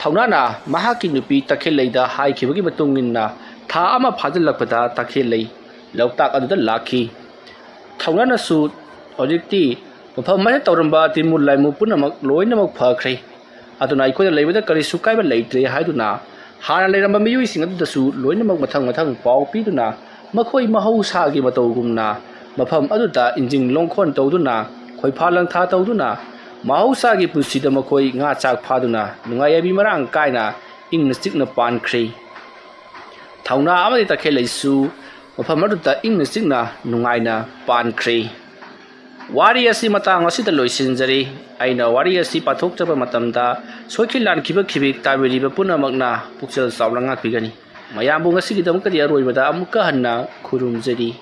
ꯊꯧꯅꯥꯅ ꯃꯍꯥꯛꯀꯤ ꯅꯨꯄꯤ ꯇꯈꯦꯜꯂꯩꯗ ꯍꯥꯏꯈꯤꯕꯒꯤ ꯃꯇꯨꯡ ꯏꯟꯅ ꯊꯥ ꯑꯃ ꯐꯥꯖꯤꯜꯂꯛꯄꯗ ꯇꯈꯦꯜꯂꯩ ꯂꯣꯛꯇꯥꯛ ꯑꯗꯨꯗ ꯂꯥꯛꯈꯤ꯫ ꯊꯧꯅꯥꯅꯁꯨ ꯍꯧꯖꯤꯛꯇꯤ ꯃꯐꯝ ꯑꯁꯤꯗ ꯇꯧꯔꯝꯕ ꯇꯤꯟꯃꯨ ꯂꯥꯏꯃꯨ ꯄꯨꯝꯅꯃꯛ ꯂꯣꯏꯅꯃꯛ ꯐꯈ꯭ꯔꯦ꯫ ꯑꯗꯨꯅ ꯑꯩꯈꯣꯏꯅ ꯂꯩꯕꯗ ꯀꯔꯤꯁꯨ ꯀꯥꯏꯕ ꯂꯩꯇ꯭ꯔꯦ ꯍꯥꯏꯗꯨꯅ ꯍꯥꯟꯅ ꯂꯩꯔꯝꯕ ꯃꯤꯑꯣꯏꯁꯤꯡ ꯑꯗꯨꯗꯁꯨ ꯂꯣꯏꯅꯃꯛ ꯃꯊꯪ ꯃꯊꯪ ꯄꯥꯎ ꯄꯤꯗꯨꯅ ꯃꯈꯣꯏ ꯃꯍꯧꯁꯥꯒꯤ ꯃꯇꯧꯒꯨꯝꯅ ꯃꯐꯝ ꯑꯗꯨꯗ ꯏꯟꯖꯤꯟ ꯂꯣꯡꯈꯣꯟ ꯇꯧꯗꯨꯅ ꯈꯣꯏꯐꯥ ꯂꯪꯊꯥ ꯇꯧꯗꯨꯅ ꯃꯍꯧꯁꯥꯒꯤ ꯄꯨꯟꯁꯤꯗ ꯃꯈꯣꯏ ꯉꯥ ꯆꯥꯛ ꯐꯥꯗꯨꯅ ꯅꯨꯡꯉꯥꯏ ꯌꯥꯏꯕꯤ ꯃꯔꯥꯡ ꯀꯥꯏꯅ ꯏꯪꯅ ꯆꯤꯛꯅ ꯄꯥꯟꯈ꯭ꯔꯦ꯫ ꯊꯧꯅꯥ ꯑꯃꯗꯤ ꯇꯈꯦꯜꯂꯩꯁꯨ ꯃꯐꯝ ꯑꯗꯨꯗ ꯏꯪꯅ ꯆꯤꯛꯅ ꯅꯨꯡꯉꯥꯏꯅ ꯄꯥꯟꯈ꯭ꯔꯦ꯫ ꯋꯥꯔꯤ ꯑꯁꯤ ꯃꯇꯥꯡ ꯑꯁꯤꯗ ꯂꯣꯏꯁꯤꯟꯖꯔꯤ꯫ ꯑꯩꯅ ꯋꯥꯔꯤ ꯑꯁꯤ ꯄꯥꯊꯣꯛꯆꯕ ꯃꯇꯝꯗ ꯁꯣꯏꯈꯤ ꯂꯥꯟꯈꯤꯕ ꯈꯤꯕꯤꯛ ꯇꯥꯕꯤꯔꯤꯕ ꯄꯨꯝꯅꯃꯛꯅ ꯄꯨꯛꯆꯦꯜ ꯆꯥꯎꯅ ꯉꯥꯛꯄꯤꯒꯅꯤ꯫ ꯃꯌꯥꯝꯕꯨ ꯉꯁꯤꯒꯤꯗꯃꯛꯇꯗꯤ ꯑꯔꯣꯏꯕꯗ ꯑꯃꯨꯛꯀ ꯍꯟꯅ ꯈꯨꯔꯨꯝꯖꯔꯤ꯫